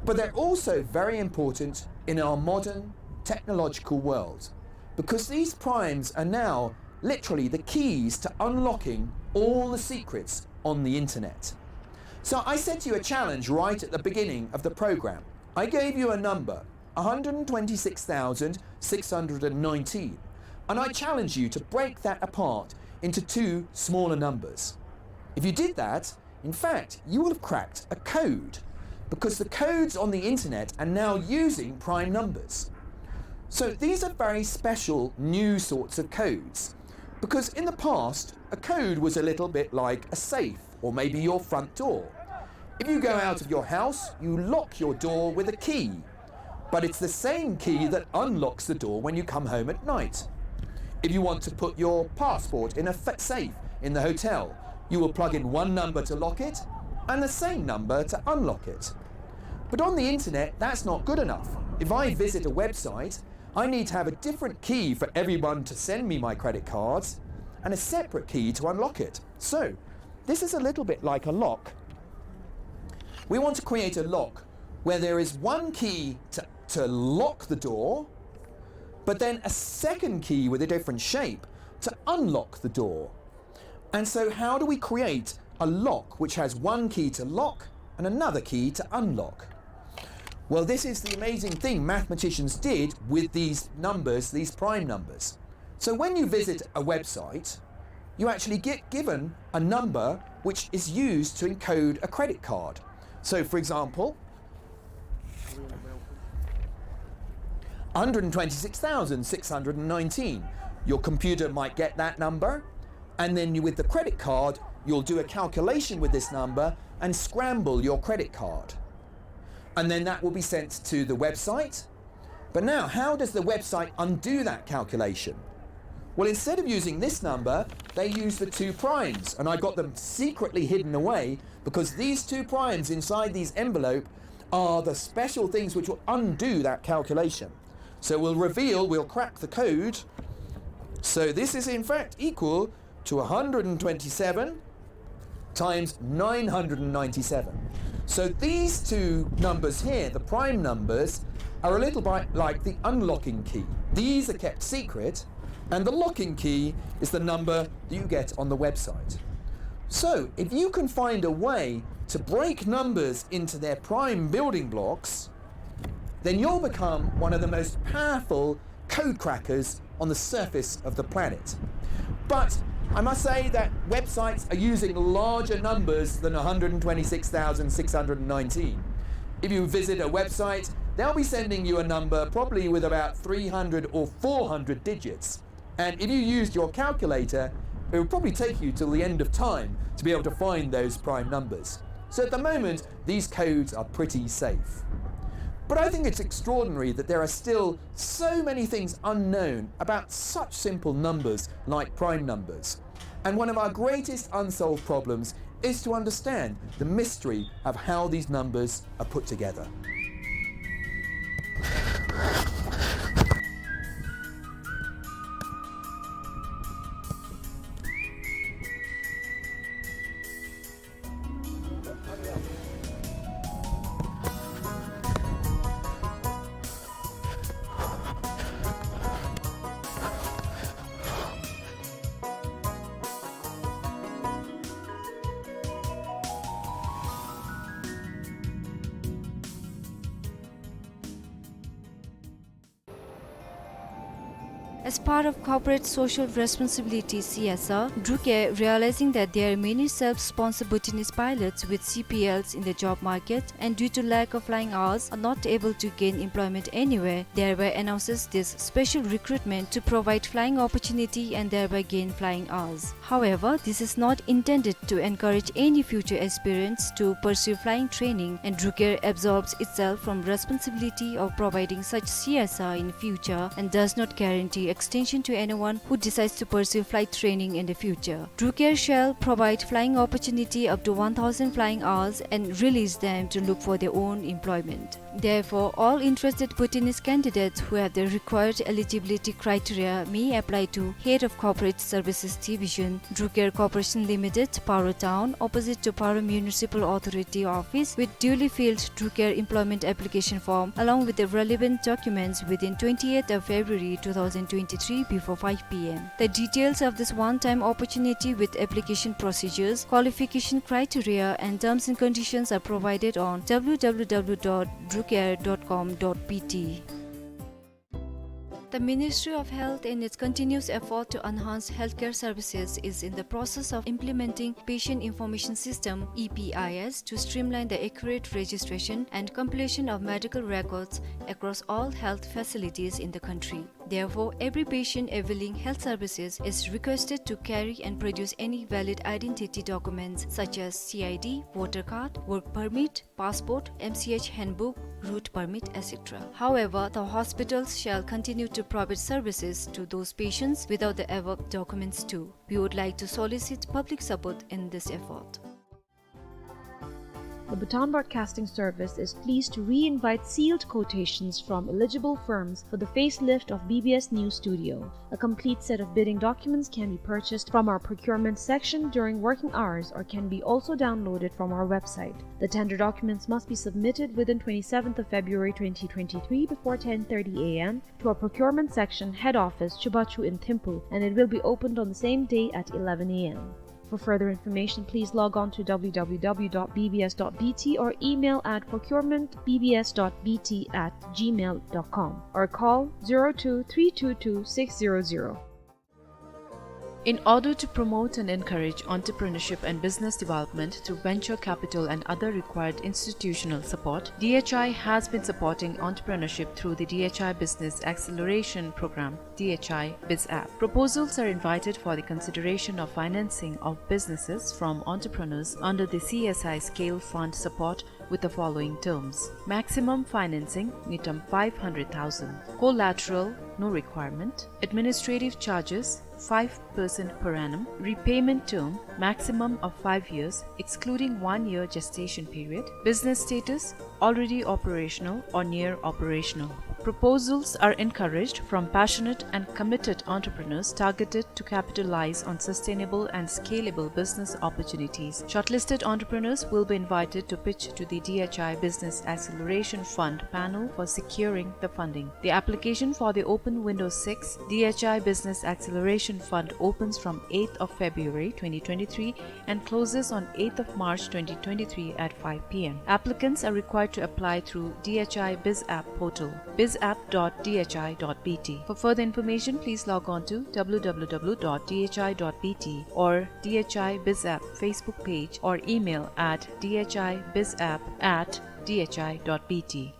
But they're also very important in our modern technological world, because these primes are now literally the keys to unlocking all the secrets on the internet. So I set you a challenge right at the beginning of the program. I gave you a number, one hundred twenty-six thousand six hundred nineteen, and I challenge you to break that apart into two smaller numbers. If you did that, in fact, you will have cracked a code, because the codes on the internet are now using prime numbers. So these are very special new sorts of codes, because in the past, a code was a little bit like a safe, or maybe your front door. If you go out of your house, you lock your door with a key, but it's the same key that unlocks the door when you come home at night. If you want to put your passport in a fa-, safe in the hotel, you will plug in one number to lock it and the same number to unlock it. But on the internet, that's not good enough. If I visit a website, I need to have a different key for everyone to send me my credit cards and a separate key to unlock it. So, this is a little bit like a lock. We want to create a lock where there is one key to, to lock the door, but then a second key with a different shape to unlock the door. And so how do we create a lock which has one key to lock and another key to unlock? Well, this is the amazing thing mathematicians did with these numbers, these prime numbers. So when you visit a website, you actually get given a number which is used to encode a credit card. So, for example, hundred and twenty-six thousand six hundred and nineteen. Your computer might get that number, and then you, with the credit card, you'll do a calculation with this number and scramble your credit card. And then that will be sent to the website. But now, how does the website undo that calculation? Well, instead of using this number, they use the two primes, and I got them secretly hidden away because these two primes inside these envelope are the special things which will undo that calculation. So we'll reveal, we'll crack the code. So this is in fact equal to a hundred and twenty-seven times nine hundred and ninety-seven. So these two numbers here, the prime numbers, are a little bit like the unlocking key. These are kept secret, and the locking key is the number that you get on the website. So if you can find a way to break numbers into their prime building blocks, then you'll become one of the most powerful code crackers on the surface of the planet. But I must say that websites are using larger numbers than a hundred and twenty-six thousand six hundred and nineteen. If you visit a website, they'll be sending you a number probably with about three hundred or four hundred digits. And if you used your calculator, it would probably take you till the end of time to be able to find those prime numbers. So at the moment, these codes are pretty safe. But I think it's extraordinary that there are still so many things unknown about such simple numbers like prime numbers. And one of our greatest unsolved problems is to understand the mystery of how these numbers are put together. As part of corporate social responsibility, C S R, Drucare, realizing that there are many self-sponsored Bhutanese pilots with C P Ls in the job market and due to lack of flying hours are not able to gain employment anywhere, thereby announces this special recruitment to provide flying opportunity and thereby gain flying hours. However, this is not intended to encourage any future aspirants to pursue flying training, and Drucare absolves itself from responsibility of providing such C S R in future and does not guarantee extension to anyone who decides to pursue flight training in the future. Drucare shall provide flying opportunity up to one thousand flying hours and release them to look for their own employment. Therefore, all interested Bhutanese candidates who have the required eligibility criteria may apply to Head of Corporate Services Division, Drucare Corporation Limited, Paro Town, opposite to Paro Municipal Authority Office, with duly filled Drucare employment application form along with the relevant documents within twenty-eighth of February two thousand twenty-three before five P M. The details of this one-time opportunity with application procedures, qualification criteria, and terms and conditions are provided on W W W dot drucare dot com dot B T. The Ministry of Health, in its continuous effort to enhance healthcare services, is in the process of implementing Patient Information System, E P I S, to streamline the accurate registration and compilation of medical records across all health facilities in the country. Therefore, every patient availing health services is requested to carry and produce any valid identity documents such as C I D, voter card, work permit, passport, M C H handbook, route permit, et cetera. However, the hospitals shall continue to provide services to those patients without the above documents too. We would like to solicit public support in this effort. The Bhutan Broadcasting Service is pleased to re-invite sealed quotations from eligible firms for the facelift of B B S News Studio. A complete set of bidding documents can be purchased from our procurement section during working hours or can be also downloaded from our website. The tender documents must be submitted within twenty-seventh of February twenty twenty-three before ten thirty A M to our procurement section head office, Chubachu in Thimphu, and it will be opened on the same day at eleven A M. For further information, please log on to W W W dot B B S dot B T or email at procurement B B S dot B T at gmail dot com or call zero two three two two six zero zero. In order to promote and encourage entrepreneurship and business development through venture capital and other required institutional support, D H I has been supporting entrepreneurship through the D H I Business Acceleration Program, D H I BizApp. Proposals are invited for the consideration of financing of businesses from entrepreneurs under the C S I Scale Fund support with the following terms. Maximum financing, ngultrum five hundred thousand. Collateral, no requirement. Administrative charges, five percent per annum. Repayment term, maximum of five years, excluding one year gestation period. Business status, already operational or near operational. Proposals are encouraged from passionate and committed entrepreneurs targeted to capitalize on sustainable and scalable business opportunities. Shortlisted entrepreneurs will be invited to pitch to the D H I Business Acceleration Fund panel for securing the funding. The application for the Open Window six D H I Business Acceleration Fund opens from eighth of February twenty twenty-three and closes on eighth of March twenty twenty-three at five P M. Applicants are required to apply through D H I BizApp portal, bizapp dot D H I dot B T. For further information, please log on to W W W dot D H I dot B T or D H I BizApp Facebook page or email at D H I bizapp at D H I dot B T.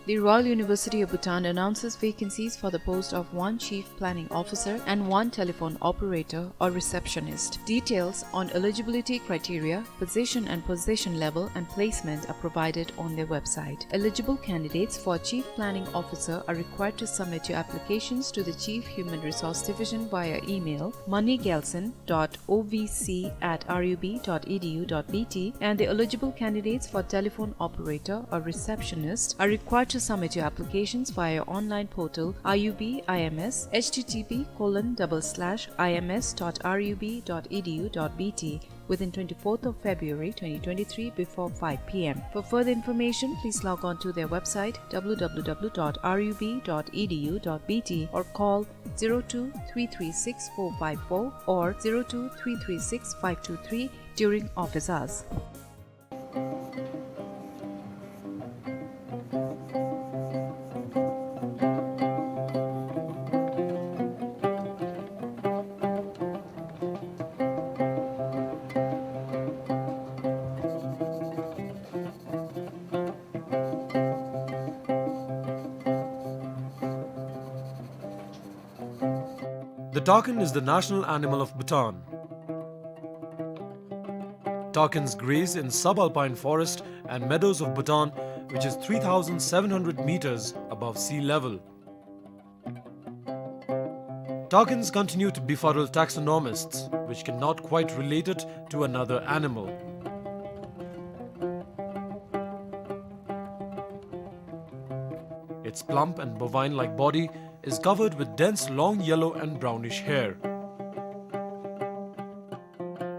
The Royal University of Bhutan announces vacancies for the post of one Chief Planning Officer and one telephone operator or receptionist. Details on eligibility criteria, position and position level, and placement are provided on their website. Eligible candidates for Chief Planning Officer are required to submit your applications to the Chief Human Resource Division via email, money gelson dot O V C at R U B dot E D U dot B T, and the eligible candidates for telephone operator or receptionist are required to submit your applications via online portal R U B I M S, H T T P colon double slash I M S dot R U B dot E D U dot B T, within twenty-fourth of February twenty twenty-three before five P M. For further information, please log on to their website W W W dot R U B dot E D U dot B T or call zero two three three six four five four or zero two three three six five two three during office hours. The takin is the national animal of Bhutan. Takins graze in subalpine forest and meadows of Bhutan, which is three thousand seven hundred meters above sea level. Takins continue to befuddle taxonomists, which cannot quite relate it to another animal. Its plump and bovine-like body is covered with dense long yellow and brownish hair.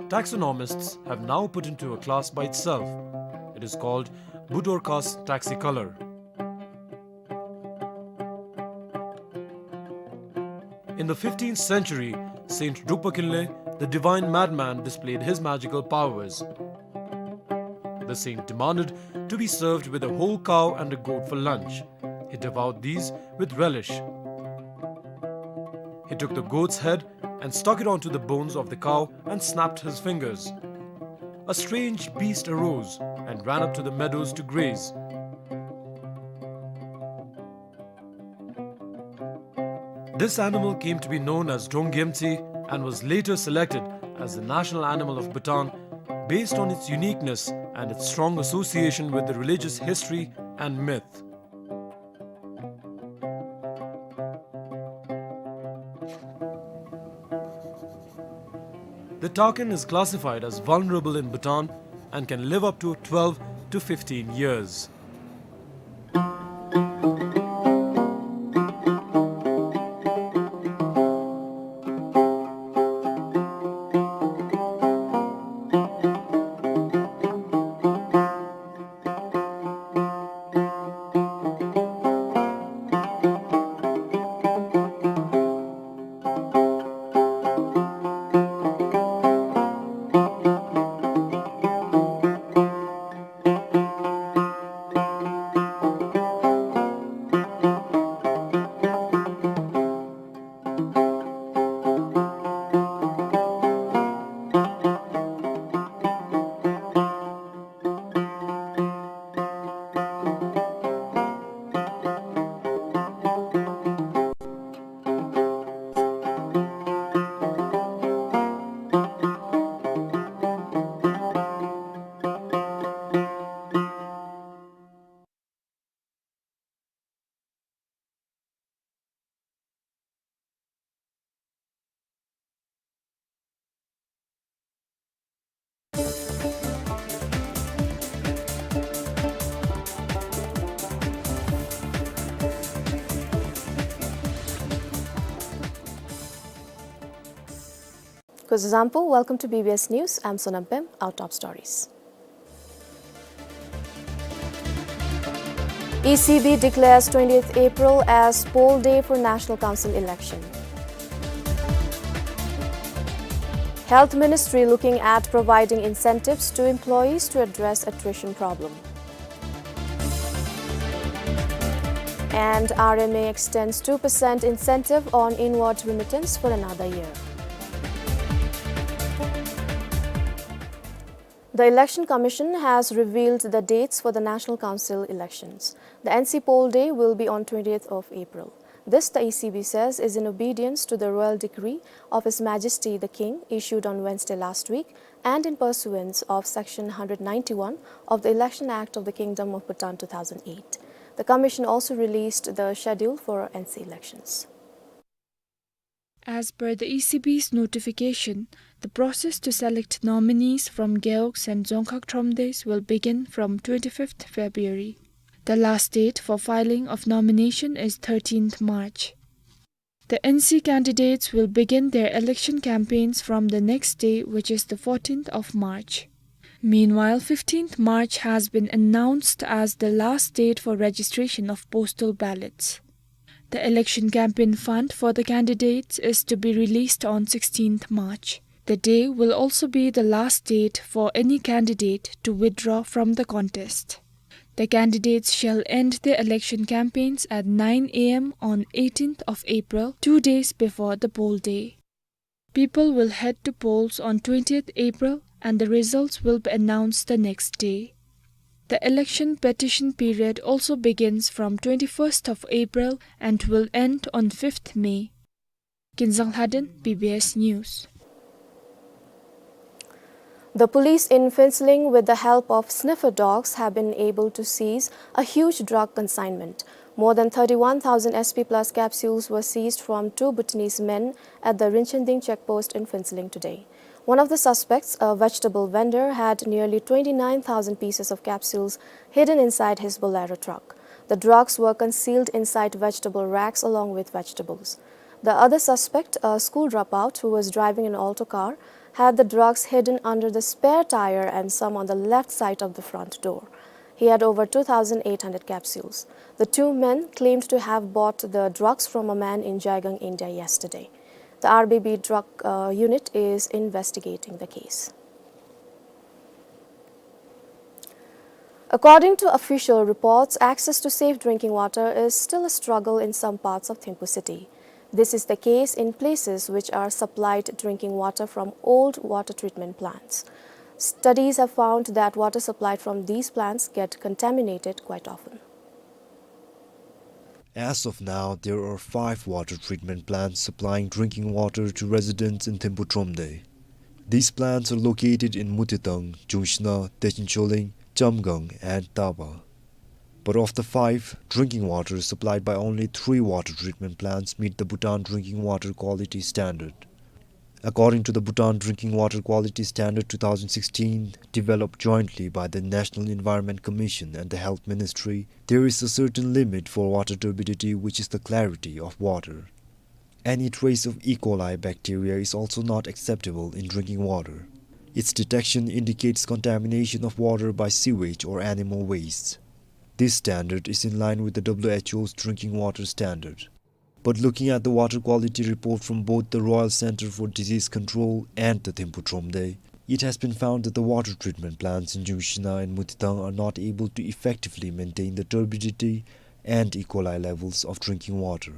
Taxonomists have now put into a class by itself. It is called Budorcas taxicolor. In the fifteenth century, Saint Drukpa Kinley, the divine madman, displayed his magical powers. The saint demanded to be served with a whole cow and a goat for lunch. He devoured these with relish. He took the goat's head and stuck it onto the bones of the cow and snapped his fingers. A strange beast arose and ran up to the meadows to graze. This animal came to be known as Drong Gyemtse and was later selected as the national animal of Bhutan based on its uniqueness and its strong association with the religious history and myth. The takin is classified as vulnerable in Bhutan and can live up to twelve to fifteen years. Kuzuzangpo, welcome to B B S News. I'm Sonam Pem. Our top stories. E C B declares twentieth April as poll day for National Council election. Health Ministry looking at providing incentives to employees to address attrition problem. And R M A extends two percent incentive on inward remittance for another year. The Election Commission has revealed the dates for the National Council elections. The N C poll day will be on twentieth of April. This, the E C B says, is in obedience to the royal decree of His Majesty the King, issued on Wednesday last week, and in pursuance of Section hundred ninety-one of the Election Act of the Kingdom of Bhutan two thousand eight. The commission also released the schedule for N C elections. As per the E C B's notification, the process to select nominees from Gewog and Dzongkhag Thromdesh will begin from twenty-fifth February. The last date for filing of nomination is thirteenth March. The N C candidates will begin their election campaigns from the next day, which is the fourteenth of March. Meanwhile, fifteenth March has been announced as the last date for registration of postal ballots. The election campaign fund for the candidates is to be released on sixteenth March. The day will also be the last date for any candidate to withdraw from the contest. The candidates shall end their election campaigns at nine A M on eighteenth of April, two days before the poll day. People will head to polls on twentieth April and the results will be announced the next day. The election petition period also begins from twenty-first of April and will end on fifth May. Kinzang Lhaden, B B S News. The police in Phuentsholing, with the help of sniffer dogs, have been able to seize a huge drug consignment. More than thirty-one thousand S P plus capsules were seized from two Bhutanese men at the Rinchending checkpost in Phuentsholing today. One of the suspects, a vegetable vendor, had nearly twenty-nine thousand pieces of capsules hidden inside his Bolero truck. The drugs were concealed inside vegetable racks along with vegetables. The other suspect, a school dropout who was driving an Alto car, had the drugs hidden under the spare tire and some on the left side of the front door. He had over two thousand eight hundred capsules. The two men claimed to have bought the drugs from a man in Jaigang, India yesterday. The R B B drug, uh, unit is investigating the case. According to official reports, access to safe drinking water is still a struggle in some parts of Thimphu city. This is the case in places which are supplied drinking water from old water treatment plants. Studies have found that water supplied from these plants get contaminated quite often. As of now, there are five water treatment plants supplying drinking water to residents in Thimphu Thromde. These plants are located in Mutitang, Jungshina, Techincholing, Chamgang, and Taba. But of the five, drinking water is supplied by only three water treatment plants meet the Bhutan drinking water quality standard. According to the Bhutan Drinking Water Quality Standard two thousand sixteen, developed jointly by the National Environment Commission and the Health Ministry, there is a certain limit for water turbidity, which is the clarity of water. Any trace of E. coli bacteria is also not acceptable in drinking water. Its detection indicates contamination of water by sewage or animal waste. This standard is in line with the W H O's drinking water standard. But looking at the water quality report from both the Royal Center for Disease Control and the Thimphu Thromde, it has been found that the water treatment plants in Jungshina and Mutitang are not able to effectively maintain the turbidity and E. coli levels of drinking water.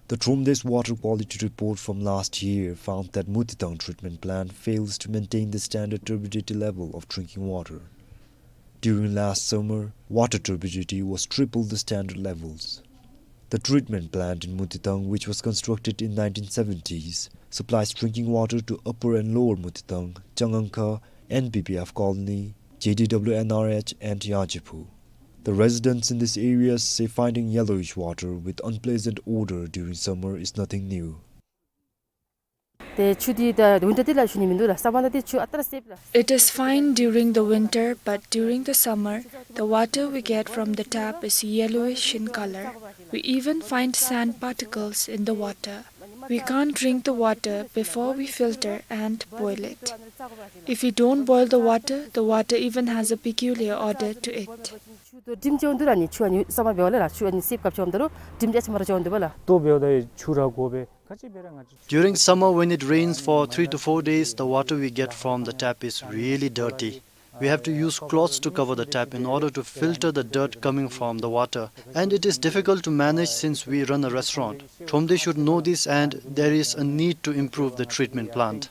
The Thromde's water quality report from last year found that Mutitang treatment plant fails to maintain the standard turbidity level of drinking water. During last summer, water turbidity was triple the standard levels. The treatment plant in Mutitang, which was constructed in nineteen seventies, supplies drinking water to Upper and Lower Mutitang, Changangkha, N P P F Colony, J D W N R H, and Yangchephu. The residents in these areas say finding yellowish water with unpleasant odor during summer is nothing new. ཏེ་ཆུ་འདི་ད་ཝིན་ཊར་འདི་ལ་ཆུ་ནི་མིན་འདུག་ལགས། སམ་མར་འདི་ཆུ་ཨ་རྟག་ར་སེབ་ལགས། It is fine during the winter, but during the summer, the water we get from the tap is yellowish in color. We even find sand particles in the water. We can't drink the water before we filter and boil it. If we don't boil the water, the water even has a peculiar odor to it. ཆུ་དོ་དྲིམ་ཅིག་འདུག་ར་ནི། ཆུ་ཨ་ནི་སམ་མར་འབདཝ་ལས་ར་ཆུ་ཨ་ནི་སེབ་སྐབས་ཅིག་འོངམ་ད་ལུ་དྲིམ་ཅིག་ཨ་ཙི་མ་ར་ཅིག་འོང་དོ་བས་ལགས། ལྟོ་འབདཝ་ད་ཆུ་ར་དགོ་པས། ཁ་ཅིག་འབད་ར་ང་བཅས། During summer, when it rains for three to four days, the water we get from the tap is really dirty. We have to use cloths to cover the tap in order to filter the dirt coming from the water, and it is difficult to manage since we run a restaurant. Thromde should know this, and there is a need to improve the treatment plant.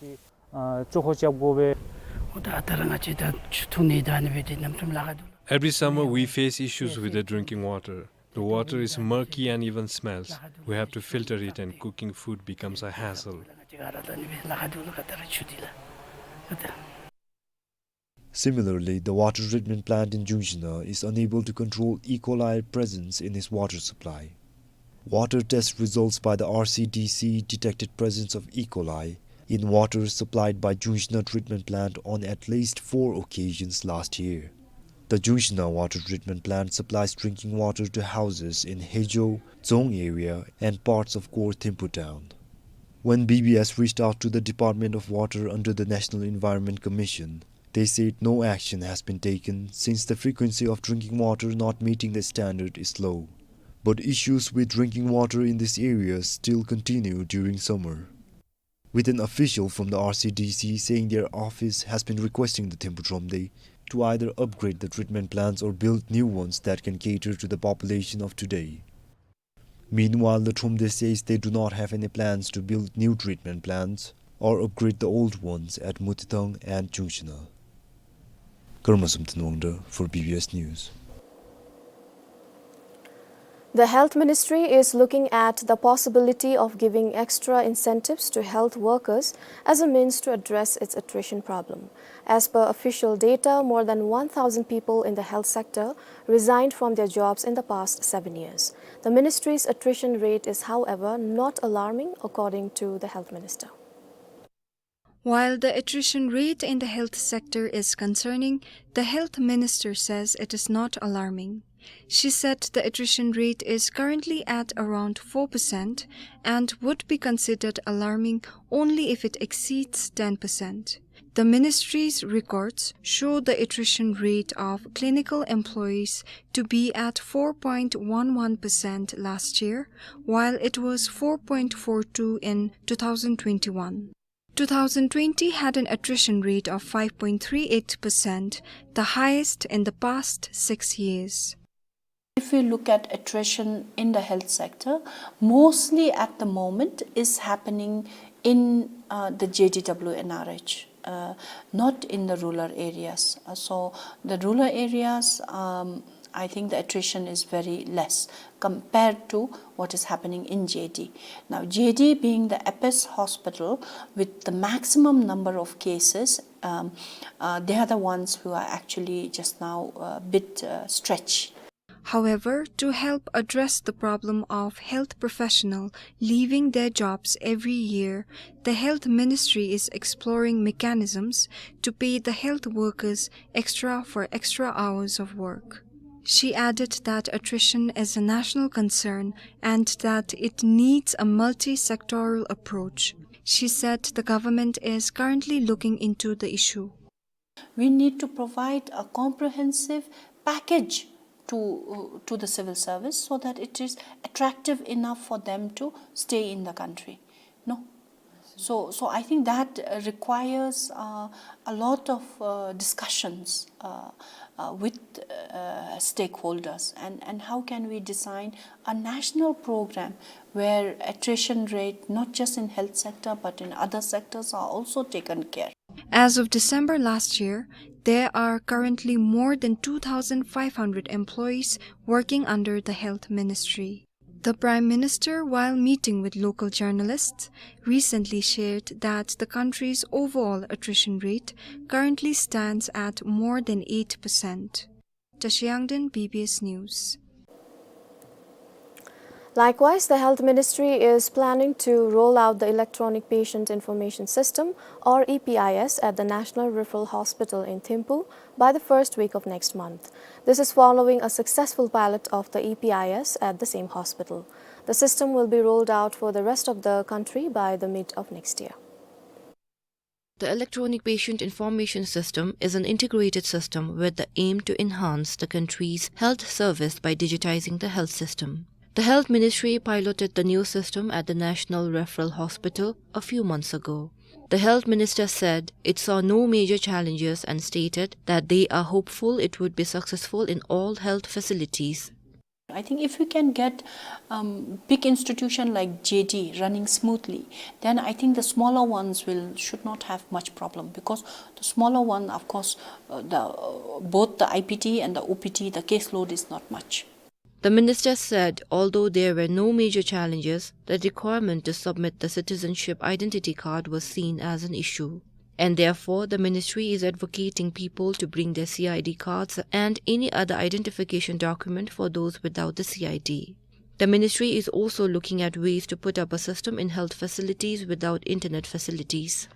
ཨ་ཅོག་ཁོ་རྐྱབ་དགོ་པས། འོ་ད་ད་ར་ང་བཅས་ད་ཆུ་འཐུང་ནི་ད་ནི་འབད་དེ་ནམ་ཐུམ་ལཱ་ཁག་འདུག་ལགས། Every summer we face issues with the drinking water. The water is murky and even smells. We have to filter it and cooking food becomes a hassle. Similarly, the water treatment plant in Jungshina is unable to control E. coli presence in its water supply. Water test results by the R C D C detected presence of E. coli in water supplied by Jungshina treatment plant on at least four occasions last year. The Jungshina water treatment plant supplies drinking water to houses in Hejo, Dzong area and parts of Core Thimphu town. When B B S reached out to the Department of Water under the National Environment Commission, they said no action has been taken since the frequency of drinking water not meeting the standard is low. But issues with drinking water in this area still continue during summer, with an official from the R C D C saying their office has been requesting the Thimphu Thromde to either upgrade the treatment plants or build new ones that can cater to the population of today. Meanwhile, the Thromde says they do not have any plans to build new treatment plants or upgrade the old ones at Mutitang and Jungshina. Karma Samten Wangda for B B S News. The Health Ministry is looking at the possibility of giving extra incentives to health workers as a means to address its attrition problem. As per official data, more than one thousand people in the health sector resigned from their jobs in the past seven years. The ministry's attrition rate is, however, not alarming, according to the health minister. While the attrition rate in the health sector is concerning, the health minister says it is not alarming. She said the attrition rate is currently at around four percent and would be considered alarming only if it exceeds ten percent. The ministry's records show the attrition rate of clinical employees to be at four point one one percent last year, while it was four point four two in two thousand twenty-one. Two thousand twenty had an attrition rate of five point three eight percent, the highest in the past six years. If we look at attrition in the health sector, mostly at the moment is happening in, uh, the J D W N R H, uh, not in the rural areas. Uh, so the rural areas, um, I think the attrition is very less compared to what is happening in J D. Now, J D being the apex hospital with the maximum number of cases, um, uh, they are the ones who are actually just now a bit, uh, stretched. However, to help address the problem of health professional leaving their jobs every year, the health ministry is exploring mechanisms to pay the health workers extra for extra hours of work. She added that attrition is a national concern and that it needs a multi-sectoral approach. She said the government is currently looking into the issue. We need to provide a comprehensive package to, uh, to the civil service so that it is attractive enough for them to stay in the country. No? So, so I think that, uh, requires, uh, a lot of, uh, discussions, uh, uh, with, uh, stakeholders, and, and how can we design a national program where attrition rate, not just in health sector, but in other sectors, are also taken care. As of December last year, there are currently more than two thousand five hundred employees working under the Health Ministry. The Prime Minister, while meeting with local journalists, recently shared that the country's overall attrition rate currently stands at more than eight percent. Tashi Yangden, B B S News. Likewise, the Health Ministry is planning to roll out the Electronic Patient Information System, or E P I S, at the National Referral Hospital in Thimphu by the first week of next month. This is following a successful pilot of the E P I S at the same hospital. The system will be rolled out for the rest of the country by the mid of next year. The Electronic Patient Information System is an integrated system with the aim to enhance the country's health service by digitizing the health system. The Health Ministry piloted the new system at the National Referral Hospital a few months ago. The Health Minister said it saw no major challenges and stated that they are hopeful it would be successful in all health facilities. I think if we can get, um, big institution like J D running smoothly, then I think the smaller ones will, should not have much problem, because the smaller one, of course, uh, the, uh, both the I P D and the O P D, the caseload is not much. The minister said, although there were no major challenges, the requirement to submit the citizenship identity card was seen as an issue. And therefore, the ministry is advocating people to bring their C I D cards and any other identification document for those without the C I D. The ministry is also looking at ways to put up a system in health facilities without internet facilities.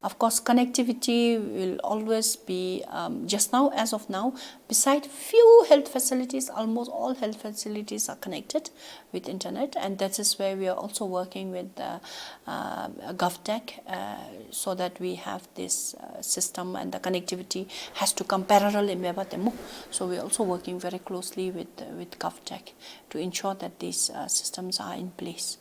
Of course, connectivity will always be, um, just now, as of now, beside few health facilities, almost all health facilities are connected with internet, and that is where we are also working with, uh, uh, GovTech, uh, so that we have this, uh, system, and the connectivity has to come parallel in Meba Temu. So we are also working very closely with, uh, with GovTech to ensure that these, uh, systems are in place.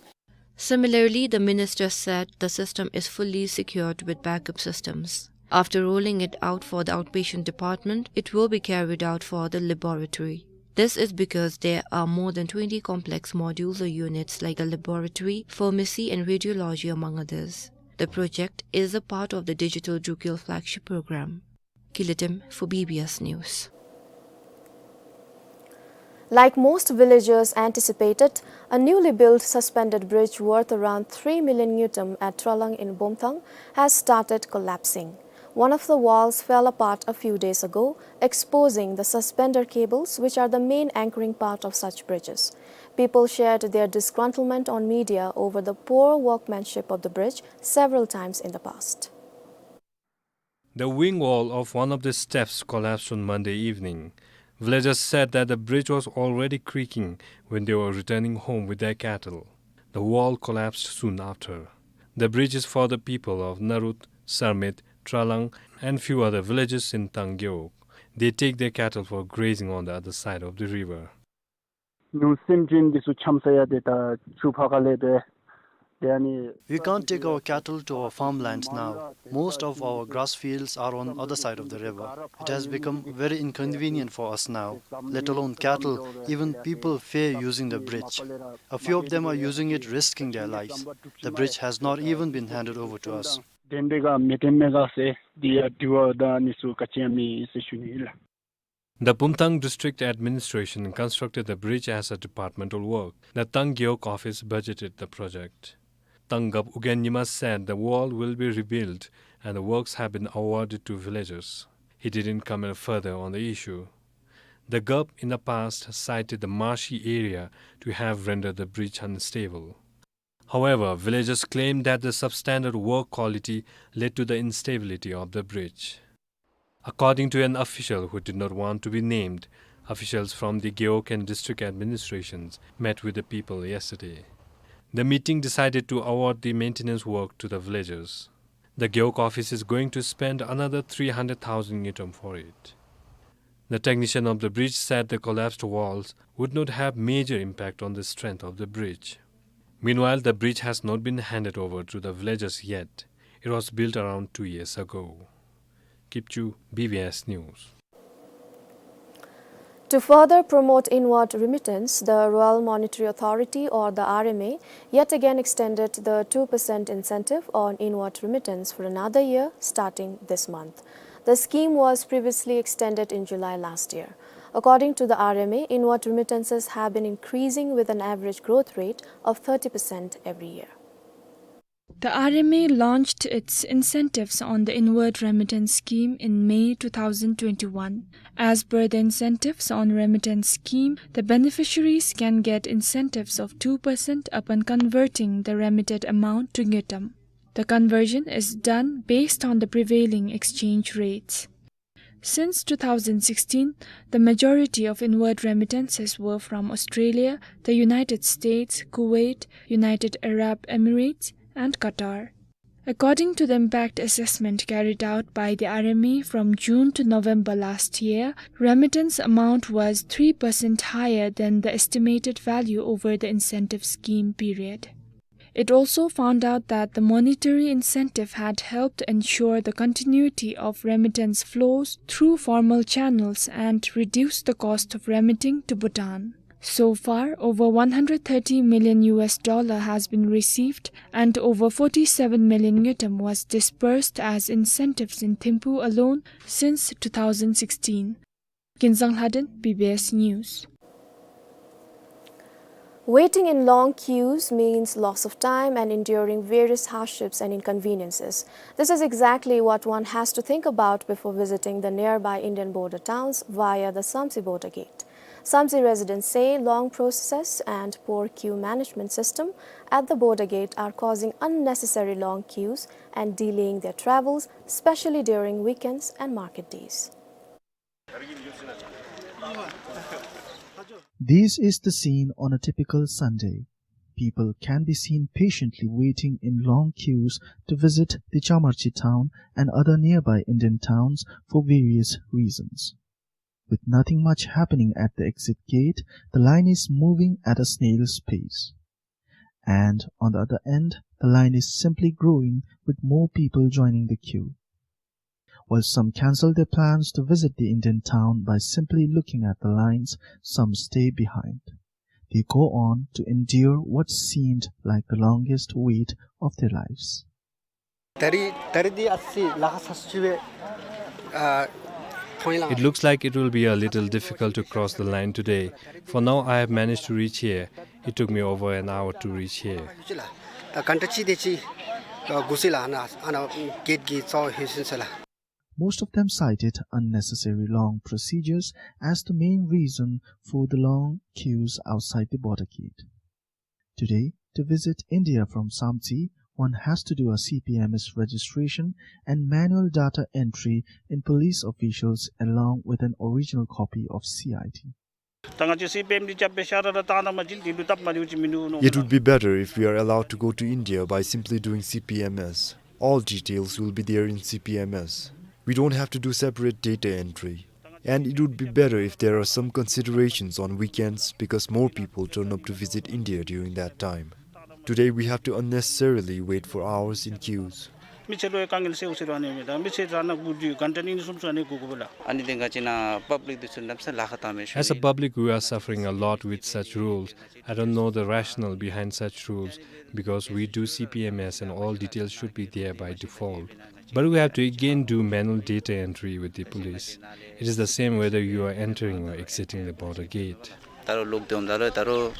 Similarly, the minister said the system is fully secured with backup systems. After rolling it out for the outpatient department, it will be carried out for the laboratory. This is because there are more than twenty complex modules or units like the laboratory, pharmacy, and radiology, among others. The project is a part of the Digital Drukgyal flagship program. Kiletem for B B S News. Like most villagers anticipated, a newly built suspended bridge worth around three million ngultrum at Tralang in Bomthang has started collapsing. One of the walls fell apart a few days ago, exposing the suspender cables, which are the main anchoring part of such bridges. People shared their disgruntlement on media over the poor workmanship of the bridge several times in the past. The wing wall of one of the steps collapsed on Monday evening. Villagers said that the bridge was already creaking when they were returning home with their cattle. The wall collapsed soon after. The bridge is for the people of Narut, Sarmet, Tralang, and few other villages in Tang Gewog. They take their cattle for grazing on the other side of the river. ནུ་སེམས་ཅན་འདི་ཚུ་འཁྱམ་ས་ཡང་ཏེ་ད་ཆུ་ཕར་ཁ་ལས་འབད། ཏེ་ཨ་ནི། We can't take our cattle to our farmland now. Most of our grass fields are on other side of the river. It has become very inconvenient for us now, let alone cattle, even people fear using the bridge. A few of them are using it, risking their lives. The bridge has not even been handed over to us. དེ་འདི་ག་མི་དེ་མི་ག་ཟེར་འདི་ཡང་དྲི་བ་ད་ཨ་ནི་ཚུ་ག་ཅི་ཡང་མེད་ཟེར་ཞུ་ནི་ཨིན་ལགས། The Pumthang District Administration constructed the bridge as a departmental work. The Tang Gewog office budgeted the project. Tang Gap Ugyen Nyima said the wall will be rebuilt and the works have been awarded to villagers. He didn't comment further on the issue. The Gap in the past cited the marshy area to have rendered the bridge unstable. However, villagers claim that the substandard work quality led to the instability of the bridge. According to an official who did not want to be named, officials from the Gewog and district administrations met with the people yesterday. The meeting decided to award the maintenance work to the villagers. The Gewog office is going to spend another three hundred thousand ngultrum for it. The technician of the bridge said the collapsed walls would not have major impact on the strength of the bridge. Meanwhile, the bridge has not been handed over to the villagers yet. It was built around two years ago. Kipchu, B B S News. To further promote inward remittance, the Royal Monetary Authority, or the R M A, yet again extended the two percent incentive on inward remittance for another year, starting this month. The scheme was previously extended in July last year. According to the R M A, inward remittances have been increasing with an average growth rate of thirty percent every year. The R M A launched its incentives on the inward remittance scheme in May two thousand twenty-one. As per the incentives on remittance scheme, the beneficiaries can get incentives of two percent upon converting the remitted amount to ngultrum. The conversion is done based on the prevailing exchange rates. Since two thousand sixteen, the majority of inward remittances were from Australia, the United States, Kuwait, United Arab Emirates, and Qatar. According to the impact assessment carried out by the R M A from June to November last year, remittance amount was three percent higher than the estimated value over the incentive scheme period. It also found out that the monetary incentive had helped ensure the continuity of remittance flows through formal channels and reduce the cost of remitting to Bhutan. So far, over one hundred thirty million U S dollar has been received and over forty-seven million ngultrum was disbursed as incentives in Thimphu alone since two thousand sixteen. Kinzang Lhaden, B B S News. Waiting in long queues means loss of time and enduring various hardships and inconveniences. This is exactly what one has to think about before visiting the nearby Indian border towns via the Samtse border gate. Samtse residents say long processes and poor queue management system at the border gate are causing unnecessary long queues and delaying their travels, especially during weekends and market days. This is the scene on a typical Sunday. People can be seen patiently waiting in long queues to visit the Chamarchi town and other nearby Indian towns for various reasons. With nothing much happening at the exit gate, the line is moving at a snail's pace. And on the other end, the line is simply growing with more people joining the queue. While some cancel their plans to visit the Indian town by simply looking at the lines, some stay behind. They go on to endure what seemed like the longest wait of their lives. It looks like it will be a little difficult to cross the line today. For now, I have managed to reach here. It took me over an hour to reach here. Most of them cited unnecessary long procedures as the main reason for the long queues outside the border gate. Today, to visit India from Samtse, one has to do a C P M S registration and manual data entry in police officials along with an original copy of C I D. It would be better if we are allowed to go to India by simply doing C P M S. All details will be there in C P M S. We don't have to do separate data entry. And it would be better if there are some considerations on weekends because more people turn up to visit India during that time. Today we have to unnecessarily wait for hours in queues. As a public, we are suffering a lot with such rules. I don't know the rationale behind such rules because we do C P M S and all details should be there by default. But we have to again do manual data entry with the police. It is the same whether you are entering or exiting the border gate. ད་རུང་ལོག་སྟེ་འོངམ་ད་ལུ་ད་རུང་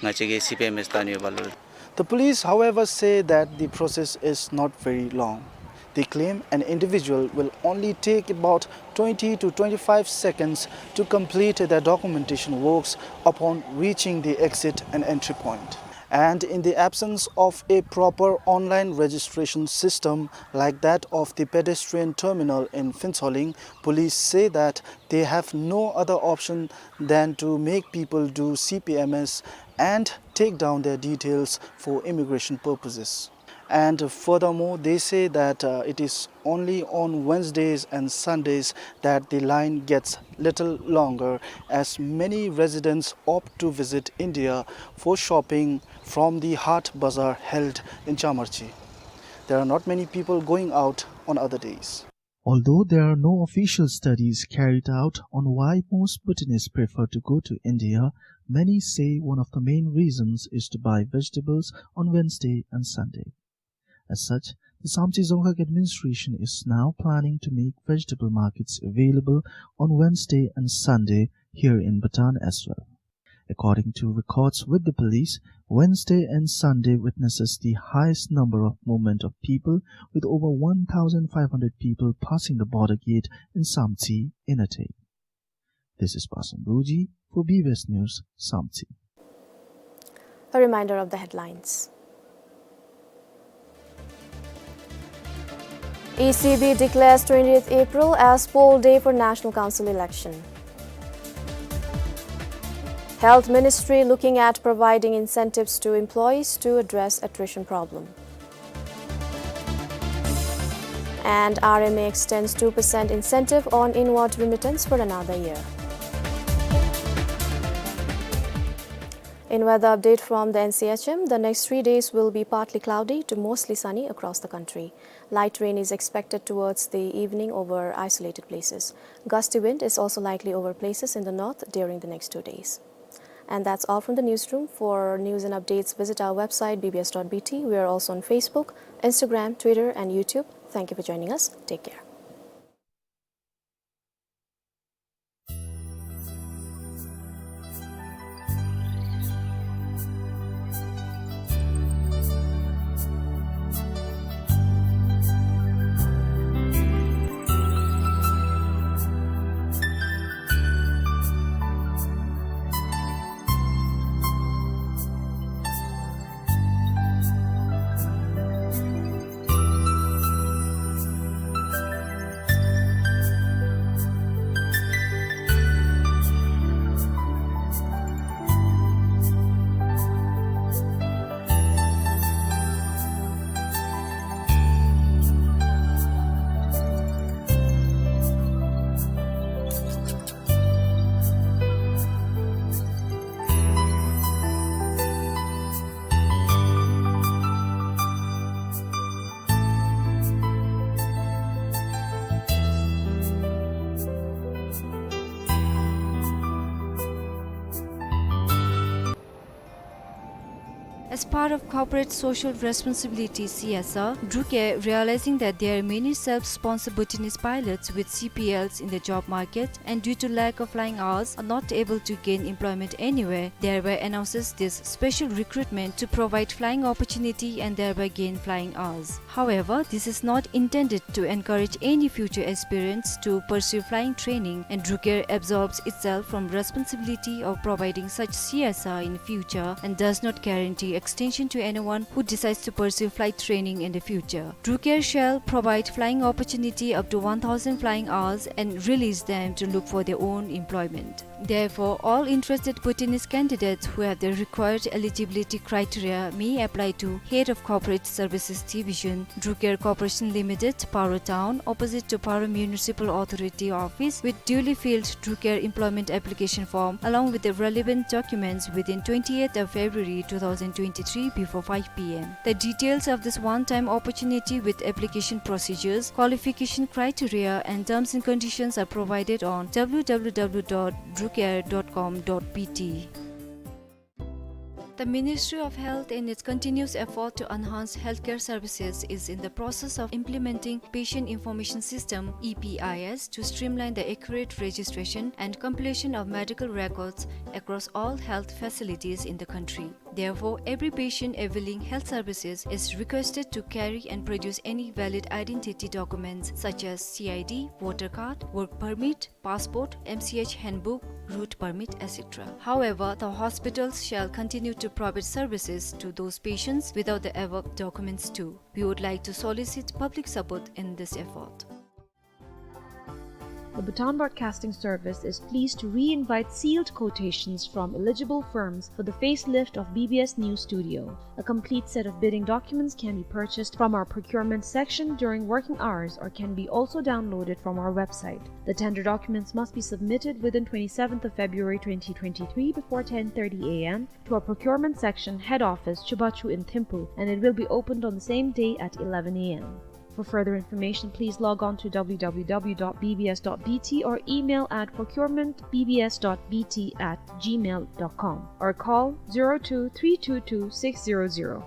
ང་བཅས་ཀྱིས་སི་པི་ཨེམ་ཨེས་བཏང་ནི་ཡོདཔ་ལུ། The police, however, say that the process is not very long. They claim an individual will only take about twenty to twenty-five seconds to complete their documentation works upon reaching the exit and entry point. And in the absence of a proper online registration system like that of the pedestrian terminal in Phuentsholing, police say that they have no other option than to make people do C P M S and take down their details for immigration purposes. And furthermore, they say that, uh, it is only on Wednesdays and Sundays that the line gets little longer, as many residents opt to visit India for shopping from the Haat Bazaar held in Chamarchi. There are not many people going out on other days. Although there are no official studies carried out on why most Bhutanese prefer to go to India, many say one of the main reasons is to buy vegetables on Wednesday and Sunday. As such, the Samtse Dzongkhag administration is now planning to make vegetable markets available on Wednesday and Sunday here in Bhutan as well. According to records with the police, Wednesday and Sunday witnesses the highest number of movement of people, with over one thousand five hundred people passing the border gate in Samtse in a day. This is Pasang Dorji for B B S News, Samtse. A reminder of the headlines. E C B declares twentieth April as poll day for National Council election. Health Ministry looking at providing incentives to employees to address attrition problem. And R M A extends two percent incentive on inward remittance for another year. In weather update from the N C H M, the next three days will be partly cloudy to mostly sunny across the country. Light rain is expected towards the evening over isolated places. Gusty wind is also likely over places in the north during the next two days. And that's all from the newsroom. For news and updates, visit our website, B B S dot B T. We are also on Facebook, Instagram, Twitter, and YouTube. Thank you for joining us. Take care. As part of corporate social responsibility, C S R, DRUCAIR, realizing that there are many self-sponsored Bhutanese pilots with C P Ls in the job market, and due to lack of flying hours, are not able to gain employment anywhere, thereby announces this special recruitment to provide flying opportunity and thereby gain flying hours. However, this is not intended to encourage any future aspirants to pursue flying training, and DRUCAIR absolves itself from responsibility of providing such C S R in future and does not guarantee extension to anyone who decides to pursue flight training in the future. DRUCAIR shall provide flying opportunity up to one thousand flying hours and release them to look for their own employment. Therefore, all interested Bhutanese candidates who have the required eligibility criteria may apply to Head of Corporate Services Division, DRUCAIR Corporation Limited, Paro Town, opposite to Paro Municipal Authority Office, with duly filled DRUCAIR employment application form along with the relevant documents within twentieth of February two thousand twenty-three before five P M. The details of this one-time opportunity with application procedures, qualification criteria, and terms and conditions are provided on W W W dot drucair dot com dot B T. The Ministry of Health, in its continuous effort to enhance healthcare services, is in the process of implementing Patient Information System, E P I S, to streamline the accurate registration and compilation of medical records across all health facilities in the country. Therefore, every patient availing health services is requested to carry and produce any valid identity documents such as C I D, voter card, work permit, passport, M C H handbook, route permit, et cetera. However, the hospitals shall continue to provide services to those patients without the above documents too. We would like to solicit public support in this effort. The Bhutan Broadcasting Service is pleased to re-invite sealed quotations from eligible firms for the facelift of B B S News Studio. A complete set of bidding documents can be purchased from our procurement section during working hours or can be also downloaded from our website. The tender documents must be submitted within twenty-seventh of February twenty twenty-three before ten thirty A M to our procurement section head office, Chubachu in Thimphu, and it will be opened on the same day at eleven A M. For further information, please log on to W W W dot B B S dot B T or email at procurement B B S dot B T at gmail dot com or call zero two three two two six zero zero.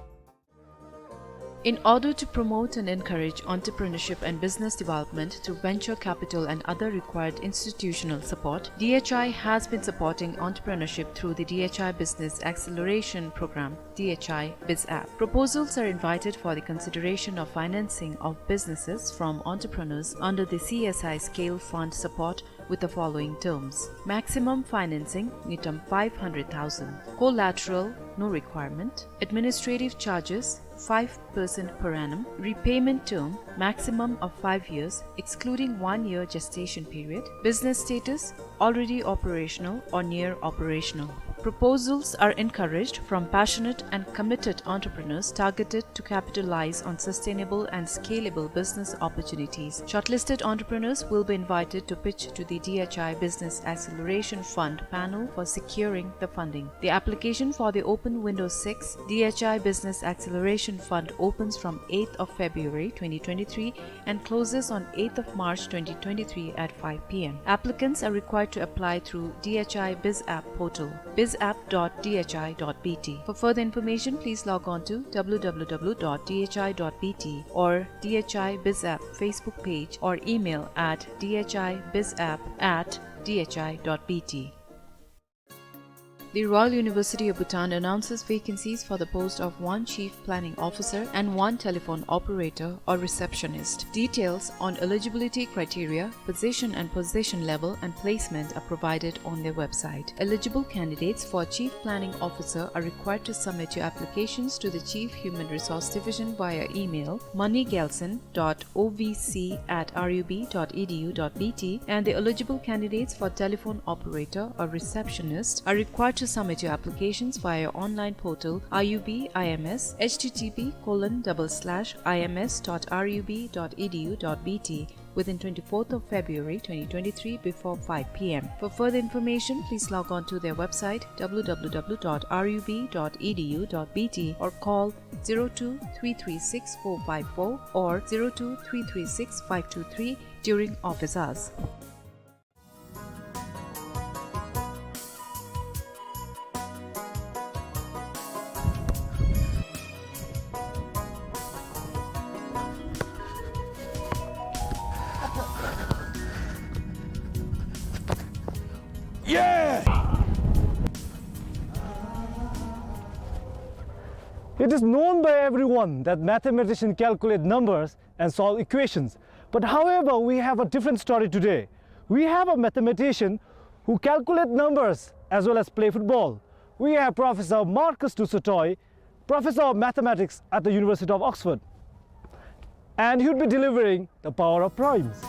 In order to promote and encourage entrepreneurship and business development through venture capital and other required institutional support, D H I has been supporting entrepreneurship through the D H I Business Acceleration Program, D H I Biz App. Proposals are invited for the consideration of financing of businesses from entrepreneurs under the C S I Scale Fund support with the following terms. Maximum financing, ngitam five hundred thousand. Collateral, no requirement. Administrative charges, five percent per annum. Repayment term, maximum of five years, excluding one year gestation period. Business status, already operational or near operational. Proposals are encouraged from passionate and committed entrepreneurs targeted to capitalize on sustainable and scalable business opportunities. Shortlisted entrepreneurs will be invited to pitch to the D H I Business Acceleration Fund panel for securing the funding. The application for the Open Window six D H I Business Acceleration Fund opens from eighth of February twenty twenty-three and closes on eighth of March twenty twenty-three at five P M. Applicants are required to apply through D H I Biz App portal, biz app dot D H I dot B T. For further information, please log on to W W W dot D H I dot B T or D H I Biz App Facebook page or email at D H I biz app at D H I dot B T. The Royal University of Bhutan announces vacancies for the post of one Chief Planning Officer and one telephone operator or receptionist. Details on eligibility criteria, position and position level, and placement are provided on their website. Eligible candidates for Chief Planning Officer are required to submit your applications to the Chief Human Resource Division via email, money gelson dot O V C at R U B dot E D U dot B T, and the eligible candidates for telephone operator or receptionist are required to submit your applications via online portal R U B I M S, H T T P colon double slash I M S dot R U B dot E D U dot B T, within twenty-fourth of February twenty twenty-three before five P M. For further information, please log on to their website, W W W dot R U B dot E D U dot B T, or call zero two three three six four five four or zero two three three six five two three during office hours. Yeah! It is known by everyone that mathematicians calculate numbers and solve equations. But however, we have a different story today. We have a mathematician who calculate numbers as well as play football. We have Professor Marcus du Sautoy, Professor of Mathematics at the University of Oxford. And he would be delivering the power of primes.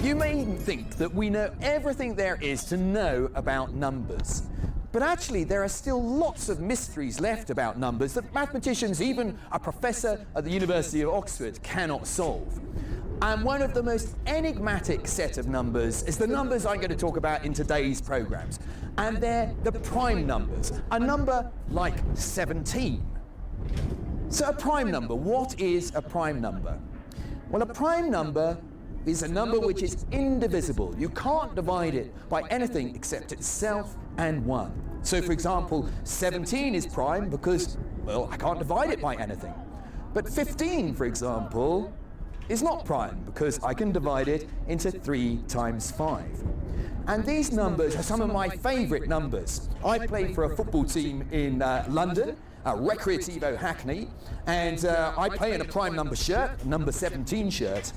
You may think that we know everything there is to know about numbers. But actually, there are still lots of mysteries left about numbers that mathematicians, even a professor at the University of Oxford, cannot solve. And one of the most enigmatic set of numbers is the numbers I'm gonna talk about in today's programs. And they're the prime numbers, a number like seventeen. So a prime number, what is a prime number? Well, a prime number is a number which is indivisible. You can't divide it by anything except itself and one. So, for example, seventeen is prime because, well, I can't divide it by anything. But fifteen, for example, is not prime because I can divide it into three times five. And these numbers are some of my favorite numbers. I play for a football team in, uh, London, uh, Recreativo Hackney, and, uh, I play in a prime number shirt, number seventeen shirt.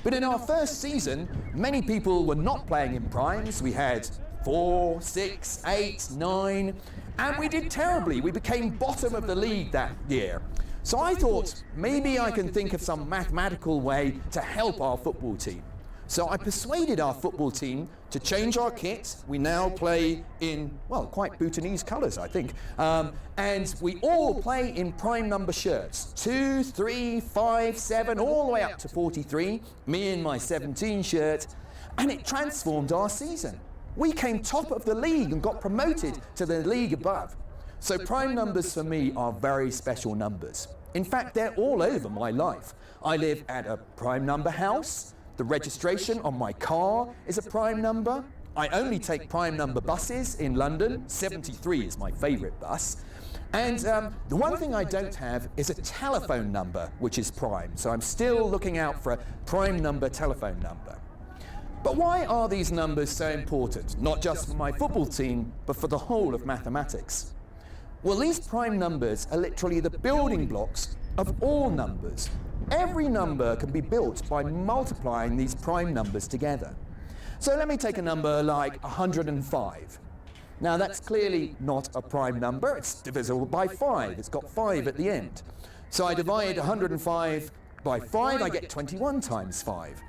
But in our first season, many people were not playing in primes. We had four, six, eight, nine, and we did terribly. We became bottom of the league that year. So I thought, maybe I can think of some mathematical way to help our football team. So I persuaded our football team to change our kit. We now play in, well, quite Bhutanese colours, I think. Um, and we all play in prime number shirts, two, three, five, seven, all the way up to forty-three, me in my seventeen shirt, and it transformed our season. We came top of the league and got promoted to the league above. So prime numbers for me are very special numbers. In fact, they're all over my life. I live at a prime number house. The registration on my car is a prime number. I only take prime number buses in London. Seventy-three is my favourite bus. And, um, the one thing I don't have is a telephone number which is prime. So I'm still looking out for a prime number telephone number. But why are these numbers so important, not just for my football team, but for the whole of mathematics? Well, these prime numbers are literally the building blocks of all numbers. Every number can be built by multiplying these prime numbers together. So let me take a number like a hundred and five. Now, that's clearly not a prime number. It's divisible by five. It's got five at the end. So I divide a hundred and five by five, I get twenty-one times five.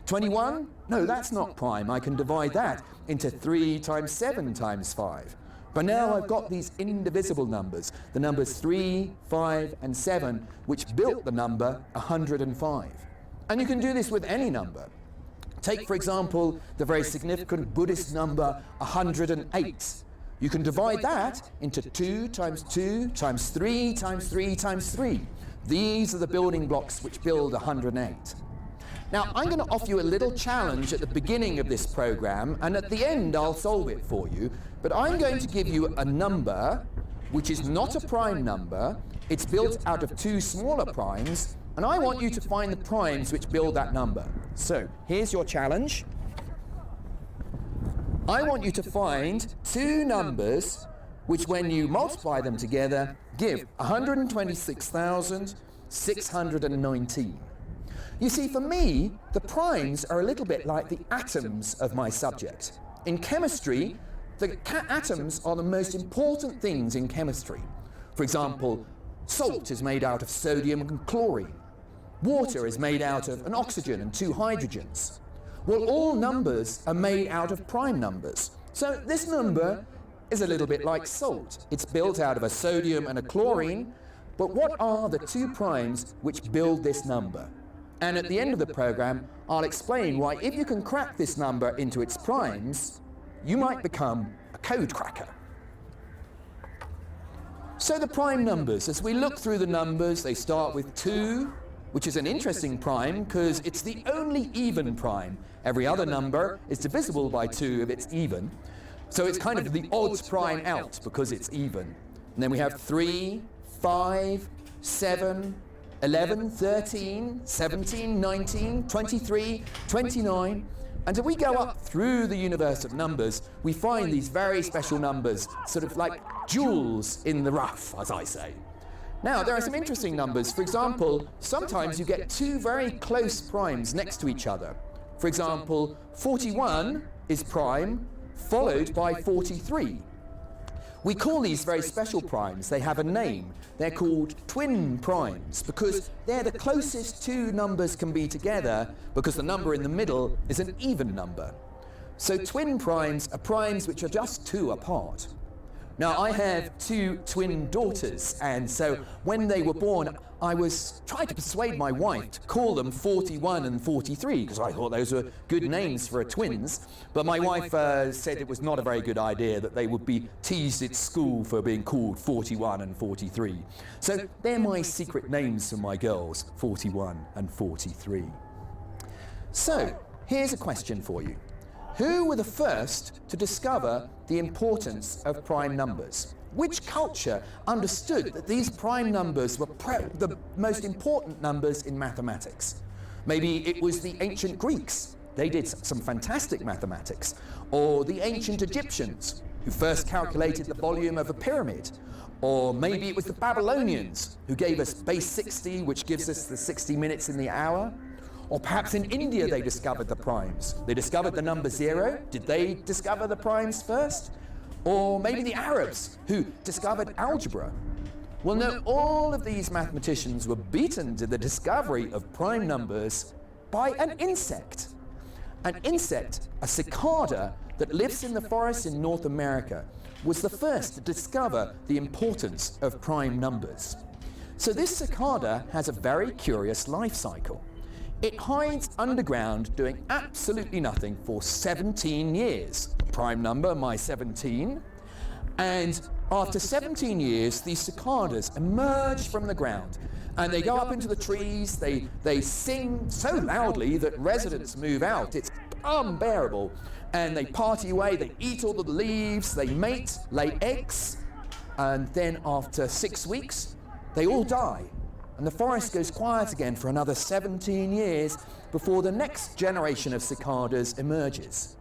Twenty-one? No, that's not prime. I can divide that into three times seven times five. But now I've got these indivisible numbers, the numbers three, five, and seven, which built the number a hundred and five. And you can do this with any number. Take, for example, the very significant Buddhist number a hundred and eight. You can divide that into two times two times three times three times three. These are the building blocks which build a hundred and eight. Now, I'm gonna offer you a little challenge at the beginning of this program, and at the end I'll solve it for you. But I'm going to give you a number which is not a prime number. It's built out of two smaller primes, and I want you to find the primes which build that number. So, here's your challenge. I want you to find two numbers which, when you multiply them together, give a hundred and twenty-six thousand six hundred and nineteen. You see, for me, the primes are a little bit like the atoms of my subject. In chemistry, the ca-, atoms are the most important things in chemistry. For example, salt is made out of sodium and chlorine. Water is made out of an oxygen and two hydrogens. Well, all numbers are made out of prime numbers. So this number is a little bit like salt. It's built out of a sodium and a chlorine, but what are the two primes which build this number? And at the end of the program, I'll explain why, if you can crack this number into its primes, you might become a code cracker. So the prime numbers, as we look through the numbers, they start with two, which is an interesting prime 'cause it's the only even prime. Every other number is divisible by two if it's even. So it's kind of the odd prime out because it's even. And then we have three, five, seven, eleven, thirteen, seventeen, nineteen, twenty-three, twenty-nine. And as we go up through the universe of numbers, we find these very special numbers, sort of like jewels in the rough, as I say. Now, there are some interesting numbers. For example, sometimes you get two very close primes next to each other. For example, forty-one is prime, followed by forty-three. We call these very special primes. They have a name. They're called twin primes because they're the closest two numbers can be together, because the number in the middle is an even number. So twin primes are primes which are just two apart. Now, I have two twin daughters, and so when they were born, I was trying to persuade my wife to call them forty-one and forty-three, 'cause I thought those were good names for a twins. But my wife, uh, said it was not a very good idea, that they would be teased at school for being called forty-one and forty-three. So they're my secret names for my girls, forty-one and forty-three. So, here's a question for you. Who were the first to discover the importance of prime numbers? Which culture understood that these prime numbers were pre- the most important numbers in mathematics? Maybe it was the ancient Greeks. They did s- some fantastic mathematics. Or the ancient Egyptians, who first calculated the volume of a pyramid. Or maybe it was the Babylonians who gave us base sixty, which gives us the sixty minutes in the hour. Or perhaps in India they discovered the primes. They discovered the number zero. Did they discover the primes first? Or maybe the Arabs who discovered algebra. Well, no, all of these mathematicians were beaten to the discovery of prime numbers by an insect. An insect, a cicada that lives in the forest in North America, was the first to discover the importance of prime numbers. So this cicada has a very curious life cycle. It hides underground doing absolutely nothing for seventeen years. Prime number, my seventeen. And after seventeen years, these cicadas emerge from the ground and they go up into the trees. They, they sing so loudly that residents move out. It's unbearable. And they party away, they eat all the leaves, they mate, lay eggs, and then after six weeks, they all die. And the forest goes quiet again for another seventeen years before the next generation of cicadas emerges.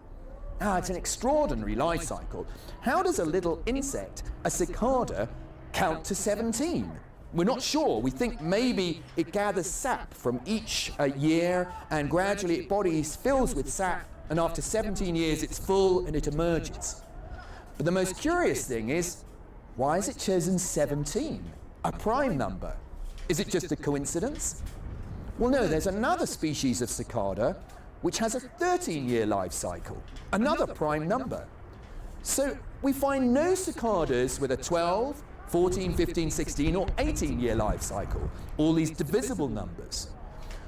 Now, it's an extraordinary life cycle. How does a little insect, a cicada, count to seventeen? We're not sure. We think maybe it gathers sap from each uh, year and gradually its body fills with sap, and after seventeen years it's full and it emerges. But the most curious thing is, why is it chosen seventeen, a prime number? Is it just a coincidence? Well, no, there's another species of cicada which has a thirteen-year life cycle, another prime number. So we find no cicadas with a twelve, fourteen, fifteen, sixteen, or eighteen-year life cycle, all these divisible numbers.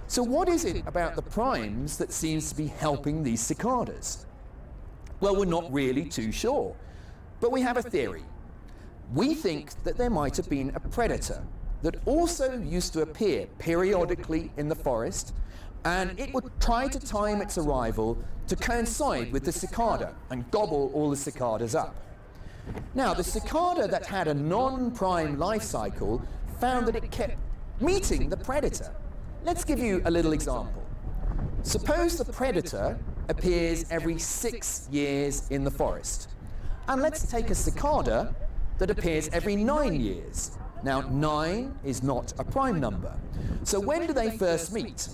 So what is it about the primes that seems to be helping these cicadas? Well, we're not really too sure, but we have a theory. We think that there might have been a predator that also used to appear periodically in the forest, and it would try to time its arrival to coincide with the cicada and gobble all the cicadas up. Now, the cicada that had a non-prime life cycle found that it kept meeting the predator. Let's give you a little example. Suppose the predator appears every six years in the forest. And let's take a cicada that appears every nine years. Now, nine is not a prime number. So when do they first meet?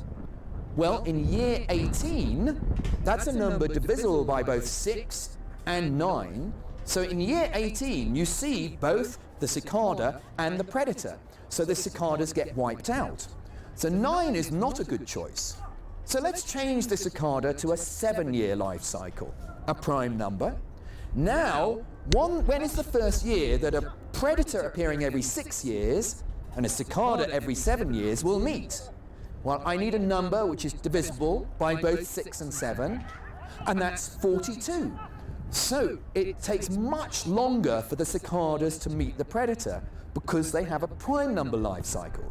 Well, in year eighteen, that's a number divisible by both six and nine. So in year eighteen, you see both the cicada and the predator. So the cicadas get wiped out. So nine is not a good choice. So let's change the cicada to a seven-year life cycle, a prime number. Now, one, when is the first year that a predator appearing every six years and a cicada every seven years will meet? Well, I need a number which is divisible by both six and seven, and that's forty-two. So it takes much longer for the cicadas to meet the predator because they have a prime number life cycle.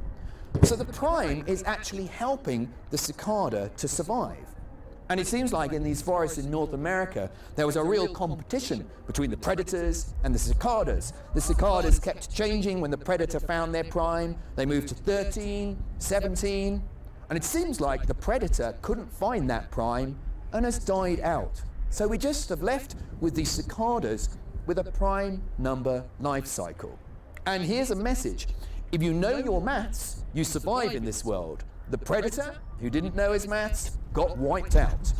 So the prime is actually helping the cicada to survive. And it seems like in these forests in North America, there was a real competition between the predators and the cicadas. The cicadas kept changing when the predator found their prime. They moved to thirteen, seventeen, and it seems like the predator couldn't find that prime and has died out. So we just have left with these cicadas with a prime number life cycle. And here's a message. If you know your maths, you survive in this world. The predator, who didn't know his maths, got wiped out.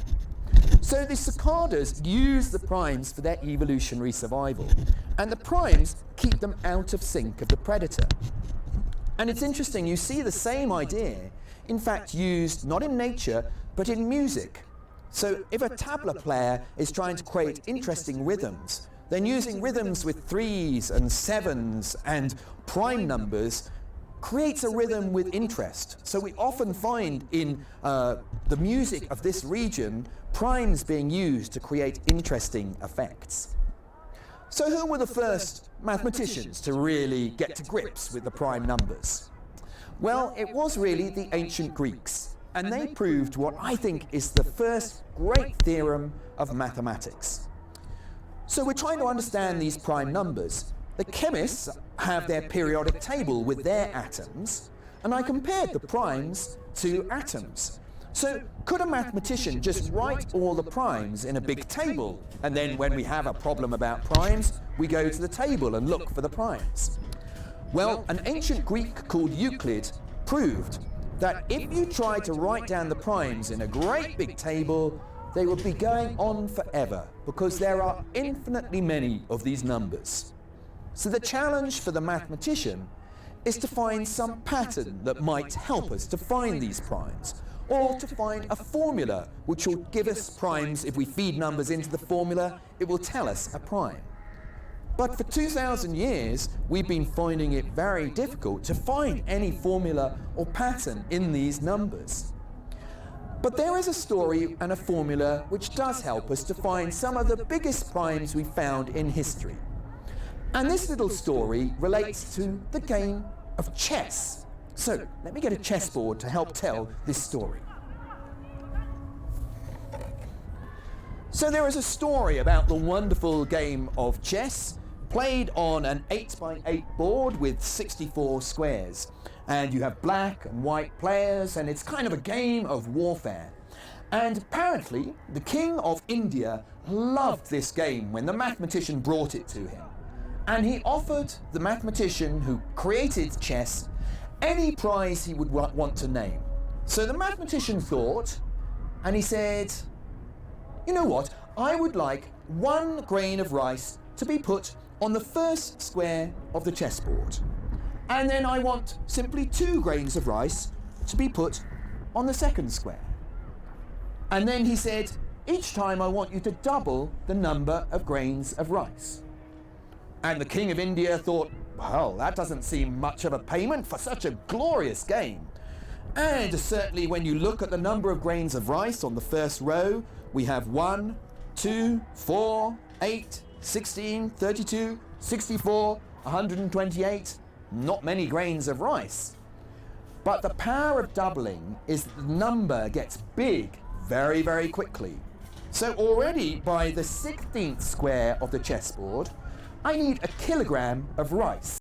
So the cicadas use the primes for their evolutionary survival, and the primes keep them out of sync of the predator. And it's interesting, you see the same idea, in fact, used not in nature, but in music. So if a tabla player is trying to create interesting rhythms, then using rhythms with threes and sevens and prime numbers creates a rhythm with interest. So we often find in uh, the music of this region primes being used to create interesting effects. So who were the first mathematicians to really get to grips with the prime numbers? Well, it was really the ancient Greeks. And they proved what I think is the first great theorem of mathematics. So we're trying to understand these prime numbers. The chemists have their periodic table with their atoms, and I compared the primes to atoms. So could a mathematician just write all the primes in a big table, and then when we have a problem about primes, we go to the table and look for the primes? Well, an ancient Greek called Euclid proved that if you try to write down the primes in a great big table, they would be going on forever, because there are infinitely many of these numbers. So the challenge for the mathematician is to find some pattern that might help us to find these primes, or to find a formula which will give us primes. If we feed numbers into the formula, it will tell us a prime. But for two thousand years, we've been finding it very difficult to find any formula or pattern in these numbers. But there is a story and a formula which does help us to find some of the biggest primes we've found in history. And this little story relates to the game of chess. So let me get a chessboard to help tell this story. So there is a story about the wonderful game of chess, played on an eight by eight board with sixty-four squares. And you have black and white players, and it's kind of a game of warfare. And apparently, the king of India loved this game when the mathematician brought it to him. And he offered the mathematician who created chess any prize he would wa-, want to name. So the mathematician thought, and he said, "You know what? I would like one grain of rice to be put on the first square of the chessboard. And then I want simply two grains of rice to be put on the second square." And then he said, "Each time I want you to double the number of grains of rice." And the king of India thought, "Well, that doesn't seem much of a payment for such a glorious game." And certainly when you look at the number of grains of rice on the first row, we have one, two, four, eight, sixteen, thirty-two, sixty-four, a hundred and twenty-eight, not many grains of rice. But the power of doubling is that the number gets big very, very quickly. So already by the sixteenth square of the chessboard, I need a kilogram of rice.